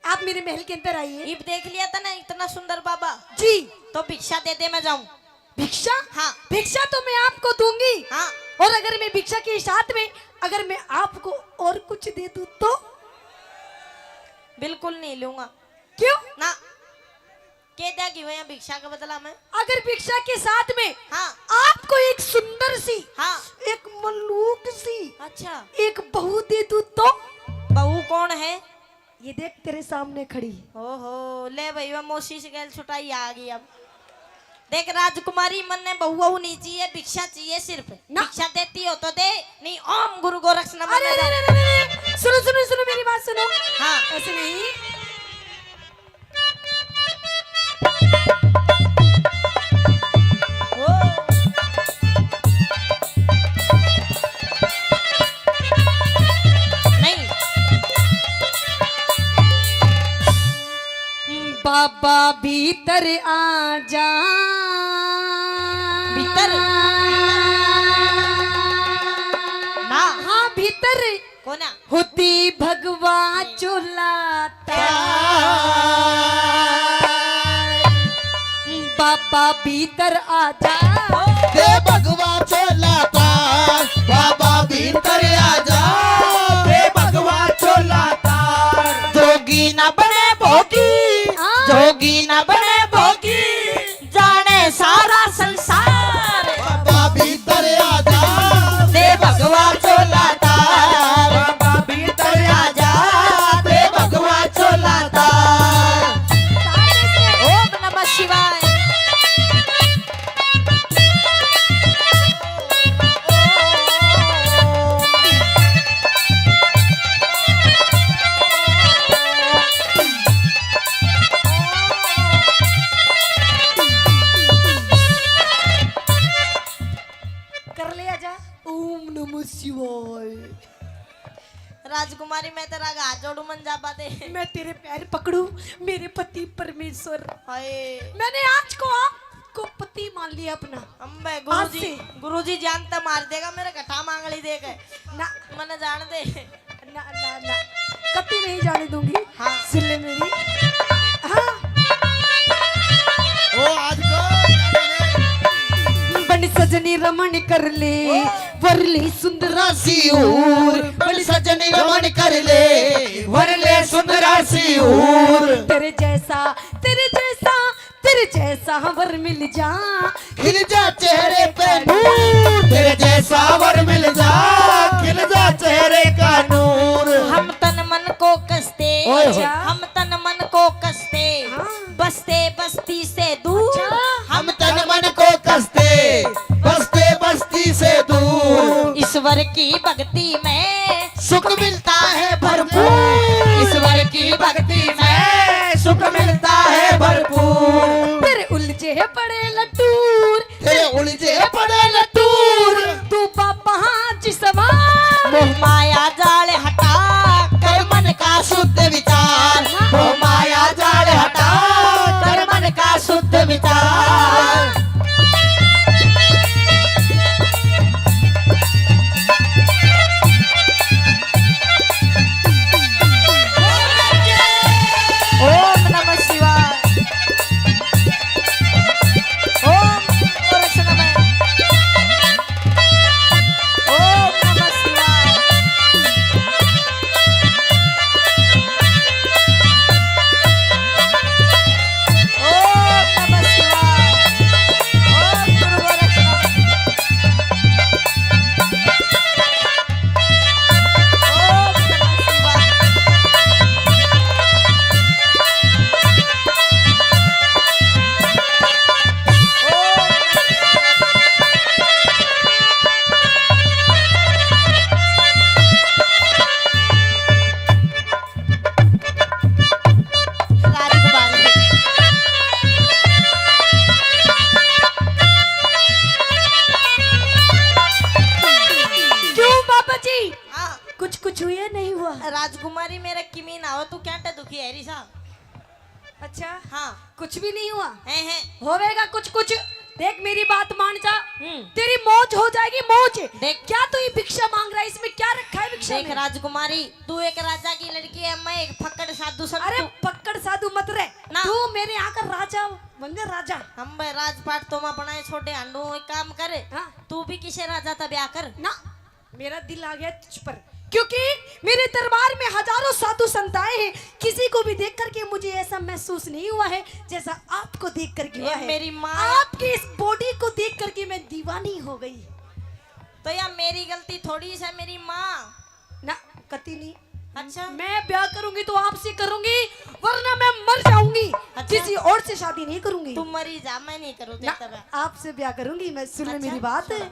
आप मेरे महल के अंदर आइए। इब देख लिया था ना इतना सुंदर बाबा? जी। तो भिक्षा दे दे, मैं जाऊं। भिक्षा? हाँ। भिक्षा तो मैं आपको दूंगी। हाँ। और अगर मैं भिक्षा के साथ में अगर मैं आपको और कुछ दे दूं तो? बिल्कुल नहीं लूंगा। क्यों? ना। के देगी वो यहाँ भिक्षा के बदला में? अगर भिक्षा के साथ में हाँ। आपको एक सुंदर सी, हाँ। एक मलूक सी, अच्छा। एक बहू दे दूं तो? बहू कौन है? ये देख तेरे सामने खड़ी। ओहो, ले भाई, वो मौसी से गैल छुटाई आ गई अब। देख राजकुमारी, मन्ने बहू वहू नहीं चाहिए, भिक्षा चाहिए सिर्फ। ना। भिक्षा देती हो तो दे, नहीं ओम गुरु गोरक्ष नमः अरे, ना अरे, जाओ। अरे, अरे, अरे, सुनो, सुनो, सुनो, मेरी बात सुनो। हाँ। ऐसे नहीं। ओ। नहीं। बाबा भीतर आ जा। भीतर? ना। हाँ, भीतर। कोना? होती भगवा चोला तार। बाबा भीतर आ जा। दे भगवा चोला तार, बाबा भीतर आ जा। दे भगवा चोला तार। जोगी ना बने भोगी, हाँ। जोगी ना बने भोगी, जाने सारा संसार। बाबा भीतर आ जा, दे भगवा चोला तार। बाबा भीतर आ जा, दे भगवा चोला तार। ओम नमः शिवाय। कर ले आजा। ओम नमः शिवाय। राजकुमारी, मैं तेरा हाथ जोड़ू, मन जाबा दे। मैं तेरे पैर पकड़ू, मेरे पति परमेश्वर। हाय। मैंने आज को आपको पति मान लिया अपना। अम्बे, आज गुरुजी, से। गुरुजी जान तो मार देगा मेरे, घटा मांगली देके। ना। मने जान दे। ना, ना, ना, कभी नहीं जाने दूंगी। हाँ। सुन ले मेरी। हाँ। ओ, आज को बन सजनी रमण कर ले, ओ। वर ले सुंदरा सी हूर। बन सजनी रमण कर ले, वर ले सुंदरा सी हूर। तेरे जैसा, तेरे जैसा, तेरे जैसा वर मिल जा, खिल जा चेहरे पे नूर। तेरे जैसा वर मिल जा, खिल जा ओए होए। हम तन मन को कसते, हाँ। बसते बस्ती से दूर। अच्छा। हम तन मन को कसते, बसते बस्ती से दूर। ईश्वर की भक्ति में सुख मिलता है भरपूर। ईश्वर की भक्ति में सुख मिलता है भरपूर। तेरे उलझे पड़े लटूर। तेरे उलझे पड़े लटूर। तू बाबा हाँ जिसवा। मोह माया जाल हटा कर मन का शुद्ध विचार। मोह माया जाल हटा कर मन का शुद्ध विचार। ओम नमः शिवाय। ओम गोरक्ष नमः। ओम नमः शिवाय। ओम नमः शिवाय। ओम गुरु गोरक्ष नमः। राजकुमारी। क्यों बाबा जी? हाँ। कुछ कुछ हुआ नहीं हुआ? राजकुमारी, मेरा किमी ना हो, तू क्या टे दुखी है री सा? अच्छा। हाँ। कुछ भी नहीं हुआ? हैं, हैं। होवेगा कुछ कुछ। देख, मेरी बात मान जा। हम्म। तेरी मौज हो जाएगी, मौज। देख। क्या तू ये भिक्षा मांग रहा है? इसमें क्या रखा है भिक्षा देख में? राजकुमारी, तू एक राजा की लड़की है, मैं एक फक्कड़ साधु संत अरे हूँ। फक्कड़ साधु मत रे। ना। तू मेरे यहाँ का राजा बन जा, राजा। हम भाई राजपाट तो मैं बनाए छोटे हांडू, एक काम कर। हाँ। तू भी किसे राजा ता ब्याह कर ना। मेरा दिल आ गया तुझ पर, क्योंकि मेरे दरबार में हजारों साधु संत आए हैं। किसी को भी देख करके मुझे ऐसा महसूस नहीं हुआ है जैसा आपको देख करके हुआ ए, है। मेरी माँ। आपकी इस बॉडी को देख करके मैं दीवानी हो गई। तो या मेरी गलती थोड़ी सा, मेरी माँ। ना, कती नहीं। अच्छा। मैं ब्याह करूंगी तो आपसे करूंगी, वरना मैं मर जाऊंगी। अच्छा। किसी और से शादी नहीं करूंगी। तू मरी जा, मैं नहीं करूँ ना, तेरे से ब्याह। आपसे ब्याह करूंगी मैं। सुन ले अच्छा, मेरी बात। सुन।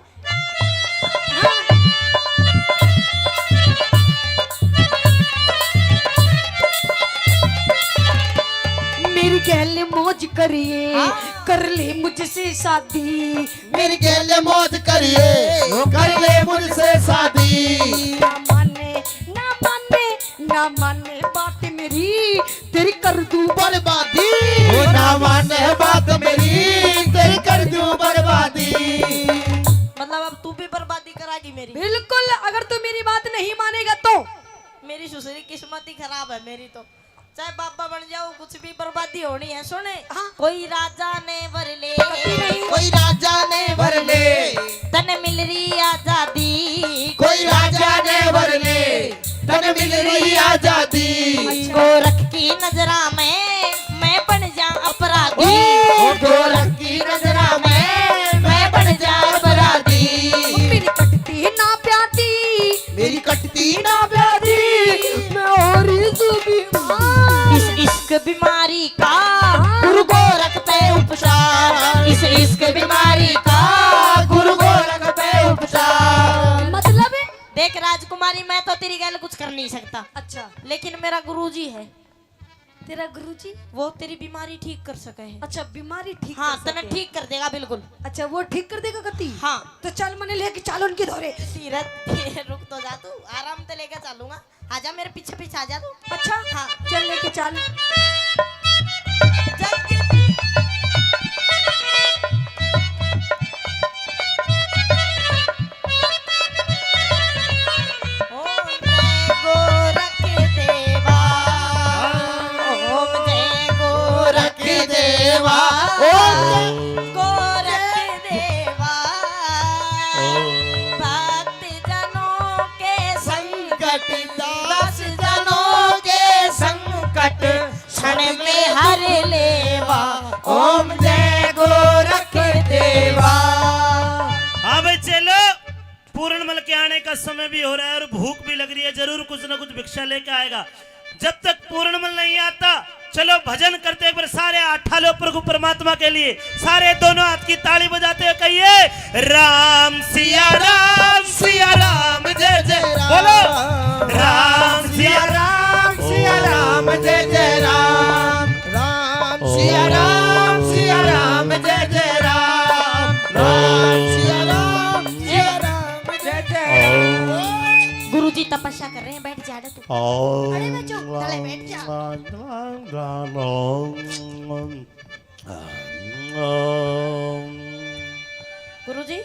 मेरी गैल मौज करिए, हाँ। कर ले मुझसे शादी। मेरी गैल मौज करिए, कर ले मुझसे शादी। ना माने, ना माने, ना माने बात मेरी, तेरी कर दूं बर्बादी। ओ ना माने बात मेरी, तेरी कर दूं बर्बादी। मतलब अब तू भी बर्बादी करागी मेरी? बिल्कुल, अगर तू मेरी बात नहीं मानेगा तो। मेरी सुसरी किस्मत ही खराब है मेरी तो। चाहे बाबा बन जाओ, कुछ भी बर्बादी होनी है। सुने, हाँ। कोई राजा ने वर ले, कभी नहीं। कोई राजा ने वर ले, तन मिल रही आजादी। कोई राजा ने वर ले, तन मिल रही आजादी। अच्छा। गोरख की नजरा में मैं बन जा अपराधी। ओ गोरख की नजरा में मैं बन जा अपराधी। मेरी कटती ना प्यादी। मेरी कटती ना प्यादी, मैं हो रही सू बीमार। इस इश्क बीमारी का हाँ। गुरु गोरख पे उपचार। इस इश्क बीमारी का गुरु गोरख पे उपचार। मतलब? देख राजकुमारी, मैं तो तेरी गैल कुछ कर नहीं सकता। अच्छा। लेकिन मेरा गुरुजी है। तेरा गुरुजी? वो तेरी बीमारी ठीक कर सके है। अच्छा, बीमारी ठीक हाँ, कर सके। तने ठीक कर देगा बिल्कुल। अच्छा, वो ठीक कर देगा कती? हाँ। तो चल, मने लेके चल उनके धोरे। तीरथ, रुक तो जा तू, आराम से लेके चलूंगा। आजा, मेरे पीछे पीछे आजा तू। अच्छा? हाँ। चल, लेके चल। जग ओम जय गोरख देवा, ओम जय गोरख देवा, ओम जय गोरख देवा। भक्त जनों के संकट, दास जनों के संकट क्षण में हर लेवा। ओम जय गोरख देवा। हाँ भाई चलो, पूरणमल के आने का समय भी हो रहा है और भूख भी लग रही है, जरूर कुछ ना कुछ भिक्षा लेके आएगा। जब तक पूर्णमल नहीं आता, चलो भजन करते, एक बार सारे हाथ उठा लो प्रभु परमात्मा के लिए। सारे दोनों हाथ की ताली बजाते हुए कहिए, राम सिया राम, सिया राम, जय जय। बोलो, राम सिया राम, सिया राम, जय जय राम। राम सिया राम, सिया राम, जय जय राम। राम सिया राम, सिया राम, जय जय राम। गुरुजी तपस्या कर रहे हैं, बैठ जा रे तू। अरे बच्चों, चले बैठ जा। गुरुजी,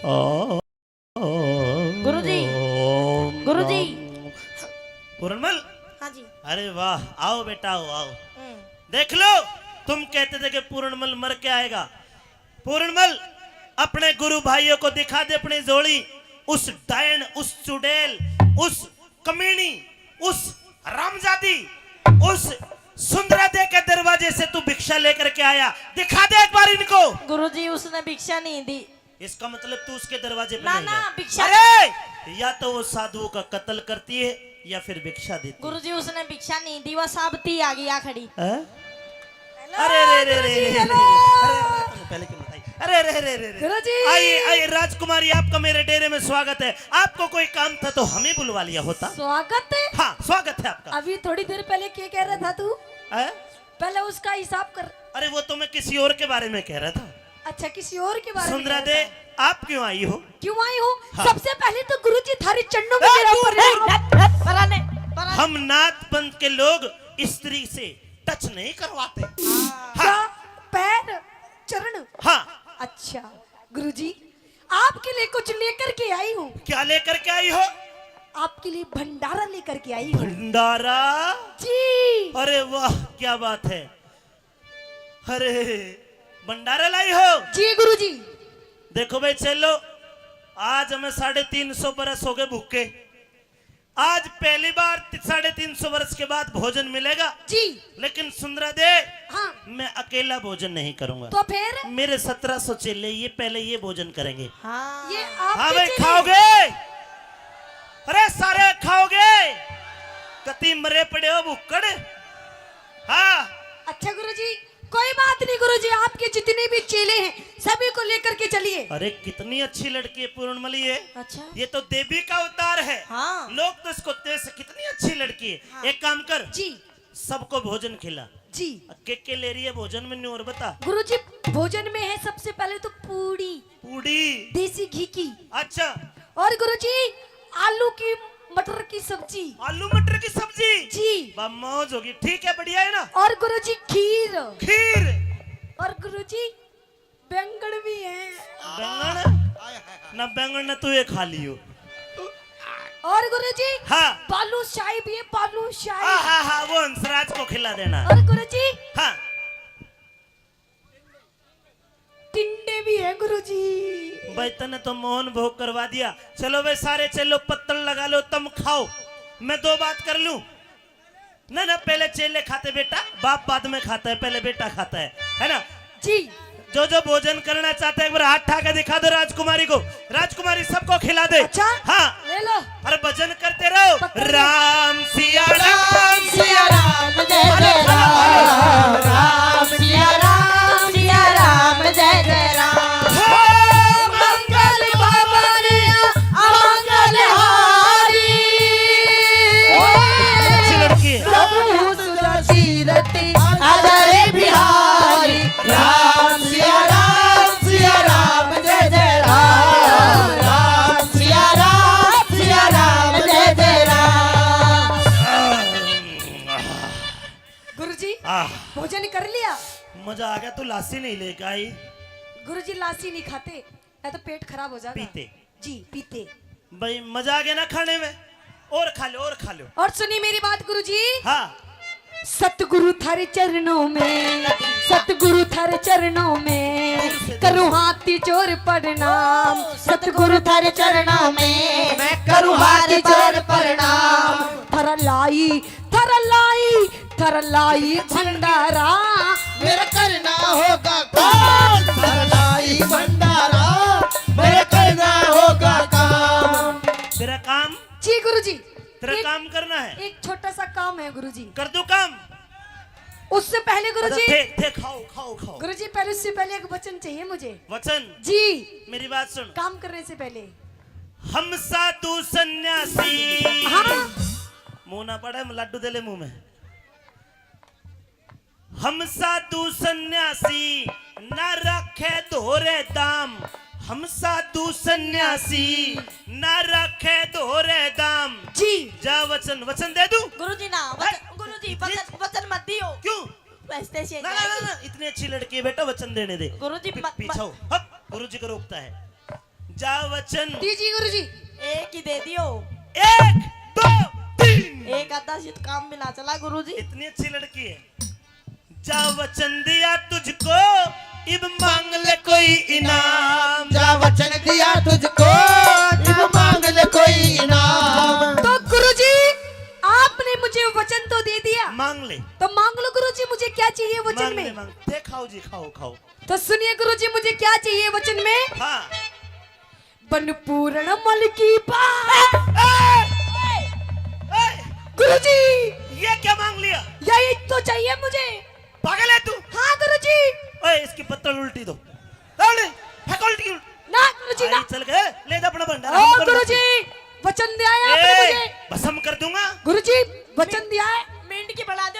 गुरुजी, गुरुजी। पूरणमल। हाँ जी। अरे वाह, आओ बेटा, आओ, आओ। हम्म। देख लो, तुम कहते थे कि पूरणमल मर के आएगा। पूरणमल, अपने गुरु भाइयों को दिखा दे अपनी झोली। उस डायन, उस चुड़ैल, उस कमीनी, उस हरामजादी, उस सुंदरा दे के दरवाजे से तू भिक्षा लेकर के आया, दिखा दे एक बार इनको। गुरुजी, उसने भिक्षा नहीं दी। इसका मतलब तू उसके दरवाजे पे ना, नहीं ना, गया। भिक्षा अरे, या तो वो साधुओं का कत्ल करती है या फिर भिक्षा देती है। गुरुजी, उसने भिक्षा नहीं दी, वो साबती आ गई, आ खड़ी। हैं? Hello, अरे, अरे, अरे, अरे, गुरुजी, अरे, hello। अरे, अरे, पहले क्यों बताई? अरे, अरे, अरे, अरे, अरे। गुरुजी। आइए, आइए, राजकुमारी, आपका मेरे डेरे में स्वागत है। आपको कोई काम था तो हमें बुलवा लिया होता। स्वागत है? हाँ, स्वागत है आपका। अभी थोड़ी देर पहले क्या कह रहा था तू? हैं? पहले उसका हिसाब कर। अरे, वो तो मैं किसी और के बारे में कह रहा था। अच्छा, किसी और के बारे में सुंदरा कह रहा दे, था। आप क्यों आई हो? क्यों आई हूँ? हाँ। सबसे पहले तो गुरुजी थारे चरणों में ए, मेरा तू, प्रणाम। ए, पराने, पराने। हम नाथ पंथ के लोग स्त्री से टच नहीं करवाते। हाँ। क्या? पैर, चरण? हाँ। अच्छा, गुरुजी, आपके लिए कुछ लेकर के आई हूँ। क्या लेकर के आई हो? आपके लिए भंडारा लेकर के आई हूँ। भंडारा? जी। अरे वाह, क्या बात है। अरे, भंडारा लाई हो? जी गुरुजी। देखो भाई चेलो, आज हमें साढ़े तीन सौ बरस हो गए भूखे। आज पहली बार ति-, साढ़े तीन सौ वर्ष के बाद भोजन मिलेगा। जी। लेकिन सुंदरा दे, हाँ। मैं अकेला भोजन नहीं करूंगा। तो फिर? मेरे सत्रह सौ चेले, ये पहले ये भोजन करेंगे। हाँ। ये आपके हाँ भाई, चेले? खाओगे? अरे सारे खाओगे? कती मरे पड़े हो भुक्कड़। हाँ। अच्छा गुरुजी, कोई बात नहीं गुरुजी, आपके जितने भी चेले हैं सभी को लेकर के चलिए। अरे कितनी अच्छी लड़की है पूर्णमली है। अच्छा। ये तो देवी का अवतार है। हाँ। लोग तो इसको देख से, कितनी अच्छी लड़की है। हाँ। एक काम कर जी। सबको भोजन खिला। जी। के के ले रही है भोजन में, और बता। गुरुजी, भोजन में है सबसे पहले तो पूड़ी। पूड़ी। देसी घी की। अच्छा। और गुरुजी, आलू की मटर की सब्जी। आलू मटर की सब्जी? जी। बा मौज होगी। ठीक है, बढ़िया है ना? और गुरुजी, खीर। खीर। और गुरुजी, बैंगन भी है। बैंगन? ना बैंगन ना तू ये खा लियो। और गुरुजी, हाँ। बालूशाही भी है, बालूशाही। हाँ, हाँ, हाँ, वो हंसराज को खिला देना। और गुरुजी, हाँ। टिंडे भी है गुरुजी। भाई, तने तो मौन भोग करवा दिया। चलो भाई, सारे चलो, पत्तल लगा लो, तुम खाओ, मैं दो बात कर लूं। ना, ना, पहले चेले खाते बेटा, बाप बाद में खाता है, पहले बेटा खाता है, है ना? जी। जो जो भोजन करना चाहते हैं, एक बार हाथ उठा के दिखा दो राजकुमारी को। राजकुमारी सबको खिला दे। अच्छा? हाँ। ले लो। अरे भजन करते रहो। पकड़ लो। राम सिया राम, राम सिया राम, जय अरे जय खा लो, खा लो। राम। राम सिया राम, सिया राम, जय जय राम। हे मंगल भवन अमंगल हारी। अच्छी लड़की है। प्रभु सुरसीरति अजर बिहारी। राम सिया राम, सिया राम, जय जय राम। राम सिया राम, सिया राम, जय जय राम। गुरुजी, आह। भोजन कर लिया? मजा आ गया, तू लासी नहीं लेके आई। गुरुजी, लासी नहीं खाते, या तो पेट खराब हो जाता। पीते। जी, पीते। भाई, मजा आ गया ना खाने में? और खा लो, और खा लो। और सुनी मेरी बात गुरुजी। हाँ। सतगुरु थारे चरणों में, सतगुरु थारे चरणों में, करूँ हाथ जोड़ प्रणाम। सतगुरु थारे चरणों में, मैं करूँ हाथ जोड़ प्रणाम। थारा लाई, थारा लाई, थारा लाई भंडारा। मेरा करना होगा काम। थारा लाई भंडारा, मेरा करना होगा काम। तेरा काम? जी गुरुजी। तेरा एक, काम करना है। एक छोटा सा काम है गुरुजी। कर दो काम। उससे पहले अच्छा, गुरुजी, थे, थे, खाओ, खाओ, खाओ। गुरुजी, पहले, उससे पहले एक वचन चाहिए मुझे। वचन? जी। मेरी बात सुन। काम करने से पहले। हम साधु सन्यासी। हाँ। मुंह ना पड़े, लड्डू दे ले मुंह में। हम साधु सन्यासी ना रखे धोरे दाम। हम साधु सन्यासी ना रखे धोरे दाम। जी। जा वचन, वचन दे दूं? गुरुजी ना, वचन, हैं? गुरुजी, इतने वचन, वचन मत दियो। क्यों? वैसे से ना, ना, ना, ना, इतनी अच्छी लड़की है बेटा, वचन देने दे। गुरुजी, पी-, मत, पीछे मत। हो। हट, गुरुजी को रोकता है। जा वचन। दीजिए गुरुजी। एक ही दे दियो। एक, दो, तीन। एक आधा से तो काम भी ना चला गुरुजी। इतनी अच्छी लड़की है। जा वचन दिया तुझको, इब मांग ले कोई इनाम। जा वचन दिया तुझको, इब मांग ले कोई इनाम। तो गुरुजी, आपने मुझे वचन तो दे दिया। मांग ले। तो मांग लो गुरुजी, मुझे क्या चाहिए वचन मांग में? ले, मांग। दे, खाओ जी, खाओ, खाओ। तो सुनिए गुरुजी, मुझे क्या चाहिए वचन में? हाँ। बन पूरण मल की बात। ए, ए, ए, गुरुजी, ये क्या मांग लिया? यही तो चाहिए मुझे। पागल है तू? हाँ गुरुजी। ओए, इसकी पत्तल उल्टी दो। उल्टी, फेंक उल्टी। ना गुरुजी, ना। चल गए, ले जा अपना भंडारा, ओ हम कर गुरुजी, वचन दिया है आपने ए, मुझे। भस्म कर दूंगा। गुरुजी, वचन दिया है। मिंट की बढ़ा दो।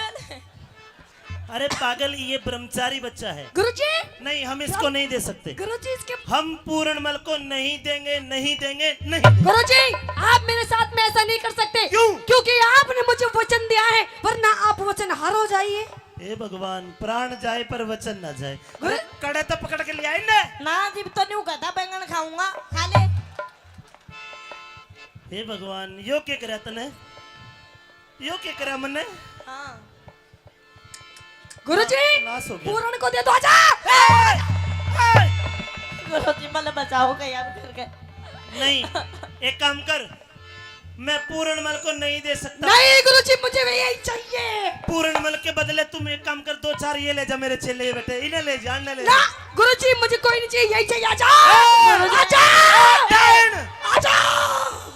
अरे पागल, ये ब्रह्मचारी बच्चा है। गुरुजी। नहीं, हम इसको नहीं दे सकते। गुरुजी, इसके हम पूरणमल को नहीं देंगे, नहीं देंगे, नहीं देंगे। गुरुजी, आप मेरे साथ में ऐसा नहीं कर सकते। क्यों? क्योंकि आपने मुझे वचन दिया है, वरना आप वचन हार हो जाइए। हे भगवान, प्राण जाए पर वचन ना जाए। गुरु अरे कड़े तो पकड़ के ले आए ना। ना, जिब तो न्यू कहता बैंगन खाऊंगा, खा ले। हे भगवान, यो के करया तने? यो के करया मन्ने? हाँ। गुरुजी, नाश हो गया। पूरण को दे दो, आजा। ए! ए! गुरुजी, मल बचाओ कहीं अब करके। नहीं, एक काम कर, मैं पूरणमल को नहीं दे सकता। नहीं गुरुजी, मुझे भी यही चाहिए। पूरणमल के बदले तुम एक काम कर, दो चार ये ले जा, मेरे चेले ये बैठे, इन्हें ले जा, इन्हें ले जा। ना गुरुजी, मुझे कोई नहीं चाहिए, यही चाहिए। आजा, ए! आजा, ए! आजा।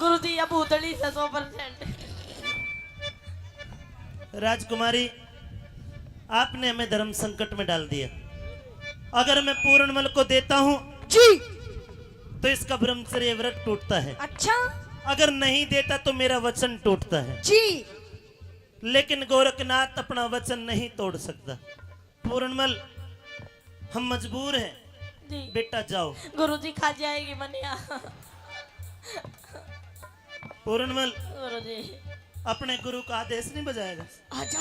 गुरुजी, ये भूतड़ी से सौ परसेंट। राजकुमारी, आपने हमें धर्म संकट में डाल दिया। अगर मैं पूरणमल को देता हूँ जी, तो इसका ब्रह्मचर्य व्रत टूटता है। अच्छा। अगर नहीं देता तो मेरा वचन टूटता है जी। लेकिन गोरखनाथ अपना वचन नहीं तोड़ सकता। पूरणमल, हम मजबूर हैं। जी। बेटा जाओ। गुरुजी, खा जाएगी मनिया। पूरणमल, गुरुजी। अपने गुरु का आदेश नहीं बजाएगा। आजा।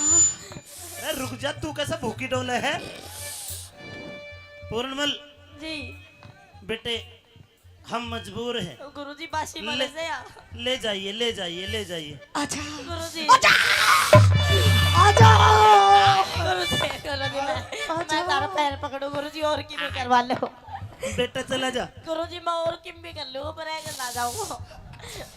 अरे रुक जा, तू कैसा भूखी डोले है? पूरणमल। जी। बेटे, हम मजबूर हैं। गुरुजी, बासी ले, मरे से या? ले जाइए, ले जाइए, ले जाइए। आजा। गुरुजी। आजा। आजा। गुरुजी, गुरुजी, मैं, आजा। मैं तारा पैर पकड़ू गुरुजी, और की भी करवा लो। बेटा चला जा। गुरुजी, मैं और किम भी कर लूँ, पर ऐसे ना जाऊँ।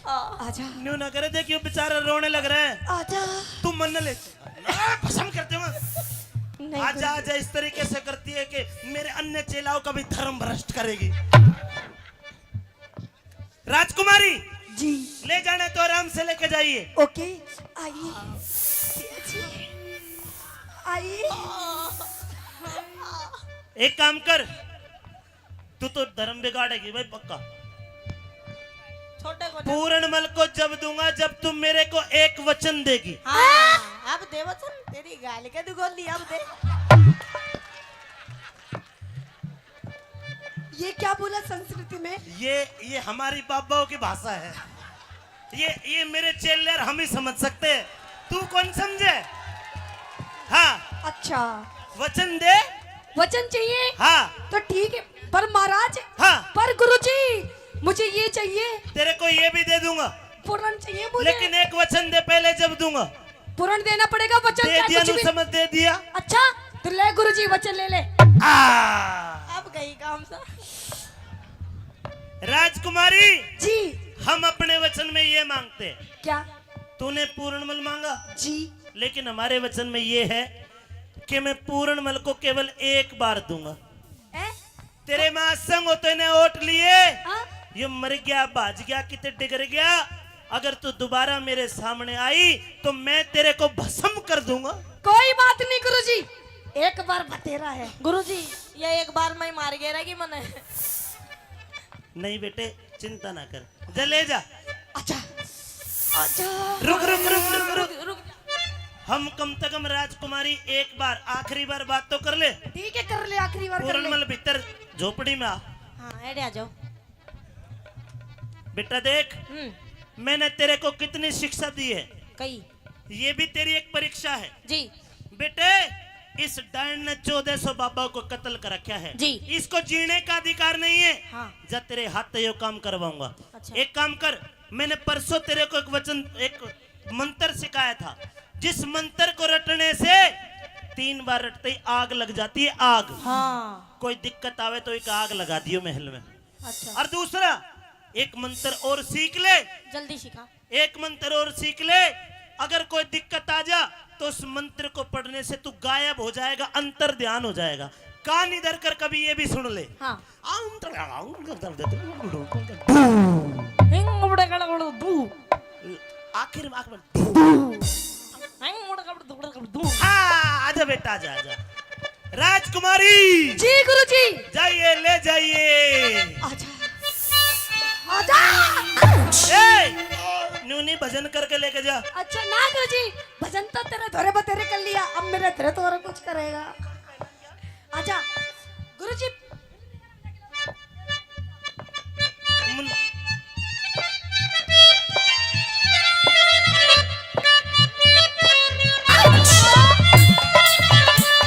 आ। आजा। न्यू ना करे, देखियो बेचारा रोने लग रहा है। आजा। तू मन न ले। ना, पसंद करते हो। नहीं आजा, गुरुजी। आजा, इस तरीके से करती है कि मेरे अन्य चेलाओं का भी धर्म भ्रष्ट करेगी। राजकुमारी, जी। ले जाना है तो आराम से लेके जाइए। ओके, आइए। जी, आइए। एक काम कर, तू तो धर्म बिगाड़ेगी भाई पक्का। छोटे को पूरणमल को जब दूंगा, जब तुम मेरे को एक वचन देगी। हाँ, अब दे वचन, तेरी गाल के दुगोली अब दे। ये क्या बोला संस्कृति में? ये, ये हमारी बाबाओं की भाषा है। ये, ये मेरे चेले और हम ही समझ सकते हैं, तू कौन समझे? हाँ। अच्छा। वचन दे। वचन चाहिए? हाँ। तो ठीक है, पर महाराज, हाँ। पर गुरुजी, मुझे ये चाहिए। तेरे को ये भी दे दूंगा। पूरण चाहिए मुझे। लेकिन एक वचन दे, पहले जब दूंगा। पूरण देना पड़ेगा, वचन दे चाहे दिया, कुछ भी। समझ दे दिया। अच्छा, तो ले गुरुजी, वचन ले ले। आ। अब गई काम सा। राजकुमारी जी। हम अपने वचन में ये मांगते हैं। क्या? तूने पूरणमल मांगा जी। लेकिन हमारे वचन में ये है कि मैं पूरणमल को केवल एक बार दूंगा। हैं? तेरे मां संग होते ने ओट लिए। हाँ? ये मर गया, भाज गया, किते डिगर गया। अगर तू दोबारा मेरे सामने आई तो मैं तेरे को भस्म कर दूंगा। कोई बात नहीं गुरुजी, एक बार बतेरा है। गुरुजी, ये एक बार में ही मार गया रहेगी मने। नहीं बेटे, चिंता ना कर, जा ले जा। अच्छा, अच्छा। रुक, रुक, रुक, रुक, रुक। रुक, रुक। हम कम से कम राजकुमारी एक बार, आखिरी बार बात तो कर ले। ठीक है, कर ले, आखिरी बार कर ले। पूरनमल भीतर झोपड़ी में आ। हाँ, एडे आ जाओ। बेटा देख, हम्म। मैंने तेरे को कितनी शिक्षा दी है। कई। ये भी तेरी एक परीक्षा है। जी। बेटे, इस डायन ने चौदह सौ बाबा को कत्ल कर रखा है। जी। इसको जीने का अधिकार नहीं है। हाँ। जा, तेरे हाथ से यो काम करवाऊंगा। अच्छा। एक काम कर, मैंने परसों तेरे को एक वचन, एक मंत्र सिखाया था, जिस मंत्र को रटने से तीन बार रटते ही आग लग जाती है, आग। हाँ। कोई दिक्कत आवे तो एक आग लगा दियो महल में। अच्छा। और दूसरा, एक मंत्र और सीख ले। जल्दी सिखा। एक मंत्र और सीख ले, अगर कोई दिक्कत आ जा तो उस मंत्र को पढ़ने से तू गायब हो जाएगा, अंतर ध्यान हो जाएगा। कान इधर कर, कभी ये भी सुन ले। हाँ। हिंग बड़े गड़ गड़ दू। आखिर में, आखिर में। हिंग बड़े गड़ दू। हाँ, आजा बेटा, आजा, आजा। राजकुमारी। जी गुरुजी। जाइए, ले जाइए। आजा। आजा। ए, नूनी भजन करके लेके जा। अच्छा ना गुरुजी, भजन तो तेरे धोरे बतेरे कर लिया, अब मेरे धोरे तो और कुछ करेगा। आजा गुरुजी। मुन-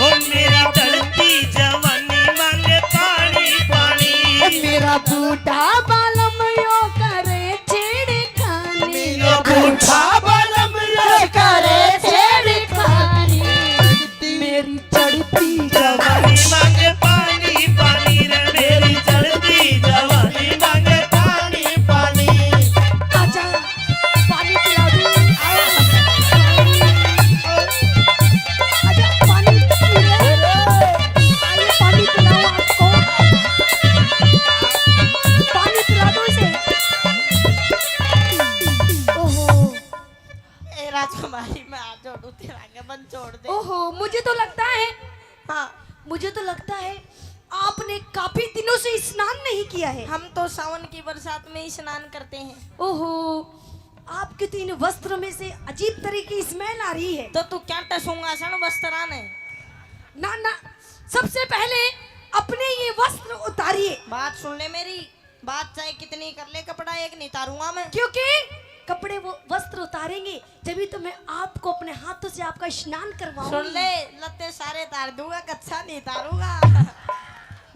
ओ मेरी ढलती जवानी मांगे पानी, पानी। ओ मेरा बूढ़ा बालम यो करे छेड़खानी। मेरा बूढ़ा बालम यो करे छेड़खानी। मेरी चढ़ती जवानी मांगे पानी, पानी रे। मेरी चढ़ती जवानी मांगे पानी, पानी। आजा, पानी पिला दो। आजा, पानी पी ले। आइए, पानी पिलाओ आपको। पानी पिला दो इसे। ओहो। ए राजकुमारी, मैं हाथ जोड़ू तेरा, आगे बंद छोड़ दे। ओहो, मुझे तो लगता है, हाँ। मुझे तो लगता है आपने काफी दिनों से स्नान नहीं किया है। हम तो सावन की बरसात में ही स्नान करते हैं। ओहो, आपके तो इन वस्त्रों में से अजीब तरह की smell आ रही है। तो तू क्या टसूंगा सन वस्त्रां ने? ना, ना, सबसे पहले अपने ये वस्त्र उतारिए। बात सुन ले मेरी, बात चाहे कितनी कर ले, कपड़ा एक नहीं तारूंगा मैं। क्योंकि कपड़े वो वस्त्र उतारेंगे, जब ही तो मैं आपको अपने हाथों से आपका स्नान करवाऊंगी। सुन ले, लत्ते सारे तार दूंगा, कच्छा नहीं तारूंगा।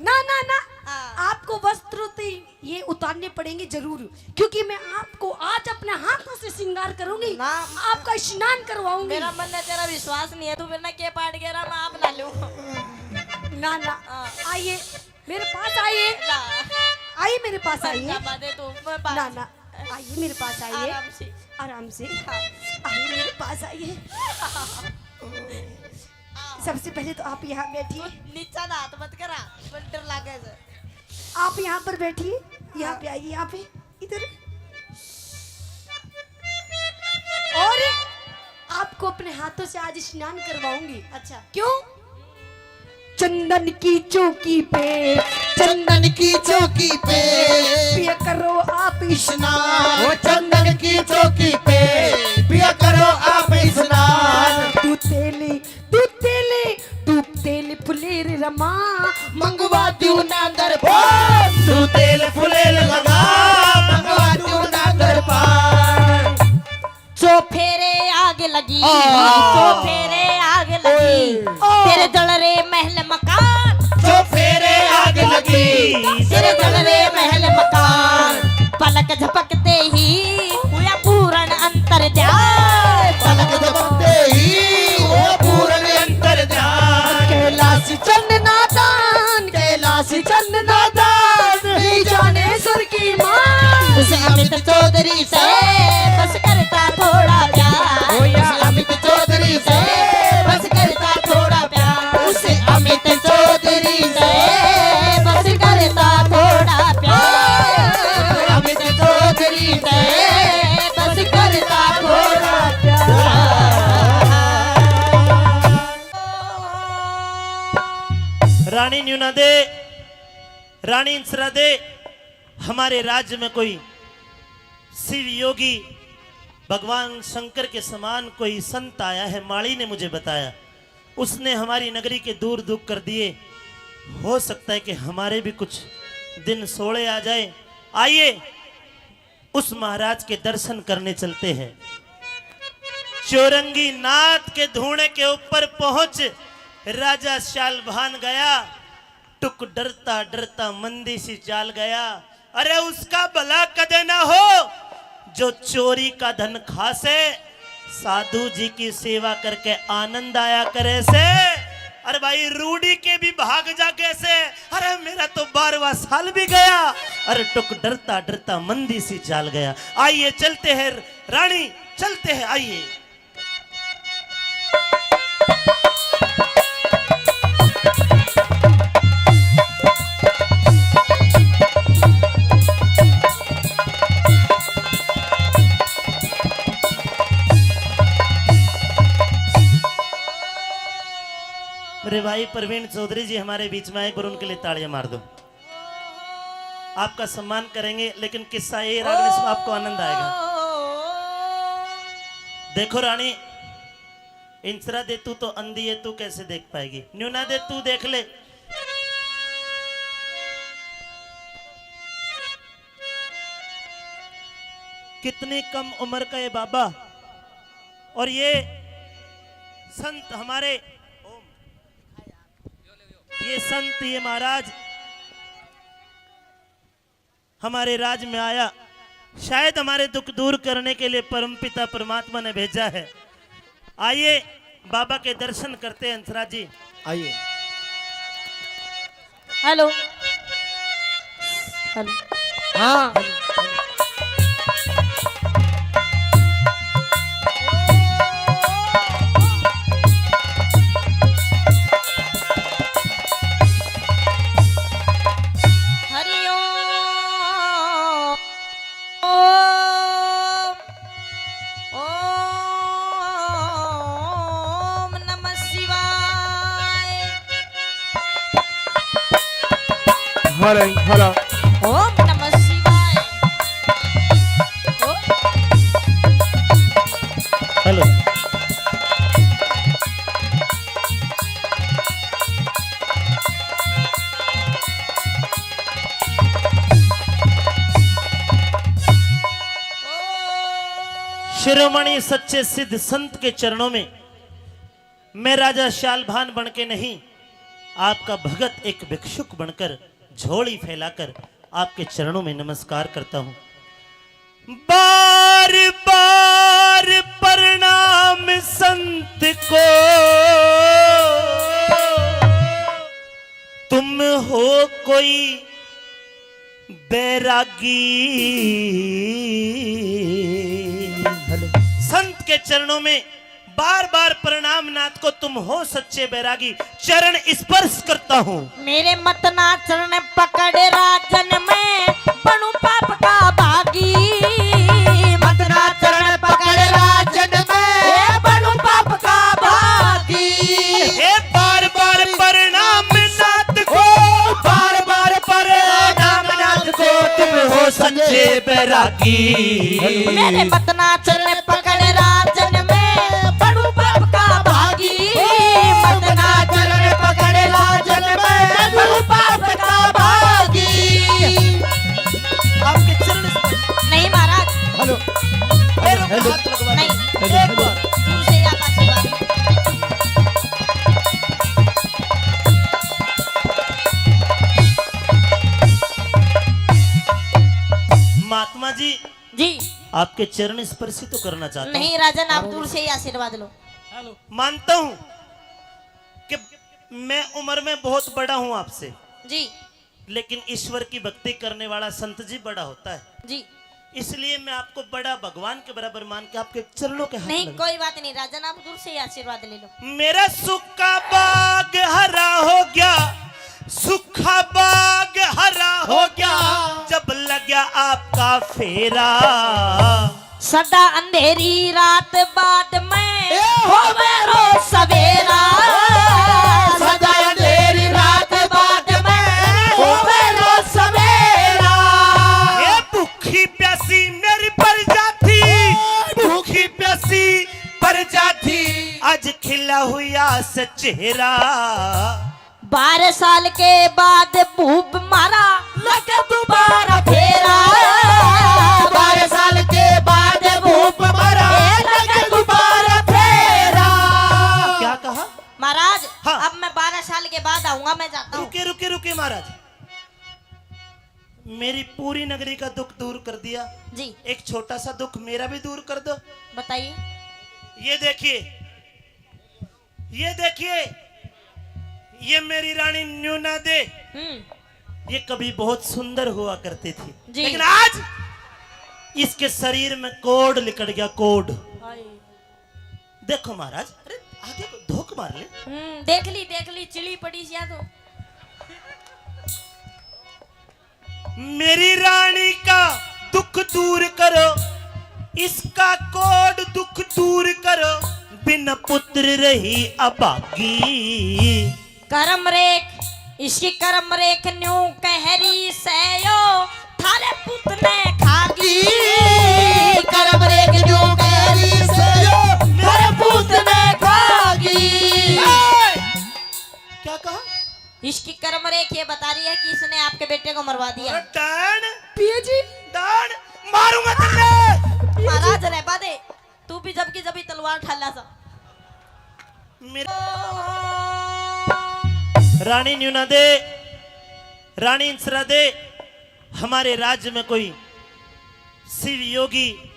ना, ना, ना, हाँ। आपको वस्त्र तो ये उतारने पड़ेंगे जरूर, क्योंकि मैं आपको आज अपने हाथों से श्रृंगार करूंगी, ना। आपका स्नान करवाऊंगी। मेरा मन है, तेरा विश्वास नहीं है, तू मेरे ना के पाट गया, मैं आप ना लूं। ना, ना, हाँ। आइए। मेरे पास आइए। ना। आइए, मेरे पास आइए। ना, ना, आइए, मेरे पास आइए। आराम से। आराम से। हाँ। आइए, मेरे पास आइए। हाँ। सबसे पहले तो आप यहाँ बैठिए। तू नीचा ना हाथ मत करा, मुझे डर लागे से। आप यहाँ पर बैठिए, यहाँ हाँ। पे आइए, यहाँ पे, इधर। और आपको अपने हाथों से आज स्नान करवाऊंगी। अच्छा। क्यों? चंदन की चौकी पे, चंदन की चौकी पे पिया करो आप स्नान। ओ चंदन की चौकी पे पिया करो आप स्नान। तू तेल, तू तेल, तू तेल फुलेर रमा, मंगवा दू ना दरबार। तू तेल फुलेर लगा, मंगवा दू ना दरबार। चौफेरे आग लगी, ओ। चौफेरे आग लगी, ओए। तेरे जल रे महल मकान। चौफेरे आग लगी, तेरे जल रे महल मकान। पलक झपकते ही हुआ पूर्ण अंतर ध्यान। पलक झपकते ही हुआ पूर्ण अंतर ध्यान। कैलाश चंद नादान, कैलाश चंद नादान, नहीं जाने सुर की मान। उस अमित चौधरी से बस करता थोड़ा प्यार। ओ या। उस अमित चौधरी से बस करता थोड़ा प्यार। उस अमित चौधरी से बस करता थोड़ा प्यार। अमित चौधरी से बस रानी न्यूना दे, रानी इंसरा दे, हमारे राज्य में कोई शिव योगी भगवान शंकर के समान कोई संत आया है, माली ने मुझे बताया। उसने हमारी नगरी के दूर दुख कर दिए। हो सकता है कि हमारे भी कुछ दिन सोले आ जाए। आइए, उस महाराज के दर्शन करने चलते हैं। चौरंगी नाथ के धूणे के ऊपर पहुंच राजा शालभान गया। टुक डरता डरता मंदी सी चाल गया। अरे, उसका भला कदे ना हो जो चोरी का धन खा से, साधु जी की सेवा करके आनंद आया करे से। अरे भाई, रूढ़ी के भी भाग जागे से। अरे, मेरा तो बारहवाँ साल भी गया। अरे, टुक डरता डरता मंदी सी चाल गया। आइए, चलते हैं रानी, चलते हैं, आइए। मेरे भाई प्रवीण चौधरी जी हमारे बीच में आए, एक बार उनके लिए तालियां मार दो। आपका सम्मान करेंगे, लेकिन किस्सा ये रागनी सुन, आपको आनंद आएगा। देखो रानी, इंसरा दे, तू तो अंधी है, तू कैसे देख पाएगी? न्यूना दे, तू देख ले। कितनी कम उम्र का ये बाबा, और ये संत हमारे, ये संत, ये महाराज हमारे राज में आया, शायद हमारे दुख दूर करने के लिए परमपिता परमात्मा ने भेजा है। आइए, बाबा के दर्शन करते हैं, हंसराज जी। आइए। हेलो। हेलो। हाँ। हरि ओम। ओम नमः शिवाय। हरे हरा। ओम नमः शिवाय। ओ। हेलो। शिरोमणि सच्चे सिद्ध संत के चरणों में मैं राजा शालभान बन के नहीं, आपका भगत एक भिक्षुक बनकर झोली फैलाकर आपके चरणों में नमस्कार करता हूँ। बार बार प्रणाम संत को, तुम हो कोई बैरागी। संत के चरणों में बार बार प्रणाम नाथ को, तुम हो सच्चे बैरागी। चरण स्पर्श करता हूँ। मेरे मत ना चरण पकड़ राजन, मैं बनूं पाप का भागी। मत ना चरण पकड़ राजन, मैं बनूं पाप का भागी। हे बार बार प्रणाम नाथ को, बार बार प्रणाम नाथ को, तुम हो सच्चे बैरागी। मेरे मत ना चरण पकड़ राजन, मैं बनूं पाप का भागी। मत ना चरण पकड़ राजन, मैं बनूं पाप का भागी। आपके चरण स्पर्श। नहीं महाराज। हेलो। पैरों पे हेलो। हाथ लगवा दो। नहीं। हेलो, एक हेलो। बार। दूर से ही आप आशीर्वाद। महात्मा जी, जी। आपके चरण स्पर्श ही तो करना चाहता हूँ। नहीं राजन, आप दूर से ही आशीर्वाद लो। मानता हूँ कि मैं उम्र में बहुत बड़ा हूँ आपसे, जी। लेकिन ईश्वर की भक्ति करने वाला संत जी बड़ा होता है। जी। इसलिए मैं आपको बड़ा भगवान के बराबर मान के आपके चरणों के हाथ नहीं, लगा। कोई बात नहीं राजन, आप दूर से ही आशीर्वाद ले लो। मेरा सूखा बाग हरा हो गया, सूखा बाग हरा हो गया, जब लग्या आपका फेरा। सदा अंधेरी रात बाद में ए होवे रोज सवेरा। सदा अंधेरी रात हुआ से चेहरा। बारह साल के बाद भूप मारा, लगे दोबारा फेरा। बारह साल के बाद भूप मारा, ए, लगे दोबारा फेरा। क्या कहा? महाराज, हाँ। अब मैं बारह साल के बाद आऊंगा, मैं जाता हूँ। रुके, रुके, रुके महाराज, मेरी पूरी नगरी का दुख दूर कर दिया। जी। एक छोटा सा दुख मेरा भी दूर कर दो। बताइए। ये देखिए, ये देखिए, ये मेरी रानी न्यूना दे। हम्म। ये कभी बहुत सुंदर हुआ करती थी, जी। लेकिन आज इसके शरीर में कोढ़ लिकड़ गया, कोढ़। हाय। देखो महाराज, अरे आगे को धोख मार ले। हम्म, देख ली, देख ली, चिली पड़ी सिया तो। मेरी रानी का दुख दूर करो, इसका कोढ़ दुख दूर करो, बिन पुत्र रही अभागी। करम रेख, इसकी करम रेख न्यू कहरी सयो, थारे पूत ने खागी। करम रेख न्यू कहरी सयो, थारे पूत ने खागी। क्या कहा? इसकी करम रेख ये बता रही है कि इसने आपके बेटे को मरवा दिया। अरे डैन, पिए जी। डैन, मारूंगा तन्ने। महाराज रहबा दे, तू भी जब की जब ही तलवार ठाला सा। मेरे रानी न्यूना दे, रानी इंसरा दे, हमारे राज्य में कोई शिव योगी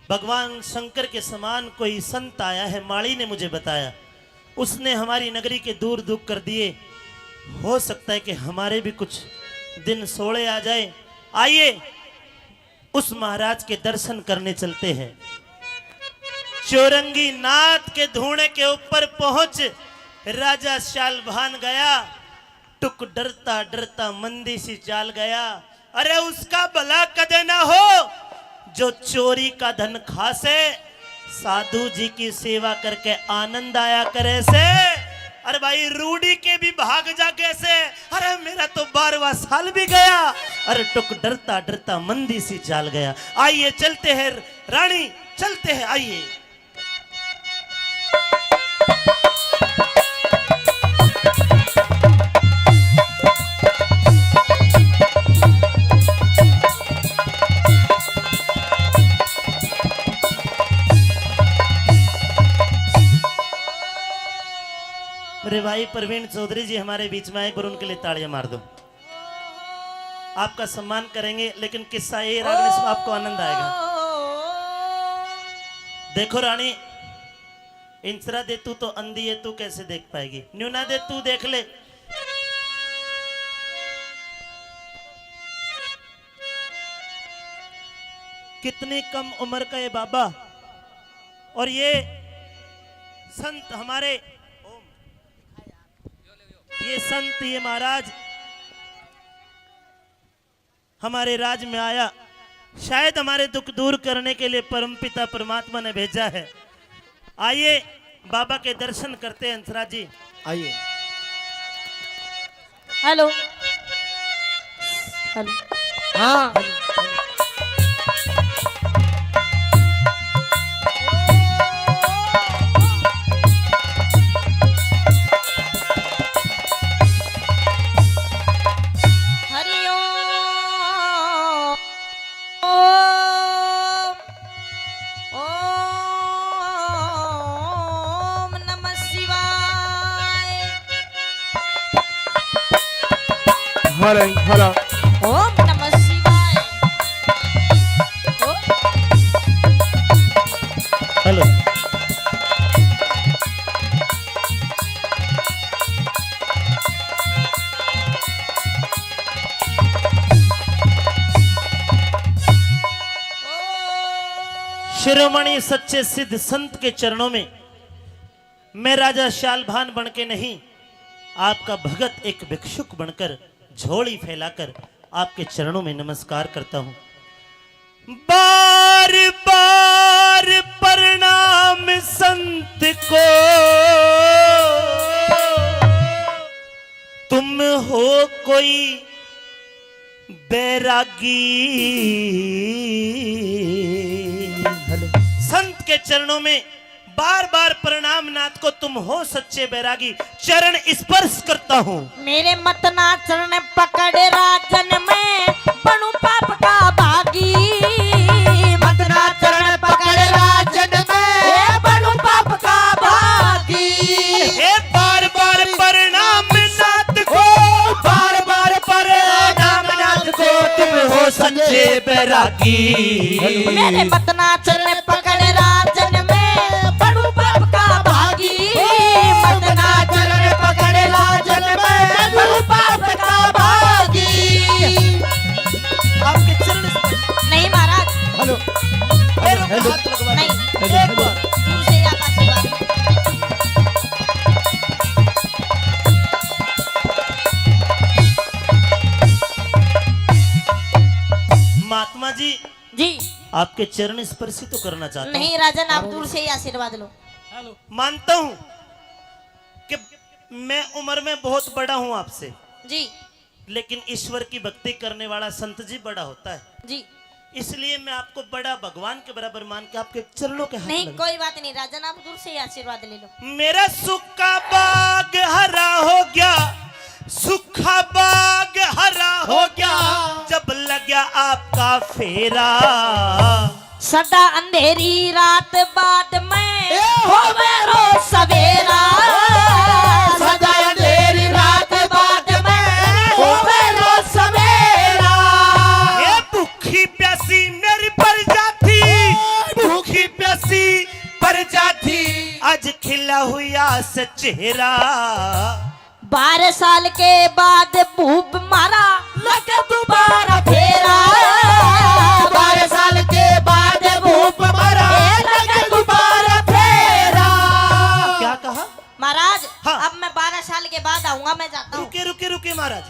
भगवान शंकर के समान कोई संत आया है, माली ने मुझे बताया। उसने हमारी नगरी के दूर दुख कर दिए। हो सकता है कि हमारे भी कुछ दिन सोले आ जाए। आइए, उस महाराज के दर्शन करने चलते हैं। चौरंगी नाथ के धूणे के ऊपर पहुंच राजा शालभान गया। टुक डरता डरता मंदी सी चाल गया। अरे उसका भला कदे ना हो जो चोरी का धन खा से, साधु जी की सेवा करके आनंद आया करे से। अरे भाई रूडी के भी भाग जागे से। अरे मेरा तो बारहवाँ साल भी गया। अरे टुक डरता डरता मंदी सी चाल गया। आइए चलते हैं रानी, चलते हैं, आइए। मेरे भाई प्रवीण चौधरी जी हमारे बीच में आए, एक बार उनके लिए तालियां मार दो। आपका सम्मान करेंगे, लेकिन किस्सा ये रागनी सुन, आपको आनंद आएगा। देखो रानी, इंसरा दे तू तो अंधी है, तू कैसे देख पाएगी? न्यूना दे तू देख ले, कितनी कम उम्र का ये बाबा। और ये संत हमारे, ये संत, ये महाराज हमारे राज में आया, शायद हमारे दुख दूर करने के लिए परमपिता परमात्मा ने भेजा है। आइए, बाबा के दर्शन करते हैं हंसराज जी। आइए। Hello, hello. हाँ। हरि ओम। ओम नमः शिवाय। Hello, hello. ओम नमः शिवाय। ओ- हेलो। शिरोमणि सच्चे सिद्ध संत के चरणों में मैं राजा शालभान बन के नहीं, आपका भगत एक भिक्षुक बनकर झोली फैलाकर आपके चरणों में नमस्कार करता हूँ। बार बार प्रणाम संत को, तुम हो कोई बैरागी। संत के चरणों में बार बार प्रणाम नाथ को, तुम हो सच्चे बैरागी। चरण स्पर्श करता हूँ। मेरे मतना चरण पकड़ राजन, मैं बनूं पाप का भागी। मतना चरण पकड़ राजन, मैं बनूं पाप का भागी। हे बार बार प्रणाम नाथ को, बार बार प्रणाम नाथ को, तुम हो सच्चे बैरागी। मेरे मतना चरण पकड़ राजन, मैं बनूं पाप का भागी। मतना चरण पकड़ राजन, मैं बनूं पाप का भागी। आपके चरण स्पर्श। नहीं महाराज। हेलो। पैरों पे हेलो। हाथ लगवा दो। नहीं। हेलो, एक हेलो। बार। तुमसे ज्यादा आशीर्वाद। महात्मा जी, जी। आपके चरण स्पर्श ही तो करना चाहता हूँ। नहीं राजन, आप दूर से ही आशीर्वाद लो। मानता हूँ कि मैं उम्र में बहुत बड़ा हूँ आपसे, जी। लेकिन ईश्वर की भक्ति करने वाला संत जी बड़ा होता है। जी। इसलिए मैं आपको बड़ा भगवान के बराबर मान के आपके चरणों के हाथ नहीं, लगा। कोई बात नहीं राजन, आप दूर से ही आशीर्वाद ले लो। मेरा सूखा बाग हरा हो गया, सूखा बाग हरा हो गया, जब लग्या आपका फेरा। सदा अंधेरी रात बाद में ए हो होवे रोज सवेरा। सदा अंधेरी रात बाद में होवे रोज सवेरा। ए भूखी प्यासी मेरी प्रजा थी, भूखी प्यासी प्रजा थी, आज खिला हुआ से चेहरा। बारह साल के बाद भूप मारा, लगे दोबारा फेरा। बारह साल के बाद भूप मारा, ए, लगे दोबारा फेरा। क्या कहा? महाराज, हाँ। अब मैं बारह साल के बाद आऊंगा, मैं जाता हूँ। रुके, रुके, रुके महाराज,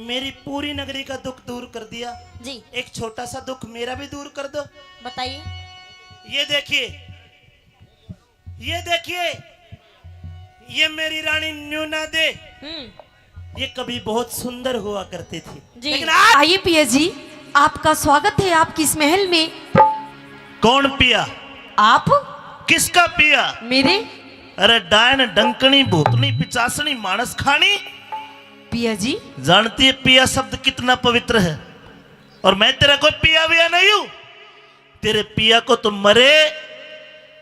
मेरी पूरी नगरी का दुख दूर कर दिया। जी। एक छोटा सा दुख मेरा भी दूर कर दो। बताइए। ये देखिए, ये देखिए, ये मेरी रानी न्यूना दे, हम्म। ये कभी बहुत सुंदर हुआ करती थी, जी। लेकिन आज आइए पिया जी, आपका स्वागत है आपकी इस महल में। कौन पिया? आप। किसका पिया? मेरे। अरे डायन, डंकनी, भूतनी, पिचासनी, मानस खानी। पिया जी। जानती है पिया शब्द कितना पवित्र है? और मैं तेरा कोई पिया विया नहीं हूँ। तेरे पिया को तो मरे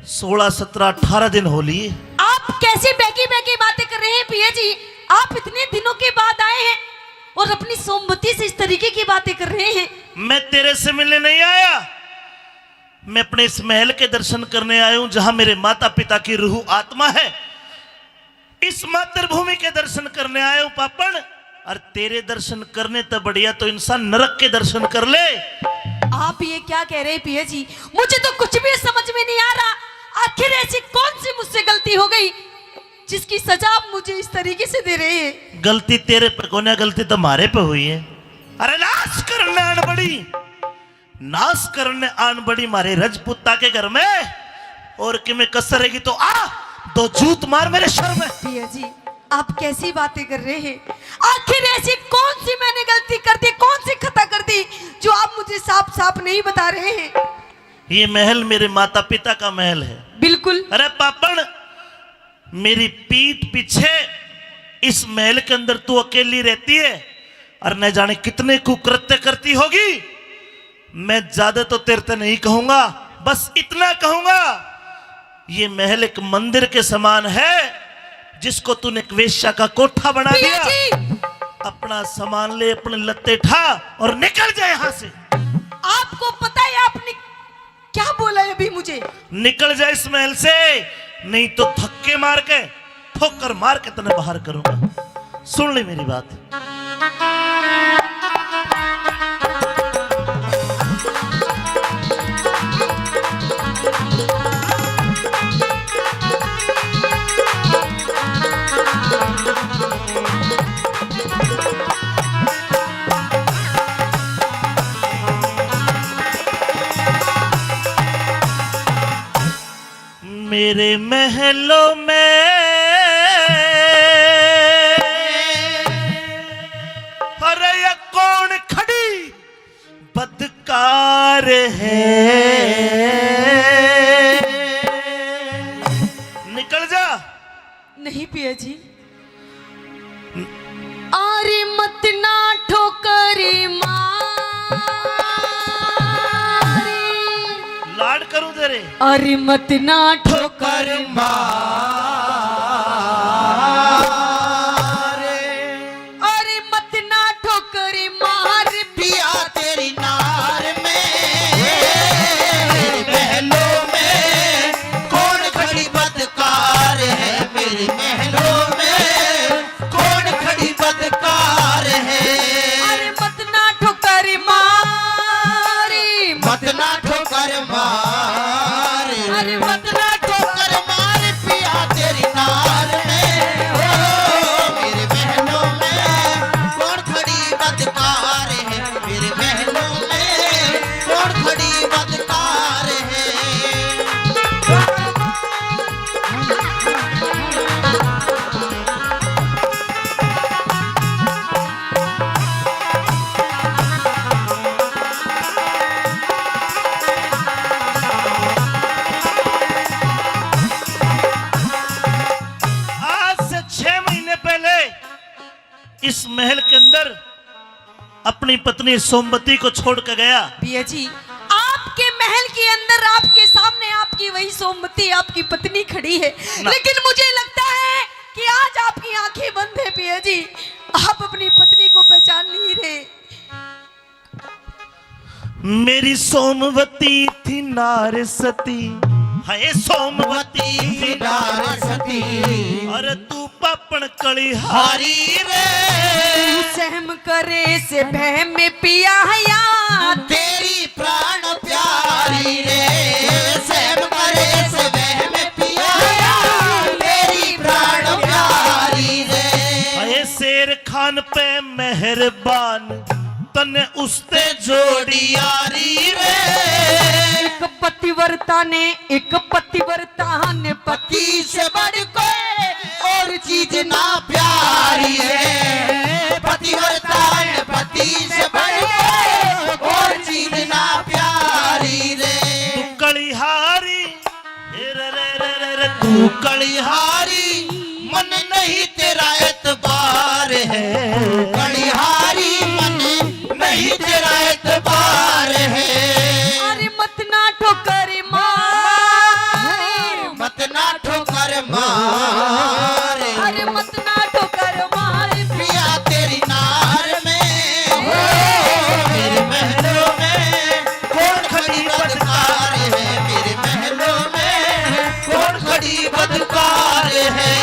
सोलह, सत्रह, अठारह दिन हो लिए। आप कैसी बहकी बहकी बातें कर रहे हैं पिया जी? आप इतने दिनों के बाद आए हैं और अपनी सोमवती से इस तरीके की बातें कर रहे हैं। मैं तेरे से मिलने नहीं आया, मैं अपने इस महल के दर्शन करने आया हूं, जहां मेरे माता पिता की रूह आत्मा है। इस मातृभूमि के दर्शन करने आया हूं पापण, और तेरे दर्शन करने ते बढ़िया तो इंसान नरक के दर्शन कर ले। आप ये क्या कह रहे हैं पिया जी? मुझे तो कुछ भी समझ में नहीं आ रहा। आखिर ऐसी कौन सी मुझसे गलती हो गई जिसकी सजा आप मुझे इस तरीके से दे रहे हैं? गलती तेरे पे कोन्या, गलती तो मारे पे हुई है। अरे नाश करने आन बड़ी, नाश करने आन बड़ी मारे रजपूता के घर में, और कि मैं कसर रहेगी तो आ, दो जूत मार मेरे सर में। पिया जी, आप कैसी बातें कर रहे हैं? आखिर ऐसी कौन सी मैंने गलती कर दी, कौन सी खता कर दी जो आप मुझे साफ साफ नहीं बता रहे हैं? ये महल मेरे माता पिता का महल है। बिल्कुल। अरे पापण, मेरी पीठ पीछे इस महल के अंदर तू अकेली रहती है और न जाने कितने कुकृत्य करती होगी। मैं ज्यादा तो तेरे ते नहीं कहूंगा, बस इतना कहूंगा, ये महल एक मंदिर के समान है, जिसको तूने एक वेश्या का कोठा बना पिया दिया। जी। अपना सामान ले, अपने लत्ते ठा और निकल जा यहाँ से। आपको पता है आपने क्या बोला है अभी मुझे? निकल जा इस महल से, नहीं तो धक्के मार के, ठोकर मार के तने बाहर करूंगा। सुन ले मेरी बात। मेरे महलों में, अरे ये कौन खड़ी बदकार है? नहीं पिया जी। अरे मत ना ठोकर मारी। लाड करूं तेरे। अरे मत ना ठोकर मारी। अरे मत ना ठोकर मार। पिया तेरी नार में, मेरे महलों में कौन खड़ी बदकार है? मेरे महलों में कौन खड़ी बदकार है? अरे मत ना ठोकर मारी। मत ना ठोकर मार। अरे मत ना ठोकर मार। पिया तेरी नार में, ओ मेरे महलों में कौन खड़ी बदकार है? मेरे महलों में कौन खड़ी बदकार है? आज से छह महीने पहले इस महल के अंदर अपनी पत्नी सोमवती को छोड़ के गया। पिया जी, आपके महल के अंदर आपके सामने आपकी वही सोमवती, आपकी पत्नी खड़ी है, ना। लेकिन मुझे लगता है कि आज आपकी आंखें बंद है पिया जी, आप अपनी पत्नी को पहचान नहीं रहे। मेरी सोमवती थी नार सती, हाय सोमवती थी नार सती। अरे तू पापण कलिहारी रे। तू सहम करे से बहम पिया या। तेरी प्राण प्यारी रे। सहम करे से बहम पिया या। तेरी प्राण प्यारी रे। हाय शेर खान पे मेहरबान, तन्ने उसते जोड़ी यारी रे। एक पतिव्रता ने, एक पतिव्रता ने पति से बढ़ कोई और चीज ना प्यारी है। पतिव्रता ने पति से बढ़ कोई और चीज ना प्यारी रे। तू कलिहारी, ए रे रे रे रे रे, तू कलिहारी, मन नहीं तेरा एतबार है। कलिहारी, मन नहीं तेरा एतबार है। अरे मत ना ठोकर मार। मत ना ठोकर मार। अरे मत ना ठोकर मार। पिया तेरी नार में, हो, मेरे महलों में कौन खड़ी बदकार है? मेरे महलों में कौन खड़ी बदकार है?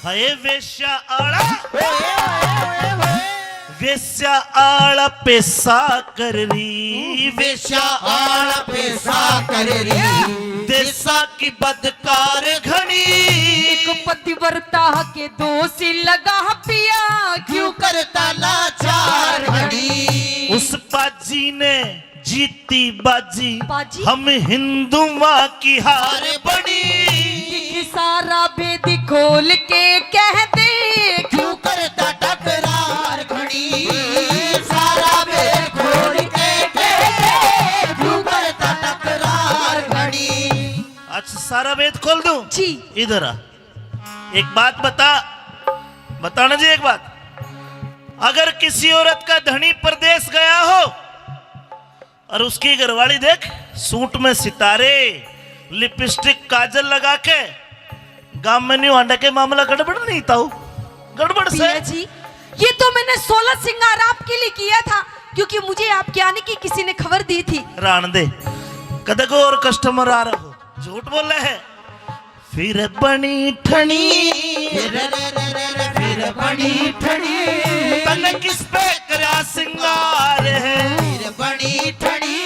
हाय वेश्या आला, वेश्या आला पैसा कर रही, वेश्या आला पैसा कर रही, देसा की बदकार घणी। एक पतिव्रता के दोष लगा पिया, क्यों करता लाचार घणी। उस बाजी ने जीती बाजी, बाजी? हम हिंदुआ की हार बनी। दिख सारा भेद खोल के कह दे, क्यों करता टकरार घणी। सारा भेद खोल के कह दे, क्यों करता टकरार घणी। अच्छा, सारा भेद खोल दूं? जी। इधर आ, एक बात बता, बताना जी एक बात, अगर किसी औरत का धनी परदेस गया हो और उसकी घरवाली देख सूट में सितारे, लिपस्टिक, काजल लगा के गांव में न्यू आंडा के मामला गड़बड़ नहीं ताऊ? गड़बड़ से। पिया जी, ये तो मैंने सोलह श्रृंगार आपके लिए किया था, क्योंकि मुझे आपके आने की किसी ने खबर दी थी। रान दे, कदे को और कस्टमर आ रहा हो, झूठ बोले है। फिर बनी ठणी, फिर बनी ठणी, तन किस पे करा सिंगार है। फिर बनी ठणी,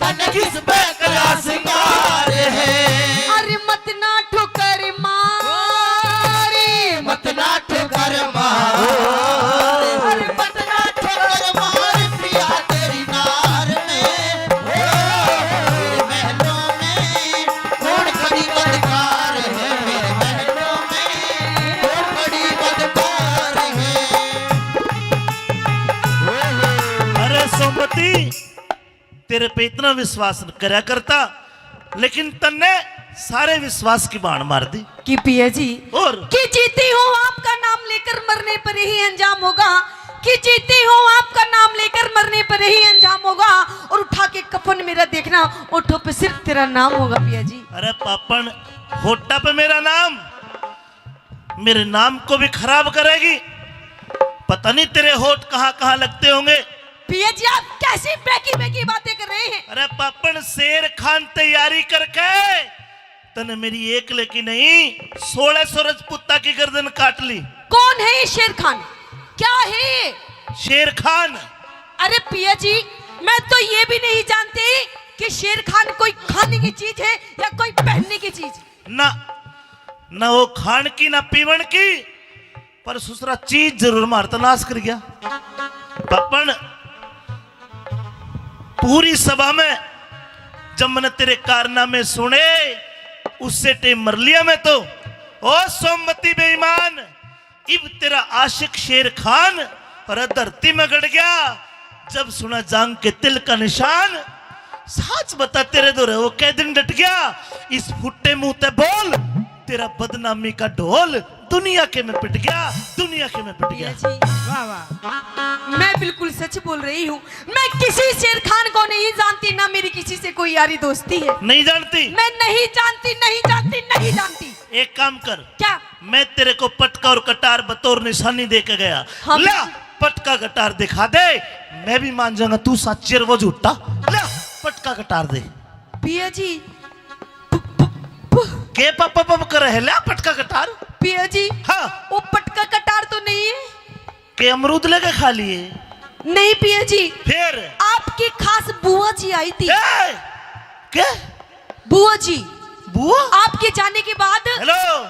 तन किस पे करा सिंगार है। अरे मत ना ठोकर मारी, मत ना ठोकर मारी। अरे मत ना ठोकर मार पिया तेरी नार में, ओ, महलों में तेरे पे इतना विश्वास करया करता, लेकिन तन्ने सारे विश्वास की बाण मार दी। कि पिया जी, और? कि जीती हूँ आपका नाम लेकर, मरने पर यही अंजाम होगा। कि जीती हूँ आपका नाम लेकर, मरने पर यही अंजाम होगा। और उठा के कफन मेरा देखना, ओठों पे सिर्फ तेरा नाम होगा पिया जी। अरे पापण, होठा पे मेरा नाम, मेरे नाम को भी खराब करेगी। पता नहीं तेरे होठ कहाँ कहाँ लगते होंगे। पिया जी, आप कैसी बेकी बेकी बातें कर रहे हैं? अरे पापण, शेर खान तैयारी करके तने मेरी एक लेकी नहीं, सोलह सौ रजपूता की गर्दन काट ली। कौन है ये शेर खान? क्या है ये? शेर खान। अरे पिया जी, मैं तो ये भी नहीं जानती कि शेर खान कोई खाने की चीज है या कोई पहनने की चीज। ना, ना वो खान की, ना पीवण की, पर सुसरा चीज जरूर मार तो नाश कर गया। पापण, पूरी सभा में जब मैंने तेरे कारनामे सुने, उससे टेम मर लिया मैं तो। ओ सोमवती बेईमान, इब तेरा आशिक शेर खान और धरती में गड़ गया। जब सुना जांग के तिल का निशान, साच बता तेरे धोरे वो कै दिन डट गया। इस फुट्टे मुंह ते बोल, तेरा बदनामी का ढोल दुनिया के में पिट गया, दुनिया के में पिट गया। जी, वाह, वाह। मैं बिल्कुल सच बोल रही हूँ। मैं किसी शेर खान को नहीं जानती, ना मेरी किसी से कोई यारी दोस्ती है। नहीं जानती? मैं नहीं जानती, नहीं जानती, नहीं जानती। एक काम कर। क्या? मैं तेरे को पटका और कटार बतौर निशानी दे के गया। हाँ, ला, बिल्कुल। पटका कटार दिखा दे, मैं भी मान जाऊंगा तू सच्ची और वो झूठा। ला, पटका कटार दे। पिया जी, के पप पप कर है, ला पटका कटार। पिया जी, हाँ। वो पटका कटार तो नहीं है? के अमरूद लेके खा लिए? नहीं पिया जी। फिर? आपकी खास बुआ जी आई थी। ए, के? बुआ जी। बुआ? आपके जाने के बाद। हेलो,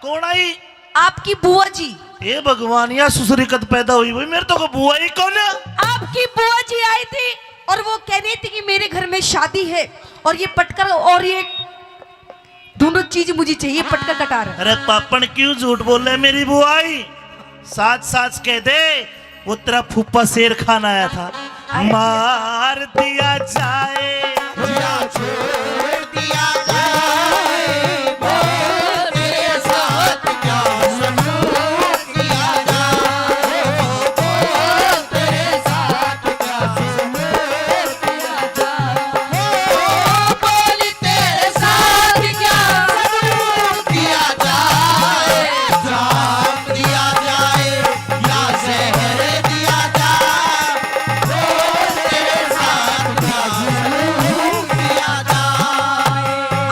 कौन आई? आपकी बुआ जी। हे भगवान, या सुसरी कद पैदा हुई भाई, मेरे तो को बुआ ही कौन है? आपकी बुआ जी आई थी और वो कह रही थी कि मेरे घर में शादी है और ये पटकर और ये दोनों चीज मुझे चाहिए, पटकर कटार। अरे पापण, क्यों झूठ बोल रहे? मेरी बुआ आई, साच साच कह दे, वो तेरा फूफा शेर खान आया था। मार दिया जाए या छोड़ दिया जाए, बोल तेरे साथ क्या सलूक किया जाए, बोल तेरे साथ क्या सलूक किया जाए, बोल तेरे साथ क्या सलूक किया जाए, जान दिया जाए या जहर दिया जाए, बोल तेरे साथ क्या जुल्म किया जाए।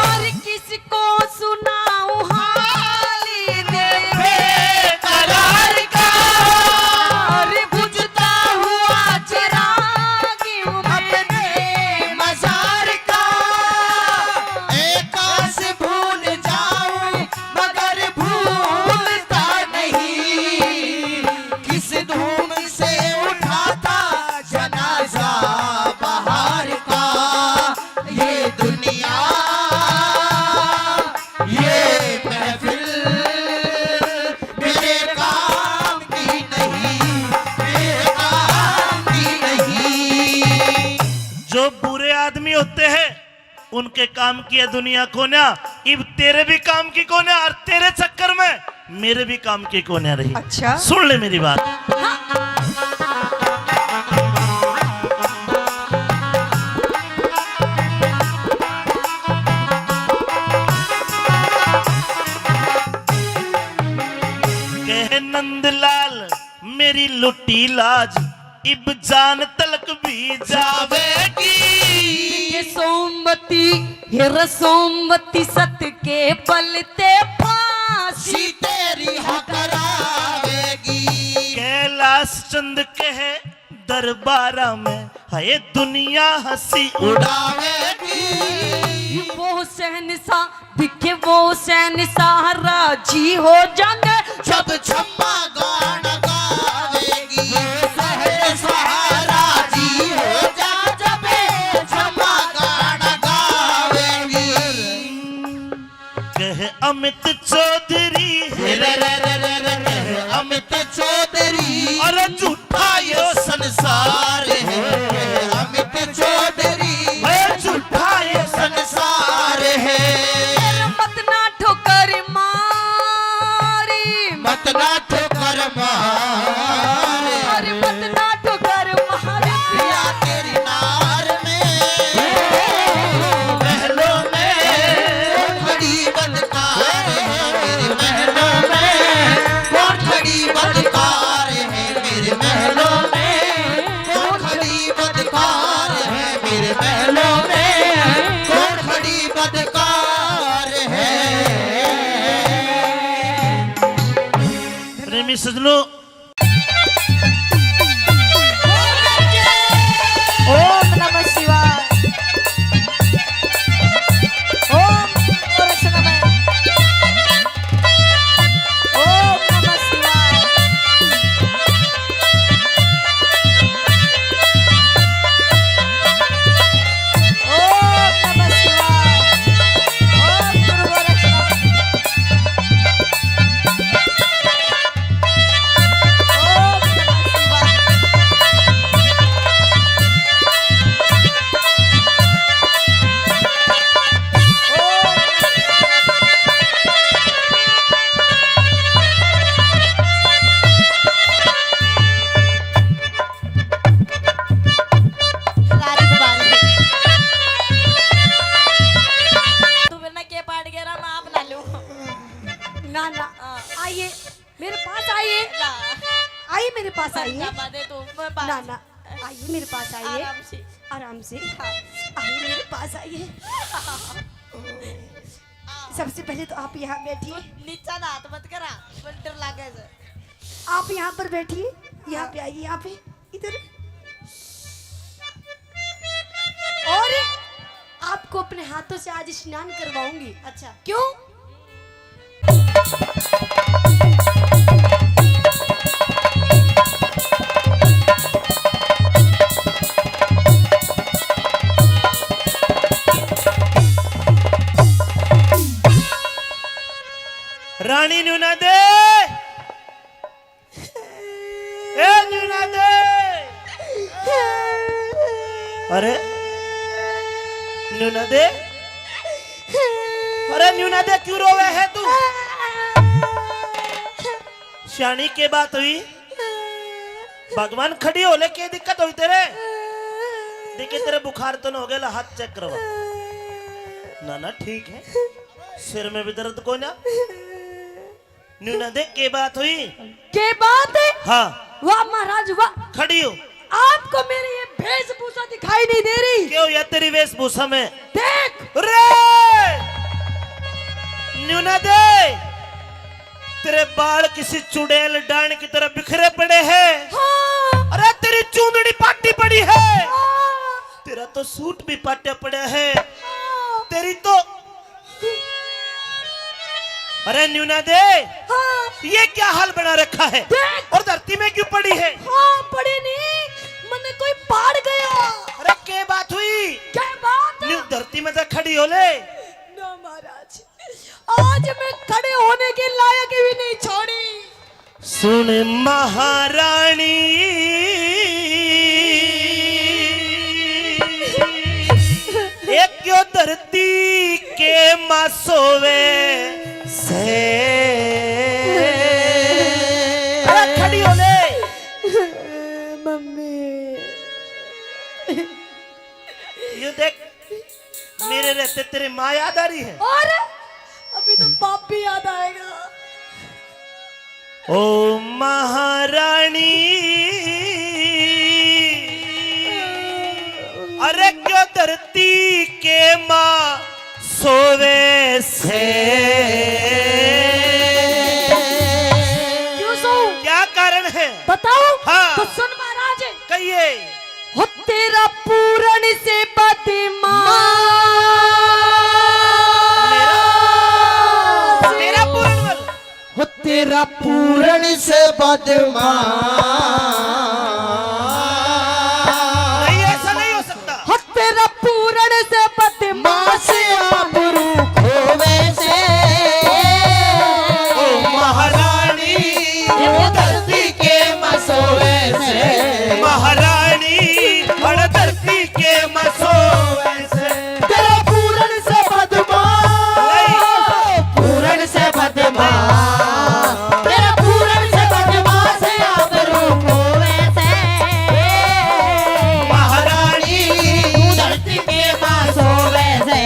और किसको सुनाऊं हाल इन्हें बेकरार का, और बुझता हुआ चिराग यूं अपने मजार का। ए काश भूल जाऊं मगर भूलता नहीं, किस धूम से उठा था जनाजा बहार का। ये दुनिया, ये महफिल मेरे काम की नहीं, मेरे काम की नहीं। जो बुरे आदमी होते हैं, उनके काम की है दुनिया कोन्या, इब तेरे भी काम की कोन्या, और तेरे चक्कर में मेरे भी काम की कोन्या रही। अच्छा। सुन ले मेरी बात। हाँ। कह नंदलाल मेरी लुटी लाज, इब जान तलक भी जावेगी। ये सोमवती, ये रसोमवती सत के बल ते फांसी तेरी हकरावेगी। कैलाश चंद कहे दरबारा में, हाय दुनिया हंसी उड़ावेगी। वो शहंशाह दिखे वो शहंशाह राजी हो जाएंगे। जब छम्मा गाना गावेगी, शहंशाह राजी हो जा। जब छम्मा गाना गावेगी। कह अमित चौधरी, रे रे रे रे रे, कह अमित चौधरी। अरे झूठा यो संसार है, कह अमित चौधरी। सुनो। ओम नमः शिवाय। ओम गोरक्ष नमः। ओम नमः शिवाय। ओम नमः शिवाय। ओम गुरु गोरक्ष नमः। तू मेरे ना के पाट गया ना, मैं आप ना लूं। ना, ना। हाँ। आइए, मेरे पास आइए। ना। आइए, मेरे पास आइए। ना, बादे तू, मैं पास। ना, ना। आइए, मेरे पास आइए। आराम से। आराम से। हाँ। आइए, मेरे पास आइए। सबसे पहले तो आप यहाँ बैठिए। तू नीचा ना हाथ मत करा, मुझे डर लगे से। आप यहाँ पर बैठिए, यहाँ पे आइए, यहाँ पे, इधर। और आपको अपने हाथों से आज स्नान करवाऊंगी। अच्छा। क्यों? रानी नूना दे, ए नूना दे, अरे नूना दे, अरे नूना दे, क्यों रोवे है तू? सियाणी के बात हुई? भगवान, खड़ी हो ले, के दिक्कत हुई तेरे? देखिए, तेरे बुखार तो ना हो गया, ला हाथ चेक करवा। ना ना, ठीक है, सिर में भी दर्द कोई ना। नूना दे, के बात हुई? के बात है? हाँ। वाह महाराज, वाह। खड़ी हो। आपको मेरी ये वेशभूषा दिखाई नहीं दे रही? क्यों यार, तेरी वेशभूषा में देख। रे! नूना दे, तेरे बाल किसी चुड़ैल डांड की तरह बिखरे पड़े हैं। हाँ। अरे, तेरी चूंदड़ी पाटी पड़ी है। हाँ। तेरा तो सूट भी पाटा पड़ा है। हाँ। तेरी तो, अरे नूना दे, हाँ। ये क्या हाल बना रखा है? देख। और धरती में क्यों पड़ी है? हाँ, पड़ी नहीं, मन्ने कोई पाड़ गया। अरे, के बात हुई? क्या बात? न्यू धरती में तो खड़ी हो ले। ना महाराज, आज मैं खड़े होने के लायक भी नहीं छोड़ी। सुन महारानी, एक यो धरती के माँ सोवे से। अरे खड़ी हो ले। मम्मी। ये देख, मेरे रहते तेरे माँ याद आ रही है। और अभी तो बाप भी याद आएगा। ओ महारानी, अरे क्यों धरती के माँ सोवे से? क्यों सोऊं? क्या कारण है? बताओ। हाँ। तो सुन महाराज। कहिए। हो तेरा पूरण से बदमाश। मेरा, मेरा पूरण बोल। हो तेरा पूरण से बदमाश। नहीं, ऐसा नहीं हो सकता। हो तेरा पूरण से बदमाश। मास आबरू खोवे से। ओ महारानी, धरती के मसोवे से। महारानी, अड़ धरती के मसोवे से। तेरा पूरण से बदमाश। पूरण से बदमाश। तेरा पूरण से बदमाश आबरू खोवे से। महारानी, धरती के माँ सोवे से।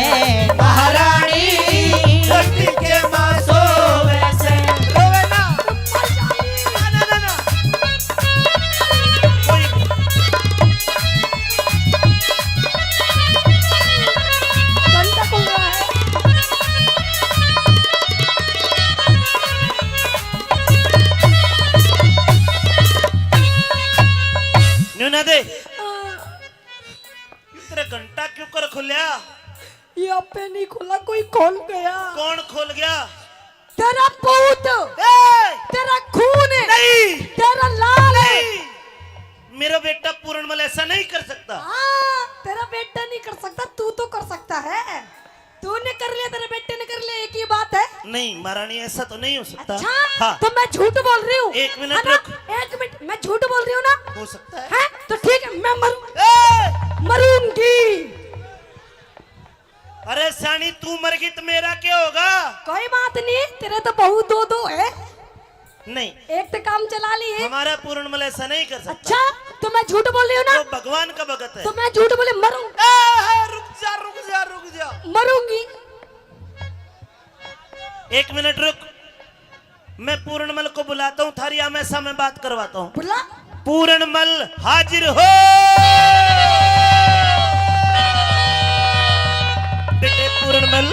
पे नहीं खोला, कोई खोल गया। कौन खोल गया? तेरा पूत, ए! तेरा खून, नहीं! तेरा लाल। नहीं! मेरा बेटा पूरणमल ऐसा नहीं कर सकता। हाँ, तेरा बेटा नहीं कर सकता, तू तो कर सकता है। तूने कर लिया, तेरे बेटे ने कर लिया, एक ही बात है। नहीं महारानी, ऐसा तो नहीं हो सकता। अच्छा, हाँ। तो मैं झूठ बोल रही हूँ, एक मिनट है ना? रुक। एक मिनट, मैं झूठ बोल रही हूँ ना? हो सकता है। हैं? तो ठीक है, मैं मरूं-, ए! मरूंगी। अरे सानी, तू मर गई तो मेरा क्या होगा? कोई बात नहीं, तेरे तो बहू दो दो है। नहीं। एक तो काम चला ली है। हमारा पूरणमल ऐसा नहीं कर सकता। अच्छा, तो मैं झूठ बोल रही हूँ ना? वो भगवान का भगत है। तो मैं झूठ बोले मरूं। ए, ए, रुक जा, रुक जा, रुक जा। मरूंगी। एक मिनट रुक, मैं पूरणमल को बुलाता हूँ, थारी आमे सामे बात करवाता हूँ। बुला। पूरणमल हाजिर हो। बेटे पूरणमल।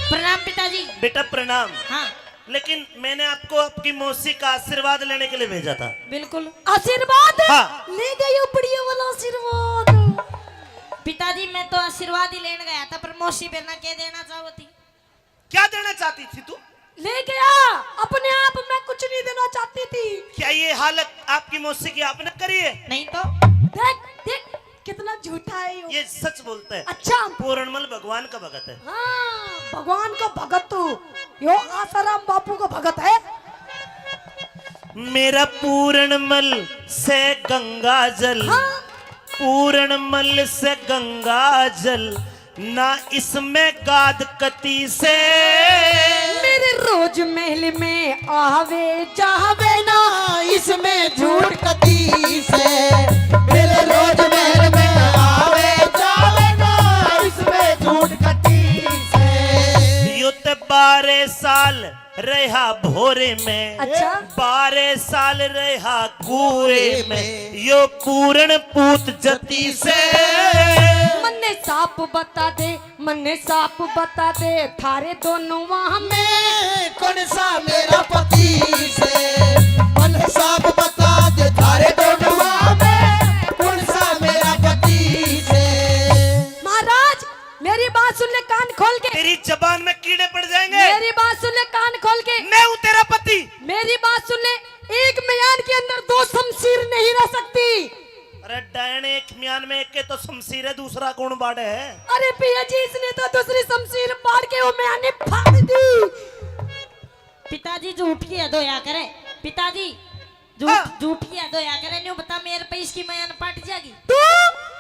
प्रणाम पिताजी। बेटा प्रणाम। हाँ। लेकिन मैंने आपको आपकी मौसी का आशीर्वाद लेने के लिए भेजा था। बिल्कुल। आशीर्वाद? हाँ। ले गई उपड़िया वाला आशीर्वाद। पिताजी, मैं तो आशीर्वाद ही लेने गया था, पर मौसी बेर ना के देना चाहो थी। क्या देना चाहती थी तू? ले गया, अपने आप मैं कुछ नहीं देना चाहती थी। क्या ये हालत आपकी मौसी की आपने करी है? नहीं तो। देख, देख, कितना झूठा है यो। ये सच बोलता है। अच्छा। पूरणमल भगवान का भगत है। हाँ, भगवान का भगत तो यो आसाराम बापू का भगत है। मेरा पूरणमल से गंगा जल, हाँ। पूरणमल से गंगा जल, ना इसमें गाद कती से। मेरे रोज महल में आवे जावे ना इसमें झूठ कती से। मेरे रोज महल में आवे जावे ना इसमें झूठ कती से। यो ते बारह साल रहा भोरे में, अच्छा। बारह साल रहा कुएं में, यो पूरण पूत जती से। मन्ने साफ बता दे, मन्ने साफ बता दे, थारे दोनों वहाँ में कौन सा मेरा पति से? मन्ने साफ बता दे, थारे दोनों वहाँ में कौन सा मेरा पति से? महाराज, मेरी बात सुन ले कान खोल के। तेरी जबान में कीड़े पड़ जाएंगे। मेरी बात सुन ले कान खोल के। मैं हूँ तेरा पति। मेरी बात सुन ले, एक म्यान के अंदर दो शमशीर नहीं रह सकती। अरे डायन, एक म्यान में एक के तो शमशीर है, दूसरा कौन बाड़े है? अरे पिया जी, इसने तो दूसरी शमशीर बाड़ के वो म्यान ने फाड़ दी। पिताजी झूठ की हद होया करे। पिताजी, झूठ, हाँ। झूठ की हद होया करे, न्यू बता, मेरे पे इसकी म्यान पट जाएगी। तू,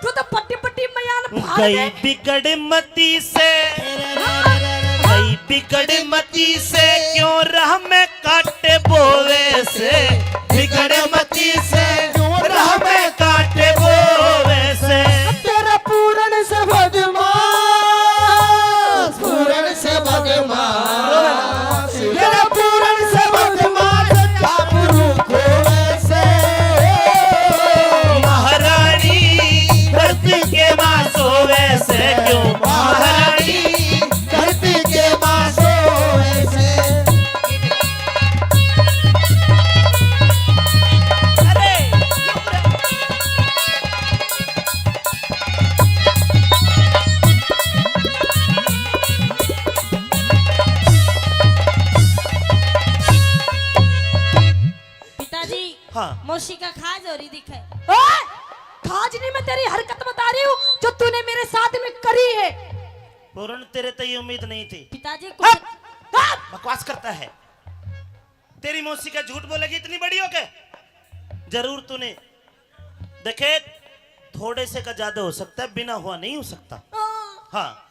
तू तो पट्टी पट्टी म्यान फाड़ गई दे। बिगड़ मती से, गई बिगड़ मती से, क्यों राह में काटे बोवे से, बिगड़ मती से, क्यों राह में काटे बोवे से। तेरा पूरण से बदमाश, पूरण से बदमाश, तेरा पूरण से बदमाश, काबरू खोवे से। महारानी धरती के माँ सोवे से, क्यों महारानी धरती के माँ सोवे से। अरे, पिताजी, हाँ। मौसी का खाज हो रही दिखे। ओए, खाज नहीं, मैं तेरी हरकत बता रही हूँ जो तूने मेरे साथ में करी है। पूरण, तेरे तो ये उम्मीद नहीं थी। पिताजी, कुछ हट! हट! बकवास करता है। तेरी मौसी का झूठ बोलेगी इतनी बड़ी होके? जरूर तूने, देखे, थोड़े से का ज्यादा हो सकता है, बिना हुआ नहीं हो सकता। हाँ। हाँ।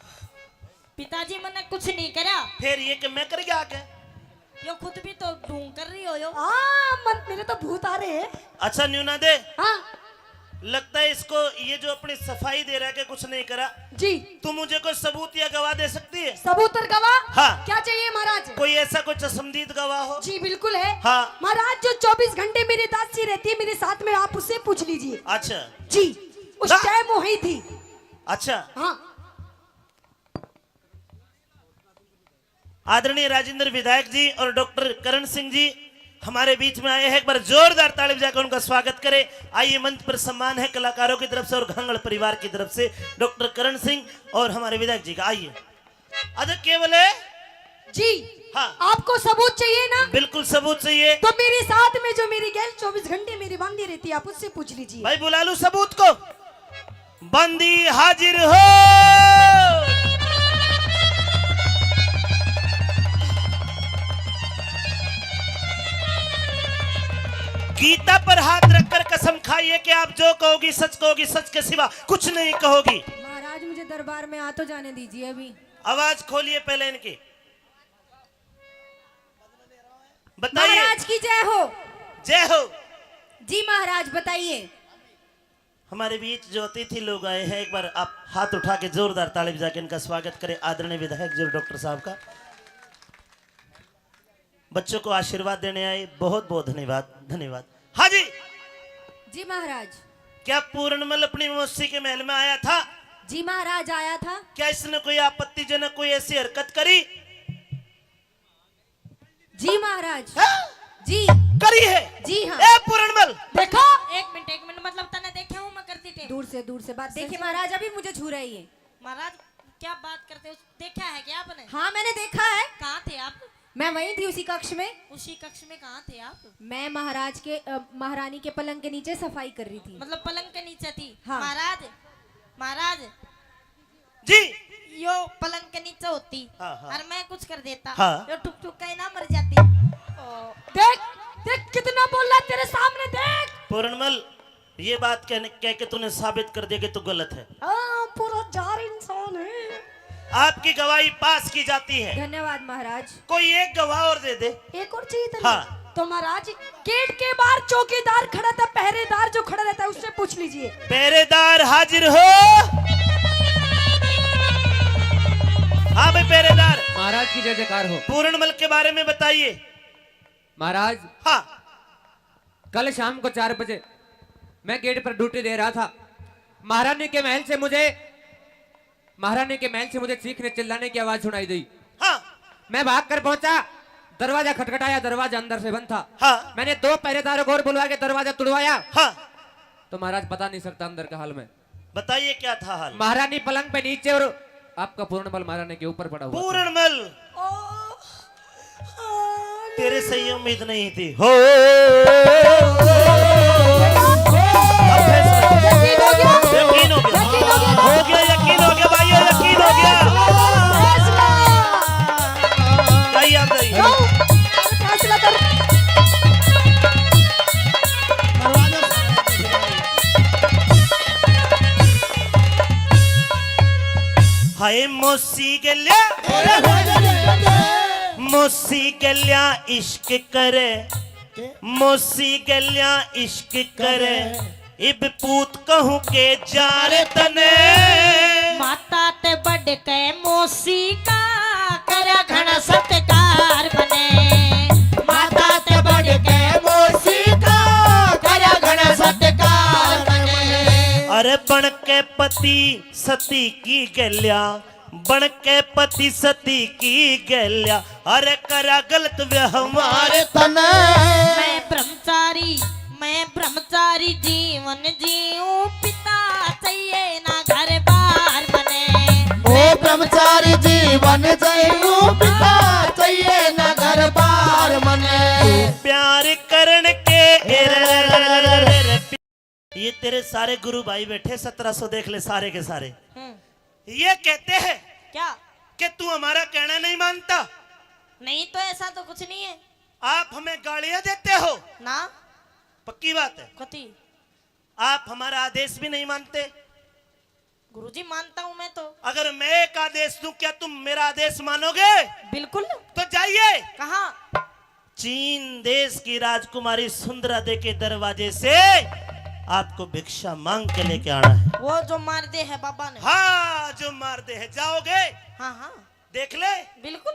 पिताजी, मैंने कुछ नहीं करा। फिर ये कि मैं कर गया आके? यो खुद भी तो ढोंग कर रही हो यो। हाँ, मन, मेरे तो भूत आ रहे हैं। अच्छा, न्यू ना दे। हाँ। लगता है इसको, ये जो अपनी सफाई दे रहा है कि कुछ नहीं करा। जी। तू मुझे कोई सबूत या गवाह दे सकती है? सबूत और गवाह? हाँ। क्या चाहिए महाराज? कोई ऐसा कोई चश्मदीद गवाह हो? जी, बिल्कुल है। हाँ। महाराज, जो चौबीस घंटे मेरी दासी रहती है मेरे साथ में, आप उससे पूछ लीजिए। अच्छा। जी, उस हाँ। टाइम वही थी। अच्छा। हाँ। आदरणीय राजेंद्र विधायक जी और डॉक्टर करण सिंह जी, हमारे बीच में आए हैं, एक बार जोरदार ताली बजाकर उनका स्वागत करें। आइए, मंच पर सम्मान है कलाकारों की तरफ से और घांगड़ परिवार की तरफ से डॉक्टर करण सिंह और हमारे विधायक जी का। आइए, अरे केवल है। जी। हाँ। आपको सबूत चाहिए ना? बिल्कुल सबूत चाहिए। तो मेरे साथ में जो मेरी गैल चौबीस घंटे मेरी बांधी रहती है, आप उससे पूछ लीजिए। भाई, बुला लूं सबूत को? बंदी हाजिर हो। गीता पर हाथ रखकर कसम खाइए कि आप जो कहोगी सच कहोगी, सच के सिवा कुछ नहीं कहोगी। महाराज, मुझे दरबार में आ तो जाने दीजिए अभी। आवाज खोलिए पहले इनकी। बताइए। महाराज की जय हो। जय हो। जी महाराज, बताइए। हमारे बीच जो अतिथि लोग आए हैं, एक बार आप हाथ उठा के जोरदार ताली बजा के इनका स्वागत करें, आदरणीय विधायक जी और डॉक्टर साहब का। बच्चों को आशीर्वाद देने आए, बहुत बहुत धन्यवाद, धन्यवाद। हाँ जी। जी महाराज। क्या पूरणमल अपनी मौसी के महल में आया था? जी महाराज, आया था। क्या इसने कोई आपत्तिजनक, कोई ऐसी हरकत करी? जी महाराज। हाँ? जी। करी है? जी हाँ। ए पूरणमल। देखो। एक मिनट, एक मिनट, मतलब तने देखे हूँ मैं करती थे। दूर से, दूर से बात। देखिए महाराज, अभी मुझे छू रही है। महाराज, क्या बात करते हो? देखा है क्या आपने? हाँ, मैंने देखा है। कहाँ थे आप? मैं वहीं थी, उसी कक्ष में। उसी कक्ष में कहाँ थे आप? मैं महाराज के, अ, महारानी के पलंग के नीचे सफाई कर रही थी। मतलब पलंग के नीचे थी? हाँ। महाराज, महाराज। जी। यो पलंग के नीचे होती। हाँ, हाँ। और मैं कुछ कर देता। हाँ। यो ठुक ठुक के ना मर जाती। ओ। देख, देख कितना बोल रहा है तेरे सामने, देख। पूरणमल, ये बात कहने, कह के तूने साबित कर दिया कि तू गलत है। हाँ, पूरा जार इंसान है। आपकी गवाही पास की जाती है। धन्यवाद महाराज। कोई एक गवाह और दे दे। एक और चाहिए तेरे? हाँ। तो महाराज, गेट के बाहर चौकीदार खड़ा था, पहरेदार जो खड़ा रहता है, उससे पूछ लीजिए। पहरेदार हाजिर हो। हाँ भाई पहरेदार। महाराज की जय जयकार हो। पूरणमल के बारे में बताइए। महाराज, हाँ। कल शाम को चार बजे मैं गेट पर ड्यूटी दे रहा था। महारानी के महल से मुझे, महारानी के महल से मुझे चीखने चिल्लाने की आवाज सुनाई दी। हाँ। मैं भाग कर पहुंचा, दरवाजा खटखटाया, दरवाजा अंदर से बंद था। हाँ। मैंने दो पहरेदारों को और बुलवा के दरवाजा तुड़वाया। हाँ। तो महाराज, बता नहीं सकता अंदर का हाल मैं। बताइए क्या था हाल? महारानी पलंग पे नीचे और आपका पूर्णबल महारानी के ऊपर पड़ा हुआ था। पूर्णबल। ओ, तेरे से ये उम्मीद नहीं थी। हो। अब फैसला। यकीन हो गया। यकीन हो गया। यकीन हो गया। हो गया, यकीन हो गया भाई, यकीन हो गया। फैसला। भाई आप जाइए। जाओ, फैसला करो। हाय मौसी गल्या, मौसी गल्या इश्क करे, मौसी गल्या इश्क करे, इब पूत कहूँ के जा रे तने। माता ते बढ़ के मौसी का करे घणा सत्कार मने। माता ते बढ़ के मौसी का करे घणा सत्कार मने। अरे बन के पति सती की गल्या, बन के पति सती की गल्या, अरे करा गलत व्यवहार तने। मैं ब्रह्मचारी, मैं ब्रह्मचारी जीवन जीऊं, पिता चाहिए ना घर बार मने। ओ ब्रह्मचारी जीवन जीऊं, पिता चाहिए ना घर बार मने। प्यार करण के ये तेरे सारे गुरु भाई बैठे, सत्रह सौ देख ले सारे के सारे। हम्म। ये कहते हैं क्या? कि तू हमारा कहना नहीं मानता। नहीं तो ऐसा तो कुछ नहीं है। आप हमें गालियां देते हो ना। पक्की बात है। कती? आप हमारा आदेश भी नहीं मानते। गुरुजी, मानता हूं मैं तो। अगर मैं एक आदेश दूं, क्या तुम मेरा आदेश मानोगे? बिल्कुल। तो जाइए। कहाँ? चीन देश की राजकुमारी सुंदरा दे के दरवाजे से आपको भिक्षा मांग के लेके आना है। वो जो मार दे है बाबा ने। हाँ, जो मार दे है, जाओगे? हाँ, हाँ। देख ले। बिल्कुल।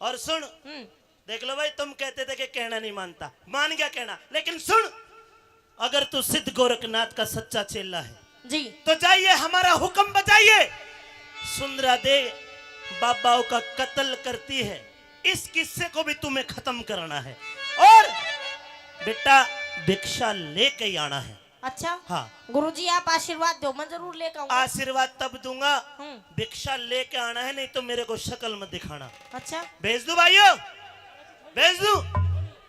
और सुन, हम्म। देख लो भाई, तुम कहते थे कि कहना नहीं मानता, मान गया कहना, लेकिन सुन, अगर तू सिद्ध गोरखनाथ का सच्चा चेला है जी, तो जाइए, हमारा हुक्म बजाइए। सुंदरा दे बाबाओं का कत्ल करती है, इस किस्से को भी तुम्हें खत्म करना है। और बेटा, भिक्षा लेके ही आना है। अच्छा। हाँ। गुरुजी, आप आशीर्वाद दो, मैं जरूर लेके आऊंगा। आशीर्वाद तब दूंगा, हम्म। भिक्षा लेके आना है, नहीं तो मेरे को शक्ल मत दिखाना। अच्छा। भेज दूं भाइयों, भेज दूं।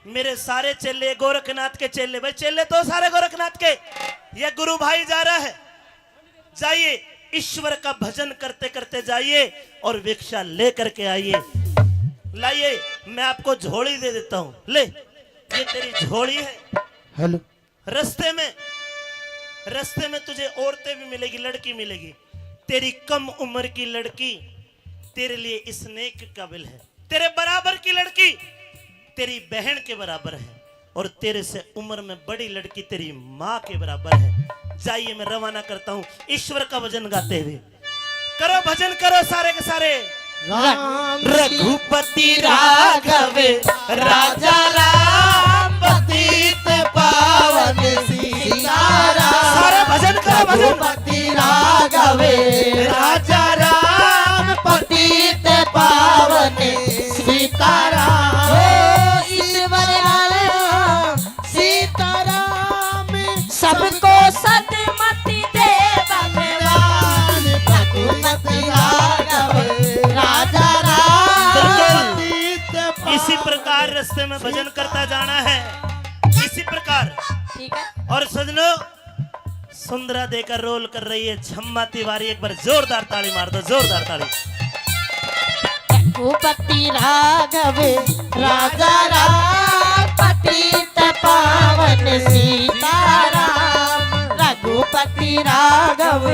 मेरे सारे चेले गोरखनाथ के चेले, भाई चेले तो सारे गोरखनाथ के। ये गुरु भाई जा रहा है, जाइए ईश्वर का भजन करते करते जाइए और भिक्षा लेकर के आइए। लाइए, मैं आपको झोली दे देता हूँ, ले, ये तेरी झोली है। हेलो। रास्ते में, रास्ते में तुझे औरतें भी मिलेगी, लड़की मिलेगी। तेरी कम उम्र की लड़की तेरे लिए स्नेह के काबिल है, तेरे बराबर की लड़की तेरी बहन के बराबर है, और तेरे से उम्र में बड़ी लड़की तेरी माँ के बराबर है। जाइए, मैं रवाना करता हूँ ईश्वर का भजन गाते हुए। करो भजन, करो सारे के सारे। राम रघुपति राघव राजा राम पतित पावन सीताराम। सारे भजन करो, भजन। रघुपति राघव राजा राम पतित पावन सीताराम। ओ ईश्वर राम सीताराम सबको सदमति दे भगवान। रघुपति राघव राजा राम। बिल्कुल। इसी प्रकार रास्ते में भजन करता जाना है, इसी प्रकार। ठीक है। और सजनों, सुंदरा देकर रोल कर रही है छम्मा तिवारी, एक बार जोरदार ताली मार दो, जोरदार ताली। रघुपति राघव राजा राम पतित पावन सीताराम। रघुपति राघव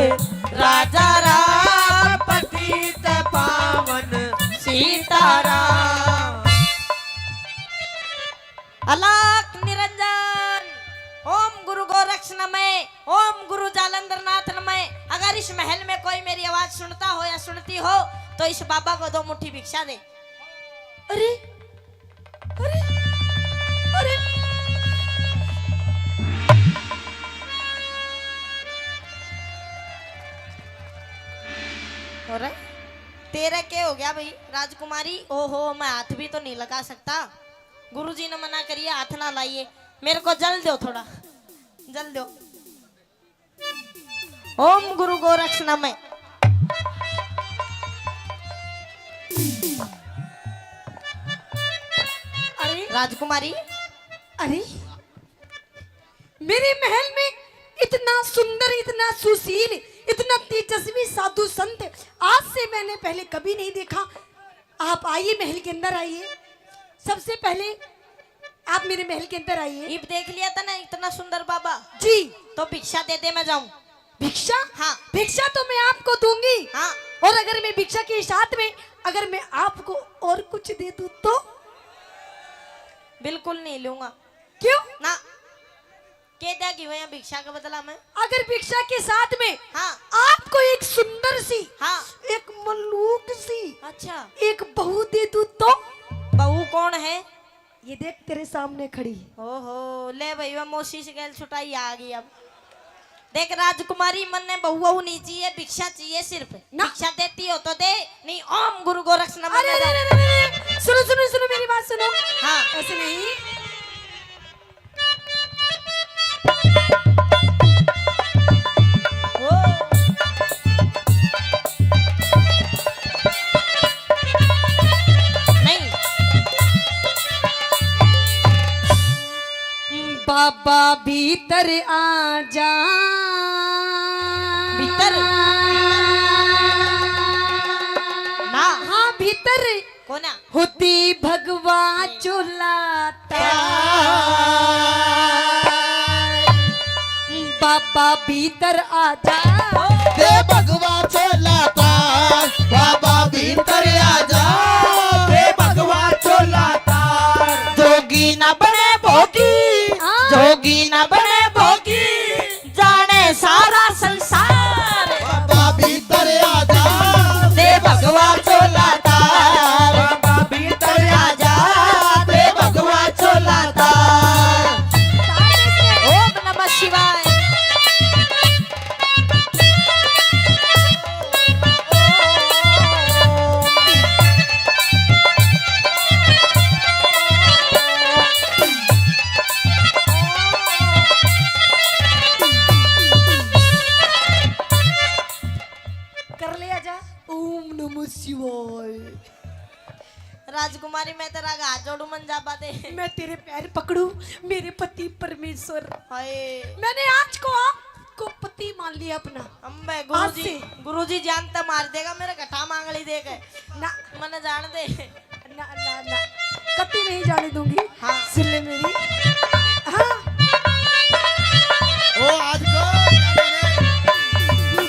राजा राम पतित पावन सीताराम। अलख निरंजन। ओम गुरु गोरक्ष नमः, ओम गुरु जालंधर नाथ नमः। अगर इस महल में कोई मेरी आवाज सुनता हो या सुनती हो तो इस बाबा को दो मुट्ठी भिक्षा दे। अरे, अरे, अरे। अरे, तेरा क्या हो गया भाई राजकुमारी? ओहो, मैं हाथ भी तो नहीं लगा सकता। गुरुजी ने मना करिए, हाथ ना लाइए। मेरे को जल दो थोड़ा, जल दो। ओम गुरु गोरक्ष नमः। अरे राजकुमारी, अरे मेरे महल में इतना सुंदर, इतना सुशील, इतना तेजस्वी साधु संत आज से मैंने पहले कभी नहीं देखा। आप आइए, महल के अंदर आइए। सबसे पहले आप मेरे महल के अंदर आइए। इब देख लिया था ना इतना सुंदर बाबा। जी। तो भिक्षा दे दे, मैं जाऊं। भिक्षा? हाँ। भिक्षा तो मैं आपको दूंगी। हाँ। और अगर मैं भिक्षा के साथ में, अगर मैं आपको और कुछ दे दूं तो? बिल्कुल नहीं लूंगा। क्यों? ना। के देगी वो यहाँ भिक्षा के बदला में? अगर भिक्षा के साथ में हाँ। आपको एक सुंदर सी, हाँ। एक मलूक सी, अच्छा। एक बहू दे दूं तो? बहू कौन है? ये देख तेरे सामने खड़ी। ओहो, ले भाई, वह मौसी से गैल छुटाई आ गई अब। देख राजकुमारी, मन ने बहू वहू नहीं चाहिए, भिक्षा चाहिए सिर्फ। ना। भिक्षा देती हो तो दे, नहीं ओम गुरु गोरक्ष नमः अरे, में अरे, जाओ। अरे, अरे, अरे, सुनो, सुनो, सुनो, मेरी बात सुनो। हाँ। ऐसे नहीं। ओ। नहीं। बाबा भीतर आ जा। भीतर? ना। हाँ, भीतर। कोना? होती भगवा चोला तार। बाबा भीतर आ जा। दे भगवा चोला तार, बाबा भीतर आ जा। दे भगवा चोला तार। जोगी ना बने भोगी, हाँ। जोगी ना बने भोगी, जाने सारा संसार। बाबा भीतर आ जा। दे भगवा चोला तार। बाबा भीतर आ जा। दे भगवा चोला तार। ओम नमः शिवाय। शिवाय। राजकुमारी, मैं तेरा हाथ जोड़ू, मन जाबा दे। मैं तेरे पैर पकड़ू, मेरे पति परमेश्वर। हाय। मैंने आज को आपको पति मान लिया अपना। अम्बे, आज गुरुजी, से। गुरुजी जान तो मार देगा, मेरे घटा मांगली देख। ना। मने जान दे। ना, ना, ना, कभी नहीं जाने दूंगी। हाँ। सुन ले मेरी। हाँ। ओ, आज को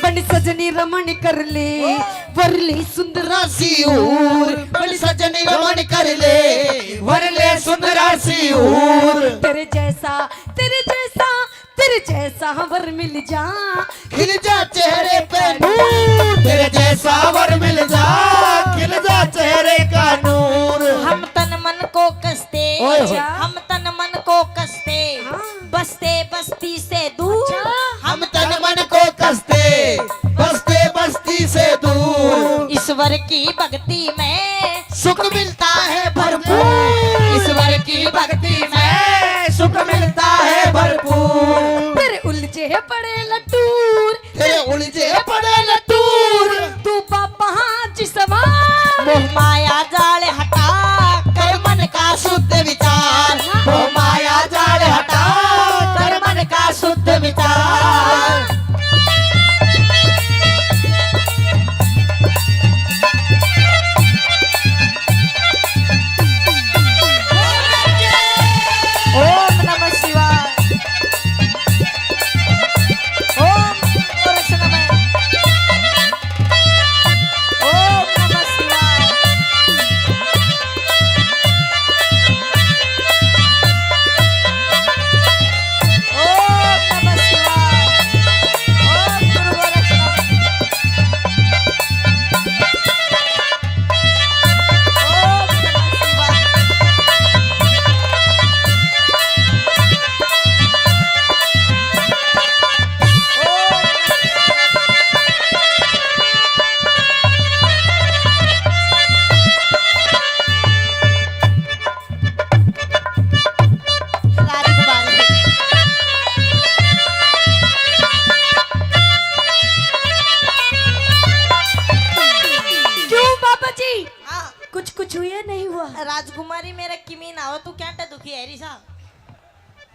बन सजनी रमण कर ले, ओ। वर ले सुंदरा सी हूर। बन सजनी रमण कर ले, वर ले सुंदरा सी हूर। तेरे जैसा, तेरे जैसा, तेरे जैसा वर मिल जा, खिल जा चेहरे पे नूर। तेरे जैसा वर मिल जा, खिल जा चेहरे का नूर। हम तन मन को कसते, ओए होए। हम तन मन को कसते, हाँ। बसते बस्ती से दूर। अच्छा। हम तन मन को कसते, बसते बस्ती से दूर। ईश्वर की भक्ति में सुख मिलता है भरपूर। ईश्वर की भक्ति में सुख मिलता है भरपूर। तेरे उलझे पड़े लटूर, तेरे उलझे पड़े लटूर। तू बाबा जी सवार। मोह माया जाल हटा कर मन का शुद्ध विचार। मोह माया जाल हटा कर मन का शुद्ध विचार। ओम नमः शिवाय। ओम गोरक्ष नमः। ओम नमः शिवाय। ओम नमः शिवाय। ओम गुरु गोरक्ष नमः। क्यों बाबा जी? हाँ। कुछ, कुछ हुआ नहीं हुआ? राजकुमारी, मेरा किमी ना हो, तू क्या दुखी है रिसा?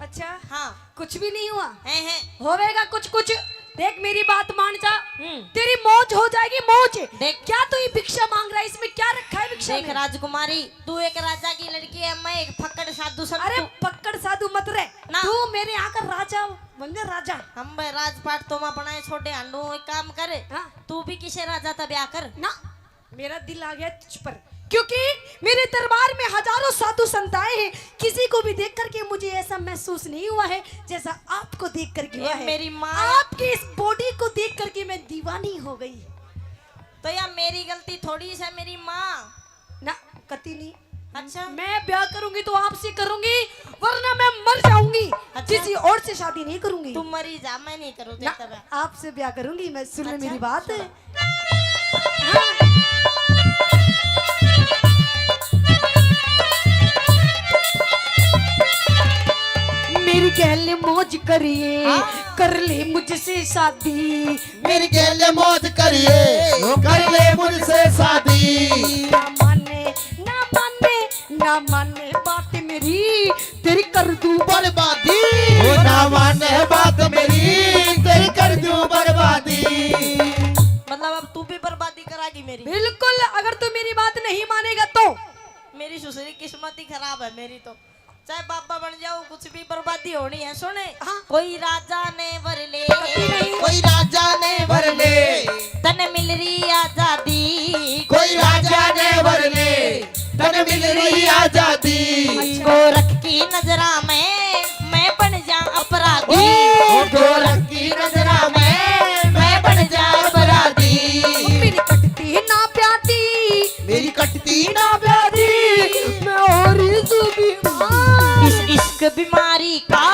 अच्छा, हाँ। कुछ भी नहीं हुआ? हैं, हैं। होवेगा कुछ, कुछ। देख, मेरी बात मान जा। हम्म। तेरी मौज हो जाएगी, मौज। देख। क्या तू ये भिक्षा मांग रहा है? इसमें क्या रखा है भिक्षा देख में? राजकुमारी, तू एक राजा की लड़की है, मैं एक फक्कड़ साधु संत अरे, हूँ। फक्कड़ साधु मत रह। ना। तू मेरे यहाँ का राजा बन जा, राजा। हम भाई राजपाट तो मैं बनाए छोटे हांडू, एक काम कर। हाँ। तू भी किसे राजा ता ब्याह कर। ना। मेरा दिल आ गया तुझ पर, क्योंकि मेरे दरबार में हजारों साधु संत आए हैं, किसी को भी देख करके मुझे ऐसा महसूस नहीं हुआ है जैसा आपको देख करके हुआ ए, है। मेरी माँ। आपकी इस बॉडी को देख करके मैं दीवानी हो गई। तो या मेरी गलती थोड़ी सा, मेरी माँ। ना, कती नहीं। अच्छा। मैं ब्याह करूंगी तो आपसे करूंगी, वरना मैं मर जाऊंगी। अच्छा। किसी और से शादी नहीं करूंगी। तू मरी जा, मैं नहीं करूँ ना, तेरे से ब्याह। आपसे ब्याह करूंगी मैं। सुन ले अच्छा, मेरी बात। सुन। मेरी गैल मौज करिए, हाँ। कर ले मुझसे शादी। मेरी गैल मौज करिए, कर ले मुझसे शादी। ना माने, ना माने, ना माने बात मेरी, तेरी कर दूं बर्बादी। वो ना माने बात मेरी, तेरी कर दूं बर्बादी। मतलब अब तू भी बर्बादी करागी मेरी? बिल्कुल, अगर तू मेरी बात नहीं मानेगा तो। मेरी सुसरी किस्मत ही खराब है मेरी तो। चाहे बाबा बन जाओ, कुछ भी बर्बादी होनी है। सुने, हाँ। कोई राजा ने वर ले, कोई राजा ने वर ले, तन मिल रही आजादी। कोई राजा ने वर ले, तन मिल रही आजादी। अच्छा। गोरख की नजरा में मैं बन जा अपराधी। ओ, गोरख की नजरा में मैं बन जा अपराधी। मेरी कटती ना प्यादी, मेरी कटती ना प्यादी, मैं हो रही हूँ बीमार। इस इश्क बीमारी का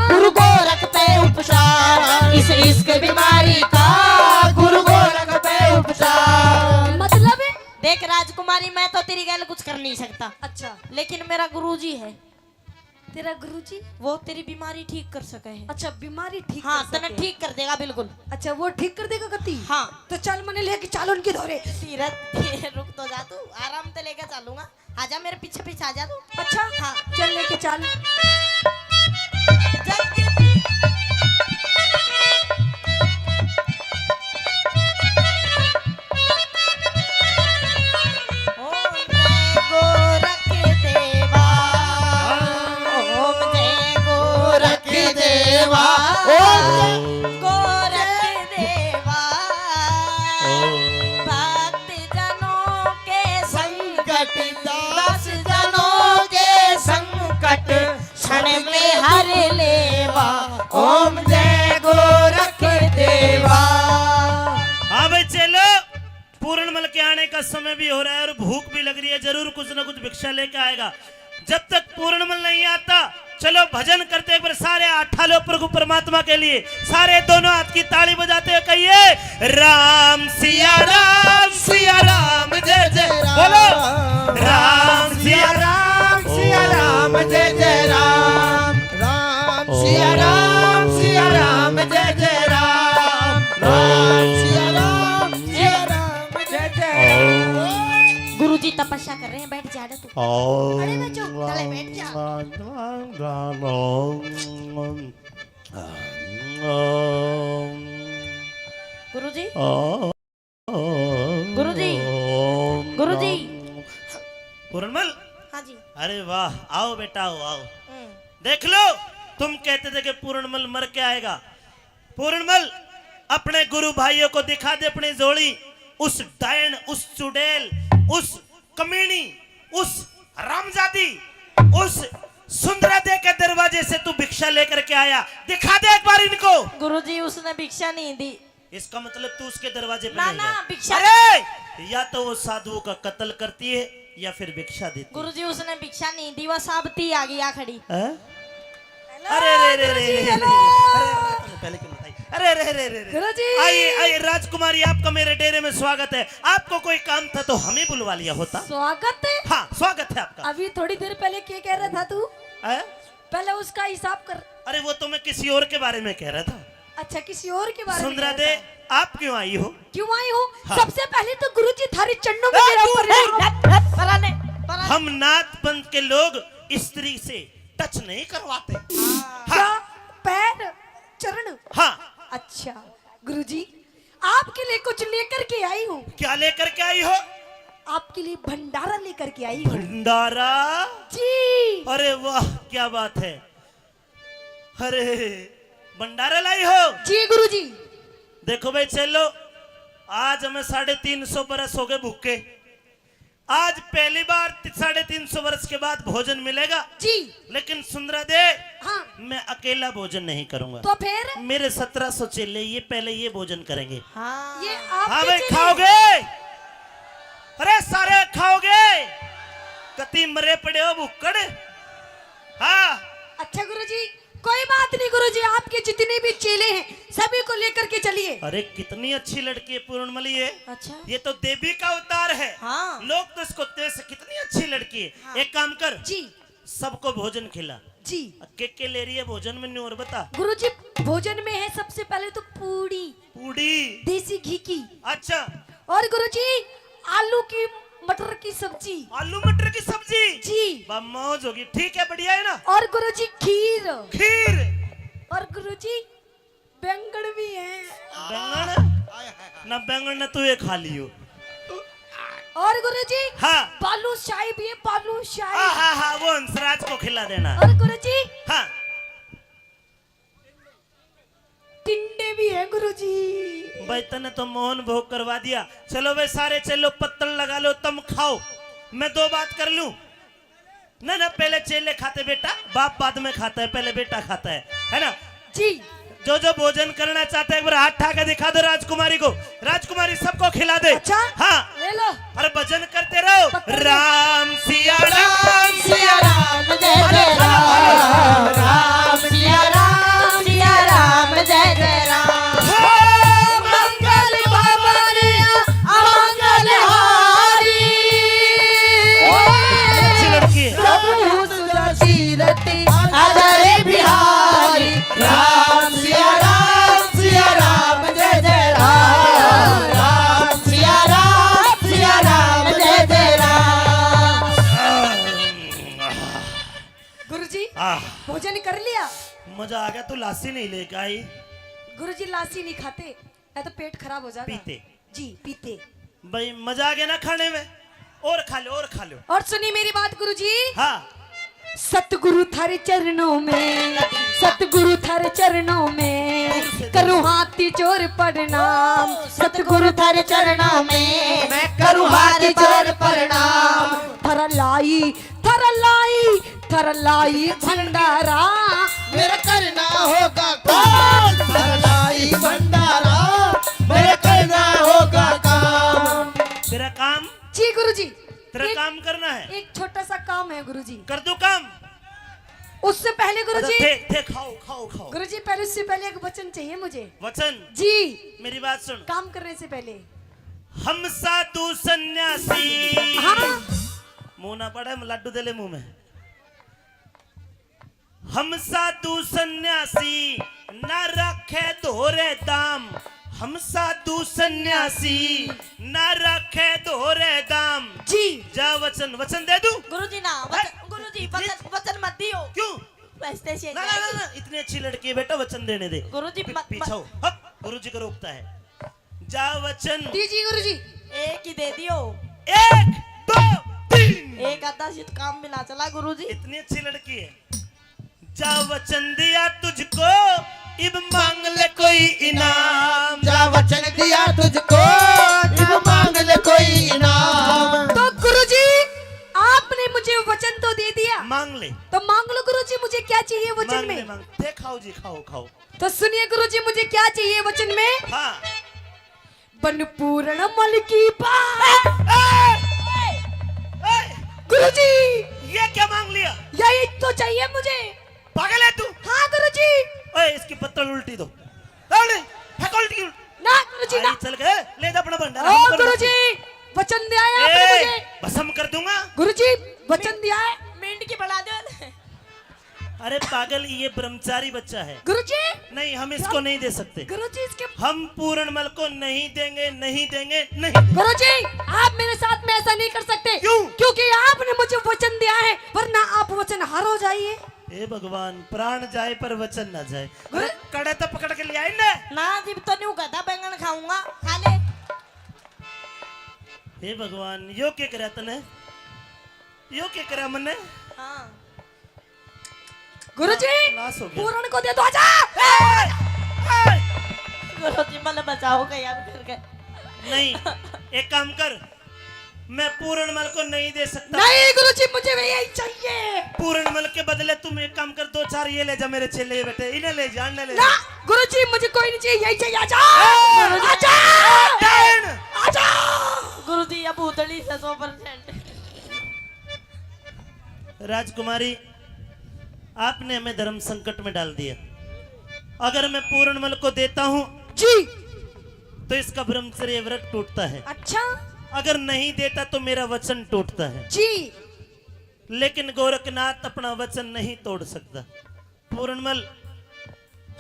गुरु गोरख पे उपचार, इस इश्क बीमारी का गुरु गोरख पे उपचार। मतलब? देख राजकुमारी, मैं तो तेरी गैल कुछ कर नहीं सकता। अच्छा। लेकिन मेरा गुरुजी है। तेरा गुरुजी? वो तेरी बीमारी ठीक कर सके है। अच्छा, बीमारी ठीक हाँ, कर तने सके। ठीक कर देगा बिल्कुल। अच्छा, वो ठीक कर देगा कती? हाँ। तो चल, मने लेके चल उनके धोरे। तीरथ, रुक तो जा तू, आराम से लेके चलूंगा। आजा, मेरे पीछे पीछे आजा तू। अच्छा, हाँ। चल, लेके चल। ओम जय गोरख देवा, ओम जय गोरख देवा, ओम जय गोरख देवा। भक्त जनों के संकट, दास जनों के संकट क्षण में हर लेवा। ओम जय गोरख देवा। हाँ भाई चेलो, पूरणमल के आने का समय भी हो रहा है और भूख भी लग रही है, जरूर कुछ ना कुछ भिक्षा लेके आएगा। जब तक पूरणमल नहीं आता, चलो भजन करते एक बार सारे हाथ उठा लो प्रभु परमात्मा के लिए। सारे दोनों हाथ की ताली बजाते हुए कहिए, राम सिया राम, सिया राम जय जय राम। बोलो, राम सिया राम, सिया राम जय जय राम। राम सिया राम, सिया राम जय जय राम। राम सिया राम, सिया राम जय जय राम। गुरुजी तपस्या कर रहे हैं, बैठ जा तू। ओम अरे बच्चों, चले बैठ जा। गुरुजी, गुरुजी, गुरुजी। पूरणमल। हाँ जी। अरे वाह, आओ बेटा, आओ, आओ। हम्म। देख लो, तुम कहते थे कि पूरणमल मर के आएगा। पूरणमल, अपने गुरु भाइयों को दिखा दे अपनी झोली। उस डायन, उस चुड़ैल, उस कमीनी, उस हरामजादी, उस सुंदरा दे के दरवाजे से तू भिक्षा लेकर के आया, दिखा दे एक बार इनको। गुरुजी, उसने भिक्षा नहीं दी। इसका मतलब तू उसके दरवाजे पे ना, नहीं ना, गया। भिक्षा अरे, या तो वो साधुओं का कत्ल करती है या फिर भिक्षा देती है। गुरुजी, उसने भिक्षा नहीं दी, वो साबती आ गई, आ खड़ी। हैं? Hello, अरे, अरे, अरे, अरे, गुरुजी, अरे, अरे, hello। अरे, अरे, पहले क्यों बताई? अरे, अरे, अरे, अरे, अरे। गुरुजी। आइए, आइए, राजकुमारी, आपका मेरे डेरे में स्वागत है। आपको कोई काम था तो हमें बुलवा लिया होता। स्वागत है? हाँ, स्वागत है आपका। अभी थोड़ी देर पहले क्या कह रहा था तू? हैं? पहले उसका हिसाब कर। अरे, वो तो मैं किसी और के बारे में कह रहा था। अच्छा, किसी और के बारे में सुंदरा कह रहा दे, था। आप क्यों आई हो? क्यों आई हूँ? हाँ। सबसे पहले तो गुरुजी थारे चरणों में ए, मेरा तू, प्रणाम। ए, ए, पराने, पराने। हम नाथ पंथ के लोग स्त्री से टच नहीं करवाते। हाँ। क्या? पैर, चरण? हाँ। अच्छा, गुरुजी, आपके लिए कुछ लेकर के आई हूँ। क्या लेकर के आई हो? आपके लिए भंडारा लेकर के आई हूँ। भंडारा? जी। अरे वाह, क्या बात है। अरे, भंडारा लाई हो? जी गुरुजी। देखो भाई चेलो, आज हमें साढ़े तीन सौ बरस हो गए भूखे। आज पहली बार ति-, साढ़े तीन सौ वर्ष के बाद भोजन मिलेगा। जी। लेकिन सुंदरा दे, हाँ। मैं अकेला भोजन नहीं करूंगा। तो फिर? मेरे सत्रह सौ चेले, ये पहले ये भोजन करेंगे। हाँ। ये आपके हाँ भाई, चेले? खाओगे? अरे सारे खाओगे? कती मरे पड़े हो भुक्कड़। हाँ। अच्छा गुरुजी, कोई बात नहीं गुरुजी, आपके जितने भी चेले हैं सभी को लेकर के चलिए। अरे कितनी अच्छी लड़की है पूर्णमली है। अच्छा। ये तो देवी का अवतार है। हाँ। लोग तो इसको देख से, कितनी अच्छी लड़की है। हाँ। एक काम कर जी। सबको भोजन खिला। जी। के के ले रही है भोजन में, न्यू और बता। गुरुजी, भोजन में है सबसे पहले तो पूड़ी। पूड़ी। देसी घी की। अच्छा। और गुरुजी, आलू की मटर की सब्जी। आलू मटर की सब्जी? जी। बा मौज होगी, ठीक है, बढ़िया है ना? और गुरुजी, खीर। खीर। और गुरुजी, बैंगन भी है। बैंगन? ना बैंगन ना तू ये खा लियो। और गुरुजी, हाँ। बालूशाही भी है, बालूशाही। हाँ, हाँ, हाँ, वो हंसराज को खिला देना। और गुरुजी, हाँ। टिंडे भी है गुरुजी। भाई, तने तो मोहन भोग करवा दिया। चलो भाई, सारे चेलो पत्तल लगा लो, तम खाओ, मैं दो बात कर लूं। ना, ना, पहले चेले खाते बेटा, बाप बाद में खाता है, पहले बेटा खाता है, है ना? जी। जो जो भोजन करना चाहता है, एक बार हाथ उठा के दिखा दो राजकुमारी को। राजकुमारी, सबको खिला दे। अच्छा? हाँ। ले लो। अरे भजन करते रहो। पकड़ लो। राम सिया राम, सिया राम जय जय राम। राम सिया राम, सिया राम जय जय राम। हे मंगल भवन अमंगल हारी। अच्छी लड़की है। प्रभु सुदर्शी रति भोजन कर लिया? मजा आ गया, तू लासी नहीं लेके आई। गुरुजी, लासी नहीं खाते, या तो पेट खराब हो जाएगा। पीते। जी, पीते। भाई, मजा आ गया ना खाने में, और खा लो, और खा लो। और सुनिए मेरी बात गुरुजी। हाँ। सतगुरु थारे चरणों में, सतगुरु थारे चरणों में, करूँ हाथ जोड़ प्रणाम। सतगुरु थारे चरणों में, मैं करूँ हाथ जोड़ प्रणाम। थारा लाई, थारा लाई, थारा लाई भंडारा। मेरा करना होगा काम। थारा लाई भंडारा, मेरा करना होगा काम। तेरा काम? जी गुरुजी। तेरा एक, काम करना है। एक छोटा सा काम है गुरुजी। कर दो काम। उससे पहले गुरुजी, अच्छा, थे, थे, खाओ, खाओ, खाओ। गुरुजी, पहले, उससे पहले एक वचन चाहिए मुझे। वचन? जी। मेरी बात सुन। काम करने से पहले। हम साधु सन्यासी। हाँ। मुंह ना पड़े, हम लड्डू दे ले मुंह में। हम साधु सन्यासी ना रखे धोरे दाम। हम साधु सन्यासी ना रखे धोरे दाम। जी। जा वचन, वचन दे दूं? गुरुजी ना, वचन, हैं? गुरुजी, इतने वचन, वचन मत दियो। क्यों? पैसे से ना, ना, ना, ना, इतनी अच्छी लड़की है बेटा, वचन देने दे। गुरुजी, पी-, मत, पीछा मत। हो। हट, गुरुजी को रोकता है। जा वचन। दीजिए गुरुजी। एक ही दे दियो। एक, दो, तीन। एक आधा सी तो काम भी ना चला गुरुजी। इतनी अच्छी लड़की है। जा वचन दिया तुझको, इब मांग ले कोई इनाम। जा वचन दिया तुझको, इब मांग ले कोई इनाम। तो गुरुजी, आपने मुझे वचन तो दे दिया। मांग ले। तो मांग लो गुरुजी, मुझे क्या चाहिए वचन मांग ले, में? मांग। दे, खाओ जी, खाओ, खाओ। तो सुनिए गुरुजी, मुझे क्या चाहिए वचन में? हाँ। बन पूरण मल की बात। ए, ए, ए, गुरुजी, ये क्या मांग लिया? यही तो चाहिए मुझे। पागल है तू? हाँ गुरुजी। ओए, इसकी पत्तल उल्टी दो। अरे, फेंक उल्टी। ना गुरुजी, ना। आई, चल गए, ले जा अपना भंडारा, ओ हम कर गुरुजी, वचन दिया है आपने ए, मुझे। भस्म कर दूंगा। गुरुजी, वचन दिया है। मिंट की बढ़ा दो। अरे पागल, ये ब्रह्मचारी बच्चा है। गुरुजी। नहीं, हम इसको नहीं दे सकते। गुरुजी, इसके हम पूरणमल को नहीं देंगे, नहीं देंगे, नहीं देंगे। गुरुजी, आप मेरे साथ में ऐसा नहीं कर सकते। क्यों? क्योंकि आपने मुझे वचन दिया है, वरना आप वचन हार हो जाइए। हे भगवान, प्राण जाए पर वचन ना जाए। गुरु अरे, कड़े तो पकड़ के ले आए ना। ना, जिब तो न्यू कहता बैंगन खाऊंगा, खा ले। हे भगवान, यो के करया तने? यो के करया मन्ने? हाँ। गुरुजी, ना-, नाश हो गया। पूरण को दे दो, आजा। ए! ए! गुरुजी, मल बचाओ, कहीं आप करके। नहीं, एक काम कर, मैं पूरणमल को नहीं दे सकता। नहीं गुरुजी, मुझे भी यही चाहिए। पूरणमल के बदले तुम एक काम कर, दो चार ये ले जा, मेरे चेले ये बैठे, इन्हें ले जा, इन्हें ले जा। ना गुरुजी, मुझे कोई नहीं चाहिए, यही चाहिए। आजा, ए! आजा, ए! आजा। गुरुजी, ये भूतड़ी से सौ परसेंट। राजकुमारी, आपने हमें धर्म संकट में डाल दिया। अगर मैं पूरणमल को देता हूँ जी, तो इसका ब्रह्मचर्य व्रत टूटता है। अच्छा। अगर नहीं देता तो मेरा वचन टूटता है। जी। लेकिन गोरखनाथ अपना वचन नहीं तोड़ सकता। पूरणमल,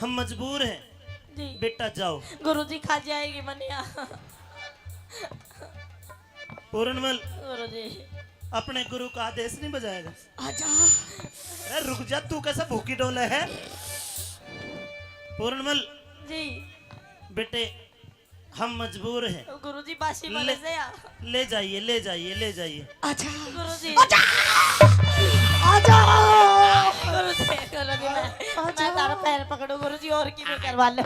हम मजबूर हैं। जी। बेटा जाओ। गुरुजी, खा जाएगी मनिया। पूरणमल, गुरुजी। अपने गुरु का आदेश नहीं बजाएगा? आजा। अरे रुक जा, तू कैसा भूखी डोले है? पूरणमल। जी। बेटे, हम मजबूर हैं। गुरुजी, बासी ले, मरे से या? ले जाइए, ले जाइए, ले जाइए। आजा। गुरुजी। आजा। आजा। गुरुजी, गुरुजी, मैं, आजा। मैं तारा पैर पकड़ू गुरुजी, और की भी करवा लो।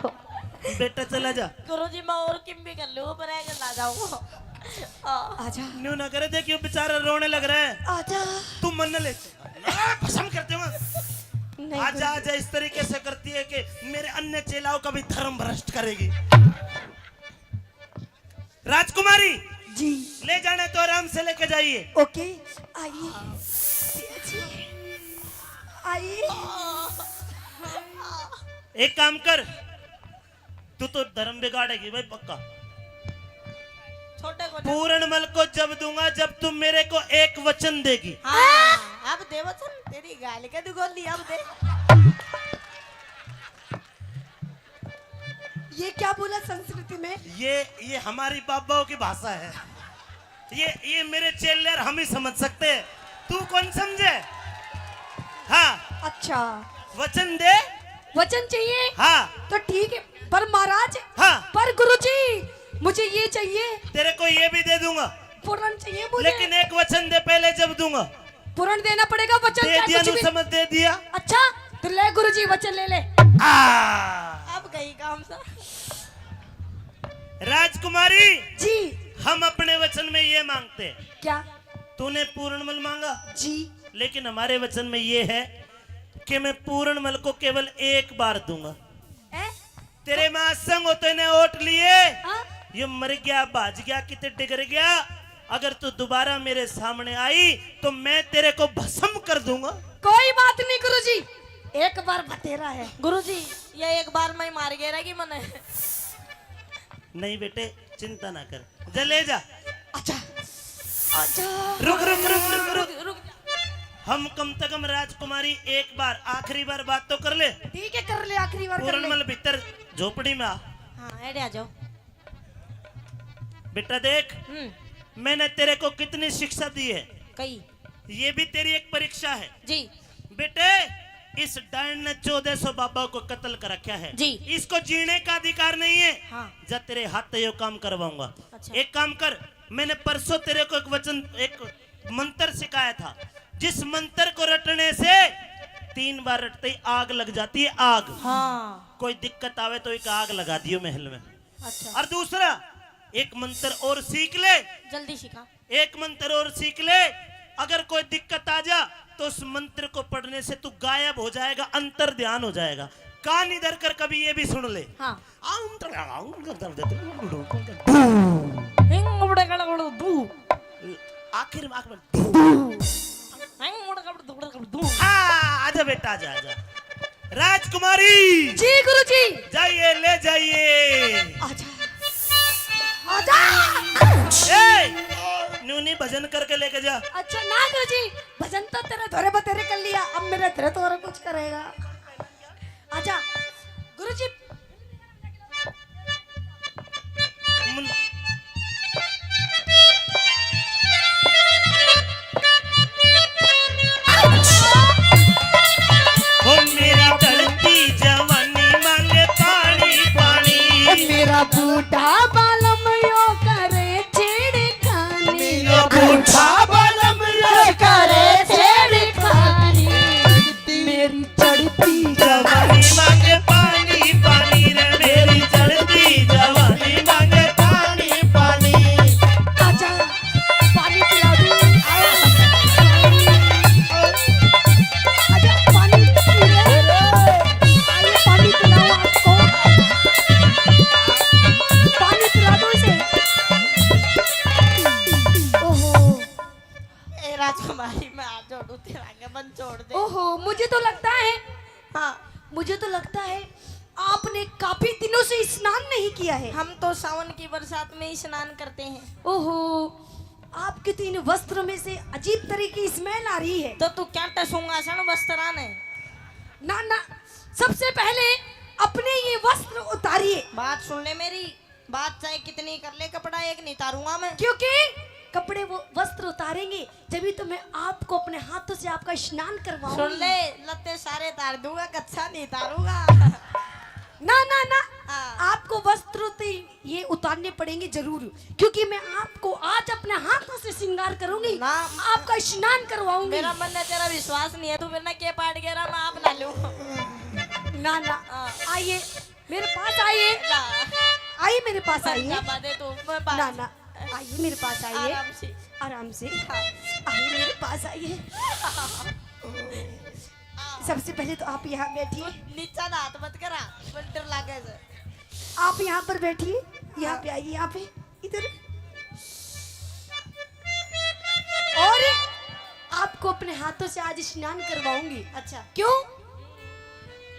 बेटा चला जा। गुरुजी, मैं और किम भी कर लूँ, पर ऐसे ना जाऊँ। हाँ। आजा। न्यू ना करे, देखियो बेचारा रोने लग रहा है। आजा। तू मन ले। ना, भस्म कर दूंगा। नहीं, आजा, गुरुजी। आजा, इस तरीके से करती है कि मेरे अन्य चेलाओं का भी धर्म भ्रष्ट करेगी। राजकुमारी, जी। ले जाने तो आराम से लेके जाइए। ओके, आइए। आइए। एक काम कर, तू तो धर्म बिगाड़ेगी भाई पक्का। छोटे को पूरणमल को जब दूंगा, जब तुम मेरे को एक वचन देगी। हाँ, अब दे वचन, तेरी गाल के दुगोली अब दे। ये क्या बोला संस्कृति में? ये, ये हमारी बाबाओं की भाषा है। ये, ये मेरे चेले और हम ही समझ सकते हैं, तू कौन समझे? हाँ। अच्छा। वचन दे। वचन चाहिए? हाँ। तो ठीक है, पर महाराज, हाँ। पर गुरुजी, मुझे ये चाहिए। तेरे को ये भी दे दूंगा। पूर्ण चाहिए मुझे। लेकिन एक वचन दे पहले, जब दूंगा। पूर्ण देना पड़ेगा वचन, दे चाहे दिया, कुछ नु भी। समझ दे दिया। अच्छा, तो ले गुरुजी, वचन ले ले। आ। अब गई काम सा। राजकुमारी जी। हम अपने वचन में ये मांगते हैं। क्या? तूने पूर्णमल मांगा जी। लेकिन हमारे वचन में ये है कि मैं पूर्णमल को केवल एक बार दूंगा। हैं? तेरे माँ संग होते ने ओट लिए। हाँ? ये मर गया, भाज गया, किते डिगर गया, अगर तू दोबारा मेरे सामने आई तो मैं तेरे को भस्म कर दूंगा। कोई बात नहीं गुरुजी, एक बार बतेरा है। गुरुजी, ये एक बार में ही मार गया कि मने। नहीं बेटे, चिंता ना कर, जा ले जा। अच्छा, अच्छा। रुक, रुक, रुक, रुक, रुक। रुक, रुक जा। हम कम से कम राजकुमारी एक बार, आखिरी बार बात तो कर ले। ठीक है, कर ले, आखिरी बार कर ले। पूरनमल भीतर झोपड़ी में आ। हाँ, एड़े आ जाओ। बेटा देख, हम्म। मैंने तेरे को कितनी शिक्षा दी है। कई। ये भी तेरी एक परीक्षा है। जी। बेटे, इस डायन ने चौदह सौ बाबा को कत्ल कर रखा है। जी। इसको जीने का अधिकार नहीं है। हाँ। जा, तेरे हाथ से यो काम करवाऊंगा। अच्छा। एक काम कर, मैंने परसों तेरे को एक वचन, एक मंत्र सिखाया था, जिस मंत्र को रटने से तीन बार रटते ही आग लग जाती है, आग। हाँ। कोई दिक्कत आवे तो एक आग लगा दियो महल में। अच्छा। और दूसरा, एक मंत्र और सीख ले। जल्दी सीखा। एक मंत्र और सीख ले, अगर कोई दिक्कत आ जा तो उस मंत्र को पढ़ने से तू गायब हो जाएगा, अंतर ध्यान हो जाएगा। कान इधर कर, कभी ये भी सुन ले। हाँ। हिंग बड़े गड़ गड़ दू। आखिर में, आखिर में। हाँ, आजा बेटा, आजा, आजा। राजकुमारी। जी गुरुजी। जाइए, ले जाइए। आजा। आजा। ए, नूनी भजन करके लेके जा। अच्छा ना गुरुजी, भजन तो तेरे धोरे बतेरे कर लिया, अब मेरे धोरे तो और कुछ करेगा। आजा गुरुजी। मुन- ओ मेरी ढलती जवानी मांगे पानी, पानी। ओ मेरा बूढ़ा बालम यो करे छेड़खानी। मेरा बूढ़ा बालम यो करे छेड़खानी। मेरी चढ़ती जवानी मांगे पानी, पानी रे, मेरी चढ़ती जवानी मांगे पानी, पानी। आजा, पानी पिला दूं। आजा, पानी पी ले। आइए, पानी पिलाओ आपको। पानी पिला दो इसे। ओहो। ए राजकुमारी, मैं हाथ जोड़ू तेरा आगे, मन छोड़ दे। ओहो, मुझे तो लगता है, हाँ। मुझे तो लगता है आपने काफी दिनों से स्नान नहीं किया है। हम तो सावन की बरसात में ही स्नान करते हैं। ओहो, आपके तो इन वस्त्रों में से अजीब तरह की smell आ रही है। तो तू क्या टसूंगा सन वस्त्रां ने? ना, ना, सबसे पहले अपने ये वस्त्र उतारिए। बात सुन ले मेरी, बात चाहे कितनी कर ले, कपड़ा एक नहीं तारूंगा मैं। क्योंकि कपड़े वो वस्त्र उतारेंगे, जब ही तो मैं आपको अपने हाथों से आपका स्नान करवाऊंगी। सुन ले, लत्ते सारे तार दूंगा, कच्छा नहीं तारूंगा। ना, ना, ना, हाँ। आपको वस्त्र तो ये उतारने पड़ेंगे जरूर, क्योंकि मैं आपको आज अपने हाथों से श्रृंगार करूंगी, ना। आपका स्नान करवाऊंगी। मेरा मन ने तेरा विश्वास नहीं है, तू मेरे ना के पाट गया, मैं आप ना लूं। ना, ना, हाँ। आइए। मेरे पास आइए। ना। आइए मेरे पास आइए। ना, बादे तो, मैं बात ना, ना, आइए मेरे पास आइए। आराम से। आराम से। हाँ। आइए मेरे पास आइए। सबसे पहले तो आप यहाँ बैठिए। तू नीचा ना हाथ मत करा, मुझे डर लागे से। आप यहाँ पर बैठिए, यहाँ पे आइए, यहाँ पे, इधर। और आपको अपने हाथों से आज स्नान करवाऊंगी। अच्छा। क्यों?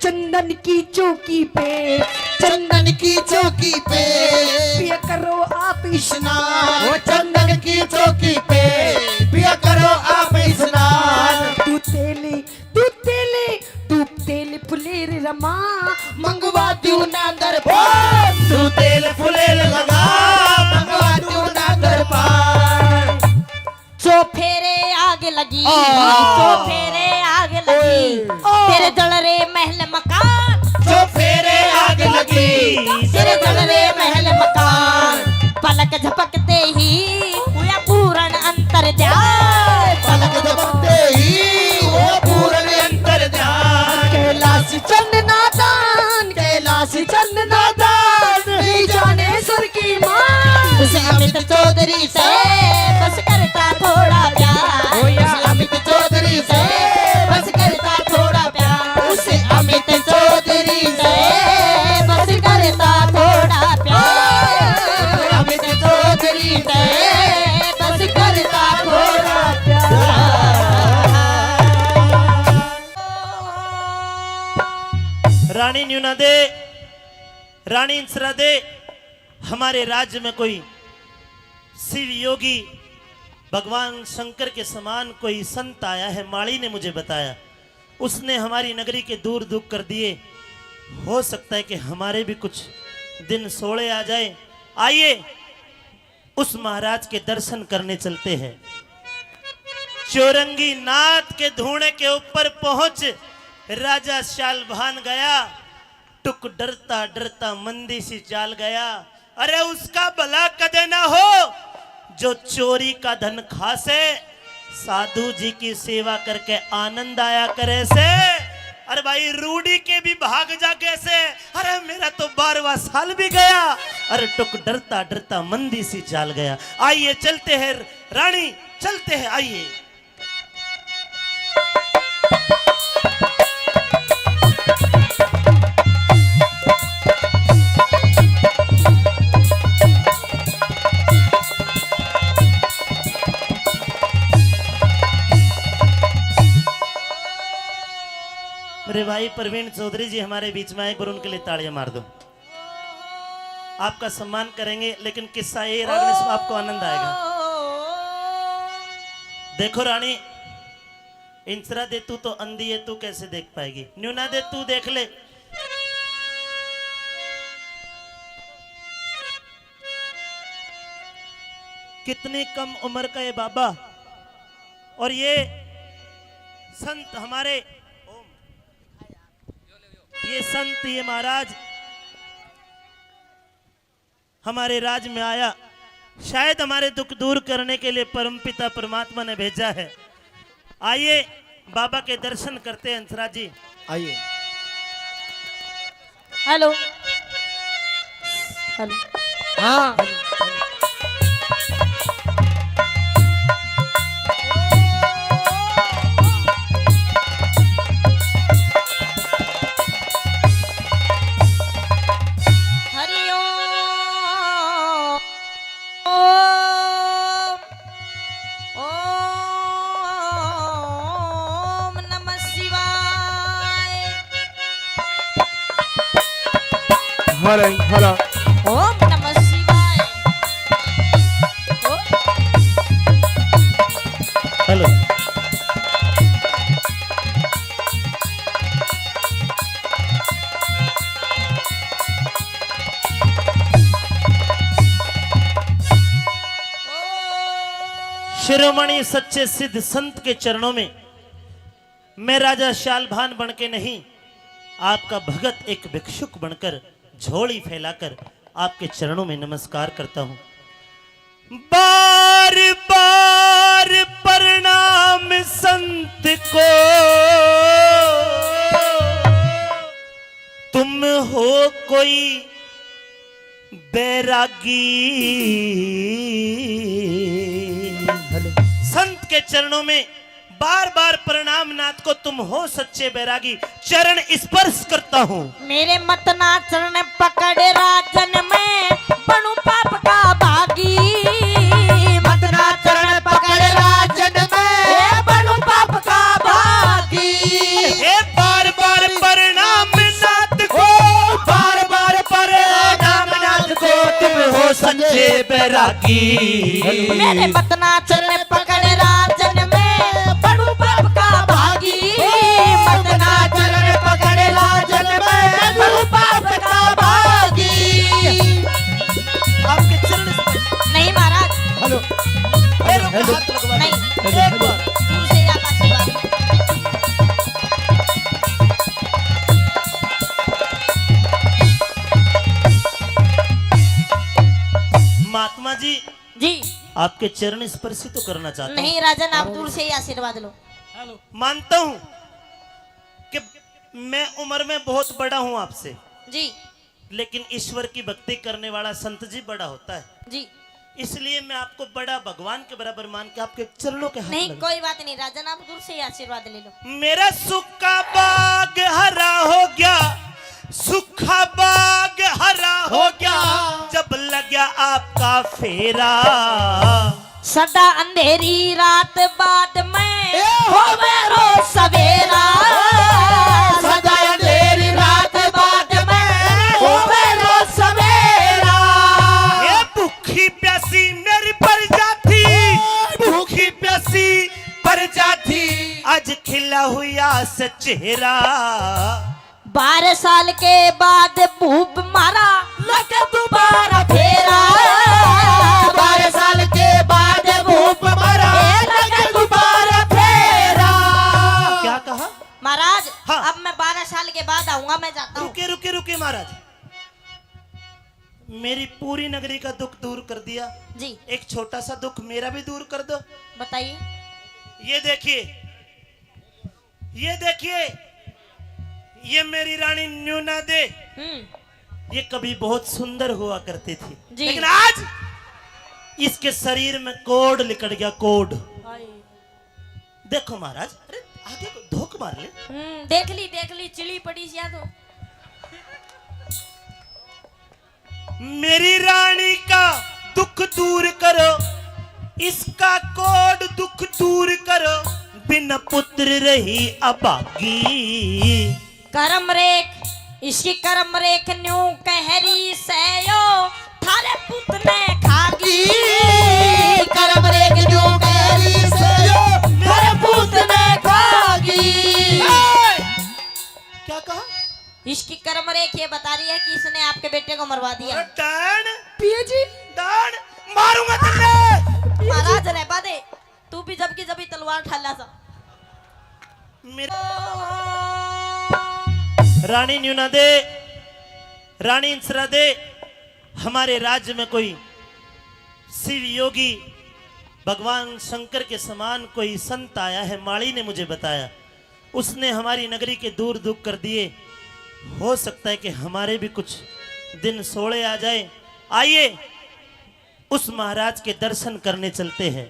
चंदन की चौकी पे, चंदन की चौकी पे पिया करो आप स्नान। वो चंदन की चौकी पे पिया करो आप स्नान। तू तेल, तू तेल, तू तेल फुलेल रमा, मंगवा दूं ना दरबार। तू तेल फुलेल लगा, मंगवा दूं ना दरबार। चौफेरे आग लगी, आ। चौफेरे आग लगी, ओए। तेरे जल रे चौधरी से बस करता थोड़ा प्यार। ओ या। उस अमित चौधरी से बस करता थोड़ा प्यार। उस अमित चौधरी से बस करता थोड़ा प्यार। अमित चौधरी से बस करता थोड़ा प्यार। रानी न्यूना दे, रानी इंसरा दे, हमारे राज्य में कोई शिव योगी भगवान शंकर के समान कोई संत आया है, माली ने मुझे बताया। उसने हमारी नगरी के दूर दुख कर दिए। हो सकता है कि हमारे भी कुछ दिन सोले आ जाए। आइए, उस महाराज के दर्शन करने चलते हैं। चौरंगी नाथ के धूणे के ऊपर पहुंच राजा शालभान गया। टुक डरता डरता मंदी सी चाल गया। अरे, उसका भला कदे ना हो जो चोरी का धन खा से, साधु जी की सेवा करके आनंद आया करे से। अरे भाई, रूढ़ी के भी भाग जागे से। अरे, मेरा तो बारहवाँ साल भी गया। अरे, टुक डरता डरता मंदी सी चाल गया। आइए, चलते हैं रानी, चलते हैं, आइए। मेरे भाई प्रवीण चौधरी जी हमारे बीच में आए, पर उनके लिए तालियां मार दो। आपका सम्मान करेंगे, लेकिन किस्सा ये, रागनी सुन, आपको आनंद आएगा। देखो रानी, इंसरा दे, तू तो अंधी है, तू कैसे देख पाएगी? न्यूना दे, तू देख ले, कितनी कम उम्र का ये बाबा। और ये संत हमारे, ये संत, ये महाराज हमारे राज में आया, शायद हमारे दुख दूर करने के लिए परमपिता परमात्मा ने भेजा है। आइए, बाबा के दर्शन करते हैं, हंसराज जी। आइए। हेलो। हेलो। हाँ। हरि ओम। ओम नमः शिवाय। हरे हरा। ओम नमः शिवाय। ओ- हेलो। शिरोमणि सच्चे सिद्ध संत के चरणों में मैं राजा शालभान बन के नहीं, आपका भगत एक भिक्षुक बनकर झोली फैलाकर आपके चरणों में नमस्कार करता हूँ। बार बार प्रणाम संत को, तुम हो कोई बैरागी। संत के चरणों में बार बार प्रणाम नाथ को, तुम हो सच्चे बैरागी। चरण स्पर्श करता हूँ। मेरे मत ना चरण पकड़ राजन, मैं बनूं पाप का भागी। मत ना चरण पकड़ राजन, मैं बनूं पाप का भागी। हे बार बार प्रणाम नाथ को, बार बार प्रणाम नाथ को, तुम हो सच्चे बैरागी। मेरे मत ना चरण पकड़ राजन, मैं बनूं पाप का भागी। मत ना चरण पकड़ राजन, मैं बनूं पाप का भागी। आपके चरण स्पर्श। नहीं महाराज। हेलो। पैरों पे हेलो। हाथ लगवा दो। नहीं। हेलो, एक हेलो। बार। दूर से ही आप आशीर्वाद। महात्मा जी, जी। आपके चरण स्पर्श ही तो करना चाहता हूँ। नहीं राजन, आप दूर से ही आशीर्वाद लो। हेलो। मानता हूँ कि मैं उम्र में बहुत बड़ा हूँ आपसे, जी। लेकिन ईश्वर की भक्ति करने वाला संत जी बड़ा होता है। जी। इसलिए मैं आपको बड़ा भगवान के बराबर मान के आपके चरणों के हाथ नहीं, लगा। कोई बात नहीं राजन, आप दूर से ही आशीर्वाद ले लो। मेरा सूखा बाग हरा हो गया, सूखा बाग हरा हो गया, जब लग्या आपका फेरा। सदा अंधेरी रात बाद में ए होवे रोज सवेरा। सदा अंधेरी रात बाद में होवे रोज सवेरा। ए भूखी प्यासी मेरी प्रजा थी, भूखी प्यासी प्रजा थी, आज खिला हुआ से चेहरा। बारह साल के बाद भूप मारा, लगे दोबारा फेरा। बारह साल के बाद भूप मारा, ए, लगे दोबारा फेरा। क्या कहा? महाराज, हाँ। अब मैं बारह साल के बाद आऊंगा, मैं जाता हूँ। रुके, रुके, रुके महाराज, मेरी पूरी नगरी का दुख दूर कर दिया जी। एक छोटा सा दुख मेरा भी दूर कर दो। बताइए। ये देखिए, ये देखिए, ये मेरी रानी न्यूना दे, हम्म। ये कभी बहुत सुंदर हुआ करती थी, जी। लेकिन आज इसके शरीर में कोढ़ लिकड़ गया, कोढ़। हाय। देखो महाराज, अरे आगे को धोक मार ले। हम्म, देख ली, देख ली, चिली पड़ी सिया तो। मेरी रानी का दुख दूर करो, इसका कोढ़ दुख दूर करो, बिन पुत्र रही अभागी। करम रेख, इसकी करम रेख न्यू कहरी से यो, थारे पूत ने खागी। करम रेख न्यू कहरी से यो, थारे पूत ने खागी। क्या कहा? इसकी कर्म रेख ये बता रही है कि इसने आपके बेटे को मरवा दिया। अरे डैन! पिए जी। डैन! मारूंगा तुमने। महाराज रहबा दे, तू भी जब की जब ही तलवार ठाला सा। मेरे रानी न्यूना दे, रानी इंसरा दे, हमारे राज्य में कोई शिव योगी भगवान शंकर के समान कोई संत आया है, माली ने मुझे बताया। उसने हमारी नगरी के दूर दुख कर दिए। हो सकता है कि हमारे भी कुछ दिन सोले आ जाए। आइए, उस महाराज के दर्शन करने चलते हैं।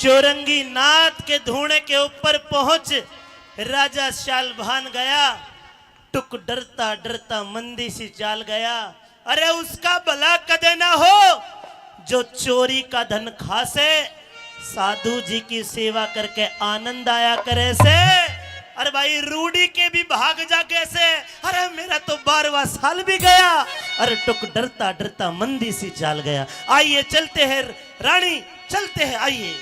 चौरंगी नाथ के धूणे के ऊपर पहुंच राजा शालभान गया। टुक डरता डरता मंदी सी चाल गया। अरे उसका भला कदे ना हो जो चोरी का धन खा से, साधु जी की सेवा करके आनंद आया करे से। अरे भाई रूडी के भी भाग जागे से। अरे मेरा तो बारहवाँ साल भी गया। अरे टुक डरता डरता मंदी सी चाल गया। आइए चलते हैं रानी, चलते हैं, आइए।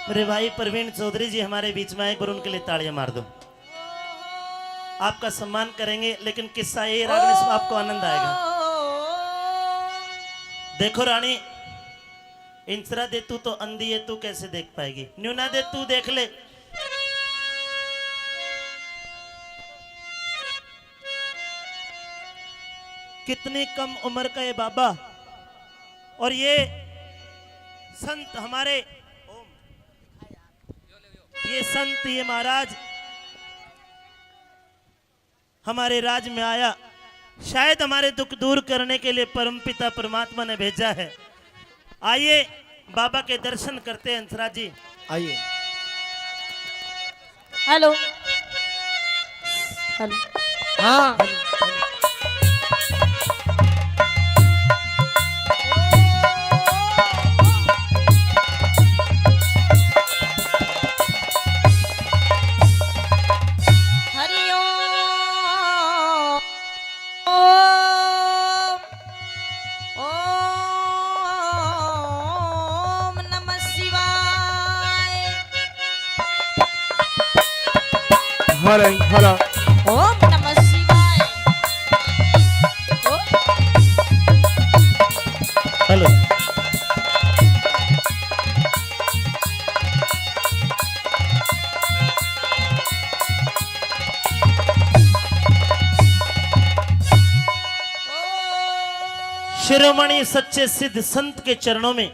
मेरे भाई प्रवीण चौधरी जी हमारे बीच में आए, एक बार उनके लिए तालियां मार दो। आपका सम्मान करेंगे, लेकिन किस्सा ये रागनी सुन, आपको आनंद आएगा। देखो रानी, इंसरा दे, तू तो अंधी है, तू कैसे देख पाएगी? न्यूना दे, तू देख ले। कितनी कम उम्र का ये बाबा, और ये संत हमारे, ये संत, ये महाराज हमारे राज में आया, शायद हमारे दुख दूर करने के लिए परमपिता परमात्मा ने भेजा है। आइए, बाबा के दर्शन करते हैं, हंसराज जी। आइए। हेलो। हेलो। हाँ। हरि ओम। ओम नमः शिवाय। हरे हरा। ओम नमः शिवाय। ओम। हेलो। शिरोमणि सच्चे सिद्ध संत के चरणों में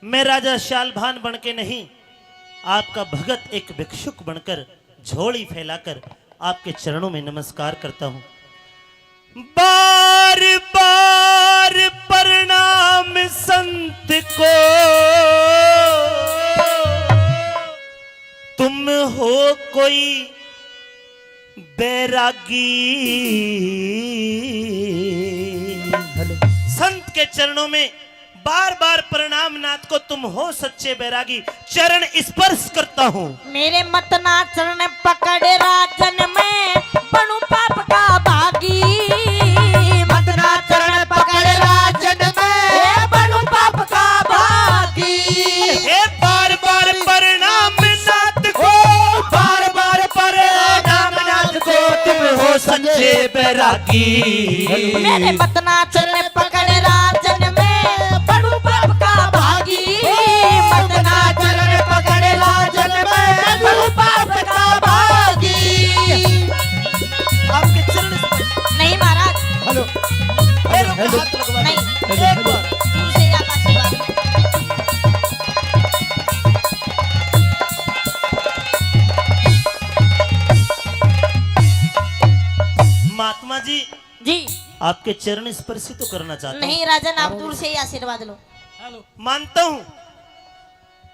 मैं राजा शालभान बन के नहीं, आपका भगत एक भिक्षुक बनकर, झोली फैलाकर आपके चरणों में नमस्कार करता हूं। बार बार प्रणाम संत को, तुम हो कोई बैरागी। संत के चरणों में बार बार प्रणाम नाथ को, तुम हो सच्चे बैरागी। चरण स्पर्श करता हूँ। मेरे मतना चरण पकड़ राजन, मैं बनू पाप का भागी। मतना चरण पकड़ राजन, मैं बनू पाप का भागी। हे बार बार प्रणाम नाथ को, बार बार प्रणाम नाथ को, तुम हो सच्चे बैरागी। मेरे मतना चरण पकड़ राजन, मैं बनू पाप का भागी। मतना चरण पकड़ राजन, मैं बनू पाप का भागी। आपके चरण स्पर्श। नहीं महाराज। हेलो। पैरों पे हेलो। हाथ लगवा नहीं। दो। हेलो, एक हेलो। बार। दूर से ही आप आशीर्वाद। महात्मा जी, जी। आपके चरण स्पर्श ही तो करना चाहता हूँ। नहीं राजन, आप दूर से ही आशीर्वाद लो। मानता हूँ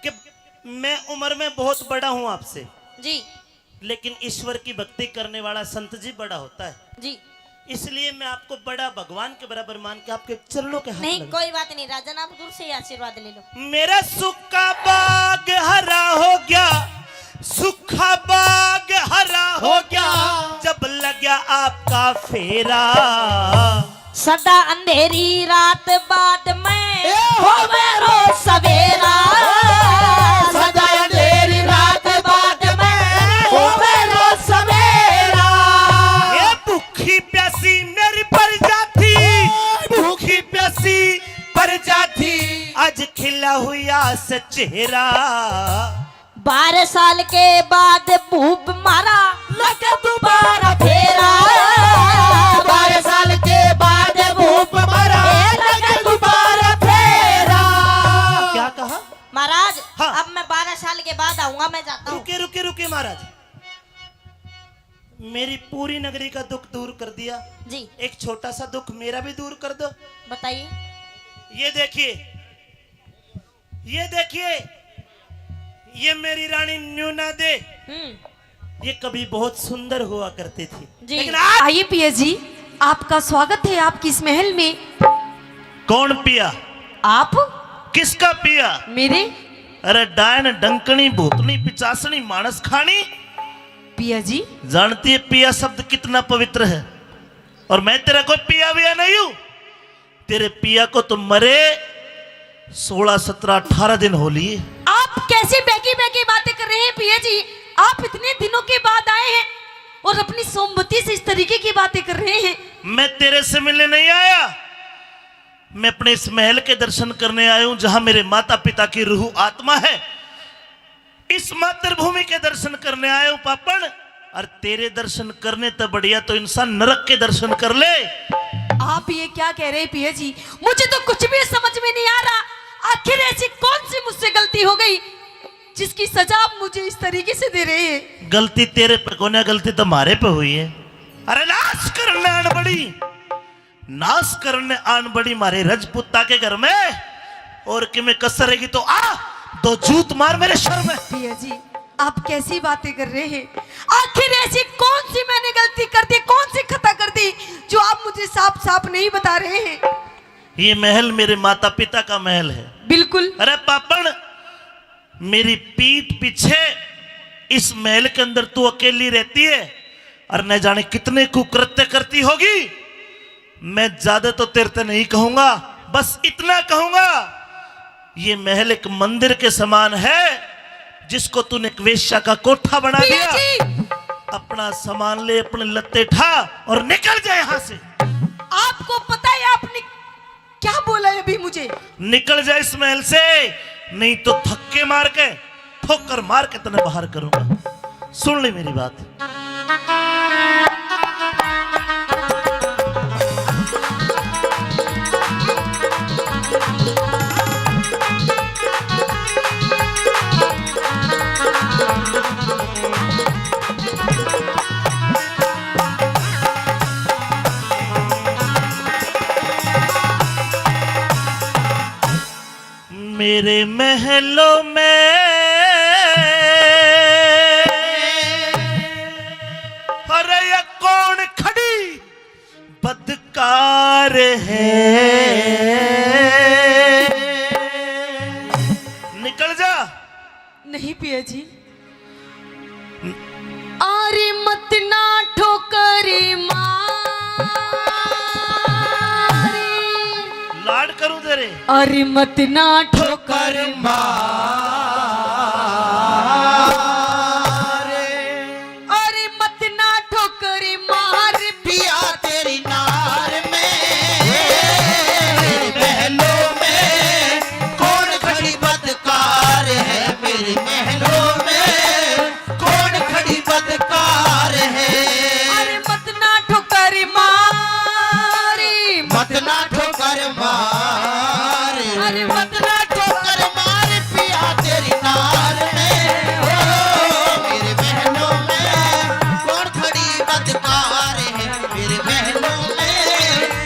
कि मैं उम्र में बहुत बड़ा हूँ आपसे, जी। लेकिन ईश्वर की भक्ति करने वाला संत जी बड़ा होता है, जी। इसलिए मैं आपको बड़ा भगवान के बराबर मान के आपके चरणों के हाथ नहीं, लगा। कोई बात नहीं राजन, आप दूर से ही आशीर्वाद ले लो। मेरा सूखा बाग हरा हो गया, सूखा बाग हरा हो गया, जब लग्या आपका फेरा। सदा अंधेरी रात बाद में ए हो होवे रोज सवेरा। सदा अंधेरी रात बाद में होवे रोज सवेरा। ए भूखी प्यासी मेरी प्रजा थी, भूखी प्यासी प्रजा थी, आज खिला हुआ से चेहरा। बारह साल के बाद भूप मारा, लगे दोबारा फेरा। बारह साल के बाद भूप मारा, ए, लगे दोबारा फेरा। क्या कहा? महाराज, हाँ। अब मैं बारह साल के बाद आऊंगा, मैं जाता हूँ। रुके, रुके, रुके महाराज, मेरी पूरी नगरी का दुख दूर कर दिया। जी। एक छोटा सा दुख मेरा भी दूर कर दो। बताइए। ये देखिए, ये देखिए, ये मेरी रानी न्यूना दे। हम्म। ये कभी बहुत सुंदर हुआ करती थी, जी। लेकिन आज आइए पिया जी, आपका स्वागत है आपकी इस महल में। कौन पिया? आप। किसका पिया? मेरे। अरे डायन, डंकनी, भूतनी, पिचासनी, मानस खानी। पिया जी। जानती है पिया शब्द कितना पवित्र है? और मैं तेरा कोई पिया विया नहीं हूँ। तेरे पिया को तो मरे सोलह, सत्रह, अठारह दिन हो लिए। आप कैसी बहकी बहकी बातें कर रहे हैं पिया जी? आप इतने दिनों के बाद आए हैं और अपनी सोमवती से इस तरीके की बातें कर रहे हैं। मैं तेरे से मिलने नहीं आया, मैं अपने इस महल के दर्शन करने आया हूं, जहां मेरे माता पिता की रूह आत्मा है। इस मातृभूमि के दर्शन करने आया हूं पापण, और तेरे दर्शन करने ते बढ़िया तो इंसान नरक के दर्शन कर ले। आप ये क्या कह रहे हैं पिया जी? मुझे तो कुछ भी समझ में नहीं आ रहा। आखिर ऐसी कौन सी मुझसे गलती हो गई जिसकी सजा आप मुझे इस तरीके से दे रहे हैं? गलती तेरे पे कोन्या, गलती तो मारे पे हुई है। अरे नाश करने आन बड़ी, नाश करने आन बड़ी मारे रजपूता के घर में, और कि मैं कसर रहेगी तो आ, दो जूत मार मेरे सर में। पिया जी, आप कैसी बातें कर रहे हैं? आखिर ऐसी कौन सी मैंने गलती कर दी, कौन सी खता कर दी, जो आप मुझे साफ साफ नहीं बता रहे हैं? ये महल मेरे माता पिता का महल है। बिल्कुल। अरे पापण, मेरी पीठ पीछे इस महल के अंदर तू अकेली रहती है और न जाने कितने कुकृत्य करती होगी। मैं ज्यादा तो तेरे ते नहीं कहूंगा, बस इतना कहूंगा, ये महल एक मंदिर के समान है, जिसको तूने एक वेश्या का कोठा बना पिया दिया। जी। अपना सामान ले, अपने लत्ते ठा और निकल जा यहाँ से। आपको पता है आपने क्या बोला है अभी मुझे? निकल जा इस महल से, नहीं तो धक्के मार के, ठोकर मार के तने बाहर करूंगा। सुन ले मेरी बात। मेरे महलों में, अरे ये कौन खड़ी बदकार है? निकल जा। नहीं पिया जी। अरे मत ना ठोकर मारी। लाड करूं तेरे। अरे मत ना ठोकर मारी। अरे मत ना ठोकर मार। पिया तेरी नार में, मेरे महलों में कौन खड़ी बदकार है? मेरे महलों में कौन खड़ी बदकार है? अरे मत ना ठोकर मारी। मत ना ठोकर मारी। अरे मत ना ठोकर मार। पिया तेरी नार में, ओ मेरे महलों में कौन खड़ी बदकार है? मेरे महलों में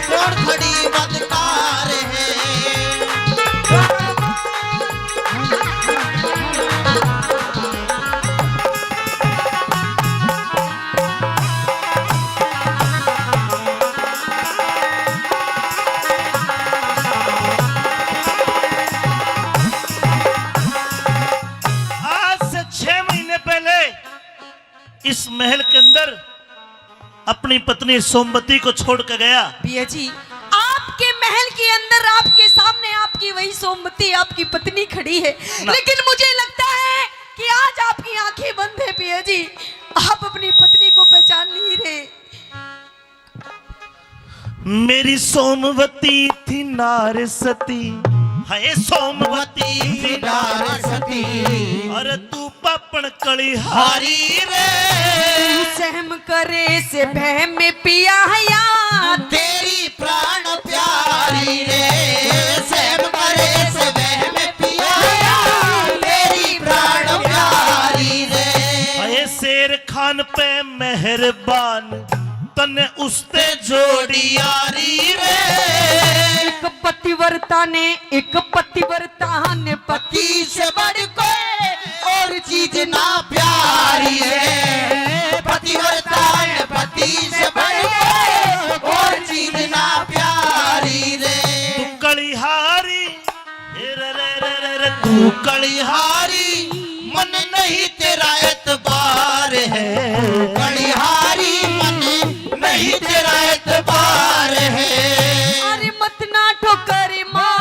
कौन खड़ी बदकार है? आज से छह महीने पहले इस महल के अंदर अपनी पत्नी सोमवती को छोड़ के गया। पिया जी, आपके महल के अंदर आपके सामने आपकी वही सोमवती, आपकी पत्नी खड़ी है, ना। लेकिन मुझे लगता है कि आज आपकी आंखें बंद है पिया जी, आप अपनी पत्नी को पहचान नहीं रहे। मेरी सोमवती थी नार सती, है सोमवती थी नार सती। अरे तू पापण कलिहारी रे। तू सहम करे से बहम में पिया यार। तेरी प्राण प्यारी रे। सहम करे से बहम में पिया यार। तेरी प्राण प्यारी रे। अरे शेर खान पे मेहरबान, तन्ने उसते जोड़ी यारी रे। एक पतिव्रता ने, एक पतिव्रता ने पति से बढ़ कोई और चीज ना प्यारी रे। पतिव्रता ने पति से बढ़ कोई और चीज ना प्यारी रे। तू कलिहारी, ए रे रे रे रे रे, तू कलिहारी, मन नहीं तेरा एतबार है। कलिहारी, मन नहीं तेरा एतबार है। अरे मत ना ठोकर मार।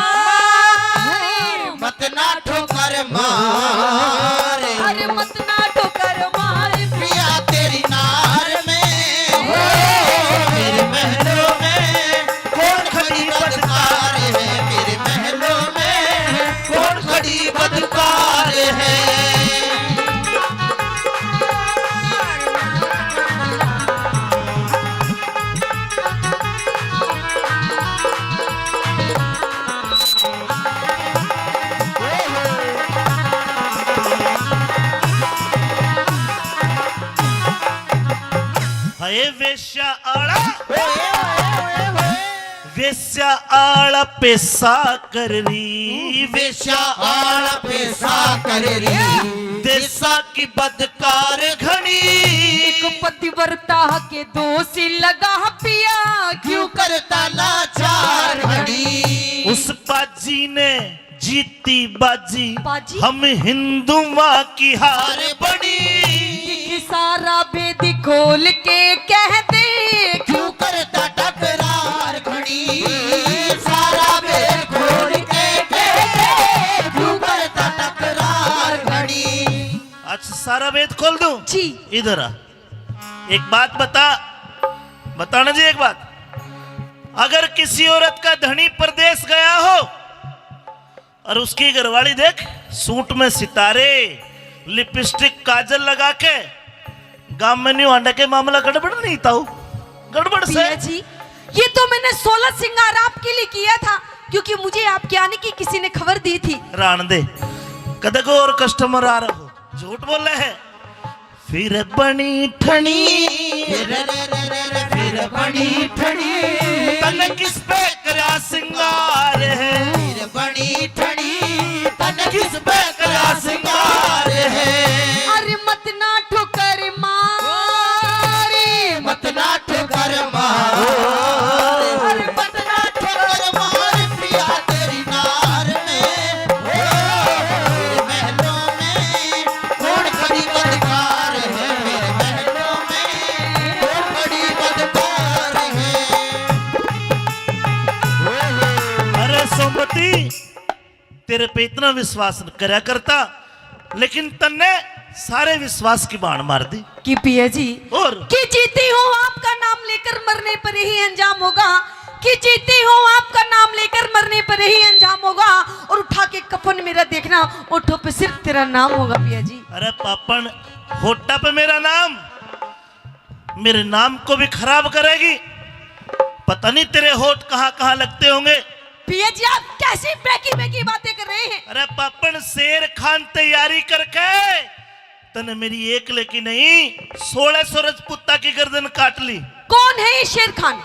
मत ना ठोकर मार। अरे मत ना ठोकर मार। पिया तेरी नार में, हो, मेरे महलों में कौन खड़ी बदकार है? मेरे महलों में कौन खड़ी बदकार है? हाय वेश्या आला, वेश्या आला पैसा कर रही, वेश्या आला पैसा कर रही। देसा की बदकार घणी। एक पतिव्रता के दोष लगा पिया, क्यों करता लाचार घणी। उस पाजी ने जीती बाजी, बाजी? हम हिंदुआ की हार बनी। दिख सारा भेद खोल के कह दे, क्यों करता टकरार घणी। सारा भेद खोल के कह दे, क्यों करता टकरार घणी। अच्छा, सारा भेद खोल दूं? जी। इधर आ, एक बात बता, बताना जी एक बात, अगर किसी औरत का धनी परदेश गया हो और उसकी घरवाली देख सूट में सितारे, लिपस्टिक, काजल लगा के गांव में न्यू आंडा के मामला गड़बड़ नहीं ताऊ, गड़बड़ से। पिया जी, ये तो मैंने सोलह श्रृंगार आपके लिए किया था, क्योंकि मुझे आपके आने की किसी ने खबर दी थी। राण दे, कदे को और कस्टमर आ रहा हो, झूठ बोल रहे हैं। फिर बनी ठणी, फिर बनी ठणी, तन किस पे करा सिंगार है। फिर बनी ठणी, किस पे करा सिंगार है। अरे मत ना ठोकर मारी, मत ना ठोकर मारी। अरे मत ना ठोकर मार पिया तेरी नार में। ओ, मेरे महलों में कौन बड़ी बदकार है, मेरे महलों में कौन बड़ी बदकार है। अरे सोमती, तेरे पे इतना विश्वास करया करता, लेकिन तन्ने सारे विश्वास की बाण मार दी। कि पिया जी, और? कि जीती हूँ आपका नाम लेकर मरने पर यही अंजाम होगा, कि जीती हूँ आपका नाम लेकर मरने पर यही अंजाम होगा, और उठा के कफन मेरा देखना, ओठों पे सिर्फ तेरा नाम होगा पिया जी। अरे पापण, होठा पे मेरा नाम, मेरे नाम को भी खराब करेगी। पता नहीं तेरे होठ कहाँ कहाँ लगते होंगे। पिया जी, आप कैसी बेकी बेकी बातें कर रहे हैं? अरे पापण, शेर खान तैयारी करके तने मेरी एक लेकी नहीं, सोलह सौ रजपूता की गर्दन काट ली। कौन है ये शेर खान?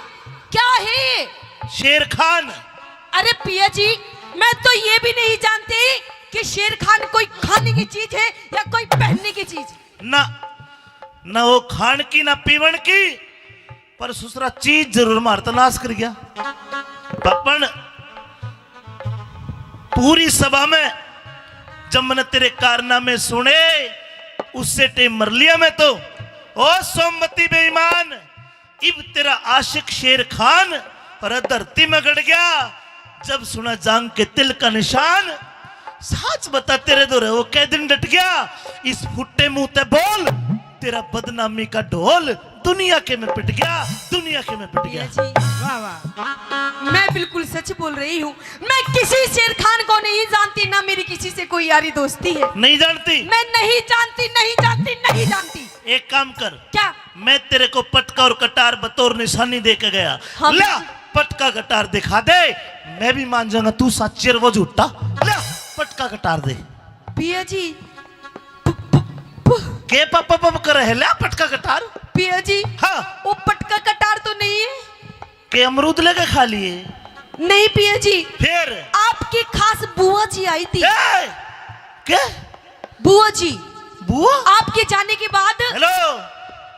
क्या है ये? शेर खान। अरे पिया जी, मैं तो ये भी नहीं जानती कि शेर खान कोई खाने की चीज है या कोई पहनने की चीज। ना, ना वो खान की, ना पीवण की, पर सुसरा चीज जरूर मार तै नाश कर गया। पापण, पूरी सभा में जब मैंने तेरे कारनामे सुने, उससे टेम मर लिया मैं तो। ओ सोमवती बेईमान, इब तेरा आशिक शेर खान और धरती में गड़ गया। जब सुना जांग के तिल का निशान, साच बता तेरे धोरे वो कै दिन डट गया। इस फुट्टे मुंह ते बोल, तेरा बदनामी का ढोल दुनिया के में पिट गया, दुनिया के में पिट गया। जी। वाह, वाह। मैं बिल्कुल सच बोल रही हूँ। मैं किसी शेर खान को नहीं जानती, ना मेरी किसी से कोई यारी दोस्ती है। नहीं जानती? मैं नहीं जानती, नहीं जानती, नहीं जानती। एक काम कर। क्या? मैं तेरे को पटका और कटार बतौर निशानी दे के गया। हाँ, ला, बिल्कुल। पटका कटार दिखा दे, मैं भी मान जाऊंगा तू सच्ची और वो झूठा। ला, पटका कटार दे। पिया जी, प-, प-, प-, के पप पप करे है? ला पटका कटार। पिया जी, हाँ। वो पटका कटार तो नहीं है? के अमरूद लेके खा लिए? नहीं पिया जी। फिर? आपकी खास बुआ जी आई थी। ए! के? बुआ जी। बुआ? आपके जाने के बाद। हेलो,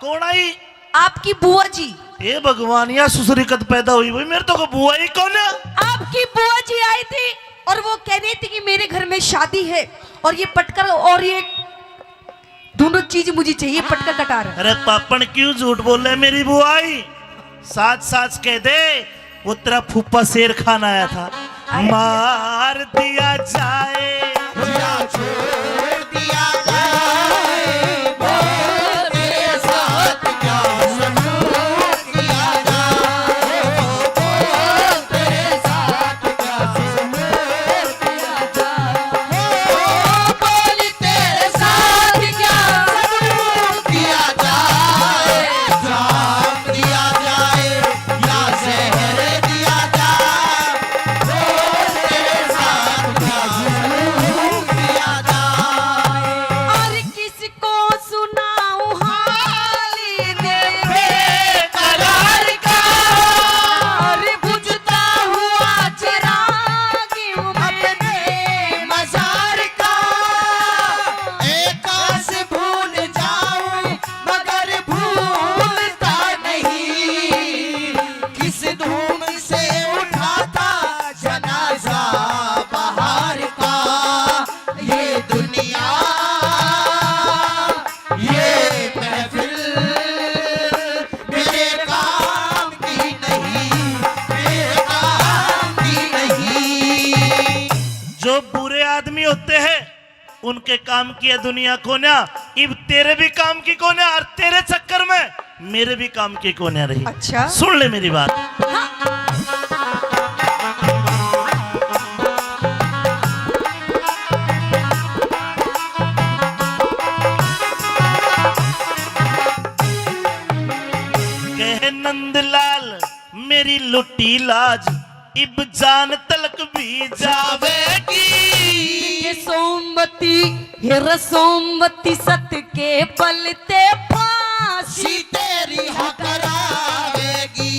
कौन आई? आपकी बुआ जी। ए भगवान, या सुसरी कद पैदा हुई भाई, मेरे तो को बुआ ही कौन है? आपकी बुआ जी आई थी और वो कह रही थी कि मेरे घर में शादी है और ये पटकर और ये दोनों चीज मुझे चाहिए, पटका कटार। अरे पापण, क्यों झूठ बोले मेरी बुआई? साच साच कह दे, वो तेरा फूफा शेर खान आया था। मार दिया जाए या छोड़ दिया जाए, बोल तेरे साथ क्या सलूक किया जाए, बोल तेरे साथ क्या सलूक किया जाए। ओ, बोल तेरे साथ क्या सलूक किया जाए, जाम दिया जाए या जहर दिया जाए, बोल तेरे साथ क्या सलूक किया जाए। और किसको सुनाऊं हाल इन्हें बेकरार का, और बुझता हुआ चिराग यूं अपने मजार का। ए काश भूल जाऊं मगर भूलता नहीं, किस धूम से उठा था जनाजा बहार का। ये दुनिया, ये महफिल मेरे काम की नहीं, मेरे काम की नहीं। जो बुरे आदमी होते हैं, उनके काम की है दुनिया कोन्या, इब तेरे भी काम की कोन्या और तेरे चक्कर में मेरे भी काम की कोन्या रही। अच्छा। सुन ले मेरी बात। हाँ। कह नंदलाल मेरी लुटी लाज, इब जान तलक भी जावेगी। हे सोमवती, हे रे सोमवती, सत के बल ते फांसी तेरी हकरावेगी।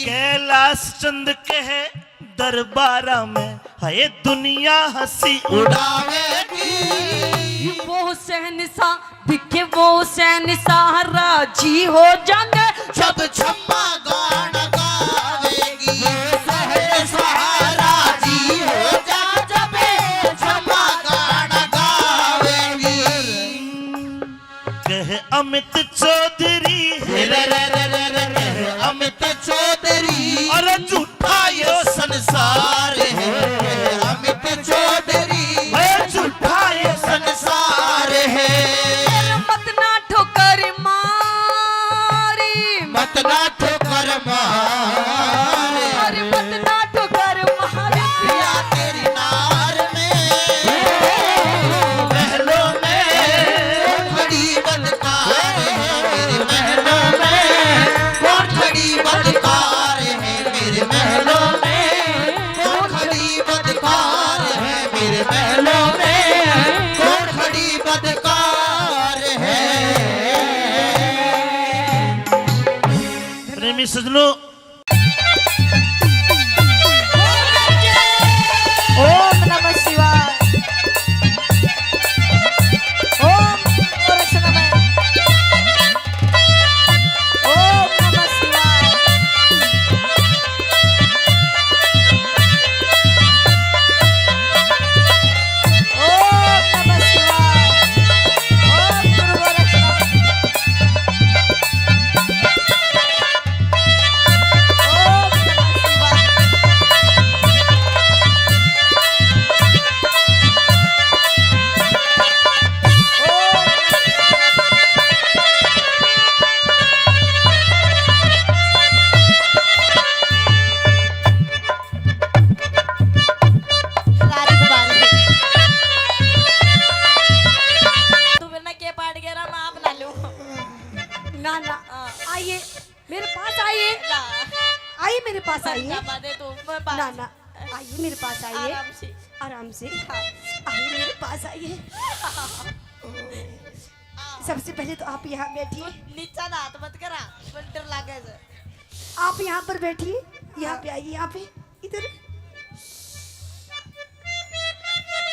कैलाश चंद कहे दरबारा में है दुनिया हंसी उड़ावेगी। वो शहंशाह दिखे, वो शहंशाह राजी हो जाएंगे। जब छम्मा गाना गावेगी, शहंशाह राजी हो जा, जब छम्मा गाना गावेगी। कह अमित चौधरी, रे रे रे रे रे, कह अमित चौधरी। अरे झूठा ये संसार है, कह अमित चौधरी। अरे झूठा ये संसार है। मत ना ठोकर मारी, मत ना ठोकर मारी। अरे मत ना ठोकर मारी। या तेरी नार में, महलों में खड़ी बदकार है, मेरे महलों में कौन खड़ी बदकार है, मेरे महलों में कौन खड़ी बदकार है, मेरे महलों में कौन खड़ी बदकार है। प्रेमी सजनों, ओम नमः शिवाय। ओम गोरक्ष नमः। ओम नमः शिवाय। ओम नमः शिवाय। ओम गुरु गोरक्ष नमः। तू मेरे ना के पाट गया ना, मैं आप ना लूं। ना, ना। हाँ। आइए, मेरे पास आइए। ना। आइए, मेरे पास आइए। ना, ना। आइए, मेरे पास आइए। आराम से। आराम से। हाँ। आइए, मेरे पास आइए। सबसे पहले तो आप यहाँ बैठिए। नीचा ना हाथ मत करा, मुझे डर लगे से। आप यहाँ पर बैठिए, यहाँ पे आइए, यहाँ पे, इधर।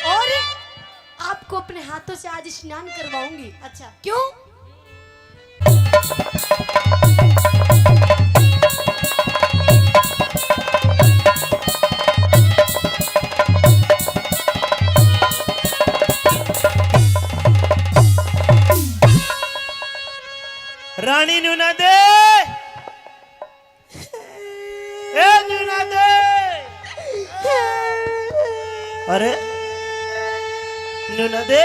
और आपको अपने हाथों से आज स्नान करवाऊंगी। अच्छा। क्यों? रानी नूना दे, ए नूना दे। अरे नूना दे,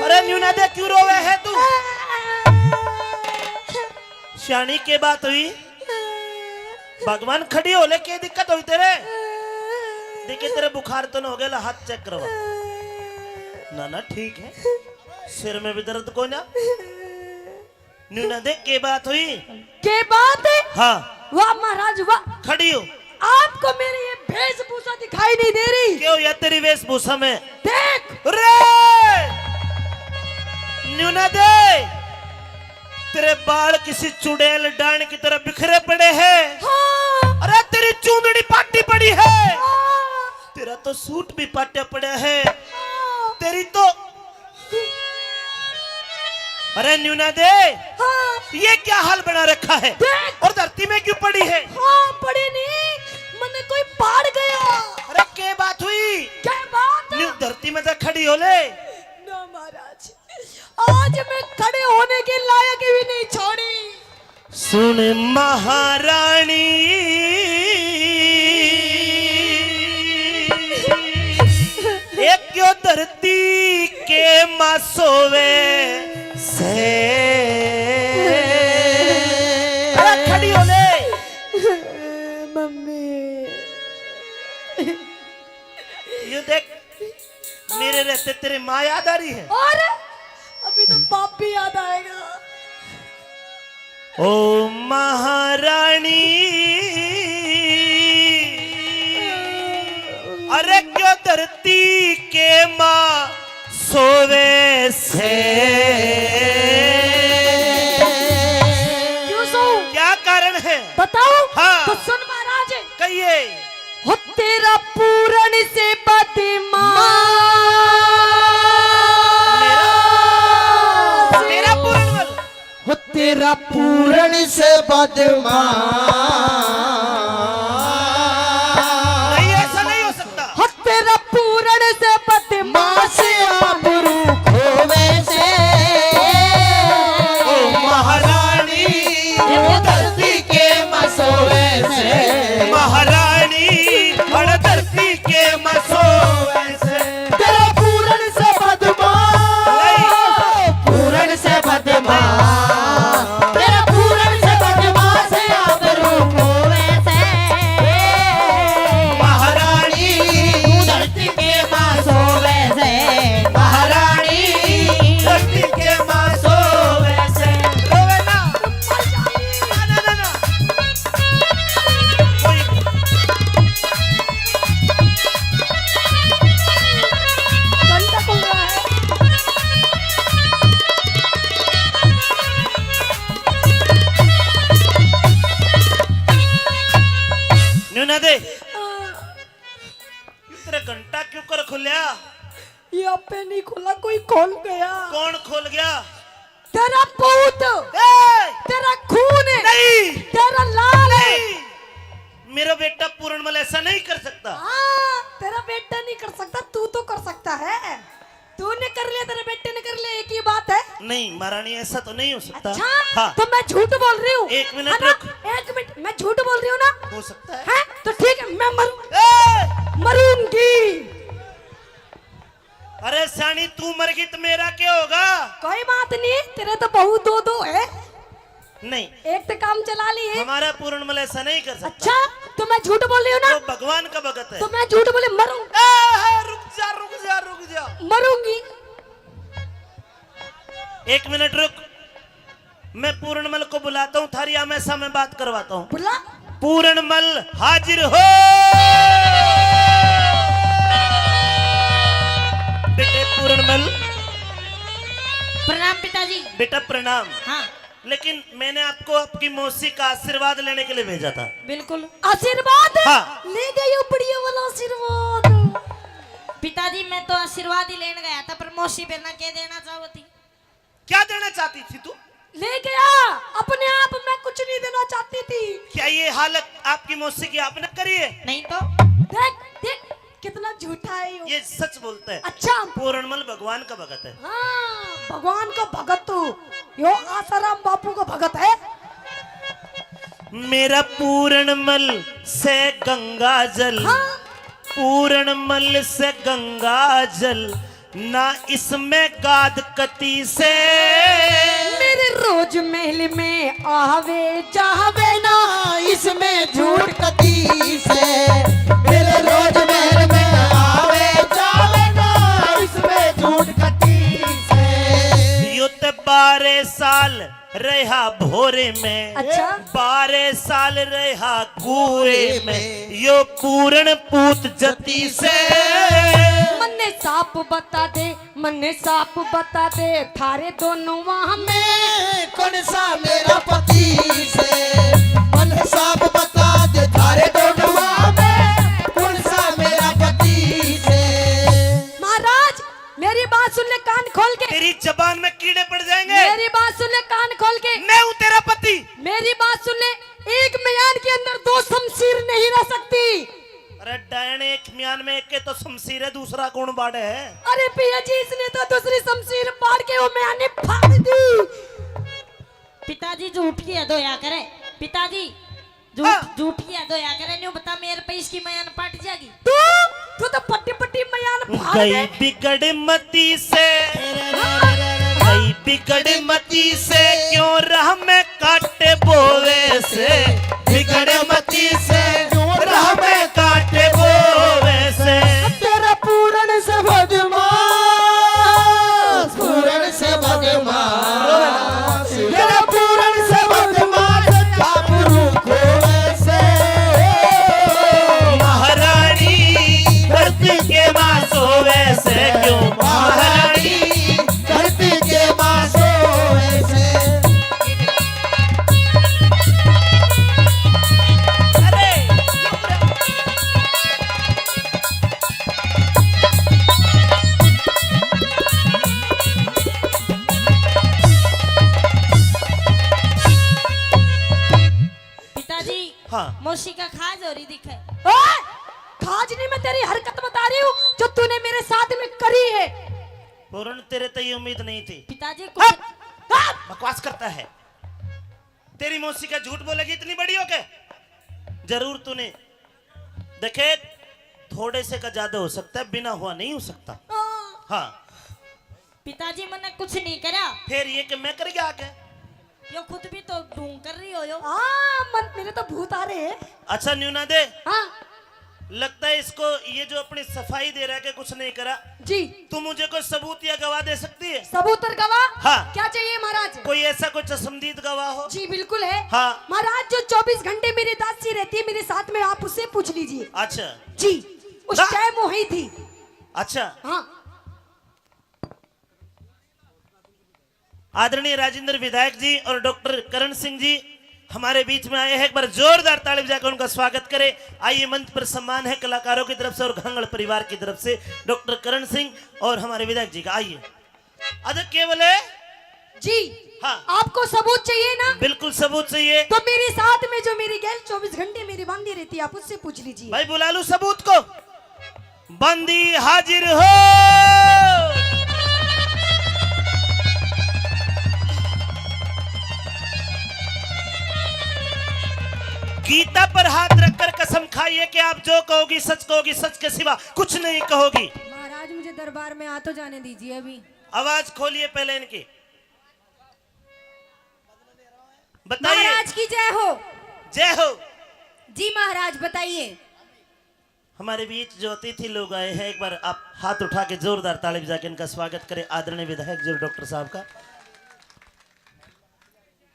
अरे नूना दे, क्यों रोवे है तू? सियाणी, के बात हुई? भगवान, खड़ी हो ले, के दिक्कत हुई तेरे? देखिए, तेरे बुखार तो ना हो गया, ला हाथ चेक करवा। ना ना, ठीक है, सिर में भी दर्द को ना। नूना दे, के बात हुई? के बात है? हाँ। वाह महाराज वाह। खड़ी हो। आपको मेरी ये वेशभूषा दिखाई नहीं दे रही? क्यों या तेरी वेशभूषा में? देख। रे! नूना दे, तेरे बाल किसी चुड़ैल डांड की तरह बिखरे पड़े हैं। हाँ। अरे तेरी चूंदड़ी पाटी पड़ी है। हाँ। तेरा तो सूट भी पाटा पड़ा है। हाँ। तेरी तो अरे न्यूना दे, हाँ। ये क्या हाल बना रखा है? देख। और धरती में क्यों पड़ी है? हाँ, पड़ी नहीं, मन्ने कोई पाड़ गया। अरे के बात हुई? क्या बात? न्यू धरती में तो खड़ी हो ले। ना महाराज, आज मैं खड़े होने के लायक भी नहीं छोड़ी। सुन महारानी, एक क्यों धरती के माँ सोवे से। अरे खड़ी हो ले। मम्मी। यू देख, मेरे रहते तेरे माँ याद आ रही है। और अभी तो बाप भी याद आएगा। ओ महारानी, अरे क्यों धरती के माँ सोवे से? क्यों सोऊं? क्या कारण है? बताओ। हाँ। तो सुन महाराज, ये हो तेरा पूरण से बदमाश। मेरा, मेरा पूरण मल। हो तेरा पूरण से बदमाश। नहीं, ऐसा नहीं हो सकता। हो तेरा पूरण से बदमाश। मास आबरू खोवे से। ओ महारानी, धरती के मसोवे से। महारानी, अड़ धरती के मसोवे से। तेरा पूरण से बदमाश। पूरण से बदमाश। तेरा पूरण से बदमाश आबरू खोवे से। महारानी, धरती के माँ सोवे से। महारानी, धरती के माँ सोवे से। रोवे ना। ना, ना, ना, ना। कोई घंटा कौन रहा है? न्यू ना दे। तेरा घंटा क्यों कर खुल्या? ये आपे नहीं खोला, कोई खोल गया। कौन खोल गया? तेरा पूत। ए! तेरा खून। नहीं। तेरा लाल। नहीं। मेरा बेटा पूरणमल ऐसा नहीं कर सकता। हाँ, तेरा बेटा नहीं कर सकता, तू तो कर सकता है। तूने कर लिया, तेरे बेटे ने कर लिया, एक ही बात है। नहीं महारानी, ऐसा तो नहीं हो सकता। अच्छा, हाँ। तो मैं झूठ बोल रही हूँ, एक मिनट है ना? रुक। एक मिनट, मैं झूठ बोल रही हूँ ना? हो सकता है। हैं? तो ठीक है, मैं मरूं-, ए! मरूंगी। अरे सियाणी, तू मर गई तो मेरा क्या होगा? कोई बात नहीं, तेरे तो बहू दो दो है। नहीं। एक तो काम चला ली है। हमारा पूरणमल ऐसा नहीं कर सकता। अच्छा, तो मैं झूठ बोल रही हूँ ना? वो भगवान का भगत है। तो मैं झूठ बोले मरूं। ए, ए, रुक जा, रुक जा, रुक जा। मरूंगी। एक मिनट रुक, मैं पूरणमल को बुलाता हूँ, थारी आमे सामे बात करवाता हूँ। बुला। पूरणमल हाजिर हो। बेटे पूरणमल। प्रणाम पिताजी। बेटा प्रणाम। हाँ। लेकिन मैंने आपको आपकी मौसी का आशीर्वाद लेने के लिए भेजा था। बिल्कुल। आशीर्वाद? हाँ। ले गई उपड़ियों वाला आशीर्वाद। पिताजी, मैं तो आशीर्वाद ही लेने गया था, पर मौसी बेर ना के देना चाहो थी। क्या देना चाहती थी तू? ले गया, अपने आप मैं कुछ नहीं देना चाहती थी। क्या ये हालत आपकी मौसी की आपने करी है? नहीं तो। देख, देख, कितना झूठा है यो। ये सच बोलता है। अच्छा। पूरणमल भगवान का भगत है। हाँ, भगवान का भगत तो यो आसाराम बापू का भगत है। मेरा पूरणमल से गंगा जल, हाँ। पूरणमल से गंगा जल, ना इसमें गाद कती से। मेरे रोज महल में आवे जावे ना, इसमें झूठ कती से। मेरे रोज महल में आवे जावे ना, इसमें झूठ कती से। यो ते बारह साल रहा भोरे में, अच्छा। बारह साल रहा कुएं में, यो पूरण पूत जती से। मन्ने साफ बता दे, मन्ने साफ बता दे, थारे दोनों वहां में कौन सा मेरा पति से। मन्ने साफ बता दे, थारे दोनों वहां में कौन सा मेरा पति से। महाराज, मेरी बात सुन ले कान खोल के। तेरी जबान में कीड़े पड़ जाएंगे। मेरी बात सुन ले कान खोल के। मैं हूँ तेरा पति। मेरी बात सुन ले, एक म्यान के अंदर दो शमशीर नहीं रह सकती। अरे डायन, एक म्यान में एक के तो शमशीर है, दूसरा कौन बाड़े है? अरे पिया जी, इसने तो दूसरी शमशीर बाड़ के वो म्यान ने फाड़ दी। पिताजी झूठ की हद होया करे। पिताजी, झूठ, हाँ। झूठ की हद होया करे, न्यू बता, मेरे पे इसकी मयान पट जाएगी। तू, तू तो पट्टी पट्टी मयान फाड़ गई दे। बिगड़ मती से, हाँ। गई बिगड़ मती से, क्यों राह में कांटे बोवे से, बिगड़ मती से, क्यों राह में कांटे बोवे से। तेरा पूरण से बदमाश, पूरण से बदमाश, तेरा पूरण से बदमाश, काबरू खोवे से। महारानी धरती के माँ सोवे से, क्यों महारानी धरती के माँ सोवे से। अरे मौसी का खाज हो रही दिखे। ओए, खाज नहीं, मैं तेरी हरकत बता रही हूँ जो तूने मेरे साथ में करी है। पूर्ण, तेरे तो ये उम्मीद नहीं थी। पिताजी, कुछ हट! हट! बकवास करता है। तेरी मौसी का झूठ बोलेगी इतनी बड़ी होके? जरूर तूने, देखे, थोड़े से का ज्यादा हो सकता है, बिना हुआ नहीं हो सकता। हाँ। हाँ। पिताजी, मैंने कुछ नहीं करा। फिर ये कि मैं कर गया आके? यो खुद भी तो ढोंग कर रही हो यो। हाँ, मन, मेरे तो भूत आ रहे हैं। अच्छा, न्यू ना दे। हाँ। लगता है इसको, ये जो अपनी सफाई दे रहा है कि कुछ नहीं करा। जी। तू मुझे कोई सबूत या गवाह दे सकती है? सबूत और गवाह? हाँ। क्या चाहिए महाराज? कोई ऐसा कोई चश्मदीद गवाह हो? जी, बिल्कुल है। हाँ। महाराज, जो चौबीस घंटे मेरी दासी रहती है मेरे साथ में, आप उससे पूछ लीजिए। अच्छा। जी, उस दा- टाइम वही थी। अच्छा। हाँ। आदरणीय राजेंद्र विधायक जी और डॉक्टर करण सिंह जी हमारे बीच में आए हैं। एक बार जोरदार ताली बजाकर उनका स्वागत करें। आइए, मंच पर सम्मान है कलाकारों की तरफ से और घांगड़ परिवार की तरफ से डॉक्टर करण सिंह और हमारे विधायक जी का। आइए। अरे, क्या बोले? जी। हाँ। आपको सबूत चाहिए ना? बिल्कुल सबूत चाहिए। तो मेरे साथ में जो मेरी गैल चौबीस घंटे मेरी बांधी रहती है, आप उससे पूछ लीजिए। भाई, बुला लूं सबूत को? बंदी हाजिर हो। गीता पर हाथ रखकर कसम खाइए कि आप जो कहोगी सच कहोगी, सच के सिवा कुछ नहीं कहोगी। महाराज, मुझे दरबार में आ तो जाने दीजिए अभी। आवाज खोलिए पहले इनकी। बताइए। महाराज की जय हो। जय हो। जी महाराज, बताइए। हमारे बीच जो अतिथि लोग आए हैं, एक बार आप हाथ उठा के जोरदार ताली बजा के इनका स्वागत करें, आदरणीय विधायक जी और डॉक्टर साहब का।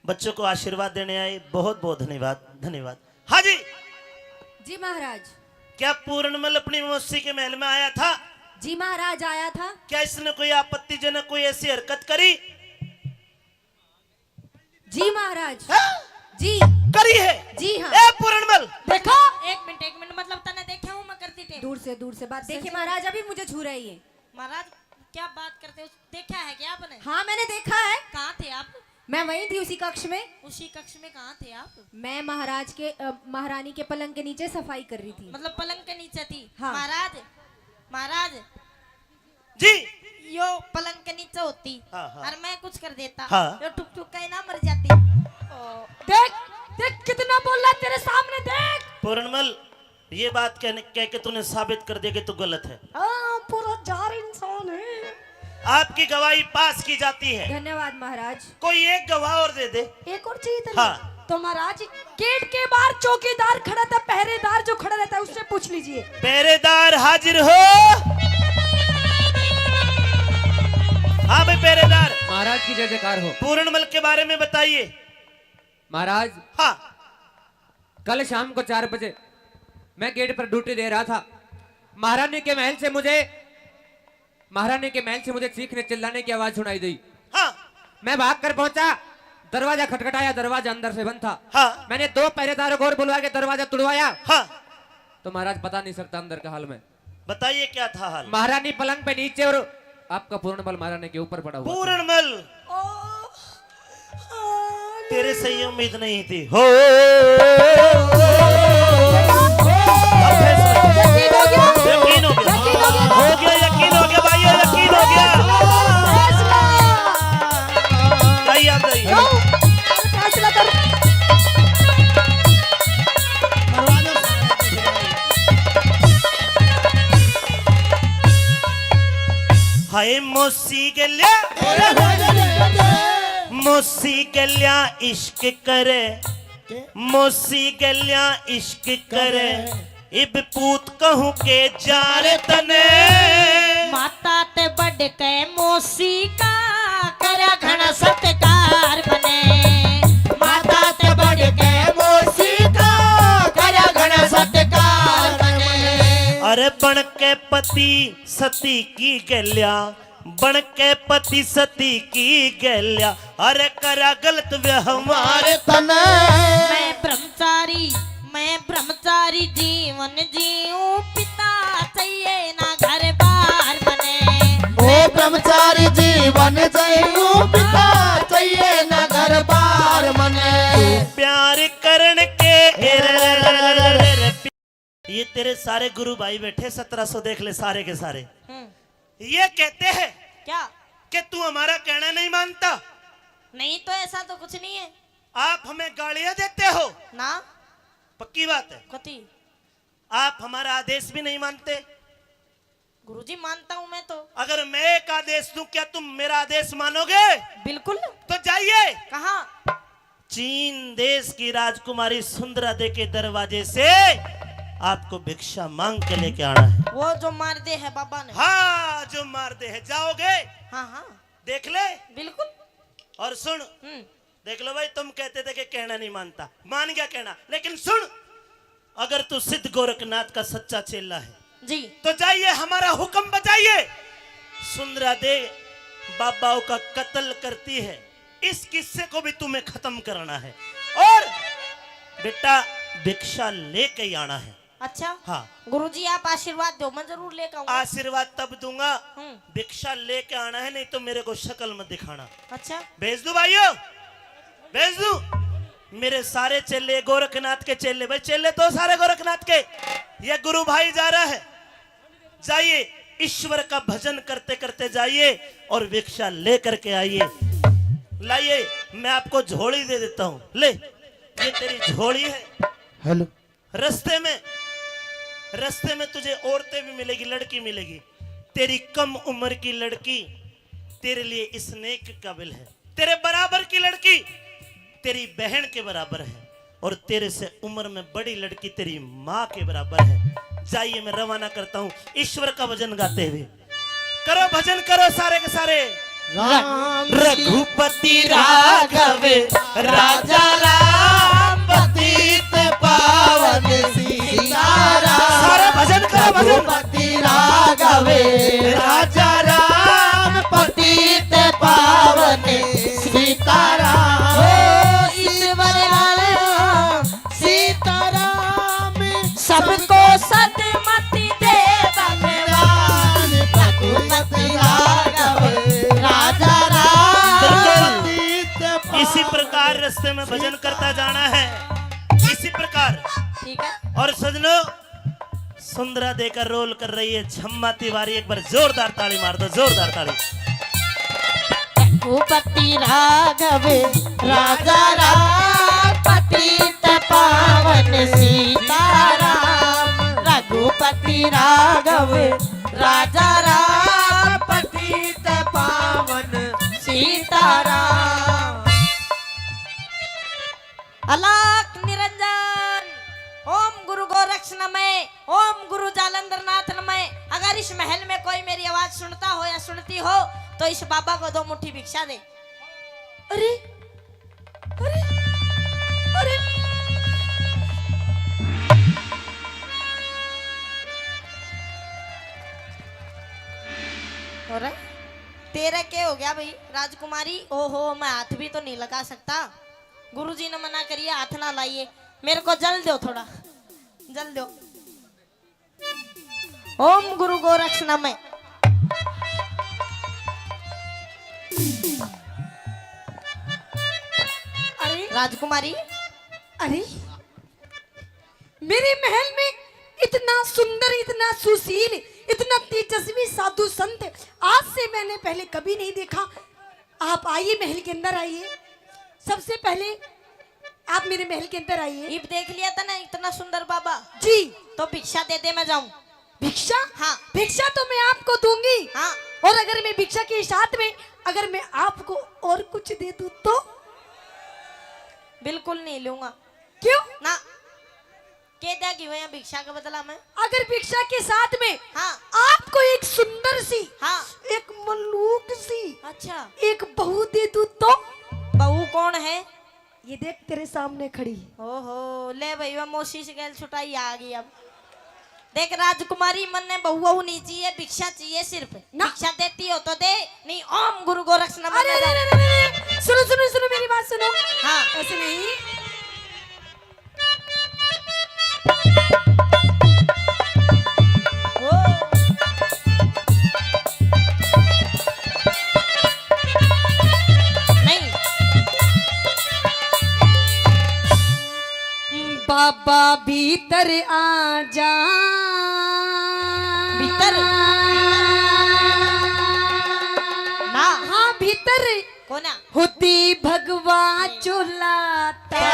बच्चों को आशीर्वाद देने आए, बहुत बहुत धन्यवाद, धन्यवाद। हाँ जी। जी महाराज। क्या पूर्णमल अपनी मौसी के महल में आया था? जी महाराज, आया था। क्या इसने कोई आपत्तिजनक कोई ऐसी हरकत करी? जी महाराज। हाँ? जी। करी है? जी हाँ। ए पूरणमल। देखो। एक मिनट, एक मिनट, मतलब तने देखे हूँ मैं करती थी। दूर से, दूर से बात। देखिए महाराज, अभी मुझे छू रही है। महाराज, क्या बात करते हो? देखा है क्या आपने? हाँ, मैंने देखा है। कहाँ थे आप? मैं वहीं थी, उसी कक्ष में। उसी कक्ष में कहाँ थे आप? मैं महाराज के, अ, महारानी के पलंग के नीचे सफाई कर रही थी। मतलब पलंग के नीचे थी? हाँ। महाराज, महाराज, जी। यो पलंग के नीचे होती। हाँ, हाँ। और मैं कुछ कर देता। हाँ। यो ठुक ठुक के ना मर जाती। ओ। देख, देख कितना बोल रहा है तेरे सामने, देख। पूरणमल, ये बात कहने, कह के तूने साबित कर दिया कि तू गलत है। हाँ, पूरा जार इंसान है। आपकी गवाही पास की जाती है। धन्यवाद महाराज। कोई एक गवाह और दे दे। एक और चाहिए तेरे? हाँ। तो महाराज, गेट के बाहर चौकीदार खड़ा था, पहरेदार जो खड़ा रहता है, उससे पूछ लीजिए। पहरेदार हाजिर हो। हाँ भाई पहरेदार। महाराज की जय जयकार हो। पूरणमल के बारे में बताइए। महाराज, हाँ। कल शाम को चार बजे मैं गेट पर ड्यूटी दे रहा था। महारानी के महल से मुझे, महारानी के महल से मुझे चीखने चिल्लाने की आवाज सुनाई दी। हाँ। मैं भाग कर पहुंचा, दरवाजा खटखटाया, दरवाजा अंदर से बंद था। हाँ। मैंने दो पहरेदारों को और बुलवा के दरवाजा तुड़वाया। हाँ। तो महाराज, पता नहीं सकता अंदर का हाल में। बताइए क्या था हाल? महारानी पलंग पे नीचे और आपका पूरणमल महारानी के ऊपर पड़ा हुआ था। पूरणमल। ओ, तेरे से ये उम्मीद नहीं थी। हो। अब फैसला। यकीन हो गया। यकीन हो गया। यकीन हो गया। हो गया, यकीन हो गया भाइयों, यकीन हो गया। फैसला। आइए, आप जाइए। क्यों? फैसला कर। हाय मौसी गल्या, मौसी गल्या इश्क करे, मौसी गल्या इश्क करे, इब पूत कहूँ के जा रे तने। माता ते बढ़ के मौसी का, करे घणा सत्कार मने। माता ते बढ़ के मौसी का, करे घणा सत्कार मने। अरे बन के पति सती की गल्या, बन के पति सती की गल्या, अरे करा गलत व्यवहार तने। मैं ब्रह्मचारी, मैं ब्रह्मचारी जीवन जीऊं, पिता चाहिए ना घर बार मने। मैं ब्रह्मचारी जीवन जीऊं, पिता चाहिए ना घर बार मने। प्यार करण के तेरे सारे गुरु भाई बैठे, सत्रह सौ देख ले सारे के सारे। हम्म। ये कहते हैं क्या? कि तू हमारा कहना नहीं मानता। नहीं तो ऐसा तो कुछ नहीं है। आप हमें गालियां देते हो। ना। पक्की बात है। कती? आप हमारा आदेश भी नहीं मानते। गुरुजी, मानता हूँ मैं तो। अगर मैं एक आदेश दूं, क्या तुम मेरा आदेश मानोगे? बिल्कुल। तो जाइए। कहाँ? चीन देश की राजकुमारी सुंदरा दे के दरवाजे से आपको भिक्षा मांग के लेके आना है। वो जो मार दे है बाबा ने। हाँ, जो मार दे है, जाओगे? हाँ, हाँ। देख ले। बिल्कुल। और सुन, हम्म। देख लो भाई, तुम कहते थे कि कहना नहीं मानता, मान गया कहना, लेकिन सुन, अगर तू सिद्ध गोरखनाथ का सच्चा चेला है जी। तो जाइए, हमारा हुक्म बजाइए। सुंदरा दे बाबाओं का कत्ल करती है, इस किस्से को भी तुम्हें खत्म करना है। और बेटा, भिक्षा लेके ही आना है। अच्छा। हाँ। गुरुजी, आप आशीर्वाद दो, मैं जरूर लेकर आऊंगा। आशीर्वाद तब दूंगा, हम्म। भिक्षा लेके आना है, नहीं तो मेरे को शक्ल मत दिखाना। अच्छा। भेज दूं भाइयों, भेज दूं। मेरे सारे चेले गोरखनाथ के चेले, भाई चेले तो सारे गोरखनाथ के। ये गुरु भाई जा रहा है, जाइए, ईश्वर का भजन करते करते जाइए और भिक्षा लेकर के आइए। लाइए, मैं आपको झोली दे देता हूँ। ले, ये तेरी झोली है। हेलो। रास्ते में, रास्ते में तुझे औरतें भी मिलेगी, लड़की मिलेगी। तेरी कम उम्र की लड़की तेरे लिए इस नेक काबिल है। तेरे बराबर की लड़की तेरी बहन के बराबर है और तेरे से उम्र में बड़ी लड़की तेरी माँ के बराबर है। जाइए, मैं रवाना करता हूँ ईश्वर का भजन गाते हुए। करो भजन, करो सारे के सारे। राम रघुपति राघव राजा राम पतित पावन सीताराम। सारे भजन करो, भजन। रघुपति राघव राजा राम पतित पावन सीताराम। ओ ईश्वर राम सीताराम। सबको सदमति दे भगवान। रघुपति राघव राजा राम। बिल्कुल। इसी प्रकार रास्ते में भजन करता जाना है, इसी प्रकार। ठीक है। और सजनों, सुंदरा देकर रोल कर रही है छम्मा तिवारी, एक बार जोरदार ताली मार दो, जोरदार ताली। रघुपति राघव राजा राम पतित पावन सीताराम। रघुपति राघव राजा राम पतित पावन सीताराम। अलख निरंजन। ओम गुरु गोरक्ष नमः, ओम गुरु जालंधर नाथ नमः। अगर इस महल में कोई मेरी आवाज सुनता हो या सुनती हो तो इस बाबा को दो मुट्ठी भिक्षा दे। अरे, अरे, अरे। और तेरा क्या हो गया भाई राजकुमारी? ओहो, मैं हाथ भी तो नहीं लगा सकता। गुरुजी ने मना करिए, हाथ ना लाइए। मेरे को जल दो थोड़ा, जल दो। ओम गुरु गोरक्ष नमः। अरे राजकुमारी, अरे मेरे महल में इतना सुंदर, इतना सुशील, इतना तेजस्वी साधु संत आज से मैंने पहले कभी नहीं देखा। आप आइए, महल के अंदर आइए। सबसे पहले आप मेरे महल के अंदर आइए। इब देख लिया था ना इतना सुंदर बाबा? जी। तो भिक्षा दे दे, मैं जाऊं। भिक्षा? हाँ। भिक्षा तो मैं आपको दूंगी। हाँ। और अगर मैं भिक्षा के साथ में अगर मैं आपको और कुछ दे दूं तो? बिल्कुल नहीं लूंगा। क्यों? ना। के देगी वो यहाँ भिक्षा के बदला में? अगर भिक्षा के साथ में हाँ। आपको एक सुंदर सी, हाँ। एक मलूक सी, अच्छा। एक बहू दे दूं तो? बहू कौन है? ये देख तेरे सामने खड़ी। ओहो, ले भाई, वह मौसी से गैल छुटाई आ गई अब। देख राजकुमारी, मन ने बहू वहू नहीं चाहिए, भिक्षा चाहिए सिर्फ। ना। भिक्षा देती हो तो दे, नहीं ओम गुरु गोरक्ष नमः अरे, अरे, अरे, अरे, अरे, सुनो, सुनो, सुनो, मेरी बात सुनो। हाँ। ऐसे नहीं। ओ। नहीं। बाबा भी भीतर आ जा। भीतर? ना। हाँ, भीतर। कोना? होती भगवा चोला तार।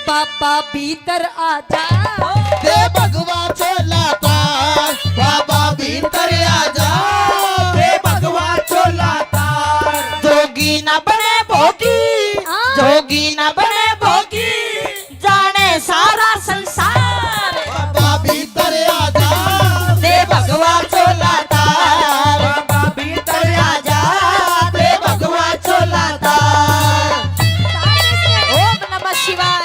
बाबा भीतर आ जा। दे भगवा चोला तार, बाबा भीतर आ जा। दे भगवा चोला तार। जोगी ना बने भोगी, हाँ। जोगी ना बने भोगी, जाने सारा संसार। बाबा भीतर आ जा। दे भगवा चोला तार। बाबा भीतर आ जा। दे भगवा चोला तार। ओम नमः शिवाय।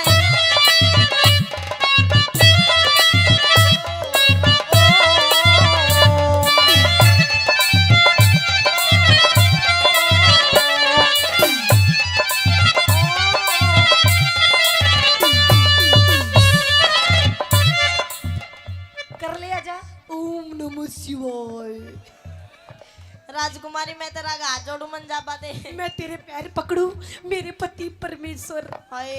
कर ले आजा। ओम नमः शिवाय। राजकुमारी, मैं तेरा हाथ जोड़ू, मन जाबा दे। मैं तेरे पैर पकड़ू, मेरे पति परमेश्वर। हाय।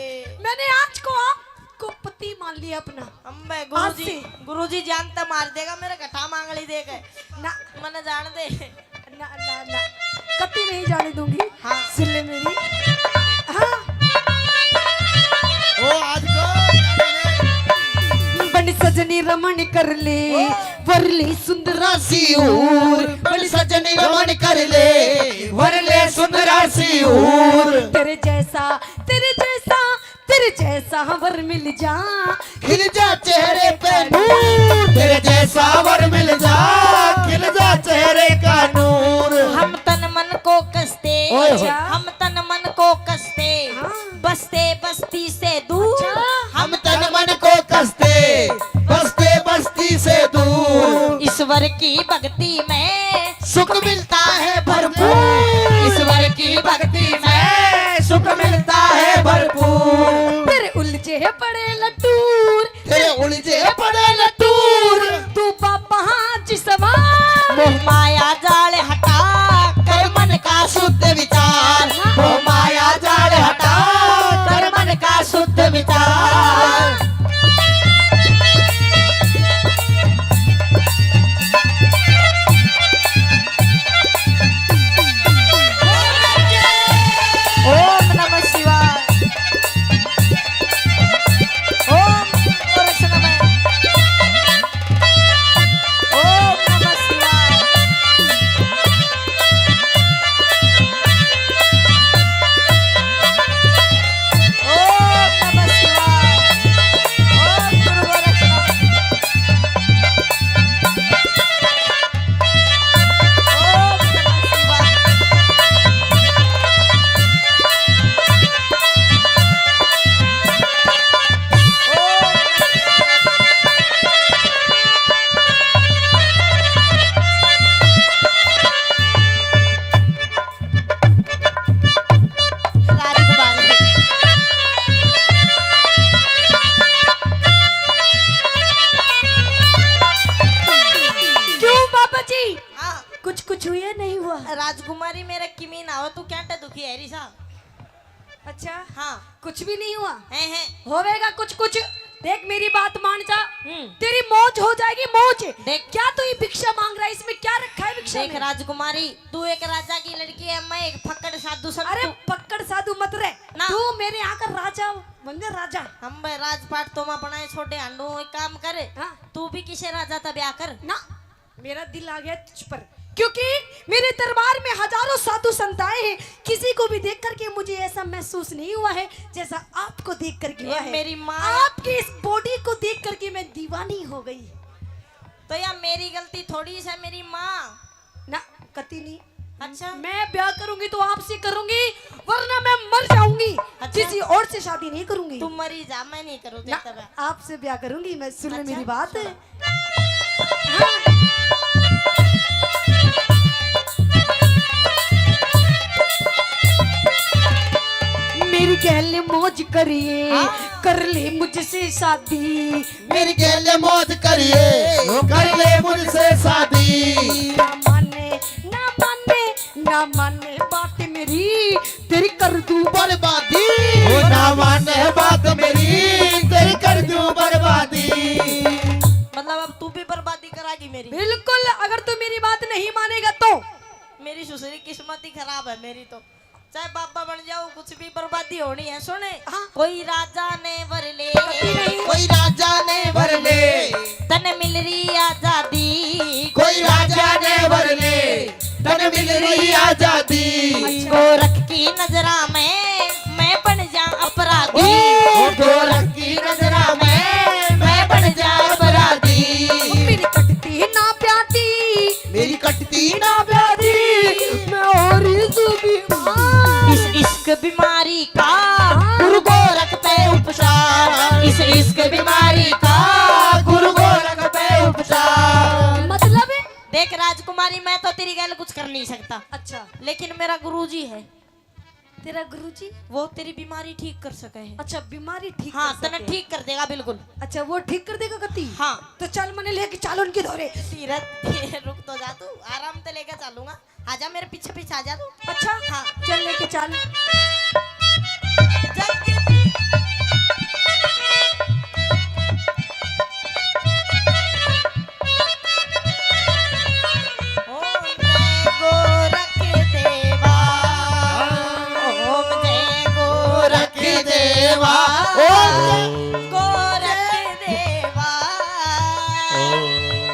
मैंने आज को आपको पति मान लिया अपना। अम्बे, आज गुरुजी, से। गुरुजी जान तो मार देगा मेरे घटा मांगली दे के। ना। मने जान दे। ना, ना, ना, कभी नहीं जाने दूंगी। हाँ। सुन ले मेरी। हाँ। ओ, आज को बन सजनी रमण कर ले, ओ। वर ले सुंदरा सी हूर। बन सजनी रमण कर ले, वर ले सुंदरा सी हूर। तेरे जैसा, तेरे जैसा, तेरे जैसा वर मिल जा, खिल जा चेहरे पे नूर। तेरे जैसा वर मिल जा, खिल जा चेहरे का नूर। हम तन मन को कसते, ओए होए। हम तन मन को कसते, हाँ। बसते बस्ती से दूर। अच्छा। हम तन मन को कसते, बसते बस्ती से दूर। ईश्वर की भक्ति में सुख मिलता है भरपूर। ईश्वर की भक्ति में सुख मिलता है भरपूर। तेरे उलझे पड़े लटूर, तेरे उलझे पड़े लटूर। तू बाबा जी सवार। मोह माया जाल हटा कर मन का शुद्ध विचार। मोह माया जाल हटा कर मन का शुद्ध विचार। ओम नमः शिवाय। ओम गोरक्ष नमः। ओम नमः शिवाय। ओम नमः शिवाय। ओम गुरु गोरक्ष नमः। ओम नमः शिवाय। राजकुमारी। क्यों बाबा जी? हाँ। कुछ, कुछ हुआ नहीं हुआ? राजकुमारी, मेरे किमी ना हो, तू क्या दुखी है रिसा? अच्छा। हाँ। कुछ भी नहीं हुआ? हैं, हैं। होवेगा कुछ कुछ। देख, मेरी बात मान जा। हम्म। तेरी मौज हो जाएगी, मौज। देख। क्या तू ये भिक्षा मांग रहा है? इसमें क्या रखा है भिक्षा देख में? राजकुमारी, तू एक राजा की लड़की है, मैं एक फक्कड़ साधु संत अरे हूँ। फक्कड़ साधु मत रहे। ना। तू मेरे यहाँ का राजा बन जा, राजा। हम भाई राजपाट तो मैं बनाए छोटे हांडू, एक काम कर। हाँ। तू भी किसे राजा तै ब्याह कर। ना। मेरा दिल आ गया तुझ पर, क्योंकि मेरे दरबार में हजारों साधु संत आए हैं, किसी को भी देख करके मुझे ऐसा महसूस नहीं हुआ है जैसा आपको देख करके हुआ है। मेरी माँ। आपकी इस बॉडी को देख करके मैं दीवानी हो गई। तो या मेरी गलती थोड़ी सा, मेरी माँ। ना, कती नहीं। अच्छा। मैं ब्याह करूंगी तो आपसे करूंगी, वरना मैं मर जाऊंगी। अच्छा। किसी और से शादी नहीं करूंगी। तू मरी जा, मैं नहीं करूँ ना, तेरे से ब्याह। आपसे ब्याह करूंगी मैं, सुन ले अच्छा, मेरी बात। सुन। हाँ। मेरी गैल मौज करिए, हाँ। कर ले मुझसे शादी। मेरी गैल मौज करिए, कर ले मुझसे शादी। ना माने, ना माने, ना माने बात मेरी, तेरी कर दूं बर्बादी। वो ना माने बात मेरी, तेरी कर दूं बर्बादी। मतलब अब तू भी बर्बादी करागी मेरी? बिल्कुल, अगर तू मेरी बात नहीं मानेगा तो। मेरी सुसरी किस्मत ही खराब है मेरी तो। चाहे बाबा बन जाओ, कुछ भी बर्बादी होनी है। सुने, हाँ। कोई राजा ने वर ले, कोई राजा ने वर ले, तने मिल रही आजादी। कोई राजा ने वर ले, तने मिल रही आजादी। गोरख की नजरा में मैं बन जा अपराधी। ओ गोरख की नजरा में मैं बन जा अपराधी। मेरी कटती ना प्यादी, मेरी कटती ना प्यादी, मैं हो रही हूँ बीमार। इस इश्क बीमारी का गुरु गोरख पे उपचार। इस इश्क बीमारी का गुरु गोरख पे उपचार। मतलब? देख राजकुमारी, मैं तो तेरी गैल कुछ कर नहीं सकता। अच्छा। लेकिन मेरा गुरुजी है। तेरा गुरुजी? वो तेरी बीमारी ठीक कर सके है। अच्छा, बीमारी ठीक हाँ, कर तने सके। ठीक कर देगा बिल्कुल। अच्छा, वो ठीक कर देगा कती? हाँ। तो चल, मने लेके चल उनके धोरे। तीरथ, रुक तो जा तू, आराम से लेके चलूंगा। आजा, मेरे पीछे पीछे आजा तू। अच्छा? हाँ। चल, लेके चल। ओम जय गोरख देवा, ओम जय गोरख देवा, ओम जय गोरख देवा।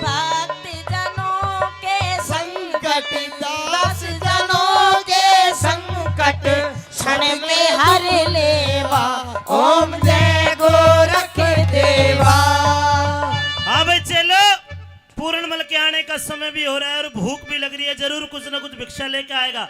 भक्त जनों के संकट, दास जनों के संकट क्षण में हर लेवा। ओम जय गोरख देवा। हाँ भाई चेलो, पूरणमल के आने का समय भी हो रहा है और भूख भी लग रही है, जरूर कुछ ना कुछ भिक्षा लेके आएगा।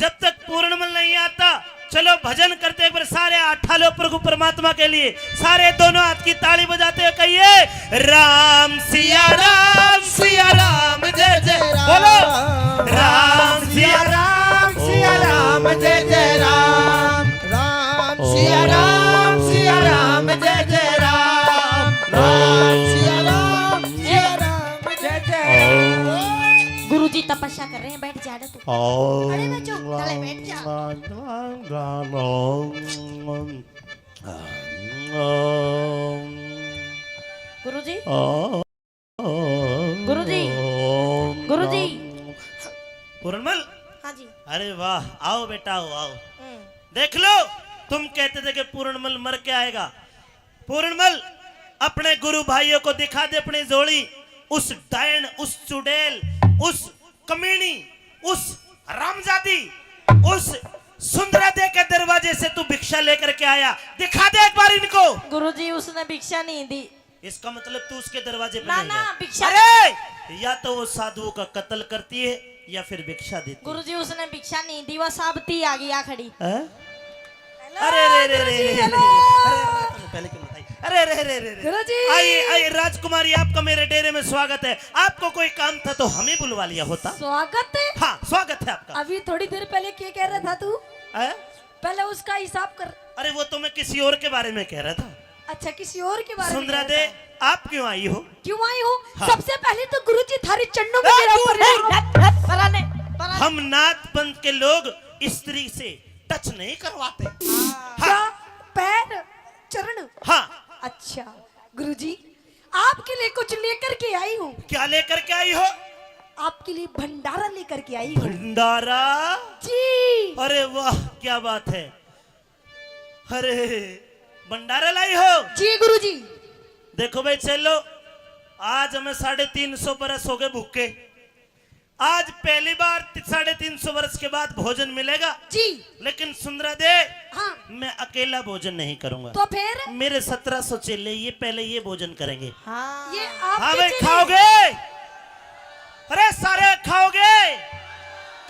जब तक पूरणमल नहीं आता, चलो भजन करते, एक बार सारे हाथ उठा लो प्रभु परमात्मा के लिए। सारे दोनों हाथ की ताली बजाते हुए कहिए, राम सिया राम, सिया राम जय जय राम। बोलो, राम सिया राम, सिया राम जय जय राम। राम सिया राम, सिया राम जय जय राम। राम सिया राम, सिया राम जय जय राम। गुरुजी तपस्या कर रहे हैं, बैठ जा तू। ओम अरे बच्चों, चले बैठ जा। गुरुजी, गुरुजी। पूरणमल। हाँ जी। अरे वाह, आओ बेटा, आओ, आओ। हम्म। देख लो, तुम कहते थे कि पूरणमल मर के आएगा। पूरणमल, अपने गुरु भाइयों को दिखा दे अपनी झोली। उस डायन, उस चुड़ैल, उस कमीनी, उस हरामजादी, उस सुंदरा दे के दरवाजे से तू भिक्षा लेकर के आया, दिखा दे एक बार इनको। गुरुजी, उसने भिक्षा नहीं दी। इसका मतलब तू उसके दरवाजे पे ना, नहीं ना, गया। भिक्षा अरे, या तो वो साधुओं का कत्ल करती है या फिर भिक्षा देती है। गुरुजी, उसने भिक्षा नहीं दी, वो साबती आ गई, आ खड़ी। हैं? Hello, अरे, अरे, अरे, अरे, गुरुजी, अरे, अरे, hello। अरे, अरे, पहले क्यों बताई? अरे, अरे, अरे, अरे, अरे। गुरुजी। आइए, आइए, राजकुमारी, आपका मेरे डेरे में स्वागत है। आपको कोई काम था तो हमें बुलवा लिया होता। स्वागत है? हाँ, स्वागत है आपका। अभी थोड़ी देर पहले क्या कह रहा था तू? हैं? पहले उसका हिसाब कर। अरे, वो तो मैं किसी और के बारे में कह रहा था। अच्छा, किसी और के बारे में सुंदरा कह रहा दे, था। आप क्यों आई हो? क्यों आई हो? हाँ। सबसे पहले तो गुरुजी थारे चरणों में ए, मेरा तू, प्रणाम। ए, ए, पराने, पराने। हम नाथ पंथ के लोग स्त्री से टच नहीं करवाते। हाँ। क्या? पैर, चरण? हाँ। अच्छा, गुरुजी, आपके लिए कुछ लेकर के आई हूँ। क्या लेकर के आई हो? आपके लिए भंडारा लेकर के आई हूँ। भंडारा? जी। अरे वाह, क्या बात है। अरे, भंडारा लाई हो? जी गुरुजी। देखो भाई चेलो, आज हमें साढ़े तीन सौ बरस हो गए भूखे। आज पहली बार ति-, साढ़े तीन सौ वर्ष के बाद भोजन मिलेगा। जी। लेकिन सुंदरा दे, हाँ। मैं अकेला भोजन नहीं करूंगा। तो फिर? मेरे सत्रह सौ चेले, ये पहले ये भोजन करेंगे। हाँ। ये आपके हाँ भाई, चेले? खाओगे? अरे सारे खाओगे?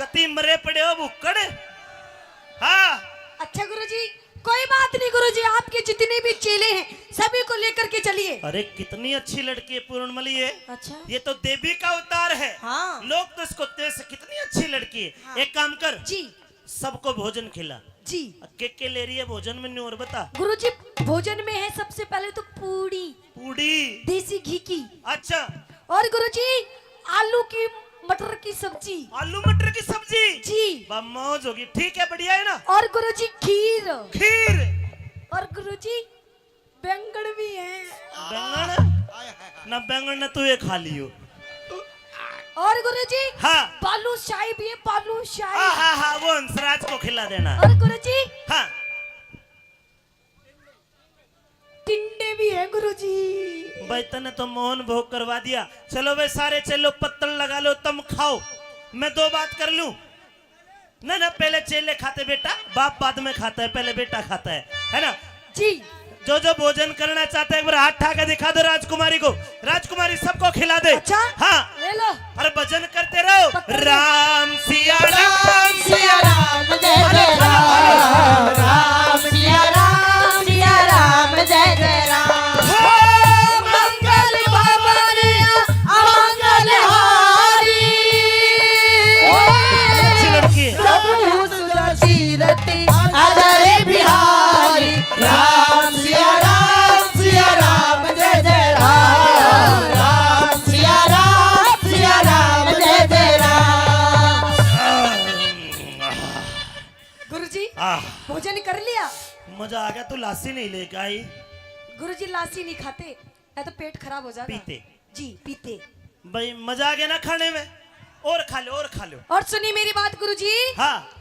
कती मरे पड़े हो भुक्कड़। हाँ। अच्छा गुरुजी, कोई बात नहीं गुरुजी, आपके जितने भी चेले हैं सभी को लेकर के चलिए। अरे कितनी अच्छी लड़की है पूर्णमली है। अच्छा। ये तो देवी का अवतार है। हाँ। लोग तो इसको तेज से, कितनी अच्छी लड़की है। हाँ। एक काम कर, जी। सबको भोजन खिला। जी। के के ले रही है भोजन में, न्यू और बता। गुरुजी, भोजन में है सबसे पहले तो पूड़ी। पूड़ी। देसी घी की। अच्छा। और गुरुजी, आलू की मटर की सब्जी। आलू मटर की सब्जी? जी। बा, मौज होगी। ठीक है, बढ़िया है ना? और गुरुजी, खीर। खीर? और गुरुजी, बैंगन भी है। बैंगन? ना, बैंगन ने तू ये खा लियो। और गुरुजी, हाँ। बालूशाही भी है, बालूशाही। हाँ, हाँ, हाँ, वो हंसराज को खिला देना। और गुरुजी, हाँ। टिंडे भी हैं गुरुजी। भाई, तने तो मोहन भोग करवा दिया। चलो भाई, सारे चेलो पत्तल लगा लो, तुम खाओ, मैं दो बात कर लूं। ना, ना, पहले चेले खाते बेटा, बाप बाद में खाता है, पहले बेटा खाता है, है ना? जी। जो जो भोजन करना चाहता है, एक बार हाथ उठा के दिखा दो राजकुमारी को। राजकुमारी सबको खिला दे। अच्छा? हाँ। ले लो। अरे भजन करते रहो। पकड़ लो। राम सिया राम, राम सिया राम, जय अरे जय राम। राम, राम सिया राम, सिया राम, जय जय राम। हो मंगल भवन अमंगल हारी। अच्छी लड़की है। प्रभु सुरतीरथ अजर बिहारी। राम सिया राम, सिया राम, जय जय राम। राम सिया राम, सिया राम, जय जय राम। गुरुजी, आह। भोजन कर लिया? मजा आ गया, तू लासी नहीं लेके आई। गुरुजी, लासी नहीं खाते, या तो पेट खराब हो जाएगा। पीते। जी, पीते। भाई, मजा आ गया ना खाने में? और खा लो, और खा लो। और सुनिए मेरी बात गुरुजी। हाँ।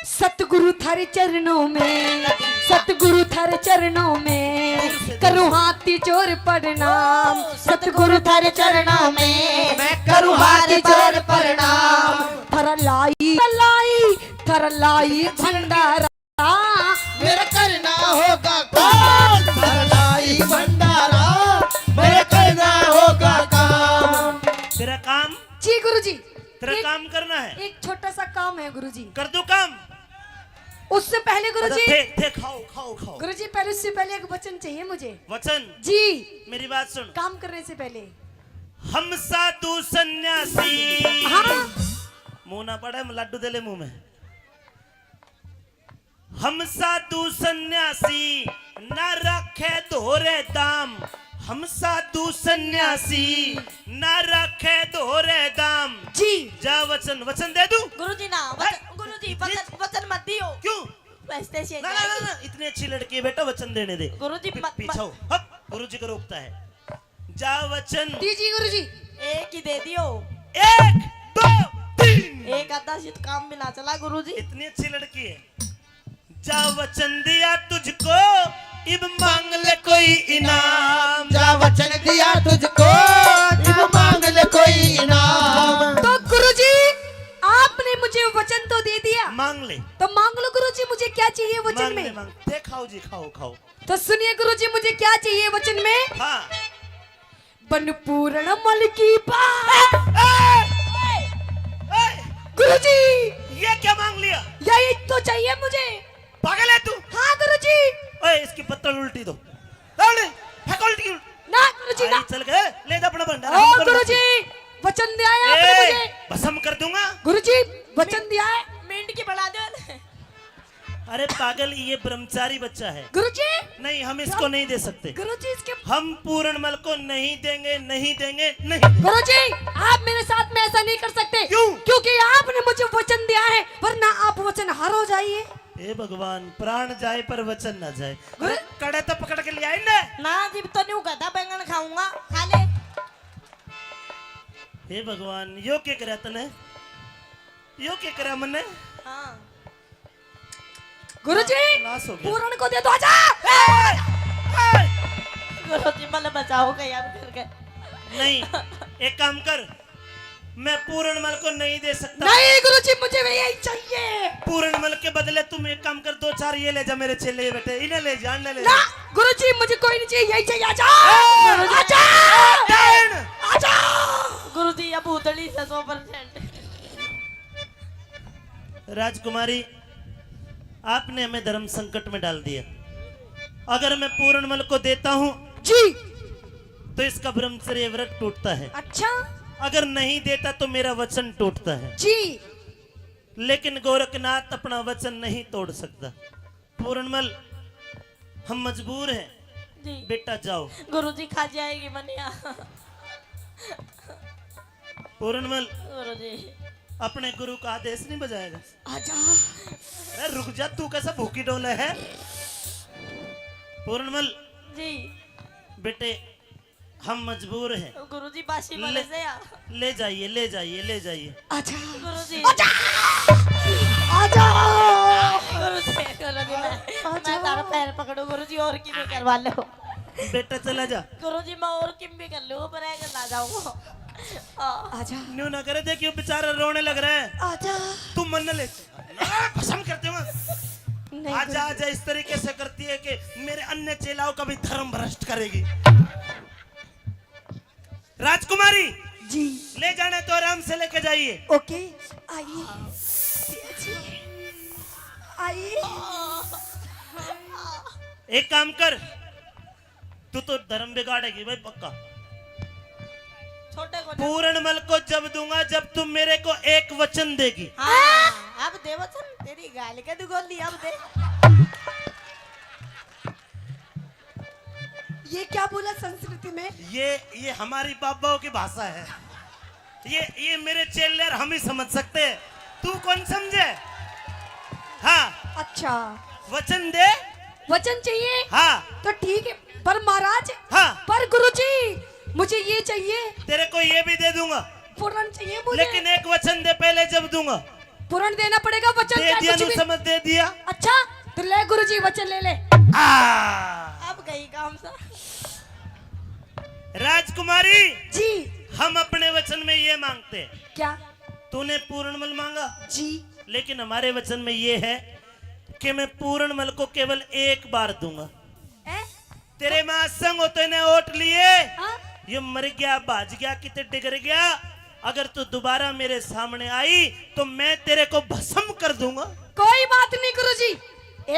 सतगुरु थारे चरणों में, सतगुरु थारे चरणों में, करूँ हाथ जोड़ प्रणाम। सतगुरु थारे चरणों में, मैं करूँ हाथ जोड़ प्रणाम। थारा लाई, लाई, थारा लाई भंडारा। मेरा करना होगा काम, भरलाई भंडारा, मेरा करना होगा काम। तेरा काम? जी गुरुजी। तेरा एक, काम करना है? एक छोटा सा काम है गुरुजी। कर दो काम। उससे पहले अच्छा, गुरुजी। थे, थे, खाओ, खाओ, खाओ। गुरुजी, पहले, उससे पहले एक वचन चाहिए मुझे। वचन? जी। मेरी बात सुन। काम करने से पहले। हम साधु सन्यासी। हाँ। मुंह ना पड़े, लाडू दे ले मुंह में। हम साधु सन्यासी ना राखे धोरे दाम, हम साधु सन्यासी ना राखे धोरे दाम। जी। जा वचन, वचन दे दूं? गुरुजी ना, वचन, हैं? गुरुजी, वचन, वचन मत दियो। क्यों? रास्ते से ना, ना, ना, जाएगी। ना, इतनी अच्छी लड़की है बेटा, वचन देने दे। गुरुजी, पी-, मत, पीछे मत। हो। हट, गुरुजी को रोकता है। जा वचन। दीजिए गुरुजी। एक ही दे दियो। एक, दो, तीन। एक आधा से तो काम भी ना चला गुरुजी। इतनी अच्छी लड़की है। जा वचन दिया तुझको, इब मांग ले कोई इनाम। जा वचन दिया तुझको, इब मांग ले कोई इनाम। तो गुरुजी, आपने मुझे वचन तो दे दिया। मांग ले। तो मांग लो गुरुजी, मुझे क्या चाहिए वचन मांग में? ले, मांग। दे, खाओ जी, खाओ, खाओ। तो सुनिए गुरुजी, मुझे क्या चाहिए वचन में? हाँ। बन पूरण मल की बात। ए, ए, ए, गुरुजी। ये क्या मांग लिया? यही तो चाहिए मुझे। पागल है तू? हाँ गुरुजी। ओए, इसकी पत्तल उल्टी दो। अरे, फेंक उल्टी, उल्टी। ना गुरुजी, ना। चल गए, ले जा अपना भंडारा, ओ हम कर गुरुजी, वचन दिया है आपने ए, मुझे। भस्म कर दूंगा। गुरुजी, वचन दिया है। मेंढकी बना दो। अरे पागल, ये ब्रह्मचारी बच्चा है। गुरुजी। नहीं, हम इसको नहीं दे सकते। गुरुजी, इसके हम पूरणमल को नहीं देंगे, नहीं देंगे, नहीं देंगे। गुरुजी, आप मेरे साथ में ऐसा नहीं कर सकते। क्यों? क्योंकि आपने मुझे वचन दिया है, वरना आप वचन हार हो जाइए। हे भगवान, प्राण जाए पर वचन ना जाए। गुरु अरे, कड़े तो पकड़ के ले आए ना। ना, जिब तो न्यू कहता बैंगन खाऊंगा, खा ले। हे भगवान, यो के करया तने? यो के करया मन्ने? हाँ। गुरुजी, नाश हो गया। पूरण को दे दो, आजा। ए! ए! गुरुजी, मल बचाओ के यार करके। नहीं, एक काम कर, मैं पूरणमल को नहीं दे सकता। नहीं गुरुजी, मुझे भी यही चाहिए। पूरणमल के बदले तुम एक काम कर, दो चार ये ले जा मेरे चेले ये बैठे, इन्हें ले जा, इन्हें ले जा। ना गुरुजी, मुझे कोई नहीं चाहिए, यही चाहिए। आजा, ए! आजा, ए! आजा। गुरुजी, ये भूतड़ी से सौ परसेंट। राजकुमारी, आपने हमें धर्म संकट में डाल दिया। अगर मैं पूरणमल को देता हूँ जी, तो इसका ब्रह्मचर्य व्रत टूटता है। अच्छा। अगर नहीं देता तो मेरा वचन टूटता है। जी। लेकिन गोरखनाथ अपना वचन नहीं तोड़ सकता। पूरणमल, हम मजबूर हैं। जी। बेटा जाओ। गुरुजी, खा जाएगी मनिया। पूरणमल, गुरु जी। अपने गुरु का आदेश नहीं बजाएगा? आजा। अरे रुक जा, तू कैसा भूकी डोले है? पूरणमल, जी। बेटे, हम मजबूर हैं। गुरु जी, बासी ले, बने से या। ले जाइए, ले जाइए, ले जाइए। आजा। गुरु जी। आजा। गुरु जी, गुरु जी, मैं, मैं तारा पैर पकड़ू गुरु जी, और की भी करवा लो। बेटा चला जा। गुरु जी, मैं और किम भी कर लूँ, पर ऐसे ना जाऊँ। हाँ। आजा। न्यू ना करे, देखियो बेचारा रोने लग रहा है। आजा। तू मन न ले। ना, भस्म करते वहां। नहीं आजा गुरु आजा, इस तरीके से करती है कि मेरे अन्य चेलाओं का भी धर्म भ्रष्ट करेगी। राजकुमारी, जी। ले जाना तो आराम से लेके जाइए। ओके। आइए। जी। आइए। एक काम कर, तू तो धर्म बिगाड़ेगी भाई पक्का। छोटे को पूरणमल को जब दूंगा, जब तू मेरे को एक वचन देगी। हाँ, अब दे वचन, तेरी गाल के दुगोली अब दे। ये क्या बोला संस्कृति में? ये ये हमारी बाबाओं की भाषा है। ये ये मेरे चेले और हम ही समझ सकते हैं, तू कौन समझे? हाँ, अच्छा। वचन दे। वचन चाहिए? हाँ। तो ठीक है, पर महाराज, हाँ। पर गुरुजी, मुझे ये चाहिए। तेरे को ये भी दे दूंगा। पूर्ण चाहिए मुझे। लेकिन एक वचन दे पहले, जब दूंगा। पूर्ण देना पड़ेगा, वचन दे क्या दिया, कुछ नू भी। समझ दे दिया। अच्छा, तो ले गुरुजी, वचन ले ले। आ, अब गई काम सा। राजकुमारी, जी। हम अपने वचन में ये मांगते हैं। क्या? तूने पूर्णमल मांगा, जी। लेकिन हमारे वचन में ये है कि मैं पूर्णमल को केवल एक बार दूंगा। ए? तेरे मां संग होते ने ओट लिए, हाँ? ये मर गया, भाज गया, किते डिगर गया, अगर तू दोबारा मेरे सामने आई तो मैं तेरे को भस्म कर दूंगा। कोई बात नहीं गुरुजी,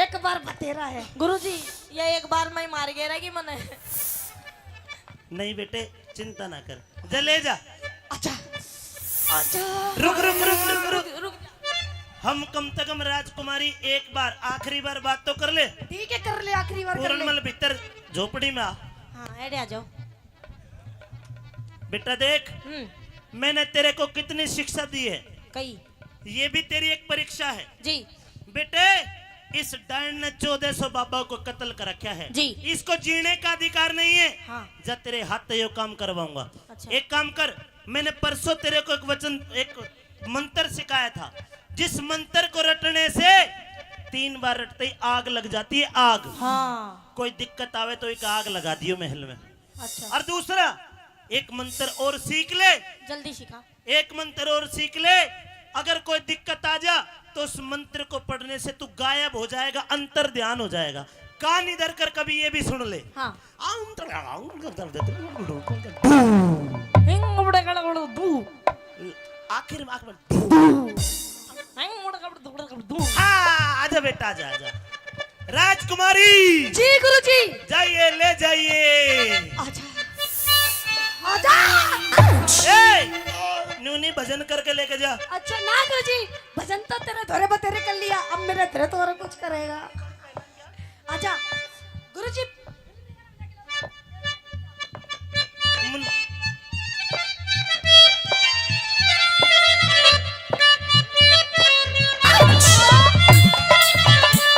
एक बार बतेरा है। गुरुजी, ये एक बार में ही मार गया कि मने। नहीं बेटे, चिंता ना कर, जा ले जा। अच्छा, अच्छा। रुक रुक रुक रुक रुक। रुक। हम कम से कम राजकुमारी एक बार, आखिरी बार बात तो कर ले। ठीक है, कर ले, आखिरी बार कर ले। पूर्णमल भीतर झोपड़ी में आ। हाँ, एडे आ जाओ। बेटा देख, हम्म। मैंने तेरे को कितनी शिक्षा दी है, कई। ये भी तेरी एक परीक्षा है। जी। बेटे, इस डायन ने चौदह सौ बाबा को कत्ल कर रखा है। जी। इसको जीने का अधिकार नहीं है। हाँ। जा, तेरे हाथ से यो काम करवाऊंगा। अच्छा। एक काम कर, मैंने परसों तेरे को एक वचन, एक मंत्र सिखाया था, जिस मंत्र को रटने से तीन बार रटते ही आग लग जाती है, आग। हाँ। कोई दिक्कत आवे तो एक आग लगा दियो महल में। अच्छा। और दूसरा, एक मंत्र और सीख ले। जल्दी सिखा। एक मंत्र और सीख ले, अगर कोई दिक्कत आ जा तो उस मंत्र को पढ़ने से तू गायब हो जाएगा, अंतर ध्यान हो जाएगा। कान इधर कर, कभी ये भी सुन ले। हाँ। आउम तर-, आउम तर-, हिंग बड़े गड़ गड़ दू। आखिर में, आखिर में हिंग बड़े गड़ गड़ दू। हाँ, आजा बेटा, आजा, आजा। राजकुमारी, जी गुरुजी। जाइए, ले जाइए। आजा, आजा। ए, नूनी भजन करके लेके जा। अच्छा ना गुरुजी, भजन तो तेरे धोरे बतेरे कर लिया, अब मेरे तेरे तो और कुछ करेगा। आजा गुरुजी। मुन-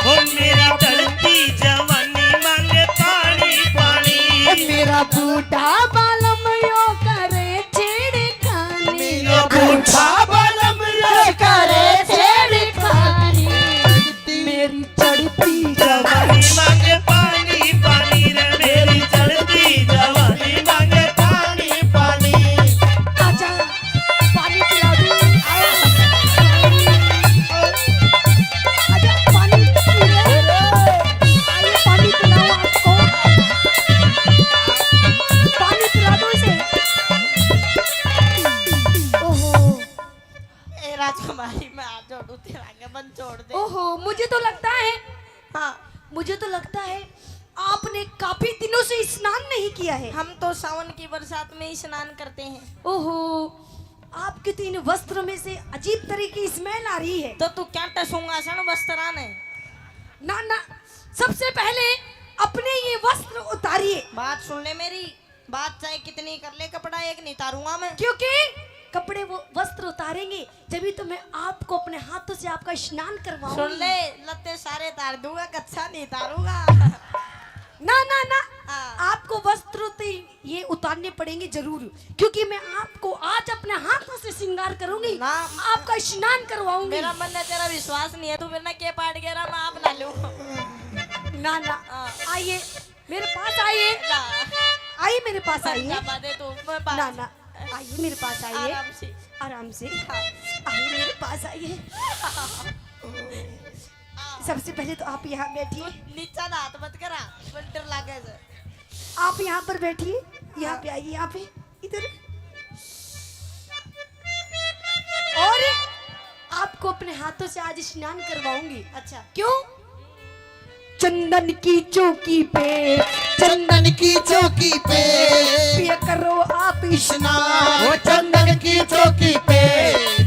ओ मेरी ढलती जवानी मांगे पानी, पानी। मेरा बूढ़ा बालम यो करे छेड़खानी। मेरा बूढ़ा बालम यो करे छेड़खानी। मेरी चढ़ती जवानी मांगे पानी, पानी रे। मेरी चढ़ती जवानी मांगे पानी, पानी। आजा, पानी पिला दो। आजा, पानी पी ले। आइए, पानी पिलाओ आपको। पानी पिला दो इसे। ओहो। ए राजकुमारी, मैं हाथ जोड़ू, तेरा आगे बंद छोड़ दे। ओहो, मुझे तो लगता है, हाँ। मुझे तो लगता है आपने काफी दिनों से स्नान नहीं किया है। हम तो सावन की बरसात में ही स्नान करते हैं। ओहो, आपके तो इन वस्त्रों में से अजीब तरह की स्मेल आ रही है। तो तू क्या टसूंगा सन वस्त्रान है? ना ना, सबसे पहले अपने ये वस्त्र उतारिए। बात सुन ले मेरी, बात चाहे कितनी कर ले, कपड़ा एक नहीं तारूंगा मैं। क्योंकि कपड़े, वो वस्त्र उतारेंगे, जब ही तो मैं आपको अपने हाथों से आपका स्नान करवाऊंगी। सुन ले, लत्ते सारे तार दूंगा, कच्छा नहीं तारूंगा। ना, ना, ना। हाँ। आपको वस्त्र तो ये उतारने पड़ेंगे जरूर, क्योंकि मैं आपको आज अपने हाथों से श्रृंगार करूंगी, ना। आपका स्नान करवाऊंगी। मेरा मन है, तेरा विश्वास नहीं है, तू मेरे ना के पाट गया, मैं आप ना लूं। ना, ना। हाँ। आइए, मेरे पास आइए। ना। आइए, मेरे पास आइए। ना, ना, आइए, मेरे पास आइए। आराम से। आराम से। हाँ। आइए, मेरे पास आइए। सबसे पहले तो आप यहाँ बैठिए। नीचा ना हाथ मत करा, बंटर लागे से। आप यहाँ पर बैठिए, यहाँ पे आइए, यहाँ पे, इधर। और आपको अपने हाथों से आज स्नान करवाऊंगी। अच्छा। क्यों? चंदन की चौकी पे, चंदन की चौकी पे पिया करो आप स्नान। वो चंदन की चौकी पे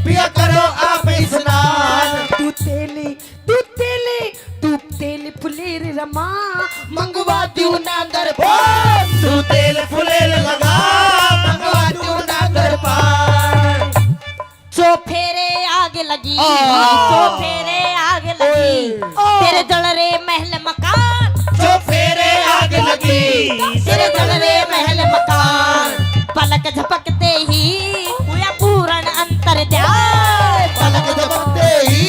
पिया करो आप स्नान। तू तेली, तू तेली, तू तेल फुलेल रमा, मंगवा दूं ना दरबार। तू तेल फुलेल रमा, मंगवा दूं ना दरबार। चौफेरे आग लगी, ओ। चौफेरे आग लगी, ओए। तेरे जल रे महल मकान। चौफेरे आग लगी, तेरे जल रे महल मकान। पलक झपकते ही हुआ पूर्ण अंतर ध्यान। पलक झपकते ही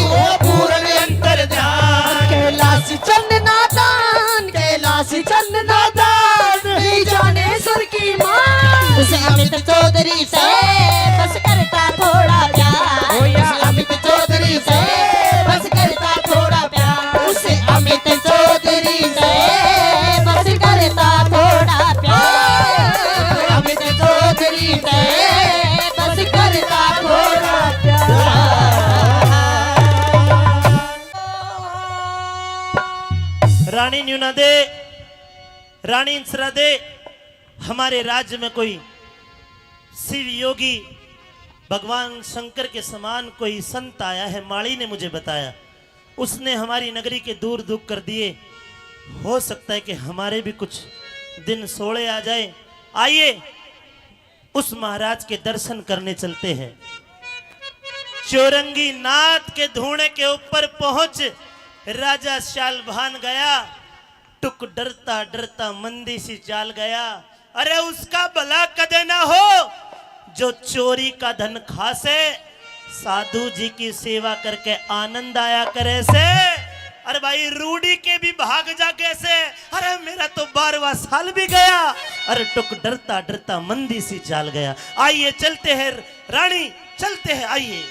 हुआ पूर्ण अंतर ध्यान। कैलाश चंद नादान, कैलाश चंद नादान, नहीं जाने सुर की मान। उस अमित चौधरी से बस करता थोड़ा प्यार। ओ या। उस अमित चौधरी से बस करता थोड़ा प्यार। उस अमित चौधरी से बस करता थोड़ा प्यार। अमित चौधरी से बस करता थोड़ा प्यार। रानी न्यूना दे, रानी इंसरा दे, हमारे राज्य में कोई शिव योगी भगवान शंकर के समान कोई संत आया है, माली ने मुझे बताया। उसने हमारी नगरी के दूर दुख कर दिए। हो सकता है कि हमारे भी कुछ दिन सोले आ जाए। आइए, उस महाराज के दर्शन करने चलते हैं। चौरंगी नाथ के धूणे के ऊपर पहुंच राजा शालभान गया। टुक डरता डरता मंदी सी चाल गया। अरे उसका भला कदे ना हो जो चोरी का धन खा से, साधु जी की सेवा करके आनंद आया करे से। अरे भाई रूढ़ी के भी भाग जागे से। अरे मेरा तो बारहवाँ साल भी गया। अरे टुक डरता डरता मंदी सी चाल गया। आइए चलते हैं रानी, चलते हैं, आइए।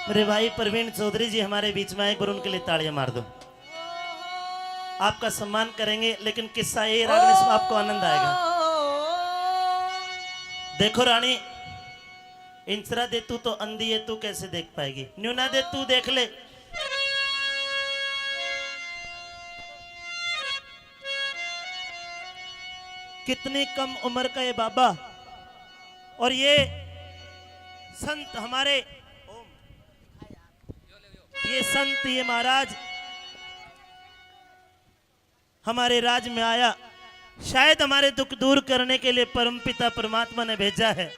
मेरे भाई प्रवीण चौधरी जी हमारे बीच में आए, एक बार उनके लिए तालियां मार दो। आपका सम्मान करेंगे, लेकिन किस्सा ये राग में सुनो, आपको आनंद आएगा। देखो रानी, इंसरा दे, तू तो अंधी है, तू कैसे देख पाएगी? न्यूना दे, तू देख ले। कितनी कम उम्र का ये बाबा, और ये संत हमारे, ये संत, ये महाराज हमारे राज में आया, शायद हमारे दुख दूर करने के लिए परमपिता परमात्मा ने भेजा है।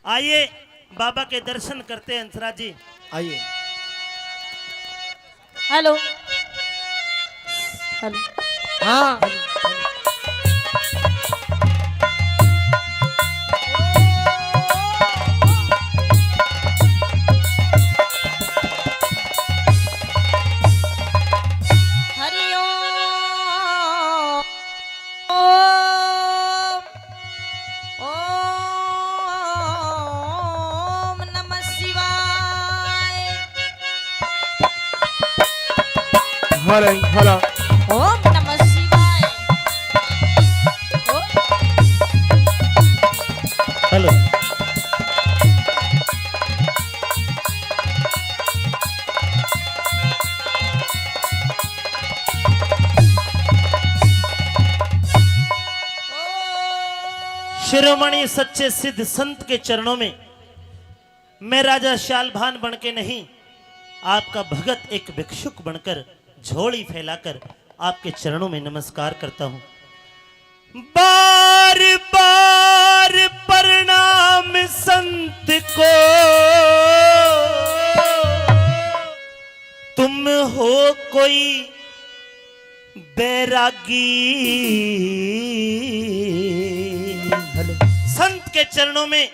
आइए, बाबा के दर्शन करते हैं, हंसराज जी। आइए। हेलो। हेलो। हाँ। हरि ओम। ओम नमः शिवाय। Hello, hello. ओम नमः शिवाय। ओ- हेलो। शिरोमणि सच्चे सिद्ध संत के चरणों में मैं राजा शालभान बन के नहीं, आपका भगत एक भिक्षुक बनकर, झोली फैलाकर आपके चरणों में नमस्कार करता हूं। बार बार प्रणाम संत को, तुम हो कोई बैरागी। संत के चरणों में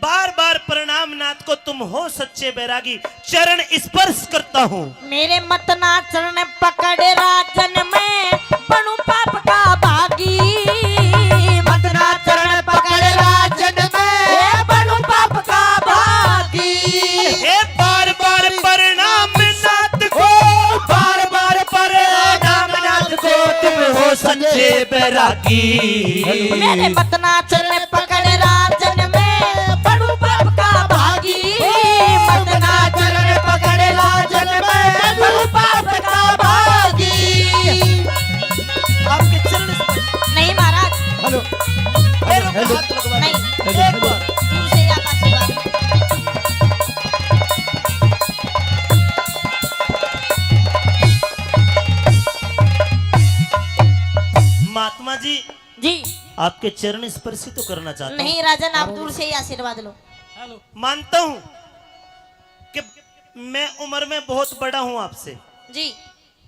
बार बार प्रणाम नाथ को, तुम हो सच्चे बैरागी। चरण स्पर्श करता हूँ। मेरे मतना चरण पकड़ राजन मैं बनूं पाप का भागी। मतना चरण पकड़ राजन मैं बनूं पाप का भागी। हे बार बार प्रणाम नाथ को, बार बार प्रणाम नाथ को, तुम हो सच्चे बैरागी। मेरे मतना चरण पकड़ राजन मैं बनूं पाप का भागी। मतना चरण पकड़ राजन मैं बनूं पाप का भागी। आपके चरण स्पर्श। नहीं महाराज। हेलो। पैरों पे हेलो। हाथ लगवा दो। नहीं। हेलो, एक हेलो। बार। तुमसे ज्यादा आशीर्वाद। महात्मा जी, जी। आपके चरण स्पर्श ही तो करना चाहता हूँ। नहीं राजन, आप दूर से ही आशीर्वाद लो। मानता हूँ कि मैं उम्र में बहुत बड़ा हूँ आपसे, जी।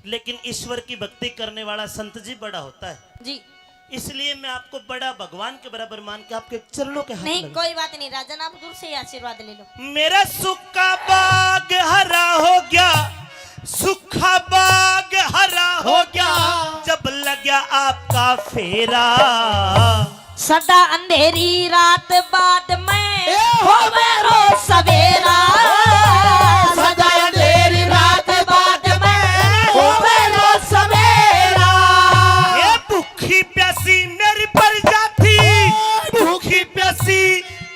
लेकिन ईश्वर की भक्ति करने वाला संत जी बड़ा होता है, जी। इसलिए मैं आपको बड़ा भगवान के बराबर मान के आपके चरणों के हाथ नहीं, लगा। कोई बात नहीं राजन, आप दूर से ही आशीर्वाद ले लो। मेरा सूखा बाग हरा हो गया, सूखा बाग हरा हो गया, जब लग्या आपका फेरा। सदा अंधेरी रात बाद में ए होवे रोज सवेरा। सदा अंधेरी रात बाद में होवे रोज सवेरा। ए भूखी प्यासी मेरी प्रजा थी, भूखी प्यासी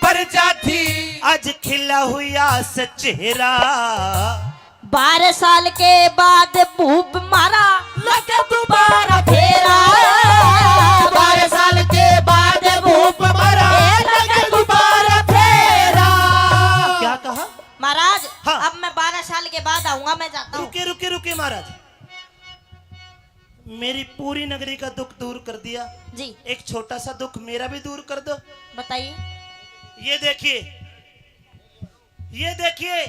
प्रजा थी, आज खिला हुआ से चेहरा। बारह साल के बाद भूप मारा, लगे दोबारा फेरा। बारह साल के बाद भूप मारा, ए, लगे दोबारा फेरा। क्या कहा? महाराज, हाँ। अब मैं बारह साल के बाद आऊंगा, मैं जाता हूँ। रुके, रुके, रुके महाराज, मेरी पूरी नगरी का दुख दूर कर दिया। जी। एक छोटा सा दुख मेरा भी दूर कर दो। बताइए। ये देखिए, ये देखिए,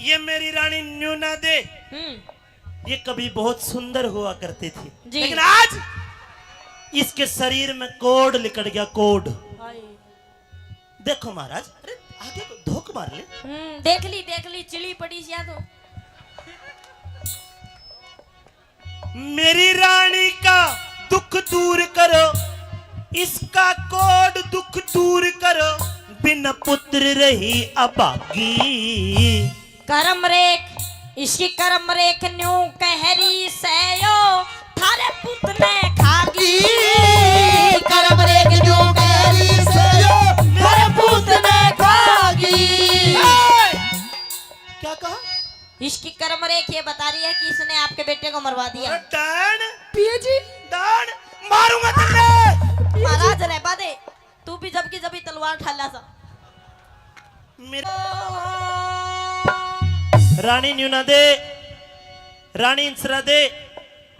ये मेरी रानी न्यूना दे, हम्म। ये कभी बहुत सुंदर हुआ करती थी, जी। लेकिन आज इसके शरीर में कोढ़ लिकड़ गया, कोढ़। हाय। देखो महाराज, अरे आगे को धोक मार ले। हम्म, देख ली, देख ली, चिली पड़ी सी या तो। मेरी रानी का दुख दूर करो, इसका कोढ़ दुख दूर करो, बिन पुत्र रही अभागी। करम रेख, इसकी करम रेख न्यू कहरी सयो, थारे पुत ने खागी। करम रेख न्यू कहरी सयो, थारे पुत ने खागी। क्या कहा? इसकी कर्म रेख ये बता रही है कि इसने आपके बेटे को मरवा दिया। अरे डैन! पिए जी। डैन! मारूंगा तुमने। महाराज रहबा दे, तू भी जब की जब ही तलवार ठाला सा। मेरे रानी न्यूना दे, रानी इंसरा दे,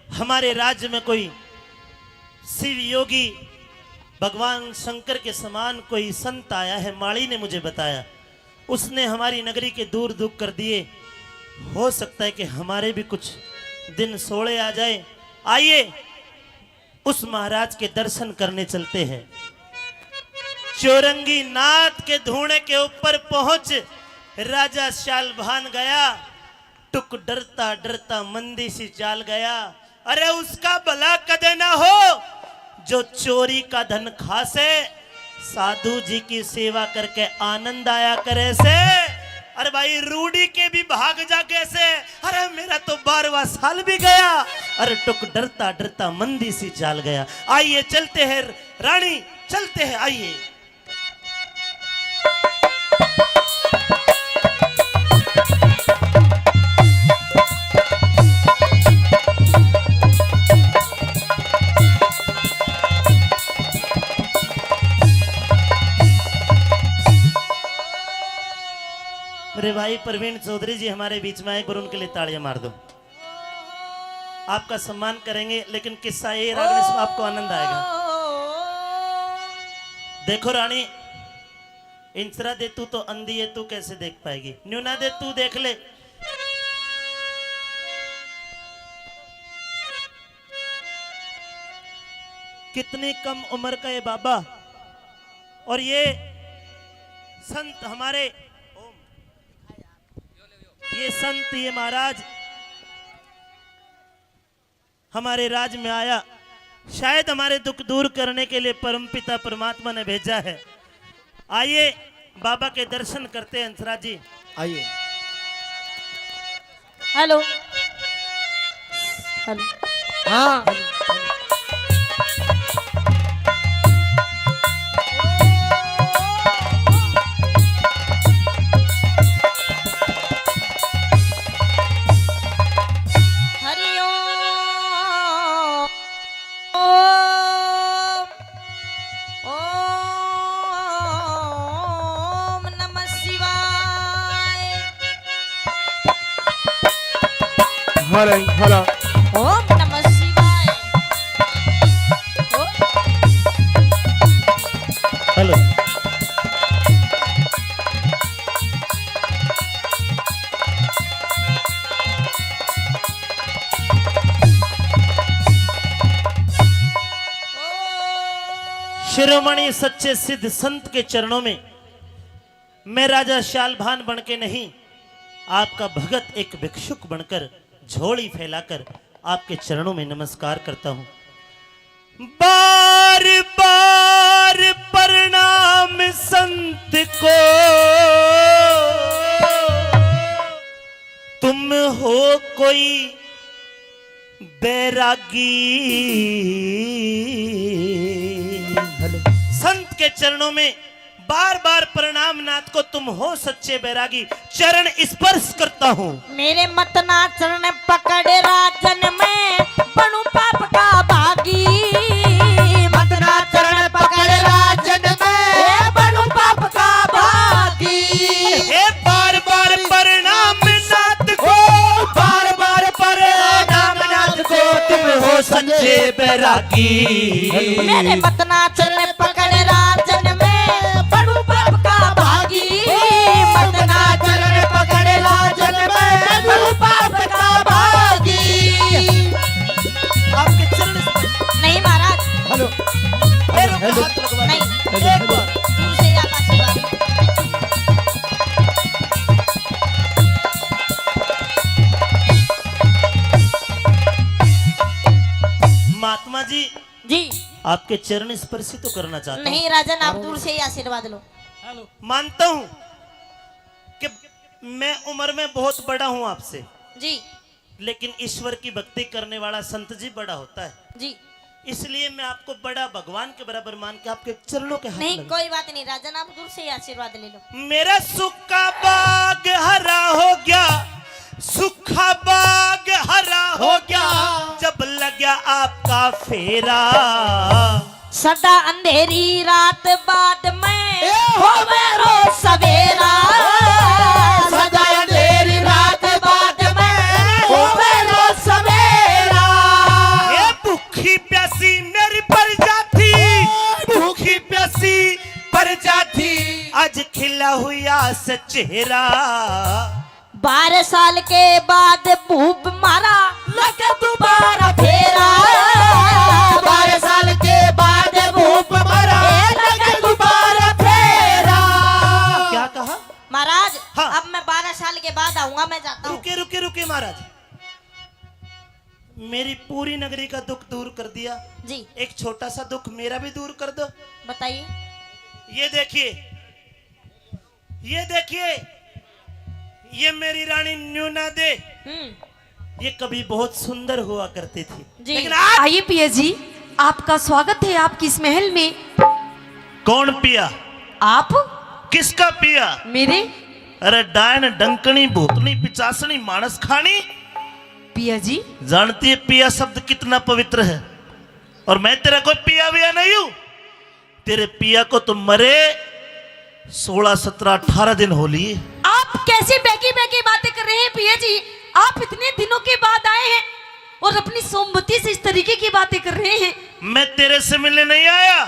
हमारे राज्य में कोई शिव योगी भगवान शंकर के समान कोई संत आया है, माली ने मुझे बताया। उसने हमारी नगरी के दूर दुख कर दिए। हो सकता है कि हमारे भी कुछ दिन सोले आ जाए। आइए, उस महाराज के दर्शन करने चलते हैं। चौरंगी नाथ के धूणे के ऊपर पहुंच राजा शालभान गया। टुक डरता डरता मंदी सी चाल गया। अरे उसका भला कदे ना हो जो चोरी का धन खा से, साधु जी की सेवा करके आनंद आया करे से। अरे भाई रूडी के भी भाग जागे से। अरे मेरा तो बारहवाँ साल भी गया। अरे टुक डरता डरता मंदी सी चाल गया। आइए चलते हैं रानी, चलते हैं, आइए। मेरे भाई प्रवीण चौधरी जी हमारे बीच में आए, एक बार उनके लिए तालियां मार दो। आपका सम्मान करेंगे, लेकिन किस्सा ये रागनी सुन, आपको आनंद आएगा। देखो रानी, इंचरा दे तू तो अंधी है, तू कैसे देख पाएगी? न्यूना दे तू देख ले, कितनी कम उम्र का ये बाबा। और ये संत हमारे, ये संत, ये महाराज हमारे राज में आया, शायद हमारे दुख दूर करने के लिए परमपिता परमात्मा ने भेजा है। आइए, बाबा के दर्शन करते हैं, हंसराज जी। आइए। Hello, hello. हाँ। हरि ओम। ओम नमः शिवाय। हरे हरा। ओम नमः शिवाय। ओम हेलो। शिरोमणि सच्चे सिद्ध संत के चरणों में मैं राजा शालभान बन के नहीं, आपका भगत एक भिक्षुक बनकर, झोली फैलाकर आपके चरणों में नमस्कार करता हूँ। बार बार प्रणाम संत को, तुम हो कोई बैरागी। संत के चरणों में बार बार प्रणाम नाथ को, तुम हो सच्चे बैरागी। चरण स्पर्श करता हूँ। मेरे मतना चरण पकड़ राजन में बनू पाप का भागी। मतना चरण पकड़ राजन में बनू पाप का भागी। हे बार बार प्रणाम नाथ को, बार बार प्रणाम नाथ को, तुम हो सच्चे बैरागी। मेरे मतना चरण पकड़ राजन में बनू पाप का भागी। मतना चरण पकड़ राजन में बनू पाप का भागी। आपके चरण स्पर्श। नहीं महाराज। हेलो। पैरों पे हेलो। हाथ लगवा नहीं। दो। एक बार। दूर से ही आप आशीर्वाद। महात्मा जी, जी। आपके चरण स्पर्श ही तो करना चाहता हूँ। नहीं राजन, आप दूर से ही आशीर्वाद लो। मानता हूँ कि मैं उम्र में बहुत बड़ा हूँ आपसे, जी। लेकिन ईश्वर की भक्ति करने वाला संत जी बड़ा होता है। जी। इसलिए मैं आपको बड़ा भगवान के बराबर मान के आपके चरणों के हाथ नहीं, लगा। कोई बात नहीं राजन, आप दूर से ही आशीर्वाद ले लो। मेरा सूखा बाग हरा हो गया, सूखा बाग हरा हो गया, जब लग्या आपका फेरा। सदा अंधेरी रात बाद में होवे रोज सवेरा। सदा अंधेरी रात बाद में होवे रोज सवेरा। ए भूखी प्यासी मेरी प्रजा थी, भूखी प्यासी प्रजा थी, आज खिला हुआ से चेहरा। बारह साल के बाद भूप मारा, लगे दोबारा फेरा। बारह साल के बाद भूप मारा, लगे दोबारा फेरा। क्या कहा? महाराज, हाँ। अब मैं बारह साल के बाद आऊंगा, मैं जाता हूँ। रुके, रुके, रुके महाराज, मेरी पूरी नगरी का दुख दूर कर दिया। जी। एक छोटा सा दुख मेरा भी दूर कर दो। बताइए। ये देखिए, ये देखिए, ये मेरी रानी न्यूना दे, हम्म। ये कभी बहुत सुंदर हुआ करती थी, जी। लेकिन आज आइए पिया जी, आपका स्वागत है आपकी इस महल में। कौन पिया? आप? किसका पिया? मेरे? अरे डायन, डंकनी, भूतनी, पिचासनी, मानस खानी। पिया जी। जानती है पिया शब्द कितना पवित्र है? और मैं तेरा कोई पिया विया नहीं हूं। तेरे पिया को तो मरे सोलह, सत्रह, अठारह दिन हो लिए। आप कैसी बहकी बहकी बातें कर रहे हैं पिया जी? आप इतने दिनों के बाद आए हैं और अपनी सोमवती से इस तरीके की बातें कर रहे हैं। मैं तेरे से मिलने नहीं आया,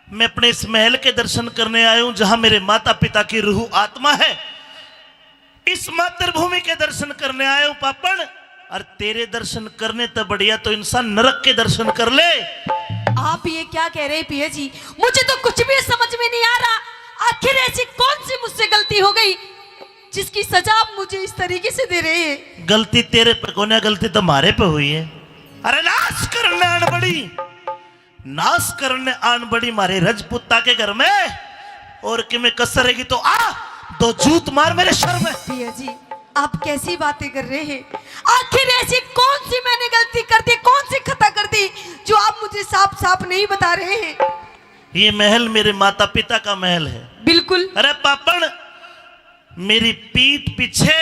मैं अपने इस महल के दर्शन करने आया हूं, जहां मेरे माता पिता की रूह आत्मा है। इस मातृभूमि के दर्शन करने आया हूं पापण, और तेरे दर्शन करने तो बढ़िया तो इंसान नरक के दर्शन कर ले। आप ये क्या कह रहे हैं पिया जी? मुझे तो कुछ भी समझ में नहीं आ रहा। आखिर ऐसी कौन सी मुझसे गलती हो गई जिसकी सजा आप मुझे इस तरीके से दे रहे हैं? गलती तेरे पे कोन्या, गलती तो मारे पे हुई है। अरे नाश करने आन बड़ी, नाश करने आन बड़ी मारे रजपूता के घर में। और कि मैं कसर रहेगी तो आ, दो जूत मार मेरे सर में। पिया जी, आप कैसी बातें कर रहे हैं? आखिर ऐसी कौन सी मैंने गलती कर दी, कौन सी खता कर दी जो आप मुझे साफ साफ नहीं बता रहे हैं? ये महल मेरे माता पिता का महल है। बिल्कुल। अरे पापण, मेरी पीठ पीछे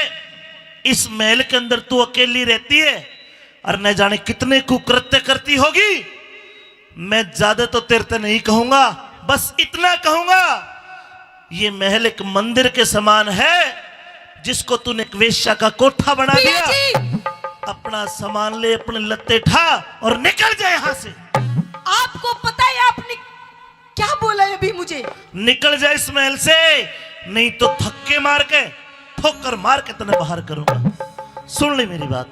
इस महल के अंदर तू अकेली रहती है और न जाने कितने कुकृत्य करती होगी। मैं ज्यादा तो तेरे ते नहीं कहूंगा, बस इतना कहूंगा, ये महल एक मंदिर के समान है, जिसको तूने एक वेश्या का कोठा बना पिया दिया। जी। अपना सामान ले, अपने लत्ते ठा और निकल जा यहां से। आपको पता है आपने क्या बोला है अभी मुझे? निकल जा इस महल से, नहीं तो धक्के मार के, ठोकर मार के तने बाहर करूंगा। सुन ले मेरी बात।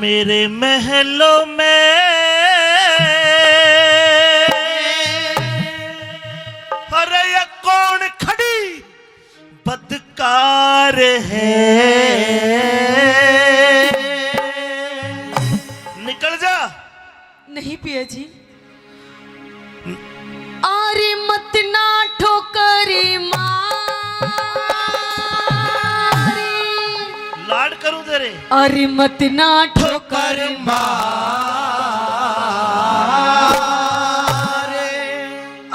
मेरे महलों में, अरे ये कौन खड़ी बदकार है? निकल जा। नहीं पिया जी। अरे मत ना ठोकर मारी। लाड करूं तेरे। अरे मत ना ठोकर मारे।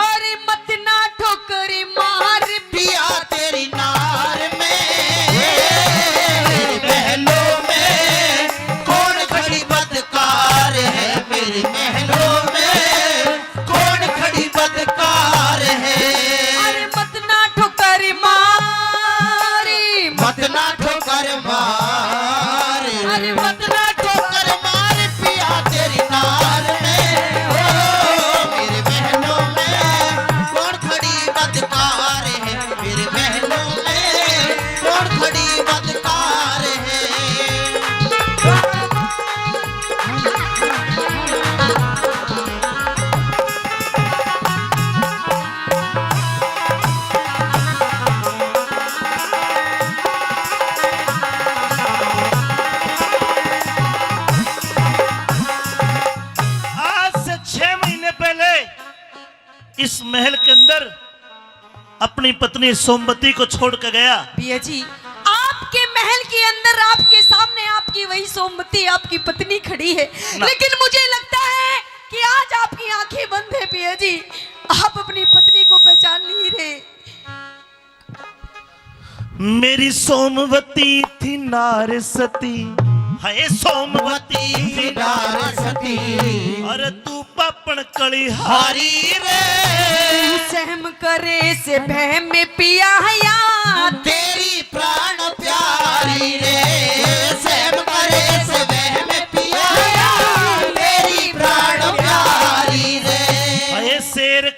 अरे मत ना ठोकर मार। पिया तेरी नार में, मेरे महलों में कौन खड़ी बदकार है? मेरे महलों में कौन खड़ी बदकार है? अरे मत ना ठोकर मारी। मत ना ठोकर मारी। अरे मत ना ठोकर मार। पिया तेरी नार में, ओ मेरे महलों में कौन खड़ी बदकार है? मेरे महलों में कौन खड़ी बदकार है? आज से छह महीने पहले इस महल के अंदर अपनी पत्नी सोमवती को छोड़ के गया। पिया जी, आपके महल के अंदर आपके सामने आपकी वही सोमवती, आपकी पत्नी खड़ी है, ना। लेकिन मुझे लगता है कि आज आपकी आंखें बंद है पिया जी, आप अपनी पत्नी को पहचान नहीं रहे। मेरी सोमवती थी नार सती, हाय सोमवती थी नार सती। अरे तू पापण कली हारी रे। सहम करे से बह में पिया या। तेरी प्राण प्यारी रे।